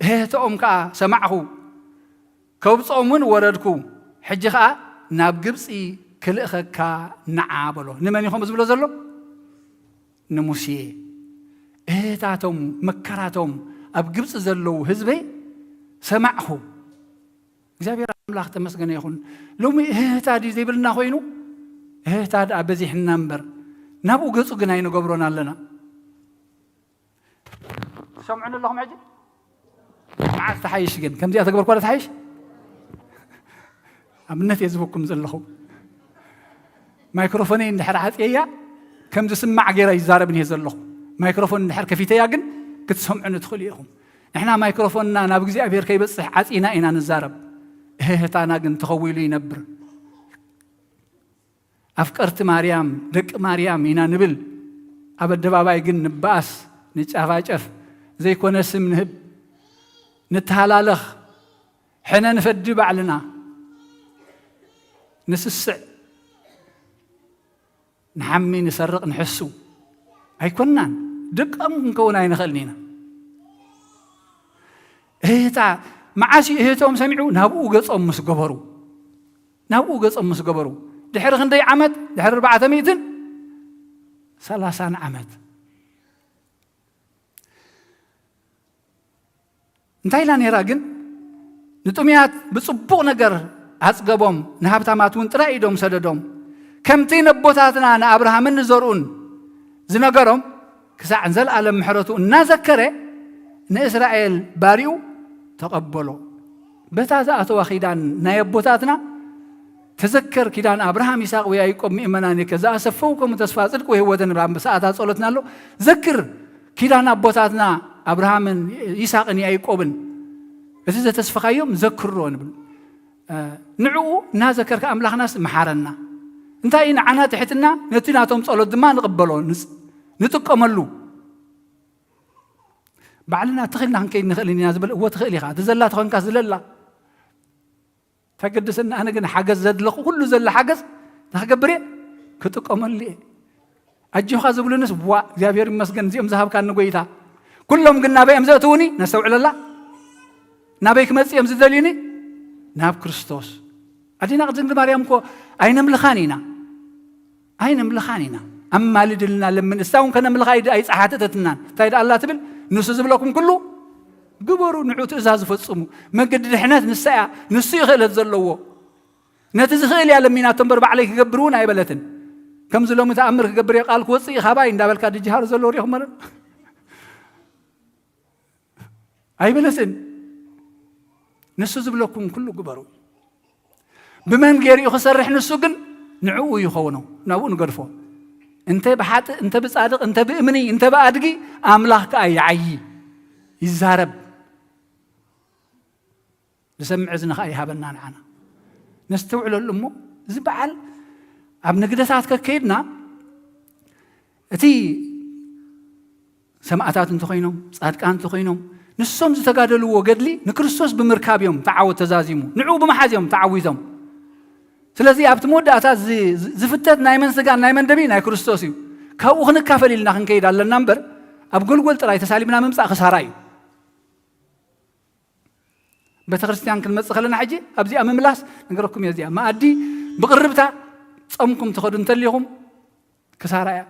እህህተኦም ከኣ ሰማዕኹ፣ ከውጽኦም እውን ወረድኩ። ሕጂ ኸኣ ናብ ግብጺ ክልእኸካ ንዓ" በሎ። ንመን እዩ ከምኡ ዝብሎ ዘሎ? ንሙሴ። "እህህታቶም፣ መከራቶም ኣብ ግብጺ ዘለዉ ህዝበይ ሰማዕኹ።" እግዚኣብሔር ኣምላኽ ተመስገነ ይኹን። ሎሚ እህህታ ድዩ ዘይብልና ኮይኑ? እህህታ ደኣ በዚሕና እምበር፣ ናብኡ ገጹ ግን ኣይንገብሮን ኣለና። ትሰምዑኒ ኣለኹም ሕጂ? መዓስ ትሓይሽ ግን? ከምዚኣ ተግበርኳ ዶ ትሓይሽ? ኣብነት እየ ዝህበኩም ዘለኹ። ማይክሮፎነይ እንድሕር ዓፅየያ ከም ዝስማዕ ገይረ ይዛረብ እየ ዘለኹ። ማይክሮፎን እንድሕር ከፊተያ ግን ክትሰምዑኒ ትኽእሉ ኢኹም። ንሕና ማይክሮፎንና ናብ እግዚኣብሔር ከይበፅሕ ዓፂና ኢና ንዛረብ። እህህታና ግን ተኸዊሉ ይነብር። ኣፍቀርቲ ማርያም፣ ደቂ ማርያም ኢና ንብል። ኣብ ኣደባባይ ግን ንበኣስ፣ ንጫፋጨፍ፣ ዘይኮነ ስም ንህብ፣ ንተሃላለኽ፣ ሕነ ንፈዲ ባዕልና፣ ንስስዕ፣ ንሓሚ፣ ንሰርቕ፣ ንሕሱ ኣይኮንናን። ደቆም ክንከውን ኣይንኽእልን ኢና። እህታ መዓስ እዩ እህቶም ሰሚዑ? ናብኡ ገጾም ምስ ገበሩ፣ ናብኡ ገጾም ምስ ገበሩ። ድሕሪ ክንደይ ዓመት? ድሕሪ ኣርባዕተ ሚእትን ሰላሳን ዓመት። እንታይ ኢላ ነይራ ግን? ንጥሙያት ብጽቡቕ ነገር ኣጽገቦም፣ ንሃብታማት እውን ጥራይ ኢዶም ሰደዶም። ከምቲ ነቦታትና ንኣብርሃምን ንዘርኡን ዝነገሮም፣ ክሳዕ ንዘለኣለም ምሕረቱ እናዘከረ ንእስራኤል ባሪኡ ተቐበሎ። በታ ዝኣተዋ ኪዳን ናይ ኣቦታትና ተዘከር ኪዳን ኣብርሃም፣ ይስሐቅ ወያዕቆብ ምእመናኒከ ዘኣሰፈውኮሙ ተስፋ ጽድቅ ወህይወተ ንብል ኣብ ሰዓታት ጸሎትና ኣሎ። ዘክር ኪዳን ኣቦታትና ኣብርሃምን ይስሐቅን ያዕቆብን፣ እቲ ዘተስፈኻዮም ዘክሮ ንብል። እ፣ ንዕኡ እናዘከርካ ኣምላኽናስ መሓረና። እንታይ እዩ ንዓና ትሕትና፣ ነቲ ናቶም ጸሎት ድማ ንቕበሎ፣ ንጽ-፣ ንጥቀመሉ። ባዕልና ትኽእልና ክንከይድ ንኽእል ኢና ዝበለ፣ እወ ትኽእል ኢኻ። እቲ ዘላ ተኾንካ ዝለላ። ተገድሰኒ፣ ኣነ ግን ሓገዝ ዘድለኹ ኩሉ ዘላ ሓገዝ ንኽገብር እየ፣ ክጥቀመሉ እየ። ኣጆኻ ዝብሉንስ፣ ዋ፣ እግዚኣብሔር ይመስገን፣ እዚኦም ዝሃብካኒ ጎይታ። ኩሎም ግን ናበይ እዮም ዘእትዉኒ? ነስተውዕለላ። ናበይ ክመጽእ እዮም ዝደልዩኒ? ናብ ክርስቶስ። ኣዴና ቅድስት ድንግል ማርያም እኮ ኣይነምልኻን ኢና። ኣይነምልኻን ኢና። ኣማልድልና ለምን፣ እሳ እውን ከነምልኻ ኣይድ-፣ ኣይጸሓተተትናን። እንታይ ደኣ ኣላ ትብል? ንሱ ዝብለኩም ኩሉ ግበሩ፣ ንዑ ትእዛዝ ፈጽሙ። መገዲ ድሕነት ንሳ እያ፣ ንሱ እዩ ክእለት ዘለዎ። ነቲ ዝኽእል እያ ለሚናቶ እምበር ባዕለይ ክገብር እውን ኣይበለትን። ከምዚ ሎሚ ተኣምር ክገብር እየ ቃል ክወጽእ እዩ ካባይ እንዳበልካ ድጅሃር ዘሎ ሪኹም ማለት ኣይበለትን። ንሱ ዝብለኩም ኩሉ ግበሩ። ብመን ገይሩ እዩ ክሰርሕ? ንሱ ግን ንዕኡ ይኸውኖ፣ ናብኡ ንገድፎ። እንተ ብሓጥእ፣ እንተ ብጻድቕ፣ እንተ ብእምኒ፣ እንተ ብኣድጊ፣ ኣምላኽ ከኣ ይዓዪ፣ ይዛረብ። ዝሰምዕ እዝኒ ኸኣ ይሃበና ንዓና። ነስተውዕለሉ እሞ፣ እዚ በዓል ኣብ ንግደታት ከከይድና፣ እቲ ሰማእታት እንተኾይኖም፣ ጻድቃን እንተኾይኖም፣ ንሶም ዝተጋደልዎ ገድሊ ንክርስቶስ ብምርካብ እዮም ተዓወት ተዛዚሙ። ንዕኡ ብምሓዝ እዮም ተዓዊቶም። ስለዚ ኣብቲ መወዳእታ ዝ-፣ ዝ-፣ ዝፍተት ናይ መን ስጋን ናይ መን ደም እዩ? ናይ ክርስቶስ እዩ። ካብኡ ክንካፈል ኢልና ክንከይድ ኣለና እምበር፣ ኣብ ጎልጎል ጥራይ ተሳሊምና ምምጻእ ክሳራ እዩ። ቤተ ክርስቲያን ክንመጽእ ከለና ሕጂ ኣብዚኣ ምምላስ ነገረኩም እየ። እዚኣ መኣዲ ብቕርብታ ጾምኩም ትኸዱ እንተሊኹም ክሳራ እያ።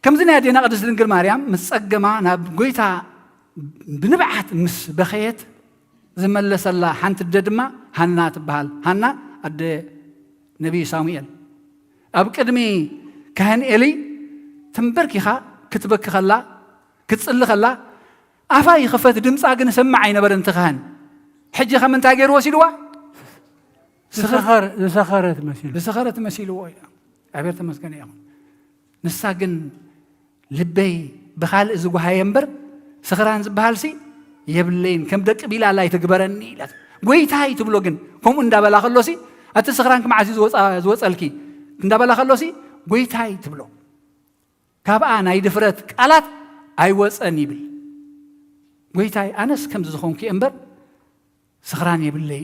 ከምዚ ናይ ኣዴና ቅድስት ድንግል ማርያም ምስ ጸገማ ናብ ጎይታ ብንብዓት ምስ በኸየት ዝመለሰላ ሓንቲ ኣደ ድማ ሃና ትበሃል። ሃና ኣደ ነቢይ ሳሙኤል ኣብ ቅድሚ ካህን ኤሊ ተንበርኪኻ ክትበኪ ከላ፣ ክትጽሊ ከላ፣ ኣፋ ይኽፈት ድምጻ ግን እሰምዕ ኣይነበረን እቲ ካህን። ሕጂ ኸ ምንታይ ገይሩ ወሲድዋ? ዝሰኸረ-፣ ዝሰኸረት መሲሉ። ዝሰኸረት መሲልዎ እዩ። እግዚኣብሔር ተመስገነ ይኹን። ንሳ ግን ልበይ ብኻልእ ዝጓሃየ እምበር ስኽራን ዝበሃልሲ የብለይን፣ ከም ደቂ ቢላል ኣይትግበረኒ ኢላት። ጎይታይ ትብሎ ግን ከምኡ እንዳበላ ከሎሲ፣ ኣቲ ስኽራንኪ መዓስ እዩ ዝወፃ-፣ ዝወፀልኪ እንዳበላ ከሎሲ፣ ጎይታይ ትብሎ። ካብኣ ናይ ድፍረት ቃላት ኣይወፀን ይብል። ጎይታይ ኣነስ ከምዚ ዝኾንኩ እየ እምበር ስኽራን የብለይ።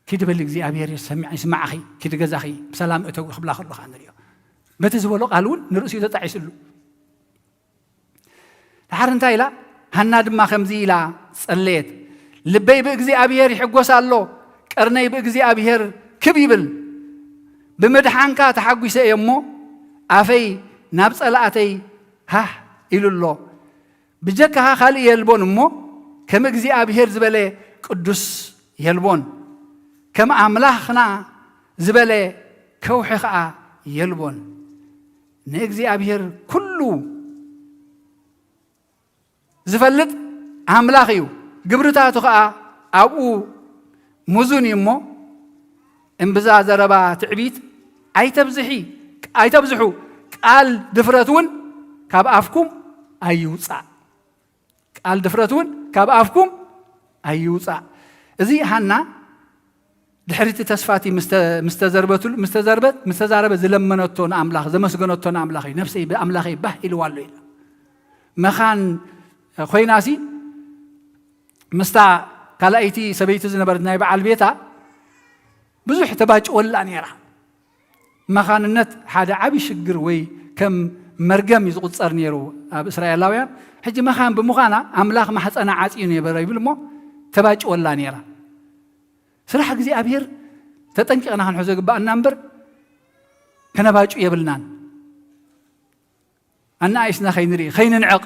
ኪዲ በሊ እግዚኣብሔር ይሰምዕ፣ ይስማዕኺ፣ ኪዲ ገዛኺ ብሰላም እተዊ ክብላ ከሎ ከዓ ንሪኦ። በቲ ዝበሎ ቃል እውን ንርእሲኡ ተጣዒስሉ። ድሓር እንታይ ኢላ? ሃና ድማ ከምዚ ኢላ ጸለየት፣ ልበይ ብእግዚኣብሔር ይሕጎስ ኣሎ፣ ቀርነይ ብእግዚኣብሔር ክብ ይብል። ብምድሓንካ ተሓጒሰ እየ እሞ፣ ኣፈይ ናብ ጸላእተይ ሃህ ኢሉ ኣሎ። ብጀካኻ ካልእ የልቦን እሞ፣ ከም እግዚኣብሔር ዝበለ ቅዱስ የልቦን፣ ከም ኣምላኽና ዝበለ ከውሒ ኸኣ የልቦን። ንእግዚኣብሔር ኩሉ ዝፈልጥ ኣምላኽ እዩ፣ ግብርታቱ ኸዓ ኣብኡ ምዙን እዩ እሞ፣ እምብዛ ዘረባ ትዕቢት ኣይተብዝሒ፣ ኣይተብዝሑ፣ ቃል ድፍረት እውን ካብ ኣፍኩም ኣይውጻእ። ቃል ድፍረት እውን ካብ ኣፍኩም ኣይውጻእ። እዚ ሃና ድሕሪ እቲ ተስፋቲ ምስ ተ-፣ ምስ ተዘርበትሉ፣ ምስ ተዘርበት፣ ምስ ተዛረበ ዝለመነቶ ንኣምላኽ፣ ዘመስገነቶ ንኣምላኽ እዩ። "ነፍሰይ ብኣምላኸይ ባህ ኢልዋ ኣሎ" ኢላ። መኻን ኮይናሲ ምስታ ካልኣይቲ ሰበይቲ ዝነበረት ናይ በዓል ቤታ ብዙሕ ተባጭወላ ነይራ። መኻንነት ሓደ ዓቢ ሽግር ወይ ከም መርገም እዩ ዝቑጸር ነይሩ ኣብ እስራኤላውያን። ሕጂ መኻን ብምዃና ኣምላኽ ማሕጸና ዓጽዩ ነበረ ይብል እሞ ተባጭወላ ነይራ። ስራሕ እግዚኣብሔር ተጠንቂቕና ክንሕዞ ይግባኣና እምበር ከነባጩ የብልናን። ኣናኣይስና ከይንርኢ፣ ከይንንዕቕ።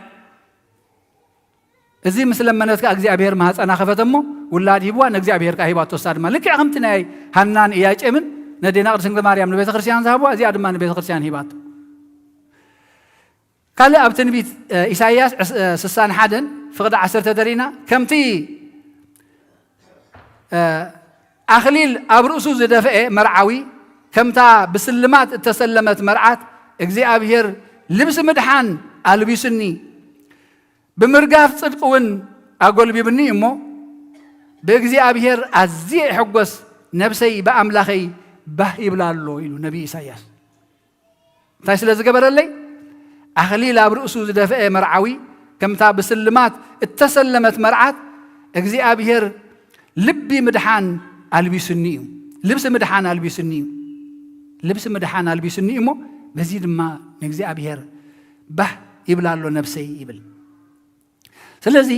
እዚ ምስ ለመነት ከኣ እግዚኣብሔር ማህፀና ከፈተ እሞ ውላድ ሂብዋ፣ ንእግዚኣብሔር ከኣ ሂባቶ። እሳ ድማ ልክዕ ከምቲ ናይ ሃናን ኢያቄምን ነዴና ቅድስት ድንግል ማርያም ንቤተ ክርስቲያን ዝሃብዋ፣ እዚኣ ድማ ንቤተ ክርስቲያን ሂባቶ። ካልእ ኣብ ትንቢት፣ እ፣ ኢሳይያስ ዕስ-፣ እ፣ ስሳን ሓደን ፍቕዲ ዓሰርተ ተሪና፣ ከምቲ እ፣ ኣኽሊል ኣብ ርእሱ ዝደፍአ መርዓዊ፣ ከምታ ብስልማት እተሰለመት መርዓት፣ እግዚኣብሔር ልብሲ ምድሓን ኣልቢሱኒ፣ ብምርጋፍ ጽድቂ እውን ኣጎልቢብኒ እሞ፣ ብእግዚኣብሔር ኣዝየ እሕጎስ፣ ነብሰይ ብኣምላኸይ ባህ ይብላ ኣሎ ኢሉ ነቢይ ኢሳይያስ። እንታይ ስለ ዝገበረለይ? ኣኽሊል ኣብ ርእሱ ዝደፍአ መርዓዊ፣ ከምታ ብስልማት እተሰለመት መርዓት፣ እግዚኣብሔር ልቢ ምድሓን ኣልቢሱኒ እዩ። ልብሲ ምድሓን ኣልቢሱኒ እዩ። ልብሲ ምድሓን ኣልቢሱኒ እዩ እሞ፣ በዚ ድማ ንእግዚኣብሔር ባህ ይብላ ኣሎ ነብሰይ ይብል። ስለዚ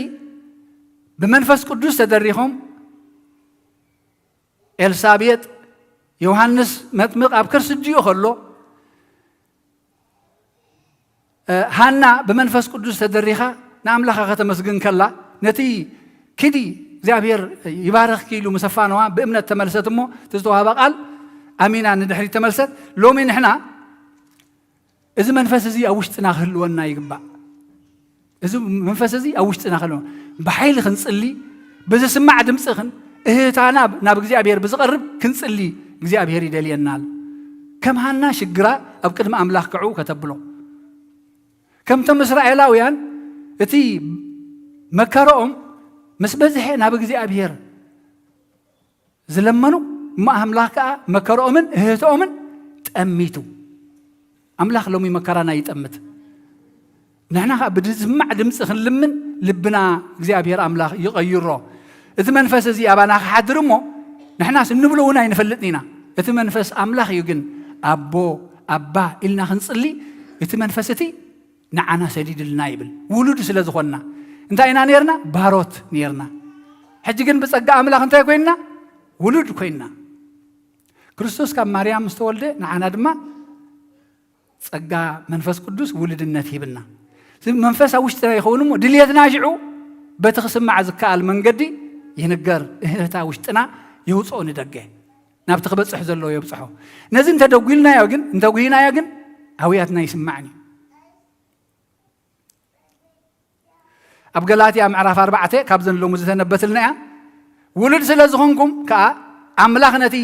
ብመንፈስ ቅዱስ ተደሪኾም ኤልሳቤጥ፣ ዮሃንስ መጥምቕ ኣብ ከርሲ ኣዲኡ ከሎ፣ እ፣ ሃና ብመንፈስ ቅዱስ ተደሪኻ ንኣምላኻ ከተመስግን ከላ፣ ነቲ "ኪዲ እግዚኣብሔር ይባርኽኪ" ኢሉ ምስ ኣፋነዋ ብእምነት ተመልሰት እሞ፣ እቲ ዝተዋህባ ቃል ኣሚና ንድሕሪት ተመልሰት። ሎሚ ንሕና እዚ መንፈስ እዚ ኣብ ውሽጥና ክህልወና ይግባእ። እዚ መንፈስ እዚ ኣብ ውሽጥና ከሎ ብሓይሊ ክንጽሊ፣ ብዝስማዕ ድምጺ ክን-፣ እህታና ናብ እግዚኣብሔር ብዝቐርብ ክንጽሊ እግዚኣብሔር ይደልየና ኣሎ። ከም ሃና ሽግራ ኣብ ቅድሚ ኣምላኽ ከዕው ከተብሎ። ከምቶም እስራኤላውያን እቲ መከረኦም ምስ በዝሐ ናብ እግዚኣብሔር ዝለመኑ እሞ ኣምላኽ ከኣ መከረኦምን እህህተኦምን ጠሚቱ። ኣምላኽ ሎሚ መከራና ይጠምት። ንሕና ከኣ ብዝስማዕ ድምፂ ክንልምን ልብና እግዚኣብሔር ኣምላኽ ይቐይሮ። እቲ መንፈስ እዚ ኣባና ክሓድር እሞ ንሕናስ እንብሎ እውን ኣይንፈልጥን ኢና። እቲ መንፈስ ኣምላኽ እዩ ግን ኣቦ፣ ኣባ ኢልና ክንጽሊ እቲ መንፈስ እቲ ንዓና ሰዲድልና ይብል። ውሉድ ስለ ዝኾንና እንታይ ኢና ነርና? ባሮት ነርና። ሕጂ ግን ብጸጋ ኣምላኽ እንታይ ኮይንና? ውሉድ ኮይንና። ክርስቶስ ካብ ማርያም ምስ ተወልደ ንዓና ድማ ጸጋ መንፈስ ቅዱስ ውልድነት ሂብና። እዚ መንፈስ ኣብ ውሽጥና ይኸውን እሞ ድልየትና ሽዑ በቲ ክስማዕ ዝከኣል መንገዲ ይንገር። እህህታ ውሽጥና የውፅኦ ንደገ። ናብቲ ክበጽሕ ዘለዎ የብጽሖ። ነዚ እንተደጒልናዮ ግን፣ እንተጉሂናዮ ግን ኣውያትና ይስማዕን እዩ። ኣብ ገላትያ ምዕራፍ ኣርባዕተ ካብዘን ሎሚ ዝተነበትልና እያ። ውሉድ ስለ ዝኾንኩም ከኣ ኣምላኽ ነቲ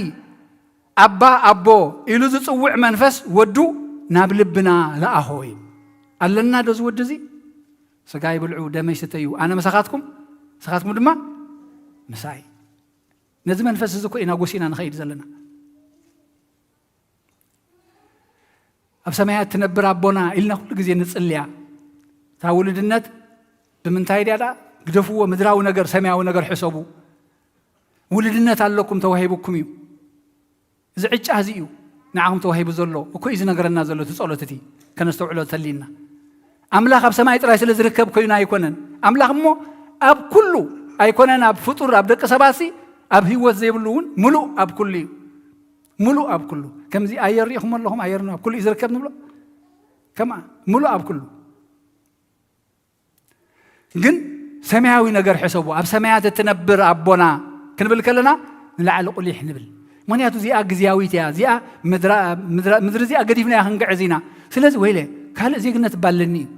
ኣባ ኣቦ ኢሉ ዝጽውዕ መንፈስ ወዱ ናብ ልብና ለኣኾ እዩ። ኣለና ዶ እዚ ወዲ እዚ? ስጋይ ብልዑ ደመይ ስተዩ፣ ኣነ ምሳኻትኩም፣ ንስኻትኩም ድማ ምሳይ። ነዚ መንፈስ እዚ እኮ ኢና ጎሲና ንኸይድ ዘለና። ኣብ ሰማያት ትነብር ኣቦና ኢልና ኩሉ ግዜ ንጽልያ። እታ ውልድነት ብምንታይ ድያ ደኣ? ግደፍዎ፣ ምድራዊ ነገር፣ ሰማያዊ ነገር ሕሰቡ። ውልድነት ኣለኩም፣ ተዋሂቡኩም እዩ። እዚ ዕጫ እዚ እዩ ንዓኹም ተዋሂቡ ዘሎ እኮ እዩ ዝነግረና ዘሎ እቲ ጸሎት እቲ። ከነስተውዕሎ ተሊና። ኣምላኽ ኣብ ሰማይ ጥራይ ስለ ዝርከብ ኮይኑ ኣይኮነን። ኣምላኽ እሞ ኣብ ኩሉ ኣይኮነን፣ ኣብ ፍጡር፣ ኣብ ደቂ ሰባት ሲ፣ ኣብ ህይወት ዘይብሉ እውን ምሉእ ኣብ ኩሉ እዩ። ምሉእ ኣብ ኩሉ። ከምዚ ኣየር ርኢኹም ኣለኹም፣ ኣየር ኣብ ኩሉ እዩ ዝርከብ ንብሎ። ከምኣ ምሉእ ኣብ ኩሉ። ግን ሰማያዊ ነገር ሕሰቡ። ኣብ ሰማያት እትነብር ኣቦና ክንብል ከለና ንላዕሊ ቁሊሕ ንብል። ምኽንያቱ እዚኣ ግዝያዊት እያ። እዚኣ ምድራ-፣ ምድራ-፣ ምድሪ እዚኣ ገዲፍናያ ክንግዕዝ ኢና። ስለዚ ወይለ፣ ካልእ ዜግነት እባ ኣለኒ እዩ።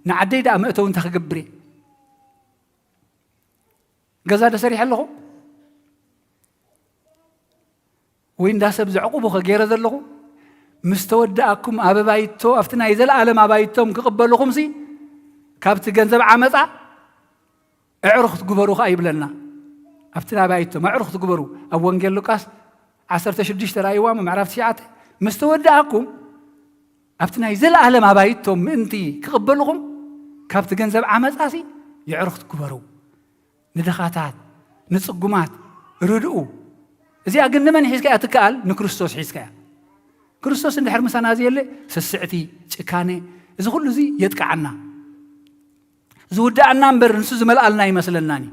ንዓደይ ደኣ መእተዊ እንታይ ክገብር እየ? ገዛ ዶ ሰሪሐ ኣለኹ? ወይ እንዳ ሰብ ዘዕቁቡ ከ ገይረ ዘለኹ? ምስ ተወዳእኩም ኣብ ኣባይቶ፣ ኣብቲ ናይ ዘለኣለም ኣባይቶም ክቕበልኹምሲ፣ ካብቲ ገንዘብ ዓመፃ ኣዕሩኽ ትግበሩ ኸዓ ይብለና። ኣብቲ ናይ ኣባይቶም ኣዕሩኽ ትግበሩ። ኣብ ወንጌል ሉቃስ ዓሰርተ ሽዱሽተ ራእይዋ ምዕራፍ ትሽዓተ፣ ምስ ተወዳእኩም ኣብቲ ናይ ዘለኣለም ኣባይቶም ምእንቲ ክቕበልኹም፣ ካብቲ ገንዘብ ዓመፃሲ የዕሩኽ ትግበሩ። ንድኻታት፣ ንጽጉማት ርድኡ። እዚኣ ግን ንመን ሒዝካያ ትከኣል? ንክርስቶስ ሒዝካያ። ክርስቶስ እንድሕር ምሳና ዘየለ፣ ስስዕቲ፣ ጭካኔ፣ እዚ ኩሉ እዚ የጥቅዓና። ዝውድኣና እምበር ንሱ ዝመልኣልና ይመስለናኒ።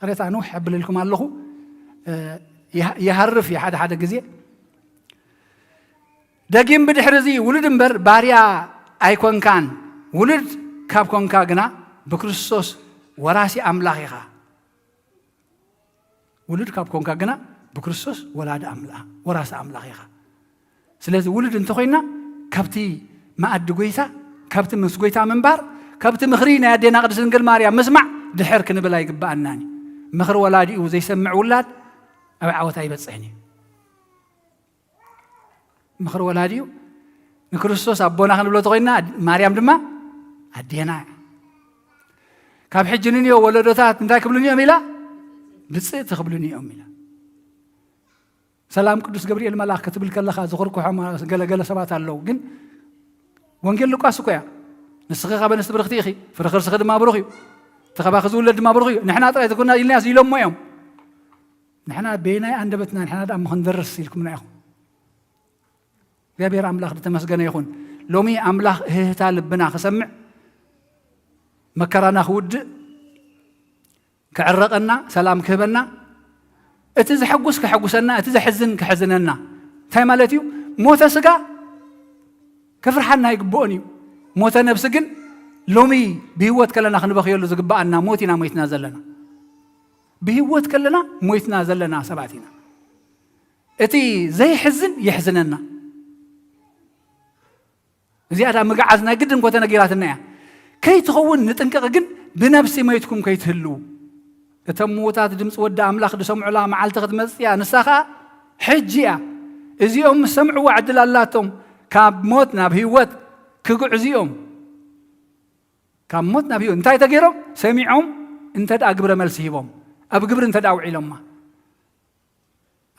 ቅሬታ ንውሕ የብለልኩም ኣለኹ። እ፣ ይሃ-፣ ይሃርፍ እዩ ሓደ ሓደ ግዜ። ደጊም ብድሕሪ እዚ ውሉድ እምበር ባርያ ኣይኮንካን፣ ውሉድ ካብ ኮንካ ግና ብክርስቶስ ወራሲ ኣምላኽ ኢኻ። ውሉድ ካብ ኮንካ ግና ብክርስቶስ ወላዲ ኣምላ-፣ ወራሲ ኣምላኽ ኢኻ። ስለዚ ውሉድ እንተኾይና ካብቲ መኣዲ ጎይታ፣ ካብቲ ምስ ጎይታ ምንባር፣ ካብቲ ምኽሪ ናይ ኣዴና ቅድስት ድንግል ማርያም ምስማዕ ድሕር ክንብል ኣይግብኣናን እዩ። ምኽሪ ወላዲኡ ዘይሰምዕ ውላድ ኣብ ዓወት ኣይበጽሕን እዩ። ምኽሪ ወላዲኡ ንክርስቶስ ኣቦና ክንብሎ ተኾይንና፣ ማርያም ድማ ኣዴና እያ። ካብ ሕጂ ንንዮ ወለዶታት እንታይ ክብሉኒ እዮም ኢላ? ብፅእቲ ክብሉኒ እዮም ኢላ። ሰላም ቅዱስ ገብርኤል መልኣክ ክትብል ከለኻ ዝኹርኩሖም ገለገለ ሰባት ኣለዉ። ግን ወንጌል ሉቃስ እኮ እያ። ንስኺ ካብ ኣንስቲ ብርኽቲ ኢኺ፣ ፍረ ከርስኺ ድማ ብሩኽ እዩ፣ እቲ ካባኺ ዝውለድ ድማ ብሩኽ እዩ። ንሕና ጥራይ ተኮና ኢልናስ ኢሎሞ እዮም። ንሕና በየናይ ኣንደበትና ንሕና ደኣ እሞ ክንደርስ ኢልኩምና ኢኹም። እግዚኣብሔር ኣምላኽ ዝተመስገነ ይኹን። ሎሚ ኣምላኽ እህህታ ልብና ክሰምዕ፣ መከራና ክውድእ፣ ክዕረቐና፣ ሰላም ክህበና፣ እቲ ዘሐጉስ ከሐጉሰና፣ እቲ ዘሕዝን ከሕዝነና። እንታይ ማለት እዩ? ሞተ ስጋ ከፍርሓና ኣይግብኦን እዩ። ሞተ ነብሲ ግን ሎሚ ብህይወት ከለና ክንበኽየሉ ዝግብኣና ሞት ኢና ሞይትና ዘለና። ብህይወት ከለና ሞይትና ዘለና ሰባት ኢና። እቲ ዘይሕዝን የሕዝነና። እዚኣ ዳ ምግዓዝ ናይ ግድን እኮ ተነጊራትና እያ። ከይትኸውን ንጥንቀቕ ግን፣ ብነፍሲ ሞይትኩም ከይትህልዉ። እቶም ምዉታት ድምፂ ወዲ ኣምላኽ ዝሰምዑላ መዓልቲ ክትመፅእ እያ፣ ንሳ ኸዓ ሕጂ እያ። እዚኦም ምስ ሰምዕዋ ዕድል ኣላቶም፣ ካብ ሞት ናብ ህይወት ክግዕዙ እዮም። ካብ ሞት ናብ ህይወት እንታይ ተገይሮም? ሰሚዖም እንተ ደኣ ግብረ መልሲ ሂቦም፣ ኣብ ግብሪ እንተ ደኣ ውዒሎማ።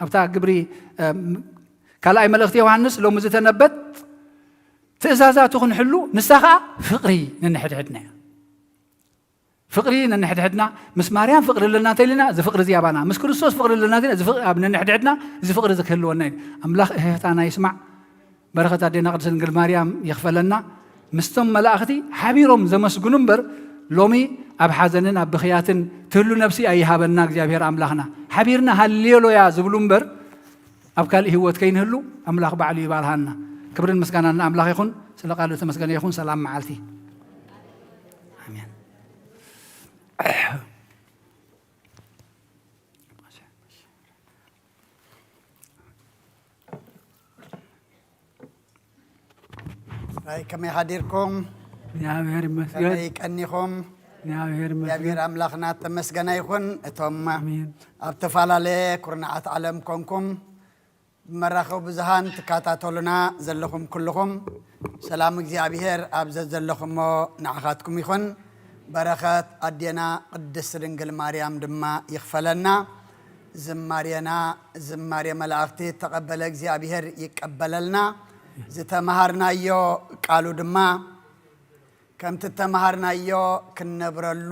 ኣብታ ግብሪ፣ እም፣ ካልኣይ መልእኽቲ ዮሃንስ ሎሚ ዝተነበየት ትእዛዛቱ ክንሕሉ፣ ንሳ ኸዓ ፍቕሪ ነንሕድሕድና እያ። ፍቕሪ ነንሕድሕድና፣ ምስ ማርያም ፍቕሪ ኣለና እንተኢልና፣ እዚ ፍቕሪ እዚ ኣባና፣ ምስ ክርስቶስ ፍቕሪ ኣለና እንተኢልና፣ እዚ ፍቕሪ ኣብ ነንሕድሕድና፣ እዚ ፍቕሪ እዚ ክህልወና እዩ። ኣምላኽ እህህታና ይስማዕ። በረኸት ኣዴና ቅድስት ድንግል ማርያም ይኽፈለና። ምስቶም መላእኽቲ ሓቢሮም ዘመስግኑ እምበር፣ ሎሚ ኣብ ሓዘንን ኣብ ብኽያትን ትህሉ ነፍሲ ኣይሃበና እግዚኣብሔር ኣምላኽና። ሓቢርና ሃሌሉያ ዝብሉ እምበር፣ ኣብ ካልእ ህይወት ከይንህሉ ኣምላኽ ባዕሉ ይባርሃና። ክብርን ምስጋናን ንኣምላኽ ይኹን። ስለ ቃሉ ተመስገነ ይኹን። ሰላም መዓልቲ። ኣሜን። ኣይ፣ ከመይ ሓዲርኩም? እግዚኣብሔር ይመስገን። ከመይ ቀኒኹም? እግዚኣብሔር ይመስገን። እግዚኣብሔር ኣምላኽና ተመስገነ ይኹን። እቶም ኣሜን። ኣብ ተፈላለየ ኩርናዓት ዓለም ኮንኩም ብመራኸቢ ብዙሃን ትከታተሉና ዘለኹም ኩልኹም፣ ሰላም እግዚኣብሔር ኣብ ዘዘለኹሞ ንዓኻትኩም ይኹን። በረኸት ኣዴና ቅድስት ድንግል ማርያም ድማ ይኽፈለና። ዝማሬና ዝማሬ መላእኽቲ ተቐበለ እግዚኣብሔር ይቀበለልና። ዝተመሃርናዮ ቃሉ ድማ ከምቲ እተመሃርናዮ ክንነብረሉ፣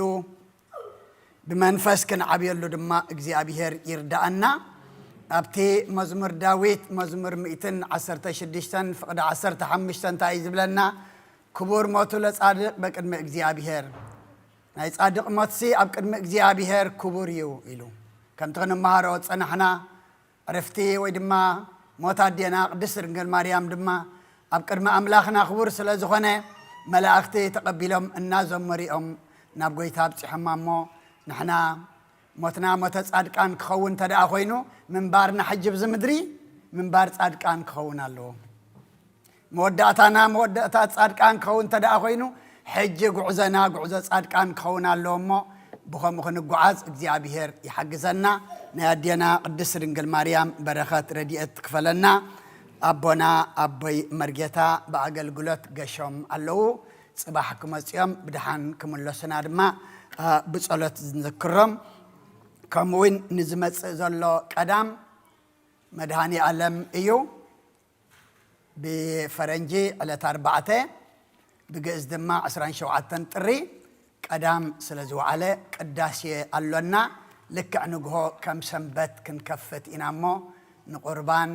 ብመንፈስ ክንዓብየሉ ድማ እግዚኣብሔር ይርዳኣና። ኣብቲ መዝሙር ዳዊት መዝሙር ሚእትን ዓሰርተ ሽዱሽተን ፍቕዲ ዓሰርተ ሓሙሽተ እንታይ እዩ ዝብለና? ክቡር ሞቱ ለጻድቅ በቅድሚ እግዚኣብሔር። ናይ ጻድቕ ሞትሲ ኣብ ቅድሚ እግዚኣብሔር ክቡር እዩ ኢሉ። ከምቲ ክንመሃሮ ዝጸናሕና፣ ዕርፍቲ ወይ ድማ ሞት ኣዴና ቅድስት ድንግል ማርያም ድማ ኣብ ቅድሚ ኣምላኽና ክቡር ስለ ዝኾነ፣ መላእኽቲ ተቐቢሎም እናዘመሩ እዮም ናብ ጐይታ ኣብጺሖማ። እሞ ንሕና ሞትና ሞተ ጻድቃን ክኸውን እንተ ደኣ ኾይኑ፣ ምንባርና ሕጂ ኣብዚ ምድሪ ምንባር ጻድቃን ክኸውን ኣለዎ። መወዳእታና መወዳእታ ጻድቃን ክኸውን እንተ ደኣ ኾይኑ፣ ሕጂ ጉዕዞና ጉዕዞ ጻድቃን ክኸውን ኣለዎ እሞ፣ ብኸምኡ ክንጓዓዝ እግዚኣብሔር ይሓግዘና። ናይ ኣዴና ቅድስት ድንግል ማርያም በረኸት ረድኤት ትክፈለና። ኣቦና ኣቦይ መርጌታ ብኣገልግሎት ገሾም ኣለዉ። ጽባሕ ክመጽኦም ብድሓን ክምለሱና ድማ፣ እ፣ ብጸሎት ንዝክሮም። ከምኡ እውን ንዝመጽእ ዘሎ ቀዳም መድኃኔ ዓለም እዩ። ብፈረንጂ ዕለት ኣርባዕተ፣ ብግእዝ ድማ ዕስራን ሸውዓተን ጥሪ ቀዳም ስለ ዝወዓለ ቅዳሴ ኣሎና። ልክዕ ንግሆ ከም ሰንበት ክንከፍት ኢና እሞ ንቁርባን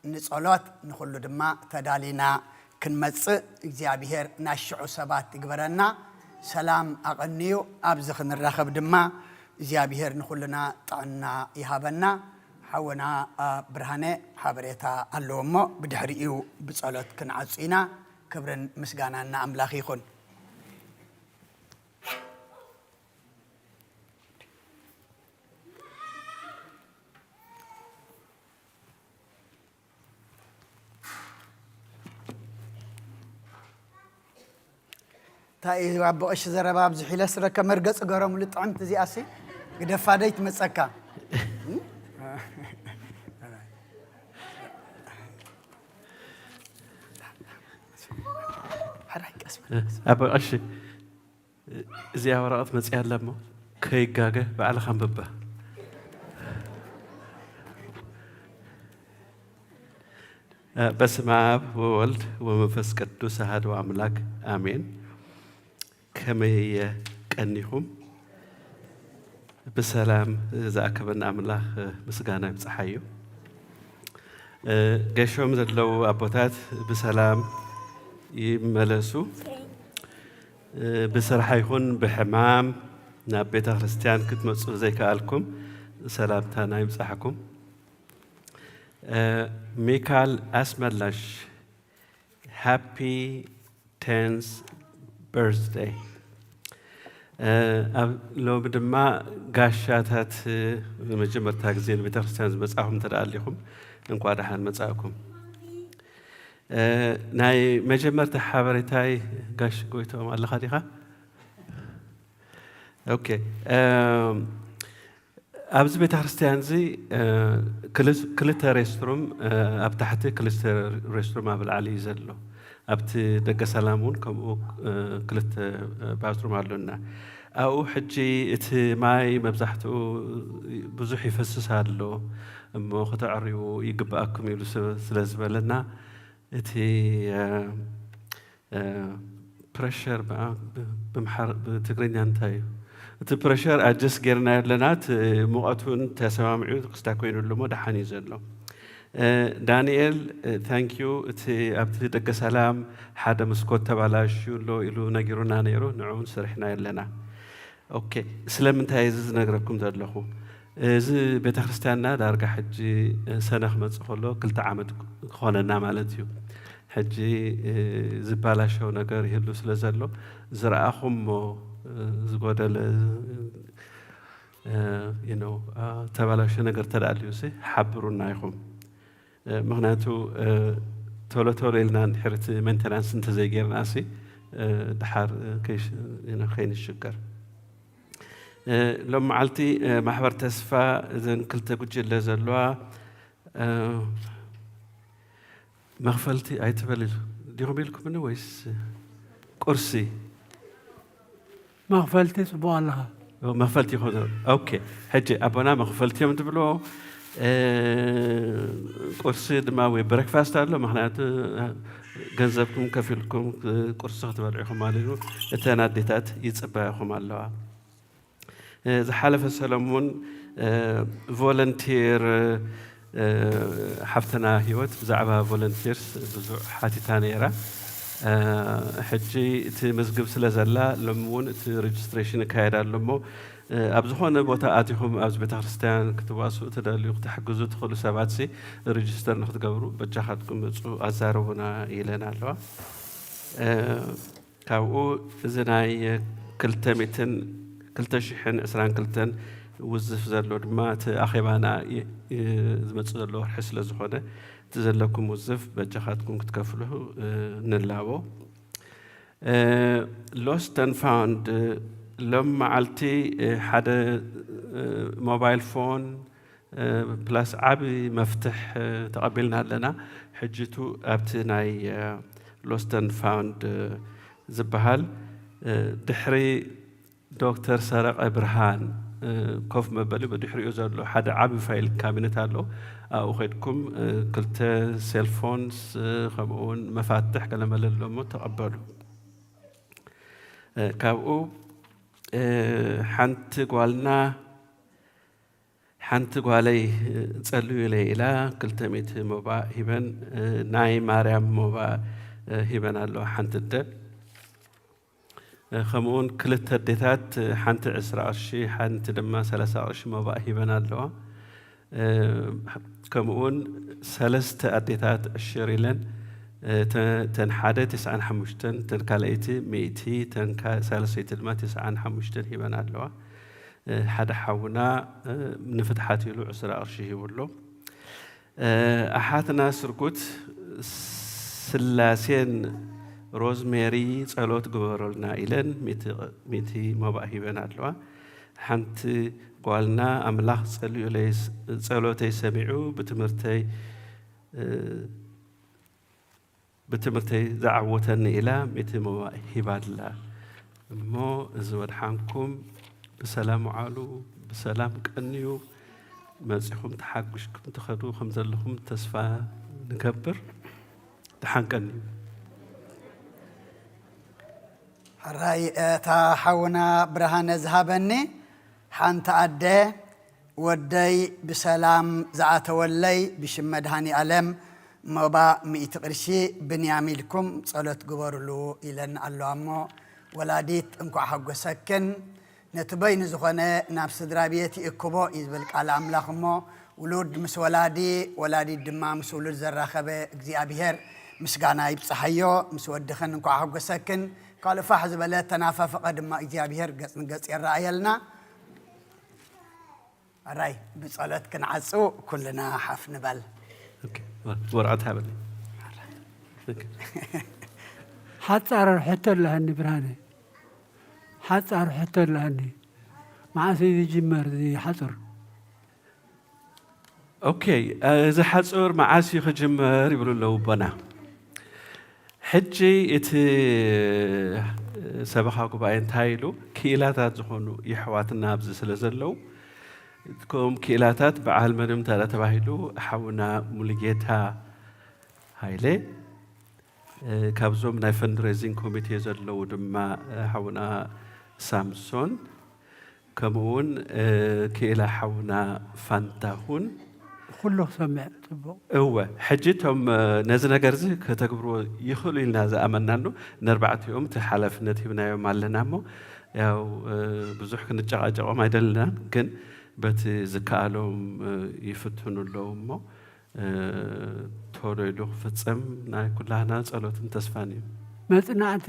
ንጸሎት ንኹሉ ድማ ተዳሊና ክንመጽእ እግዚኣብሔር ናይ ሽዑ ሰባት ይግበረና። ሰላም ኣቐንዩ ኣብዚ ክንራኸብ ድማ እግዚኣብሔር ንኹልና ጥዕና ይሃበና። ሓውና፣ አ፣ ብርሃነ ሓበሬታ ኣለዎ እሞ ብድሕሪኡ ብጸሎት ክንዓጹ ኢና። ክብርን ምስጋናን ንኣምላኽ ይኹን። እንታይ እዩ ኣቦ ቀሺ ዘረባ ኣብዚሑ ኢለ ስረከ መርገጺ ገረሙሉ ጥዕምቲ እዚኣሲ ግደፋ ደይ ትመጸካ። ሓራይ ቀስ በል። ኣቦ ቀሺ፣ እዚኣ ወረቐት መጺኣ ኣላ እሞ ከይጋገ ባዕልኻ ኣንብባ። በስመ አብ ወወልድ ወመንፈስ ቅዱስ አሐዱ አምላክ አሜን። ከመይ ቀኒኹም? ብሰላም ዝኣከበና ኣምላኽ ምስጋና ይብጽሓዮ። ገሾም ዘለዉ ኣቦታት ብሰላም ይመለሱ። ብስራሕ ይኹን ብሕማም ናብ ቤተ ክርስቲያን ክትመጹ ዘይከኣልኩም ሰላምታና ይብጻሕኩም። ሚካል ኣስመላሽ፣ ሃፒ ቴንስ በርዝደይ። ኣብ ሎሚ ድማ ጋሻታት ንመጀመርታ ግዜ ንቤተ ክርስቲያን ዝመጻኹም እንተ ደኣ ኣሊኹም እንኳ ደሓን መጻእኩም። ናይ መጀመርታ ሓበሬታይ ጋሽ ጎይቶም ኣለኻ ዲኻ? ኦኬ። ኣብዚ ቤተ ክርስቲያን እዚ ክልተ ሬስትሩም ኣብ ታሕቲ፣ ክልተ ሬስትሩም ኣብ ላዕሊ እዩ ዘሎ። ኣብቲ ደገ ሰላም እውን ከምኡ ክልተ ባዝሩም ኣሎና። ኣብኡ ሕጂ እቲ ማይ መብዛሕትኡ ብዙሕ ይፈስስ ኣሎ እሞ ከተዕርዩ ይግብኣኩም ኢሉ ስለ ዝበለና እቲ ፕረሸር ብትግርኛ እንታይ እዩ? እቲ ፕረሸር ኣጀስት ጌርናዮ ኣለና። እቲ ሙቐት እውን ተሰማሚዑ ክስታ ኮይኑሉ እሞ ደሓን እዩ ዘሎ። ዳንኤል፣ ታንክ ዩ። እቲ ኣብቲ ደገ ሰላም ሓደ መስኮት ተባላሽዩ ኣሎ ኢሉ ነጊሩና ነይሩ። ንዑ እውን ሰሪሕናዮ ኣለና። ኦኬ፣ ስለምንታይ እዚ ዝነግረኩም ዘለኹ? እዚ ቤተ ክርስቲያንና ዳርጋ ሕጂ ሰነ ክመጽእ ከሎ ክልተ ዓመት ክኾነና ማለት እዩ። ሕጂ ዝባላሸው ነገር ይህሉ ስለ ዘሎ ዝረኣኹሞ ዝጎደለ፣ you know፣ ተባላሸ ነገር ተደኣልዩ ሲ ሓብሩና ኢኹም። ምኽንያቱ ቶሎ ቶሎ ኢልና እንድሕር እቲ ሜንተናንስ እንተዘይጌርና ሲ ድሓር ከይንሽገር። ሎም መዓልቲ ማሕበር ተስፋ እዘን ክልተ ጉጅለ ዘለዋ መኽፈልቲ ኣይትበል ዲኹም ኢልኩምኒ ወይስ ቁርሲ? መኽፈልቲ ጽቡቕ ኣለኻ። መኽፈልቲ ይኾኑ። ኦኬ፣ ሕጂ ኣቦና መኽፈልቲ እዮም ትብልዎ። ቁርሲ ድማ ወይ ብሬክፋስት ኣሎ፣ ምኽንያቱ ገንዘብኩም ከፊልኩም ቁርሲ ክትበልዑ ኢኹም ማለት እዩ። እተን ኣዴታት ይጽበያኹም ኣለዋ። ዝሓለፈ ሰለሙን ቮለንቲር ሓፍትና ህይወት ብዛዕባ ቮለንቲርስ ብዙሕ ሓቲታ ነይራ። ሕጂ እቲ መዝግብ ስለ ዘላ ሎም እውን እቲ ሬጅስትሬሽን ይካየድ ኣሎ እሞ ኣብ ዝኾነ ቦታ ኣቲኹም ኣብዚ ቤተ ክርስቲያን ክትዋስኡ ትደልዩ ክትሕግዙ ትኽእሉ ሰባት ሲ ሬጅስተር ንክትገብሩ በጃኻትኩም ምፁ ኣዛርቡና ኢለን ኣለዋ። ካብኡ እዚ ናይ ክልተ ሚእትን ክልተ ሽሕን ዕስራን ክልተን ውዝፍ ዘሎ ድማ እቲ ኣኼባና ዝመጽእ ዘሎ ወርሒ ስለ ዝኾነ እቲ ዘለኩም ውዝፍ በጃኻትኩም ክትከፍሉ ንላቦ። ሎስት ን ፋውንድ፣ ሎም መዓልቲ ሓደ ሞባይል ፎን ፕላስ ዓቢ መፍትሕ ተቐቢልና ኣለና። ሕጅቱ ኣብቲ ናይ ሎስት ን ፋውንድ ዝበሃል ድሕሪ ዶክተር ሰረቐ ብርሃን ኮፍ መበሊ ብድሕሪኡ ዘሎ ሓደ ዓቢ ፋይል ካቢነት ኣሎ። ኣብኡ ኸድኩም ክልተ ሴልፎንስ ከምኡውን መፋትሕ ገለመለ ኣሎ እሞ ተቐበሉ። ካብኡ ሓንቲ ጓልና ሓንቲ ጓለይ ጸልዩለይ ኢላ ክልተ ሚእቲ ሞባእ ሂበን፣ ናይ ማርያም ሞባእ ሂበን ኣለዋ ሓንቲ ኣደ። ከምኡውን ክልተ ኣዴታት ሓንቲ ዕስራ ቅርሺ ሓንቲ ድማ ሰላሳ ቅርሺ ሞባእ ሂበን ኣለዋ። ከምኡውን ሰለስተ ኣዴታት ዕሽር ኢለን፣ ተን ሓደ ተስዓን ሓሙሽተን፣ ተን ካልኣይቲ ሚእቲ፣ ተን ሳልሰይቲ ድማ ተስዓን ሓሙሽተን ሂበን ኣለዋ። ሓደ ሓውና ንፍትሓት ኢሉ ዕስራ ቅርሺ ሂቡ ኣሎ። ኣሓትና ስርጉት ስላሴን ሮዝሜሪ ጸሎት ግበሩልና ኢለን ሚእቲ ሞባእ ሂበን ኣለዋ። ሓንቲ ጓልና ኣምላኽ ጸልዩለይ ጸሎተይ ሰሚዑ ብትምህርተይ ብትምህርተይ ዝዓወተኒ ኢላ ሚእቲ ሞባእ ሂባ ኣላ። እሞ እዚ ወድሓንኩም ብሰላም ውዓሉ፣ ብሰላም ቀንዩ፣ መጺኹም ተሓጒስኩም ትኸዱ ከም ዘለኹም ተስፋ ንገብር። ደሓን ቀንዩ። ሕራይ እታ ሓውና ብርሃነ ዝሃበኒ ሓንቲ ኣደ ወደይ ብሰላም ዝኣተወለይ ብሽም መድሃኒ ኣለም ሞባ ሚእቲ ቅርሺ ብንያም ኢልኩም ጸሎት ግበሩሉ ኢለን ኣለዋ እሞ ወላዲት እንኳዕ ሓጎሰክን ነቲ በይኑ ዝኾነ ናብ ስድራ ቤት ይእክቦ እዩ ዝብል ቃል ኣምላኽ እሞ ውሉድ ምስ ወላዲ ወላዲት ድማ ምስ ውሉድ ዘራኸበ እግዚኣብሔር ምስጋና ይብጽሓዮ። ምስ ወድኽን እንኳዕ ሓጎሰክን ካልእ ፋሕ ዝበለ ተናፋፈቐ ድማ እግዚኣብሔር ገጽ ንገጽ የረኣየልና። ኣራይ ብጸሎት ክንዓጹ ኩልና ሓፍ ንበል። ወረቐት ሃበኒ። ሓጻር ሕቶ ኣለሃኒ ብርሃነ፣ ሓጻር ሕቶ ኣለሃኒ። መዓስ እዩ ዝጅመር እዚ ሓጹር? ኦኬ፣ እዚ ሓጹር መዓስ እዩ ክጅመር ይብሉ ኣለዉ ኣቦና። ሕጂ እቲ ሰበኻ ጉባኤ እንታይ ኢሉ፣ ክኢላታት ዝኾኑ የሕዋትና ኣብዚ ስለ ዘለዉ፣ እቶም ክኢላታት በዓል መን እዮም ተባሂሉ፣ ሓውና ሙሉጌታ ሃይለ፣ ካብዞም ናይ ፈንድሬዚንግ ኮሚቴ ዘለዉ ድማ ሓውና ሳምሶን፣ ከምኡ እውን ክኢላ ሓውና ፋንታሁን። ኩሉ ክሰምዕ ጽቡቕ። እወ፣ ሕጂ እቶም ነዚ ነገር እዚ ከተግብርዎ ይኽእሉ ኢልና ዝኣመናሉ ነርባዕቲኦም እቲ ሓላፍነት ሂብናዮም ኣለና እሞ፣ ያው ብዙሕ ክንጨቓጨቖም ኣይደለናን፣ ግን በቲ ዝከኣሎም ይፍትኑ ኣለዉ እሞ፣ ቶሎ ኢሉ ክፍጸም ናይ ኩላህና ጸሎትን ተስፋን እዩ። መጽናዕቲ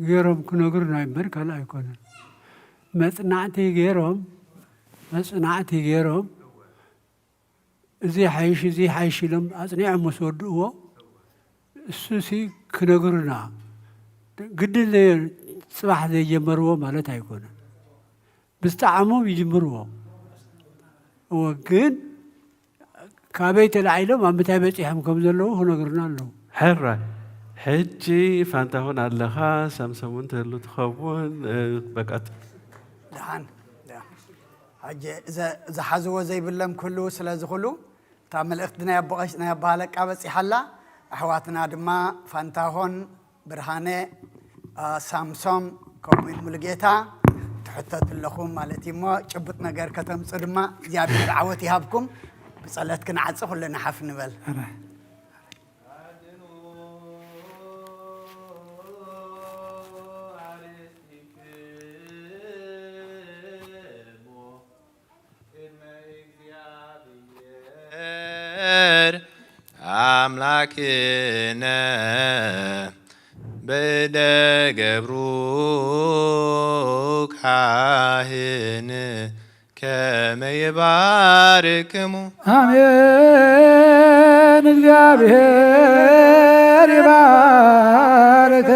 ገይሮም ክነግሩና እምበር ካልእ ኣይኮነን። መጽናዕቲ ገይሮም መጽናዕቲ ገይሮም እዚ ሓይሽ እዚ ሓይሽ ኢሎም ኣጽኒዖም ምስ ወድእዎ እሱሲ ክነግሩና ግድን ዘየ- ጽባሕ ዘይጀመርዎ ማለት ኣይኮነን። ብዝጠዓሞም ይጅምርዎ። እወ ግን ካበይ ተላዒሎም ኣብ ምንታይ በጺሖም ከም ዘለዉ ክነግሩና ኣለዉ። ሕራይ ሕጂ ፋንታሁን ኣለኻ፣ ሳምሶም እውን ትህሉ ትኸውን። በቃ ደሓን ሕጂ ዝሓዝዎ ዘይብሎም ክህልዉ ስለ ዝኽእሉ እታ መልእኽቲ ናይ ኣቦ ቀሽ ናይ ኣቦ ሃለቃ በጺሓ ኣላ። ኣሕዋትና ድማ ፋንታሆን ብርሃነ ሳምሶም ከምኡውን ሙሉጌታ ትሕተቱ ኣለኹም ማለት እዩ እሞ ጭቡጥ ነገር ከተምፁ ድማ እግዚኣብሔር ዓወት ይሃብኩም። ብፀሎት ክንዓፂ ኩልና ሓፍ ንበል። ኣምላክነ በደ ገብሩ ካህን ከመ ይባርክሙ። ኣሜን። እግዚኣብሔር ይባርክ።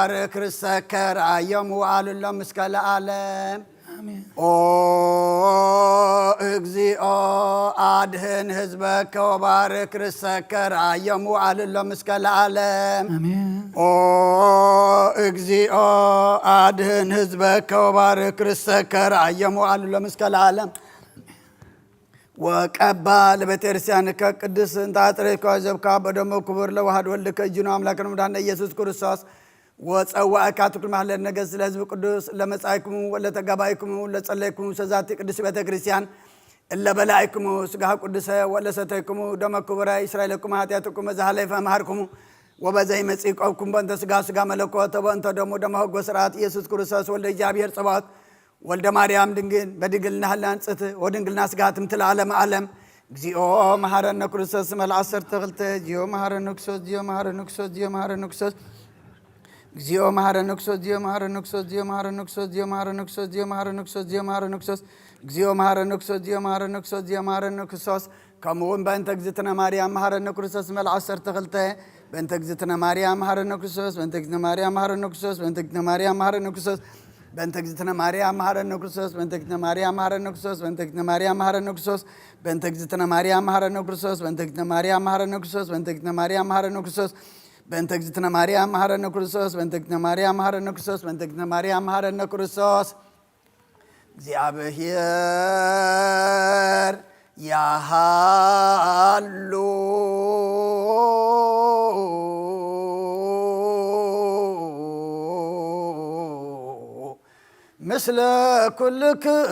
ባርክ ርእሰከ ርኣዮም ወኣልሎም እስከ ለዓለም። ኣሜን። ኦ እግዚኦ፣ ኣድህን ህዝበከ ወባርክ ርእሰከ ርኣዮም ወኣልሎም እስከ ለዓለም። ኣሜን። ኦ እግዚኦ፣ ኣድህን ህዝበከ ወባርክ ርእሰከ ርኣዮም ወኣልሎም እስከ ለዓለም። ወቀባ ለቤተክርስቲያንከ ቅድስት እንተ ኣጥረይኮ ዘብካ በደሙ ክቡር ለዋህድ ወልድከ እጅኑ ኣምላክን መድኃኒነ ኢየሱስ ክርስቶስ ወጸዋእካ ትኩል ማህለድ ነገስ ለህዝብ ቅዱስ ለመጻይኩሙ ወለተጋባይኩሙ ለጸለይኩሙ ሰዛቲ ቅዱስ ቤተክርስቲያን እለ በላይኩሙ ስጋህ ቅዱሰ ወለሰተይኩሙ ደመ ክቡረ እስራኤለኩም ኃጢአትኩም በዘ ኃለይፈ መሃርኩሙ ወበዘይ መጺእ ቆብኩም በእንተ ስጋ ስጋ መለኮት ወበእንተ ደሙ ደመ ህጎ ስርዓት ኢየሱስ ክርስቶስ ወልደ እግዚኣብሔር ጸባኦት ወልደ ማርያም ድንግል በድንግልና ህላን ጽት ወድንግልና ስጋ ትምትል ዓለም ዓለም። እግዚኦ መሐረነ ክርስቶስ መልዓ ዓሰርተ ክልተ። እግዚኦ መሐረነ ክርስቶስ፣ እግዚኦ መሐረነ ክርስቶስ፣ እግዚኦ መሐረነ ክርስቶስ። እግዚኦ መሐረነ ክርስቶስ፣ እግዚኦ መሐረነ ክርስቶስ፣ እግዚኦ መሐረነ ክርስቶስ፣ እግዚኦ መሐረነ ክርስቶስ፣ እግዚኦ መሐረነ ክርስቶስ፣ እግዚኦ መሐረነ ክርስቶስ። ከምኡ እውን በእንተ እግዝእትነ ማርያም መሐረነ ክርስቶስ መልዓ ዓሰርተ ክልተ። በእንተ እግዝእትነ ማርያም መሐረነ ክርስቶስ፣ በእንተ እግዝእትነ ማርያም መሐረነ ክርስቶስ፣ በእንተ እግዝእትነ ማርያም መሐረነ ክርስቶስ፣ በእንተ እግዝእትነ ማርያም መሐረነ ክርስቶስ፣ በእንተ እግዝእትነ ማርያም መሐረነ ክርስቶስ፣ በእንተ እግዝእትነ ማርያም መሐረነ ክርስቶስ፣ በእንተ እግዝእትነ ማርያም መሐረነ ክርስቶስ፣ በእንተ እግዝእትነ ማርያም መሐረነ ክርስቶስ፣ በእንተ እግዝእትነ ማርያም መሐረነ ክርስቶስ፣ በእንተ እግዝእትነ ማርያም መሐረነ ክርስቶስ፣ በእንተ እግዝእትነ ማርያም መሐረነ ክርስቶስ። እግዚኣብሔር ያሃሉ ምስለ ኩልክም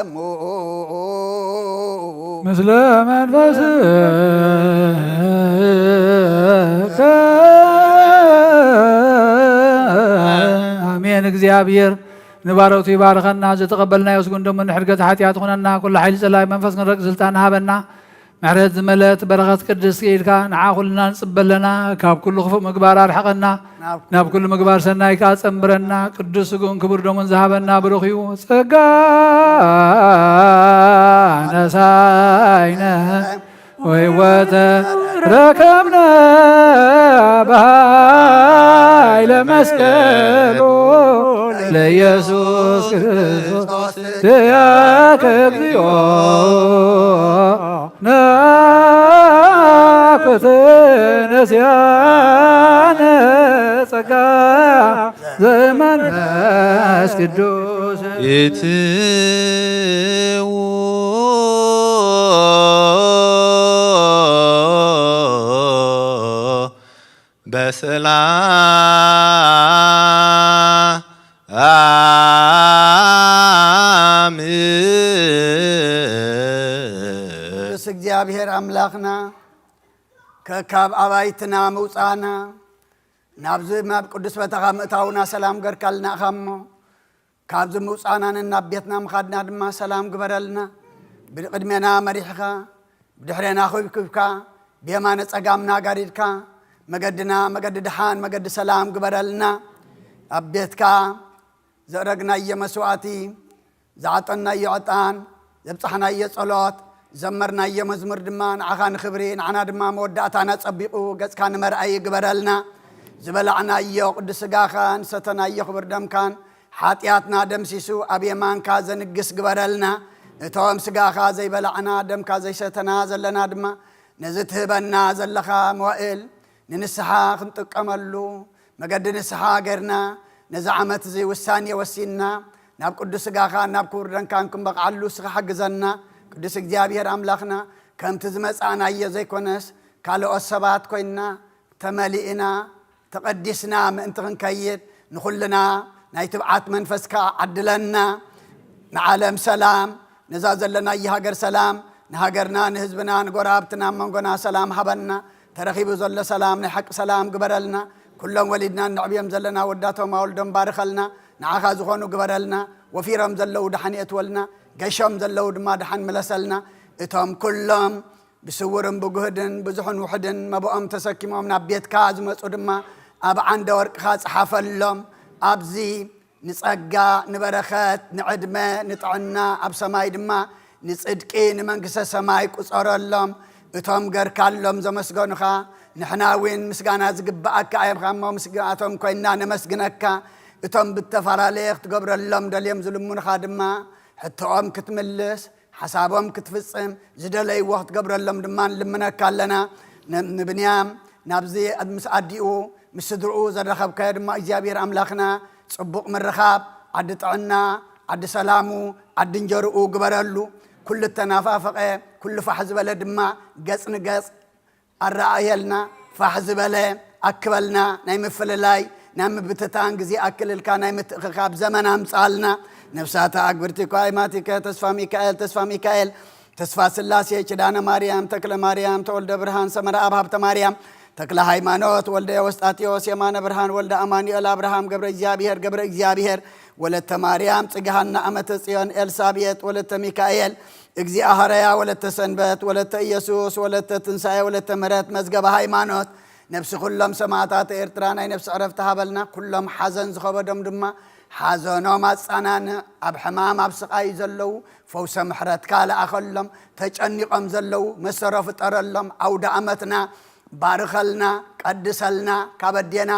እሙ ምስለ መንፈስከ ኣሜን። እግዚኣብሔር ንባረቱ ይባርከና። ዝተቐበልናዮ ስጉን ደሙ ንሕድገት ሓጢኣት ኹነና። ኩሉ ሓይሊ ጸላኢ መንፈስ ክንረግ ስልጣን ሃበና። ምሕረት ዝመለት በረኸት ቅድስቲ ኢድካ ንዓ ኩልና ንጽበ ኣለና። ካብ ኩሉ ክፉእ ምግባር ኣርሕቐና። ናብ ኩሉ ምግባር ሰናይ ከኣ ጸንብረና። ቅዱስ ስግኡን ክቡር ደሙን ዝሃበና ብሩኽ እዩ። ጸጋ ነሳይነ ወሕይወተ ረከብነ በኃይለ መስቀሉ ለኢየሱስ ክርስቶስ ድያከ እግዚኦ ናኩትነ ሲያነ ጸጋ ዘመንፈስ ቅዱስ ይትዉ በሰላም። ቅዱስ እግዚኣብሔር ኣምላኽና ከካብ ኣባይትና ምውፃእና ናብዚ ናብ ቅዱስ ቦታኻ ምእታውና ሰላም ገርካልና ኢኻ እሞ ካብዚ ምውፃእናን ናብ ቤትና ምኻድና ድማ ሰላም ግበረልና። ብቅድሜና መሪሕኻ ብድሕሬና ኩብኩብካ ብየማነ ጸጋምና ጋሪድካ መገድና መገዲ ድሓን መገዲ ሰላም ግበረልና። ኣብ ቤትካ ዘእረግናዮ መስዋእቲ ዝዓጠናዮ ዕጣን ዘብጻሕናዮ ጸሎት ዘመርናዮ መዝሙር ድማ ንዓኻ ንኽብሪ ንዓና ድማ መወዳእታና ጸቢቑ ገጽካ ንመርኣይ ግበረልና። ዝበላዕናዮ ቅዱስ ስጋኻን ዝሰተናዮ ክቡር ደምካን ሓጢኣትና ደምሲሱ ኣብ የማንካ ዘንግስ ግበረልና። እቶም ስጋኻ ዘይበላዕና ደምካ ዘይሰተና ዘለና ድማ ነዚ ትህበና ዘለኻ መዋእል ንንስሓ ክንጥቀመሉ መገዲ ንስሓ ጌርና ነዚ ዓመት እዚ ውሳኔ ወሲንና ናብ ቅዱስ ስጋኻ ናብ ክቡር ደምካን ክንበቕዓሉ ንስኻ ሓግዘና። ቅዱስ እግዚኣብሔር ኣምላኽና ከምቲ ዝመጻእናዮ ዘይኮነስ ካልኦት ሰባት ኮይንና ተመሊእና ተቐዲስና ምእንቲ ክንከይድ ንኹልና ናይ ትብዓት መንፈስካ ዓድለና። ንዓለም ሰላም፣ ነዛ ዘለናዮ ሃገር ሰላም፣ ንሃገርና ንህዝብና ንጎረባብትና ኣብ መንጎና ሰላም ሃበና። ተረኺቡ ዘሎ ሰላም ናይ ሓቂ ሰላም ግበረልና። ኩሎም ወሊድና እነዕብዮም ዘለና ወዳቶም ኣወልዶም ባርኸልና። ንዓኻ ዝኾኑ ግበረልና። ወፊሮም ዘለዉ ደሓን የእትወልና። ገሾም ዘለዉ ድማ ደሓን ምለሰልና። እቶም ኩሎም ብስውርን ብጉህድን ብዙሕን ውሑድን መብኦም ተሰኪሞም ናብ ቤትካ ዝመጹ ድማ ኣብ ዓንደ ወርቅኻ ጽሓፈሎም። ኣብዚ ንጸጋ ንበረኸት ንዕድመ ንጥዕና ኣብ ሰማይ ድማ ንጽድቂ ንመንግስተ ሰማይ ቁጸረሎም። እቶም ገርካሎም ዘመስገኑኻ፣ ንሕና እውን ምስጋና ዝግብኣካ እዮም። እሞ ምስጋናቶም ኮይና ነመስግነካ። እቶም ብተፈላለየ ክትገብረሎም ደልዮም ዝልምኑኻ ድማ፣ ሕቶኦም ክትምልስ፣ ሓሳቦም ክትፍጽም፣ ዝደለይዎ ክትገብረሎም ድማ ንልምነካ ኣለና። ን-፣ ንብንያም ናብዚ ምስ ኣዲኡ ምስ ስድርኡ ዘረኸብካዮ ድማ እግዚኣብሔር ኣምላኽና ጽቡቕ ምርኻብ፣ ዓዲ ጥዕና፣ ዓዲ ሰላሙ፣ ዓዲ እንጀርኡ ግበረሉ። ኩሉ እተናፋፈቐ፣ ኩሉ ፋሕ ዝበለ ድማ ገጽ ንገጽ ኣረኣየልና። ፋሕ ዝበለ ኣክበልና። ናይ ምፍልላይ፣ ናይ ምብትታን ግዜ ኣክልልካ፣ ናይ ምትእኽኻብ ዘመን ኣምጻልና። ነፍሳተ ኣግብርቲ ኳይማቲከ ተስፋ ሚካኤል፣ ተስፋ ሚካኤል፣ ተስፋ ስላሴ፣ ኪዳነ ማርያም፣ ተክለ ማርያም፣ ተወልደ ብርሃን፣ ሰመረ ኣብ ሃብተ ማርያም፣ ተክለ ሃይማኖት፣ ወልደ የወስጣቴዎስ፣ የማነ ብርሃን፣ ወልደ ኣማኑኤል፣ ኣብርሃም፣ ገብረ እግዚኣብሔር፣ ገብረ እግዚኣብሔር፣ ወለተ ማርያም፣ ጽግሃና፣ ኣመተ ጽዮን፣ ኤልሳቤጥ፣ ወለተ ሚካኤል፣ እግዚኣብሃርያ፣ ወለተ ሰንበት፣ ወለተ ኢየሱስ፣ ወለተ ትንሳኤ፣ ወለተ ምሕረት፣ መዝገበ ሃይማኖት፣ ነፍሲ ኩሎም ሰማዕታት ኤርትራ ናይ ነፍሲ ዕረፍቲ ሃበልና። ኩሎም ሓዘን ዝኸበዶም ድማ ሓዘኖም ኣጻናንዕ። ኣብ ሕማም ኣብ ስቓይ ዘለዉ ፈውሰ ምሕረትካ ለኣኸሎም። ተጨኒቖም ዘለዉ መሰሮ ፍጠረሎም። ኣውደ ኣመትና ባርኸልና፣ ቀድሰልና። ካብ ኣዴና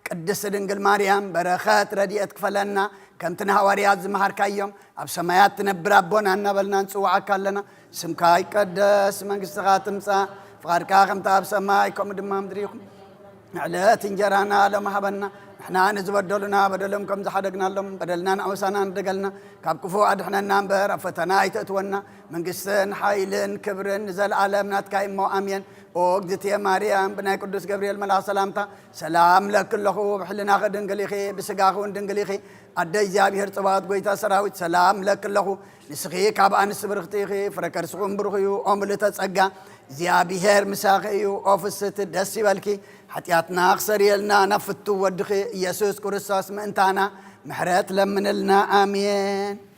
ቅድስቲ ድንግል ማርያም በረኸት ረድኤት ክፈለና። ከምቲ ንሃዋርያት ዝመሃርካዮም፣ ኣብ ሰማያት ትነብር ኣቦና እናበልና ንጽውዓካ ኣለና። ስምካ ይቀደስ፣ መንግስትኻ ትምጻእ፣ ፍቓድካ ከምቲ ኣብ ሰማይ ከምኡ ድማ ምድሪ ይኹን። ዕለት እንጀራና ሎም ሃበና። ንሕና ንዝበደሉና በደሎም ከም ዝሓደግናሎም በደልና ንኣወሳና ንደገልና፣ ካብ ክፉ ኣድሕነና እምበር ኣብ ፈተና ኣይተእትወና። መንግስትን ሓይልን ክብርን ንዘለኣለም ናትካ እሞ ኣሜን። ኦ እግዝእትየ ማርያም፣ ብናይ ቅዱስ ገብርኤል መልኣኽ ሰላምታ ሰላም ለኪ ኣለኹ። ብሕልናኺ ድንግል ኢኺ፣ ብስጋኺ እውን ድንግል ኢኺ። ኣደ እግዚኣብሔር ጽባኦት፣ ጎይታ ሰራዊት፣ ሰላም ለኪ ኣለኹ። ንስኺ ካብ ኣንስቲ ብርኽቲ ኢኺ፣ ፍረ ከርስኹም ብሩኽ እዩ። ኦ ምልእተ ጸጋ፣ እግዚኣብሔር ምሳኺ እዩ። ኦ ፍስቲ፣ ደስ ይበልኪ። ሓጢኣትና ክሰርየልና ናብ ፍቱ ወድኺ ኢየሱስ ክርስቶስ ምእንታና ምሕረት ለምንልና። ኣሜን።